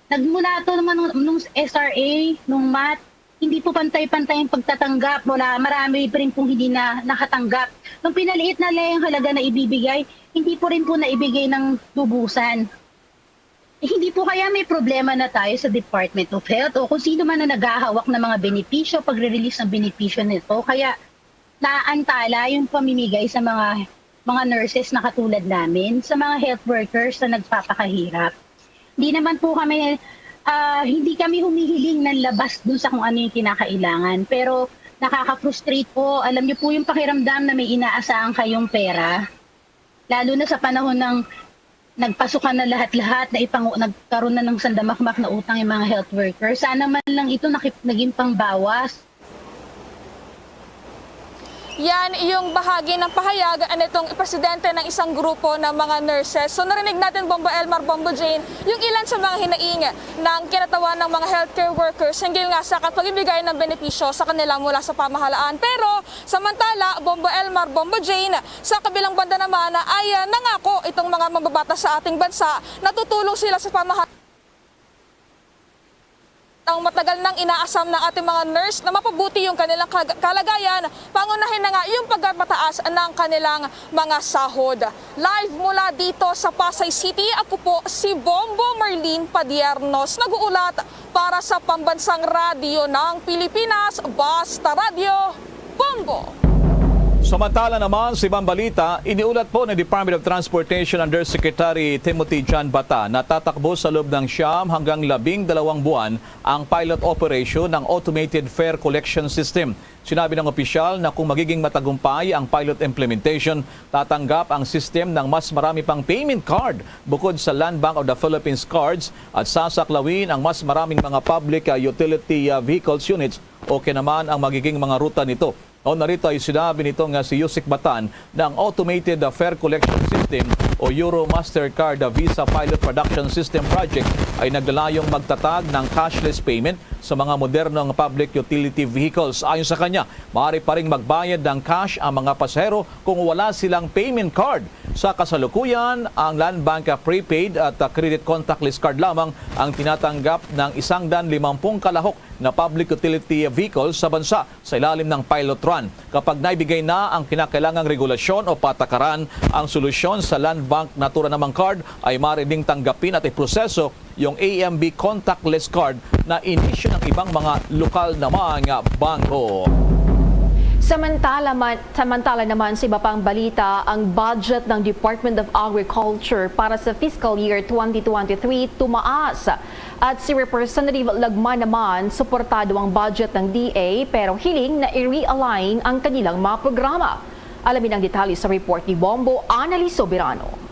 Nagmula to naman nung, nung S R A, nung MAT, hindi po pantay-pantay ang pagtatanggap. Wala, marami pa rin pong hindi na nakatanggap. Nung pinaliit na lang yung halaga na ibibigay, hindi po rin po naibigay ng lubusan. Eh, hindi po kaya may problema na tayo sa Department of Health o kung sino man ang naghahawak ng mga benepisyo, pagre-release ng benepisyo nito? Kaya naantala yung pamimigay sa mga mga nurses na katulad namin, sa mga health workers na nagpapakahirap. Hindi naman po kami, ah, hindi kami humihiling ng labas dun sa kung ano yung kinakailangan. Pero nakaka-frustrate po. Alam niyo po yung pakiramdam na may inaasahan kayong pera. Lalo na sa panahon ng nagpasukan na lahat-lahat, na ipangu-, nagkaroon na ng sandamakmak na utang yung mga health workers. Sana man lang ito nakip-, naging pangbawas. Yan yung bahagi ng pahayag nitong presidente ng isang grupo ng mga nurses. So narinig natin, Bombo Elmar, Bombo Jane, yung ilan sa mga hinaing ng kinatawan ng mga healthcare workers hinggil nga sa kapagibigay ng benepisyo sa kanila mula sa pamahalaan. Pero samantala, Bombo Elmar, Bombo Jane, sa kabilang banda naman ay, ah, nangako itong mga mambabatas sa ating bansa na tutulong sila sa pamahalaan. Ang matagal nang inaasam ng ating mga nurse na mapabuti yung kanilang kag-, kalagayan, pangunahin na nga yung pagpapataas ng kanilang mga sahod. Live mula dito sa Pasay City, ako po si Bombo Marlene Padiernos, nag-uulat para sa Pambansang Radyo ng Pilipinas, Basta Radyo, Bombo. Samantala naman, sa ibang balita, iniulat po ni Department of Transportation Undersecretary Timothy John Bata na tatakbo sa loob ng siyam hanggang labing dalawang buwan ang pilot operation ng Automated Fare Collection System. Sinabi ng opisyal na kung magiging matagumpay ang pilot implementation, tatanggap ang system ng mas marami pang payment card bukod sa Land Bank of the Philippines cards at sasaklawin ang mas maraming mga public, ah, utility, ah, vehicles units o kaya naman ang magiging mga ruta nito. Una rito ay sinabi nito nga si Yusik Batan na ang Automated Fare Collection System o Euro Mastercard Visa Pilot Production System Project ay naglalayong magtatag ng cashless payment sa mga modernong public utility vehicles. Ayon sa kanya, maaari pa ring magbayad ng cash ang mga pasahero kung wala silang payment card. Sa kasalukuyan, ang Land Bank Prepaid at Credit Contactless Card lamang ang tinatanggap ng isang daan limampung kalahok na public utility vehicles sa bansa sa ilalim ng pilot run. Kapag naibigay na ang kinakailangang regulasyon o patakaran, ang solusyon sa Land Bank Natura Namang Card ay maaari ding tanggapin at iproseso yung A M B contactless card na inisyu ng ibang mga lokal na mga bangko. Samantala, man, samantala naman sa iba pang balita, ang budget ng Department of Agriculture para sa fiscal year twenty twenty-three tumaas. At si Representative Lagman naman, suportado ang budget ng D A pero hiling na i-realign ang kanilang mga programa. Alamin ang detalye sa report ni Bombo Annalise Soberano.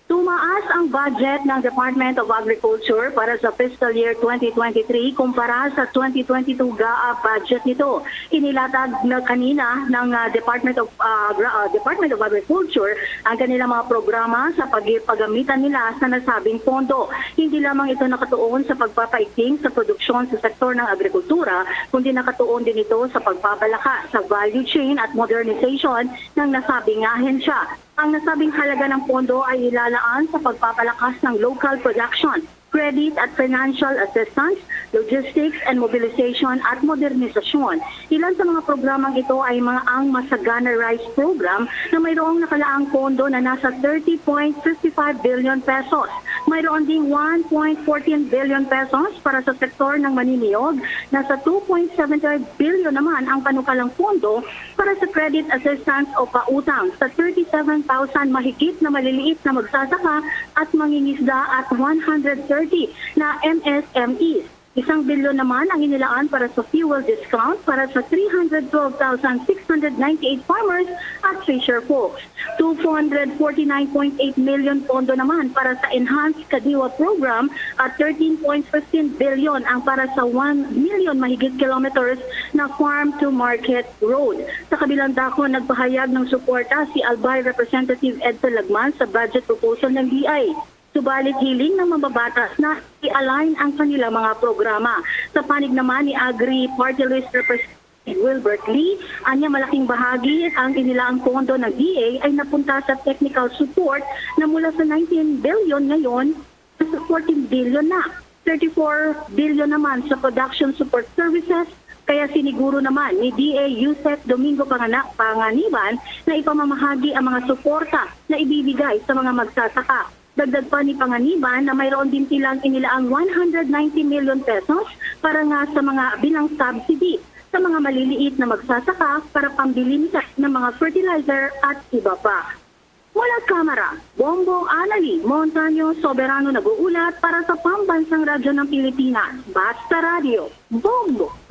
Tumaas ang budget ng Department of Agriculture para sa fiscal year twenty twenty-three kumpara sa twenty twenty-two GAA budget nito. Inilatag na kanina ng, ah, Department of, ah, Agra-, ah, Department of Agriculture ang kanilang mga programa sa pag-, paggamitan nila sa nasabing pondo. Hindi lamang ito nakatuon sa pagpapaigting sa produksyon sa sektor ng agrikultura, kundi nakatuon din ito sa pagpapalakas sa value chain at modernization ng nasabing ahensya. Ang nasabing halaga ng pondo ay ilalaan sa pagpapalakas ng local production, credit at financial assistance, logistics and mobilization at modernisasyon. Ilan sa mga programang ito ay mga ang Masagana Rice Program na mayroong nakalaang pondo na nasa thirty point fifty five billion pesos. Mayroon ding one point fourteen billion pesos para sa sektor ng maniniyog, nasa two point seven five billion naman ang panukalang pondo para sa credit assistance o pautang sa thirty seven thousand mahigit na maliliit na magsasaka at mangingisda at one hundred thirty na M S M Es. Isang bilyon naman ang inilaan para sa fuel discount para sa three hundred twelve thousand six hundred ninety-eight farmers at fisher folks. Two hundred forty-nine point eight million pondo naman para sa Enhanced Kadiwa Program at thirteen point fifteen billion ang para sa one million mahigit kilometers na farm-to-market road. Sa kabilang dako, nagpahayag ng suporta si Albay Representative Edson Lagman sa budget proposal ng D I. Subalit hiling ng mambabatas na i-align ang kanilang mga programa. Sa panig naman ni Agri Party List Representative Wilbert Lee, anya malaking bahagi ang inilaang pondo ng D A ay napunta sa technical support na mula sa nineteen billion ngayon nasa fourteen billion na. Thirty-four billion naman sa production support services, kaya siniguro naman ni D A Yusek Domingo Pangana-, Panganiban na ipamamahagi ang mga suporta na ibibigay sa mga magsasaka. Dagdag pa ni Panganiban na mayroon din silang inilaang one hundred ninety million pesos para nga sa mga bilang subsidy sa mga maliliit na magsasaka para pambili nila ng mga fertilizer at iba pa. Mula Kamara, Bombo Anali Montaño Soberano nag-uulat para sa Pambansang Radyo ng Pilipinas, Basta Radyo, Bombo.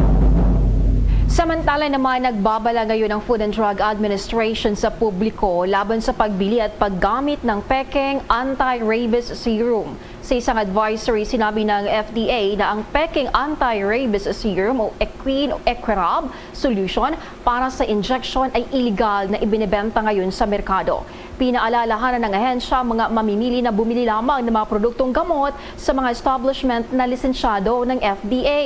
Samantala naman, nagbabala ngayon ang Food and Drug Administration sa publiko laban sa pagbili at paggamit ng pekeng anti-rabies serum. Sa isang advisory, sinabi ng F D A na ang pekeng anti-rabies serum o Equine o Equirab solution para sa injection ay iligal na ibinebenta ngayon sa merkado. Pinaalalahanan ng ahensya ang mga mamimili na bumili lamang ng mga produktong gamot sa mga establishment na lisensyado ng F D A.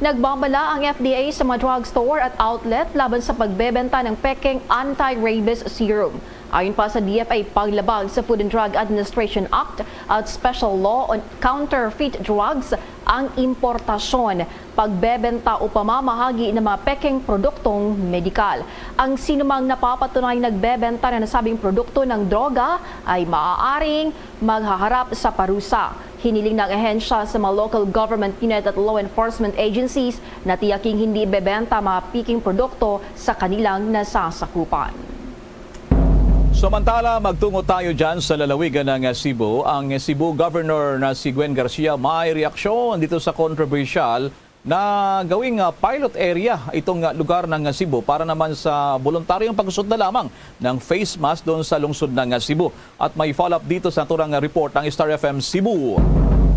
Nagbabala ang F D A sa mga drugstore at outlet laban sa pagbebenta ng pekeng anti-rabies serum. Ayon pa sa D F A, panlabag sa Food and Drug Administration Act at Special Law on Counterfeit Drugs ang importasyon, pagbebenta o pamamahagi ng mga pekeng produktong medikal. Ang sinumang napapatunay nagbebenta ng nasabing produkto ng droga ay maaaring maghaharap sa parusa. Hiniling ng ahensya sa mga local government unit at law enforcement agencies na tiyaking hindi ibebenta ang mga peking produkto sa kanilang nasasakupan. Samantala, magtungo tayo dyan sa lalawigan ng Cebu. Ang Cebu Governor na si Gwen Garcia may reaksyon dito sa kontrobersyal na gawing, ah, pilot area itong, ah, lugar ng Cebu para naman sa voluntaryong pagsusot na lamang ng face mask doon sa lungsod ng Cebu. At may follow-up dito sa naturang report ng Star F M Cebu.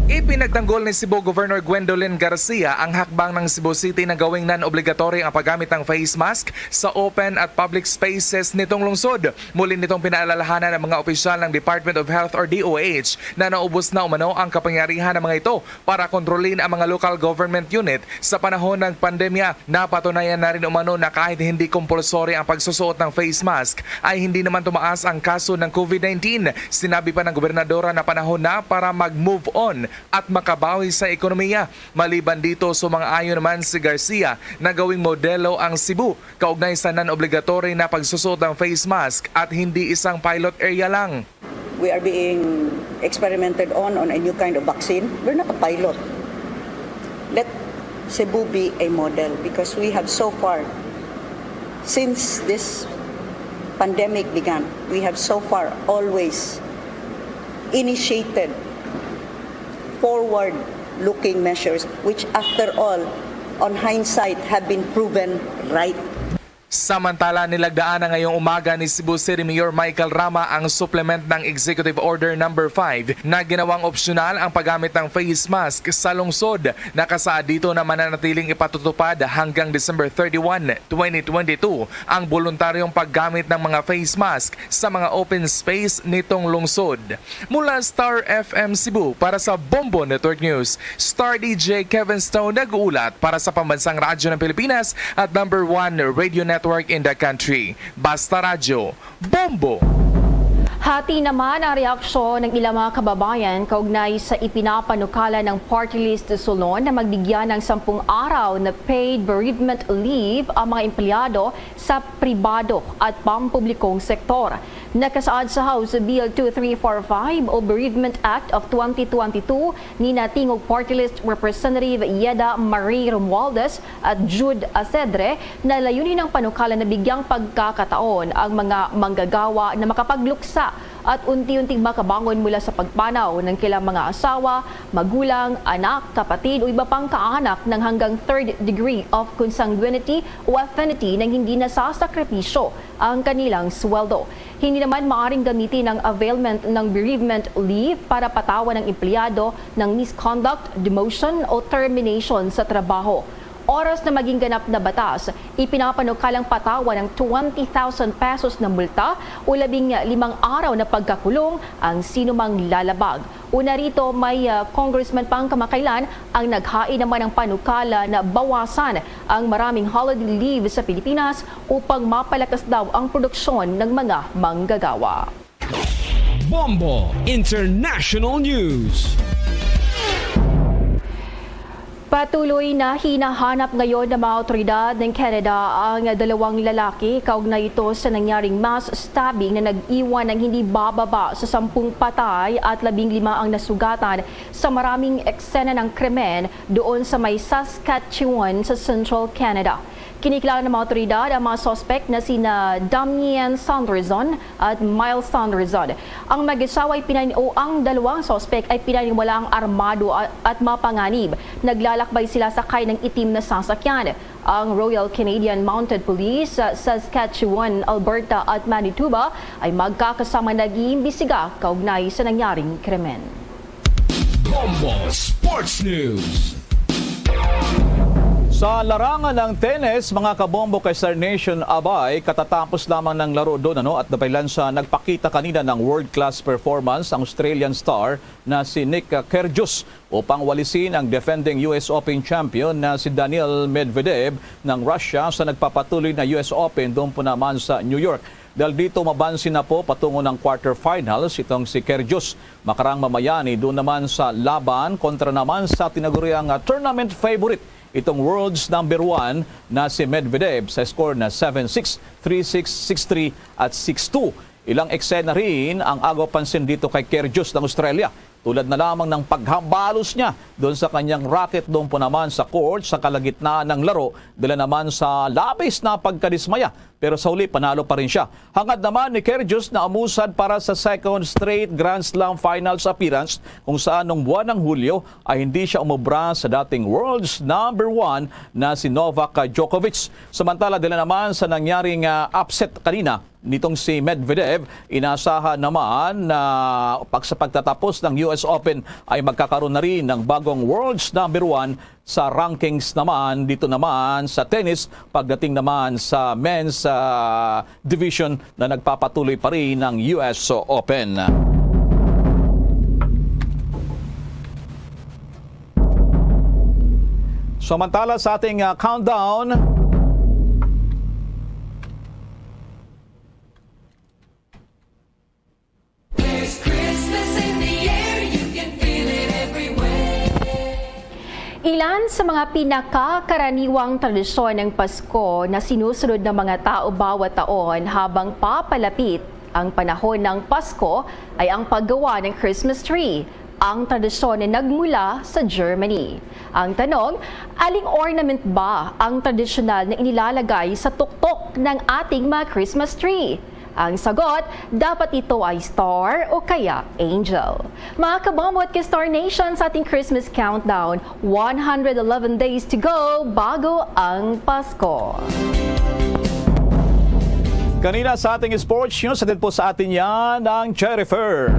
Ipinagtanggol ni Cebu Governor Gwendolyn Garcia ang hakbang ng Cebu City na gawing non-obligatory ang paggamit ng face mask sa open at public spaces nitong lungsod. Muli nitong pinaalalahanan ang mga opisyal ng Department of Health or D O H na naubos na umano ang kapangyarihan ng mga ito para kontrolin ang mga local government unit sa panahon ng pandemya. Napatunayan na rin umano na kahit hindi kompulsorya ang pagsusuot ng face mask, ay hindi naman tumaas ang kaso ng COVID nineteen. Sinabi pa ng gobernadora na panahon na para mag-move on at makabawi sa ekonomiya. Maliban dito, sumang-ayon naman si Garcia na gawing modelo ang Cebu kaugnay sa non-obligatory na pagsusuot ng face mask at hindi isang pilot area lang. We are being experimented on on a new kind of vaccine. We're not a pilot. Let Cebu be a model because we have so far, since this pandemic began, we have so far always initiated forward-looking measures which, after all, on hindsight, have been proven right. Samantala, nilagdaan na ngayong umaga ni Cebu City Mayor Michael Rama ang supplement ng Executive Order Number five na ginawang opsyonal ang paggamit ng face mask sa lungsod. Nakasaad dito na mananatiling ipatutupad hanggang December thirty-one, twenty twenty-two ang boluntaryong paggamit ng mga face mask sa mga open space nitong lungsod. Mula Star F M Cebu, para sa Bombo Network News, Star D J Kevin Stone nag-uulat para sa Pambansang Radyo ng Pilipinas at number one radio network in the country. Basta Radyo, Bombo! Hati naman ang reaksyon ng ilang mga kababayan kaugnay sa ipinapanukala ng Party List Solon na magbigyan ng sampung araw na paid bereavement leave ang mga empleyado sa pribado at pampublikong sektor. Nakasaad sa House Bill two three four five o Bereavement Act of twenty twenty-two ni natingog Party List Representative Yeda Marie Romualdez at Jude Asedre na layunin ng panukala na bigyang pagkakataon ang mga manggagawa na makapagluksa at unti-unting makabangon mula sa pagpanaw ng kailang mga asawa, magulang, anak, kapatid o iba pang kaanak ng hanggang third degree of consanguinity o affinity nang hindi nasasakripisyo ang kanilang sweldo. Hindi naman maaring gamitin ang availment ng bereavement leave para patawan ang empleyado ng misconduct, demotion o termination sa trabaho. Oras na maging ganap na batas, ipinapanukalang patawan ang twenty thousand pesos na multa o labing limang araw na pagkakulong ang sinumang lalabag. Una rito, may, ah, congressman pang kamakailan ang naghain naman ng panukala na bawasan ang maraming holiday leave sa Pilipinas upang mapalakas daw ang produksyon ng mga manggagawa. Bombo International News. Patuloy na hinahanap ngayon ng mga awtoridad ng Canada ang dalawang lalaki kaugnay ito sa nangyaring mass stabbing na nag-iwan ng hindi bababa sa sampung patay at labing lima ang nasugatan sa maraming eksena ng krimen doon sa may Saskatchewan sa Central Canada. Kinikilala ng mga awtoridad ang mga suspect na sina Damien Sanderson at Miles Sanderson. Ang mag-asawa ay pinan-, o ang dalawang suspect ay pinaniwalaang armado a-, at mapanganib. Naglalakbay sila sakay ng itim na sasakyan. Ang Royal Canadian Mounted Police sa Saskatchewan, Alberta at Manitoba ay magkakasama nag-iimbestiga kaugnay sa nangyaring krimen. Bombo Sports News. Sa larangan ng tennis, mga kabombo kay Star Nation, abay, katatapos lamang ng laro doon, ano, at dapilan sa nagpakita kanina ng world-class performance ang Australian star na si Nick Kyrgios upang walisin ang defending U S Open champion na si Daniil Medvedev ng Russia sa nagpapatuloy na U S Open doon po naman sa New York. Dahil dito, mabansin na po patungo ng quarterfinals itong si Kyrgios. Makarang mamayani doon naman sa laban kontra naman sa tinaguriang, ah, tournament favorite, itong world's number one na si Medvedev sa score na seven six, three six, six three at six two. Ilang eksena rin ang agaw pansin dito kay Kyrgios ng Australia. Tulad na lamang ng paghambalos niya doon sa kanyang racket doon po naman sa court sa kalagitnaan ng laro, dala naman sa labis na pagkadismaya. Pero sa huli, panalo pa rin siya. Hangad naman ni Kyrgios na umusad para sa second straight Grand Slam Finals appearance, kung saan nung buwan ng Hulyo ay hindi siya umubra sa dating world's number one na si Novak Djokovic. Samantala, dala naman sa nangyaring, ah, upset kanina nitong si Medvedev, inasahan naman na pag-, sa pagtatapos ng U S Open ay magkakaroon na rin ng bagong world's number one sa rankings naman dito naman sa tennis pagdating naman sa men's, ah, division na nagpapatuloy pa rin ng U S Open. Samantala sa ating, ah, countdown, There's Christmas in the air, you can feel it everywhere. Ilan sa mga pinakakaraniwang tradisyon ng Pasko na sinusunod ng mga tao bawat taon habang papalapit ang panahon ng Pasko ay ang paggawa ng Christmas tree. Ang tradisyon ay nagmula sa Germany. Ang tanong, aling ornament ba ang tradisyonal na inilalagay sa tuktok ng ating mga Christmas tree? Ang sagot, dapat ito ay star o kaya angel. Mga kabombo at ka-Star Nation, sa ating Christmas countdown, one hundred eleven days to go bago ang Pasko. Kanina sa ating sports news, hatid po sa atin yan ng Jennifer.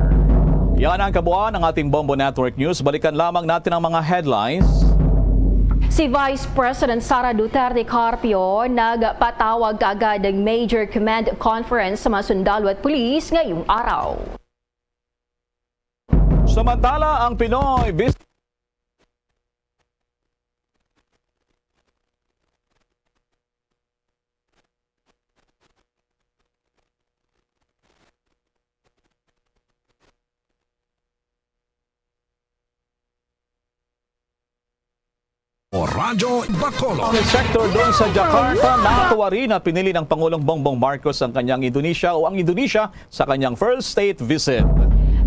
Yan ang kabuuan ng ating Bombo Network News. Balikan lamang natin ang mga headlines. Si Vice President Sara Duterte Carpio nagpatawag kaagad ng Major Command Conference sa mga sundalo at pulis ngayong araw. Samantala, ang Pinoy Bus- Radyo Bacolod. Ang sector doon sa Jakarta, natuwa rin na pinili ng Pangulong Bongbong Marcos ang kanyang Indonesia o ang Indonesia sa kanyang first state visit.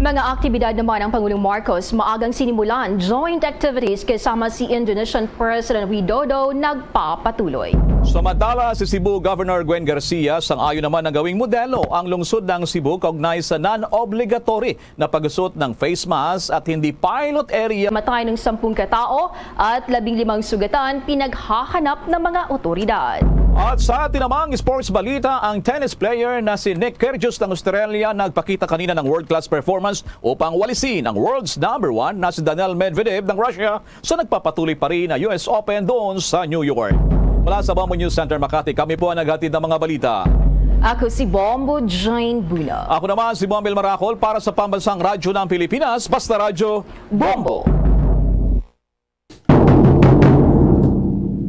Mga aktibidad naman ng Pangulong Marcos, maagang sinimulan, joint activities kasama si Indonesian President Widodo nagpapatuloy. Samantala, si Cebu Governor Gwen Garcia, sang-ayon naman na gawing modelo ang lungsod ng Cebu kaugnay sa non-obligatory na pagsuot ng face mask at hindi pilot area. Matay ng sampung katao at labing limang sugatan, pinaghahanap ng mga otoridad. At sa atin namang sports balita, ang tennis player na si Nick Kyrgios ng Australia nagpakita kanina ng world-class performance upang walisin ang world's number one na si Daniil Medvedev ng Russia sa nagpapatuloy pa rin na U S Open doon sa New York. Mula sa Bombo News Center Makati, kami po ang naghatid ng mga balita. Ako si Bombo Jane Buna. Ako naman si Bombil Maracol para sa Pambansang Radyo ng Pilipinas, Basta Radyo, Bombo.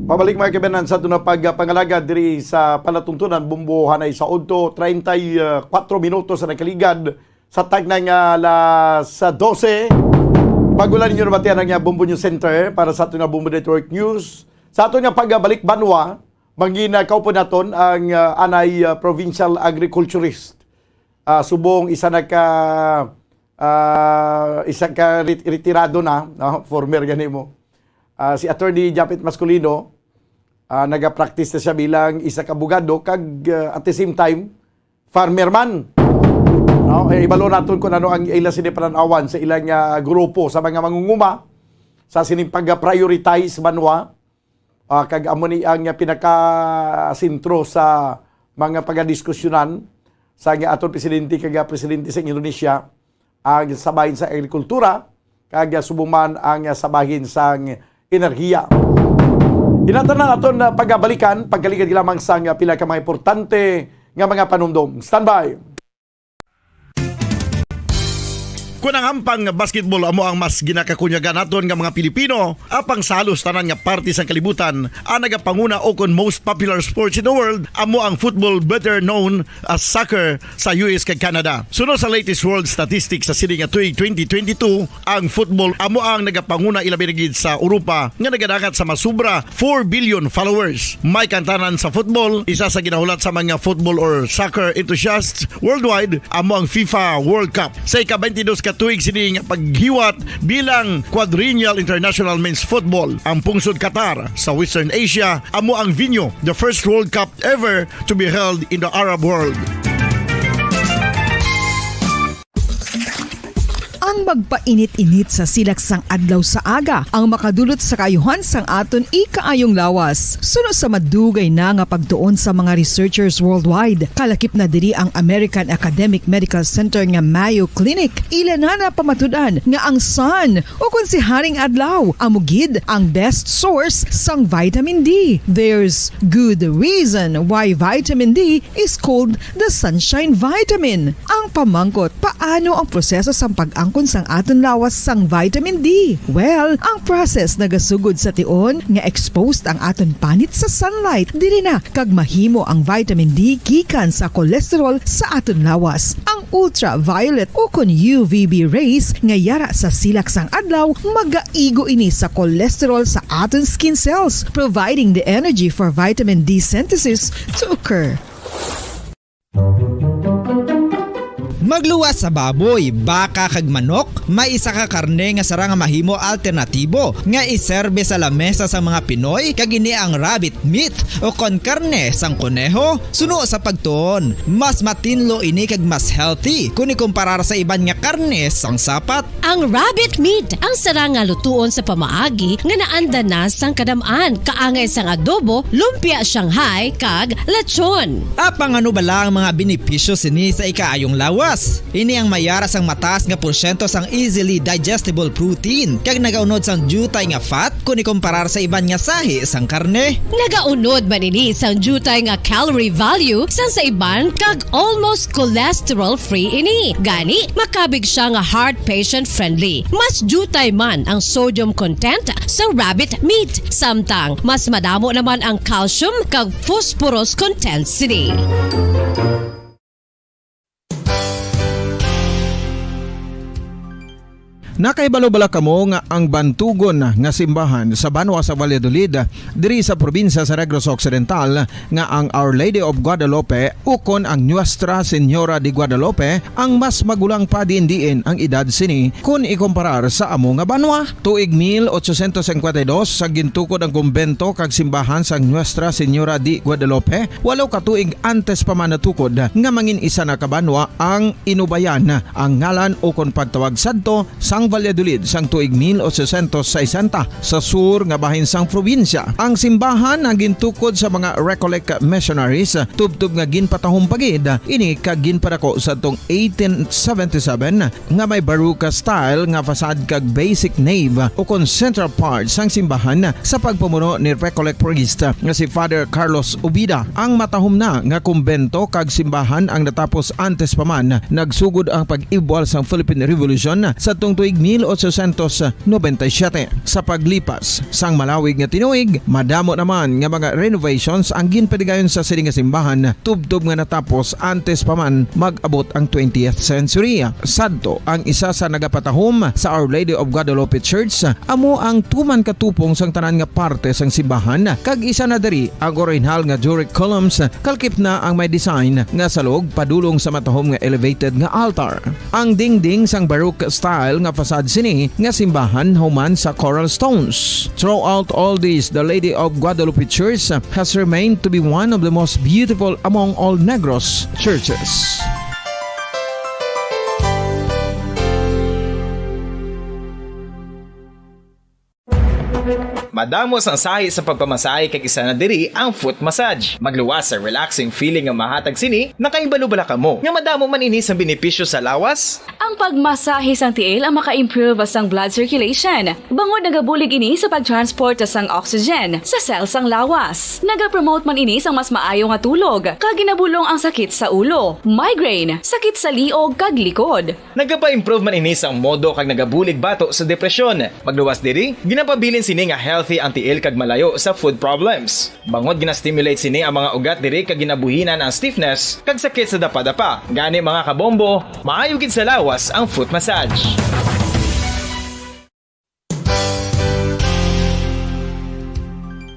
Pabalik, mga kaibigan, sa aton nga pagpangalagad diri sa palatuntunan, Bombo, hanay sa udto, treinta y cuatro minutos sa nakaligad sa tagna nga alas dose. Bago lang ninyo nabatian ang, ah, Bombo News Center para sa aton nga Bombo Network News. Sa aton nga pagbalik banwa, mangin, ah, kaupod naton ang, ah, anay, ah, provincial agriculturist. Ah, subong isa na ka, ah, isa ka ret-, retirado na, no? Former gani mo. Ah, si Attorney Japet Masculino, ah, nagapractice na siya bilang isa ka abogado kag, ah, at the same time, farmer man. No? Eh, ibalo naton kung ano ang ila sini pananawan sa ilang, ah, grupo sa mga mangunguma sa sining pag-prioritize banwa. Ah, kag amo ni ang pinakasentro sa mga pagadiskusyonan sa aton presidente kag presidente sa Indonesia, ang sabahin sa agrikultura, kag subong man ang sabahin sang enerhiya. Inatan na naton na pagabalikan, pagkaligad lamang sang pila ka mga importante nga mga panumdom. Standby! Kun ang hampang nga basketball amo ang mas ginakakunyagan naton nga mga Pilipino, apang sa halos tanan nga parte sang kalibutan, ang nagapanguna ukon most popular sports in the world amo ang football, better known as soccer, sa U S kag Canada. Suno sa latest world statistics sa sini nga tuig twenty twenty-two, ang football amo ang nagapanguna, ilabi na gid sa Europa nga nagadangat sa masobra four billion followers. May kantanan sa football, isa sa ginahulat sa mga football or soccer enthusiasts worldwide amo ang FIFA World Cup. Sa ika-twenty-dos ka tuig sini nga paghiwat bilang Quadrennial International Men's Football, ang pungsod Qatar sa Western Asia amo ang venue, the first World Cup ever to be held in the Arab world. Ang magpainit-init sa silak sang adlaw sa aga ang makadulot sa kaayuhan sang aton ikaayong lawas. Suno sa madugay na nga pagtuon sa mga researchers worldwide, kalakip na diri ang American Academic Medical Center nga Mayo Clinic. Ila na napamatud-an nga ang sun, o kon si Haring Adlaw, amo gid ang best source sang vitamin D. There's good reason why vitamin D is called the sunshine vitamin. Ang pamangkot, paano ang proseso sang pag-angkon sang aton lawas sang vitamin D? Well, ang process nagasugod sa tion nga exposed ang aton panit sa sunlight. Diri na kag mahimo ang vitamin D gikan sa cholesterol sa aton lawas. Ang ultraviolet o kon U V B rays nga yara sa silak sang adlaw magaigo ini sa cholesterol sa aton skin cells, providing the energy for vitamin D synthesis to occur. Magluwas sa baboy, baka kag manok, may isa ka karne nga sarang nga mahimo alternatibo nga iserbe sa lamesa sang mga Pinoy, kag ini ang rabbit meat o kon karne sang koneho. Suno sa pagtuon, mas matinlo ini kag mas healthy kon ikumparar sa iban nga karne sang sapat. Ang rabbit meat ang sarang nga lutuon sa pamaagi nga naanda na sang kadam-an, kaangay sang adobo, lumpia Shanghai, kag lechon. Apang ano bala ang mga benepisyo sini sa ikaayong lawas? Ini ang mayara sang mataas nga porsyento sang easily digestible protein kag nagaunod sang diutay nga fat kon ikumparar sa iban nga sahi sang karne. Nagaunod man ini sang diutay nga calorie value sang sa iban kag almost cholesterol-free ini. Gani, makabig siya nga heart patient-friendly. Mas diutay man ang sodium content sa rabbit meat, samtang mas madamo naman ang calcium kag phosphorus content sini. Nakahibalo bala kamo nga ang bantugon nga simbahan sa banwa sa Valladolid, diri sa probinsya sa Negros Occidental, nga ang Our Lady of Guadalupe ukon ang Nuestra Señora de Guadalupe ang mas magulang pa diin-diin ang edad sini kon ikumparar sa amo nga banwa? Tuig mil ochocientos cincuenta y dos, sa gintukod ang kumbento kag simbahan sang Nuestra Señora de Guadalupe, walo ka tuig antes pa man natukod nga mangin isa na ka banwa ang Inubayan, ang ngalan ukon pagtawag sadto sang Valladolid sang tuig mil ochocientos sesenta, sa sur nga bahin sang probinsya. Ang simbahan ang gintukod sa mga Recollect missionaries, tubtob nga ginpatahom pa gid ini kag ginpadako sadtong eighteen seventy-seven, nga may Baroque style nga facade kag basic nave ukon central part sang simbahan sa pagpamuno ni Recollect priest nga si Father Carlos Ubida. Ang matahom na nga kumbento kag simbahan ang natapos antes pa man nagsugod ang pag-ibwal sang Philippine Revolution sadtong tuig mil ochocientos noventa y siete. Sa paglipas sang malawig nga tinuig, madamo naman nga mga renovations ang ginpadigayon sa sini nga simbahan, tubtob nga natapos antes pa man mag-abot ang twentieth century. Sadto, ang isa sa nagapatahom sa Our Lady of Guadalupe Church amo ang tuman katupong sang tanan nga parte sang simbahan, kag isa na diri ang orihinal nga Doric columns, kalkip na ang may design nga salog padulong sa matahom nga elevated nga altar. Ang dingding sang Baroque style nga facade sini nga simbahan human sa coral stones. Throughout all this, the Lady of Guadalupe Church has remained to be one of the most beautiful among all Negros churches. Madamo sang sahi sa pagpamasahe kag isa na diri ang foot massage. Magluwas sa relaxing feeling nga mahatag sini, nakahibalo bala kamo nga madamo man ini sang benepisyo sa lawas? Ang pagmasahe sang tiil ang maka-improve sang blood circulation, bangod nagabulig ini sa pag-transport sang oxygen sa cell sang lawas. Nagapromote man ini sang mas maayo nga tulog, kag ginabulong ang sakit sa ulo, migraine, sakit sa liog, kag likod. Nagapa-improve man ini sang modo kag nagabulig bato sa depresyon. Magluwas diri, ginapabilin sini nga healthy ang tiil kag malayo sa foot problems. Bangod gina-stimulate sini ang mga ugat diri kag ginabuhinan ang stiffness kag sakit sa dapadapa. Gani, mga kabombo, maayo gid sa lawas ang foot massage.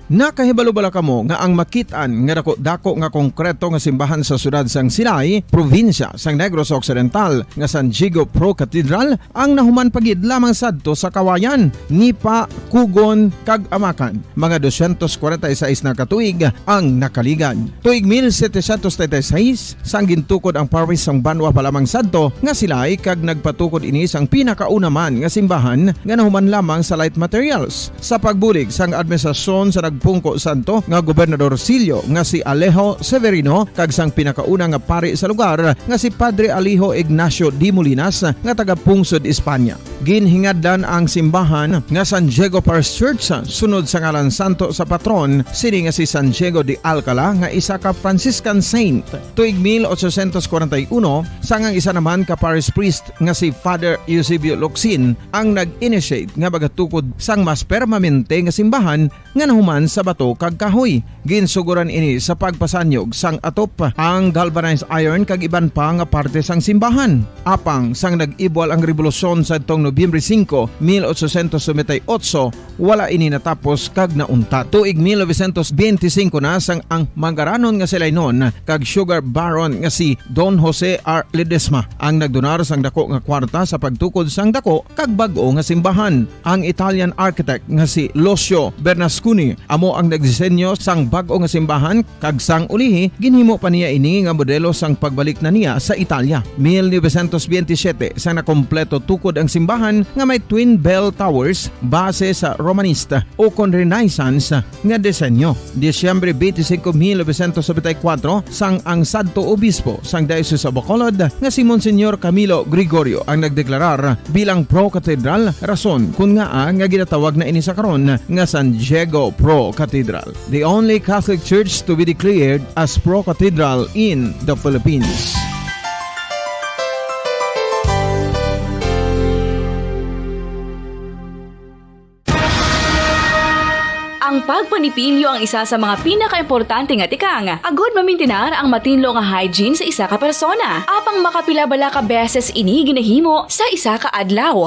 Nakahibalo bala kamo nga ang makit-an nga dako-dako nga konkreto nga simbahan sa siyudad sang Silay, probinsya sang Negros Occidental, nga San Diego Pro Cathedral ang nahuman pa gid lamang sadto sa Kawayan, Nipa, Cogon, kag Amacan, mga dosyentos kwarenta y seis na ka tuig ang nakaligad. Tuig mil setecientos treinta y seis, sang gintukod ang parish sang banwa pa lamang sadto nga Silay, kag nagpatukod ini sang pinakauna man nga simbahan nga nahuman lamang sa light materials. Sa pagbulig sang administrasyon sa nagpungko sadto nga Gobernador Silio nga si Alejo Severino kag sang pinakauna nga pari sa lugar nga si Padre Alejo Ignacio de Molinas nga taga Pungsod, Espanya. Ginhingadlan ang simbahan nga San Diego Parish Church sunod sa ngalan santo sa patron sini nga si San Diego de Alcala, nga isa ka Franciscan saint. Tuig mil ochocientos kwarenta y uno, sang ang isa naman ka parish priest nga si Father Eusebio Locsin ang nag-initiate nga magatukod sang mas permanente nga simbahan nga nahuman sa bato kag kahoy. Ginsuguran ini sa pagpasanyog sang atop, ang galvanized iron kag iban pa nga parte sang simbahan. Apang sang nag-ibwal ang rebolusyon sadtong Nobyembre singko, mil ochocientos noventa y ocho, wala ini natapos kag nauntat. Tuig mil novecientos benti singko na sang ang mangaranon nga Silaynon kag sugar baron nga si Don Jose R. Ledesma ang nagdonar sang dako nga kwarta sa pagtukod sang dako kag bag-o nga simbahan. Ang Italian architect nga si Lucio Bernasconi amo ang nagdisenyo sang bag-o nga simbahan, kag sang ulihi ginhimo pa niya ini nga modelo sang pagbalik na niya sa Italia. Mil novecientos benti siyete, sang nakompleto tukod ang simbahan nga may twin bell towers base sa Romanista ukon Renaissance nga disenyo. Disyembre benti singko, mil novecientos nobenta y kuwatro, sang ang sadto obispo sang Diocese of Bacolod nga si Monsignor Camilo Gregorio ang nagdeklarar bilang pro-cathedral, rason kon ngaa nga ginatawag na ini sa karon nga San Diego Pro Cathedral, the only Catholic church to be declared as pro-cathedral in the Philippines. Ang pagpanipilyo ang isa sa mga pinakaimportante nga tikang agud mamintinar ang matinlo nga hygiene sa isa ka persona. Apang makapila bala ka beses ini ginahimo sa isa ka adlaw?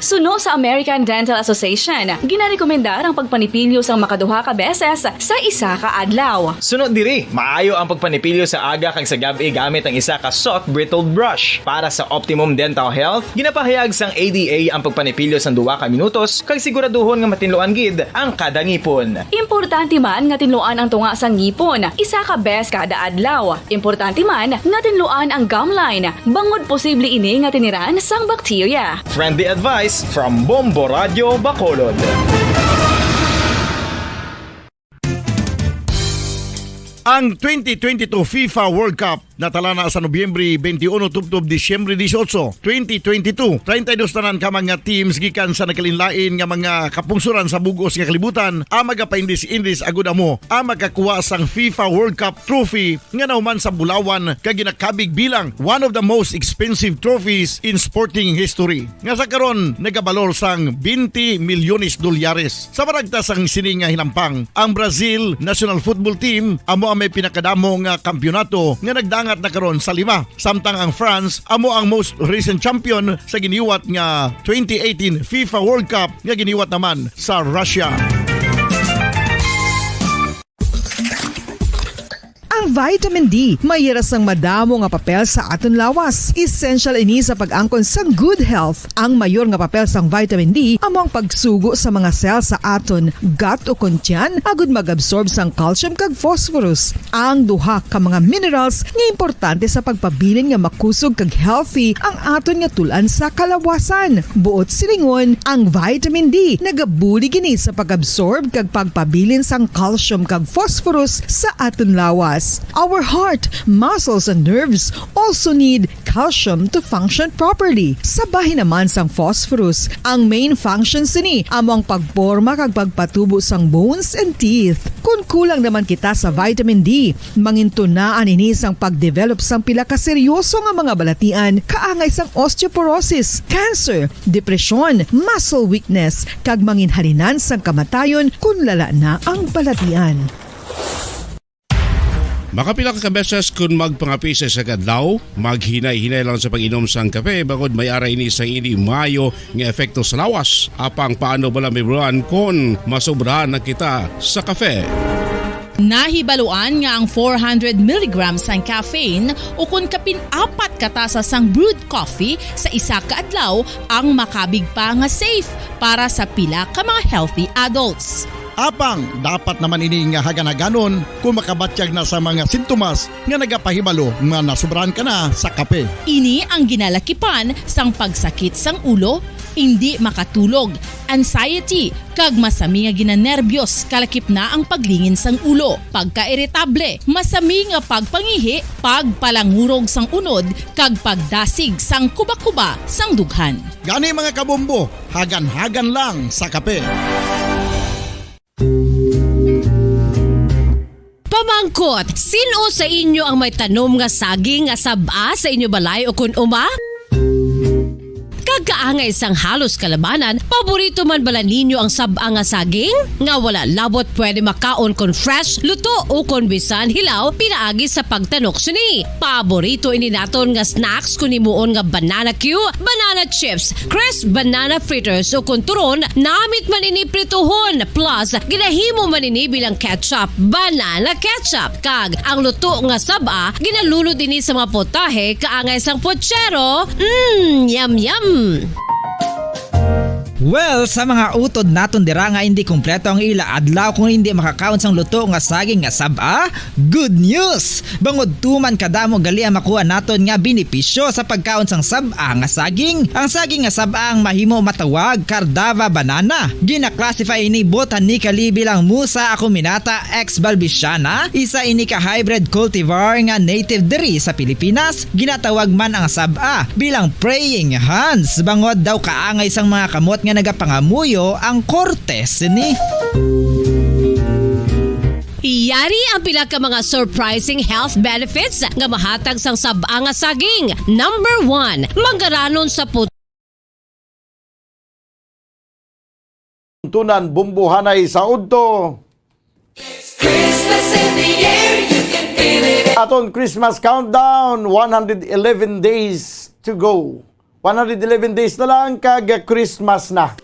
Suno sa American Dental Association, ginarekomendar ang pagpanipilyo sang makaduha ka beses sa isa ka adlaw. Suno diri, maayo ang pagpanipilyo sa aga kag sa gab-i gamit ang isa ka soft bristled brush. Para sa optimum dental health, ginapahayag sang A D A ang pagpanipilyo sang duha ka minutos kag siguraduhon nga matinluan gid ang kada ngipon. Importante man nga tinluan ang tunga sang ngipon isa ka beses kada adlaw. Importante man nga tinluan ang gum line, bangod posible ini nga tiniran sang bakterya. Friendly advice from Bombo Radio Bacolod. Ang twenty twenty-two FIFA World Cup natala na sa Nobyembre twenty-one tubtob Disyembre dieciocho, twenty twenty-two. Treinta y dos tanan ka mga teams gikan sa nagkalainlain nga mga kapungsoran sa bug-os nga kalibutan ang magapaindis-indis agud amo ang makakuha sang FIFA World Cup trophy nga nahuman sa bulawan kag ginakabig bilang one of the most expensive trophies in sporting history, nga sa karon nagabalor sang twenty milyones dolyares. Sa paragtas sang sini nga hinampang, ang Brazil national football team amo ang may pinakadamo nga kampiyonato nga nagdangat na karon sa lima, samtang ang France amo ang most recent champion sa giniwat nga twenty eighteen FIFA World Cup nga giniwat naman sa Russia. Ang vitamin D may ira sang madamo nga papel sa aton lawas. Essential ini sa pag-angkon sang good health. Ang mayor nga papel sang vitamin D amo ang pagsugo sa mga cell sa aton gut o kon tiyan agud mag-absorb sang calcium kag phosphorus, ang duha ka mga minerals nga importante sa pagpabilin nga makusog kag healthy ang aton nga tul-an sa kalawasan. Buot silingon, ang vitamin D nagabulig ini sa pag-absorb kag pagpabilin sang calcium kag phosphorus sa aton lawas. Our heart, muscles, and nerves also need calcium to function properly. Sa bahin naman sang phosphorus, ang main function sini amo ang pagporma kag pagpatubo sang bones and teeth. Kon kulang naman kita sa vitamin D, mangintunaan ini sang pag-develop sang pila ka seryoso nga mga balatian, kaangay sang osteoporosis, cancer, depresyon, muscle weakness, kag manginhalinan sang kamatayon kon lala na ang balatian. Makapila ka beses kon magpangapi sa isa ka adlaw, maghinay-hinay lang sa pag-inom sang kape, bangod may ara ini sang indi maayo nga epekto sa lawas. Apang paano bala, Ma'am Ron, kon masobrahan na kita sa kape? Nahibaluan nga ang four hundred milligrams sang caffeine, ukon kapin apat ka tasa sang brewed coffee sa isa ka adlaw, ang makabig pa nga safe para sa pila ka mga healthy adults. Apang dapat naman ini nga hagan-haganon kon makabatyag na sa mga sintomas nga nagapahibalo nga nasobrahan ka na sa kape. Ini ang ginalakipan sang pagsakit sang ulo, indi makatulog, anxiety, kag masami nga ginanerbiyos, kalakip na ang paglingin sang ulo, pagkairitable, masami nga pagpangihi, pagpalangurog sang unod, kag pagdasig sang kubakuba sang dughan. Gani, mga kabombo, hagan-hagan lang sa kape. Pamangkot, sin-o sa inyo ang may tanom nga saging nga sab-a sa inyo balay o kon uma? Kag kaangay sang halos kalabanan, paborito man bala ninyo ang sab-a nga saging? Nga wala labot pwede makaon kon fresh, luto, o kon bisan hilaw pinaagi sa pagtanok sini. Paborito ini naton nga snacks kon himuon nga banana cue, banana chips, crisp banana fritters, o kon turon, namit man ini prituhon, plus ginahimo man ini bilang ketchup, banana ketchup. Kag ang luto nga sab-a, ginalunod ini sa mga putahe kaangay sang pochero. Mm, yum, yum! Well, sa mga utod naton dira nga indi kompleto ang ila adlaw kung indi makakaon sang luto nga saging nga sab-a, good news! Bangod tuman kadamo gali ang makuha naton nga benepisyo sa pagkaon sang sab-a nga saging. Ang saging nga sab-a ang mahimo matawag Cardava banana. Gina-classify ini botanically bilang Musa acuminata ex balbisiana, isa ini ka hybrid cultivar nga native diri sa Pilipinas. Ginatawag man ang sab-a bilang praying hands, bangod daw kaangay sang mga kamot nga nagapangamuyo ang korte sini. Yari ang pila ka mga surprising health benefits nga mahatag sang sab-a nga saging. Number one, manggaranon sa put- Tunan Bumbuhanay sa udto. Christmas in the air, you can feel it. Aton Christmas countdown, one hundred eleven days to go. One hundred eleven days na lang kag Christmas na.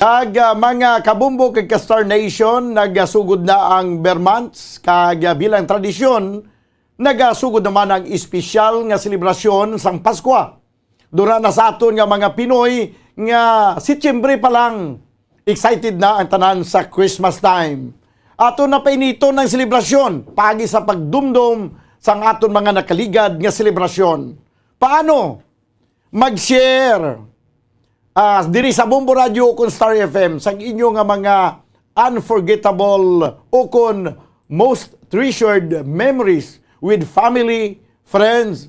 Kag, ah, mga kabumbo kag ka-Star Nation, nagasugod na ang Ber Months, kag, ah, bilang tradisyon, nagasugod naman ang espesyal nga selebrasyon sang Paskwa. Duna na sa aton nga mga Pinoy nga Setyembre pa lang, excited na ang tanan sa Christmas time. Aton na painiton ang selebrasyon paagi sa pagdumdom sang aton mga nakaligad nga selebrasyon. Paano? Mag-share, ah, diri sa Bombo Radio ukon Star F M sang inyo nga mga unforgettable ukon most treasured memories with family, friends,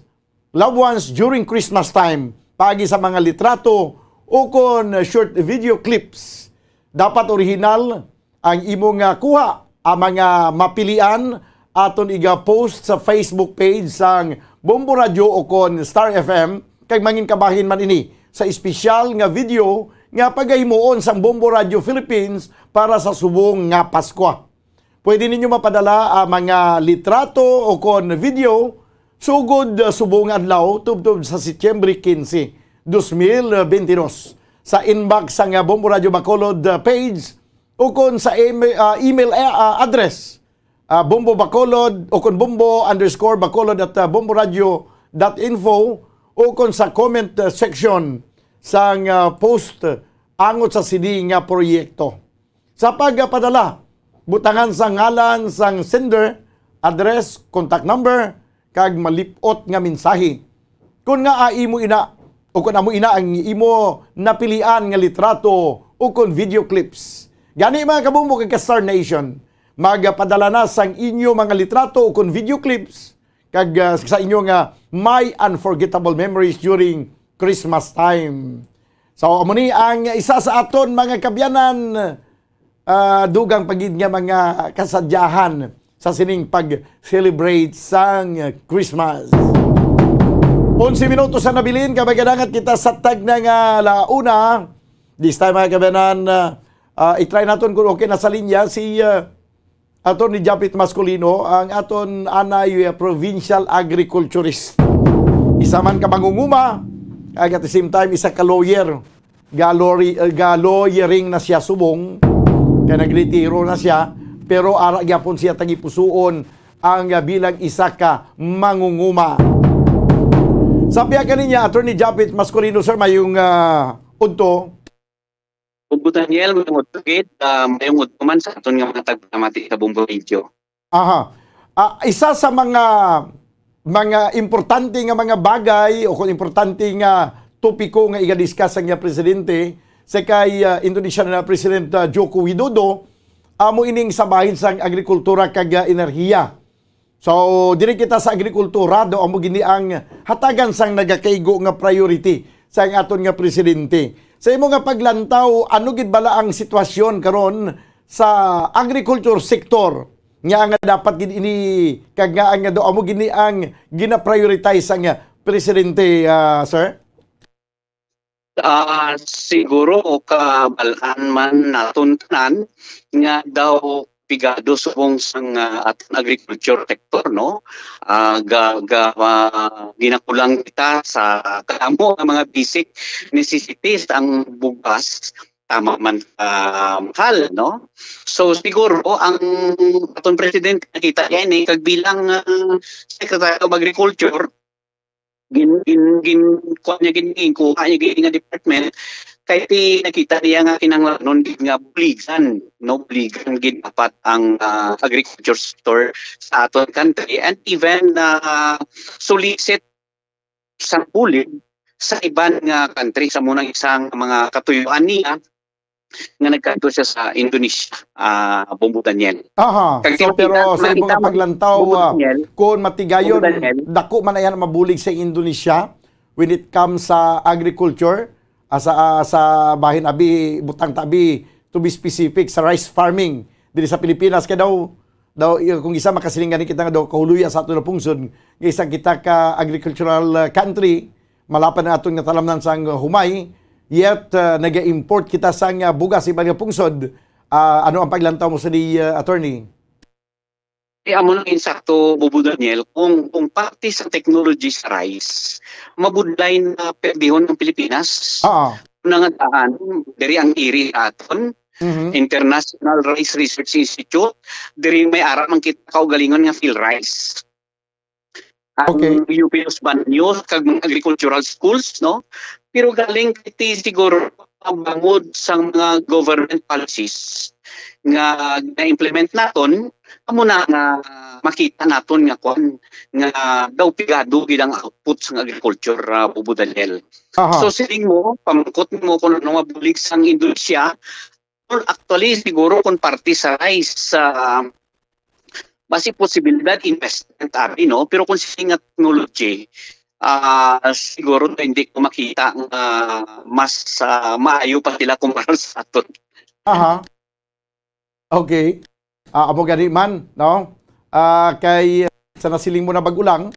loved ones during Christmas time, paagi sa mga litrato ukon short video clips. Dapat original ang imo nga kuha. Ang mga mapilian aton iga-post sa Facebook page sang Bombo Radio ukon Star F M, kag mangin kabahin man ini sa espesyal nga video nga pagahimuon sang Bombo Radio Philippines para sa subong nga Paskwa. Pwede ninyo mapadala ang mga litrato ukon video sugod, ah, subong adlaw tubtob sa Setyembre quince, dos mil veintidos, sa inbox sang, ah, Bombo Radio Bacolod, ah, page ukon sa email, ah, email, ah, ah, address, ah, Bombo Bacolod ukon bombo underscore bacolod at, ah, bomboradio dot info ukon sa comment, ah, section sang, ah, post angot sa sini nga proyekto. Sa pagpadala, butangan sang ngalan sang sender, address, contact number, kag malip-ot nga mensahe. Kon ngaa imo ina, o kon amo ina ang imo napilian nga litrato o kon video clips. Gani, mga kabumbo kag ka-Star Nation, magpadala na sang inyo mga litrato o kon video clips kag, ah, sa inyo nga may unforgettable memories during Christmas time. So, amo ni ang isa sa aton mga kaabyanan, ah, dugang pa gid nga mga kasadyahan sa sining pag-celebrate sang Christmas. Onse minutos ang nabilin, kag magadangat kita sa tagna nga alauna. This time, mga kaabyanan, ah, ah, i-try naton kung okay na sa linya si, ah, Attorney Japit Masculino, ang aton anay, uh, provincial agriculturist. Isa man ka mangunguma, ag at the same time, isa ka lawyer. Ga-lawyer-, uh, ga-lawyering na siya subong, kay nagretiro na siya, pero ara gyapon siya tagipusuon ang, uh, bilang isa ka mangunguma. Sa pihak kaniya, Attorney Japit Masculino, sir, mayong, uh, udto. Bumbo Daniel, mayong udto gid, ah, mayong udto man sa aton nga mga tagpalamati sa Bumbo Radio. Aha. Ah, isa sa mga, mga importante nga mga bagay o kung importante nga topiko nga iga-discuss ang iya presidente, sa kay, ah, Indonesian na President, ah, Joko Widodo, amo ining sa bahin sang agrikultura kag, ah, enerhiya. So, diri kita sa agrikultura, daw amo gini ang hatagan sang nagakaigo nga priority sang aton nga presidente. Sa imo nga paglantaw, ano gid bala ang sitwasyon karon sa agriculture sector nga, nga dapat gid ini, kag nga, nga daw amo gini ang gina-prioritize sang presidente, ah, sir? Ah, siguro kabal-an man naton tanan nga daw pigado subong sang, ah, aton agriculture sector, no? Ah, ga-, ga-, ah, ginakulang kita sa kadamo nga mga basic necessities, ang bugas, tama man, ah, mahal, no? So, siguro ang aton presidente nakita niya ini, kag bilang, ah, Secretary of Agriculture, gin-, gin-, gin-, kuha niya gid, ginkuha niya gid nga department, kay ti-, nakita niya nga kinahanglanon gid nga buligan, no? Buligan gid dapat ang, ah, agriculture sector sa aton country, and even, ah, solicit sa bulig sa iban nga country. Sa munang isang mga katuyuan niya, nga nagkadto siya sa Indonesia, ah, Bumbo Daniel. Aha. Kag So, pero kita, sa imong makita mo, paglantaw, Bumbo ah, Daniel, kung matigayon, Bumbo Daniel. Dako man ay mabulig sa Indonesia when it comes sa agriculture, ah, sa, ah, sa bahin abi, butang ta abi, to be specific, sa rice farming diri sa Pilipinas. Kay daw, daw, y-, kung isa makasiling gani kita nga daw kahuloy-a sa aton nga pungsod, nga isa kita ka agricultural, ah, country, malapad na aton nga talamnan sang humay, yet, ah, naga-import kita sang, ah, bugas iban nga pungsod. Ah, ano ang paglantaw mo sa di, ah, attorney? Eh, amo nang insakto, Bobo Daniel, kung, kung parte sa technology sa rice, mabudlay na perdihon ang Pilipinas. Oo. Una nga daan, diri ang iri sa aton, Mhm. International Rice Research Institute, diri may ara man kita kaugalingon nga PhilRice. Ang Okay. U P Los Baños, kag mga agricultural schools, no? Pero galing kay ti siguro ang bangod sang mga government policies nga na-implement naton, amo na nga makita naton nga kwan, nga daw pigado gid ang output sang agriculture, ah, Bobo Daniel. Aha. So, siling mo, pamangkot mo kung ano nga bulig sang Indonesia, well, actually, siguro kung parte sa rice, sa basi posibilidad investment abi, no? Pero kung siling nga technology, ah, siguro hindi ko makita nga mas, ah, maayo pa sila kumpara sa aton. Aha. Okay. Ah, amo gani man, no? Ah, kay sa nasiling mo na bag-o lang,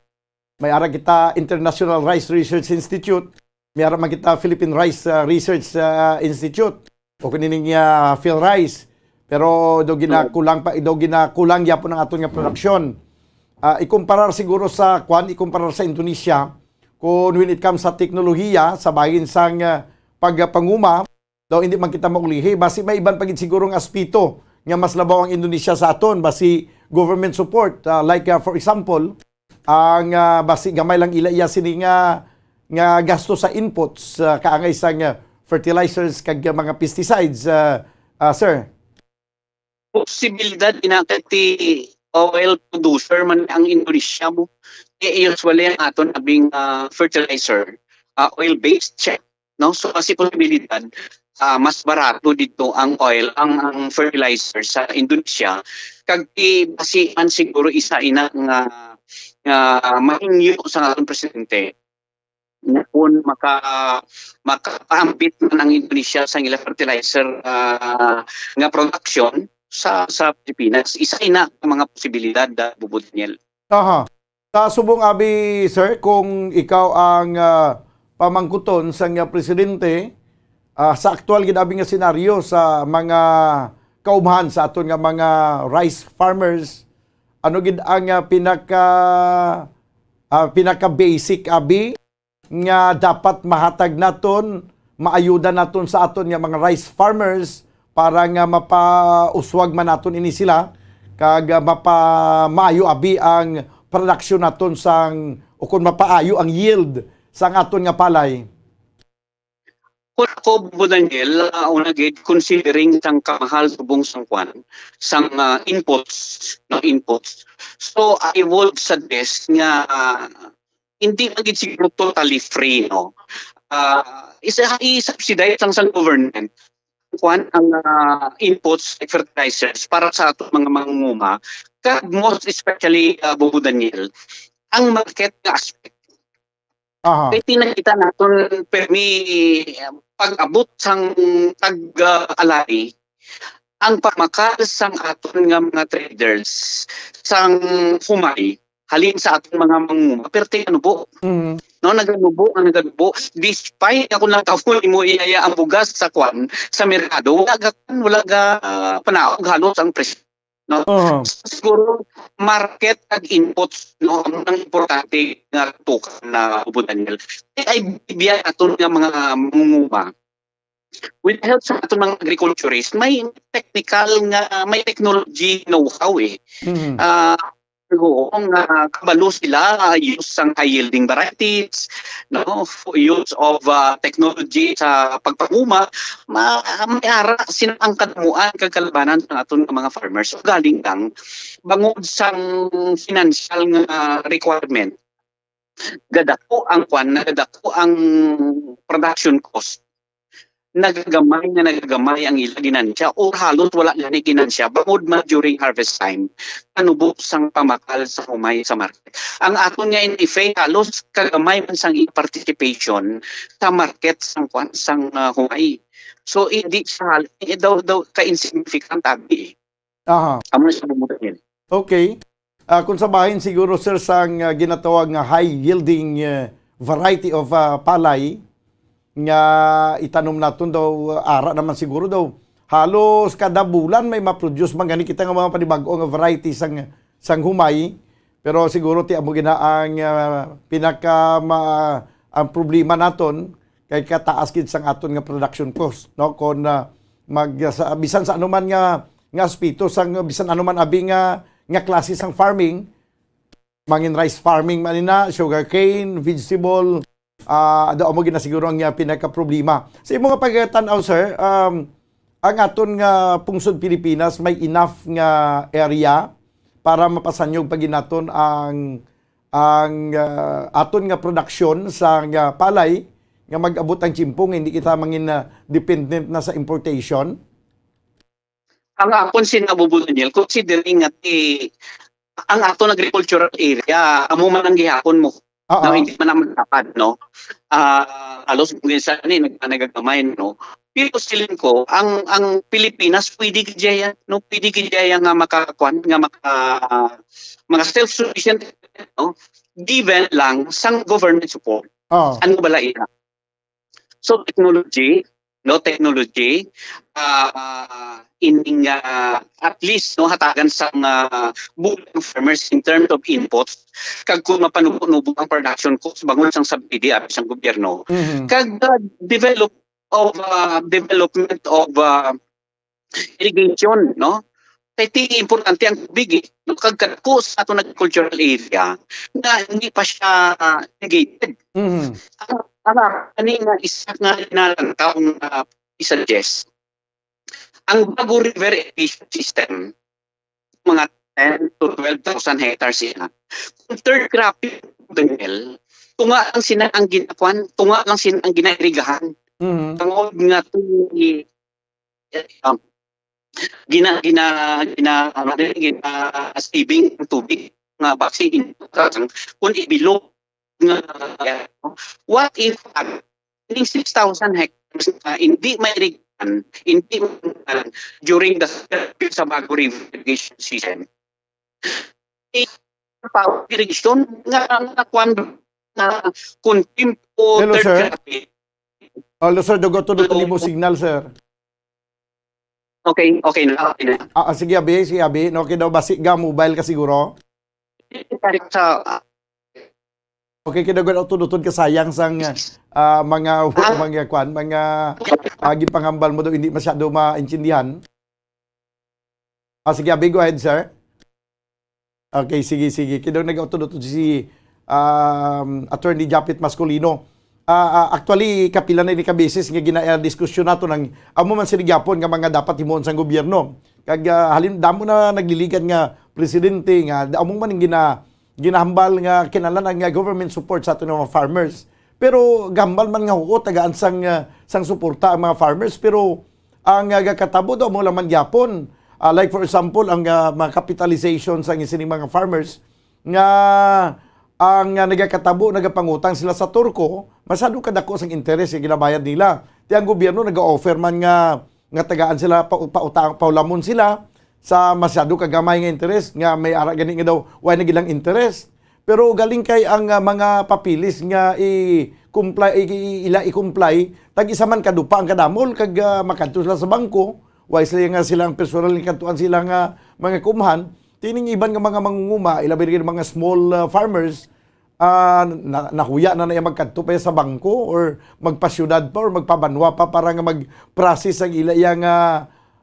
may ara kita International Rice Research Institute, may ara man kita Philippine Rice, ah, Research, ah, Institute, o kanining, ah, PhilRice. Pero do ginakulang pa, do ginakulang gyapon ang aton nga produksyon. Ah, ikumparar siguro sa, kwan, ikumparar sa Indonesia, kung when it comes sa teknolohiya, sa bahin sang, ah, pagpanguma, daw hindi man kita maulihi. Basi may iban pa gid siguro nga aspeto nga mas labaw ang Indonesia sa aton. Basi government support, ah, like, ah, for example, ang, ah, basi gamay lang ila iya sini nga, nga gasto sa inputs, ah, kaangay sang, ah, fertilizers kag, ah, mga pesticides, ah, ah, sir. Posibilidad ina kay ti oil producer man ang Indonesia mo. Eh, usually ang aton abing, ah, fertilizer, ah, oil-based siya, no? So, kasi posibilidad, ah, mas barato dito ang oil, ang, ang fertilizer sa Indonesia. Kag ti basi man siguro isa ina nga, nga mahingyo sa aton presidente. Nga kung maka-, makapaambit man ang Indonesia sa ila fertilizer, ah, nga production sa, sa Pilipinas, isa ina ang mga posibilidad, ah, Bobo Daniel. Aha. Sa subong abi, sir, kung ikaw ang, ah, pamangkuton sang, ah, presidente, ah, sa aktual gid abi nga senaryo sa mga kaubhan sa aton nga mga rice farmers, ano gid ang, ah, pinaka, ah, pinaka-basic abi nga dapat mahatag naton, maayuda naton sa aton nga mga rice farmers para nga mapauswag man naton ini sila kag, ah, mapa-, maayo abi ang production naton sang, o kon mapaayo ang yield sang aton nga palay? Kung ako, Bobo Daniel, ah, una gid, considering sang kamahal subong sang kwan, sang, ah, inputs, no, inputs. So, I would suggest nga, ah, hindi man gid siguro totally free, no? Ah, isa, i-subsidize lang sang government kwan ang, ah, inputs like fertilizers para sa aton mga mangunguma, kag most especially, ah, Bobo Daniel, ang market nga aspect. Aha. Kay tinakita naton permi, ah, pag-abot sang tag, ah, alay, ang pamakal sang aton nga mga traders sang humay halin sa aton mga mangunguma, perti nga nubo. Mm. No, naganubo, nga naganubo. Despite nga kung lang kamo imo iyaya ang bugas sa kwan, sa merkado, wala ga, wala ga, ah, panaog halos ang presyo, no? Aha. So, siguro, market ag inputs, no, ang, ang importante nga tukan na, Bobo Daniel. Kay ay bibigyan aton nga mga mangunguma, with the help sa aton mga agriculturist, may technical nga, may technology know-how, eh. Mhm. Ah, oo, nga kabalo sila, ah, use sang high yielding varieties, no, use of, ah, technology sa pagpanguma, ma-, may ara sila ang kadamuan kag kalabanan sa aton nga mga farmers. So, galing lang, bangod sang financial nga requirement, gadako ang kwan, nagadako ang production cost, nagagamay nga nagagamay ang ila ginansya, or halos wala gani ginansya, bangod man during harvest time, kanubo sang pamakal sa humay sa market. Ang aton nga N F A, halos kagamay man sang ila participation sa market sang kwan, sang, ah, humay. So, hindi siya hal-, eh, daw, daw ka-insignificant abi, eh. Aha. Amo na siya bumuta niya. Okay. Ah, kung sa bahin siguro, sir, sang, ah, ginatawag nga high yielding, ah, variety of, ah, palay, nga itanom naton daw, ara naman siguro daw. Halos kada bulan may ma-produce man gani kita nga mga panibag-o nga variety sang, sang humay. Pero siguro ti amo gina ang, ah, pinaka ma-, ang problema naton kay kataas gid sang aton nga production cost, no? Kon, ah, mag-, sa, bisan sa anuman nga, nga aspeto sang bisan anuman abi nga, nga klase sang farming, mangin rice farming man ina, sugarcane, vegetable, ah, daw amo gina siguro ang, ah, pinaka-problema. Sa imo nga pagkatan-aw, sir, um, ang aton nga pungsod Pilipinas may enough nga area para mapasanyog pa gid naton ang, ang, ah, aton nga produksyon sa nga palay nga mag-abot ang tiyempo nga hindi kita mangin, ah, dependent na sa importation? Ang akon sinabubo, Daniel, considering nga ti, ang aton agricultural area, amo man ang gihapon mo. Oo. No, hindi man naman dapat, no? Ah, alos minsan ni nag-, nagagamay, no? Pero siling ko, ang, ang Pilipinas, pwede gid ya, no? Pwede gid ya nga makakuan, nga maka-, mga self-sufficient, no? Given lang sang government support. Oo. Ano bala ina? So, technology, no, technology, ah, ining, ah, at least, no, hatagan sang, ah, bulang farmers in terms of inputs, kag kung mapanubo-nubo ang production cost, bangon sang subsidy abi sang gobyerno. Mhm. Kag, ah, develop of, ah, development of, ah, irrigation, no? Kay ti importante ang tubig, eh, no? Kag kadako sa aton agricultural area nga hindi pa siya, ah, irrigated. Mhm. Ang, ang ako ani nga isa nga ginalantaw nga i-suggest, ang Bago River Irrigation System, mga ten to twelve thousand hectares sila. Kung third cropping, Daniel, tunga lang sila ang ginakuan, tunga lang sila ang ginairigahan. Mhm. Tungod nga to, um, gina-, gina-, gina-, ano din, gina-, saving ang tubig nga basi in-, kung ibilog nga, what if, ah, ining six thousand hectares na hindi mairigahan, hindi ma-, during the sa Bago River Irrigation System, eh, power irrigation nga, nga kwan, na kung timpo, Hello, third sir. Grade. Hello, sir. Dugo to, dugo Hello. Mo signal, sir. Okay, okay na, okay na. Ah, ah, sige, abi, sige, abi. No, okay daw, basi ga mobile ka siguro. Sa, ah, Okay, kay daw utod-utod ka sayang sang, ah, mga, Ah. mga kwan, mga, ah, ginpanghambal mo daw, hindi masyado maintindihan. Ah, sige, abi, go ahead, sir. Okay, sige, sige. Kay daw nag-utod-utod si, um, Attorney Japit Masculino. Ah, ah, actually, kapila na ini ka beses nga gina-, ah, diskusyon nato nang amo man sini gyapon nga mga dapat himuon sang gobyerno. Kag, ah, halin, damo na nagliligan nga presidente nga da-, amo man ang gina-, ginahambal nga kinahanglan ang, ah, government support sa aton mga farmers. Pero gahambal man nga huot tagaan sang, ah, sang suporta ang mga farmers, pero ang, ah, gakatabo daw mo lang man gyapon. Ah, like for example, ang, ah, mga capitalization sa sining mga farmers nga ang, ah, nagakatabo, nagapangutang sila sa Turko, masyado kadako sang interes nga ginabayad nila. Ti ang gobyerno naga-offer man nga, nga tagaan sila pa, pautang, paulamon sila sa masyado kagamay nga interes nga may ara gani nga daw way na gilang interes. Pero galing kay ang, ah, mga papeles nga i-comply, i-, i-, ila i-comply, tag-isa man ka dupa ang kadamol kag, ah, makadto sila sa bangko, way sila nga sila ang personal nga kadtuan sila nga mga kumhan. Tining iban nga mga mangunguma, ilabi na gid mga small, ah, farmers, ah, na, nahuya na na iya magkadto pa iya sa bangko or magpasyudad pa or magpabanwa pa para nga mag-process ang ila iya nga,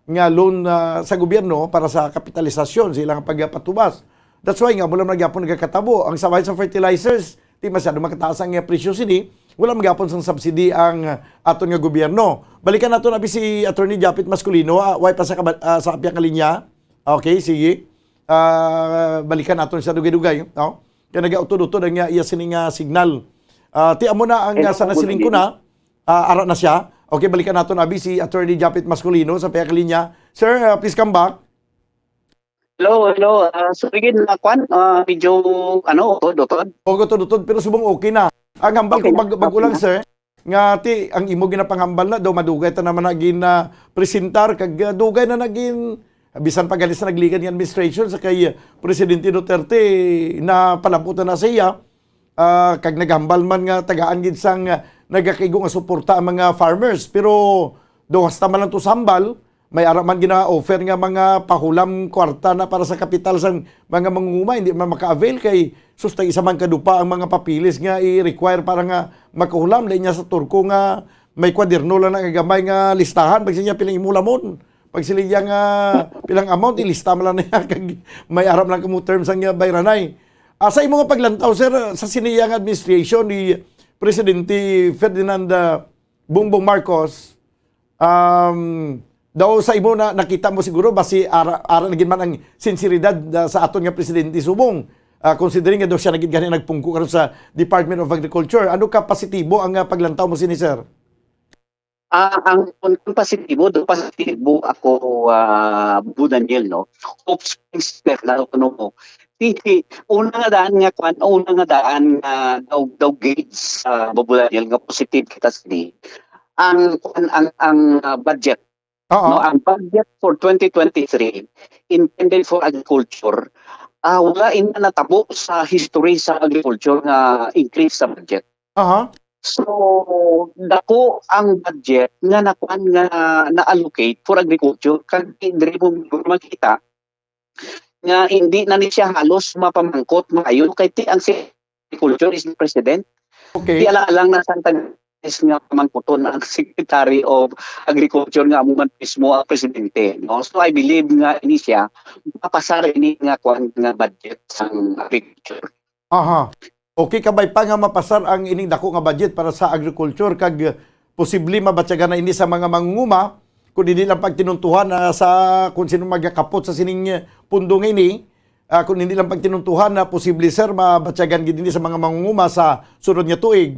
nga loan, ah, sa gobyerno para sa kapitalisasyon sa ilang pagpatubas. That's why nga, mula man gyapon nagakatabo. Ang sabay sa fertilizers, di masyado makataas ang, ah, presyo sini. Wala man gyapon sang subsidy ang, ah, aton nga gobyerno. Balikan nato na si Attorney Japit Masculino, ah, way pa sa kaba-, ah, sa apyang linya. Okay, sige. Ah, balikan nato siya dugay-dugay, no? Kay nagautod-utod ang iya, iya sini nga signal. Ah, ti amo na ang, Hello, ah, sana good siling ko evening. Na. Ah, ara na siya. Okay, balikan nato na abi si Attorney Japit Masculino sa pihak linya. Sir, ah, please come back. Hello, hello. Ah, sorry gid na kwan, ah, medyo, ano, utod, utod. Okay, utod-utod, pero subong okay na. Ang hambal Okay ko na, bag-, bago okay lang, na. Sir, nga ti ang imo ginapanghambal na daw madugay ta naman na gin, ah, presentar kag, ah, dugay na nagin bisan pa gani sa nagligad nga administration sa kay Presidente Duterte na palabot na sa iya, ah, kag naghambal man nga tagaan gid sang, ah, nagakaigo nga suporta ang mga farmers. Pero daw hasta man lang to sa hambal, may ara man gina-offer nga mga pahulam kwarta na para sa kapital sang mga mangunguma, hindi man maka-avail kay sus, tag-isa man ka dupa ang mga papeles nga i-require para nga makahulam. Lain niya sa Turko nga may kwaderno lang na nga gamay nga listahan, pag siya pilang imo lamon. Pag sila iya nga pilang amount, ilista mo lang niya kag may aram lang kamo terms ang iya bayranay. Ah, sa imo nga paglantaw, sir, sa sini iya nga administration ni Presidente Ferdinand, ah, Bongbong Marcos, um, daw sa imo na nakita mo siguro, basi ara, ara na gid man ang sinseridad, ah, sa aton nga presidente subong, ah, considering nga daw siya na gid gani nagpungko karon sa Department of Agriculture. Ano ka positibo ang, ah, paglantaw mo sini, sir? Ah, ang, kung, kung positibo, do positibo ako, ah, Bu Daniel, no? Hope springs eternal, ano mo. Di, una nga daan nga kwan, una nga daan nga daw, daw gauge, ah, Bu Daniel, nga positive kita sini. Ang, kwan, ang, ang, ah, budget, Oo. no? Ang budget for twenty twenty-three intended for agriculture, ah, wala ina natabo sa history sa agriculture nga increase sa budget. Aha. So, dako ang budget nga nakuan, nga na-allocate for agriculture, kag diri mo makita nga hindi na ni siya halos mapamangkot maayo kay ti ang si-, agriculture is the president. Okay. Ti ala lang na sang tag-, is nga pamangkuton ang Secretary of Agriculture nga amo man mismo ang presidente, no? So, I believe nga ini siya mapasar ini nga kuan nga budget sang agriculture. Aha. Okay, kabay pa nga mapasar ang ining dako nga budget para sa agriculture kag posible mabatyagan na ini sa mga mangunguma, kung hindi lang pagtinuntuhan, ah, sa kung sino magakapot sa sining, eh, pundo nga ini, ah, kung hindi lang pagtinuntuhan na posible, sir, mabatyagan gid ini sa mga mangunguma sa sunod nga tuig.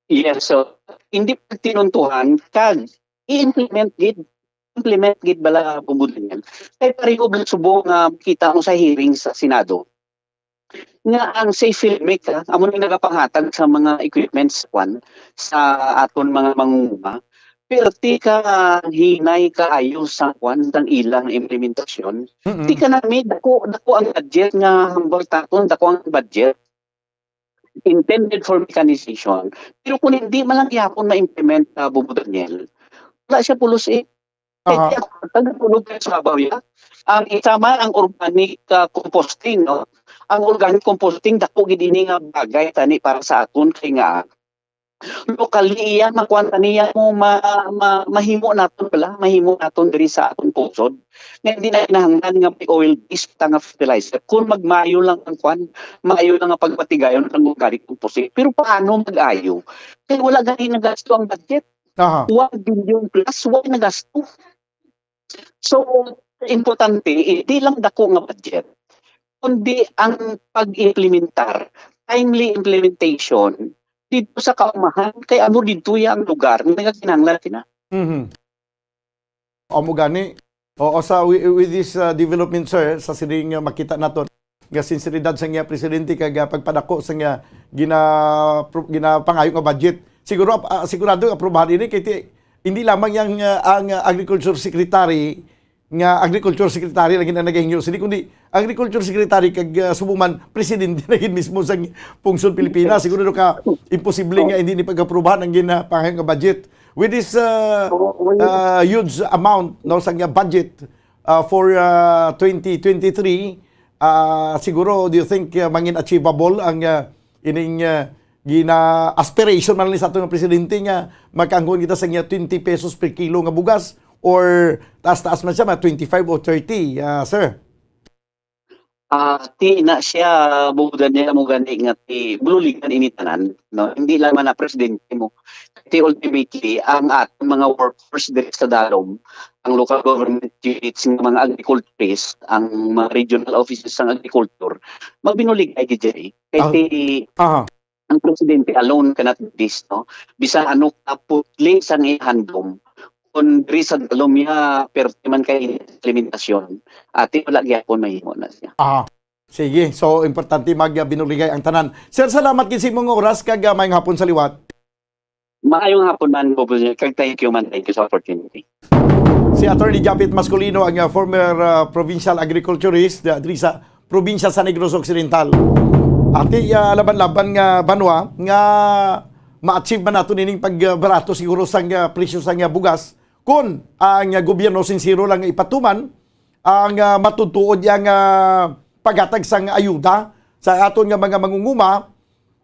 Yes, so, hindi pagtinuntuhan kag i-implement gid, implement gid bala, Bu Daniel. Kay pareho ba subong nga kita mo sa hearing sa Senado nga ang safe filmic, ah, amo ni nagapanghatag sa mga equipments kwan sa aton mga mangunguma, perti ka hinay kaayo sa kwan, sang ilang implementasyon. Mm-mm. Ti ka na may dako, dako ang budget nga hambal taton, dako ang budget intended for mechanization. Pero kung hindi man lang gihapon ma-implement, ah, Bu Daniel, wala siya pulos eh. Aha. Kaya, taga pulo ka sa Babaw, ya. Ang isa man ang organic, ah, composting, no? Ang organic composting, dako gid ini nga bagay tani para sa aton kay nga locally iya, makuan ta niya mo, ma-, ma-, mahimo naton pala, mahimo naton diri sa aton pusod. Nga hindi na kinahanglan nga may oil-based ta nga fertilizer. Kung magmayo lang ang kuan, maayo lang ang pagpatigayon ang organic composting. Pero paano mag-ayo? Kay wala gani nagasto ang budget. Aha. One billion plus, wala nagasto. So, importante, hindi lang dako nga budget, kundi ang pag-implementar, timely implementation, dito sa kaumahan, kay amo dito ya ang lugar nga nagakinahanglan sina. Mhm. Amo gani. Oo, sa, wi-, with this, uh, development, sir, sa sining, uh, makita naton nga sinseridad sa iya presidente kag, uh, pagpadako sa iya gina-, pro-, ginapangayo nga budget. Siguro, ap-, ah, sigurado aprubahan ini kay ti-, hindi lamang yang, uh, ang, uh, agriculture secretary nga agriculture secretary lagi na nagahingyo sini, kundi agriculture secretary kag, uh, subong man presidente na gid mismo sa Pungsod Pilipinas. Siguro ka imposible nga hindi ni pag-aprubahan ang ginapangayo nga budget. With this, uh, Oo, well, uh, huge amount, no, sa nga budget, uh, for, uh, twenty twenty-three, uh, siguro, do you think, uh, mangin achievable ang, uh, ining, uh, gina-, aspiration man ni sa aton nga presidente nga makaangkon kita sa nga twenty pesos per kilo nga bugas or taas-taas man siya, mga twenty-five o thirty, uh, sir? Ah, ti na siya, buda niya mo gani nga ti bululigan ini tanan, no? Hindi lang man na presidente mo. Ti ultimately, ang aton mga workforce diri sa Dalom, ang local government units nga mga agriculturist, ang mga regional offices sang agriculture, magbinuligay gid diri. Kay Ah. ti Aha. ang presidente alone cannot do this, no? Bisan ano ka putli sang ihandom, kung diri sa Dalom ya, perte man kay implementasyon, ati wala gyapon mahimo na siya. Aha. Sige, so importante mag, ah, binuligay ang tanan. Sir, salamat gid sa imong oras kag, ah, maayong hapon sa liwat. Maayong hapon man, Bobo, kag thank you man, thank you sa opportunity. Si Attorney Japit Masculino, ang, ah, former, ah, provincial agriculturist, ah, diri sa probinsya sa Negros Occidental. Ati, ah, laban-laban nga banwa nga ma-achieve man nato nining pagbarato siguro sang, ah, presyo sang, ah, bugas, kun ang, ah, gobyerno sinsero lang nga ipatuman ang, ah, matutuod yang, ah, paghatag sang ayuda sa aton nga mga mangunguma,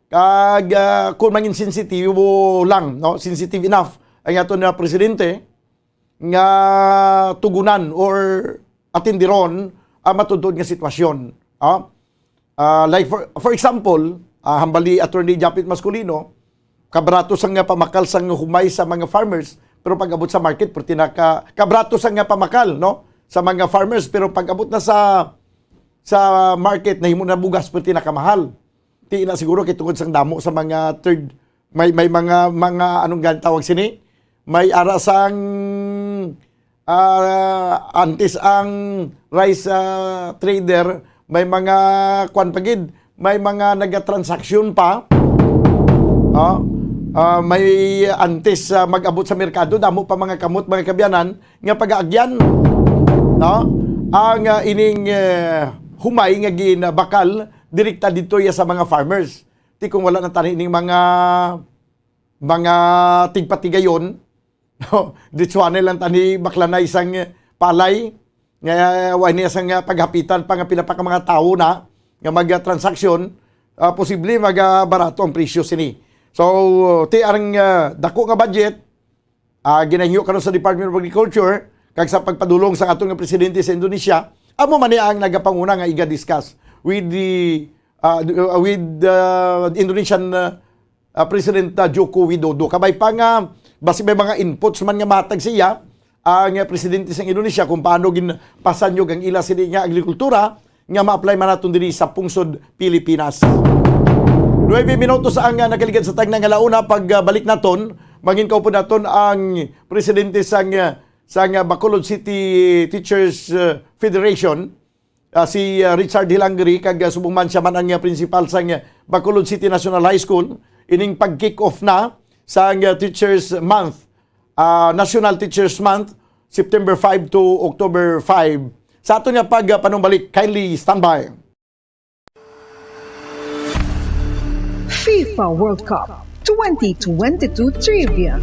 kag, ah, kun mangin sensitibo lang, no, sensitive enough ang aton nga presidente nga tugunan or atindiron ang matutuod nga sitwasyon. Ah, ah, like for, for example, ah, hambal ni Attorney Japit Masculino, kabarato sang nga pamakal sang humay sa mga farmers, pero pag-abot sa market, perti na ka, kabarato sang nga pamakal, no, sa mga farmers, pero pag-abot na sa, sa market, nahimo na bugas, perti na kamahal. Ti na siguro kay tungod sang damo sa mga third, may, may mga, mga, anong gan tawag sini? May ara sang, ah, antes ang rice, ah, trader, may mga kwan pa gid, may mga nagatransaksyon pa. Ah, ah, may antes, ah, mag-abot sa merkado, damo pa mga kamot, mga kabyanan, nga pagaagyan, no? Ang, ah, ining, eh, humay nga ginabakal direkta dito ya sa mga farmers. Ti kung wala na tani ining mga, mga tigpatigayon, no? Ditsuanay lang tani baklanay sang palay, nga wa niya sang paghapitan pa nga pila pa ka mga tawo na nga magtransaksyon, ah, posible magabarato ang presyo sini. So, ti ang, ah, dako nga budget, ah, ginahingyo karon sa Department of Agriculture kag sa pagpadulong sa aton nga presidente sa Indonesia, amo man ni ang nagapanguna nga iga-discuss with the, ah, with the Indonesian, ah, ah, President, ah, Joko Widodo. Kabay pa nga, basi may mga inputs man nga matag siya, ang, ah, presidente sa Indonesia kung paano ginpasanyog ang ila sini nga agrikultura, nga ma-apply man naton diri sa pungsod Pilipinas. Nuebe minutos ang, ah, nakaligad sa tagna nga launa. Pag, ah, balik naton, mangin kaupod naton ang presidente sang, ah, sang, ah, Bacolod City Teachers, ah, Federation, ah, si, ah, Richard Hilangri, kag, ah, subong man siya man ang, ah, principal sang, ah, Bacolod City National High School. Ining pag-kick off na sang, ah, Teachers Month, ah, National Teachers Month, September five to October five. Sa aton nga pag, ah, panumbalik, kindly standby. FIFA World Cup twenty twenty-two Trivia.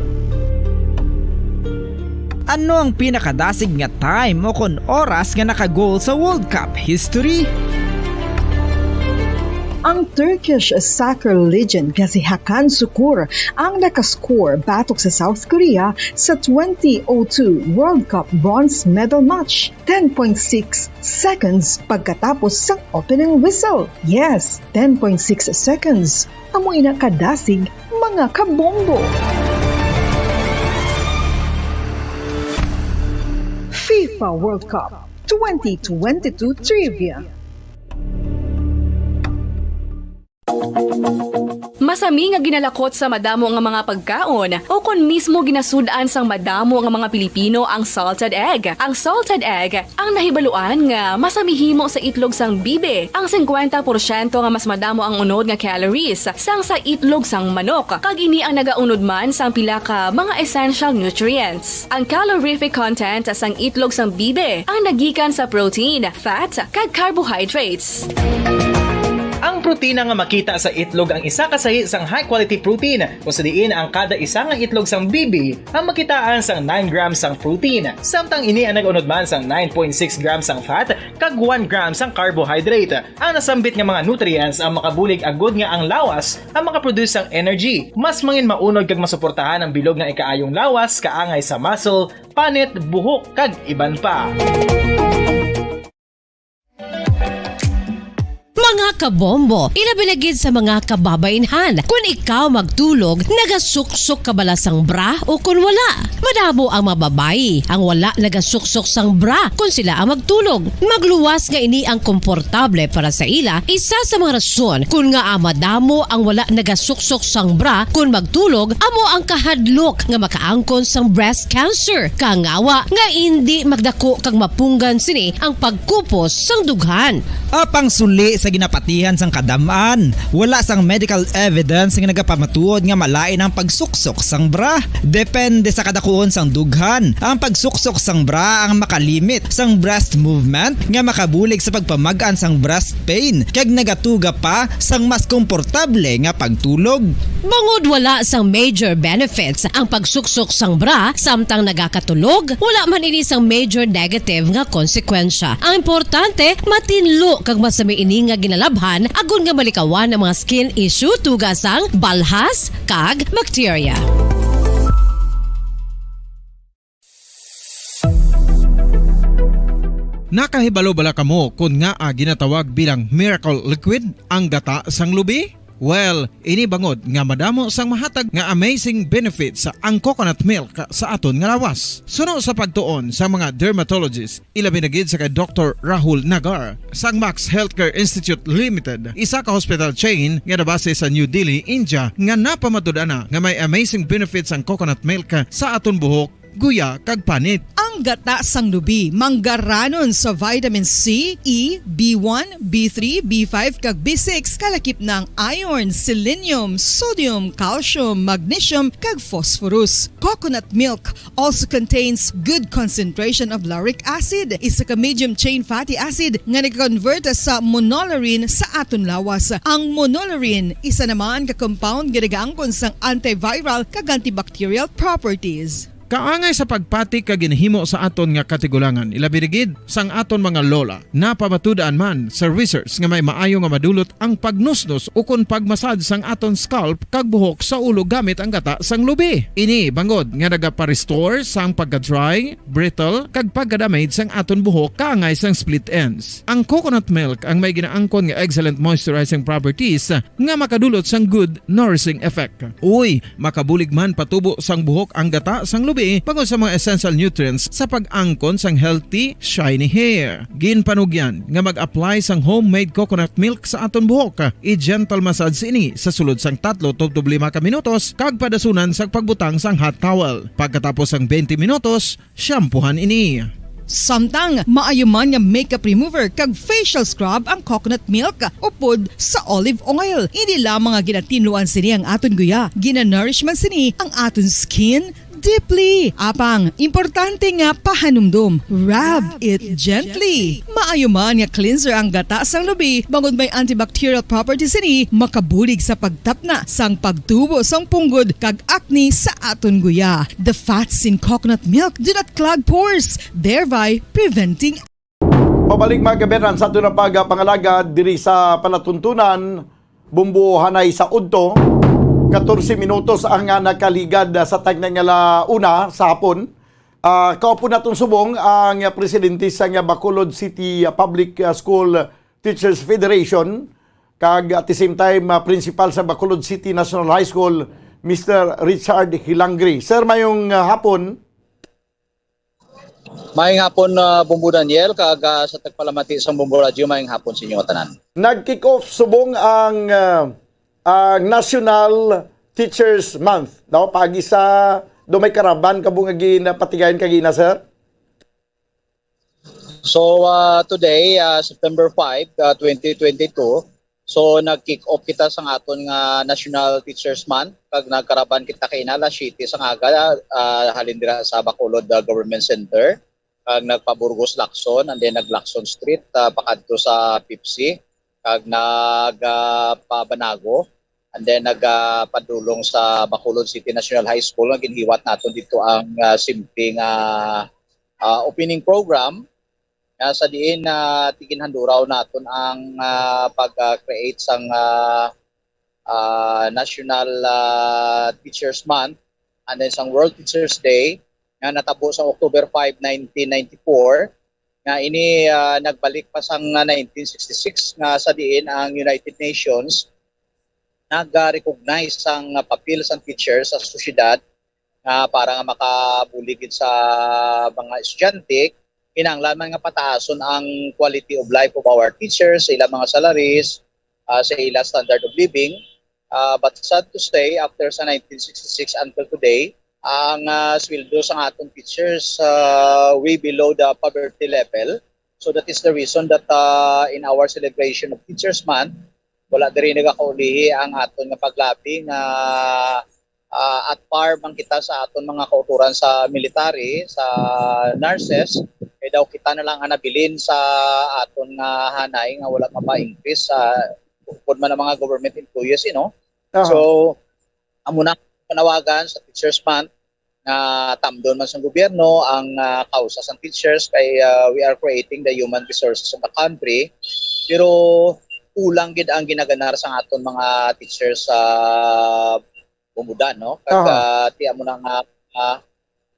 Ano ang pinakadasig nga time o kon oras nga naka-goal sa World Cup history? Ang Turkish soccer legend nga si Hakan Sukur ang nakascore batok sa South Korea sa twenty oh two World Cup bronze medal match, ten point six seconds pagkatapos sang opening whistle. Yes, ten point six seconds. Amo ina kadasig, mga kabombo. FIFA World Cup twenty twenty-two Trivia. Masami nga ginalakot sa madamo nga mga pagkaon, o kon mismo ginasud-an sang madamo nga mga Pilipino ang salted egg. Ang salted egg ang nahibaluan nga masami himo sa itlog sang bibi. Ang singkwenta porsyento nga mas madamo ang unod nga calories sang sa itlog sang manok, kag ini ang nagaunod man sang pila ka mga essential nutrients. Ang calorific content sang itlog sang bibi ang nagikan sa protein, fat, kag carbohydrates. Ang protina nga makita sa itlog ang isa ka sahi sang high-quality protein, kung sa diin ang kada isa nga itlog sang bibi ang makitaan sang nine grams sang protein, samtang ini ang nag-unod man sang nine point six grams sang fat kag one gram sang carbohydrate. Ang nasambit nga mga nutrients ang makabulig agud nga ang lawas ang makaproduce sang energy. Mas mangin maunod kag masuportahan ang bilog nga ikaayong lawas, kaangay sa muscle, panit, buhok, kag iban pa. Mga kabombo, ilabi na gid sa mga kababainhan. Kun ikaw magtulog, nagasuksok ka bala sang bra o kun wala? Madamo ang mga babayi ang wala nagasuksok sang bra kun sila ang magtulog. Magluwas nga ini ang komportable para sa ila, isa sa mga rason kun ngaa madamo ang wala nagasuksok sang bra kun magtulog amo ang kahadlok nga makaangkon sang breast cancer, kangawa nga indi magdako kag mapunggan sini ang pagkupos sang dughan. Apang suli sa ginapatihan sang kadam-an, wala sang medical evidence nga nagapamatuod nga malain ang pagsuksok sang bra. Depende sa kadakuon sang dughan, ang pagsuksok sang bra ang makalimit sang breast movement nga makabulig sa pagpamag-an sang breast pain kag nagatuga pa sang mas komportable nga pagtulog. Bangod wala sang major benefits ang pagsuksok sang bra samtang nagakatulog, wala man ini sang major negative nga konsekwensya. Ang importante, matinlo kag masami ini nga ginalabhan agod nga malikawan ang mga skin issue tuga sang balhas kag bakterya. Nakahibalo bala kamo kon ngaa ginatawag bilang miracle liquid ang gata sang lubi? Well, ini bangod nga madamo sang mahatag nga amazing benefits ang coconut milk sa aton nga lawas. Suno sa pagtuon sa mga dermatologist, ilabi na gid sa kay Doktor Rahul Nagar sang Max Healthcare Institute Limited, isa ka hospital chain nga nabase sa New Delhi, India, nga napamatud-an na nga may amazing benefits ang coconut milk sa aton buhok, guya, kag panit. Ang gata sang lubi manggaranon sa vitamin C, E, B one, B three, B five, kag B six, kalakip na ang iron, selenium, sodium, calcium, magnesium, kag phosphorus. Coconut milk also contains good concentration of lauric acid, isa ka medium chain fatty acid nga nag-convert sa monolaurin sa aton lawas. Ang monolaurin, isa naman ka compound nga nagaangkon sang antiviral kag antibacterial properties. Kaangay sa pagpati kag ginahimo sa aton nga katigulangan, ilabi na gid sang aton mga lola. Napamatud-an man sa research nga may maayo nga madulot ang pagnusnos ukon pagmasad sang aton scalp kag buhok sa ulo gamit ang gata sang lubi. Ini bangod nga nagapa-restore sang pagka-dry, brittle, kag pagka-damage sang aton buhok kaangay sang split ends. Ang coconut milk ang may ginaangkon nga excellent moisturizing properties nga makadulot sang good nourishing effect. Uy, makabulig man patubo sang buhok ang gata sang lubi bangod sa mga essential nutrients sa pag-angkon sang healthy, shiny hair. Ginpanugyan nga mag-apply sang homemade coconut milk sa aton buhok. I-gentle massage ini sa sulod sang tatlo tubtob lima ka minutos kag padasunan sa pagbutang sang hot towel. Pagkatapos sang twenty minutos, shampoohan ini. Samtang maayo man nga makeup remover kag facial scrub ang coconut milk upod sa olive oil. Hindi lamang nga ginatinluan sini ang aton guya, ginanourish man sini ang aton skin deeply. Apang, importante nga pahanumdom, rub it gently. Maayo man nga cleanser ang gata sang lubi, bangod may antibacterial properties sini, makabulig sa pagtapna sang pagtubo sang punggod kag acne sa aton guya. The fats in coconut milk do not clog pores, thereby preventing. Pabalik, mga kaberan, sa aton na pagpangalagad diri sa palatuntunan, bumbuhanay sa udto, katorse minutos ang, ah, nakaligad, ah, sa tagna nga la una sa hapon. Ah, kaupo naton subong ang, ah, presidente sa nga Bacolod City, ah, Public, ah, School Teachers Federation, kag at the same time, ah, principal sa Bacolod City National High School, Mister Richard Hilangri. Sir, mayong, ah, hapon. Maayong hapon, ah, Bombo Daniel, kag, ah, sa tagpalamati sang Bombo Radyo, maayong hapon sa inyo nga tanan. Nag-kick off subong ang, ah, ang National Teachers Month, no? Paagi sa do may karaban kamo nga ginapatigayon kagina, sir? So, ah, today, ah, September five, ah, twenty twenty-two, so nag-kick off kita sang aton nga National Teachers Month, kag nagkaraban kita kaina alas siyete sang aga, ah, halin dira sa Bacolod, ah, Government Center, kag nagpa-Burgos Lacson, and then nag-Lacson Street, ah, pakadto sa Pepsi, kag nag, ah, pa Banago, and then nag, ah, padulong sa Bacolod City National High School nga ginhiwat naton dito ang, ah, simple nga, ah, opening program, nga sa diin, ah, tiginhanduraw naton ang, ah, pag, ah, create sang, ah, ah, National, ah, Teachers Month and then sang World Teachers Day nga natabo sa October five, nineteen ninety-four, nga ini, ah, nagbalik pa sang, ah, nineteen sixty-six, nga sa diin ang United Nations nag-recognize sang, ah, papel sang teacher sa sosyedad, nga para nga makabulig gid sa mga estudyante, kinahanglan man nga pataason ang quality of life of our teachers, sa ilang mga salaries, ah, sa ilang standard of living. Ah, but sad to say, after sa nineteen sixty-six until today, ang, ah, sweldo sa atong teachers, ah, way below the poverty level. So that is the reason that, uh, in our celebration of Teachers Month, wala diri nagakaulihi ang aton nga paglabi nga, ah, at par man kita sa aton mga kautoran sa military, sa nurses, kay daw kita na lang ang nabilin sa aton nga hanay nga wala mapa-increase sa bukod man ang mga government employees, you know. Aha. So, amo na panawagan sa Teachers Month nga tamdon man sa gobyerno ang, ah, kausa sang teachers kay, ah, we are creating the human resources of the country. Pero kulang gid ang ginaganar sa aton mga teachers sa Bumbudan, no? Kag, aha, ah, ti amo na nga, ah,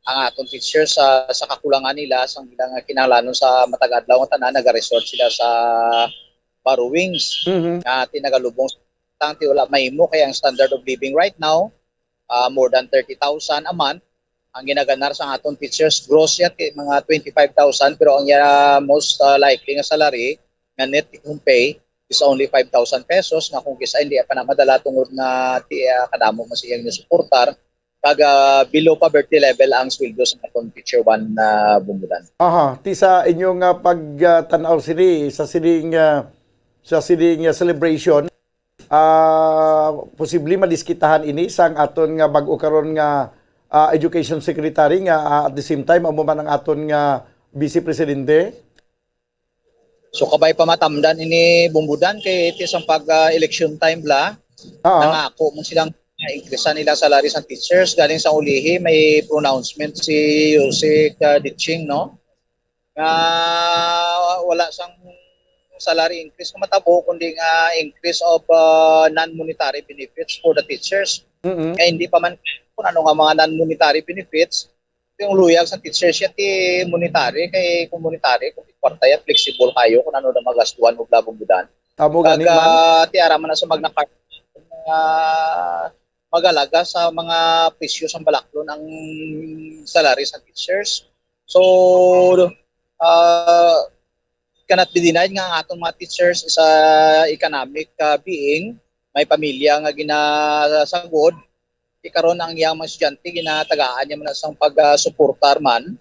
ang aton teachers sa, sa kakulangan nila sa ilang kinahanglanon sa matag adlaw nga tanan, nagaresort sila sa borrowings, mhm, nga ti nagalubong sa ti wala mahimo kay ang standard of living right now, ah, more than thirty thousand a month. Ang ginaganar sa aton teachers, gross yan, kay mga twenty-five thousand, pero ang iya most, ah, likely nga salary nga net take home pay is only five thousand pesos, nga kung kis-a hindi pa na madala tungod nga ti, ah, kadamo man sa iyang nasuportar, kag, ah, below poverty level ang sweldo sa aton teacher one na Bumbudan. Aha, ti sa inyo nga pag, ah, tan-aw sini, sa sini nga, sa sini nga celebration, ah, posible madiskitahan ini sang aton nga bag-o karon nga, ah, education secretary nga, ah, at the same time amo man ang aton nga vice presidente? So, kabay pa matamdan ini Bumbudan kay it is ang pag, ah, election time bala. Ah. Nangako man silang increase nila salary sa teachers. Galing sa ulihi, may pronouncement si Yusek, ah, Ditching, no? Nga wala sang salary increase nga matabo, kundi nga increase of, ah, non-monetary benefits for the teachers. Mm-mm. Nga hindi pa man kung ano nga mga non-monetary benefits, yung luyag sa teachers yan, ti monetary, kay kung monetary, kung kwarta yan, flexible kayo kung ano na magastuhan o bla Bumbudan. Amo gani man. Kag, ah, ti ara man na sa Magna Carta, ah, magalaga sa mga presyo sang balaklon ang salary sa teachers. So, ah, cannot be denied nga ang atong mga teachers is a economic, ah, being, may pamilya nga ginasagod. Ti karon ang iyang mga estudyante ginatagaan niya man sang pagsuportar man.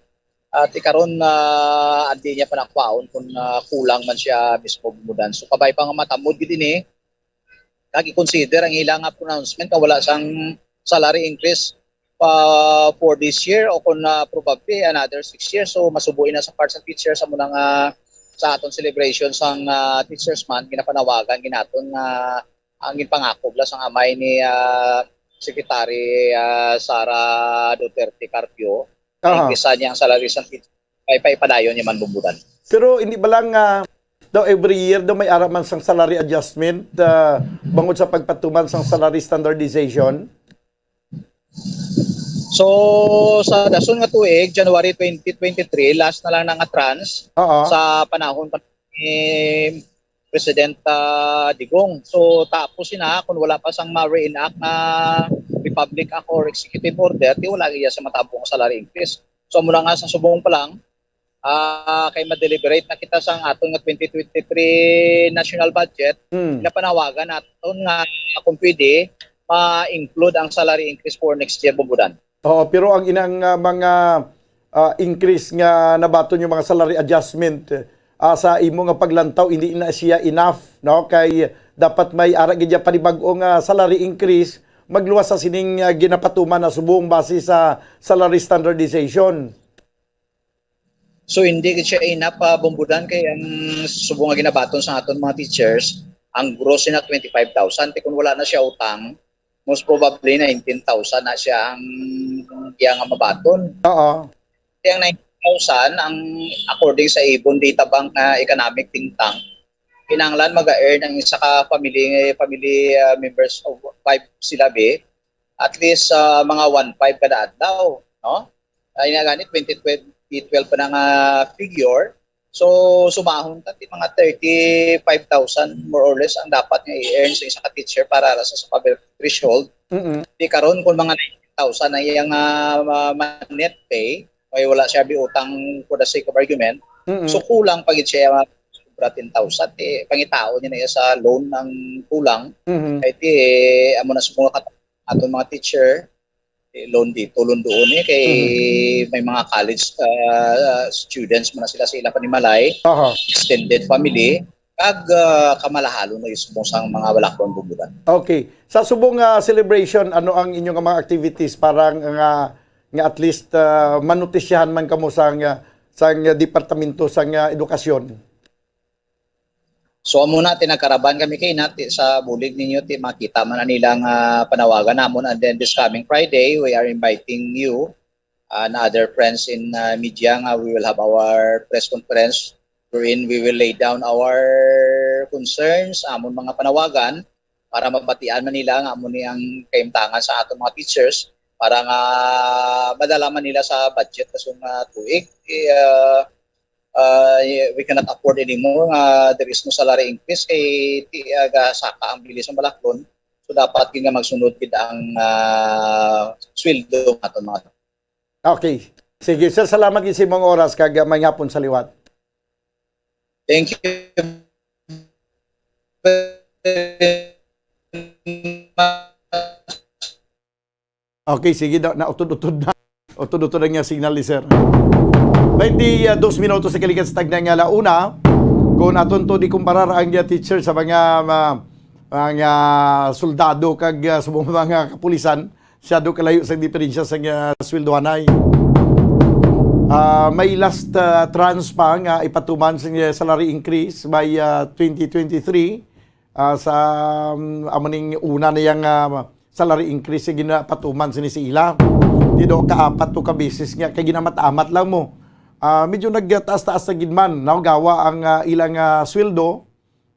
At ti karon, ah, andi niya pa nakwaon kung, ah, kulang man siya mismo Bumbudan. So, kabay pa nga matamod gid ini, kag i-consider ang ila nga pronouncement nga wala sang salary increase pa for this year o kung, ah, probably another six years. So, masubo na sa part sa teachers, amo na nga sa aton celebration sang, ah, Teachers Month, ginapanawagan gid naton nga ang ginpangako bala sang amay ni, ah, Secretary, ah, Sara Duterte Carpio, nga, aha, increase niya ang salary sang teacher, kay paipadayon niya man Bumbudan. Pero hindi ba lang, ah, daw every year daw may ara man sang salary adjustment, ah, bangod sa pagpatuman sang salary standardization? So, sa dason nga tuig, January twenty twenty-three, last na lang na nga tranche, oo, sa panahon pa ni President, ah, Digong. So, tapos sina, kung wala pa sang ma-reenact na Republic Act or Executive Order, ti wala iya sa matabo nga salary increase. So, muna nga sa subong pa lang, ah, kay ma-deliberate na kita sang aton nga twenty twenty-three national budget, hmm, napanawagan naton nga kung pwede, ma-include ang salary increase for next year, Bumbudan. Oo, pero ang inang, ah, mga, ah, increase nga nabaton yung mga salary adjustment, ah, sa imo nga paglantaw, hindi na siya enough, no? Kay dapat may ara gid ya panibag-o nga salary increase, magluwas sa sining, ah, ginapatuman na subong base sa salary standardization. So, hindi gid siya enough, ah, Bumbudan, kay ang subong nga ginabaton sa aton mga teachers, ang gross na twenty-five thousand. Ti kung wala na siya utang, most probably nineteen thousand na siya ang iya nga mabaton. Oo. Ti ang nineteen thousand, ang according sa Ibon Data Bank nga economic think tank, kinahanglan mag-earn ang isa ka family, family, ah, members of five sila, be, at least, ah, mga one five kada adlaw, no? Ay nga gani, twenty twelve, twelve pa na nga figure. So, sumahon ta, ti mga thirty-five thousand more or less ang dapat nga i-earn sa isa ka teacher para sa, sa poverty threshold. Mm-mm. Ti karon, kung mga nineteen thousand ang iyang, ah, ma-, ma-, net pay, kay wala siya biutang for the sake of argument, mm-mm, so kulang pa gid siya, ah, sobra ten thousand. Ti pangitaon niya na iya sa loan ang kulang. Mm-hmm. Kay ti, amo na sa mga kat-, aton mga teacher, loan dito, loan doon eh, kay may mga college ah, students man na sila sa ila panimalay, Aha. extended family, kag ah, kamalahalon na ismo sang mga wala ko ang bumulan. Okay. Sa subong nga celebration, ano ang inyong mga activities para nga, nga at least ah, manutisyahan man kamo sa nga, sa nga departamento sa nga edukasyon? So amo na, tinagkaraban kami kay nati sa bulig ninyo, ti makita man na nila nga panawagan namon. And then this coming Friday, we are inviting you and other friends in uh, media nga we will have our press conference wherein we will lay down our concerns, amon mga panawagan para mabatian man nila nga amo ni ang kahimtangan sa aton mga teachers para nga madala man nila sa budget kasong uh, tuig. Eh, uh, uh, we cannot afford anymore nga there is no salary increase kay ti uh, gasaka ang bilis ng balaklon. So dapat gid nga magsunod gid ang uh, sweldo naton mga Okay. Sige, sir, salamat gid sa imong oras kag uh, may hapon sa liwat. Thank you very much. Okay, sige, na, nautod-utod na. Utod-utod ang iyang signal ni sir. Twenty dos minutos sa kalikan sa tagna nga launa. Kung aton to di kumparar ang uh, teacher sa mga uh, mga soldado kag uh, sa mga kapulisan, siya do kalayo sa diferensya sa uh, sweldohanay. Uh, may last uh, tranche pa nga ipatuman sa uh, salary increase by uh, twenty twenty-three uh, sa um, amo ning una na yang uh, salary increase nga ginapatuman sini sa ila. Di do kaapat to ka beses nga kay ginamat-amat lang mo. Uh, medyo nagtaas-taas na gid man, no? Gawa ang uh, ilang uh, sweldo,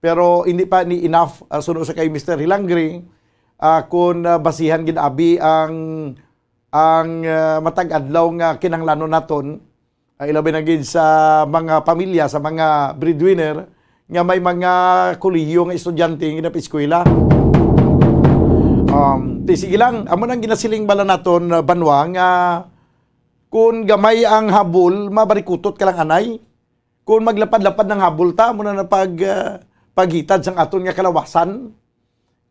pero hindi pa ni enough uh, suno sa kay Mister Hilangre uh, kung uh, basihan gid abi ang ang uh, matag adlaw nga kinahanglanon naton uh, ilabi na gid sa mga pamilya, sa mga breadwinner nga may mga kolehiyo nga estudyante nga ginapaeskwela. Um, ti sige lang, amo nang ginasiling bala naton uh, banwa nga kung gamay ang habol, mabarikutot ka lang anay. Kung maglapad-lapad ng habol ta, muna na pag uh, paghitad sang aton nga kalawasan.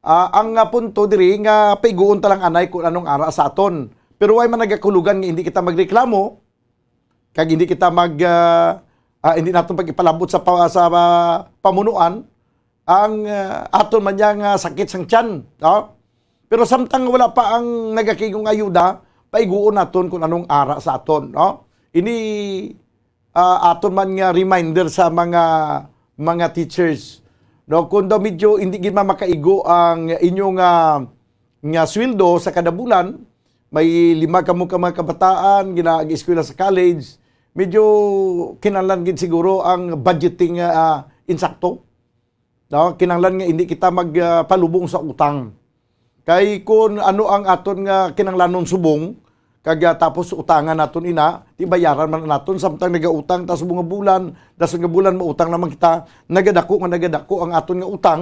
Uh, ang uh, punto diri nga paiguon ta lang anay kung anong ara sa aton. Pero way man nagakulugan nga hindi kita magreklamo, kag hindi kita mag uh, uh, hindi naton pag-ipalabot sa pa, sa uh, pamunuan ang uh, aton man yang uh, sakit sang tiyan, no? Pero samtang wala pa ang nagakigong ayuda, paiguon naton kung anong ara sa aton, no? Ini uh, aton man nga reminder sa mga mga teachers, no? Kung daw medyo hindi gid makaigo ang inyo nga nga sweldo sa kada bulan, may lima kamo ka mga kabataan ginaag-eskwela sa college, medyo kinahanglan gid siguro ang budgeting uh, insakto. No? Kinahanglan nga hindi kita magpalubong uh, sa utang. Kay kung ano ang aton nga kinahanglanon subong, kag uh, tapos utangan naton ina, ti bayaran man naton samtang nagautang ta subong nga bulan, dason nga bulan mautang naman kita, nagadako nga nagadako ang aton nga utang.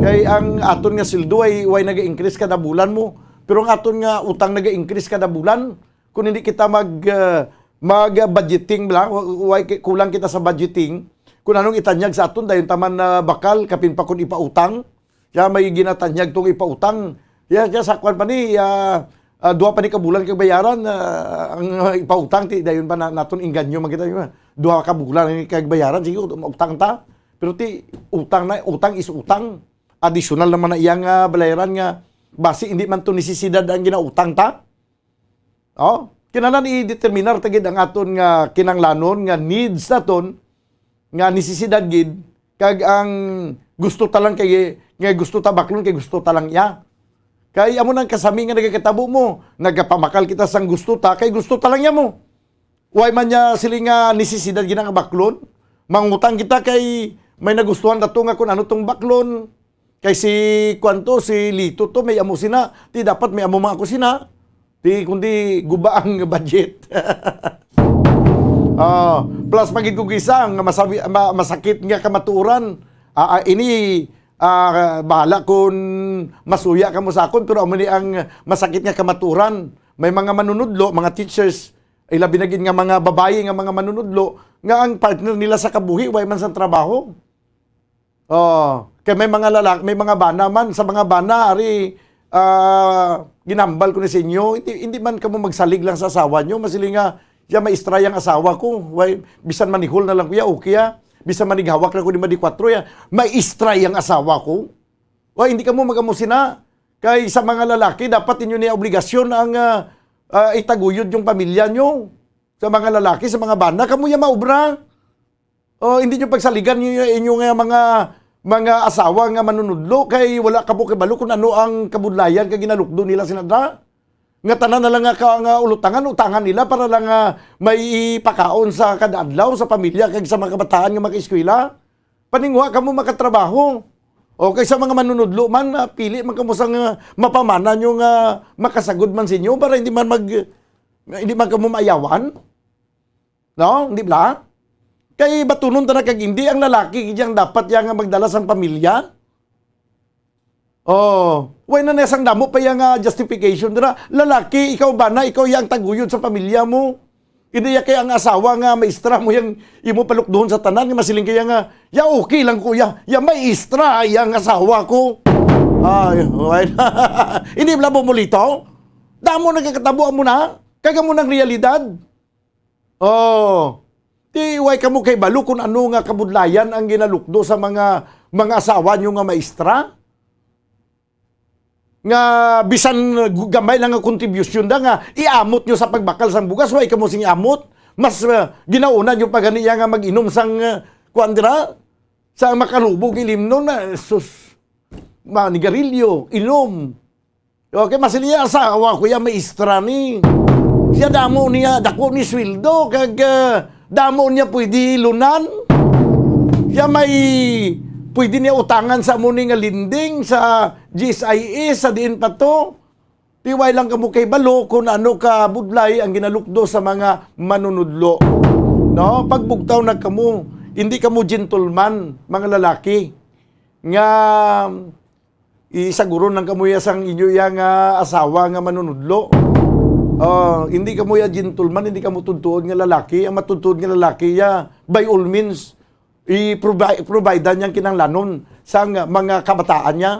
Kay ang aton nga sweldo ay way naga-increase kada bulan mo, pero ang aton nga utang naga-increase kada bulan. Kung hindi kita mag uh, mag budgeting lang, way kulang kita sa budgeting. Kung anong itanyag sa aton dayon taman na uh, bakal kapin pa kun ipautang. Kaya may ginatanyag tong ipautang. Kaya, kaya sa kwan pa ni, uh, uh, duha pa ni kabulan kag bayaran uh, ang uh, ipautang ti dayon pa na, naton inganyo man kita uh, duha ka bulan ni kag bayaran sige utang ta. Pero ti utang na utang is utang. Additional naman na iyang uh, bayaran nga basi hindi man to nisisidad ang ginautang ta. Oh, kinahanglan i-determinar ta gid ang aton nga kinahanglanon nga needs naton nga nisisidad gid kag ang gusto ta lang kay nga gusto ta baklon kay gusto ta lang iya. Kay amo nang kasami nga nagakatabo mo, nagapamakal kita sang gusto ta kay gusto ta lang iya mo. Way man niya sila nga nisisidad gina nga baklon. Mangutang kita kay may nagustuhan dato nga kung ano tong baklon. Kay si kwanto si Lito to may amo sina, ti dapat may amo mga ako sina. Ti kundi guba ang budget. uh, plus magid kog isa nga masabi, ma, masakit nga kamatuoran. Uh, uh, ini uh, bahala kung masuya ka mo sa akon, pero amo ni ang masakit nga kamatuoran. May mga manunudlo, mga teachers, ilabi na gid nga mga babayi nga mga manunudlo nga ang partner nila sa kabuhi way man sa trabaho. Oh, kay may mga lalaki, may mga bana man sa mga bana ari uh, Ginambal ko ni sa inyo, hindi, hindi man kamo magsalig lang sa asawa nyo, masiling nga, "Ya, maestra yang asawa ko. Why, bisan manihol na lang ko ya, okay ya. Bisan manighawak na ko ni madi kwatro ya. Maestra yang asawa ko." Why, hindi kamo mag-amo sina. Kay sa mga lalaki, dapat inyo ni obligasyon ang, ah, ah, itaguyod yung pamilya nyo. Sa mga lalaki, sa mga bana, kamo ya maobra. Oh, hindi nyo pagsaligan yung inyo nga mga, mga asawa nga manunudlo kay wala kamo kabalo kung ano ang kabudlayan kag ginalukdo nila sina da. Nga tanan na lang nga, ka, nga ulutangan, utangan nila para lang nga may ipakaon sa kada adlaw sa pamilya kag sa mga kabataan nga mag-eskwela. Paninguha kamo makatrabaho. O kay sa mga manunudlo man, ah, pili man kamo sa nga mapamana nyo nga makasagod man sa inyo para hindi man mag, hindi man kamo maayawan. No? Hindi bala? Kay batunon ta na kag hindi ang lalaki gid ang dapat ya nga magdala sang pamilya. Oh, way na na sang damo pa ya nga justification dira. Lalaki, ikaw bana, ikaw ya ang taguyod sa pamilya mo. Hindi ya kay ang asawa nga maestra mo yang imo palukduhon sa tanan, nga masiling kaya nga, "Ya, okay lang ko ya. Ya, maestra ya ang asawa ko." Ay, way na. Hindi bala mo mulito? Damo nagkakatabo amo na. Kag amo nang realidad. Oh, di way kamo kay balo kung ano nga kabudlayan ang ginalukdo sa mga, mga asawa nyo nga maestra? Nga bisan, uh, gu-, gamay lang nga kontribusyon da nga iamot nyo sa pagbakal sang bugas, way kamo sing amot. Mas, uh, ginauna nyo pa gani ya nga mag-inom sang, uh, kuan dira, sa makalubog ilimnon na, sus, manigarilyo, inom. Okay, masiling niya, "Asawa ko ya, maestra ni. Siya damo niya, dako ni sweldo, kag, ah, damo niya pwede lunan. Siya may pwede niya utangan sa amo ni nga lending sa G S I S, sa diin pa to." Di way lang kamo kay balo kung ano ka budlay ang ginalukdo sa mga manunudlo. No? Pagbugtaw na kamo, hindi kamo gentleman, mga lalaki. Nga, isaguro lang kamo ya sang inyo ya nga asawa nga manunudlo. Ah, hindi kamo ya gentleman, hindi kamo tuod-tuod nga lalaki. Ang matuod-tuod nga lalaki ya, by all means, i-provi-, provide niya ang kinahanglanon sang mga kabataan niya,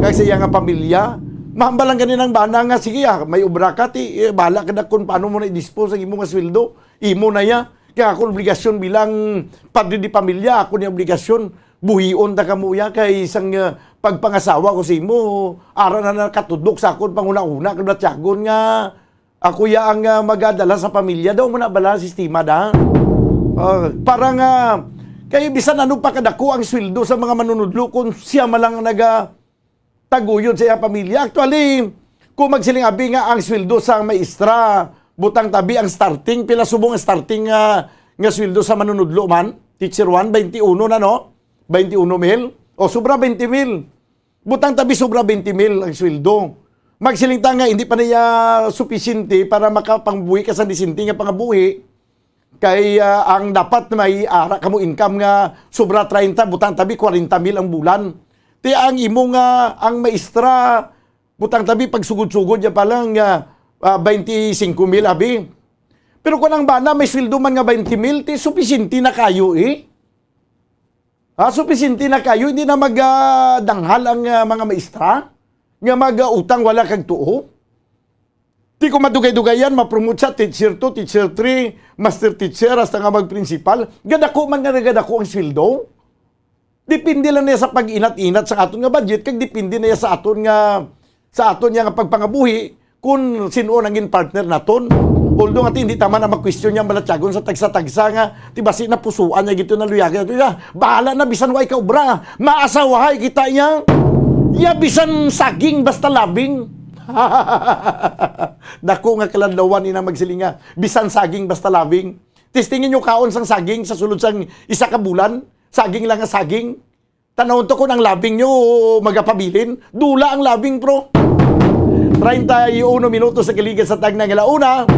kag sa iya nga pamilya. Mahambal lang gani ang bana nga, "Sige, ah, may obra ka, ti, eh, bahala ka na kung paano mo na i-dispose ang imo nga sweldo. Imo na ya. Kaya akong obligasyon bilang padre di pamilya, ako ni obligasyon. Buhion ta kamo ya kay sang, ah, pagpangasawa ko sa imo, ara na nakatudlok sa akon panghunahuna kag natyagon nga ako ya ang, ah, magadala sa pamilya." Daw mo na bala ang sistema da? Ah, para nga, kay bisan ano pa kadako ang sweldo sa mga manunudlo kung siya man lang ang nagataguyod sa iya pamilya. Actually, kung magsiling abi nga ang sweldo sa maestra, butang tabi ang starting, pila subong ang starting nga, nga sweldo sa manunudlo man? Teacher one, twenty-one na, no? Twenty-one mil? O, sobra twenty mil. Butang tabi sobra twenty mil ang sweldo. Magsiling ta nga hindi pa niya supisyente para makapangbuhi ka sa disente nga pangabuhi. Kay, ah, ang dapat may ara kamo income nga sobra treinta, butang tabi kwarenta mil ang bulan. Ti ang imo nga, ang maestra, butang tabi pagsugod-sugod niya pa lang nga, ah, twenty-cinco mil abi. Pero kung ang bana may sweldo man nga twenty mil, ti supisyente na kayo, eh. Ah, supisyente na kayo, hindi na mag, ah, danghal ang, ah, mga maestra nga mag, ah, utang wala kag tuo. Di ko madugay-dugayan, ma-promote siya, teacher two, teacher three, master teacher, hasta nga mag-principal. Gadako man nga nagadako ang sweldo. Depende lang niya sa pag-inat-inat sa aton nga budget, kag depende na niya sa aton nga, sa aton niya nga pagpangabuhi, kung sino ang gin partner naton. Although nga hindi taman ang mag-question niya, balatyagon sa tagsa-tagsa nga, ti basi napusuan niya gito na luyagan nato. Ya, bahala na, bisan way ka obra. Maasawahay kita niya. Ya, bisan saging, basta labing. Dako nga kaladlawan ina magsiling nga, bisan saging, basta labing. Testingin nyo kaon sang saging sa sulod sang isa ka bulan. Saging lang nga saging. Tanawon to kung ang labing nyo magapabilin. Dula ang labing, pro. Treinta y uno minutos sa kaligan sa tagna nga launa.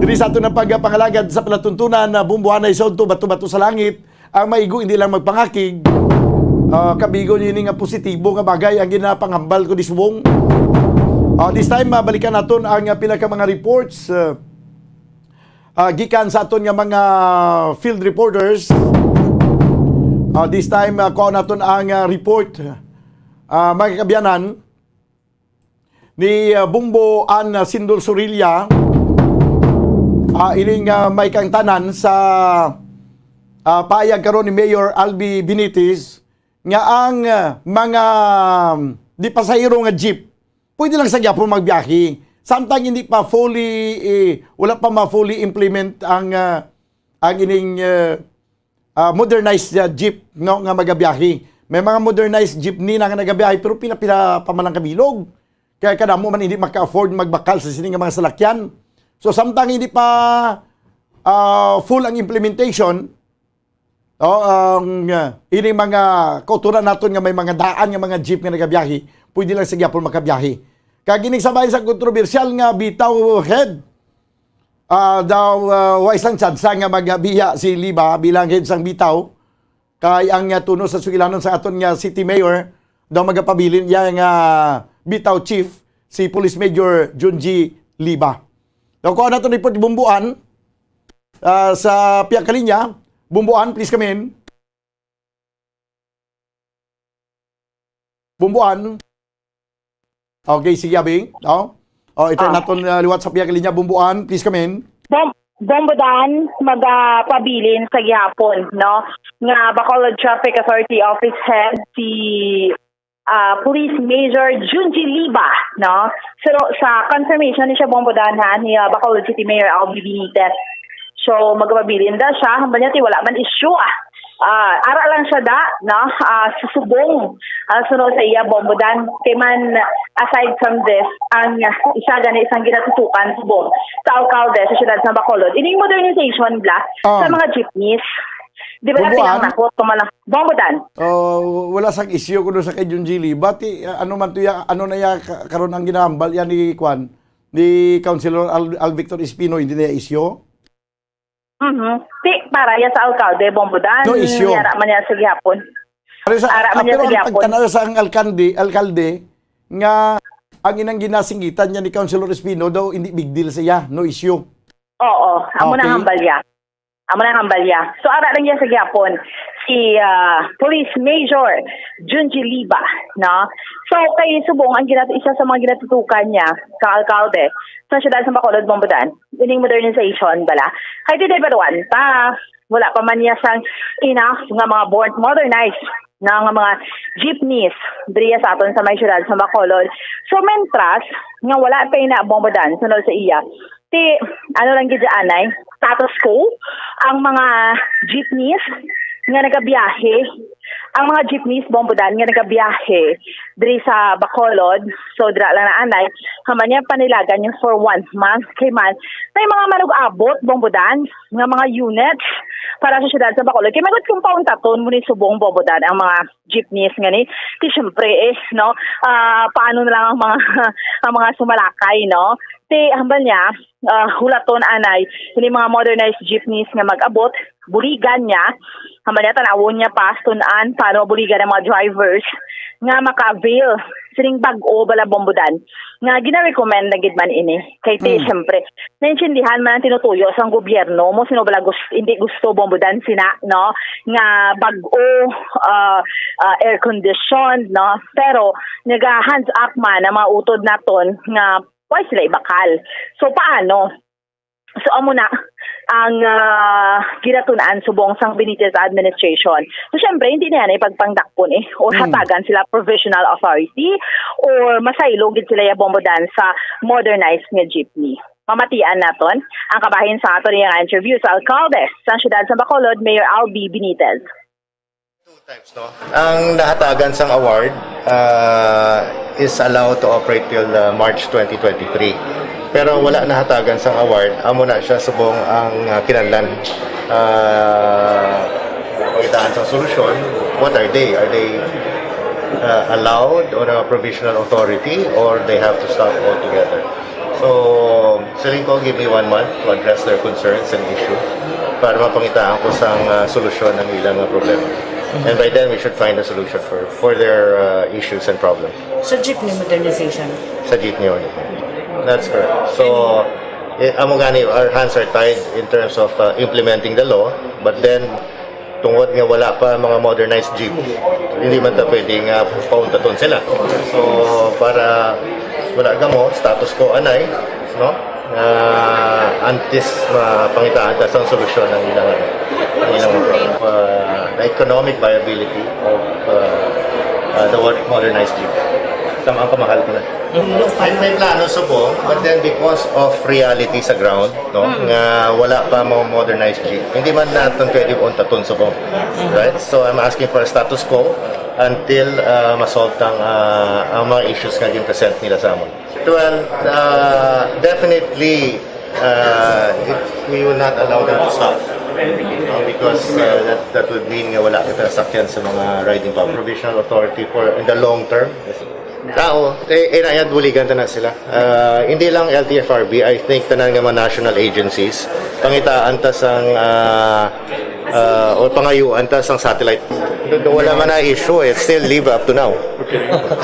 Diri sa aton ang pagpangalagad sa palatuntunan na bumbuhanay sa udto, bato-bato sa langit. Ang maigo hindi lang magpangakig. Ah, kabigo niyo ini nga positibo nga bagay ang ginapanghambal ko di subong. Ah, this time, mabalikan naton ang, ah, pila ka mga reports, ah, ah, gikan sa aton nga mga field reporters. Ah, this time, ah, kuha naton ang, ah, report. Ah, mga kaabyanan, ni, ah, Bumbo Ann, ah, Sindol Sorilla, ah, ining, ah, may kaangtanan sa, ah, pahayag karon ni Mayor Albi Benitez nga ang, ah, mga, um, di pasahero nga jeep pwede lang sa gyapon magbiyahe. Samtang hindi pa fully, eh, wala pa ma-fully implement ang, ah, ang ining, ah, ah, modernized, ah, jeep, no, nga magabiyahe. May mga modernized jeepney na nga nagabiyahe, pero pila-pila pa man lang kabilog. Kaya kadamo man hindi maka-afford magbakal sa sini nga mga salakyan. So, samtang hindi pa, ah, full ang implementation, oh, ang, ah, ini mga kauturan naton nga may mga daan nga mga jeep nga nagabiyahe, pwede lang sa gyapon makabiyahe. Kag ining sa bahin sa kontrobersyal nga Bitaw Head, ah, daw, ah, wa isang tsansa nga magabiya si Liba bilang head sang Bitaw, kay ang, ah, tuno sa sugilanon sa aton nga city mayor daw magapabilin iya nga Bitaw chief, si Police Major Junji Liba. Daw, kuha nato ni Put Bumbuan, ah, sa pihak kalinya. Bumbuan, please come in. Bumbuan. Okay, sige, Abing. Oh. Oh, ito Ah. naton, ah, liwat sa pihak kalinya. Bumbuan, please come in. Bom-, Bombodan, magapabilin sa gihapon, no? Nga Bacolod Traffic Authority Office Head si, ah, Police Major Junji Liba, no? So, sa confirmation ni siya, Bombodan, ha, ni, ah, Bacolod City Mayor Albi Benitez. So, magapabilin da siya, hambal niya, ti wala man issue, ah. Ah, ara lang siya da, no? Ah, susubong, ah, suno sa iya, Bombodan. Kay man, aside from this, ang isa gani isang ginatutukan subong sa alkalde sa siyudad sa Bacolod, ining modernization bla Ah. sa mga jeepneys. Di ba, Bombodan? Lang na, kung malang, Bombodan. Oh, wala sang issue kuno sa kay Junji Liba. Ti, ah, ano man to ya, ano na ya ka-, karon ang ginahambal yan ni Kwan, ni Councilor Al-, Al Victor Espino, hindi na ya issue? Mhm. Ti, para ya sa alkalde, Bombodan. No issue. Yara man ya sa gihapon. Pero sa, Ara ah, man ya pero sa ang gihapon. Pagtanaw sa ang alkalde, alkalde, nga ang inang ginasinggitan niya ni Councilor Espino daw, hindi big deal siya, no issue. Oo, amo na Okay. ang hambal ya. Amo na ang hambal ya. So, ara lang ya sa gihapon. Si, ah, Police Major Junji Liba, no? So, kay subong, ang ginat-, isa sa mga ginatutukan niya sa alkalde sa siyudad sa Bacolod, Bombodan, ining modernization bala. Kay di, di ba, Juan, pa, wala pa man niya sang enough nga mga born modernized na nga mga jeepneys diriya sa aton sa may siyudad sa Bacolod. So, mentras nga wala pa ina, Bombodan, sunod sa iya, ti, ano lang gid anay, status quo, ang mga jeepneys nga nagabiyahe, ang mga jeepneys, Bombodan, nga nagabiyahe diri sa Bacolod, so dira lang na anay, hambal niya panilagan niyo for one month. Kay man, may mga manug-abot, Bombodan, nga mga units para sa siyudad sa Bacolod. Kay magod kung pauntaton mo ni subong, Bombodan, ang mga jeepneys nga ni. Ti, syempre, eh, no? Ah, paano na lang ang mga, ang mga sumalakay, no? Ti, hambal niya, ah, hulaton anay, ini mga modernized jeepneys nga mag-abot, buligan niya, hambal niya, tanawon niya pa, tun-an, paano buligan ang mga drivers nga maka-avail sining bag-o bala, Bombodan, nga gina-recommend na gid man ini. Kay ti, Mm. syempre, naintindihan man ang tinutuyo sang gobyerno mo, sino bala gus-, hindi gusto, Bombodan, sina, no, nga bag-o, ah, ah, air conditioned, no? Pero naga-hands up man ang mga utod naton nga wala sila ibakal. So, paano? So, amo na ang, ah, ginatun-an subong sang Benitez administration. So, syempre, hindi niya na ipagpangdakpon, eh, or Hmm. hatagan sila provisional authority or masaylo gid sila ya, Bombodan, sa modernized nga jeepney. Mamatian naton ang kabahin sa aton nga interview sa alkalde sa siyudad sa Bacolod, Mayor Albi Benitez. Two types, no? Ang nahatagan sang award, ah, is allowed to operate till, ah, March twenty twenty-three. Pero wala nahatagan sang award, amo na siya subong ang, ah, kinahanglan, ah, pangitaan sang solusyon. What are they? Are they, ah, allowed on a provisional authority or they have to stop altogether? So, siling ko, give me one month to address their concerns and issues para mapangitaan ko sang, ah, solusyon ang ilang, ah, problema. And by then, we should find a solution for, for their, ah, issues and problems. Sa jeepney modernization? Sa jeepney modernization. That's correct. So, eh, amo gani, our hands are tied in terms of, ah, implementing the law, but then, tungod nga wala pa mga modernized jeep, hindi man ta pwede nga pauntaton sila. So, para Wala gamo, status quo anay, no? Nga antes mapangitaan ta sang solusyon ang ilang, ang ilang mga problem. Uh, the economic viability of uh, uh, the word modernized jeep. Tama ang kamahal ko na. May, may plano subong, but then because of reality sa ground, no, nga wala pa mo modernized jeep, hindi man natin pwede untaton subong. Right? So I'm asking for a status quo until uh, masolve ang, uh, ang mga issues nga gin-present nila sa amon. Well, uh, definitely, uh, it, we will not allow them to stop. Uh, because uh, that, that would mean nga wala kita sakyan sa mga riding public. Provisional authority for in the long term. Tao, eh, eh, na yan, buligan ta na sila. Uh, hindi lang L T F R B, I think tanan nga mga national agencies, pangitaan ta sang uh, uh, or pangayuan ta sang satellite. Wala man na issue, eh. It's still live up to now.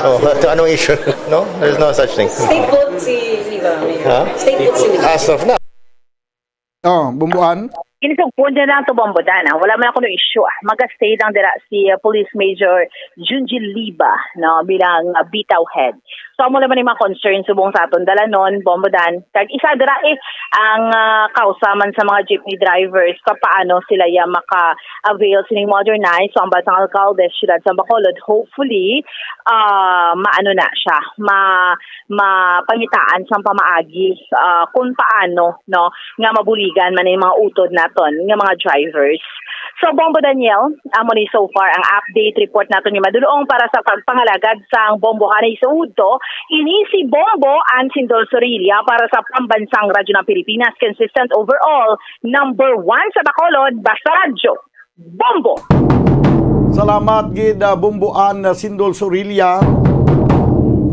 Oh, but anong issue? No? There's no such thing. Stay put si Liva, Mayor. Ha? Stay put si Liva. As of now. Oh, Bumbuan. Inisugpon niya lang to Bombo Dan, ah. Wala man ako ng issue, ah. Mag-stay lang dira si ah, Police Major Junji Liba, no, bilang ah, bitaw head. So, amo naman yung mga concern subong sa aton dalanon, Bombo Dan. Kag isa dira eh, ang ah, kausa man sa mga jeepney drivers, papaano sila ya maka-avail sining modernized. So, ang batang alkalde, siyudad sa Bacolod, hopefully, ah, maano na siya, ma mapangitaan sang pamaagi ah, kung paano, no, nga mabuligan man ang mga utod naton nga mga drivers. So, Bombo Daniel, amo ni so far ang update report naton nga madulong para sa pagpangalagad sang Bombo hanay sa udto. Ini si Bombo Ansindol Sorilla para sa Pambansang Radyo ng Pilipinas, consistent overall, number one sa Bacolod, basta radyo, Bombo! Salamat gid, ah, Bombo An, ah, Sindol Sorilla.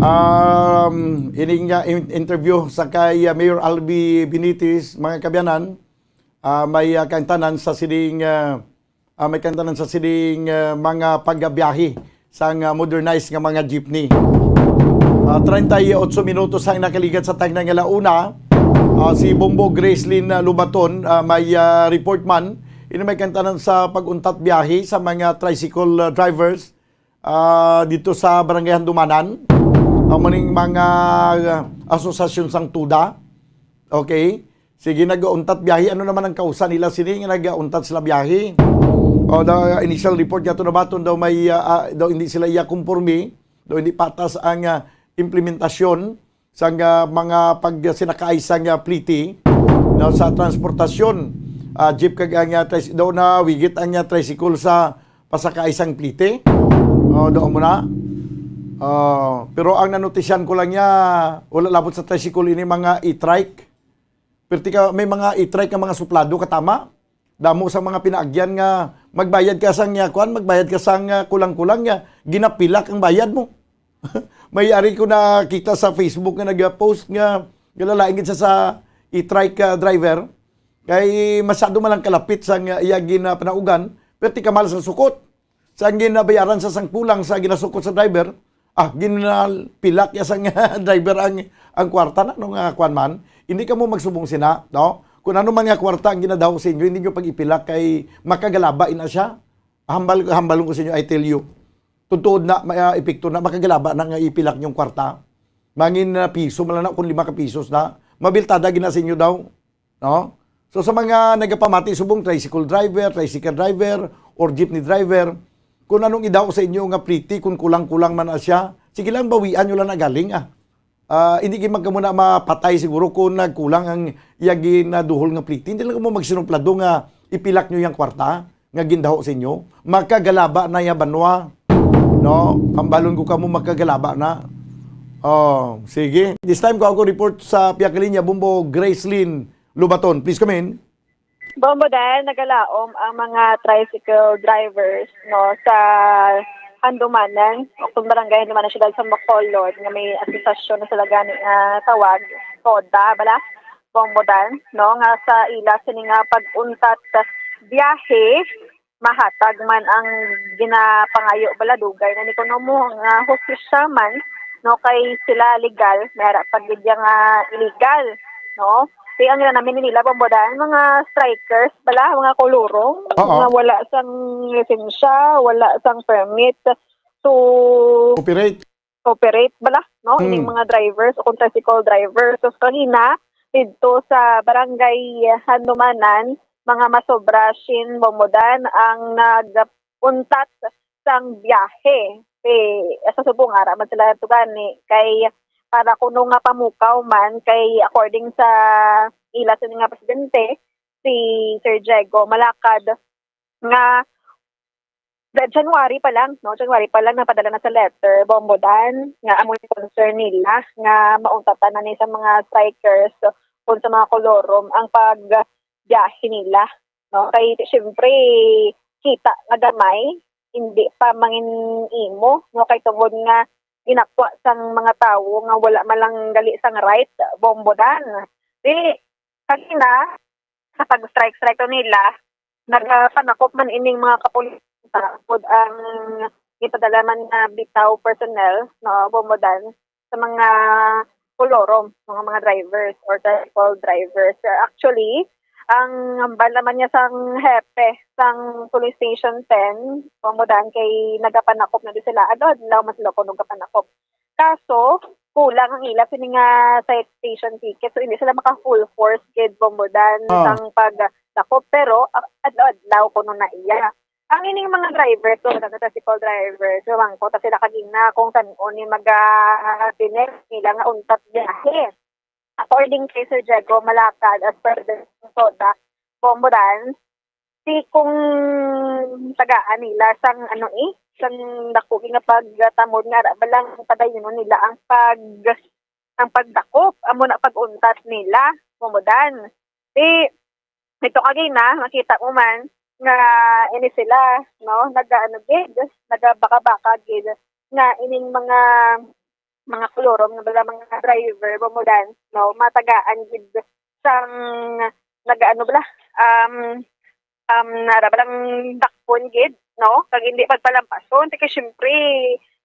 Um, ining ah, in- interview sa kay ah, Mayor Albi Benitez, mga kabyanan, ah, may ah, kaintanan sa sining ah, ah, may kaintanan sa sining ah, mga pagbiyahe sang ah, modernized nga mga jeepney. Ah, treinta y ocho minutos ang nakaligad sa tagna nga launa. Ah, si Bombo Gracelyn ah, Lubaton, ah, may ah, report man. Ini may kantanan sa pag-untat biyahe sa mga tricycle ah, drivers ah, dito sa Barangay Handumanan. Ang maning mga ah, asosasyon sang tuda. Okay? Sige, nag-untat biyahe. Ano naman ang kausa nila sini nga nag-untat sila biyahe? O, the initial report nga ito nabaton daw may, ah, ah, daw hindi sila iya kumporme, daw hindi patas ang ah, implementasyon sang ah, mga pagsinakaay sang ah, pliti, no, sa transportasyon. Ah, jeep kag ang ah, tris- daw na wigit ang ah, tricycle sa pasakaay sang pliti. O, daw mo na. Ah, pero ang nanotisyan ko lang niya, wala labot sa tricycle ini mga e-trike. Perti ka, may mga e-trike nga mga suplado katama. Damo sa mga pinaagyan nga magbayad ka sang ah, kuan, magbayad ka sang ah, kulang-kulang nga ginapilak ang bayad mo. May ari ko nakita sa Facebook nga nag-post nga galalain gid sa, sa e-trike ah, driver kay masyado man lang kalapit sang ah, iya ginapanaugan, perti kamal sa sukot. Sa ang ginabayaran sa sang kulang sa ginasukot sa driver, ah, ginapilak ya sang driver ang ang kwarta na no nga kuan man. Hindi ka mo magsubong sina, no? Kung ano man nga kwarta ang ginadaw sa inyo, hindi nyo pag-ipilak kay makagalaba ina siya. Hambal hambalon ko sa inyo, I tell you. Tutuod na, may ah, epekto na, makagalaba na nga ipilak yung kwarta. Mangin na piso, mala na kung lima ka pisos na. Mabiltada gina sa inyo daw. No? So sa mga nagapamati subong tricycle driver, tricycle driver, or jeepney driver, kung anong idaw sa inyo nga pliti, kung kulang-kulang man na siya, sige lang, bawian nyo lang na galing ah. Ah, hindi gid man kamo na mapatay siguro kung nagkulang ang iya ginaduhol nga pliti. Hindi lang kamo magsinuplado nga ipilak nyo yung kwarta nga gindaho sa inyo. Makagalaba na ya banwa. No? Hambalon ko kamo makagalaba na. Oh, sige. This time ko ako report sa Piakalinya, Bumbo Gracelyn Lubaton. Please come in. Bombo dahil nagalaom ang mga tricycle drivers no sa Handumanan o kung barangay Handumanan siyudad sa Bacolod nga may asosasyon na sila gani nga tawag toda bala Bombo dan no nga sa ila sini nga pag-untat biyahe mahatag man ang ginapangayo bala dugay na ni kuno mo nga hustisya man no kay sila legal may ara pa gid nga illegal no kay ang namin nila Bombo dan mga strikers bala mga kulurong Oo. Nga wala sang lisensya wala sang permit to Operate. operate bala, no? Ining Mm. mga drivers o kung tricycle drivers. So, kanina, didto sa barangay Handumanan, mga masobra shin bomodan ang nag-untat sang biyahe. Eh, sa subong, ara man sila to gani, kay para kuno nga pamukaw man, kay according sa ila sini nga presidente, si Sir Diego Malakad, nga sa January pa lang, no? January pa lang napadala na sa letter, bomodan, nga amo yung concern nila, nga mauntatan na ni sa mga strikers kung sa mga kolorum ang pagbiyahe nila, no? Kay siyempre, kita nga gamay, hindi pa mangin imo, no? Kay tungod nga ginakwa sang mga tawo nga wala man lang gali sang right, bomodan. Di, kanina, sa pag-strike-strike to nila, nagapanakop man ining mga kapulisan sa upod ang gipadala man nga bitaw personnel, no, bomodan sa mga kolorum, mga, mga drivers or tricycle drivers. Uh, actually, ang hambal naman niya sang hepe sang Police Station ten, bomodan kay nagapanakop na di sila. Adlaw-adlaw man sila kuno gapanakop. Kaso, kulang ang ila sini nga citation ticket. So, hindi sila maka full force gid bomodan Ah. sang pagdakop. Pero, ah, adlaw-adlaw kuno na iya. Ang ining mga driver, so, mga tricycle driver, so, wangko ta sila kagina kung san-o ni maga-, tinext nila nga untat biyahe. According kay Sir Diego Malakad, as per the soda, bomodan, si kung tagaan nila sang ano eh, sang dako nga pagtamod nga ara ba lang padayunon nila ang pag, ang pagdakop, amo na pag-untat nila, bomodan. Di, ito kagina, makita mo man nga ini sila, no, nagaano gid, nagabaka-baka gid nga ining mga, mga kolorum nga bala mga driver, bomodan, no, matagaan gid sang nagaano bala, um, um, nara ba lang dakpon gid, no? Kag hindi pagpalampason. Kay syempre,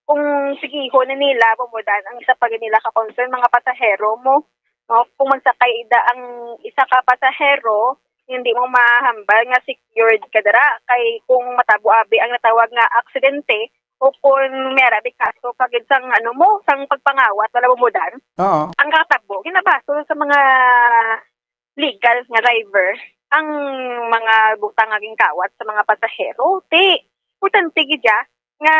kung sigihon na nila, bomodan, ang isa pa gid nila ka concern, mga pasahero mo, no? Kung magsakay ida ang isa ka pasahero, hindi mo mahambal nga secured ka dira. Kay kung matabo abi ang natawag nga aksidente, o kung may ara di kaso, kagid sang ano mo, sang pagpangawat, wala bomodan. Oo. Ang katabo, ginabasol sa mga legal nga driver ang mga butang nga ginkawat sa mga pasahero. Ti, importante gid ya nga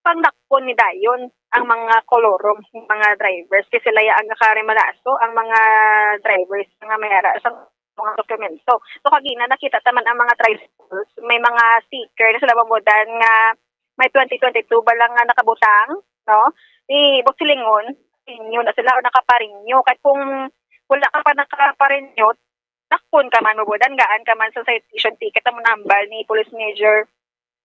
pangdakpon ni dayon ang mga kolorum, mga drivers, kay sila ya ang nakarimalaso, ang mga drivers nga may ara sa mga dokumento. So, kagina nakita ta man ang mga tricycles, may mga sticker na sila bomodan nga may twenty twenty-two ba lang nga nakabutang, no? Di, bukod silingon, renew na sila o nakaparenew. Kahit kung wala ka pa nakaparenew, dakpon ka man, bomodan, gaan ka man sa citation ticket na mo nambal ni Police Major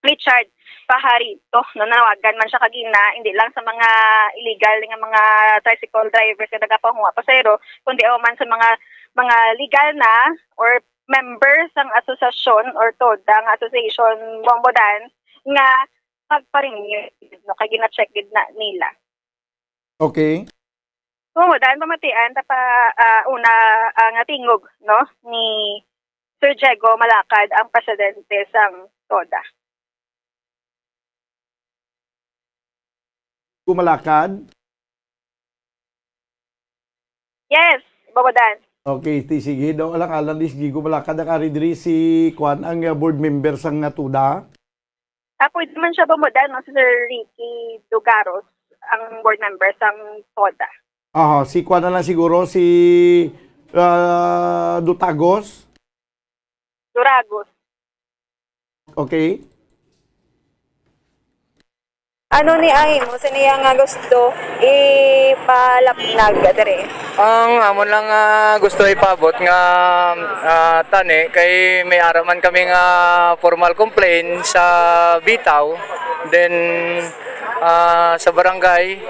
Richard Pajarito, no, nanawagan man siya kagina, hindi lang sa mga illegal nga mga tricycle drivers nga nagapahuwa pasahero, kundi man sa mga, mga legal na or member sang asosasyon or TODA nga association, bomodan, nga magpa-renew, no, kay gina-check gid na nila. Okay. Bomodan, pamatian ta pa, ah, una, ah, nga tingog, no, ni Sir Diego Malakad, ang presidente sang TODA. Diego Malakad? Yes, bomodan. Okay, ti, sige. Daw, alang-alang, dis, Diego Malakad, ang ari diri si, kwan, ang, uh, board member sang, uh, TODA. Ah, pwede man siya bomodan, no? Si Sir Ricky Dugaros, ang board member sang TODA. Aha, si kwan na lang siguro, si, uh, Dutagos. Duragos. Okay. Ano ni ay mo sa niya nga gusto ipalapnag diri? Ang amon lang, ah, gusto ipabot nga, ah, tani kay may ara man kami nga formal complaint sa bitaw, then, ah, sa barangay,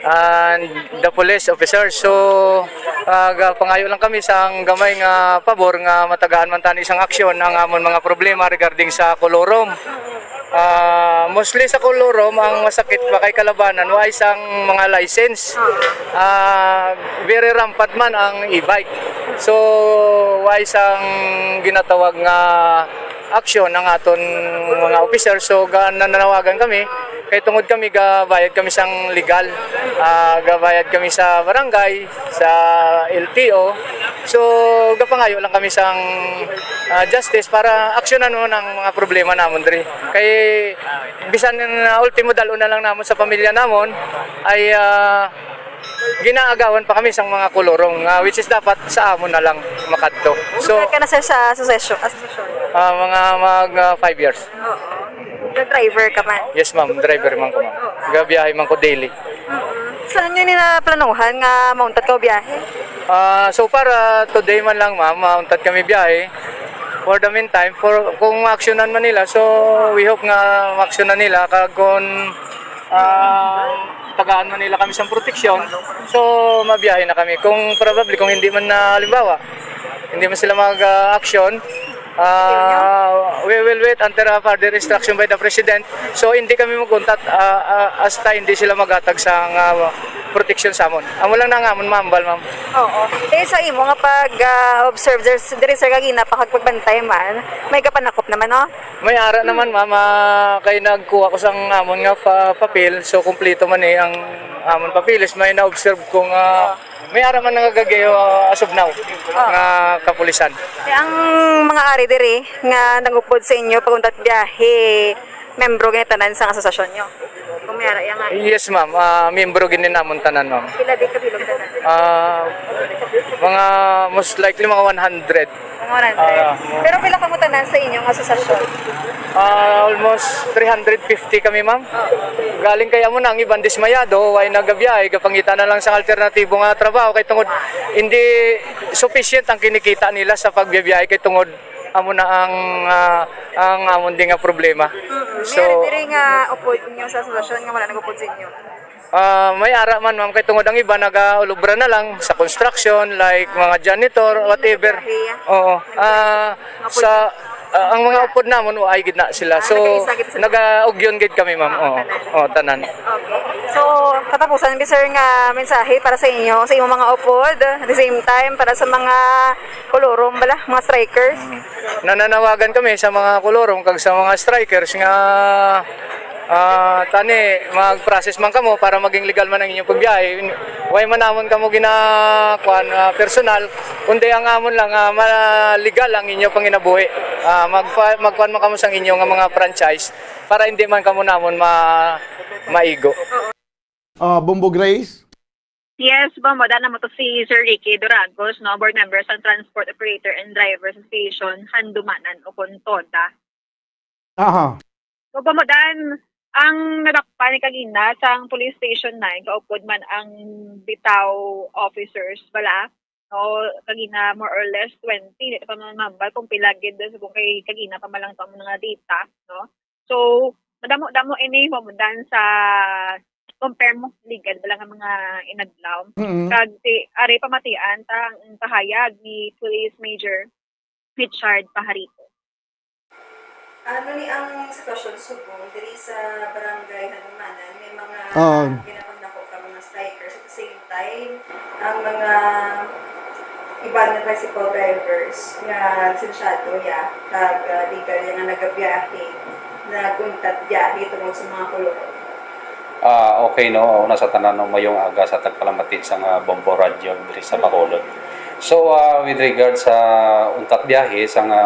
and the police officers. So, ah, ga-, pangayo lang kami sa ang gamay nga pabor nga matagaan man tani sang aksyon ang amon mga problema regarding sa kolorum. Ah, mostly sa kolorum, ang masakit pa kay kalabanan, wa sang mga license. Ah, very rampant man ang e-bike. So, wa sang ginatawag nga aksyon ang aton mga officer. So, ga-, nananawagan kami Kay tungod kami, gabayad kami sang legal. Ah, gabayad kami sa barangay, sa L T O. So, gapangayo lang kami sang, ah, justice para aksyonan mo ang mga problema namon diri. Kay bisan na ultimo dal-on na lang namon sa pamilya namon ay, ah, ginaagawan pa kami sang mga kolorum, ah, which is dapat sa amon na lang makadto. So, Matagal ka na, sir, sa asosasyon? Asosasyon? Ah, mga mag, ah, five years. Oo. Nag-driver ka man? Yes, ma'am. Driver man ko, ma'am. Gabiyahe man ko daily. Mm-mm. Saan nyo nila planuhan nga mauntat ka o biyahe? Ah, so far, ah, today man lang, ma'am, mauntat kami biyahe. For the meantime, for, kung ma-actionan man nila, so we hope nga ma-actionan nila. Kag kung, ah, tagaan man nila kami sa proteksyon, so mabiyahe na kami. Kung probably, kung hindi man na, halimbawa, hindi man sila mag-action, ah, we will wait until, ah, further instruction by the President. So, hindi kami mag-untat, ah, ah, hasta hindi sila maghatag sa nga proteksyon sa amon. Amo lang na nga amon maambal, ma'am. Oo. Eh, sa imo nga pag, ah, observe, sir, diri, sir, kagina pa kag pagbantay man, may gapanakop naman, no? May ara naman, ma'am, ah, kay nagkuha ko sang amon nga pa-, papel, so kumpleto man eh ang amon papeles. May na-observe ko nga may ara man nagagayo, ah, as of now nga kapulisan. Eh, ang mga ari diri nga nangupod sa inyo pag-untat biyahe, membro gani tanan sang asosasyon nyo? Kung may ara, iya nga. Yes, ma'am. Ah, miyembro gini namon tanan, ma'am. Pila di kabilog tanan? Ah, mga, most likely, mga one hundred. Mga one hundred. Ah, Pero pila kamo tanan sa inyong asosasyon? Ah, almost three hundred fifty kami, ma'am. Galing kay amo na ang iban dismayado, way nagabiyahe, gapangita na lang sa alternatibo nga trabaho kay tungod hindi sufficient ang kinikita nila sa pagbiyahe kay tungod amo na ang, ah, ang amon din nga problema. Mm-mm. May So, ari diri nga upod inyo sa asosasyon nga wala nag-upod sa inyo? Ah, may ara man, ma'am, kay tungod ang iba nagaulobra na lang sa construction, like mga janitor, whatever. Oo. Ah, sa, ah, ang mga upod namon, ay gid na sila. So, nagaugyon gid kami, ma'am. Oo. Oh, tanan. Okay. So, katapusan, bi, sir, nga mensahe para sa inyo, sa imong mga upod, at the same time, para sa mga kolorum bala, mga strikers. Nananawagan kami sa mga kolorum kag sa mga strikers nga, ah, tani, mag-process man kamo para maging legal man ang inyong pagbiyahe. Way man namon kamo gina-, kuan, ah, personal, kundi ang amon lang, ah, ma-, legal ang inyo panginabuhi. Ah, magpa-, magkuan man kamo sang inyo nga mga franchise para hindi man kamo namon ma-, maigo. Ah, Bombo Grace? Yes, Bombo, dan mo to si Sir Ricky Duragos, no, board member sa Transport Operator and Drivers Association, Handumanan o kon TODA. Aha. So, Bombo, dan, ang nadakpan ni kagina sa police station nine, kaupod man ang bitaw officers, bala, no, kagina more or less twenty, di pa man mambal kung pila gid, sa kung kay kagina pa man lang to ang mga data, no? So, madamo-damo ini, Bombo, dan sa compare mo, ligad wala nga mga inadlaw. Mm-mm. Kag si, ari pamatian ta ang pahayag ni Police Major Richard Pajarito. Ano ni ang sitwasyon subong diri sa Barangay Hanumanan? May mga Oo. ginapangnako ka mga strikers. At the same time, ang mga iban nga tricycle drivers nga lisensyado ya, kag, ah, legal ya nga nagabiyahe, nag-untat biyahe tungod sa mga kolorum. Ah, okay, no? Una sa tanan, no, mayong aga sa tagpalamati sa nga Bombo Radyo diri sa Bacolod. So, ah, with regard sa untat biyahe sa nga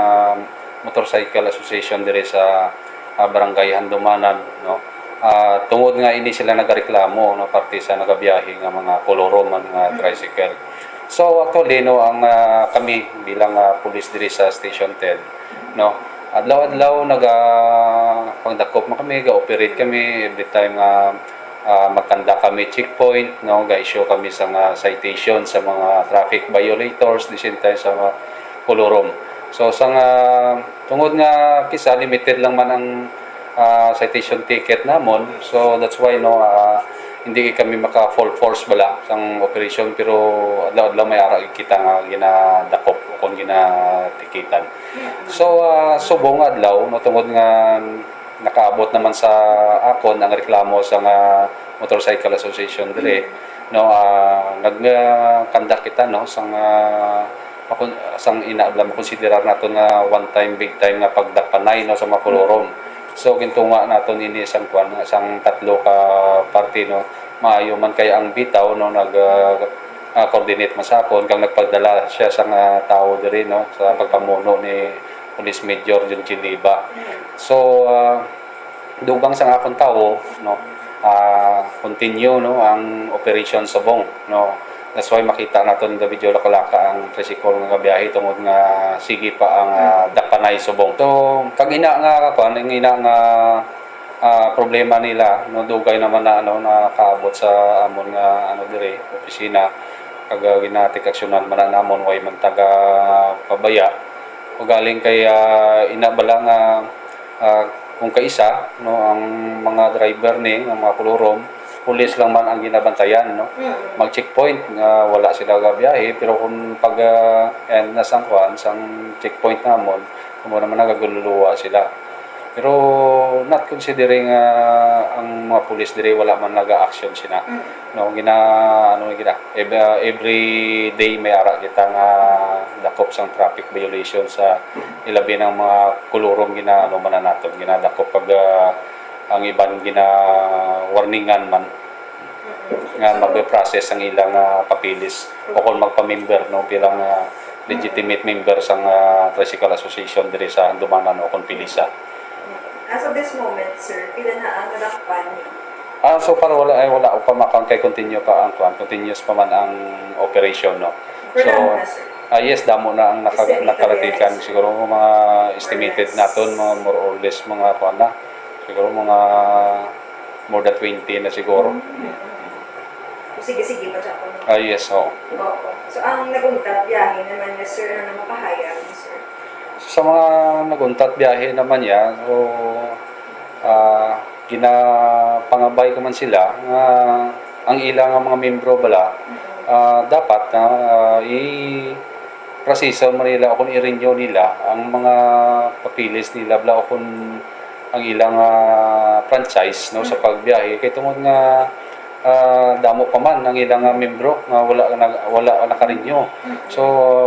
Motorcycle Association diri sa, ah, Barangay Handumanan, no? Ah, tungod nga ini sila nagareklamo, no, parte sa nagabiyahe nga mga kolorum man nga tricycle. So, actually, no, ang, ah, kami bilang, ah, pulis diri sa Station ten, no, adlaw-adlaw naga-, pangdakop man kami, ga-operate kami every time nga, ah, magkanda kami checkpoint, no, ga-issue kami sa nga citation sa mga traffic violators, the same time sa mga kolorum. So, sa nga, tungod nga kisa limited lang man ang, ah, citation ticket namon, so that's why, no, ah, hindi kami maka full force bala sang operation, pero adlaw-adlaw may ara kita nga ginadakop o kon ginatikitan. So, ah, subong nga adlaw, no, tungod nga nakaabot naman sa akon ang reklamo sa nga Motorcycle Association diri, no, ah, nag-, ah, conduct kita, no, sang, ah, makon-, sang ina bala makonsiderar naton nga one time, big time nga pagdakpanay, no, sa mga kolorum. So, gintunga naton ini sang kwan, sang tatlo ka parte, no. Maayo man kay ang bitaw, no, nag, ah, ah, coordinate man sa akon, kag nagpadala siya sang, ah, tawo diri, no, sa pagpamuno ni Police Major Junjun Liba. So, ah, dugang sang akon tawo, no, ah, continue, no, ang operation subong, no. That's why makita naton nga medyo lakalaka ang tricycle nga gabiyahe tungod nga sige pa ang, ah, dakpanay subong. So, kag ina nga, kwan, ang ina nga, ah, problema nila, no, dugay naman na, ano, nakaabot sa amon nga, ano, diri, opisina. Kag, ah, gina-take aksyonan man na namon, way man taga pabaya. Ugaling kay, ah, ina bala nga, ah, kung kaisa, no, ang mga driver ni, ang mga kulurom, pulis lang man ang ginabantayan, no? Mm. Mag-checkpoint nga wala sila gabiyahe, pero kung pag, ah, yan na sang kwan, sang checkpoint namon, amo naman nagagululuwa sila. Pero not considering, ah, ang mga pulis diri, wala man naga-action sina. Mm. No, gina, ano, gina, ev-, ah, every day may ara kita nga dakop sang traffic violation sa ilabi ng mga kulurom gina, ano, man naton, ginadakop pag, ah, ang iban gina-warningan man nga mag-process ang ilang, ah, papeles o kung magpa-member, no, bilang, ah, legitimate member sang, ah, Tricycle Association diri sa Handumanan o kung Pilisa. As of this moment, sir, pila na ang nadakpan? Ah, so far wala, ay, wala pa ma-count kay continue pa ang kwan, continuous pa man ang operation, no. Pero So, damo na, sir. Ah, yes, damo na ang naka-, Estimated nakaratikan. Siguro mga estimated Or less. naton, mga more or less, mga kwan na. Siguro mga more than twenty na siguro. Mm. Sige, sige, pa siya po. Ah, yes, oo. Oo. So, ang nag-untat biyahe naman niya, sir, ano na mapahayag, sir? Sa mga nag-untat biyahe naman niya, so, ah, ginapangabay ko man sila nga ang ila nga mga membro bala, ah, dapat na, ah, i-proseso man nila o kung i-renew nila ang mga papeles nila bala o kung ang ilang, ah, franchise, no, sa pagbiyahe. Kay tungod nga, ah, damo pa man ang ilang, ah, membro nga wala na, wala naka-renew. So,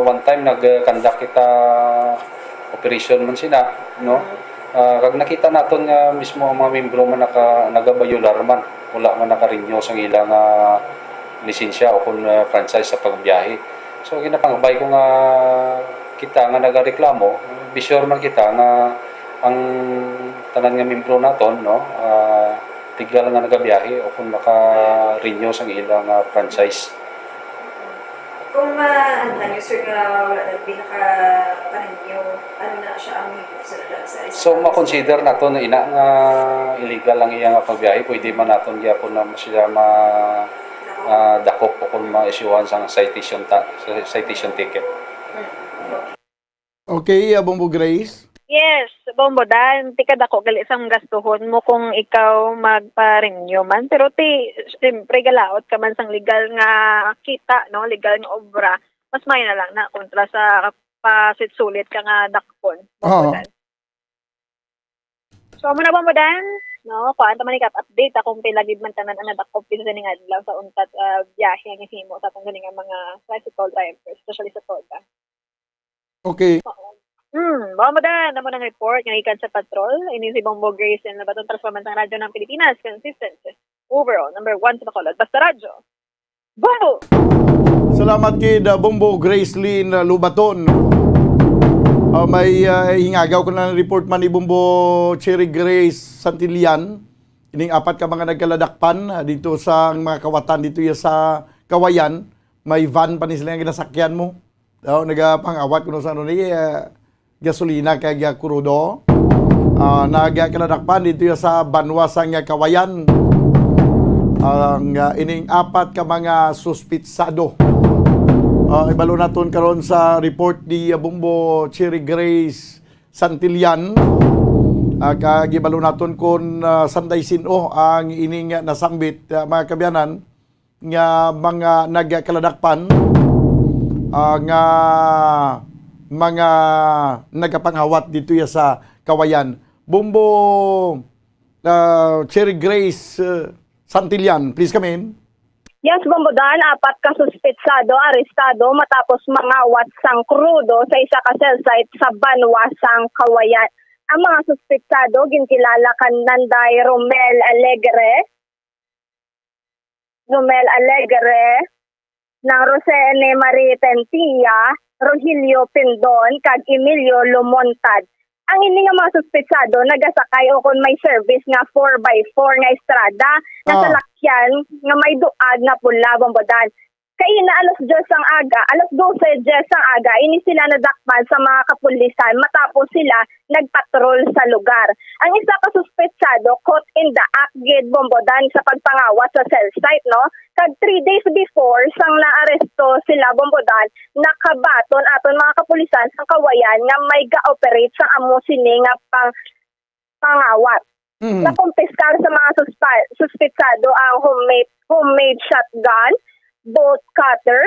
one time nag-conduct kita operation man sila, no? Ah, kag nakita naton nga mismo ang mga membro man naka-, nagabayular man, wala man naka-renew sang ilang, ah, lisensya o kun, ah, franchise sa pagbiyahe. So, ginapangabay ko nga kita nga nagareklamo, be sure man kita nga ang tanan nga membro naton, no, ah, legal nga nagabiyahe o kun naka-renew sang ilang, ah, franchise. Kung ma-, ano, sir, nga wala na, di naka-renew, ano na siya ang mahimo sa, sa So, ma-consider nato na ina nga illegal ang iya nga pagbiyahe, pwede man naton gyapon na siya ma-, ah, dakop o kung ma-issuehan sang citation ta-, citation ticket. Okay, ah, Bombo Grace? Yes, Bombo Dan, ti kadako gali sang gastuhon mo kung ikaw magpa-renew man. Pero ti, siyempre, galaot ka man sang legal nga kita, no? Legal nga obra. Mas maayo na lang na kontra sa pasulit-sulit ka nga dakpon. Oo. Bombo Dan. So, amo na, Bombo Dan, no? Kuan ta man ika update, ah, kung pila gid man tanan ang nadakop dito sa ning adlaw sa untat, ah, biyahe nga himo sa atong ganing nga mga tricycle drivers, especially sa Toda. Okay. Oo. Hmm, Bombo Dan, amo nang report nga gikan sa patrol. Ini si Bombo Grace and Labaton, transforman sang Radyo ng Pilipinas, consistent. Overall, number one sa Bacolod. Basta Radyo. Bombo! Salamat kid, ah, Bombo Grace Lynn, ah, Lubaton. Ah, may, ah, hingagaw ko na report man ni Bombo Cherry Grace Santillan. Ining apat ka mga nagkaladakpan, ah, dito sa mga kawatan dito ya sa Kawayan. May van pa ni sila nga ginasakyan mo. Daw nagapangawat kuno sa ano ni, ah, gasolina kag, ah, krudo. Ah, nagkaladakpan dito ya sa banwa sang, ah, Kawayan. Ang, ah, ining apat ka mga suspitsado. Ah, ibalo naton karon sa report ni, ah, Bombo Cherry Grace Santillan. Ah, kag ibalo naton kon, ah, sanday sin-o ang ining, ah, nasambit, ah, mga kabyanan. nga mga nagkaladakpan, ah, nga mga nagapangawat dito ya sa Kawayan. Bombo, ah, Cherry Grace, ah, Santillan, please come in. Yes, Bombo Dan, apat ka suspetsado arestado matapos mangawat sang krudo sa isa ka cell site sa banwa sang Kawayan. Ang mga suspetsado ginkilala kan Nanday Romel Alegre, Romel Alegre, nang Rosene Marie Pentia, Rogelio Pindon, kag Emilio Lumontad. Ang ini nga mga suspetsado nagasakay o kon may service nga four by four nga estrada nga Ah. salakyan nga may duag nga pula, Bombodan. Kaina alas diyes sang aga, alas dose diyes sang aga, ini sila nadakpan sa mga kapulisan matapos sila nagpatrol sa lugar. Ang isa ka suspetsado caught in the act gid, Bombodan, sa pagpangawat sa cell site, no? Kag three days before sang naaresto sila, Bombodan, nakabaton aton mga kapulisan sa Kawayan nga may ga-operate sa amo sini nga pang pangawat. Mhm. Nakumpiskar sa mga suspa-, suspitsado ang homemade, homemade shotgun, bolt cutter,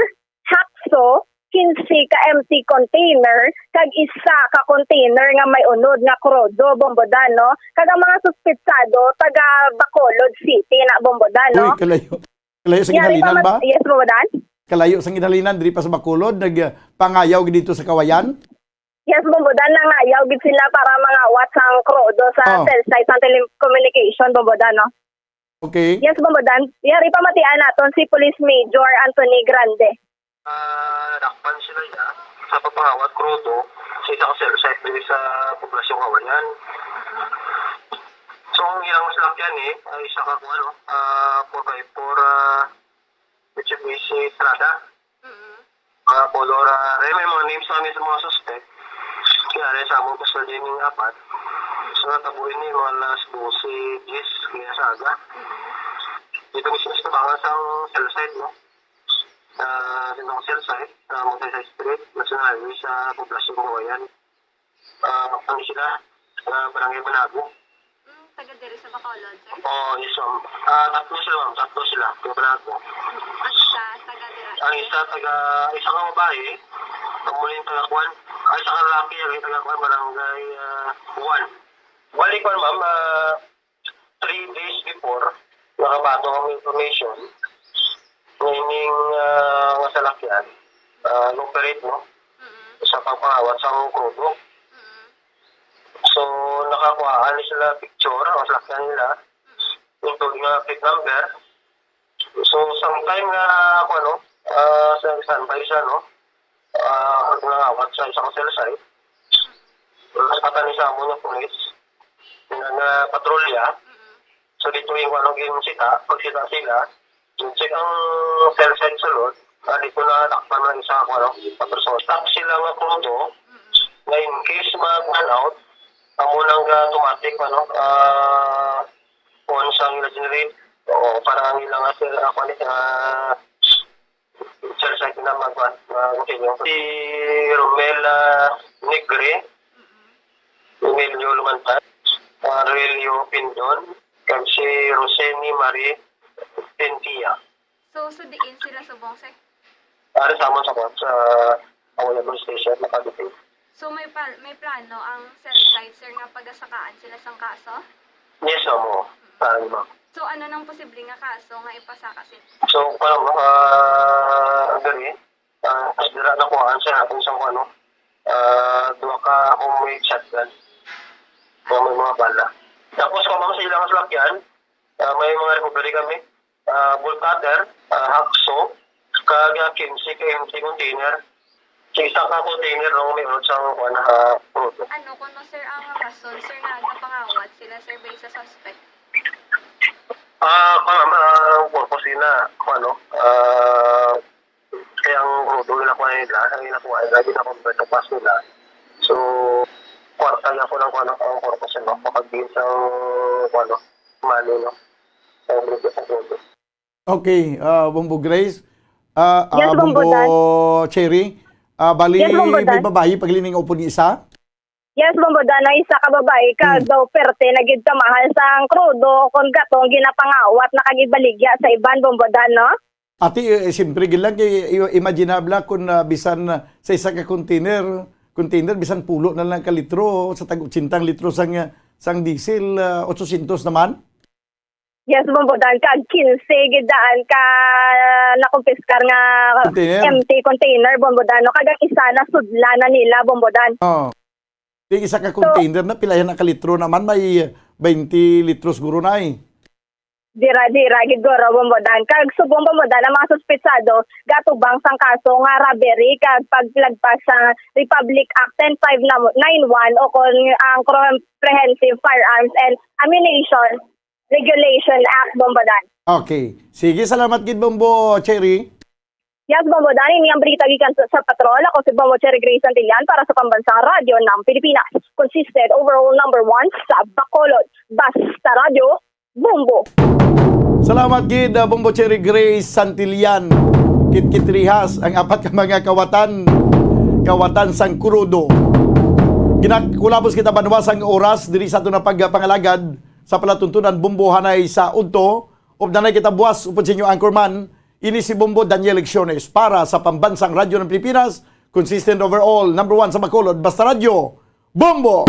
hacksaw, quince ka empty container, kag isa ka container nga may unod nga krudo, Bombodan, no? Kag ang mga suspitsado, taga Bacolod City na, Bombodan, no? Uy, kalayo. Kalayo sa Yari pa ginhalinan mat-, ba? Yes, Bombodan. Kalayo sa ginhalinan, diri pa sa Bacolod, nag, ah, pangayaw dito sa Kawayan? Yes, Bombodan, nangayaw gid sila para mangawat sang krudo sa Oh. cell site sang telecommunication, Bombodan, no? Okay. Yes, Bombodan. Yari pamatian naton si Police Major Anthony Grande. Ah, nadakpan sila niya sa pagpangawat krudo sa isa ka cell site diri sa Poblacion Kawayan. So, ang ilang salakyan, eh, ay isa ka, ano, ah, four by four, ah, Mitsubishi Strada. Mm. Mga kolor, ah, may mga names kami sa mga suspect. Kaya rin sa among custody ning apat. So, natabo ini mga alas dose diyes kaya sa aga. Mm. Dito mismo sa tabangan sa cell site, no? Ah, sa mga cell site, sa Montesay Street, National Highway sa Poblacion Kawayan. Ah, ano sila? Ah, Barangay Banago. Mm, taga diri sa Bacolod, sir? Oo, yes, ma'am. Ah, tatlo sila, ma'am. Tatlo sila. Taga Banago. Mm, ang isa, taga dira? Ang isa, taga, isa ka babae. Amo ni taga Kwan. Ay, isa ka lalaki, ang taga Kwan, Barangay, ah, Juan. Bali, Kwan, ma'am, ah, three days before, nakabato ang information nga ining, ah, nga salakyan, ah, operate, no? Mm. Sa pagpangawat sa krudo. Mm. So, nakakuhaan ni sila picture, ang salakyan nila, Mm. including nga plate number. So, sometime nga, ako, ano, ah, sa standby siya, no? Ah, nangawat sa isa ka cell site. Mas patani sa amo nga pulis nga, nga patrolya. So, dito yung, ano, ginsita, pagsita sila, check ang cell site sulod, ah, dito na takpan ng isa, ano, patrol. Stop sila nga punto, na in case mag-run out, amo nang automatic, ano, ah, on sa ila generate. Oo, para ang ilang, ah, sir, ah, kuwan, ah, Sir, sa akin na magwan, ah, continue. Si Romel, ah, Negre, Emilio Lumantan, ah, Relio Pindon, kag si Roseni Marie Pentia. So, sa diin sila subong, sir? Ari sa amon sa kwan, sa Awayan Police Station, Makati. So, may pa-, may plano ang cell site, sir, nga pagasakaan sila sang kaso? Yes, ma'am, oo. Sorry, ma'am. So, ano nang posible nga kaso nga ipasaka sila? So, parang, ah, diri, ah, dira nakuhaan sa hapon sa, ano, ah, duha ka homemade shotgun. Nga may mga bala. Tapos, kung, ma'am, sa ilang salakyan, ah, may mga recovery kami. Ah, bolt cutter, ah, hacksaw, kag, ah, quince ka empty container. Sa isa ka container, no, may unod sa, kuwan, ah, krudo. Ano kuno, sir, ang rason, sir, nga nagapangawat sila, sir, based sa suspect? Ah, kuwan, ma'am, ah, ang purpose nila, kuwan, no, ah, kaya ang krudo nila, kuwan nila, ang nila, kuwan nila, ginakonvert ang pass nila. So, kwarta niya po ng, kuwan, ang purpose, no, makag-gain sa, kuwan, no, money, no, ang krudo, ang krudo. Okay, ah, Bombo Grace. Ah, Yes, ah, Bombo Bombo Dan. Cherry. Ah, bali, Yes, Bombo may Dan. babayi pag lining upod ni isa? Yes, Bombo Dan, ang isa ka babayi, kag Hmm. daw perte na gid ka mahal sang krudo, kon gatong ginapangawat na kag ibaligya sa iban, Bombo Dan, no? Ati, eh, siyempre, gid lang kay i-, imaginable kung, ah, bisan, ah, sa isa ka container, container, bisan pulo na lang ka litro, sa tag otsenta litro sang, ah, sang diesel, ah, otsosyentos naman. Yes, Bombo Dan, kag quince gid daan ka nakumpiskar nga Container? empty container, Bombo Dan, no? Kag ang isa nasudlan na nila, Bombo Dan. Oh. Di isa ka So, container na, pila yan ang kalitro naman? May twenty litros guro na eh. Dira, dira, gid guro, Bombo Dan. Kag subong, Bombo Dan, ang mga suspitsado gatubang sang kaso nga robbery kag paglagpas sa Republic Act ten five nine one o kon ang Comprehensive Firearms and Ammunition Regulation Act, Bombo Dan. Okay. Sige, salamat gid, Bombo Cherry. Yes, Bombo Dan, ini ang balita gikan sa, sa Patrol. Ako si Bombo Cherry Grace Santillan para sa Pambansang Radyo ng Pilipinas. Consistent overall number one sa Bacolod. Basta Radyo, Bombo. Salamat gid, ah, Bombo Cherry Grace Santillan. Kitkit rihas ang apat ka mga kawatan. Kawatan sang Kurudo. Ginakulabos kita banwa sang oras diri sa aton nga pagpangalagad sa palatuntunan, Bombo, hanay sa udto. Updanay kita buwas upod sa inyo anchorman. Ini si Bombo Daniel Lecciones para sa Pambansang Radyo ng Pilipinas, consistent overall, number one sa Bacolod, Basta Radyo, Bombo!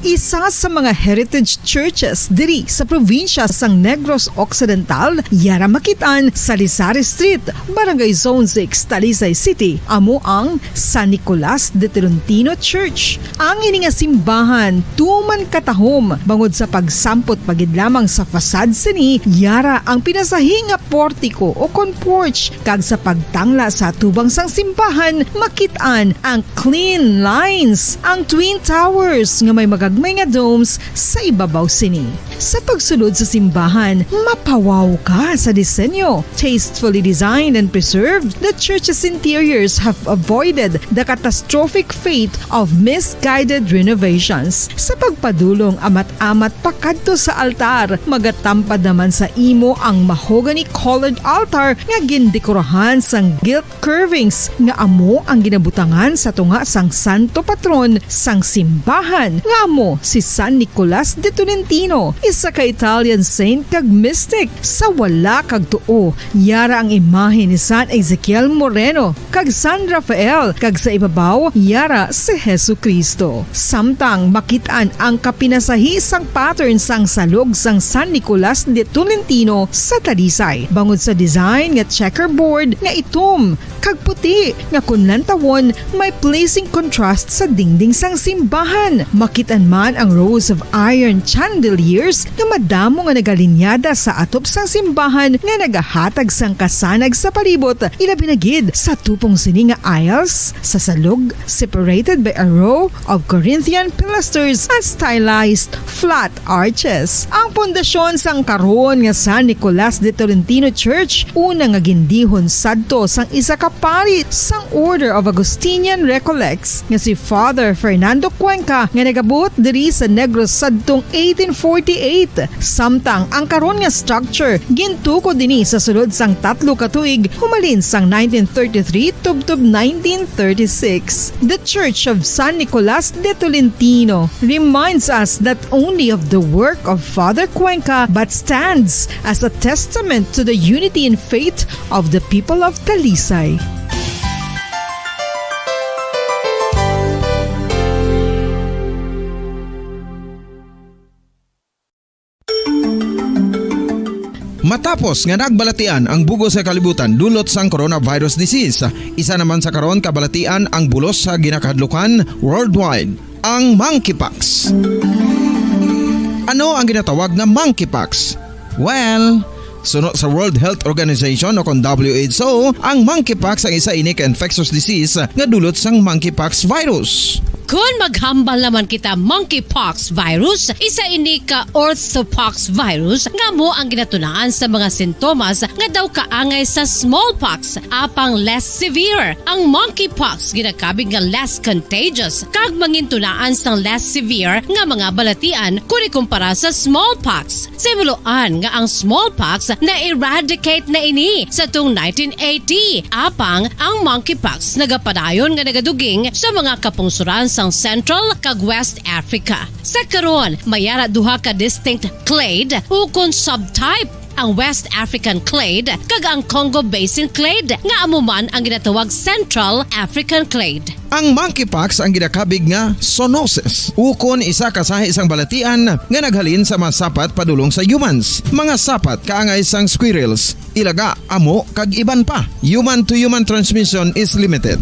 Isa sa mga heritage churches diri sa probinsya sang Negros Occidental, yara makit-an sa Lisari Street, Barangay Zone six, Talisay City, amo ang San Nicolas de Tolentino Church. Ang ini nga simbahan tuman katahom bangod sa pagsampot pa gid lamang sa facade sini, yara ang pinasahi nga portiko o kon porch, kag sa pagtangla sa atubang sang simbahan makit-an ang clean lines, ang twin towers nga may magagmay nga domes sa ibabaw sini. Sa pagsulod sa simbahan, mapawaw ka sa disenyo. Tastefully designed and preserved, the church's interiors have avoided the catastrophic fate of misguided renovations. Sa pagpadulong amat-amat pakadto sa altar, magatampad naman sa imo ang mahogany-colored altar nga gindekorahan sang gilt curvings nga amo ang ginabutangan sa tunga sang santo patron sang simbahan, nga amo si San Nicolas de Tolentino, isa ka Italian saint kag mystic sa wala kag tuo. Yara ang imahe ni San Ezekiel Moreno kag San Rafael, kag sa ibabaw yara si Jesu-Cristo. Samtang makit-an ang kapinasahi sang pattern sang salog sang San Nicolas de Tolentino sa Talisay, bangod sa design nga checkerboard nga itom kag puti, nga kon lantawon, may pleasing contrast sa dingding sang simbahan. Makit-an man ang rows of iron chandeliers nga madamo nga nagalinyada sa atop sang simbahan nga nagahatag sang kasanag sa palibot, ilabi na gid sa tupong sini nga aisles sa salog, separated by a row of Corinthian pilasters and stylized flat arches. Ang pundasyon sang karon nga San Nicolas de Tolentino Church, una nga gindihon sadto sang isa ka pari sang Order of Augustinian Recollects nga si Father Fernando Cuenca, nga nagabuot diri sa Negros sadtong eighteen forty-eight. Samtang ang karon nga structure gintukod ini sa sulod sang tatlo ka tuig, humalin sang nineteen thirty-three tubtob nineteen thirty-six. The Church of San Nicolas de Tolentino reminds us not only of the work of Father Cuenca, but stands as a testament to the unity in faith of the people of Talisay. Matapos nga nagbalatian ang bug-os nga kalibutan dulot sang coronavirus disease, isa naman sa karon kabalatian ang bulos sa ginakahadlukan worldwide, ang monkeypox. Ano ang ginatawag nga monkeypox? Well, suno sa World Health Organization o kon W H O, ang monkeypox ang isa ini ka infectious disease nga dulot sang monkeypox virus. Kon maghambal naman kita, monkeypox virus, isa ini ka orthopox virus nga amo ang ginatunaan sa mga sintomas nga daw kaangay sa smallpox, apang less severe. Ang monkeypox ginakabig nga less contagious kag mangintunaan sang less severe nga mga balatian kon ikumpara sa smallpox. Sa himuloan nga ang smallpox na-eradicate na ini sa tung nineteen eighty, apang ang monkeypox nagapadayon nga nagaduging sa mga kapungsoran sang Central kag West Africa. Sa karon, may ara duha ka distinct clade ukon subtype ang West African clade, kag ang Congo Basin clade, nga amo man ang ginatawag Central African clade. Ang monkeypox ang ginakabig nga zoonosis, ukon isa ka sahi sang balatian nga naghalin sa mga sapat padulong sa humans, mga sapat kaangay sang squirrels, ilaga, amo, kag iban pa. Human to human transmission is limited.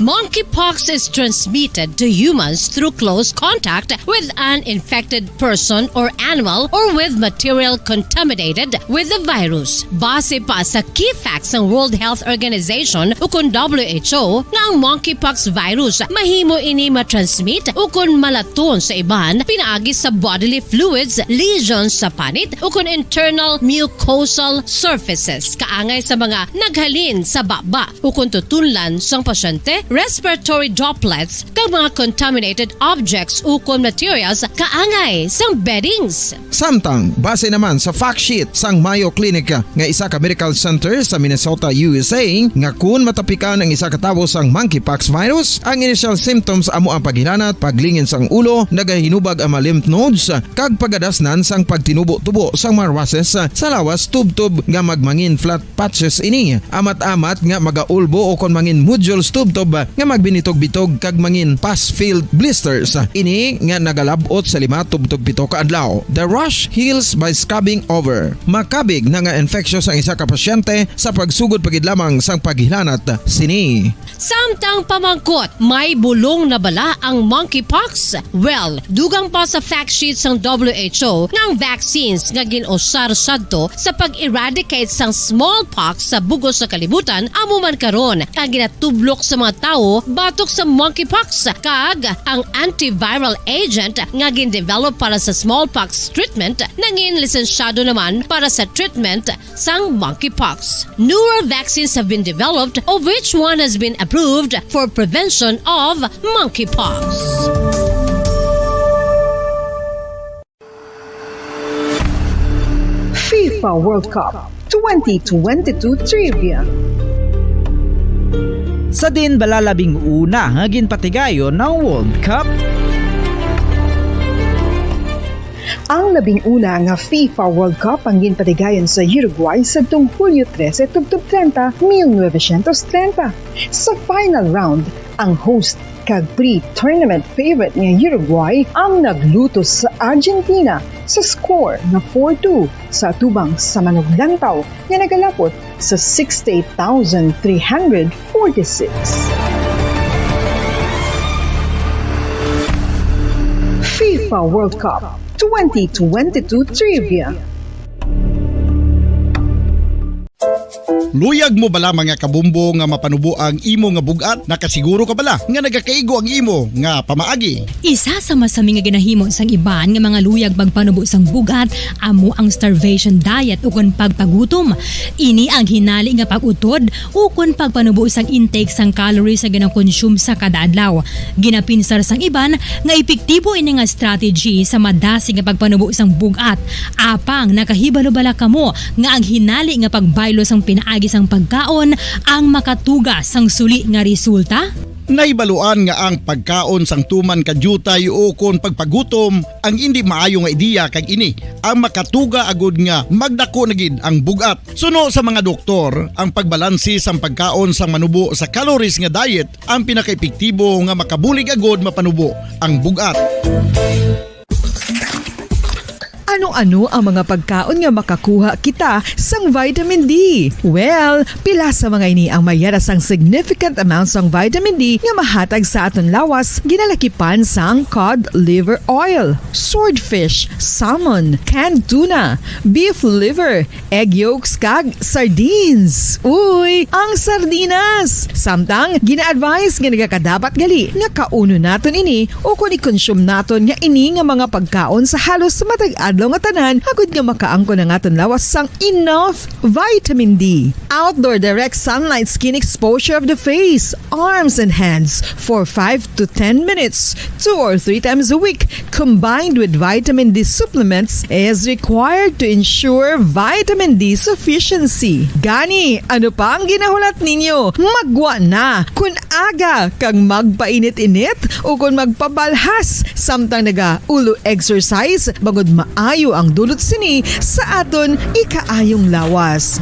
Monkeypox is transmitted to humans through close contact with an infected person or animal or with material contaminated with the virus. Base pa sa key facts sang World Health Organization ukon W H O nga ang monkeypox virus mahimo ini matransmit ukon malaton sa iban pinaagi sa bodily fluids, lesions sa panit ukon internal mucosal surfaces kaangay sa mga naghalin sa baba ukon tutunlan sang pasyente, respiratory droplets, kag mga contaminated objects ukon materials kaangay sang beddings. Samtang, base naman sa fact sheet sang Mayo Clinic nga isa ka medical center sa Minnesota, U S A, nga kun matapikan ang isa ka tawo sang monkeypox virus, ang initial symptoms amo ang paghilanat, paglingin sang ulo, nagahinubag ang mga lymph nodes, kag pagadasnan sang pagtinubo-tubo sang mga rushes sa lawas tubtob nga magmangin flat patches ini, amat-amat nga magaulbo ukon mangin nodules tubtob nga magbinitog-bitog kag mangin pus-filled blisters. Ini nga nagalab-ot sa lima tubtob pito ka adlaw. The rash heals by scrubbing over. Makabig na nga infectious ang isa ka pasyente sa pagsugod pa gid lamang sang paghilanat sini. Samtang pamangkot, may bulong na bala ang monkeypox? Well, dugang pa sa fact sheet sang W H O nga ang vaccines nga gin-usar sadto sa pag-eradicate sang smallpox sa bug-os nga kalibutan amo man karon ang ginatublok sa mga tawo batok sa monkeypox, kag ang antiviral agent nga gin-develop para sa smallpox treatment nangin lisensyado naman para sa treatment sang monkeypox. Newer vaccines have been developed, of which one has been approved for prevention of monkeypox. FIFA World Cup twenty twenty-two Trivia. Sa diin bala labing una nga ginpatigayon ang World Cup? Ang labing una nga FIFA World Cup ang ginpatigayon sa Uruguay sadtong Hulyo trese tubtob treinta, mil novecientos treinta. Sa final round, ang host kag pre-tournament favorite nga Uruguay ang naglutos sa Argentina sa score nga four two sa atubang sa manuglantaw nga nagalapot sa sixty-eight thousand three hundred forty-six. FIFA World Cup twenty twenty-two Trivia. Luyag mo bala, mga kabombo, nga mapanubo ang imo nga bug-at? Nakasiguro ka bala nga nagakaigo ang imo nga pamaagi? Isa sa masami nga ginahimo sang iban nga mga luyag pagpanubo sang bug-at amo ang starvation diet ukon pagpagutom. Ini ang hinali nga pag-utod ukon pagpanubo sang intake sang calories nga ginakonsume sa kada adlaw. Ginapinsar sang iban nga epektibo ini nga strategy sa madasig nga pagpanubo sang bug-at. Apang nakahibalo bala kamo nga ang hinali nga pagbaylo sang pinaagi sang pagkaon ang makatuga sang suli nga resulta? Nahibaluan nga ang pagkaon sang tuman ka diutay ukon pagpagutom ang indi maayo nga ideya, kag ini ang makatuga agud nga magdako na gid ang bug-at. Suno sa mga doktor, ang pagbalanse sang pagkaon sang manubo sa calories nga diet ang pinakaepektibo nga makabulig agud mapanubo ang bug-at. Ano-ano ang mga pagkaon nga makakuha kita sang vitamin D? Well, pila sa mga ini ang mayara sang significant amount sang vitamin D nga mahatag sa aton lawas, ginalakipan sang cod liver oil, swordfish, salmon, canned tuna, beef liver, egg yolks, kag sardines. Uy, ang sardinas! Samtang, gina-advise nga nagakadapat gali nga kaunon naton ini ukon i-consume naton nga ini nga mga pagkaon sa halos matag adlaw nga tanan, agud nga makaangkon ang aton lawas sang enough vitamin D. Outdoor direct sunlight skin exposure of the face, arms, and hands for five to ten minutes, two or three times a week, combined with vitamin D supplements, is required to ensure vitamin D sufficiency. Gani, ano pa ang ginahulat ninyo? Maggwa na! Kun aga kag magpainit-init ukon magpabalhas samtang naga-ulo exercise, bangod maayo ang dulot sini sa aton ikaayong lawas.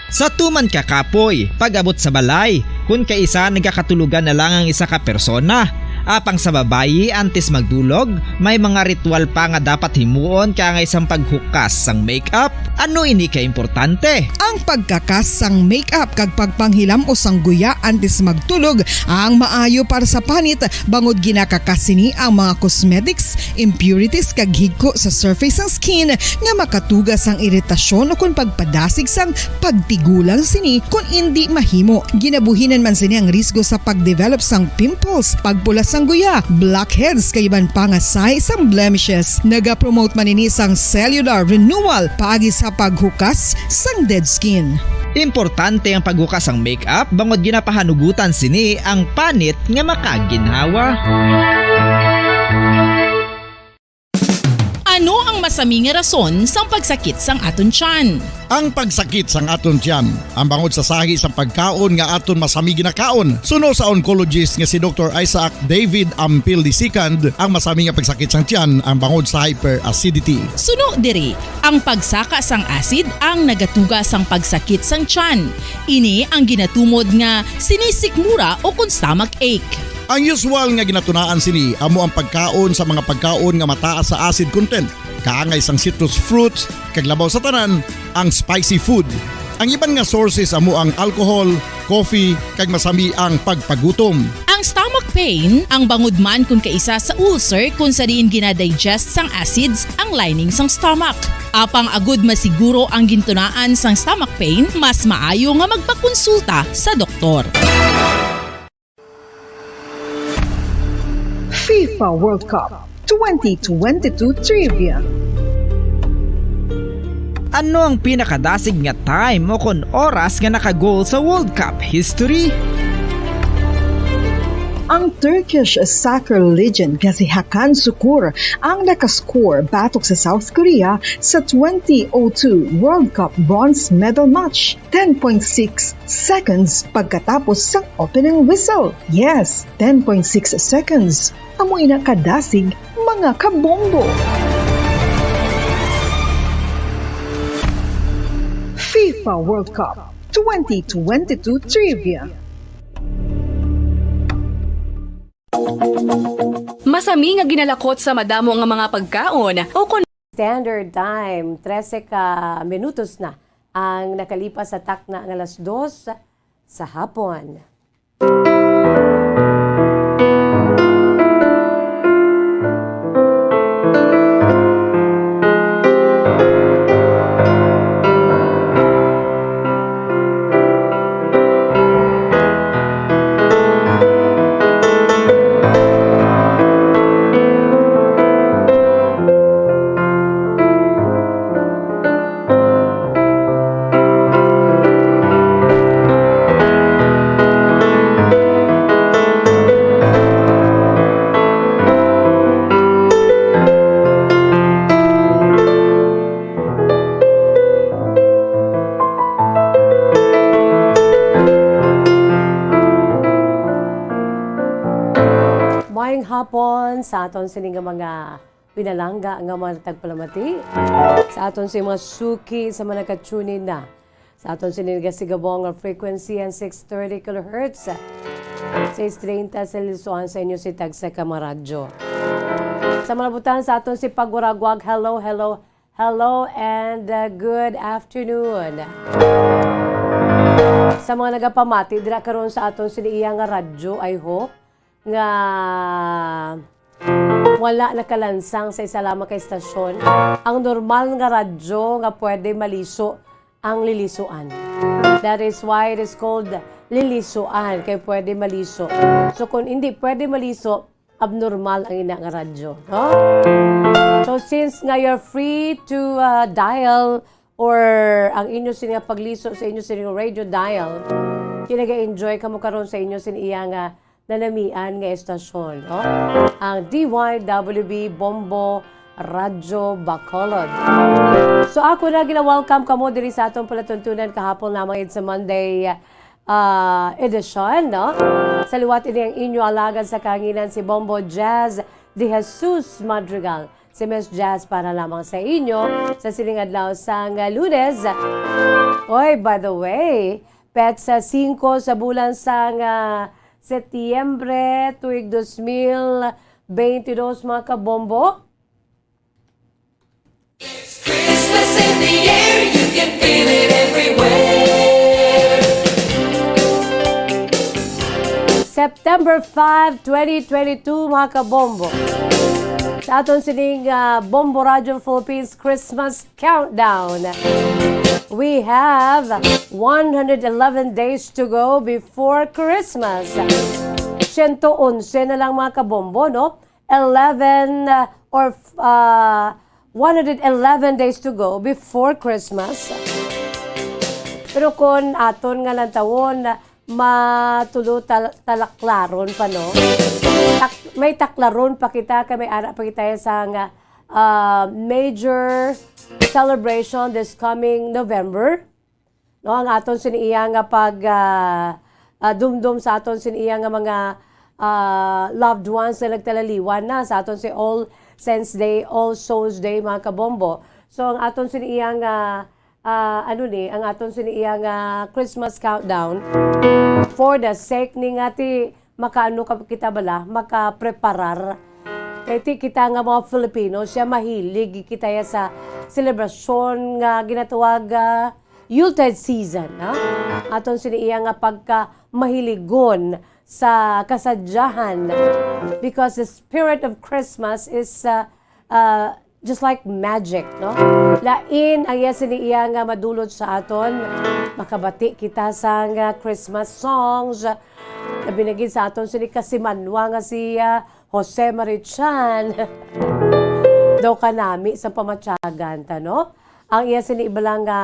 Sa tuman ka kapoy, pag-abot sa balay, kun kaisa nagakatulogan na lang ang isa ka persona. Apang sa babayi, antes magdulog, may mga ritual pa nga dapat himuon kaangay sang paghukas sang makeup. Ano ini ka importante? Ang pagkakas sang makeup kag pagpanghilam-os sang guya antes magtulog ang maayo para sa panit, bangod ginakakas sini ang mga cosmetics, impurities kag higko sa surface sang skin nga makatuga sang iritasyon ukon pagpadasig sang pagtigulang sini kon indi mahimo. Ginabuhinan man sini ang risgo sa pagdevelop sang pimples, pagpula sang guya, blackheads kag iban pa nga sahi sang blemishes. Nagapromote man ini sang cellular renewal paagi sa paghukas sang dead skin. Importante ang paghukas sang makeup bangod ginapahanugutan sini ang panit nga makaginhawa. Ano ang masami nga rason sang pagsakit sang aton tiyan? Ang pagsakit sang aton tiyan, ang bangod sa sahi sang pagkaon nga aton masami ginakaon. Suno sa oncologist nga si Doktor Isaac David Ampil the second, ang masami nga pagsakit sang tiyan ang bangod sa hyperacidity. Suno diri, ang pagsaka sang acid ang nagatuga sang pagsakit sang tiyan. Ini ang ginatumod nga sinisikmura ukon stomach ache. Ang usual nga ginatunaan sini amo ang pagkaon sa mga pagkaon nga mataas sa acid content, kaangay sang citrus fruits, kag labaw sa tanan, ang spicy food. Ang iban nga sources amo ang alcohol, coffee, kag masami ang pagpagutom. Ang stomach pain, ang bangod man kon kaisa sa ulcer kon sa diin ginadigest sang acids ang lining sang stomach. Apang agud masiguro ang gintunaan sang stomach pain, mas maayo nga magpakonsulta sa doktor. FIFA World Cup twenty twenty-two Trivia. Ano ang pinakadasig nga time o kon oras nga naka-goal sa World Cup history? Ang Turkish soccer legend nga si Hakan Sukur ang nakascore batok sa South Korea sa twenty oh two World Cup bronze medal match, ten point six seconds pagkatapos sang opening whistle. Yes, ten point six seconds. Amo ina kadasig, mga kabombo. FIFA World Cup twenty twenty-two Trivia. Masami nga ginalakot sa madamo nga mga pagkaon o kon Standard Time, trese ka minutos na ang nakalipas sa takna nga alas dos sa hapon. Maayong hapon sa aton sini nga mga pinalangga nga mga tagpalamati, sa aton sa mga suki sa mga naka-tune in na sa aton sini nga sigabong nga frequency ang six thirty kilohertz, sais treinta sa Lisuan sa inyo si Tagsa ka mga radyo. Sa mga butan sa aton si Paguragwag, hello, hello, hello, and, uh, good afternoon. Sa mga nagapamati dira karon sa aton sini iya nga radyo, I hope nga wala nakalansang sa isa lamang ka estasyon ang normal nga radyo nga pwede maliso ang lilisuan. That is why it is called lilisuan, kay pwede maliso. So, kung hindi pwede maliso, abnormal ang ina nga radyo, no? So, since nga you're free to, uh, dial or ang inyo sini nga pagliso sa inyo sini nga radio dial, kinaga-enjoy kamo karon sa inyo sini iya nga nanamian nga estasyon, no? Ang D Y W B Bombo Radyo Bacolod. So, ako na gina-welcome kamo diri sa atong palatuntunan kahapon lamang, it's a Monday, ah, edition, no? Sa liwat ini ang inyo alagad sa kahanginan, si Bombo Jazz De Jesus Madrigal, si Miss Jazz para lamang sa inyo sa sining adlaw sang Lunes. Oy, by the way, petsa singko sa bulan sang, ah, Setyembre, tuig dos mil beintidos, mga kabombo. Christmas in the air, you can feel it everywhere. September five, twenty twenty-two, mga kabombo. Sa aton sining, ah, Bombo Radio Philippines Christmas Countdown, we have one hundred eleven days to go before Christmas. Siyento onse na lang, mga kabombo, no? Eleven, uh, or, uh, one hundred eleven days to go before Christmas. Pero kung aton nga lantawon, matulo tal-, talaklaron pa, no? Tak-, may taklaron pa kita, kay may ara pa kita sa nga, uh, major celebration this coming November. No, ang aton sini iya nga pag, ah, ah, dumdum sa aton sini iya nga mga, ah, loved ones na nagtalaliwan na sa aton si All Saints Day, All Souls Day, mga kabombo. So, ang aton sini iya nga, ah, ano ni, ang aton sini iya nga Christmas countdown, for the sake ni nga ti makaano ka, kita bala, makapreparar. Kay ti kita nga mga Filipino, siya mahilig kita ya sa selebrasyon nga ginatawag, ah, Yuletide season, no? Aton sini iya nga pagka mahiligon sa kasadyahan, because the spirit of Christmas is, uh, uh, just like magic, no? Lain ang iya sini iya nga madulot sa aton. Makabati kita sa nga Christmas songs. Labi na gid sa aton sini kasimanwa nga si, uh, Jose Marichan. Daw kanami sa pamatyagan ta, no? Ang iya sini ibalang nga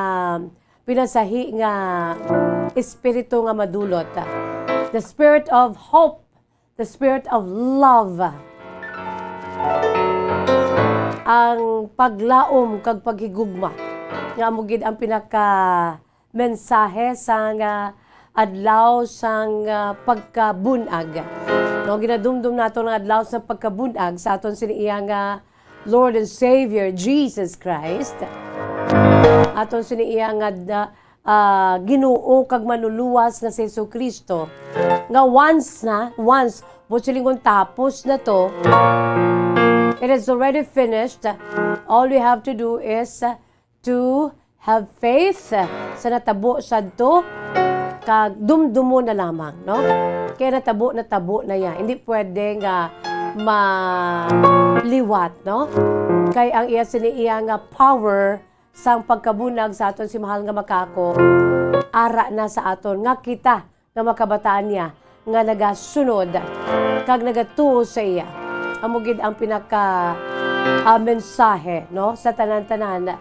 pinasahi nga espiritu nga madulot. The spirit of hope, the spirit of love. Ang paglaom kag paghigugma nga amo gid ang pinaka mensahe sang, ah, adlaw sang, ah, pagkabun-ag. No, ginadumdum nato ang adlaw sang pagkabun-ag sa aton sini iya nga Lord and Savior, Jesus Christ. Aton sini iya nga da-, ah, Ginoo kag Manluluwas nga si Jesu-Cristo. Nga once na, once, buot silingon tapos na to, it is already finished. All we have to do is, ah, to have faith sa natabo sadto, kag dumdumon na lamang, no? Kay natabo, natabo na ya. Hindi pwede nga maliwat, no? Kay ang iya sini iya nga power sang pagkabun-ag sa aton si mahal nga makako, ara na sa aton nga kita nga mga kabataan niya nga nagasunod kag nagatuo sa iya. Amo gid ang pinaka, ah, mensahe, no, sa tanan-tanan,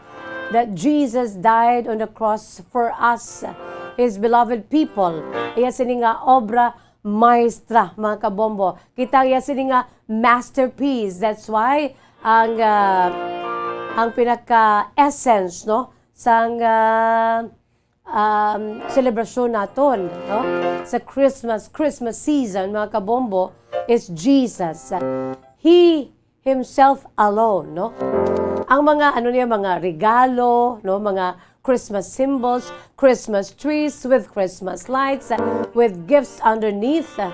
that Jesus died on the cross for us, his beloved people. Iya sini nga obra maestra, mga kabombo. Kita iya sini nga masterpiece. That's why ang, ah, ang pinaka essence, no, sang, ah, um, selebrasyon naton, no? Sa Christmas, Christmas season, mga kabombo, is Jesus. He himself alone, no? Ang mga, ano niya, mga regalo, no? Mga Christmas symbols, Christmas trees with Christmas lights, uh, with gifts underneath, uh,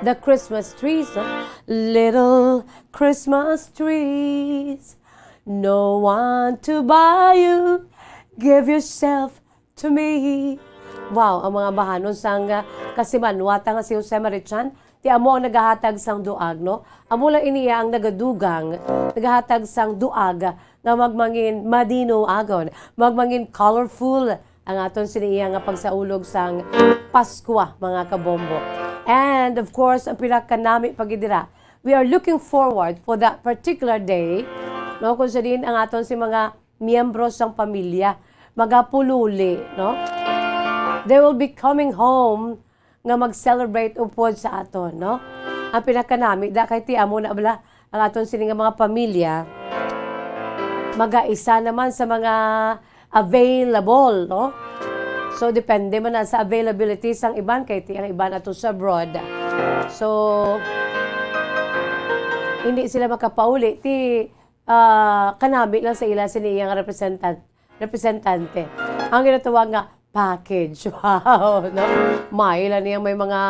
the Christmas trees, uh, little Christmas trees, no one to buy you, give yourself to me. Wow, ang mga bahanon sang, ah, kasimanwata nga si Jose Marichan, ti amo ang nagahatag sang duag, no? Amo lang ini ang nagadugang, nagahatag sang duag nga magmangin madinuagon, magmangin colorful ang aton sini iya nga pagsaulog sang Paskwa, mga kabombo. And of course, ang pinakanami pa gid dira, we are looking forward for that particular day, no? Kung sa diin ang aton si mga miyembro sang pamilya magapululi, no? They will be coming home nga mag-celebrate upod sa aton, no? Ang pinakanami da kay ti amo na bala ang aton sini nga mga pamilya magaisa naman sa mga available, no? So, depende man na sa availability sang iban kay ti ang iban ato sa abroad. So, hindi sila makapauli, ti, ah, kanami lang sa ila sini iya nga representan-, representante. Ang ginatawag nga package. Wow, no? May lang niya, may mga,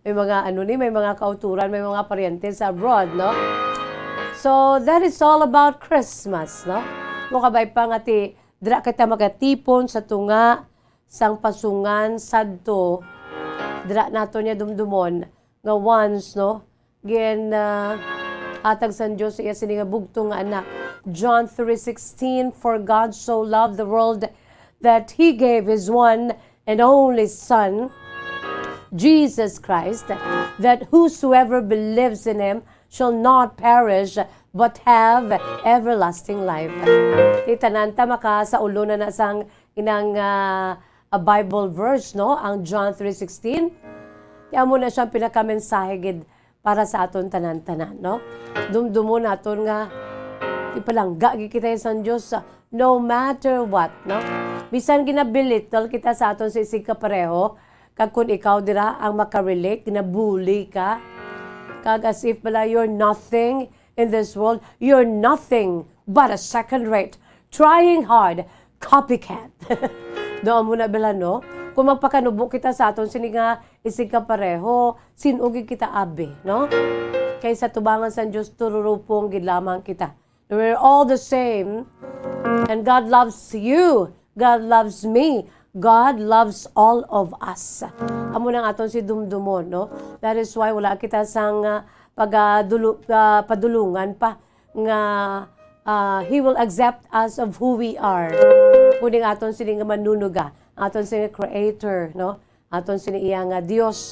may mga ano ni, may mga kauturan, may mga paryente sa abroad, no? So, that is all about Christmas, no? Mo kabay pa nga ti, dira kita magatipon sa tunga sang pasungan sadto, dira nato niya dumdumon nga once, no, gin, ah, hatag sang Dios sa iya sini nga bugtong nga Anak. John three sixteen, "For God so loved the world that He gave His one and only Son, Jesus Christ, that whosoever believes in Him shall not perish but have everlasting life." Ti tanan ta makasaulo na na sang inang, ah, a Bible verse, no? Ang John three sixteen. Ti amo na siyang pinakamensahe gid para sa aton tanan-tanan, no? Dumdumon naton nga ipalangga gid kita sang Dios, ah, no matter what, no? Bisan ginabilittle kita sa aton sa isig kapareho, kag kun ikaw dira ang makarelate, ginabully ka, kag as if bala you're nothing in this world, you're nothing but a second rate, trying hard, copycat. Doon mo na bala, no? Kung magpakanubo kita sa aton sini nga isig kapareho, sin-o gid kita abi, no? Kay sa tubangan sang Dios, tururupong gid lamang kita. We're all the same. And God loves you. God loves me. God loves all of us. Amo nang aton si dumdumon, no? That is why wala kita sang, ah, pagadulo-, ah, padulungan pa nga, ah, He will accept us of who we are. Kuning aton sini nga manunuga, aton sini nga creator, no? Aton sini iya nga Dios.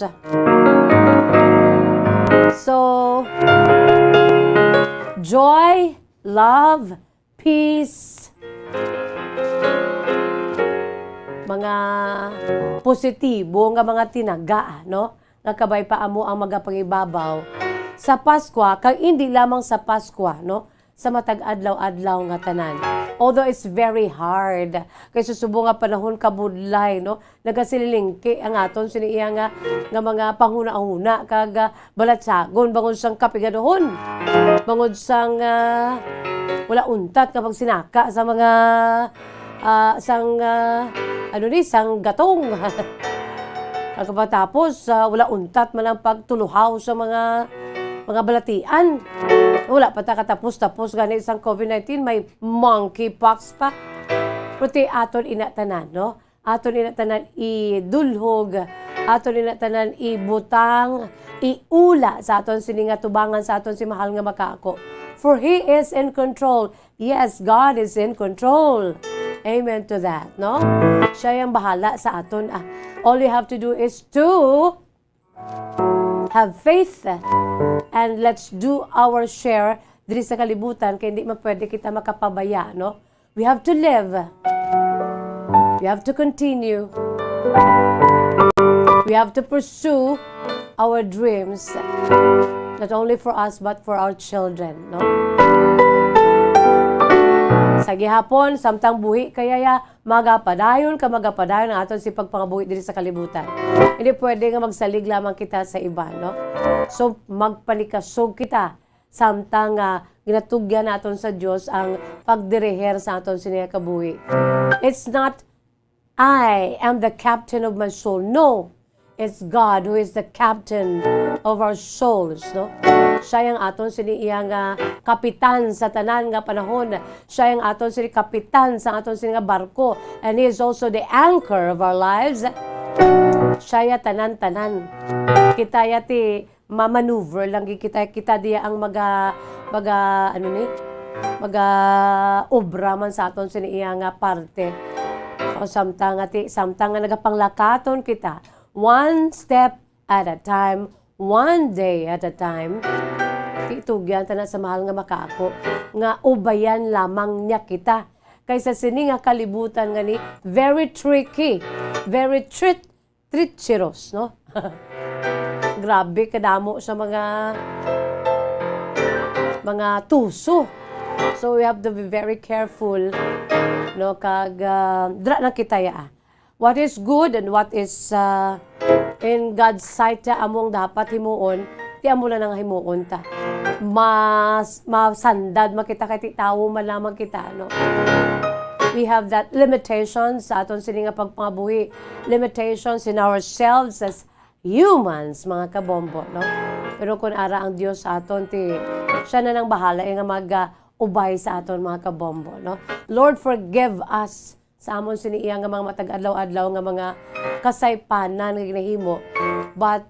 So, joy, love, peace, mga positibo nga mga tinaga, no? Nga kabay pa amo ang magapangibabaw sa Paskwa, kag indi lamang sa Paskwa, no? Sa matag adlaw-adlaw nga tanan. Although it's very hard, kay sa subong nga panahon kabudlay, no? Nagasililingki ang aton sini iya nga, nga mga panghunahuna kag, ah, balatyagon bangod sang kapigaduhon, bangod sang, ah, wala untat nga pagsinaka sa mga, ah, sang, ah, ano ni, sang gatong. Ang pagkatapos, ah, wala untat man ang pagtuluhaw sa mga, mga balatian. Wala pa ta katapos-tapos gani sang covid nineteen, may monkeypox pa. Pero ti aton ina tanan, no? Aton ina tanan idulhog, aton ina tanan ibutang, iula sa aton sini nga tubangan sa aton si mahal nga makaako. For He is in control. Yes, God is in control. Amen to that, no? Siya ang bahala sa aton, ah. All you have to do is to have faith, and let's do our share diri sa kalibutan, kay hindi man pwede kita makapabaya, no? We have to live. We have to continue. We have to pursue our dreams, not only for us, but for our children, no? Sa gihapon, samtang buhi kaya ya, magapadayon ka, magapadayon ang aton si pagpangabuhi diri sa kalibutan. Hindi pwede nga magsalig lamang kita sa iba, no? So, magpanikasog kita samtang, ah, ginatugyan naton sa Dios ang pagdiriher sa aton sini nga kabuhi. It's not, "I am the captain of my soul." No, it's God who is the captain of our souls, no? Siya ang aton sini iya nga kapitan sa tanan nga panahon. Siya ang aton sini kapitan sa aton sini nga barko. And He is also the anchor of our lives. Siya ya tanan-tanan. Kita ya ti ma-maneuver lang gid kita, kita diya ang maga-, maga-, ano ni? Maga-obra man sa aton sini iya nga parte. O samtang ati, samtang nga nagapanglakaton kita, one step at a time, one day at a time, ti itugyan ta na sa mahal nga makaako nga ubayan lamang niya kita. Kaysa sini nga kalibutan nga ni, very tricky, very treat-, treacherous, no? Grabe kadamo sa mga, mga tuso. So we have to be very careful, no? Kag, ah, dra na kita ya. What is good and what is, ah, in God's sight, ah, among dapat himuon, Amo na nang himuon ta. Mas masandad man kita kay ti tawo man lamang kita, no? We have that limitation sa aton sini nga pagpangabuhi, limitations in ourselves as humans, mga kabombo, no? Pero kung ara ang Dios sa aton, ti siya na nang bahala, eh, nga mag, ah, ubay sa aton, mga kabombo, no? Lord, forgive us sa amon sini iya nga mga matag-adlaw-adlaw nga mga kasaypanan nga ginahimo, but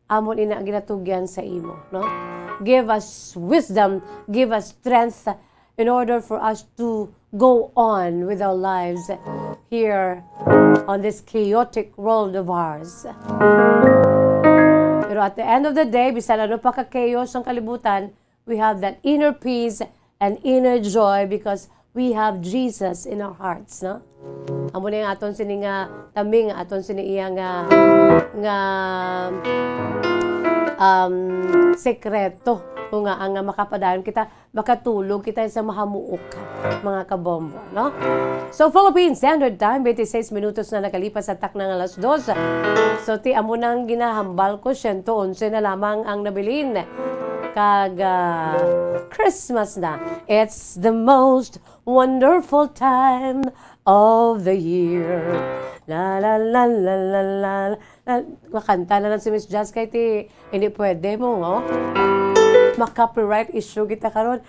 amon ina ginatugyan sa imo, no? Give us wisdom, give us strength in order for us to go on with our lives here on this chaotic world of ours. Pero at the end of the day, bisan ano pa ka chaos ang kalibutan, we have that inner peace and inner joy because we have Jesus in our hearts, no? Amo na yung aton sini nga taming, aton sini iya nga, nga, um, sekreto. Kung nga ang makapadayon kita, makatulog kita sa mahamuok, mga kabombo, no? So, Philippine Standard Time, twenty-six minutos na nakalipas sa takna nga alas dos. So, ti amo nang ginahambal ko, siyento onse na lamang ang nabilin. Kag, ah, Christmas na. It's the most wonderful time of the year. La, la, la, la, la, la, la. Makanta na lang si Miss Jazz kay ti, hindi pwede mo, no? Ma-copyright issue kita karon.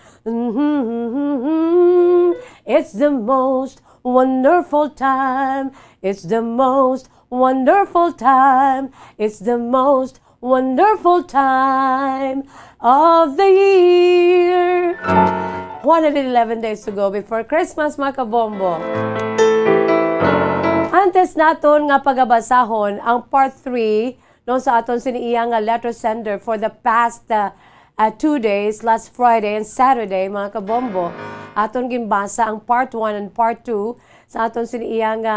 It's the most wonderful time. It's the most wonderful time. It's the most wonderful time of the year. One hundred eleven days to go before Christmas, mga kabombo. Antes naton nga pagabasahon ang part three, no, sa aton sini iya nga letter sender for the past, uh, uh, two days, last Friday and Saturday, mga kabombo. Aton ginbasa ang part one and part two sa aton sini iya nga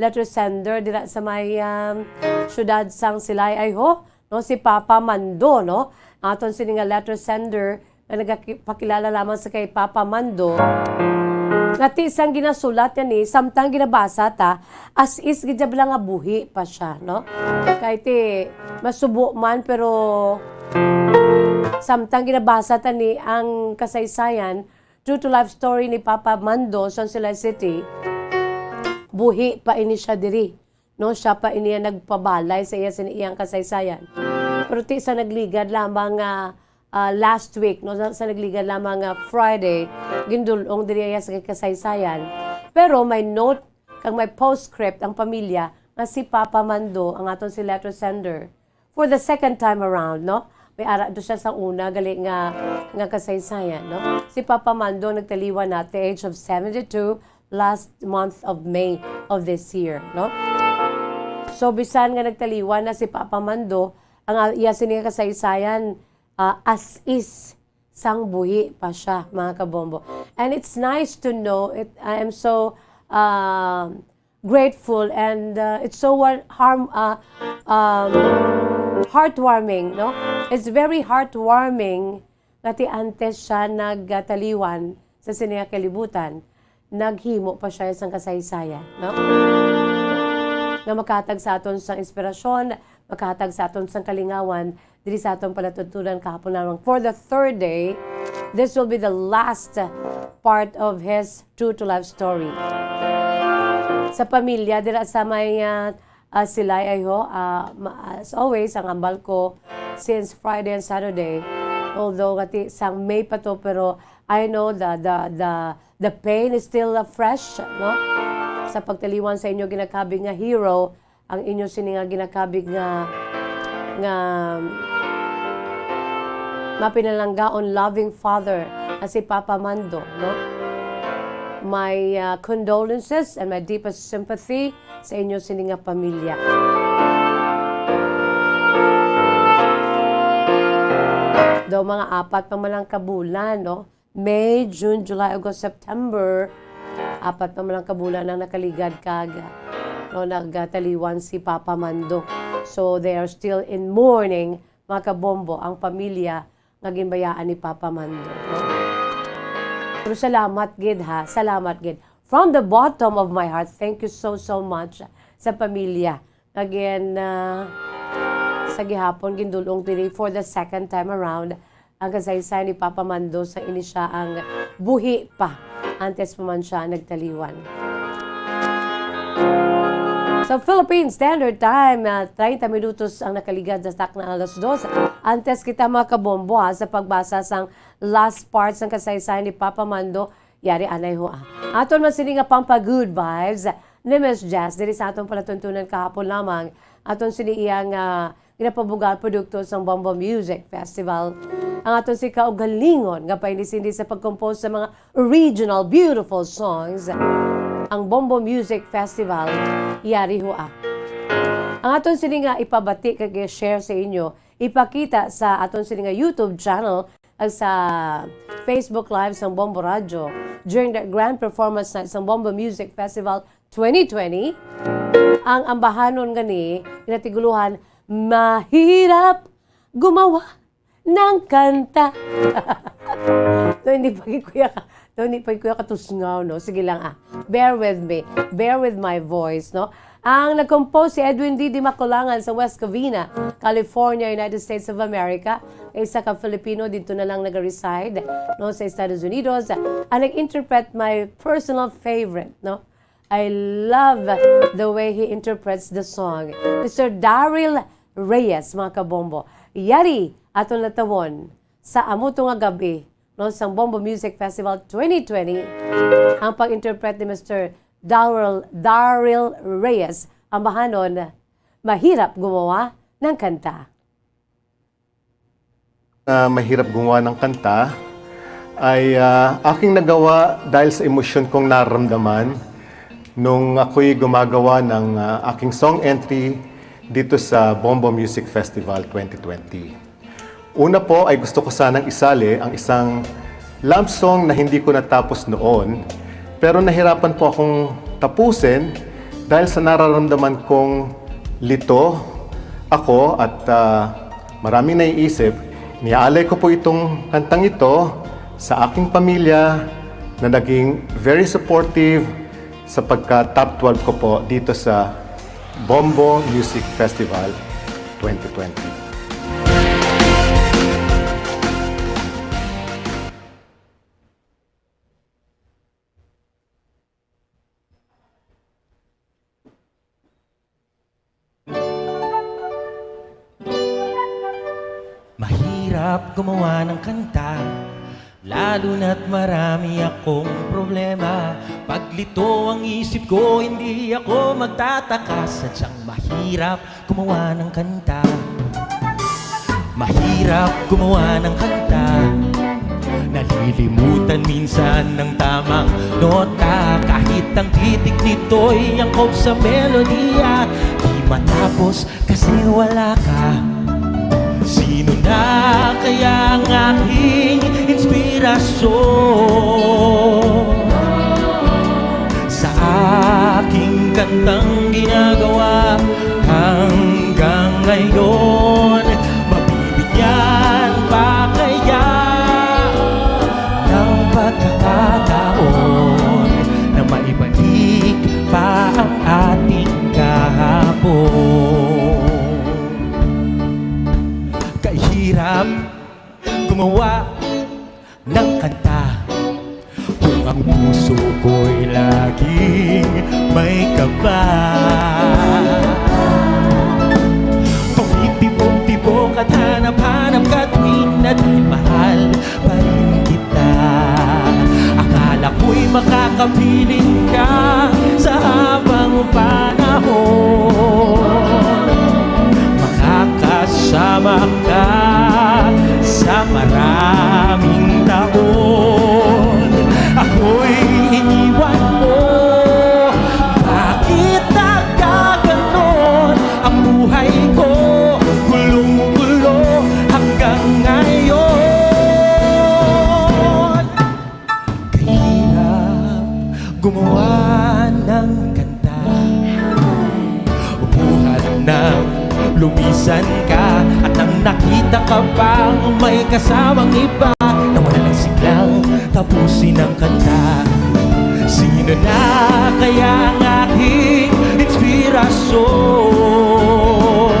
letter sender dira sa may, um, siyudad sang Silay, ay ho, no, si Papa Mando, no? Aton sini nga letter sender nga nagapakilala lamang sa kay Papa Mando. Nga ti sang ginasulat niya ni, samtang ginabasa ta, as is gid bala nga buhi pa siya, no? Kay ti masubo man, pero samtang ginabasa ta ni ang kasaysayan, true to life story ni Papa Mando, Sonsolan City, buhi pa ini siya diri. No, siya pa ini ang nagpabalay sa iya sini iyang kasaysayan. Pero ti sa nagligad lamang nga, ah, last week, no, sa, sa nagligad lamang nga Friday, gindul-ong diri iya sa kasaysayan. Pero may note kag may postscript ang pamilya nga si Papa Mando ang aton si letter sender for the second time around, no? May ara do siya sa una gali nga, nga kasaysayan, no? Si Papa Mando nagtaliwan na at the age of seventy-two last month of May of this year, no? So, bisan nga nagtaliwan na si Papa Mando, ang iya sini nga kasaysayan, ah, as is sang buhi pa siya, mga kabombo. And it's nice to know it. I am so, um, grateful and, uh, it's so war-, harm-, uh, um, heartwarming, no? It's very heartwarming nga ti antes siya nagtaliwan sa sini nga kalibutan, naghimo pa siya sang kasaysayan, no? Nga makahatag sa aton sang inspirasyon, makahatag sa aton sang kalingawan, diri sa aton palatuntunan kahapon lamang. For the third day, this will be the last part of his true to life story. Sa pamilya, dira sa may, ah, ah, Silay, ay ho, ah, ma-, as always, ang ambal ko since Friday and Saturday, although nga ti-, sang May pa to, pero I know the, the, the, the pain is still, uh, fresh, no? Sa pagtaliwan sa inyo ginakabig nga hero, ang inyo sini nga ginakabig nga, nga mapinalanggaon, loving father nga si Papa Mando, no? My, uh, condolences and my deepest sympathy sa inyo sini nga pamilya. Daw mga apat pa man lang ka bulan, no? May, June, July, August, September. Apat pa man lang ka bulan ang nakaligad kag, no, nagtaliwan si Papa Mando. So, they are still in mourning, mga kabombo, ang pamilya nga ginbayaan ni Papa Mando, no? Pero salamat gid, ha? Salamat gid. From the bottom of my heart, thank you so, so much sa pamilya. Again, ah, Sa gihapon, gindul-ong diri for the second time around ang kasaysayan ni Papa Mando sa ini siya ang buhi pa antes pa man siya nagtaliwan. Sa Philippine Standard Time, ah, treinta minutos ang nakaligad sa takna alas dos. Antes kita, mga kabombo, ha, sa pagbasa sang last part sang kasaysayan ni Papa Mando, yari anay ho, ah. Aton man sini nga pampa-good vibes ni Miss Jess diri sa aton palatuntunan kahapon lamang. Aton sini iyang, ah, ginapabugal produkto sang Bombo Music Festival. Ang aton si kaugalingon nga paindisindi sa pag-compose sa mga original beautiful songs, ang Bombo Music Festival, yari ho, ah. Ang aton sini nga ipabati kag i-share sa inyo, ipakita sa aton sini nga YouTube channel, ag sa Facebook Live sang Bombo Radyo during the grand performance night sang Bombo Music Festival twenty twenty. Ang ambahanon gani ginatiguluhan Mahirap Gumawa ng Kanta. No, hindi pa gid kuya ka, no, hindi pa gid kuya katusngaw, no? Sige lang, ah. Bear with me. Bear with my voice, no? Ang nag-compose si Edwin D. Dimacolangan sa West Covina, California, United States of America. Isa ka Filipino, dito na lang nag-reside, no, sa Estados Unidos. Ang nag-interpret, my personal favorite, no? I love the way he interprets the song. Mister Daryl Reyes, mga kabombo. Yari, aton latawon sa amo to nga gab-i, no, sang Bombo Music Festival twenty twenty, ang pag-interpret ni Mister Daryl, Daryl Reyes, ambahanon, Mahirap Gumawa ng Kanta. Na mahirap gumawa ng kanta ay, ah, aking nagawa dahil sa emosyon kong naramdaman nung ako'y gumagawa ng, ah, aking song entry dito sa Bombo Music Festival twenty twenty. Una po ay gusto ko sanang isali ang isang love song na hindi ko natapos noon, pero nahirapan po akong tapusin dahil sa nararamdaman kong lito ako at, ah, maraming naiisip. Niaalay ko po itong kantang ito sa aking pamilya na naging very supportive sa pagka top twelve ko po dito sa Bombo Music Festival twenty twenty. Mahirap gumawa ng kanta, lalo na't marami akong problema. Paglito ang isip ko, hindi ako magtataka. Sadyang mahirap gumawa ng kanta. Mahirap gumawa ng kanta. Nalilimutan minsan ang tamang nota. Kahit ang titik nito'y angkop sa melodiya, di matapos kasi wala ka. Sino na kaya ang aking inspirasyon? Sa aking kantang ginagawa hanggang ngayon, mabibigyan pa kaya ng pagkakataon na maibalik pa ang ating kahapon? Kahirap gumawa ng kanta kung ang puso ko'y laging may kaba. Tumitibok-tibok at hanap-hanap ka tuwing na di mahal pa rin kita. Akala ko'y makakapiling ka sa habang panahon. Makakasama ka sa maraming taon. Ako'y iniwan mo. Bakit nagkaganon ang buhay ko? Gulong-gulo hanggang ngayon. Kahirap gumawa ng kanta. Buhat nang lumisan ka at nang nakita ka pang may kasamang iba, nawala ng siglang tapusin ang kanta. Sino na kaya ang aking inspirasyon?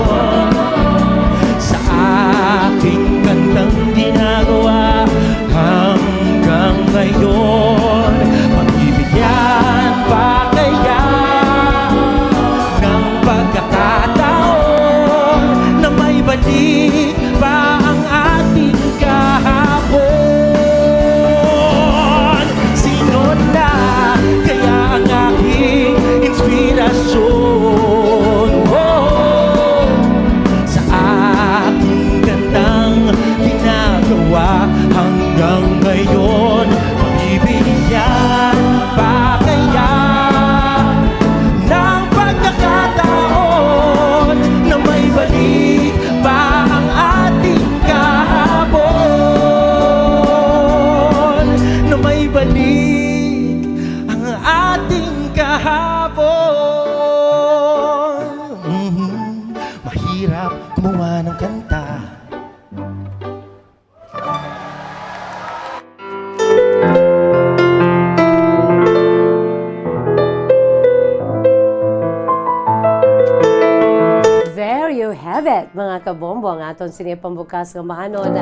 Mga kabombo, ang aton sini pambukas nga mahanod,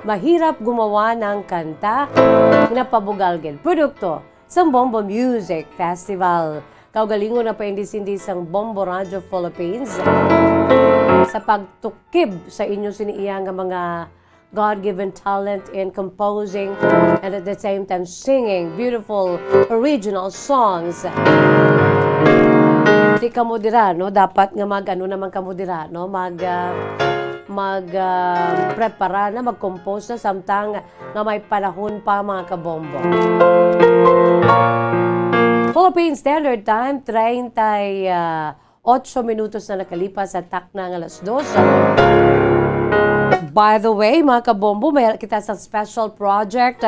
mahirap gumawa ng kanta, napabugal gid produkto sa Bombo Music Festival. Kaugalingon na paindis-indis sang Bombo Radio Philippines sa pagtukib sa inyo sini iya nga mga God-given talent in composing and at the same time singing beautiful original songs. Di kamo dira, no? Dapat nga mag, ano naman kamo dira, no? Mag, ah, mag, ah, prepara na, mag-compose na, samtang nga may panahon pa, mga kabombo. Philippine Standard Time, treinta y ocho minutos na nakalipas sa takna nga alas dos. By the way, mga kabombo, may kita sa special project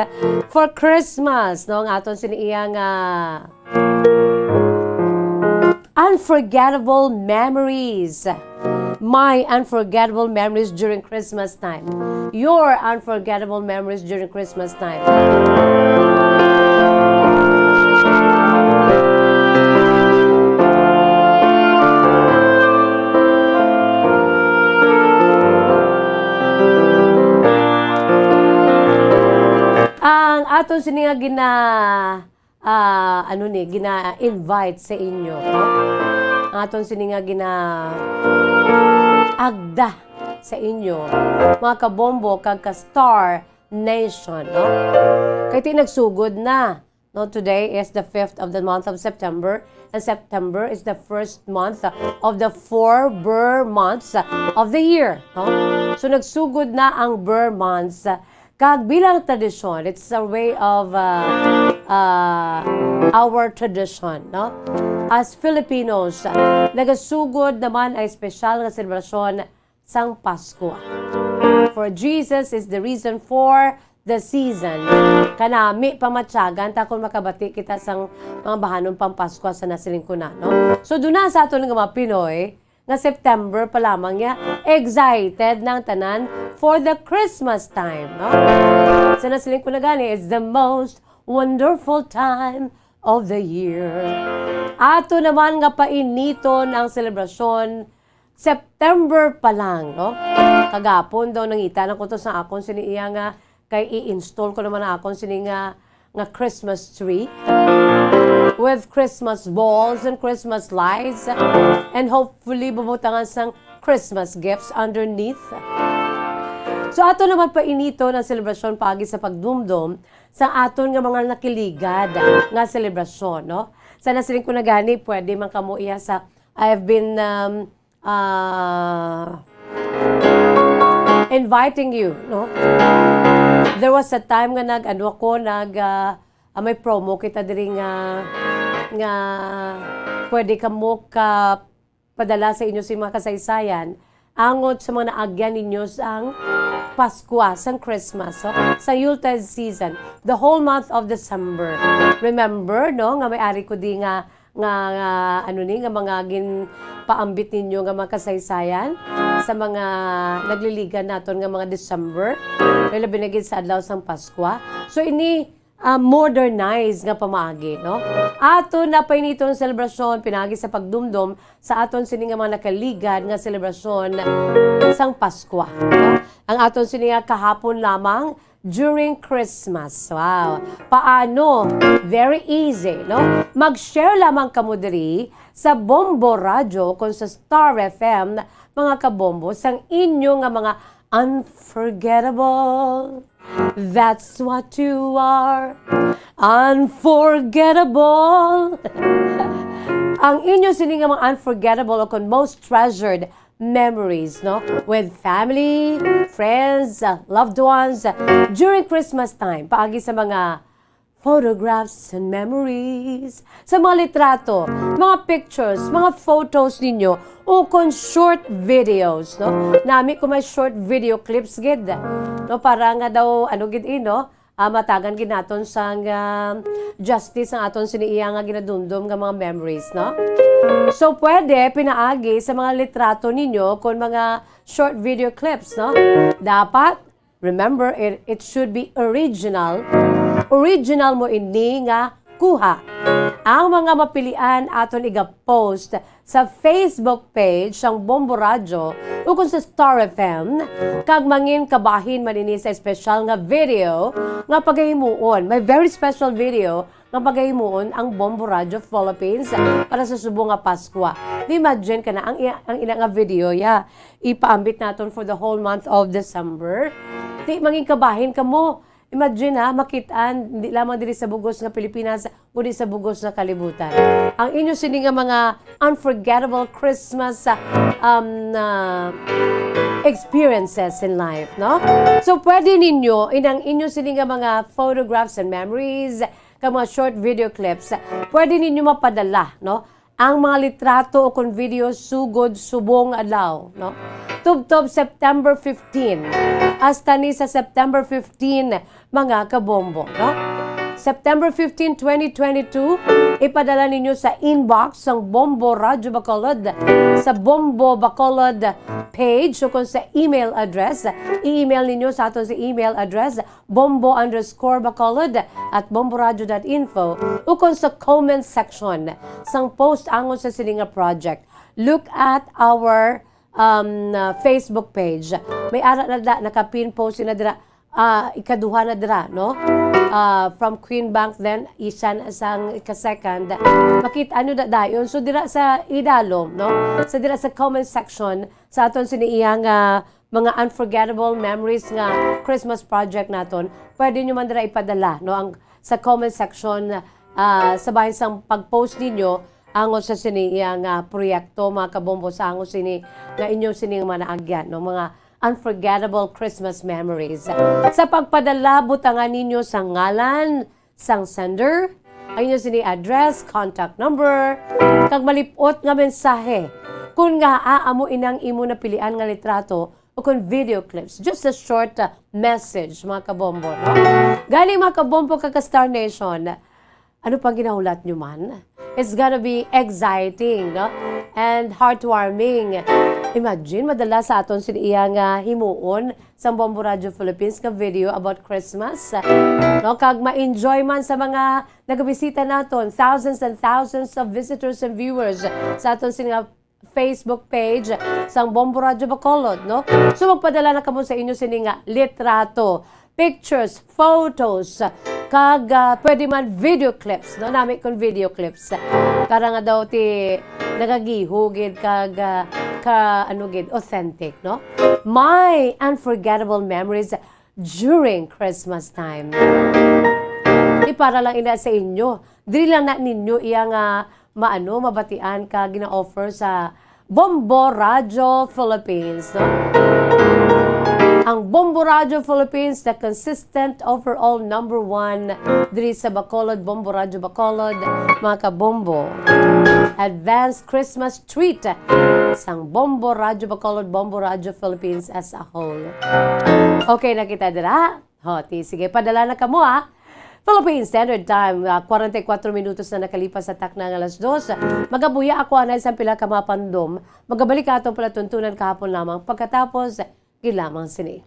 for Christmas, no? Ang aton sini iya nga unforgettable memories. My unforgettable memories during Christmas time. Your unforgettable memories during Christmas time. Ang aton sini nga gina, ah, ano ni, gina-invite sa inyo, no? Ang aton sini nga gina-agda sa inyo, mga kabombo kag ka Star Nation, no? Kay ti nagsugod na, no? Today is the fifth of the month of September, and September is the first month of the four Ber months of the year, no? So, nagsugod na ang Ber months, kag bilang tradisyon, it's a way of, uh, uh, our tradition, no? As Filipinos, nagasugod naman ang espesyal nga selebrasyon sang Paskwa. For Jesus is the reason for the season. Kanami pamatyagan ta kung makabati kita sang mga bahanon pang Paskwa sa nasiling ko na, no? So, duna sa aton nga mga Pinoy, nga September pa lamang niya, excited na ang tanan for the Christmas time, no? Sa nasiling ko na gani, it's the most wonderful time of the year. Ato naman nga painiton ang selebrasyon, September pa lang, no? Kagapon daw nangita na ko to sa akon sini iya nga kay i-install ko naman ang akon sini nga, nga Christmas tree with Christmas balls and Christmas lights, and hopefully bubutangan sang Christmas gifts underneath. So, ato naman painiton ang selebrasyon paagi sa pagdumdom sa aton nga mga nakiligad nga selebrasyon, no? Sa nasiling ko na gani, pwede man kamo iya sa, I have been, um, ah, inviting you, no? There was a time nga nag, ano ako, nag, ah, ah, may promo kita diri nga, nga pwede kamo ka padala sa inyo sa mga kasaysayan angot sa mga naagyan ninyo sang Paskwa, sang Christmas, so, sa Yuletide season, the whole month of December. Remember, no, nga may ari ko di nga nga, nga, ano ni, nga mga ginpaambit ninyo nga mga kasaysayan sa mga nagliligan naton nga mga December, kay labi na gid sa adlaw sang Paskwa. So, ini, ah, modernized nga pamaagi, no? Ato na painiton selebrasyon pinaagi sa pagdumdom sa aton sini nga mga nakaligad nga selebrasyon sang Paskwa, no? Ang aton sini nga kahapon lamang, during Christmas. Wow! Paano? Very easy, no? Mag-share lamang kamo diri sa Bombo Radyo kon sa Star F M, mga kabombo, sang inyo nga mga unforgettable. That's what you are. Unforgettable. Ang inyo sini nga mga unforgettable o kon most treasured memories, no? With family, friends, uh, loved ones, uh, during Christmas time, paagi sa mga photographs and memories, sa mga litrato, mga pictures, mga photos ninyo, o kon short videos, no? Nami ko may short video clips gid, no? Para nga daw, ano gid, eh, no? Ah, matagan gid naton sang, ah, justice ang aton sini iya nga ginadumdom nga mga memories, no? So, pwede pinaagi sa mga litrato ninyo kon mga short video clips, no? Dapat, remember, it, it should be original. Original mo ini nga kuha. Ang mga mapilian aton iga-post sa Facebook page sang Bombo Radyo ukon sa Star F M, kag mangin kabahin man ini sa espesyal nga video nga pagahimuon. May very special video nga pagahimuon ang Bombo Radyo Philippines para sa subong nga Paskwa. Imagine ka na, ang iya, ang ina nga video, ya, ipaambit naton for the whole month of December. Ti, mangin kabahin kamo. Imagine, ha, makit-an, hindi lamang diri sa bugos nga Pilipinas, kundi sa bugos nga kalibutan. Ang inyo sini nga mga unforgettable Christmas, ah, um, ah, experiences in life, no? So, pwede ninyo, inang inyo sini nga mga photographs and memories, kag mga short video clips, pwede ninyo mapadala, no? Ang mga litrato o kon video sugod subong adlaw, no? Tubtob September fifteen, hasta ni sa September fifteen, mga kabombo, no? September fifteen, twenty twenty-two, ipadala ninyo sa inbox sang Bombo Radyo Bacolod, sa Bombo Bacolod page, o kung sa email address. I-email ninyo sa aton sa email address, bombo underscore bacolod at bomboradio dot info, o kung sa comment section sang post angon sa sini nga project. Look at our, um, uh, Facebook page. May ara na da, naka-pin post na dira, ah, ikaduha na dira, no? Ah, from Queen Bank, then isa na sang ika-second. Makita nyo na dayon. So, dira sa idalom, no? Sa dira sa comment section, sa aton sini iyang, ah, mga unforgettable memories nga Christmas project naton, pwede nyo man dira ipadala, no? Ang, sa comment section, ah, sa bahin sang pag-post ninyo, angon sa sini iyang, ah, proyekto, mga kabombo, sa angon sini nga inyo sini nga manaagyan, no? Mga unforgettable Christmas memories. Sa pagpadala, butangan ninyo sa ngalan sang sender, ang inyo sini address, contact number, kag malip-ot nga mensahe. Kung nga, ah, amo inang imo napilian nga litrato o kung video clips, just a short, ah, message, mga kabombo, no? Gani, mga kabombo, kag ka-Star Nation, ano pang ginahulat nyo man? It's gonna be exciting, no? And heartwarming. Imagine, madala sa aton sini iya nga himuon sang Bombo Radio Philippines nga video about Christmas. No? Kag ma-enjoy man sa mga nagabisita naton, thousands and thousands of visitors and viewers sa aton sini nga Facebook page sang Bombo Radio Bacolod, no? So, magpadala na kamo sa inyo sini nga litrato, pictures, photos, kag, ah, pwede man video clips, no? Nami kon video clips. Para nga daw ti nagagiho gid kag, ah, ka, ano gid, authentic, no? My unforgettable memories during Christmas time. Di para lang ina sa inyo. Diri lang na ninyo iya nga maano, mabatian ka gina-offer sa Bombo Radio Philippines, no? Ang Bombo Radio Philippines, the consistent overall number one diri sa Bacolod, Bombo Radio Bacolod, mga kabombo. Advanced Christmas treat sang Bombo Radio Bacolod, Bombo Radio Philippines as a whole. Okay na kita dira? Ho, ti, sige, padala na kamo, ha. Philippine Standard Time, ah, kwarenta y kuatro minutos na nakalipas sa takna nga alas dos. Magabuya ako anay sang pila ka mga pandom. Magabalik aton palatuntunan kahapon lamang pagkatapos gilamang sini.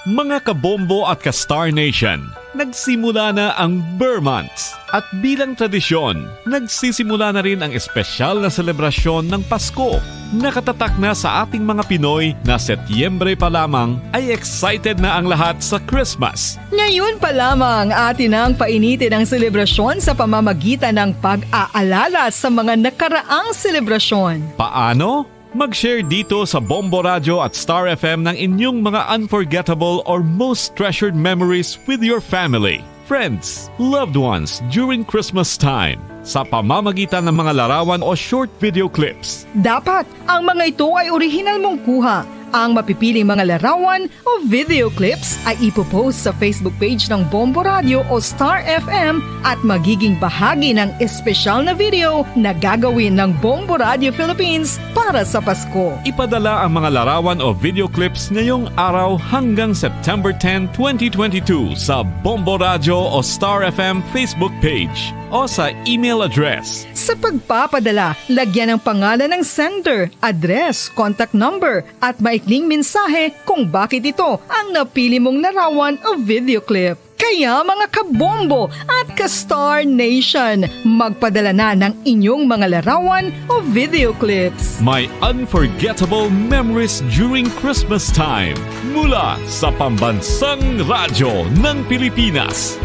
Mga kabombo at ka-Star Nation, nagsimula na ang Ber Months. At bilang tradisyon, nagsisimula na rin ang espesyal na selebrasyon ng Pasko. Nakatatak na sa ating mga Pinoy na Setyembre pa lamang ay excited na ang lahat sa Christmas. Ngayon pa lamang, atin nang painitin ang selebrasyon sa pamamagitan ng pag-aalala sa mga nakaraang selebrasyon. Paano? Mag-share dito sa Bombo Radio at Star F M ng inyong mga unforgettable or most treasured memories with your family, friends, loved ones during Christmas time sa pamamagitan ng mga larawan o short video clips. Dapat ang mga ito ay orihinal mong kuha. Ang mapipiling mga larawan o video clips ay ipopost sa Facebook page ng Bombo Radio o Star F M at magiging bahagi ng espesyal na video na gagawin ng Bombo Radio Philippines para sa Pasko. Ipadala ang mga larawan o video clips ngayong araw hanggang September ten, twenty twenty-two sa Bombo Radio o Star F M Facebook page o sa email address. Sa pagpapadala, lagyan ang pangalan ng sender, address, contact number, at maikling mensahe kung bakit ito ang napili mong larawan o video clip. Kaya, mga kabombo at ka-Star Nation, magpadala na ng inyong mga larawan o video clips. My unforgettable memories during Christmas time. Mula sa pambansang radyo ng Pilipinas,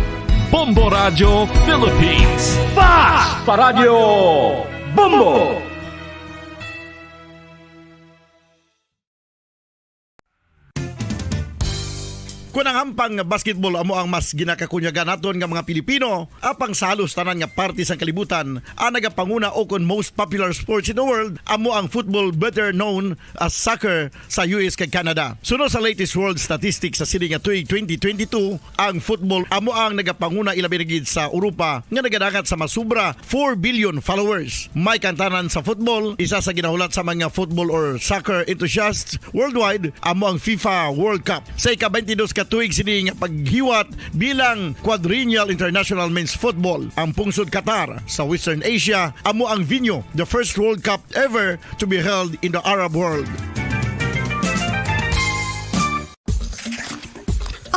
Bombo Radyo Philippines. Fast Paradyo! Bombo! Kon ang hampang nga basketball amo ang mas ginakakunyagan naton nga mga Pilipino, apang sa halos tanan nga parte sang kalibutan, ang nagapanguna o kon most popular sports in the world amo ang football, better known as soccer, sa U S kag Canada. Suno sa latest world statistics sa sini nga tuig twenty twenty-two, ang football amo ang nagapanguna, ilabi na gid sa Europa, nga nagadangat sa masubra four billion followers. May kantanan sa football, isa sa ginahulat sa mga football or soccer enthusiasts worldwide amo ang FIFA World Cup. Sa ika-twenty-dos ka tuig sini nga paghiwat bilang Quadrennial International Men's Football, ang pungsod Qatar sa Western Asia amo ang venue, the first World Cup ever to be held in the Arab world.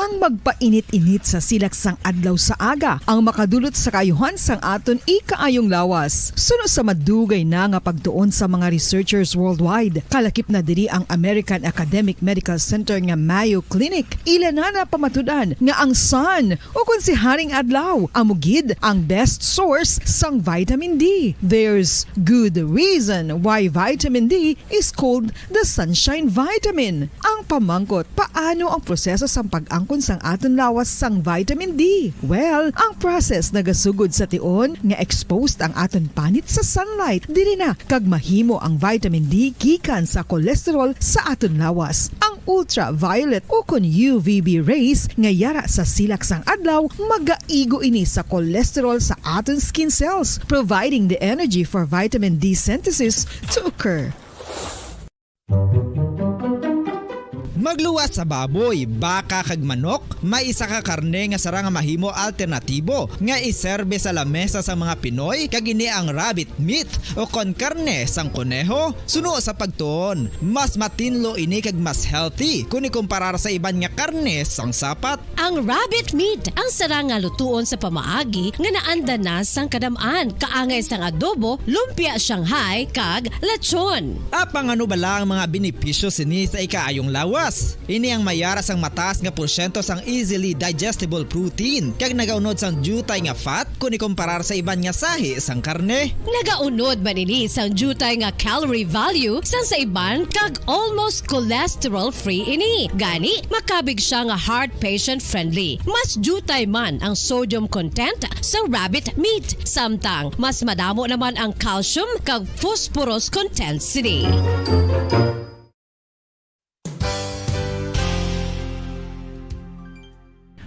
Ang magpainit-init sa silak sang adlaw sa aga ang makadulot sa kaayuhan sang aton ikaayong lawas. Suno sa madugay na nga pagtuon sa mga researchers worldwide, kalakip na diri ang American Academic Medical Center nga Mayo Clinic. Ila na napamatud-an nga ang sun, o kon si Haring Adlaw, amo gid ang best source sang vitamin D. There's good reason why vitamin D is called the sunshine vitamin. Ang pamangkot, paano ang proseso sang pag-angkon sang aton lawas sang vitamin D? Well, ang process nagasugod sa tion nga exposed ang aton panit sa sunlight. Diri na kag mahimo ang vitamin D gikan sa cholesterol sa aton lawas. Ang ultraviolet o kon U V B rays nga yara sa silak sang adlaw magaigo ini sa cholesterol sa aton skin cells, providing the energy for vitamin D synthesis to occur. Magluwas sa baboy, baka, kag manok, may isa ka karne nga sarang nga mahimo alternatibo nga iserbe sa lamesa sang mga Pinoy, kag ini ang rabbit meat, o kon karne sang koneho. Suno sa pagtuon, mas matinlo ini kag mas healthy kon ikumparar sa iban nga karne sang sapat. Ang rabbit meat ang sarang nga lutuon sa pamaagi nga naanda na sang kadam-an, kaangay sang adobo, lumpia Shanghai, kag lechon. Apang ano bala ang mga benepisyo sini sa ikaayong lawas? Ini ang mayara sang mataas nga porsyento sang easily digestible protein, kag nagaunod sang diutay nga fat kon ikumparar sa iban nga sahi sang karne. Nagaunod man ini sang diutay nga calorie value sang sa iban, kag almost cholesterol-free ini. Gani, makabig sia nga heart patient-friendly. Mas diutay man ang sodium content sang rabbit meat, samtang mas madamo naman ang calcium kag phosphorus content sini.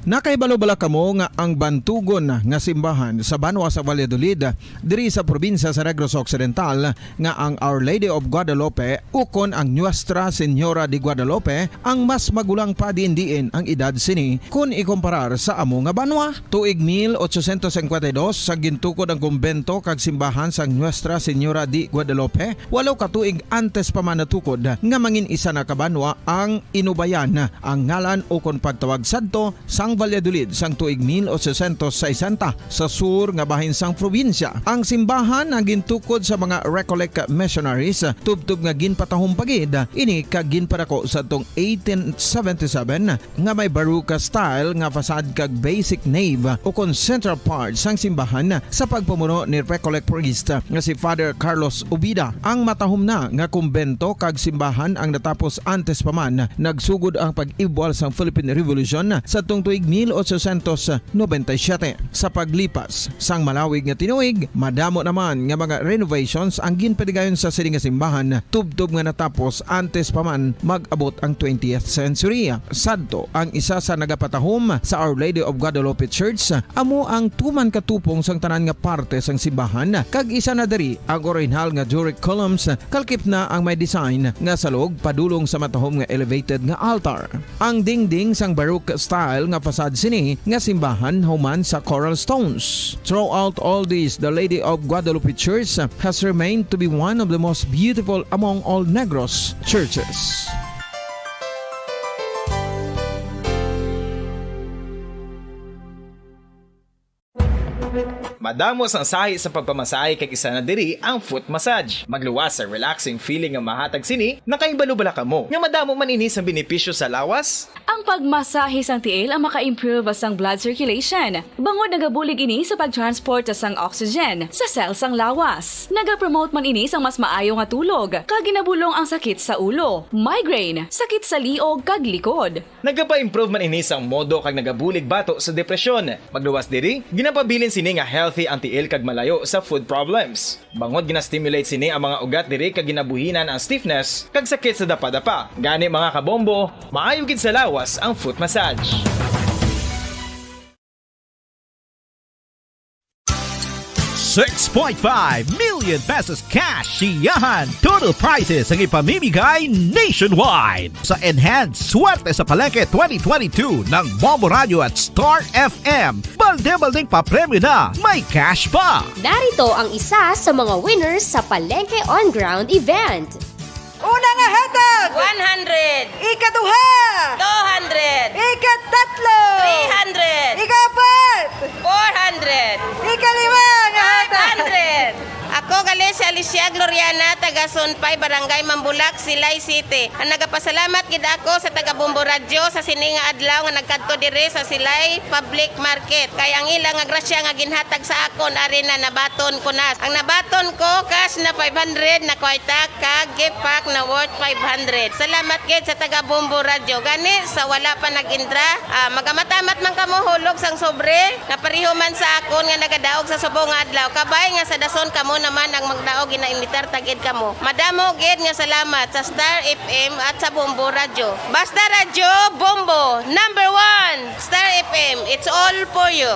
Nakahibalo bala kamo nga ang bantugon nga simbahan sa banwa sa Valladolid, diri sa probinsya sa Negros Occidental, nga ang Our Lady of Guadalupe ukon ang Nuestra Señora de Guadalupe ang mas magulang pa diin-diin ang edad sini kon ikumparar sa amo nga banwa? Tuig mil ochocientos cincuenta y dos, sa gintukod ang kumbento kag simbahan sang Nuestra Señora de Guadalupe, walo ka tuig antes pa man natukod nga mangin-isa na ka banwa ang Inubayan, ang ngalan ukon pagtawag sadto sang Valladolid sang tuig mil ochocientos sesenta, sa sur nga bahin sang probinsya. Ang simbahan ang gintukod sa mga Recollect missionaries, tubtob nga ginpatahom pa gid ini kag ginpadako sadtong eighteen seventy-seven, nga may Baroque style nga facade kag basic nave ukon central part sang simbahan sa pagpamuno ni Recollect priest nga si Father Carlos Ubida. Ang matahom na nga kumbento kag simbahan ang natapos antes pa man nagsugod ang pag-ibwal sang Philippine Revolution sadtong tuig mil ochocientos noventa y siete. Sa paglipas sang malawig nga tinuig, madamo naman nga mga renovations ang ginpatigayon sa sini nga simbahan, tubtob nga natapos antes pa man mag-abot ang twentieth century. Sadto, ang isa sa nagapatahom sa Our Lady of Guadalupe Church amo ang tuman ka tupong sang tanan nga parte sang simbahan, kag isa na diri ang orihinal nga Doric columns, kalakip na ang may design nga salog padulong sa matahom nga elevated nga altar. Ang dingding sang Baroque style nga facade sini nga simbahan human sa coral stones. Throughout all this, the Lady of Guadalupe Church has remained to be one of the most beautiful among all Negros churches. Madamo sang sahi sa pagpamasahe kag isa na diri ang foot massage. Magluwas sa relaxing feeling nga mahatag sini, nakahibalo bala kamo nga madamo man ini sang benepisyo sa lawas? Ang pagmasahe sang tiil ang maka-improve sang blood circulation, bangod nagabulig ini sa pag-transport sang oxygen sa cell sang lawas. Nagapromote man ini sang mas maayo nga tulog, kag ginabulong ang sakit sa ulo, migraine, sakit sa liog kag likod. Nagapa-improve man ini sang modo kag nagabulig bato sa depresyon. Magluwas diri, ginapabilin sini nga healthy ang tiil kag malayo sa foot problems. Bangod gina-stimulate sini ang mga ugat diri kag ginabuhinan ang stiffness kag sakit sa dapadapa. Gani, mga kabombo, maayo gid sa lawas ang foot massage. Six point five million pesos cash siyahan. Total prizes ang ipamimigay nationwide. Sa Enhanced Swerte sa Palengke twenty twenty-two ng Bombo Radio at Star F M, balde-baldeng papremyo na, may cash pa! Narito ang isa sa mga winners sa Palengke On Ground event. Una nga hatag, one hundred. Ikaduha, two hundred. Ikatatlo, three hundred. Ikaapat, four hundred. Ikalima nga hatag, five hundred. Ako gali si Alicia Gloriana, taga Sunpay, Barangay Mambulak, Silay City. Ang nagapasalamat gid ako sa taga Bombo Radyo sa sini nga adlaw nga nagkadto diri sa Silay Public Market. Kay ang ila nga grasya nga ginhatag sa akon, ari na, nabaton ko na. Ang nabaton ko, cash na five hundred, na kwarta, kag gift pack na worth five hundred. Salamat gid sa taga Bombo Radyo. Gani, sa wala pa nag-intra, ah, magamatamad man kamo hulog sang sobre, nga pareho man sa akon nga nagadaog sa subong nga adlaw. Kabay nga sa dason kamo naman ang magdaog, ginaimbitar ta gid kamo. Madamo gid nga salamat sa Star F M at sa Bombo Radyo. Basta Radyo, Bombo, number one! Star F M, it's all for you.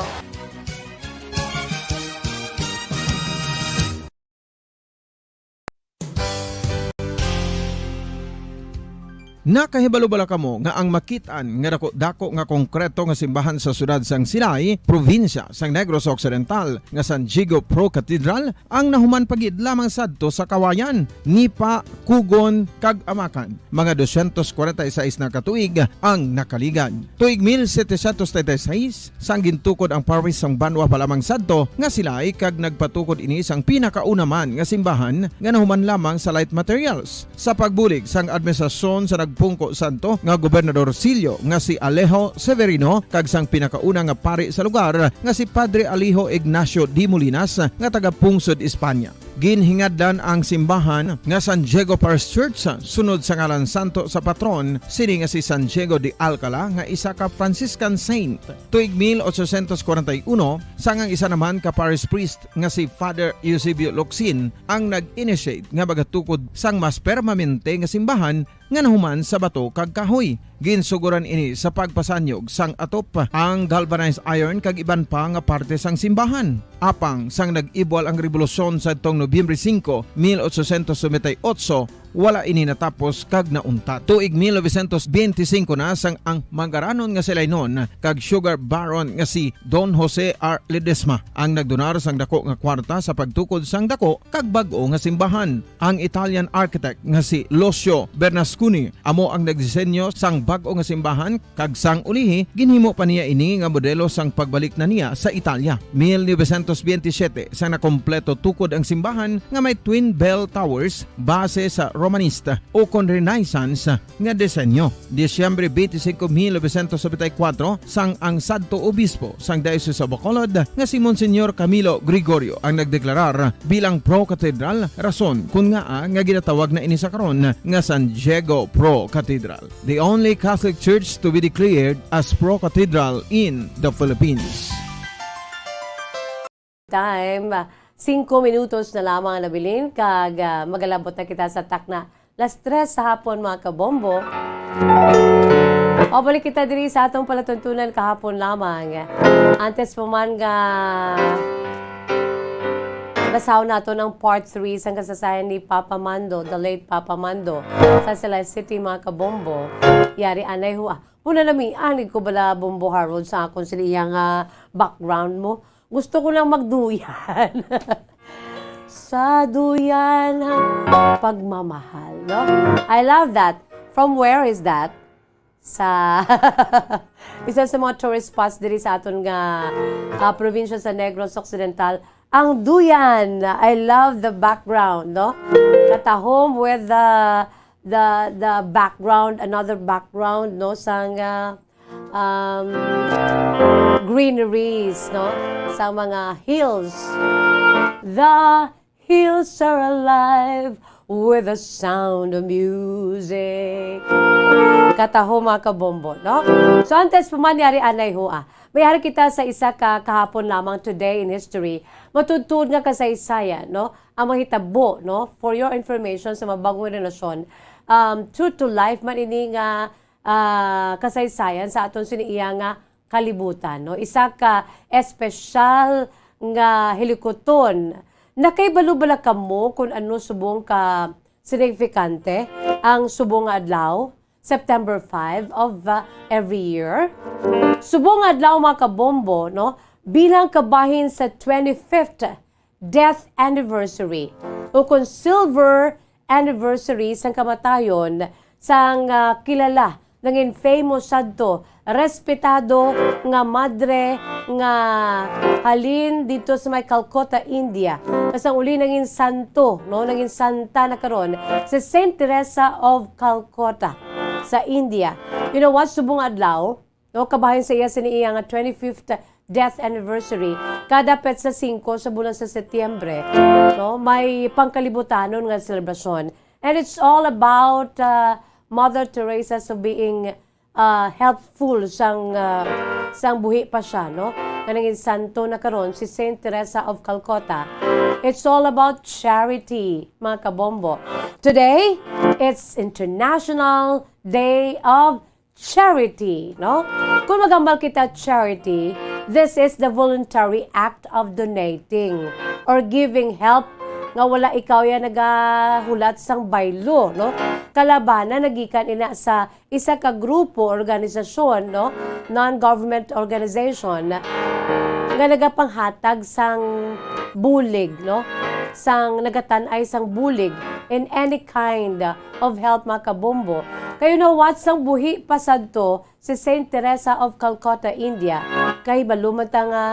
Nakahibalo bala kamo nga ang makit-an nga daku-daku nga konkreto nga simbahan sa siyudad sang Silay, probinsya sang Negros Occidental, nga San Diego Pro Cathedral, ang nahuman pa gid lamang sadto sa Kawayan, ni pa kugon kag amakan? Mga dosyentos kwarenta y seis na ka tuig ang nakaligad. Tuig mil setecientos treinta y seis, sang gintukod ang parish sang banwa pa lamang sadto nga Silay, kag nagpatukod ini sang pinakauna man nga simbahan nga nahuman lamang sa light materials. Sa pagbulig sang administrasyon sa nagpungko sadto nga gobernador silyo nga si Alejo Severino kag sang pinakauna nga pari sa lugar nga si Padre Alejo Ignacio de Molinas nga taga-pungsod Espanya. Ginhingadlan ang simbahan nga San Diego Parish Church, sunod sa ngalan santo sa patron sini nga si San Diego de Alcala, nga isa ka Franciscan saint. Tuig mil ochocientos kwarenta y uno, sang ang isa naman ka parish priest nga si Father Eusebio Locsin ang nag-initiate nga magatukod sang mas permanente nga simbahan nga nahuman sa bato kag kahoy. Ginsugoran ini sa pagpasanyog sang atop, ang galvanized iron kag iban pa nga parte sang simbahan. Apang sang nag-ibwal ang rebolusyon sadtong Nobyembre singko, mil ochocientos noventa y ocho, wala ini natapos kag nauntat. Tuig mil novecientos benti singko na, sang ang mangaranon nga si Lainon kag sugar baron nga si Don Jose R. Ledesma ang nagdonar sang dako nga kwarta sa pagtukod sang dako kag bag-o nga simbahan. Ang Italian architect nga si Lucio Bernasconi amo ang nagdisenyo sang bag-o nga simbahan, kag sang ulihi, ginhimo pa niya ini nga modelo sang pagbalik na niya sa Italia. Mil novecientos benti siyete, sang nakompleto tukod ang simbahan nga may twin bell towers base sa Romanista ukon Renaissance nga disenyo. Disyembre benti singko, mil novecientos nobenta y kuwatro, sang ang sadto obispo sang Diocese of Bacolod nga si Monsignor Camilo Gregorio ang nagdeklarar bilang pro-cathedral, rason kon ngaa nga ginatawag na ini sa karon nga San Diego Pro Cathedral, the only Catholic church to be declared as pro-cathedral in the Philippines. Time, singko minutos na lamang ang nabilin, kag, ah, magalabot na kita sa takna. Las tres sa hapon, mga kabombo. Mabalik kita diri sa atong palatuntunan kahapon lamang. Antes pa man nga basahon naton ang part three sang kasaysayan ni Papa Mando, the late Papa Mando, sa Silay City, mga kabombo. Yari anay ho, ah. Muna nami, anig ko bala, Bombo Harold, sa akon sila iya nga background mo. Gusto ko lang magduyan. Sa duyan ang pagmamahal, no? I love that. From where is that? sa isa sa mga tourist spots diri sa aton nga, ah, probinsya sa Negros Occidental, ang duyan. I love the background, no? Katahom with the, the, the background, another background, no? Sang, ah, um, greeneries, no? Sa mga hills. The hills are alive with the sound of music. Katahom, mga kabombo, no? So, antes pa man yari anay ho, ah, may hari kita sa isa ka kahapon lamang, today in history. Matuod-tuod nga kasaysayan, no? Ang mahitabo, no? For your information, sa mga bagong relasyon, um, true to life man ini nga, ah, kasaysayan sa aton sini iya nga kalibutan, no? Isa ka espesyal nga hilikuton. Nakahibalo bala kamo kung ano subong ka signifikante ang subong nga adlaw, September five of, uh, every year? Subong nga adlaw, mga kabombo, no? Bilang kabahin sa twenty-fifth death anniversary, o kung silver anniversary sang kamatayon sang, ah, kilala, nangin famous sadto, respetado nga madre nga halin dito sa may Calcutta, India. Sang uli nangin santo, no? Nangin santa na karon si Saint Teresa of Calcutta sa India. You know what? Subong adlaw, no, kabahin sa iya sini iya nga twenty-fifth death anniversary, kada petsa singko sa bulan sa Setyembre, no, may pangkalibutanon nga selebrasyon. And it's all about, uh, Mother Teresa, so being, uh, helpful sang, uh, sang buhi pa siya, no? Nga nangin santo na karon si Saint Teresa of Calcutta. It's all about charity, mga kabombo. Today, it's International Day of Charity, no? Kung magambal kita charity, this is the voluntary act of donating or giving help nga wala ikaw ya nagahulat sang baylo, no? Kalabana nagikan ina sa isa ka grupo, organisasyon, no? Non-government organization nga nagapanghatag sang bulig, no? Sang nagatan-ay sang bulig in any kind of help, mga kabombo. Kay you know what? Sang buhi pa sadto si Saint Teresa of Calcutta, India, kay balo man ta nga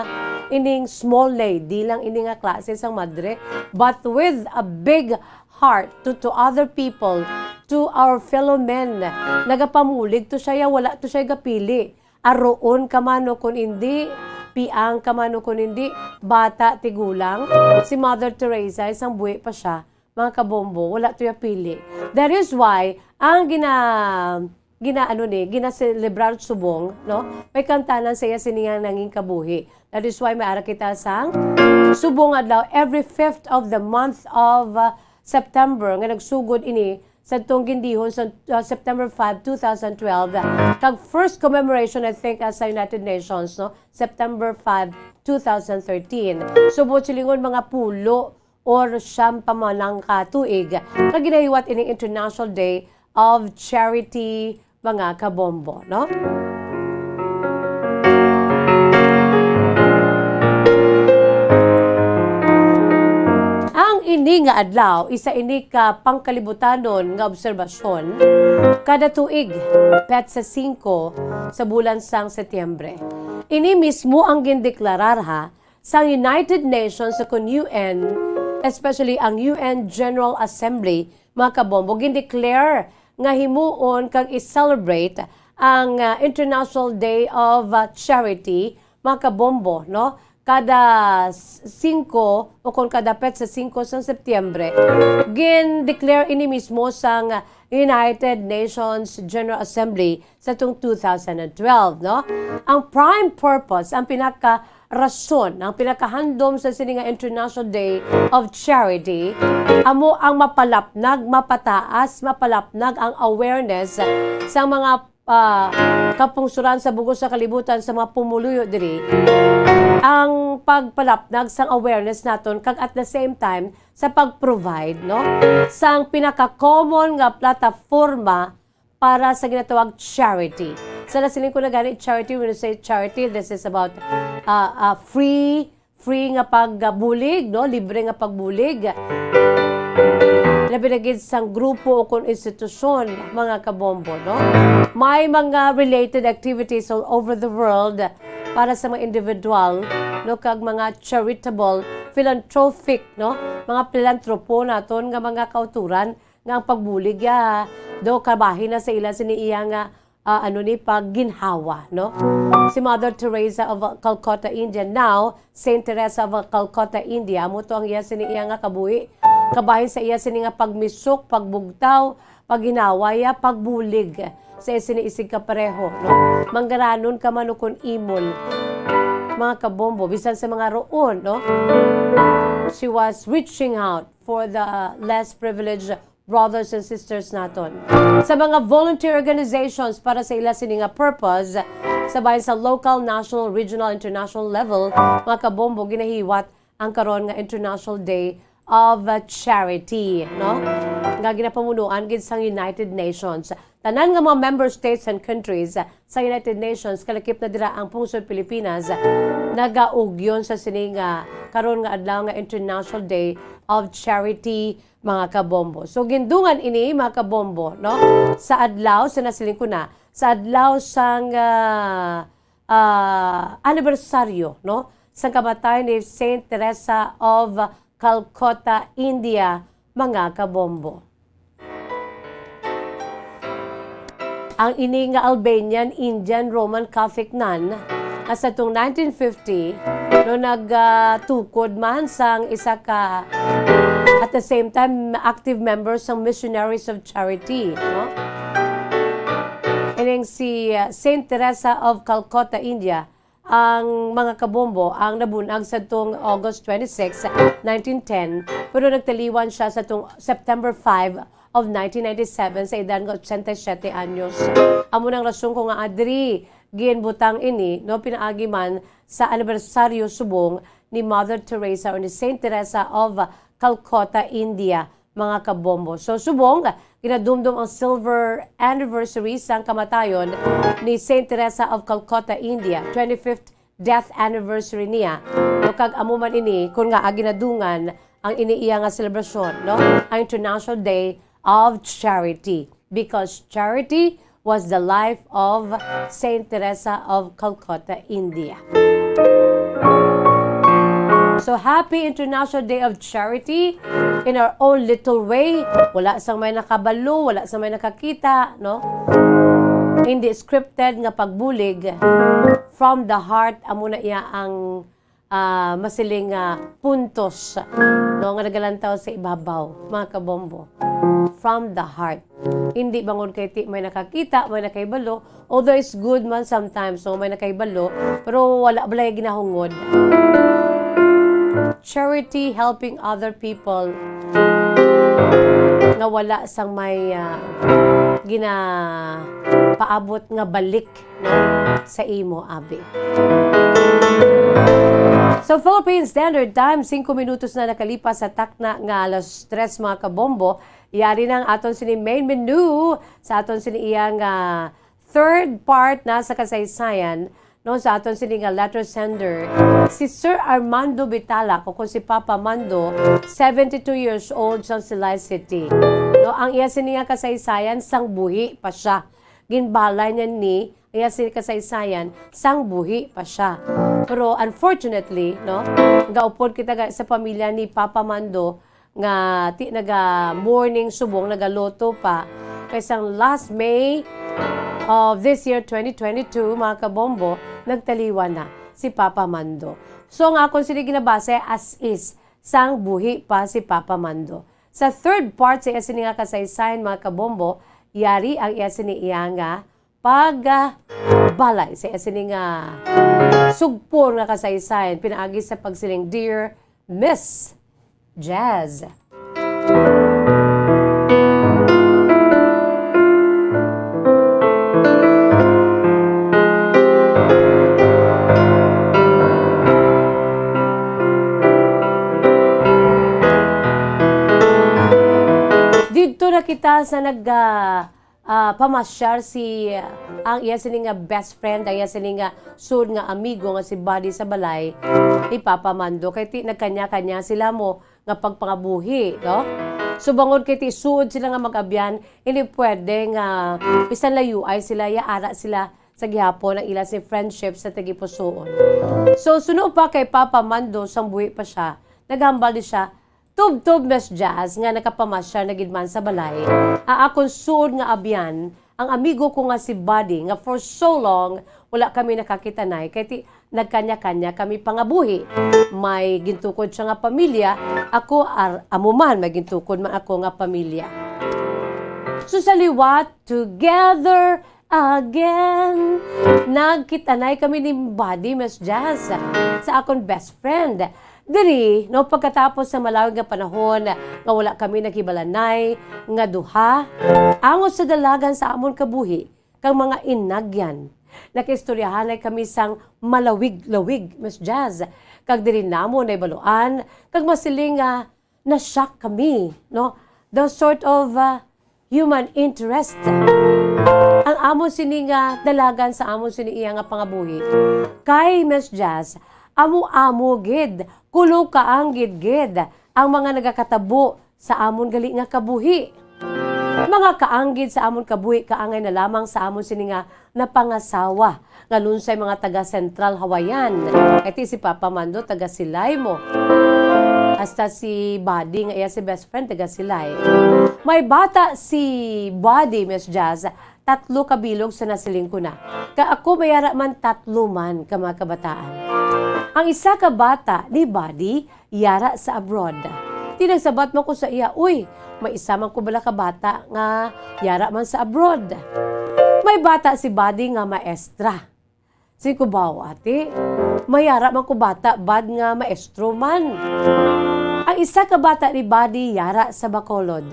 ining small lady lang ini nga klase sang madre, but with a big heart to, to other people, to our fellow men. Nagapamulig to siya, ya wala to siya gapili. Aruon ka man o kun indi, piang ka man o kun indi, bata, tigulang, si Mother Teresa, sang buhi pa siya, mga kabombo, wala to ya pili. That is why, ang gina-, gina-, ano ni, ginaselebrar subong, no? May kantanan sa iya sini nga nangin kabuhi. That is why may ara kita sang subong adlaw every fifth of the month of, uh, September, nga nagsugod ini sa tong gindihon sa, uh, September five, two thousand twelve, kag first commemoration, I think, as sa United Nations, no? September five, two thousand thirteen. Subot silingon mga pulo or siyam pa man lang ka tuig, kag ginahiwat ining International Day of Charity, mga kabombo, no? Ang ini nga adlaw, isa ini ka pangkalibutanon nga obserbasyon kada tuig, petsa singko sa bulan sang Setyembre. Ini mismo ang gindeklarar, ha, sang United Nations, sa kun U N, especially ang U N General Assembly, mga kabombo, gindeclare nga himuon kag i-celebrate ang, ah, International Day of, ah, Charity, mga kabombo, no? Kada s-, singko o kung kada petsa singko sa Setyembre, gin-declare ini mismo sang United Nations General Assembly sa tung two thousand and twelve, no? Ang prime purpose, ang pinaka rason, ang pinakahandom sa sini nga International Day of Charity, amo ang mapalapnag, mapataas, mapalapnag ang awareness sa mga, ah, kapungsuran sa bug-os nga kalibutan, sa mga pumuluyo diri. Ang pagpalapnag sang awareness naton, kag at the same time, sa pag-provide, no, sang pinaka-common nga plataforma para sa ginatawag charity. Sa nasiling ko na gani, charity, when you say charity, this is about, uh, uh, free, free nga pagbulig, no? Libre nga pagbulig. labi na gid sang grupo o kon institusyon, mga kabombo, no? May mga related activities all over the world para sa mga individual, no, kag mga charitable, philanthropic, no, mga philanthropo naton nga mga kauturan nga ang pagbulig ya do kabahin na sa ila sini iya nga, ah, ano ni, pagginhawa, no? Si Mother Teresa of Calcutta, India, now Saint Teresa of Calcutta, India, amo to ang iya sini iya nga kabuhi. Kabahin sa iya sini nga pagmisok, pagbugtaw, pagginhawa ya, pagbulig sa iya sini isig kapareho, no? Manggaranon ka man ukon imol, mga kabombo, bisan sa mga roon, no? She was reaching out for the less privileged brothers and sisters naton. Sa mga volunteer organizations para sa ila sini nga purpose, sa bahin sa local, national, regional, international level, mga kabombo, ginahiwat ang karon nga International Day of, uh, Charity, no? Nga ginapamunuan gid sang United Nations. Tanan nga mga member states and countries, uh, sa United Nations, kalakip na dira ang pungsod Pilipinas, uh, nagaugyon sa sini nga karon nga adlaw nga International Day of Charity, mga kabombo. So, gindungan ini, mga kabombo, no? Sa adlaw, sa nasiling ko na, sa adlaw sang, ah, ah, anibersaryo, no, sang kamatay ni Saint Teresa of Calcutta, India, mga kabombo. Ang ini nga Albanian Indian Roman Catholic nun nga sa tong nineteen fifty, no, nag, ah, tukod man sang isa ka, at the same time, active member sang Missionaries of Charity, no? Ining si, uh, Saint Teresa of Calcutta, India, ang mga kabombo ang nabunag sa tong August twenty-six, nineteen ten, pero nagtaliwan siya sa tong September five of nineteen ninety-seven sa edad nga ochenta y siete anyos. Amo nang rason ko nga adri ginbutang ini, no, pinaagi man sa anibersaryo subong ni Mother Teresa or ni Saint Teresa of Calcutta, India, mga kabombo. So, subong, ginadumdom ang silver anniversary sang kamatayon ni Saint Teresa of Calcutta, India, twenty-fifth death anniversary niya. No, kag amo man ini, kun ngaa ginadungan ang ini iya nga selebrasyon, no? Ang International Day of Charity. Because charity was the life of Saint Teresa of Calcutta, India. So, happy International Day of Charity in our own little way. Wala sang may nakabalo, wala sang may nakakita, no? Hindi scripted nga pagbulig. From the heart, amo na iya ang, ah, masiling nga puntos, no, nga nagalantaw sa ibabaw, mga kabombo. From the heart. Hindi bangod kay ti may nakakita, may nakahibalo. Although it's good man sometimes, no, may nakahibalo, pero wala balay ginahungod. Charity, helping other people nga wala sang may, ah, ginapaabot nga balik, no, sa imo, abi. So, Philippine Standard Time, singko minutos na nakalipas sa takna nga alas tres, mga kabombo. Yari na ang aton sini main menu sa aton sini iya nga third part na sa kasaysayan, no, sa aton sini nga letter sender, si Sir Armando Bitala, o kung si Papa Mando, seventy-two years old, sang Silay City. No, ang iya sini nga kasaysayan, sang buhi pa siya. Ginbalay niya ni, ang iya sini kasaysayan, sang buhi pa siya. Pero unfortunately, no, gaupod kita ga-, sa pamilya ni Papa Mando, nga ti-, naga-mourning subong, nagaluto pa. Kay sang last May of this year, twenty twenty-two, mga kabombo, nagtaliwan na si Papa Mando. So, ang akon sini ginabase as is, sang buhi pa si Papa Mando. Sa third part sa iya sini nga kasaysayan, mga kabombo, yari ang iya sini iya nga pag, ah, balay sa iya sini nga sugpon nga kasaysayan pinaagi sa pagsiling, "Dear Miss Jazz." Didto na kita sa nag, ah, ah, pamasyar si, ah, ang iya sini nga best friend, ang iya sini nga sud nga amigo nga si Buddy sa balay ni Papa Mando. Kay ti-, nagkanya-kanya sila mo nga pagpangabuhi, no? So, bangod kay ti suod sila nga mag-abyan, hindi pwede nga bisan layuay sila, ya ara sila sa gihapon ang ila si friendship sa tagipusoon. So, suno pa kay Papa Mando, sang buhi pa siya, naghambal di siya, "Tubtob, Miss Jazz, nga nakapamasyar na gid man sa balay ang akon suod nga abyan, ang amigo ko nga si Buddy, nga for so long wala kami nakakitanay, kay ti nagkanya-kanya kami pangabuhi. May gintukod siya nga pamilya, ako ar-, amo man, may gintukod man ako nga pamilya." So, sa liwat, together again. Nagkitanay kami ni Buddy, Miss Jazz, sa akon best friend. Diri, no, pagkatapos sa malawig nga panahon nga wala kami naghibalanay nga duha, angot sa dalagan sa amon kabuhi kag mga inagyan, nakaistoryahanay kami sang malawig-lawig, Miss Jazz, kag diri namon nahibaluan kag masiling nga na-shock kami, no? The sort of, uh, human interest. Ang amon sini nga dalagan sa amon sini iya nga pangabuhi. Kay, Miss Jazz, amo-amo gid, kulo kaanggid gid ang mga nagakatabo sa amon gali nga kabuhi. Mga kaanggid sa amon kabuhi, kaangay na lamang sa amon sini nga napangasawa nga lunsay mga taga Central Hawaiian. Kay ti si Papa Mando, taga Silay mo. Hasta si Buddy, nga iya si best friend, taga Silay. May bata si Buddy, Miss Jazz, tatlo ka bilog sa nasiling ko na. Kag ako may ara man, tatlo man ka mga kabataan. Ang isa ka bata ni Buddy, yara sa abroad. Ti nagsabat man ko sa iya, "Uy, may isa man ko bala ka bata nga yara man sa abroad." May bata si Buddy nga maestra. Siling ko, "Baw, ate, may yara man ko bata, Bad, nga maestro man." Ang isa ka bata ni Buddy yara sa Bacolod.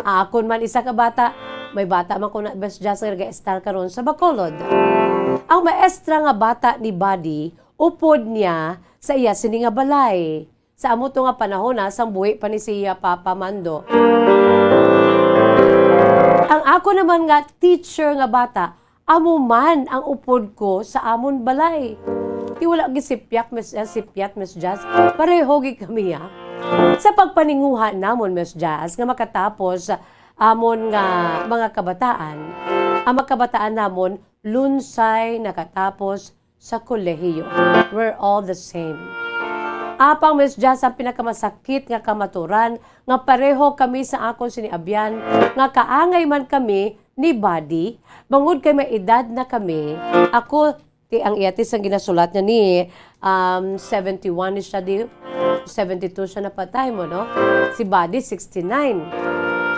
Ang akon man isa ka bata, may bata man ko na, Miss Jazz, nga nag-estar karon sa Bacolod. Ang maestra nga bata ni Buddy, upod niya sa iya sini nga balay. Sa amo to nga panahon, ha, sang buhi pa ni siya Papa Mando. Ang ako naman nga teacher nga bata, amo man ang upod ko sa amon balay. Ti wala gisipyat, Miss, eh, sipyat, Miss Jazz. Pareho gid kami, ha. Sa pagpaninguha namon, Miss Jazz, nga makatapos amon nga mga kabataan, ang mga kabataan namon lunsay nakatapos sa kolehiyo. We're all the same. Apang, Miss Jazz, ang pinakamasakit nga kamaturan nga pareho kami sa akon sini abyan, nga kaangay man kami ni Buddy, bangod kay may edad na kami. Ako, ti ang iya ti sang ginasulat niya ni, um, seventy-one ni siya, di, seventy-two siya napatay mo, no? Si Buddy, sixty-nine.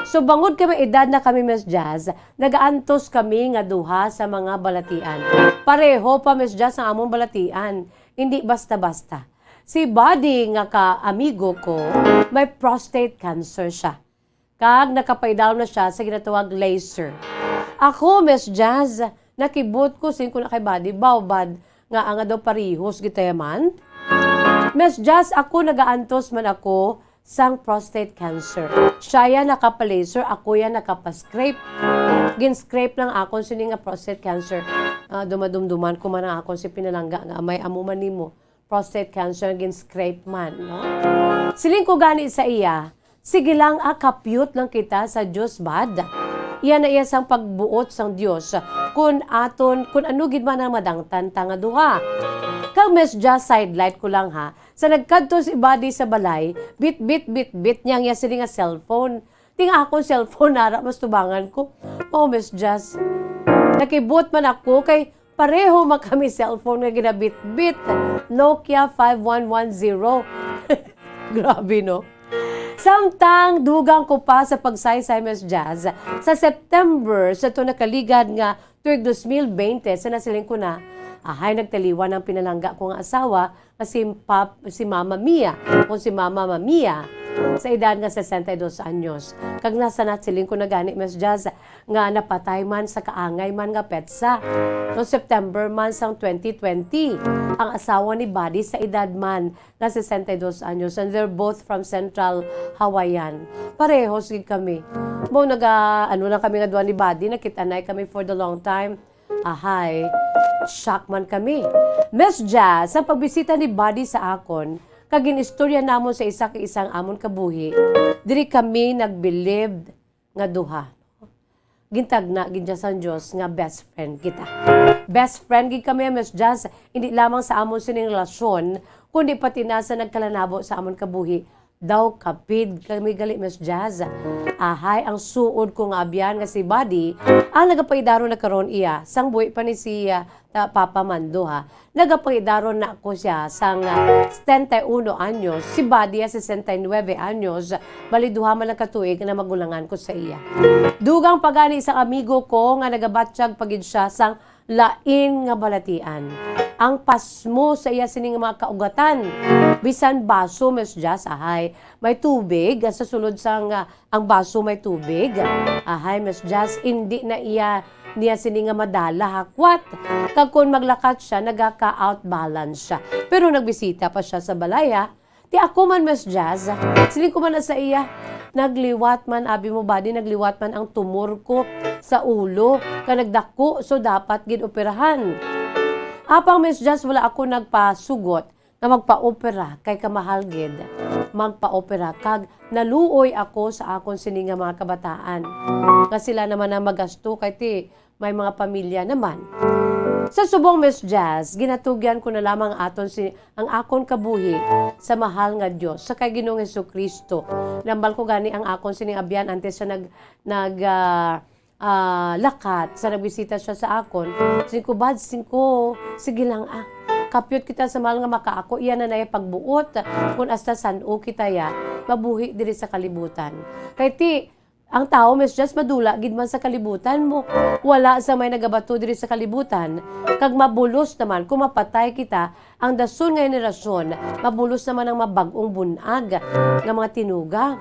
So, bangod kay may edad na kami, Miss Jazz, nagaantos kami nga duha sa mga balatian. Pareho pa, Miss Jazz, ang among balatian. Hindi basta-basta. Si Buddy nga ka-amigo ko, may prostate cancer siya. Kag nakapaidalom na siya sa ginatawag laser. Ako, Miss Jazz, nakibot ko, siling ko na kay Buddy, "Baw, Bad, nga anga daw parihos gid ta man." Miss Jazz, ako nagaantos man ako sang prostate cancer. Siya ya nakapa-laser, ako ya nakapa-scrape. Gin-scrape lang akon sini nga prostate cancer. Ah, dumadumduman ko man ang akon si pinalangga nga, "May amo man nimo, prostate cancer, gin-scrape man," no? Siling ko gani sa iya, "Sige lang, ah, kapyot lang kita sa Dios, Bad. Iya na iya sang pagbuot sang Dios kun aton, kun ano gid man ang madangtan ta nga duha." Kag Miss Jazz, sidelight ko lang, ha, sa nagkadto si Buddy sa balay, bit, bit, bit, bit niya ang iya sini nga cellphone. Ti nga akon cellphone, nara, mas tubangan ko. Oh, Miss Jazz. Nakibot man ako kay pareho man kami cellphone nga ginabitbit. Nokia five one one zero. Grabe, no? Samtang dugang ko pa sa pagsaysay, Miss Jazz, sa September sa to nakaligad nga tuig dos mil bente, sa nasiling ko na, ahay, nagtaliwan ang pinalangga ko nga asawa, nga si Pap-, si Mama Mia, o si Mama Mamia, sa edad nga sesenta y dos anyos. Kag nasa nasiling ko na gani, Miss Jazz, nga napatay man sa kaangay man nga petsa. No September man sang twenty twenty, ang asawa ni Buddy sa edad man nga sesenta y dos anyos, and they're both from Central Hawaiian. Parehos gid kami. Mo naga, ano lang kami nga duha ni Buddy, nakit-anay kami for the long time. Ahay, shock man kami. Miss Jazz, sa pagbisita ni Buddy sa akon, kag gin-istorya namon sa isa ka isa ang amon kabuhi, diri kami nagbilib nga duha. Gintagna gid siya sang Dios nga best friend kita. Best friend gid kami, Miss Jazz, hindi lamang sa amon sining relasyon, kundi pati na sa nagkalanabo sa amon kabuhi. Daw kapid kami gali, Miss Jazz. Ahay, ang suod ko nga abyan nga si Buddy, ang nagapaidaro na karon iya, sang buhi pa ni si, ah, ta-, Papa Mando, ha. Nagapaidaro na ko siya sang, ah, setenta y uno anyos, si Buddy, ah, sesenta y nuebe anyos, bali duha man lang ka tuig na magulangan ko sa iya. Dugang pa gani sang amigo ko nga nagabatyag pa gid siya sang lain nga balatian. Ang pasmo sa iya sini nga mga kaugatan. Bisan baso, Miss Jazz, ahay, may tubig, ah, sa sulod sang, ah, ang baso may tubig. Ahay, Miss Jazz, indi na iya niya sini nga madala hakwat. Kag kon maglakat siya, nagaka-out balance siya. Pero nagbisita pa siya sa balay, ha. Ti ako man, Miss Jazz, siling ko man na sa iya, nagliwat man, abi mo, Buddy, nagliwat man ang tumor ko sa ulo, ka nagdako, so dapat gid operahan. Apang, Miss Jazz, wala ako nagpasugot nga magpa-opera kay kamahal gid magpa-opera, kag naluoy ako sa akon sini nga mga kabataan nga sila naman ang magasto kay ti may mga pamilya naman. Sa subong, Miss Jazz, ginatugyan ko na lamang aton si, ang akon kabuhi sa mahal nga Dios, sa kay Ginoong Jesu-Cristo. Nambal ko gani ang akon sining abyan antes siya nag, nag, ah, ah, lakat, sa nagbisita siya sa akon. Singko, "Bad, singko, sige lang, ah. Kapyot kita sa mahal nga makaako, iya na naya pagbuot, kung hasta san-o kita ya, mabuhi diri sa kalibutan." Kay ti, ang tawo, Miss Jazz, madula gid man sa kalibutan mo. Wala sa may nagabato diri sa kalibutan, kag mabulos naman kung mapatay kita, ang dason nga henerasyon, mabulos naman ang mabag-ong bun-ag nga mga tinuga.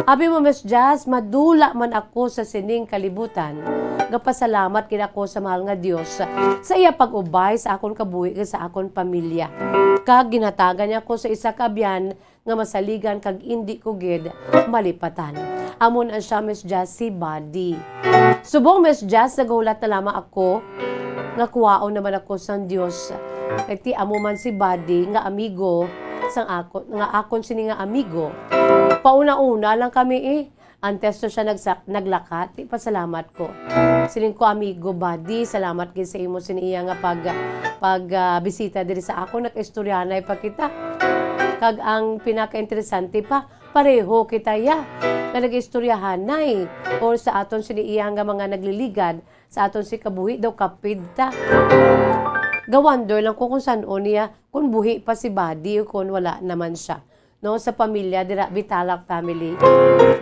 Abi mo, Miss Jazz, madula man ako sa sining kalibutan, gapasalamat gid ako sa mahal nga Dios sa iya pag-ubay sa akon kabuhi kag sa akon pamilya. Kag ginhatagan niya ako sa isa ka abyan nga masaligan kag indi ko gid malipatan. Amo na siya, Miss Jazz, si Buddy. Subong, Miss Jazz, naghulat na lamang ako nga kuwaon naman ako sang Dios. Kay ti amo man si Buddy nga amigo sang ako, nga akon sini nga amigo. Pauna-una lang kami, eh. Antes to siya nagsa-, naglakat, ti pasalamat ko. Siling ko, "Amigo, Buddy, salamat gid sa imo sini iya nga pag, pag, ah, bisita diri sa ako, nag-istoryahanay pa kita." Kag ang pinakainteresante pa, pareho kita ya nga nag-istoryahanay or sa aton sini iya nga mga nagliligad sa aton si kabuhi daw kapid ta. Ga-wonder lang ko kung san-o niya, kung buhi pa si Buddy o kung wala naman siya, no, sa pamilya dira, Bitalak family,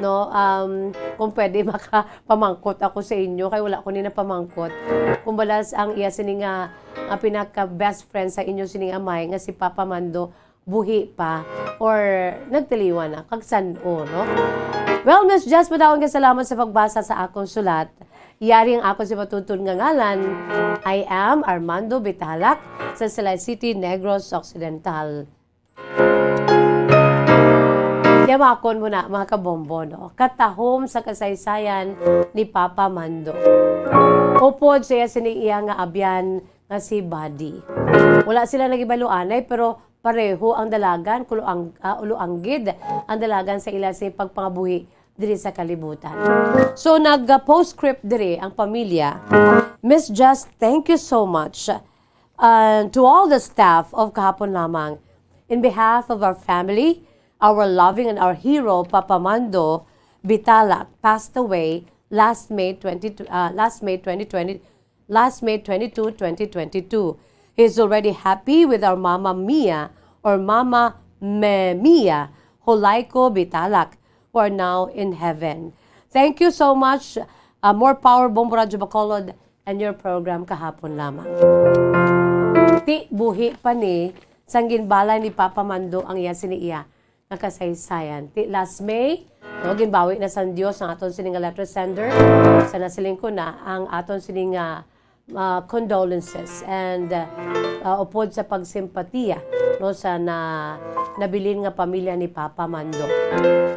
no. Um, kung pwede, makapamangkot ako sa inyo kay wala ko ni napamangkot. Kung balas ang iya sini nga, nga pinaka best friend sa inyo sining amay nga si Papa Mando, buhi pa or nagtiliwan na, kag san-o, no? Well, Miss Jazz, madaon nga salamat sa pagbasa sa akong sulat. Yari ang akon si matuntun nga ngalan. I am Armando Bitalak sa Salay City, Negros Occidental. Yamakon mo na, mga kabombo, no? Katahom sa kasaysayan ni Papa Mando. Upod sa iya sini iya nga abyan nga si Buddy. Wala sila nagibaluanay, pero pareho ang dalagan, kulo ang, ah, ulo anggid ang dalagan sa ila sa pagpangabuhi diri sa kalibutan. So, nag, ah, postscript diri ang pamilya. Miss Jazz, thank you so much. And to all the staff of Kahapon Lamang, in behalf of our family, our loving and our hero, Papa Mando Bitalak, passed away last May twenty, uh, last May twenty twenty, last May twenty-two, twenty twenty-two. He is already happy with our Mama Mia or Mama Me Mia, Holaiko Bitalak, who are now in heaven. Thank you so much. Uh, more power, Bombo Radyo Bacolod, and your program Kahapon Lamang. Ti buhi pa ni sang ginbalay ni Papa Mando ang iya sini iya nga kasaysayan. Ti last May, no, ginbawi na sang Dios ang aton sini nga letter sender. Sa nasiling ko na ang aton sini nga, ah, condolences and, ah, ah, upod sa pagsimpatiya, no, sa na, nabilin nga pamilya ni Papa Mando.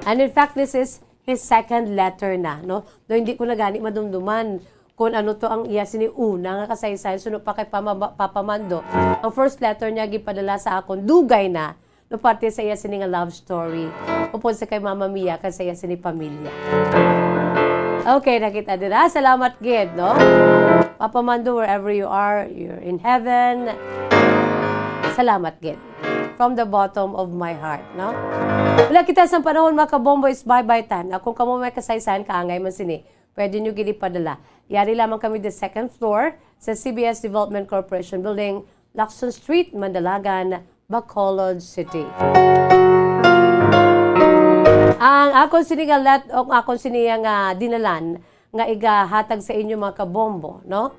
And in fact, this is his second letter na, no? Do hindi ko na gani madumduman kung ano to ang iya sini una nga kasaysayan suno pa kay Pama-, Papa Mando. Ang first letter niya gipadala sa akon, dugay na, No, parte sa iya sini nga love story. Upod sa kay Mama Mia, kag sa iya sini pamilya. Okay, nakita dira. Salamat gid, no? Papa Mando, wherever you are, you're in heaven. Salamat gid. From the bottom of my heart, no? Wala kita sa panahon, mga kabombo, is bye-bye time. Kung kamo may kasaysayan, kaangay man sini, pwede nyo gid ipadala. Yari lamang kami the second floor sa C B S Development Corporation Building, Lacson Street, Mandalagan, Bacolod City. Ang akon sini nga let, o akon sini nga dinalan nga igahatag sa inyo, mga kabombo, no?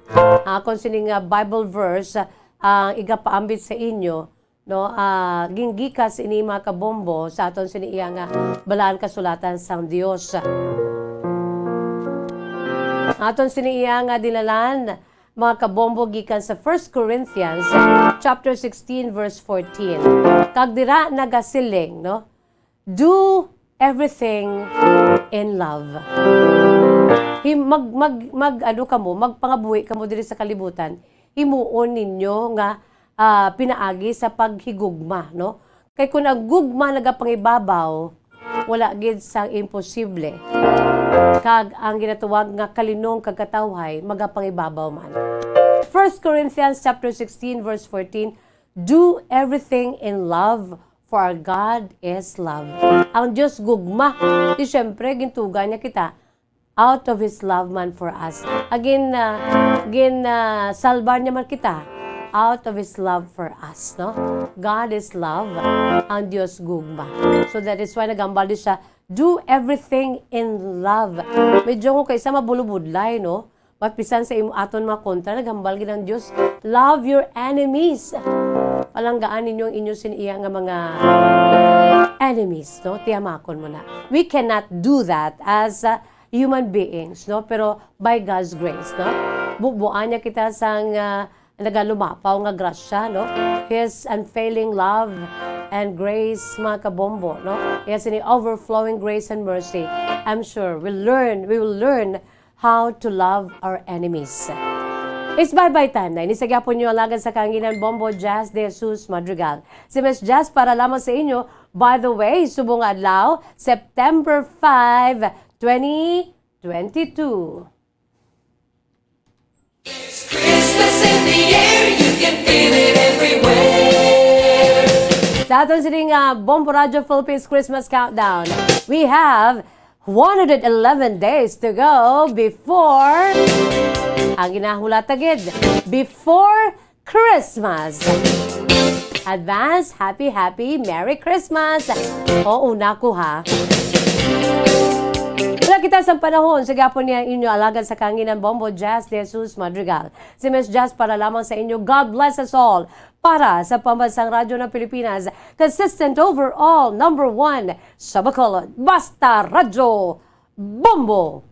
Ang akon sini nga Bible verse, ang igapaambit sa inyo, no? Ah, ginggikas ini, mga kabombo, sa aton sini iya nga balaan kasulatan sang Dios. Aton sini iya nga dinalan, mga kabombo, gikan sa First Corinthians chapter sixteen, verse fourteen. Kag dira nagasiling, no? Do everything in love. Hi-, mag, mag, mag, ano kamo, magpangabuhi kamo diri sa kalibutan. Himuon ninyo nga, ah, pinaagi sa paghigugma, no? Kay kun ang gugma nagapangibabaw, wala gid sang imposible. Kag ang ginatawag nga kalinong kag katawhay magapangibabaw man. First Corinthians chapter sixteen, verse fourteen, "Do everything in love, for our God is love." Ang Dios gugma. Di syempre, gintuga niya kita out of His love man for us. Agin, ah, gin, ah, salbar niya man kita out of His love for us, no? God is love, ang Dios gugma. So that is why nagambal di siya, "Do everything in love." Medyo ko kay sa mabulubudlay, no? But bisan sa imo, aton mga kontra, naghambal gid ang Dios, "Love your enemies." Palanggaan ninyo ang inyo sin iya nga mga enemies, no? Tiyamakon mo na. We cannot do that as, uh, human beings, no? Pero by God's grace, no? Bubuan niya kita sang, uh, nagalumapaw nga grasya, no? His unfailing love and grace, mga kabombo, no? Yes, in overflowing grace and mercy. I'm sure we'll learn, we will learn how to love our enemies. It's bye-bye time na. Ini sa gyapon niyo alagad sa kahanginan, Bombo Jazz de Jesus Madrigal. Si Miss Jazz para lamang sa inyo. By the way, subong adlaw, September five, twenty twenty-two. Christmas in the air, you can feel it everywhere. Sa aton sining, ah, Bombo Radyo Philippines Christmas Countdown, we have one hundred eleven days to go before, ang ginahulata gid, before Christmas. Advance happy, happy Merry Christmas. Oo, una ko, ha. Wala kita sa panahon sa gapon niya inyo alagad sa kanginan, Bombo Jazz de Jesus Madrigal. Si Miss Jazz para lamang sa inyo. God bless us all. Para sa Pambansang Radyo ng Pilipinas, consistent overall, number one sa Bacolod. Basta Radyo Bombo!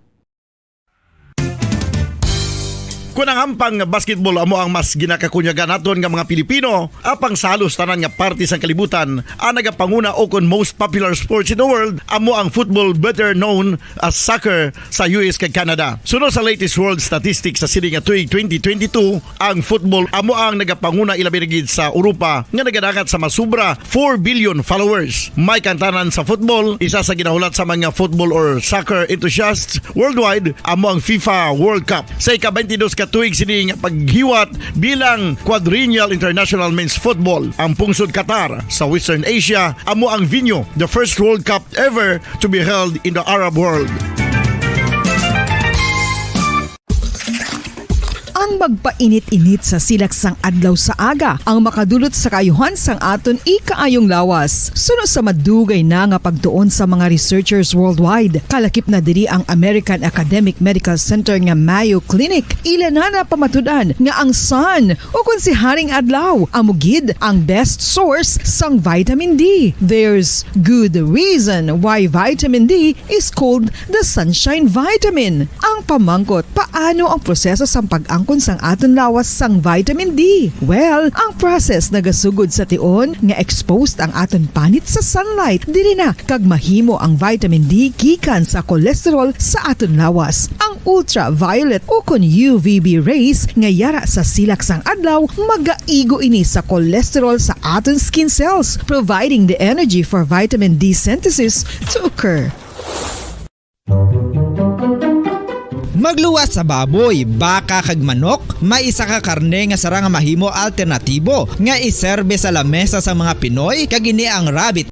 Kon ang hampang nga basketball amo ang mas ginakakunyagan naton nga mga Pilipino, apang sa halos tanan nga parte sang kalibutan, ang nagapanguna o kon most popular sports in the world amo ang football, better known as soccer, sa U S kag Canada. Suno sa latest world statistics sa sini nga tuig twenty twenty-two, ang football amo ang nagapanguna, ilabi na gid sa Europa, nga nagadangat sa masubra four billion followers. May kantanan sa football, isa sa ginahulat sa mga football or soccer enthusiasts worldwide, amo ang FIFA World Cup. Sa ika-twenty-dos ka tuig sini nga paghiwat bilang Quadrennial International Men's Football, ang pungsod Qatar sa Western Asia amo ang venue, the first World Cup ever to be held in the Arab world. Ang magpainit-init sa silak sang adlaw sa aga ang makadulot sa kaayuhan sang aton ikaayong lawas. Suno sa madugay na nga pagtuon sa mga researchers worldwide, kalakip na diri ang American Academic Medical Center nga Mayo Clinic. Ila na napamatud-an nga ang sun, o kon si Haring Adlaw, amo gid ang best source sang vitamin D. There's good reason why vitamin D is called the sunshine vitamin. Ang pamangkot, paano ang proseso sang pag-angkon sang aton lawas sang vitamin D? Well, ang process nagasugod sa tion nga exposed ang aton panit sa sunlight, diri na kag mahimo ang vitamin D gikan sa cholesterol sa aton lawas. Ang ultraviolet ukon U V B rays nga yara sa silak sang adlaw magaigo ini sa cholesterol sa aton skin cells, providing the energy for vitamin D synthesis to occur. Magluwas sa baboy, baka kag manok, may isa ka karne nga sarang nga mahimo alternatibo nga iserbe sa lamesa sa mga Pinoy, kag ini ang rabbit